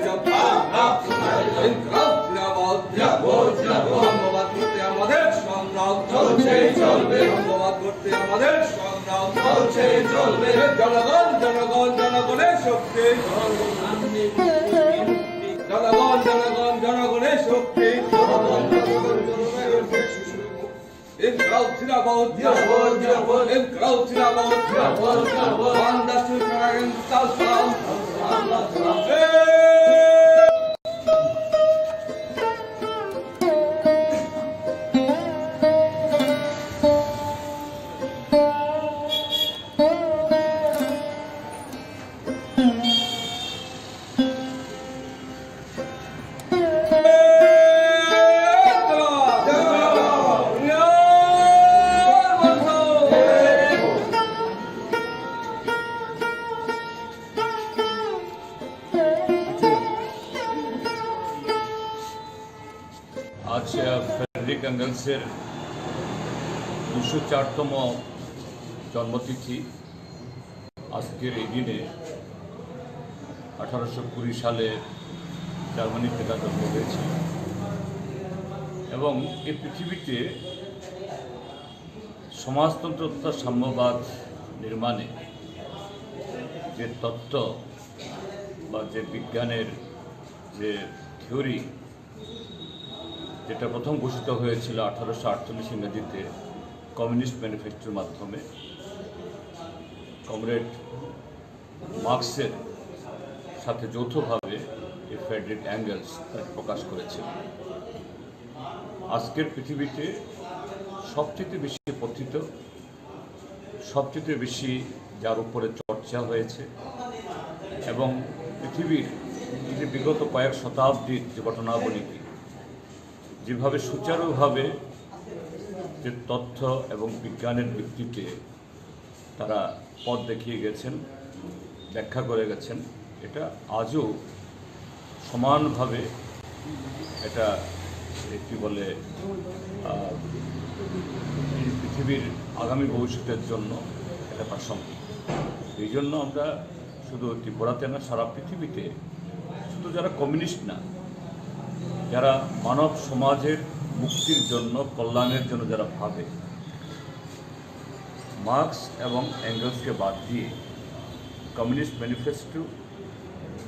Jabbar. Inqilab জিন্দাবাদ। জিন্দাবাদ, জিন্দাবাদ। ধর্মঘট করতে আমাদের সংগ্রাম চলছেই চলবে। ধর্মঘট করতে আমাদের সংগ্রাম চলছেই চলবে। জনগণ, জনগণ, জনগণের শক্তি। জনগণ, জনগণ, জনগণের শক্তি। ইনকলাব জিন্দাবাদ। জিন্দাবাদ, জিন্দাবাদ। ইনকলাব জিন্দাবাদ। জিন্দাবাদ, জিন্দাবাদ। বাংলাদেশ সরকার হিন্দুস্তান সালাম। আজ, আহ, ফ্রেডরিক এঙ্গেলসের দুশো চারতম জন্মতিথি। আজকের এই দিনে আঠারোশো কুড়ি সালে জার্মানিতে তার জন্ম হয়েছিল এবং এই পৃথিবীতে সমাজতন্ত্র তথা সাম্যবাদ নির্মাণে যে তত্ত্ব বা যে বিজ্ঞানের যে থিওরি, যেটা প্রথম ঘোষিত হয়েছিল আঠারোশো আটচল্লিশ ইংরেজিতে কমিউনিস্ট ম্যানিফেস্টোর মাধ্যমে কমরেড মার্কসের সাথে যৌথভাবে এই ফ্রেডরিক অ্যাঙ্গেলস তাকে প্রকাশ করেছিলেন। আজকের পৃথিবীতে সবচেয়ে বেশি পঠিত, সবচেয়ে বেশি যার উপরে চর্চা হয়েছে, এবং পৃথিবীর এই যে বিগত কয়েক শতাব্দীর যে ঘটনাবলী, যেভাবে সুচারুভাবে যে তথ্য এবং বিজ্ঞানের ভিত্তিতে তারা পথ দেখিয়ে গেছেন, ব্যাখ্যা করে গেছেন, এটা আজও সমানভাবে এটা, এ, কি বলে, আহ, এই পৃথিবীর আগামী ভবিষ্যতের জন্য এটা প্রাসঙ্গিক। এই জন্য আমরা শুধু ত্রিপুরাতে না, সারা পৃথিবীতে শুধু যারা কমিউনিস্ট না, যারা মানব সমাজের মুক্তির জন্য, কল্যাণের জন্য যারা ভাবে, মার্কস এবং এঙ্গেলসকে বাদ দিয়ে কমিউনিস্ট ম্যানিফেস্টো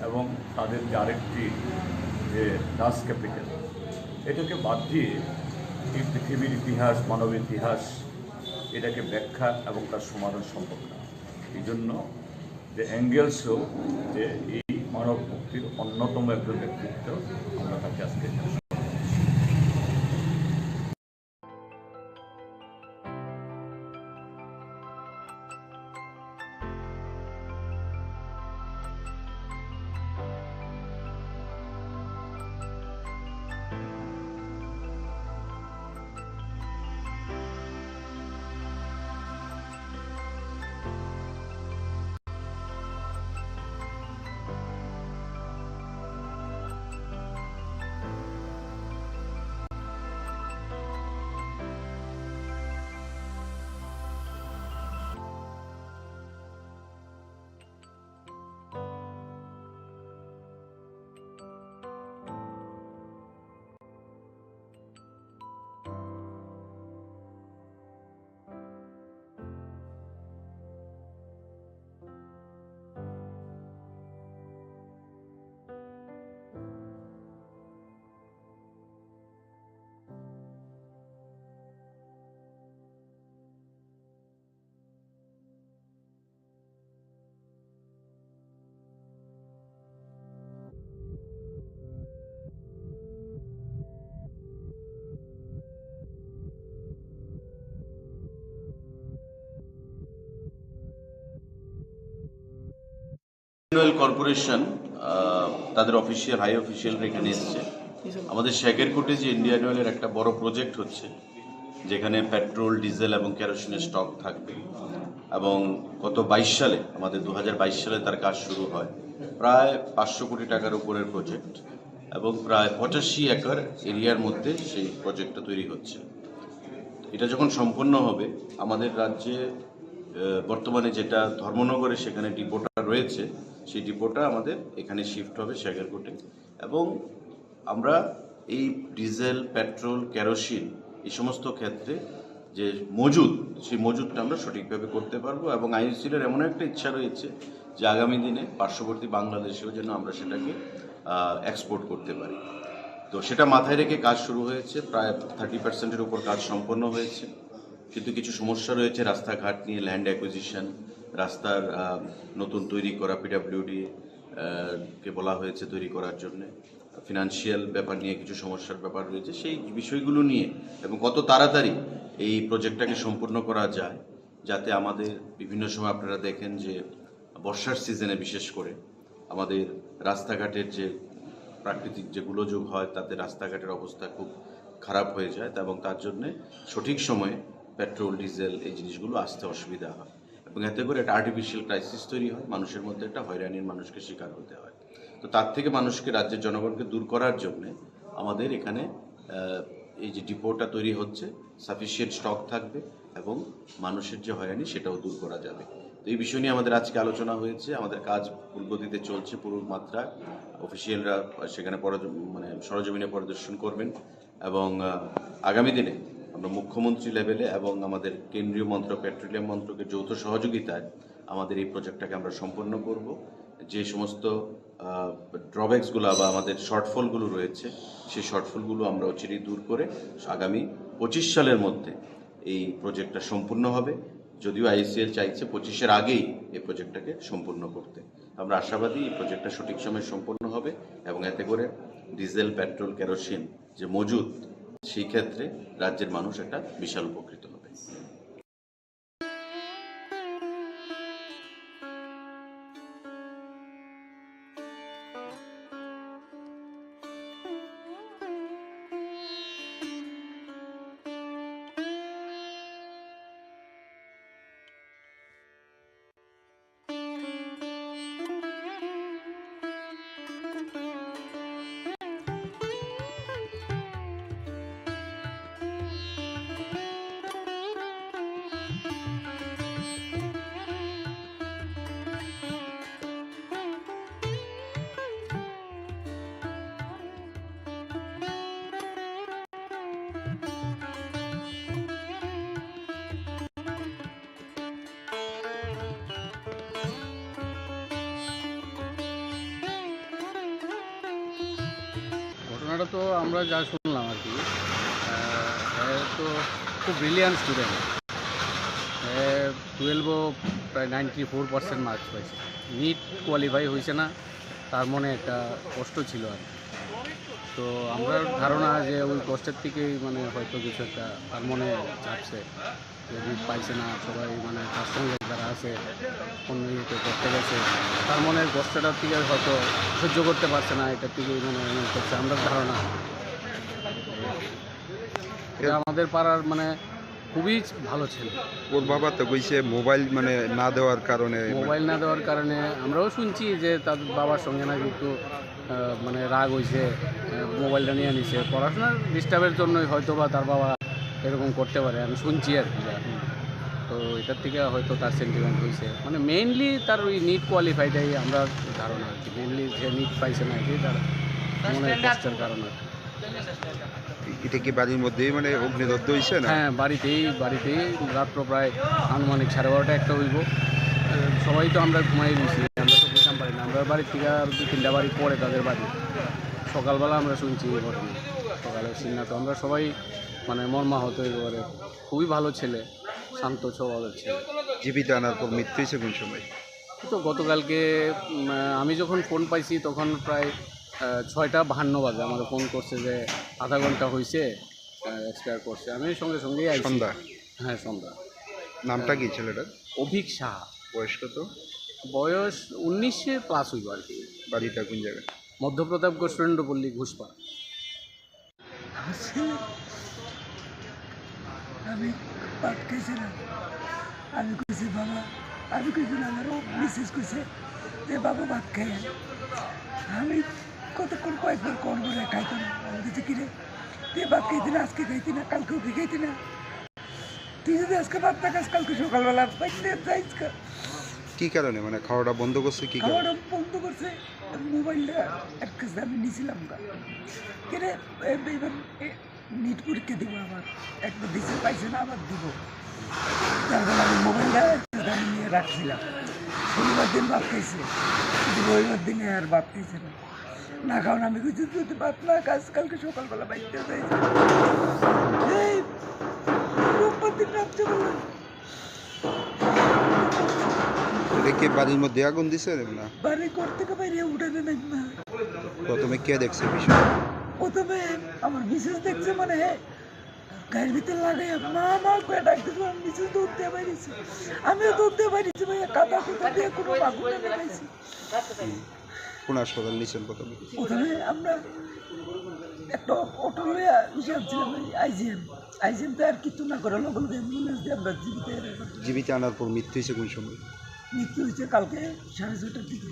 এবং তাদের যে আরেকটি যে দাস ক্যাপিটাল, এটাকে বাদ দিয়ে এই পৃথিবীর ইতিহাস, মানব ইতিহাস, এটাকে ব্যাখ্যা এবং তার সমাধান সম্ভব না। এই জন্য যে এঙ্গেলসও যে এই মানব মুক্তির অন্যতম একজন ব্যক্তিত্ব, আমরা তাকে আজকে অয়েল কর্পোরেশন, আহ, তাদের অফিসিয়াল, হাই অফিসিয়ালরা এখানে এসছে। আমাদের শেখেরকোটে যে ইন্ডিয়ান অয়েলের একটা বড় প্রজেক্ট হচ্ছে, যেখানে পেট্রোল, ডিজেল এবং কেরোসিনের স্টক থাকবে, এবং গত বাইশ সালে, আমাদের দু হাজার বাইশ সালে তার কাজ শুরু হয়। প্রায় পাঁচশো কোটি টাকার উপরের প্রজেক্ট এবং প্রায় পঁচাশি একর এরিয়ার মধ্যে সেই প্রজেক্টটা তৈরি হচ্ছে। এটা যখন সম্পন্ন হবে, আমাদের রাজ্যে, আহ, বর্তমানে যেটা ধর্মনগরে সেখানে ডিপোটা রয়েছে, সেই ডিপোটা আমাদের এখানে শিফট হবে শেখেরকোটে। এবং আমরা এই ডিজেল, পেট্রোল, কেরোসিন, এই সমস্ত ক্ষেত্রে যে মজুদ, সেই মজুদটা আমরা সঠিকভাবে করতে পারবো। এবং আইওসিএল এর এমন একটা ইচ্ছা রয়েছে যে আগামী দিনে পার্শ্ববর্তী বাংলাদেশেও যেন আমরা সেটাকে, আহ, এক্সপোর্ট করতে পারি। তো সেটা মাথায় রেখে কাজ শুরু হয়েছে, প্রায় থার্টি পার্সেন্টের উপর কাজ সম্পন্ন হয়েছে। কিন্তু কিছু সমস্যা রয়েছে রাস্তাঘাট নিয়ে, ল্যান্ড অ্যাকুইজিশন, রাস্তার, আহ, নতুন তৈরি করা, পিডাব্লিউডি, আহ, কে বলা হয়েছে তৈরি করার জন্য। ফিনান্সিয়াল ব্যাপার নিয়ে কিছু সমস্যার ব্যাপার রয়েছে, সেই বিষয়গুলো নিয়ে এবং কত তাড়াতাড়ি এই প্রজেক্টটাকে সম্পূর্ণ করা যায়, যাতে আমাদের বিভিন্ন সময় আপনারা দেখেন যে বর্ষার সিজনে বিশেষ করে আমাদের রাস্তাঘাটের যে প্রাকৃতিক যে গোলযোগ হয়, তাতে রাস্তাঘাটের অবস্থা খুব খারাপ হয়ে যায়, তা এবং তার জন্যে সঠিক সময়ে পেট্রোল, ডিজেল এই জিনিসগুলো আসতে অসুবিধা হয় এবং এতে করে একটা আর্টিফিশিয়াল ক্রাইসিস তৈরি হয়, মানুষের মধ্যে একটা হয়রানির মানুষকে শিকার হতে হয়। তো তার থেকে মানুষকে, রাজ্যের জনগণকে দূর করার জন্য আমাদের এখানে, আহ, এই যে ডিপোটা তৈরি হচ্ছে, সাফিসিয়েন্ট স্টক থাকবে এবং মানুষের যে হয়রানি, সেটাও দূর করা যাবে। তো এই বিষয় নিয়ে আমাদের আজকে আলোচনা হয়েছে। আমাদের কাজ পুরোগতিতে চলছে, পুরো মাত্রা। অফিসিয়ালরা সেখানে পরি-, মানে, সরজমিনে পরিদর্শন করবেন এবং, আহ, আগামী দিনে আমরা মুখ্যমন্ত্রী লেভেলে এবং আমাদের কেন্দ্রীয় মন্ত্রক, পেট্রোলিয়াম মন্ত্রকের যৌথ সহযোগিতায় আমাদের এই প্রজেক্টটাকে আমরা সম্পন্ন করব। যে সমস্ত, আহ, ড্রব্যাকসগুলো বা আমাদের শর্টফলগুলো রয়েছে, সেই শর্টফলগুলো আমরা অচিরেই দূর করে আগামী পঁচিশ সালের মধ্যে এই প্রজেক্টটা সম্পূর্ণ হবে। যদিও আইওসিএল চাইছে পঁচিশের আগেই এই প্রজেক্টটাকে সম্পূর্ণ করতে। আমরা আশাবাদী এই প্রজেক্টটা সঠিক সময়ে সম্পন্ন হবে এবং এতে করে ডিজেল, পেট্রোল, কেরোসিন যে মজুদ, সেই ক্ষেত্রে রাজ্যের মানুষ একটা বিশাল উপকৃত হবে। ঘটনাটা তো আমরা যা শুনলাম আর কি, আহ, এ তো খুব ব্রিলিয়ান্ট স্টুডেন্ট। এ টুয়েলভও প্রায় নাইনটি ফোর পার্সেন্ট মার্কস পাইছে। নিট কোয়ালিফাই হয়েছে না, তার মনে একটা কষ্ট ছিল আর কি। তো আমরা ধারণা যে ওই কষ্টের থেকেই মানে হয়তো কিছু একটা তার মনে চাপছে, যে নিট পাইছে না, সবাই মানে তার সঙ্গে যারা আছে অন্য ইয়েতে করতে গেছে, তার মনে কষ্টটার থেকে হয়তো সহ্য করতে পারছে না, এটার থেকেই মানে এমন করছে, আমরা ধারণা। এটা আমাদের পাড়ার মানে খুবই ভালো ছেলে। ওর বাবা তো কইছে মোবাইল মানে না দেওয়ার কারণে মানে মোবাইল না দেওয়ার কারণে আমরাও শুনছি যে তার বাবার সঙ্গে নাকি একটু, আহ, মানে রাগ হইছে, আহ, মোবাইলটা নিয়ে নিছে। পড়াশোনার ডিস্টার্বের জন্যই হয়তো বা তার বাবা এরকম করতে পারে, আমি শুনছি আর কি। তো এটার থেকে হয়তো তার সেন্টিমেন্ট হইছে, মানে মেইনলি তার ওই নিট কোয়ালিফাইটাই আমরা ধারণা আর কি, মেইনলি যে নিট পাইছে না, এটাই তার মনের কষ্টের কারণ আর কি। এটা কি বাড়ির মধ্যেই মানে অগ্নিদগ্ধ হইছে না? হ্যাঁ, বাড়িতেই, বাড়িতেই। রাত্র প্রায় আনুমানিক সাড়ে বারোটা, একটা হইব। এ, সবাই তো আমরা ঘুমাই রয়েছি, আমরা তো বুঝতাম পারি না। আমরা বাড়ি থেকে আর দুই তিনটা বাড়ি পরে তাদের বাড়ি। সকালবেলা আমরা শুনছি এই ঘটনা। সকালে শুনি না তো আমরা সবাই মানে মর্মাহত হয়ে পড়ে। খুবই ভালো ছেলে, শান্ত স্বভাবের ছেলে। জীবিত আনার পর মৃত্যু হয়েছে কোন সময়? তো গতকালকে, উম, আমি যখন ফোন পাইছি তখন প্রায়, আহ, ছয়টা বাহান্ন বাজে আমাকে ফোন করছে যে আধা ঘন্টা হয়েছে, আহ, এক্সপায়ার করছে। আমি সঙ্গে সঙ্গেই আইছি। সন্ধ্যা? হ্যাঁ, সন্ধ্যা। নামটা কি ছেলেটার? অভিক সাহা। বয়স কত? বয়স উনিশে প্লাস হইব আর কি। বাড়িটা কোন জায়গায়? মধ্যপ্রতাপগড় সুরেন্দ্রপল্লী ঘোষপাড়া। আমার ছেলে, আমি ভাত খাইছিলাম। আমি কইছি, "বাবা," আমি কইছি না, আমার ও মিসেস কইছে যে, "বাবা, ভাত খাই আয়।" আমি কতক্ষণ কয়েকবার কল করে খাইতাম। আমি কইছি, "কিরে, তুই ভাত খাইতি না, আজকে খাইতি না, কালকেও কি খাইতি না? তুই যদি আজকে ভাত না খাস, কালকে সকালবেলা বাইরে যাইস গা।" কি কারণে? মানে খাওয়াটা বন্ধ করছে কি কারণে? খাওয়াটা বন্ধ করছে, মোবাইলটা এক কাছে আমি নিছিলাম গা। কিরে, এ, এবার, এ, নিট পরীক্ষা দিব আবার। একবার দিছে, পাইছে না, আবার দিব। যার ফলে আমি মোবাইলটা আমি নিয়ে রাখছিলাম। শনিবার দিন ভাত খাইছে, কিন্তু রবিবার দিনে আর ভাত খাইছে না। না খাওয়ান আমি কইছি, "তুই তো ভাত না খাস, কালকে সকালবেলা বাইরে যাইস।" এই রোববার দিন রাত্রেবেলা এটা কি বাড়ির মধ্যে আগুন দিছে না? বাড়ি ঘর থেকে বাইরে উঠানে নাই না। প্রথমে কে দেখছে বিষয়? প্রথমে আমার মিসেস দেখছে, মানে, গায়ের ভিতরে লাগাই, "মা, মা," করে ডাক দিতে, আমার মিসেস দৌড় দিয়ে বাইরেছে। আমিও দৌড় দিয়ে বাইরেছি, ভাইয়া, কাদা কুদা দিয়ে কোনো আগুন লাগাইছি। হুম। কোন হাসপাতাল নিছেন প্রথমে? প্রথমে আমরা একটা অটো লইয়া ইসে আনছিলাম, ওই আইজিএম। আইজিএম তো আর কিচ্ছু না করে, লগে লগে অ্যাম্বুলেন্স দিয়ে আমরা জীবিত এনে জীবিত আনার পর মৃত্যু হয়েছে কোন সময়? মৃত্যু হয়েছে কালকে সাড়ে ছয়টার দিকে।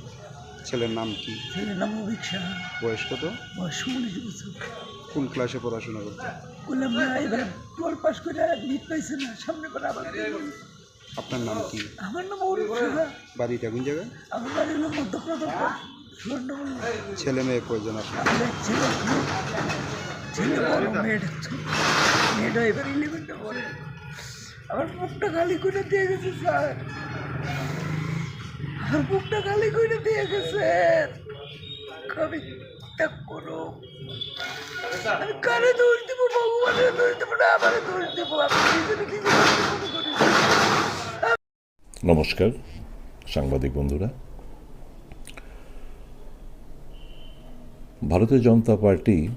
ছেলের নাম কি? ছেলের নাম অভিক সাহা। বয়স কত? বয়স উনিশ বছর। কোন ক্লাসে পড়াশোনা করতো? বললাম না, এবার টুয়েলভ পাস করে নিট পাইছে না, সামনে বার আবার আপনার নাম কি? আমার নাম অরূপ সাহা। বাড়িটা কোন জায়গায়? আমার বাড়ি হলো মধ্যপ্রদেশ, সুবর্ণমল্ল। ছেলে মেয়ে কয়জন আপনার? আমার এক ছেলে, এক মেয়ে। ছেলে বড়, মেয়েটা ছোট। মেয়েটা এবার ইলেভেনে পড়ে। আমার বুকটা খালি করে দিয়ে গেছে, স্যার। আমার বুকটা খালি করে দিয়ে গেছে। আমি তা করো। আমি কারে দোষ দিব? ভগবানের দোষ দিব না আমারে দোষ দিব? আমি নিজেরে নিজে দোষ দিব মনে করি। নমস্কার সাংবাদিক বন্ধুরা, ভারতীয় জনতা পার্টি,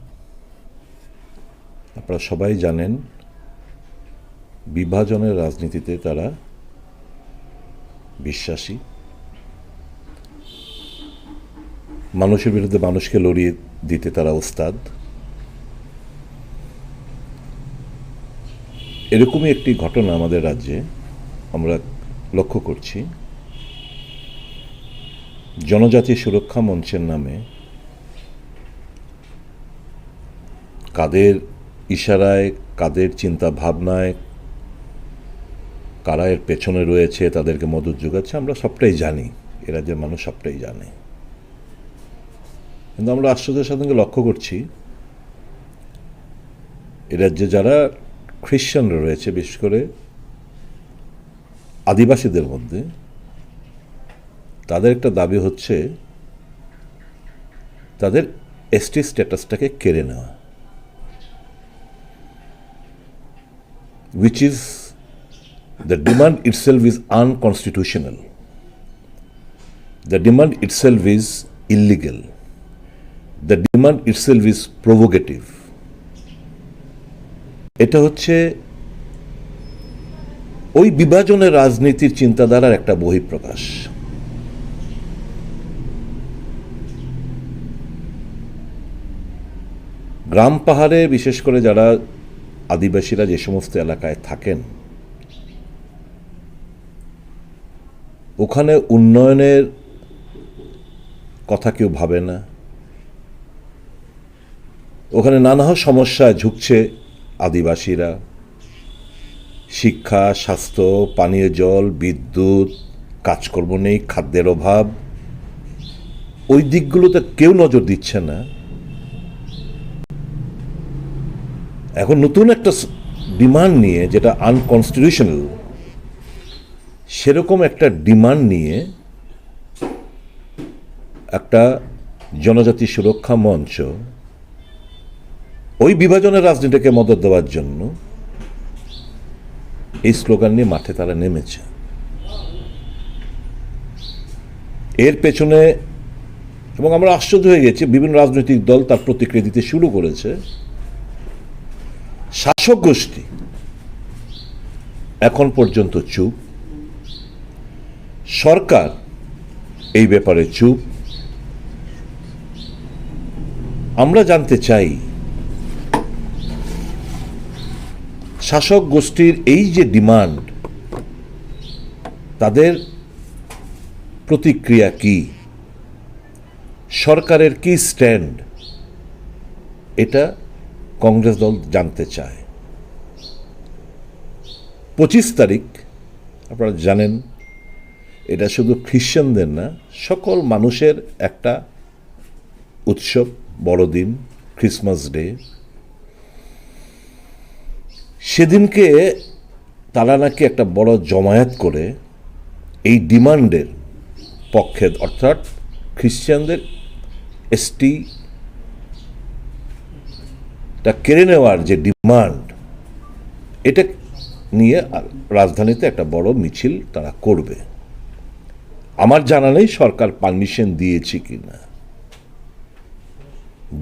আপনারা সবাই জানেন, বিভাজনের রাজনীতিতে তারা বিশ্বাসী। মানুষের বিরুদ্ধে মানুষকে লড়িয়ে দিতে তারা ওস্তাদ। এরকমই একটি ঘটনা আমাদের রাজ্যে আমরা লক্ষ্য করছি। জনজাতি সুরক্ষা মঞ্চের নামে কাদের ইশারায়, কাদের চিন্তা ভাবনায়, কারা এর পেছনে রয়েছে, তাদেরকে মদত যোগাচ্ছে, আমরা সবটাই জানি, এ রাজ্যের মানুষ সবটাই জানে। কিন্তু আমরা আশ্চর্যের সাথে লক্ষ্য করছি, এই রাজ্যে যারা খ্রিস্টানরা রয়েছে, বিশেষ করে আদিবাসীদের মধ্যে, তাদের একটা দাবি হচ্ছে তাদের এসটি স্ট্যাটাসটাকে কেড়ে নেওয়া, which is, the demand itself is unconstitutional. The demand itself is illegal. The demand itself is provocative. এটা হচ্ছে ওই বিভাজনের রাজনীতির চিন্তাধারার একটা বহিঃপ্রকাশ। গ্রাম পাহাড়ে, বিশেষ করে যারা আদিবাসীরা যে সমস্ত এলাকায় থাকেন, ওখানে উন্নয়নের কথা কেউ ভাবে না। ওখানে নানা সমস্যায় ঝুঁকছে আদিবাসীরা। শিক্ষা, স্বাস্থ্য, পানীয় জল, বিদ্যুৎ, কাজকর্ম নেই, খাদ্যের অভাব, ওই দিকগুলোতে কেউ নজর দিচ্ছে না। এখন নতুন একটা স-, ডিমান্ড নিয়ে, যেটা আনকনস্টিটিউশনাল, সেরকম একটা ডিমান্ড নিয়ে একটা জনজাতি সুরক্ষা মঞ্চ ওই বিভাজনের রাজনীতিকে মদত দেওয়ার জন্য এই স্লোগান নিয়ে মাঠে তারা নেমেছে। এর পেছনে, এবং আমরা আশ্চর্য হয়ে গেছি, বিভিন্ন রাজনৈতিক দল তার প্রতিক্রিয়া দিতে শুরু করেছে। শাসক গোষ্ঠী এখন পর্যন্ত চুপ, সরকার এই ব্যাপারে চুপ। আমরা জানতে চাই, শাসক গোষ্ঠীর এই যে ডিমান্ড, তাদের প্রতিক্রিয়া কি, সরকারের কি স্ট্যান্ড, এটা কংগ্রেস দল জানতে চায়। পঁচিশ তারিখ, আপনারা জানেন, এটা শুধু খ্রিশ্চানদের না, সকল মানুষের একটা উৎসব, বড়দিন, ক্রিসমাস ডে। সেদিনকে তারা নাকি একটা বড় জমায়েত করে এই ডিমান্ডের পক্ষে, অর্থাৎ খ্রিশ্চানদের এসটি টা কেড়ে নেওয়ার যে ডিমান্ড, এটা নিয়ে রাজধানীতে একটা বড় মিছিল তারা করবে। আমার জানা নেই সরকার পারমিশন দিয়েছে কি না।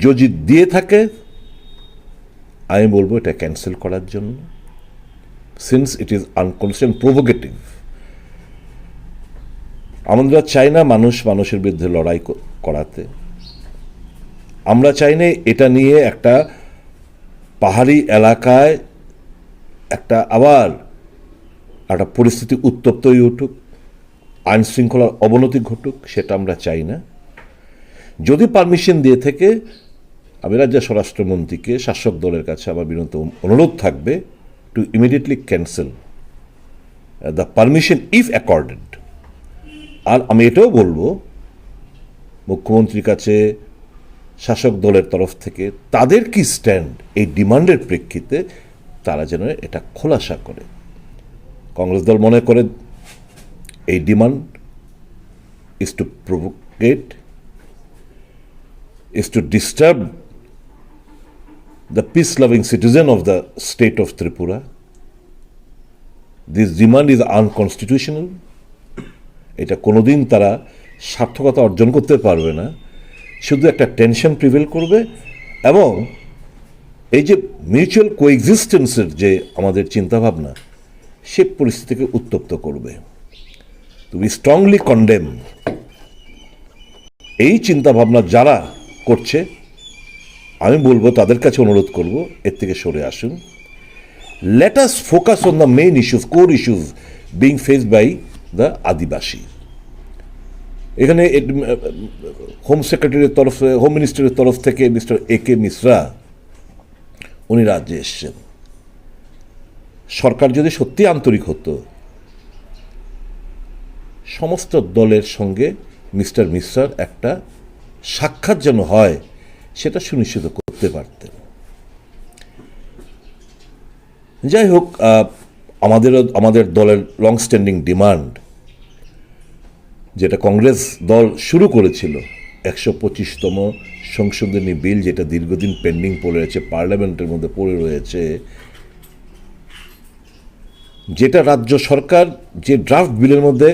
যদি দিয়ে থাকে, আমি বলবো এটা ক্যান্সেল করার জন্য, সিন্স ইট ইজ আনকনস্টিটিউশন, প্রভোকেটিভ। আমরা চাই না মানুষ মানুষের বিরুদ্ধে লড়াই ক-, করাতে। আমরা চাই না এটা নিয়ে একটা পাহাড়ি এলাকায় একটা আবার একটা পরিস্থিতি উত্তপ্ত হয়ে উঠুক, আইন শৃঙ্খলার অবনতি ঘটুক, সেটা আমরা চাই না। যদি পারমিশন দিয়ে থাকে, আমি রাজ্য স্বরাষ্ট্রমন্ত্রীকে, শাসক দলের কাছে আমার বিনীত অনুরোধ থাকবে to immediately cancel the permission if accorded। আর আমি এটাও বলবো মুখ্যমন্ত্রীর কাছে, শাসক দলের তরফ থেকে তাদের কি স্ট্যান্ড এই ডিমান্ডের প্রেক্ষিতে, তারা যেন এটা খোলাসা করে। কংগ্রেস দল মনে করে এই demand is to provocate, is to disturb the peace loving citizen of the state of Tripura. This demand is unconstitutional. এটা কোনোদিন তারা সার্থকতা অর্জন করতে পারবে না। শুধু একটা টেনশন প্রিভেল করবে এবং এই যে মিউচুয়াল কোএক্সিস্টেন্সের যে আমাদের চিন্তাভাবনা, সে পরিস্থিতিকে উত্তপ্ত করবে। তো we strongly condemn এই চিন্তাভাবনা যারা করছে, আমি বলবো, তাদের কাছে অনুরোধ করব, এর থেকে সরে আসুন। Let us focus on the main issues, core issues being faced by the আদিবাসী। এখানে হোম সেক্রেটারির তরফে, হোম মিনিস্টারের তরফ থেকে মিস্টার এ কে মিশ্রা উনি রাজ্যে এসছেন। সরকার যদি সত্যি আন্তরিক হতো, সমস্ত দলের সঙ্গে মিস্টার মিশ্রার একটা সাক্ষাৎ যেন হয়, সেটা সুনিশ্চিত করতে পারতেন। যাই হোক, আহ, আমাদেরও, আমাদের দলের লং স্ট্যান্ডিং ডিমান্ড, যেটা কংগ্রেস দল শুরু করেছিল, একশো পঁচিশতম সংশোধনী বিল, যেটা দীর্ঘদিন পেন্ডিং পড়ে আছে, পার্লামেন্টের মধ্যে পড়ে রয়েছে, যেটা রাজ্য সরকার যে ড্রাফট বিলের মধ্যে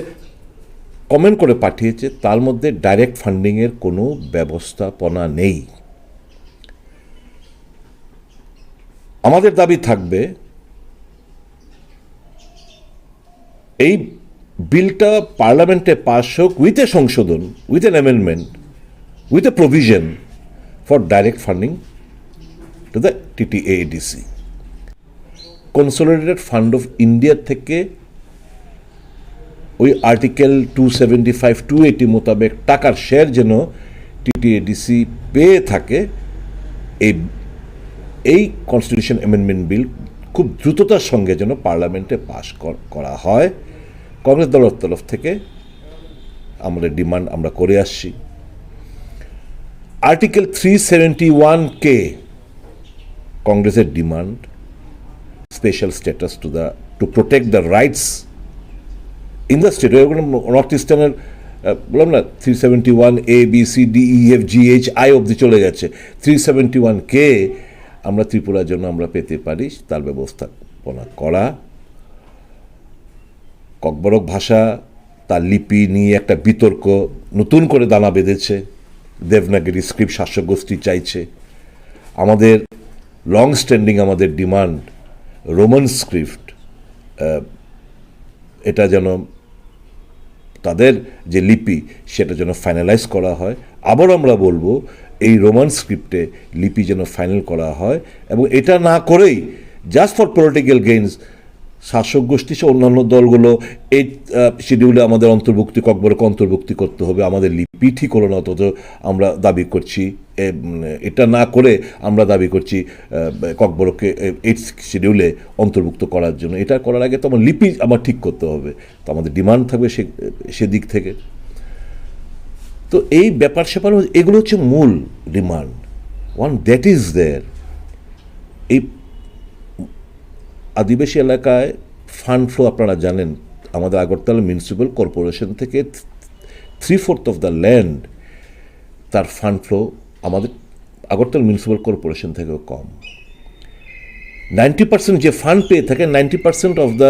কমেন্ট করে পাঠিয়েছে, তার মধ্যে ডাইরেক্ট ফান্ডিংয়ের কোনো ব্যবস্থাপনা নেই। আমাদের দাবি থাকবে, এই বিলটা পার্লামেন্টে পাস হোক উইথ এ সংশোধন, with an amendment, with a provision for direct funding to the TTADC. Consolidated fund of India থেকে ওই article two seventy five, two eighty মোতাবেক টাকার শেয়ার যেন টিটিএডিসি পেয়ে থাকে, এই, এই কনস্টিটিউশন অ্যামেন্ডমেন্ট বিল খুব দ্রুততার সঙ্গে যেন পার্লামেন্টে পাস কর-, করা হয়। কংগ্রেস দলের তরফ থেকে আমাদের ডিমান্ড আমরা করে আসছি। আর্টিকেল থ্রি সেভেন্টি ওয়ান কে, কংগ্রেসের demand, special status to the, to protect the rights in the state. North ইস্টার্নের, আহ, বললাম না, three seventy one A, B, C, D, E, F, G, H, I অবধি চলে গেছে। থ্রি সেভেন্টি ওয়ান কে আমরা ত্রিপুরার জন্য আমরা পেতে পারি, তার ব্যবস্থাপনা করা। ককবরক ভাষা, তার লিপি নিয়ে একটা বিতর্ক নতুন করে দানা বেঁধেছে। দেবনাগরী স্ক্রিপ্ট শাসক গোষ্ঠী চাইছে। আমাদের লং স্ট্যান্ডিং আমাদের ডিমান্ড, রোমান স্ক্রিপ্ট, আহ, এটা যেন, তাদের যে লিপি, সেটা যেন ফাইনালাইজ করা হয়। আবার আমরা বলবো, এই রোমান স্ক্রিপ্টে লিপি যেন ফাইনাল করা হয়, এবং এটা না করেই, just for political gains, শাসক গোষ্ঠী সহ অন্যান্য দলগুলো এই, আহ, শিডিউলে আমাদের অন্তর্ভুক্তি, ককবরক অন্তর্ভুক্তি করতে হবে, আমাদের লিপি ঠিক হলো না, অথচ আমরা দাবি করছি, এ, উম, এটা না করে আমরা দাবি করছি, আহ, ককবরককে, এ, এইট শিডিউলে অন্তর্ভুক্ত করার জন্য। এটা করার আগে তো আমার লিপি আমার ঠিক করতে হবে, তো আমাদের ডিমান্ড থাকবে সে, সেদিক থেকে। তো এই ব্যাপার স্যাপার হচ্ছে, এগুলো হচ্ছে মূল demand. One that is there, এই আদিবাসী এলাকায় ফান্ড ফ্লো আপনারা জানেন, আমাদের আগরতলা মিউনিসিপ্যাল কর্পোরেশন থেকে three fourth of the land, তার ফান্ড ফ্লো আমাদের আগরতলা মিউনিসিপ্যাল কর্পোরেশন থেকেও কম। নাইনটি পার্সেন্ট যে ফান্ড পেয়ে থাকে, নাইনটি পার্সেন্ট অফ দ্য,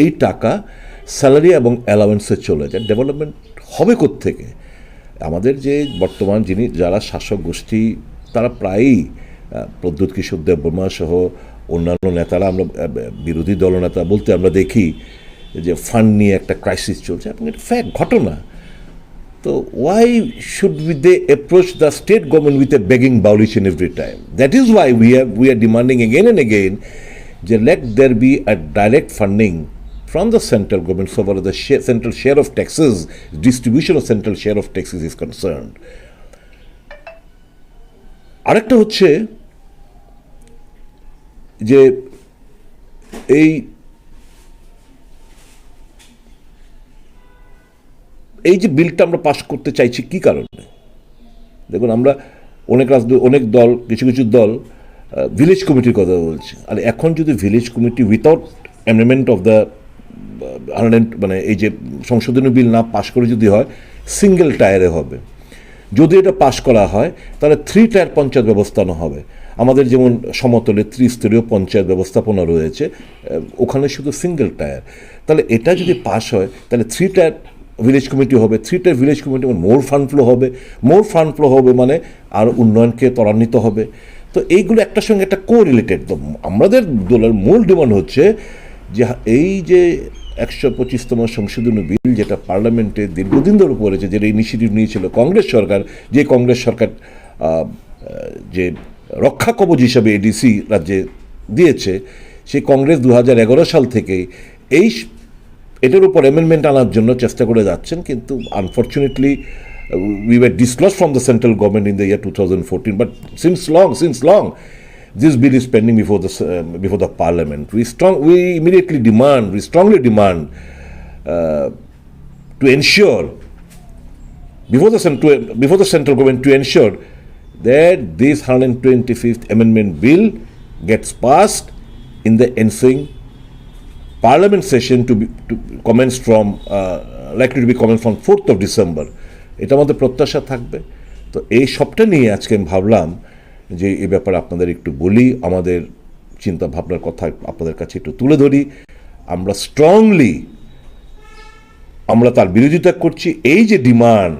এই টাকা স্যালারি এবং অ্যালাওয়েন্সে চলে যায়। ডেভেলপমেন্ট হবে কোত্থেকে? আমাদের যে বর্তমান যিনি, যারা শাসক গোষ্ঠী, তারা প্রায়ই, আহ, প্রদ্যুৎ কিশোর দেববর্মা সহ অন্যান্য নেতারা, আমরা, আহ, বিরোধী দলনেতা বলতে আমরা দেখি যে ফান্ড নিয়ে একটা ক্রাইসিস চলছে, এবং এটা ফ্যাক্ট, ঘটনা। তো why should we, they approach the state government with a begging bawling every time? That is why we have, we are demanding again and again যে let there be a direct funding from the central government so far as the share, central share of taxes, distribution of central share of taxes is concerned. আরেকটা হচ্ছে যে এই, এই যে বিলটা আমরা পাস করতে চাইছি কি কারণে? দেখুন, আমরা অনেক রাজনৈ-, অনেক দল, কিছু কিছু দল, আহ, ভিলেজ কমিটির কথা বলছে। আর এখন যদি village committee without amendment of the, আহ, হান্ড্রেড, মানে, এই যে সংশোধনী বিল না পাস করে যদি হয়, সিঙ্গেল টায়ারে হবে। যদি এটা পাস করা হয়, তাহলে থ্রি টায়ার পঞ্চায়েত ব্যবস্থানো হবে। আমাদের যেমন সমতলে ত্রিস্তরীয় পঞ্চায়েত ব্যবস্থাপনা রয়েছে, আহ, ওখানে শুধু সিঙ্গেল টায়ার। তাহলে এটা যদি পাস হয়, তাহলে থ্রি টায়ার ভিলেজ কমিটি হবে, থ্রি টায়ার ভিলেজ কমিটি মানে মোর ফান্ড ফ্লো হবে, মোর ফান্ড ফ্লো হবে মানে আর উন্নয়নকে ত্বরান্বিত হবে। তো এইগুলো একটার সঙ্গে একটা কোরিলেটেড। তো আমাদের দলের মূল ডিমান্ড হচ্ছে যে হা-, এই যে একশো পঁচিশতম সংশোধনী বিল, যেটা পার্লামেন্টে দীর্ঘদিন ধরে পড়েছে, যেটা ইনিশিয়েটিভ নিয়েছিল কংগ্রেস সরকার, যে কংগ্রেস সরকার, আহ, যে রক্ষা কবচ হিসাবে এডিসি রাজ্যে দিয়েছে, সেই কংগ্রেস দু হাজার এগারো সাল থেকে এই স-, এটার উপর অ্যামেন্ডমেন্ট আনার জন্য চেষ্টা করে যাচ্ছেন, কিন্তু unfortunately, uh, we were dislodged from the central government in the year two thousand fourteen. But since long, since long, this bill is pending before the s-, uh, before the parliament. We strong, we immediately demand, we strongly demand, uh, to ensure before the cent-, to, before the central government to ensure that this hundred twenty-fifth Amendment Bill gets passed in the ensuing parliament session to be to commence from uh, likely to be commenced from fourth of December. এটা আমাদের প্রত্যাশা থাকবে। তো এই সবটা নিয়ে আজকে আমি ভাবলাম যে এই ব্যাপারে আপনাদের একটু বলি, আমাদের চিন্তা ভাবনার কথা আপনাদের কাছে একটু তুলে ধরি। আমরা স্ট্রংলি আমরা তার বিরোধিতা করছি। এই যে ডিমান্ড,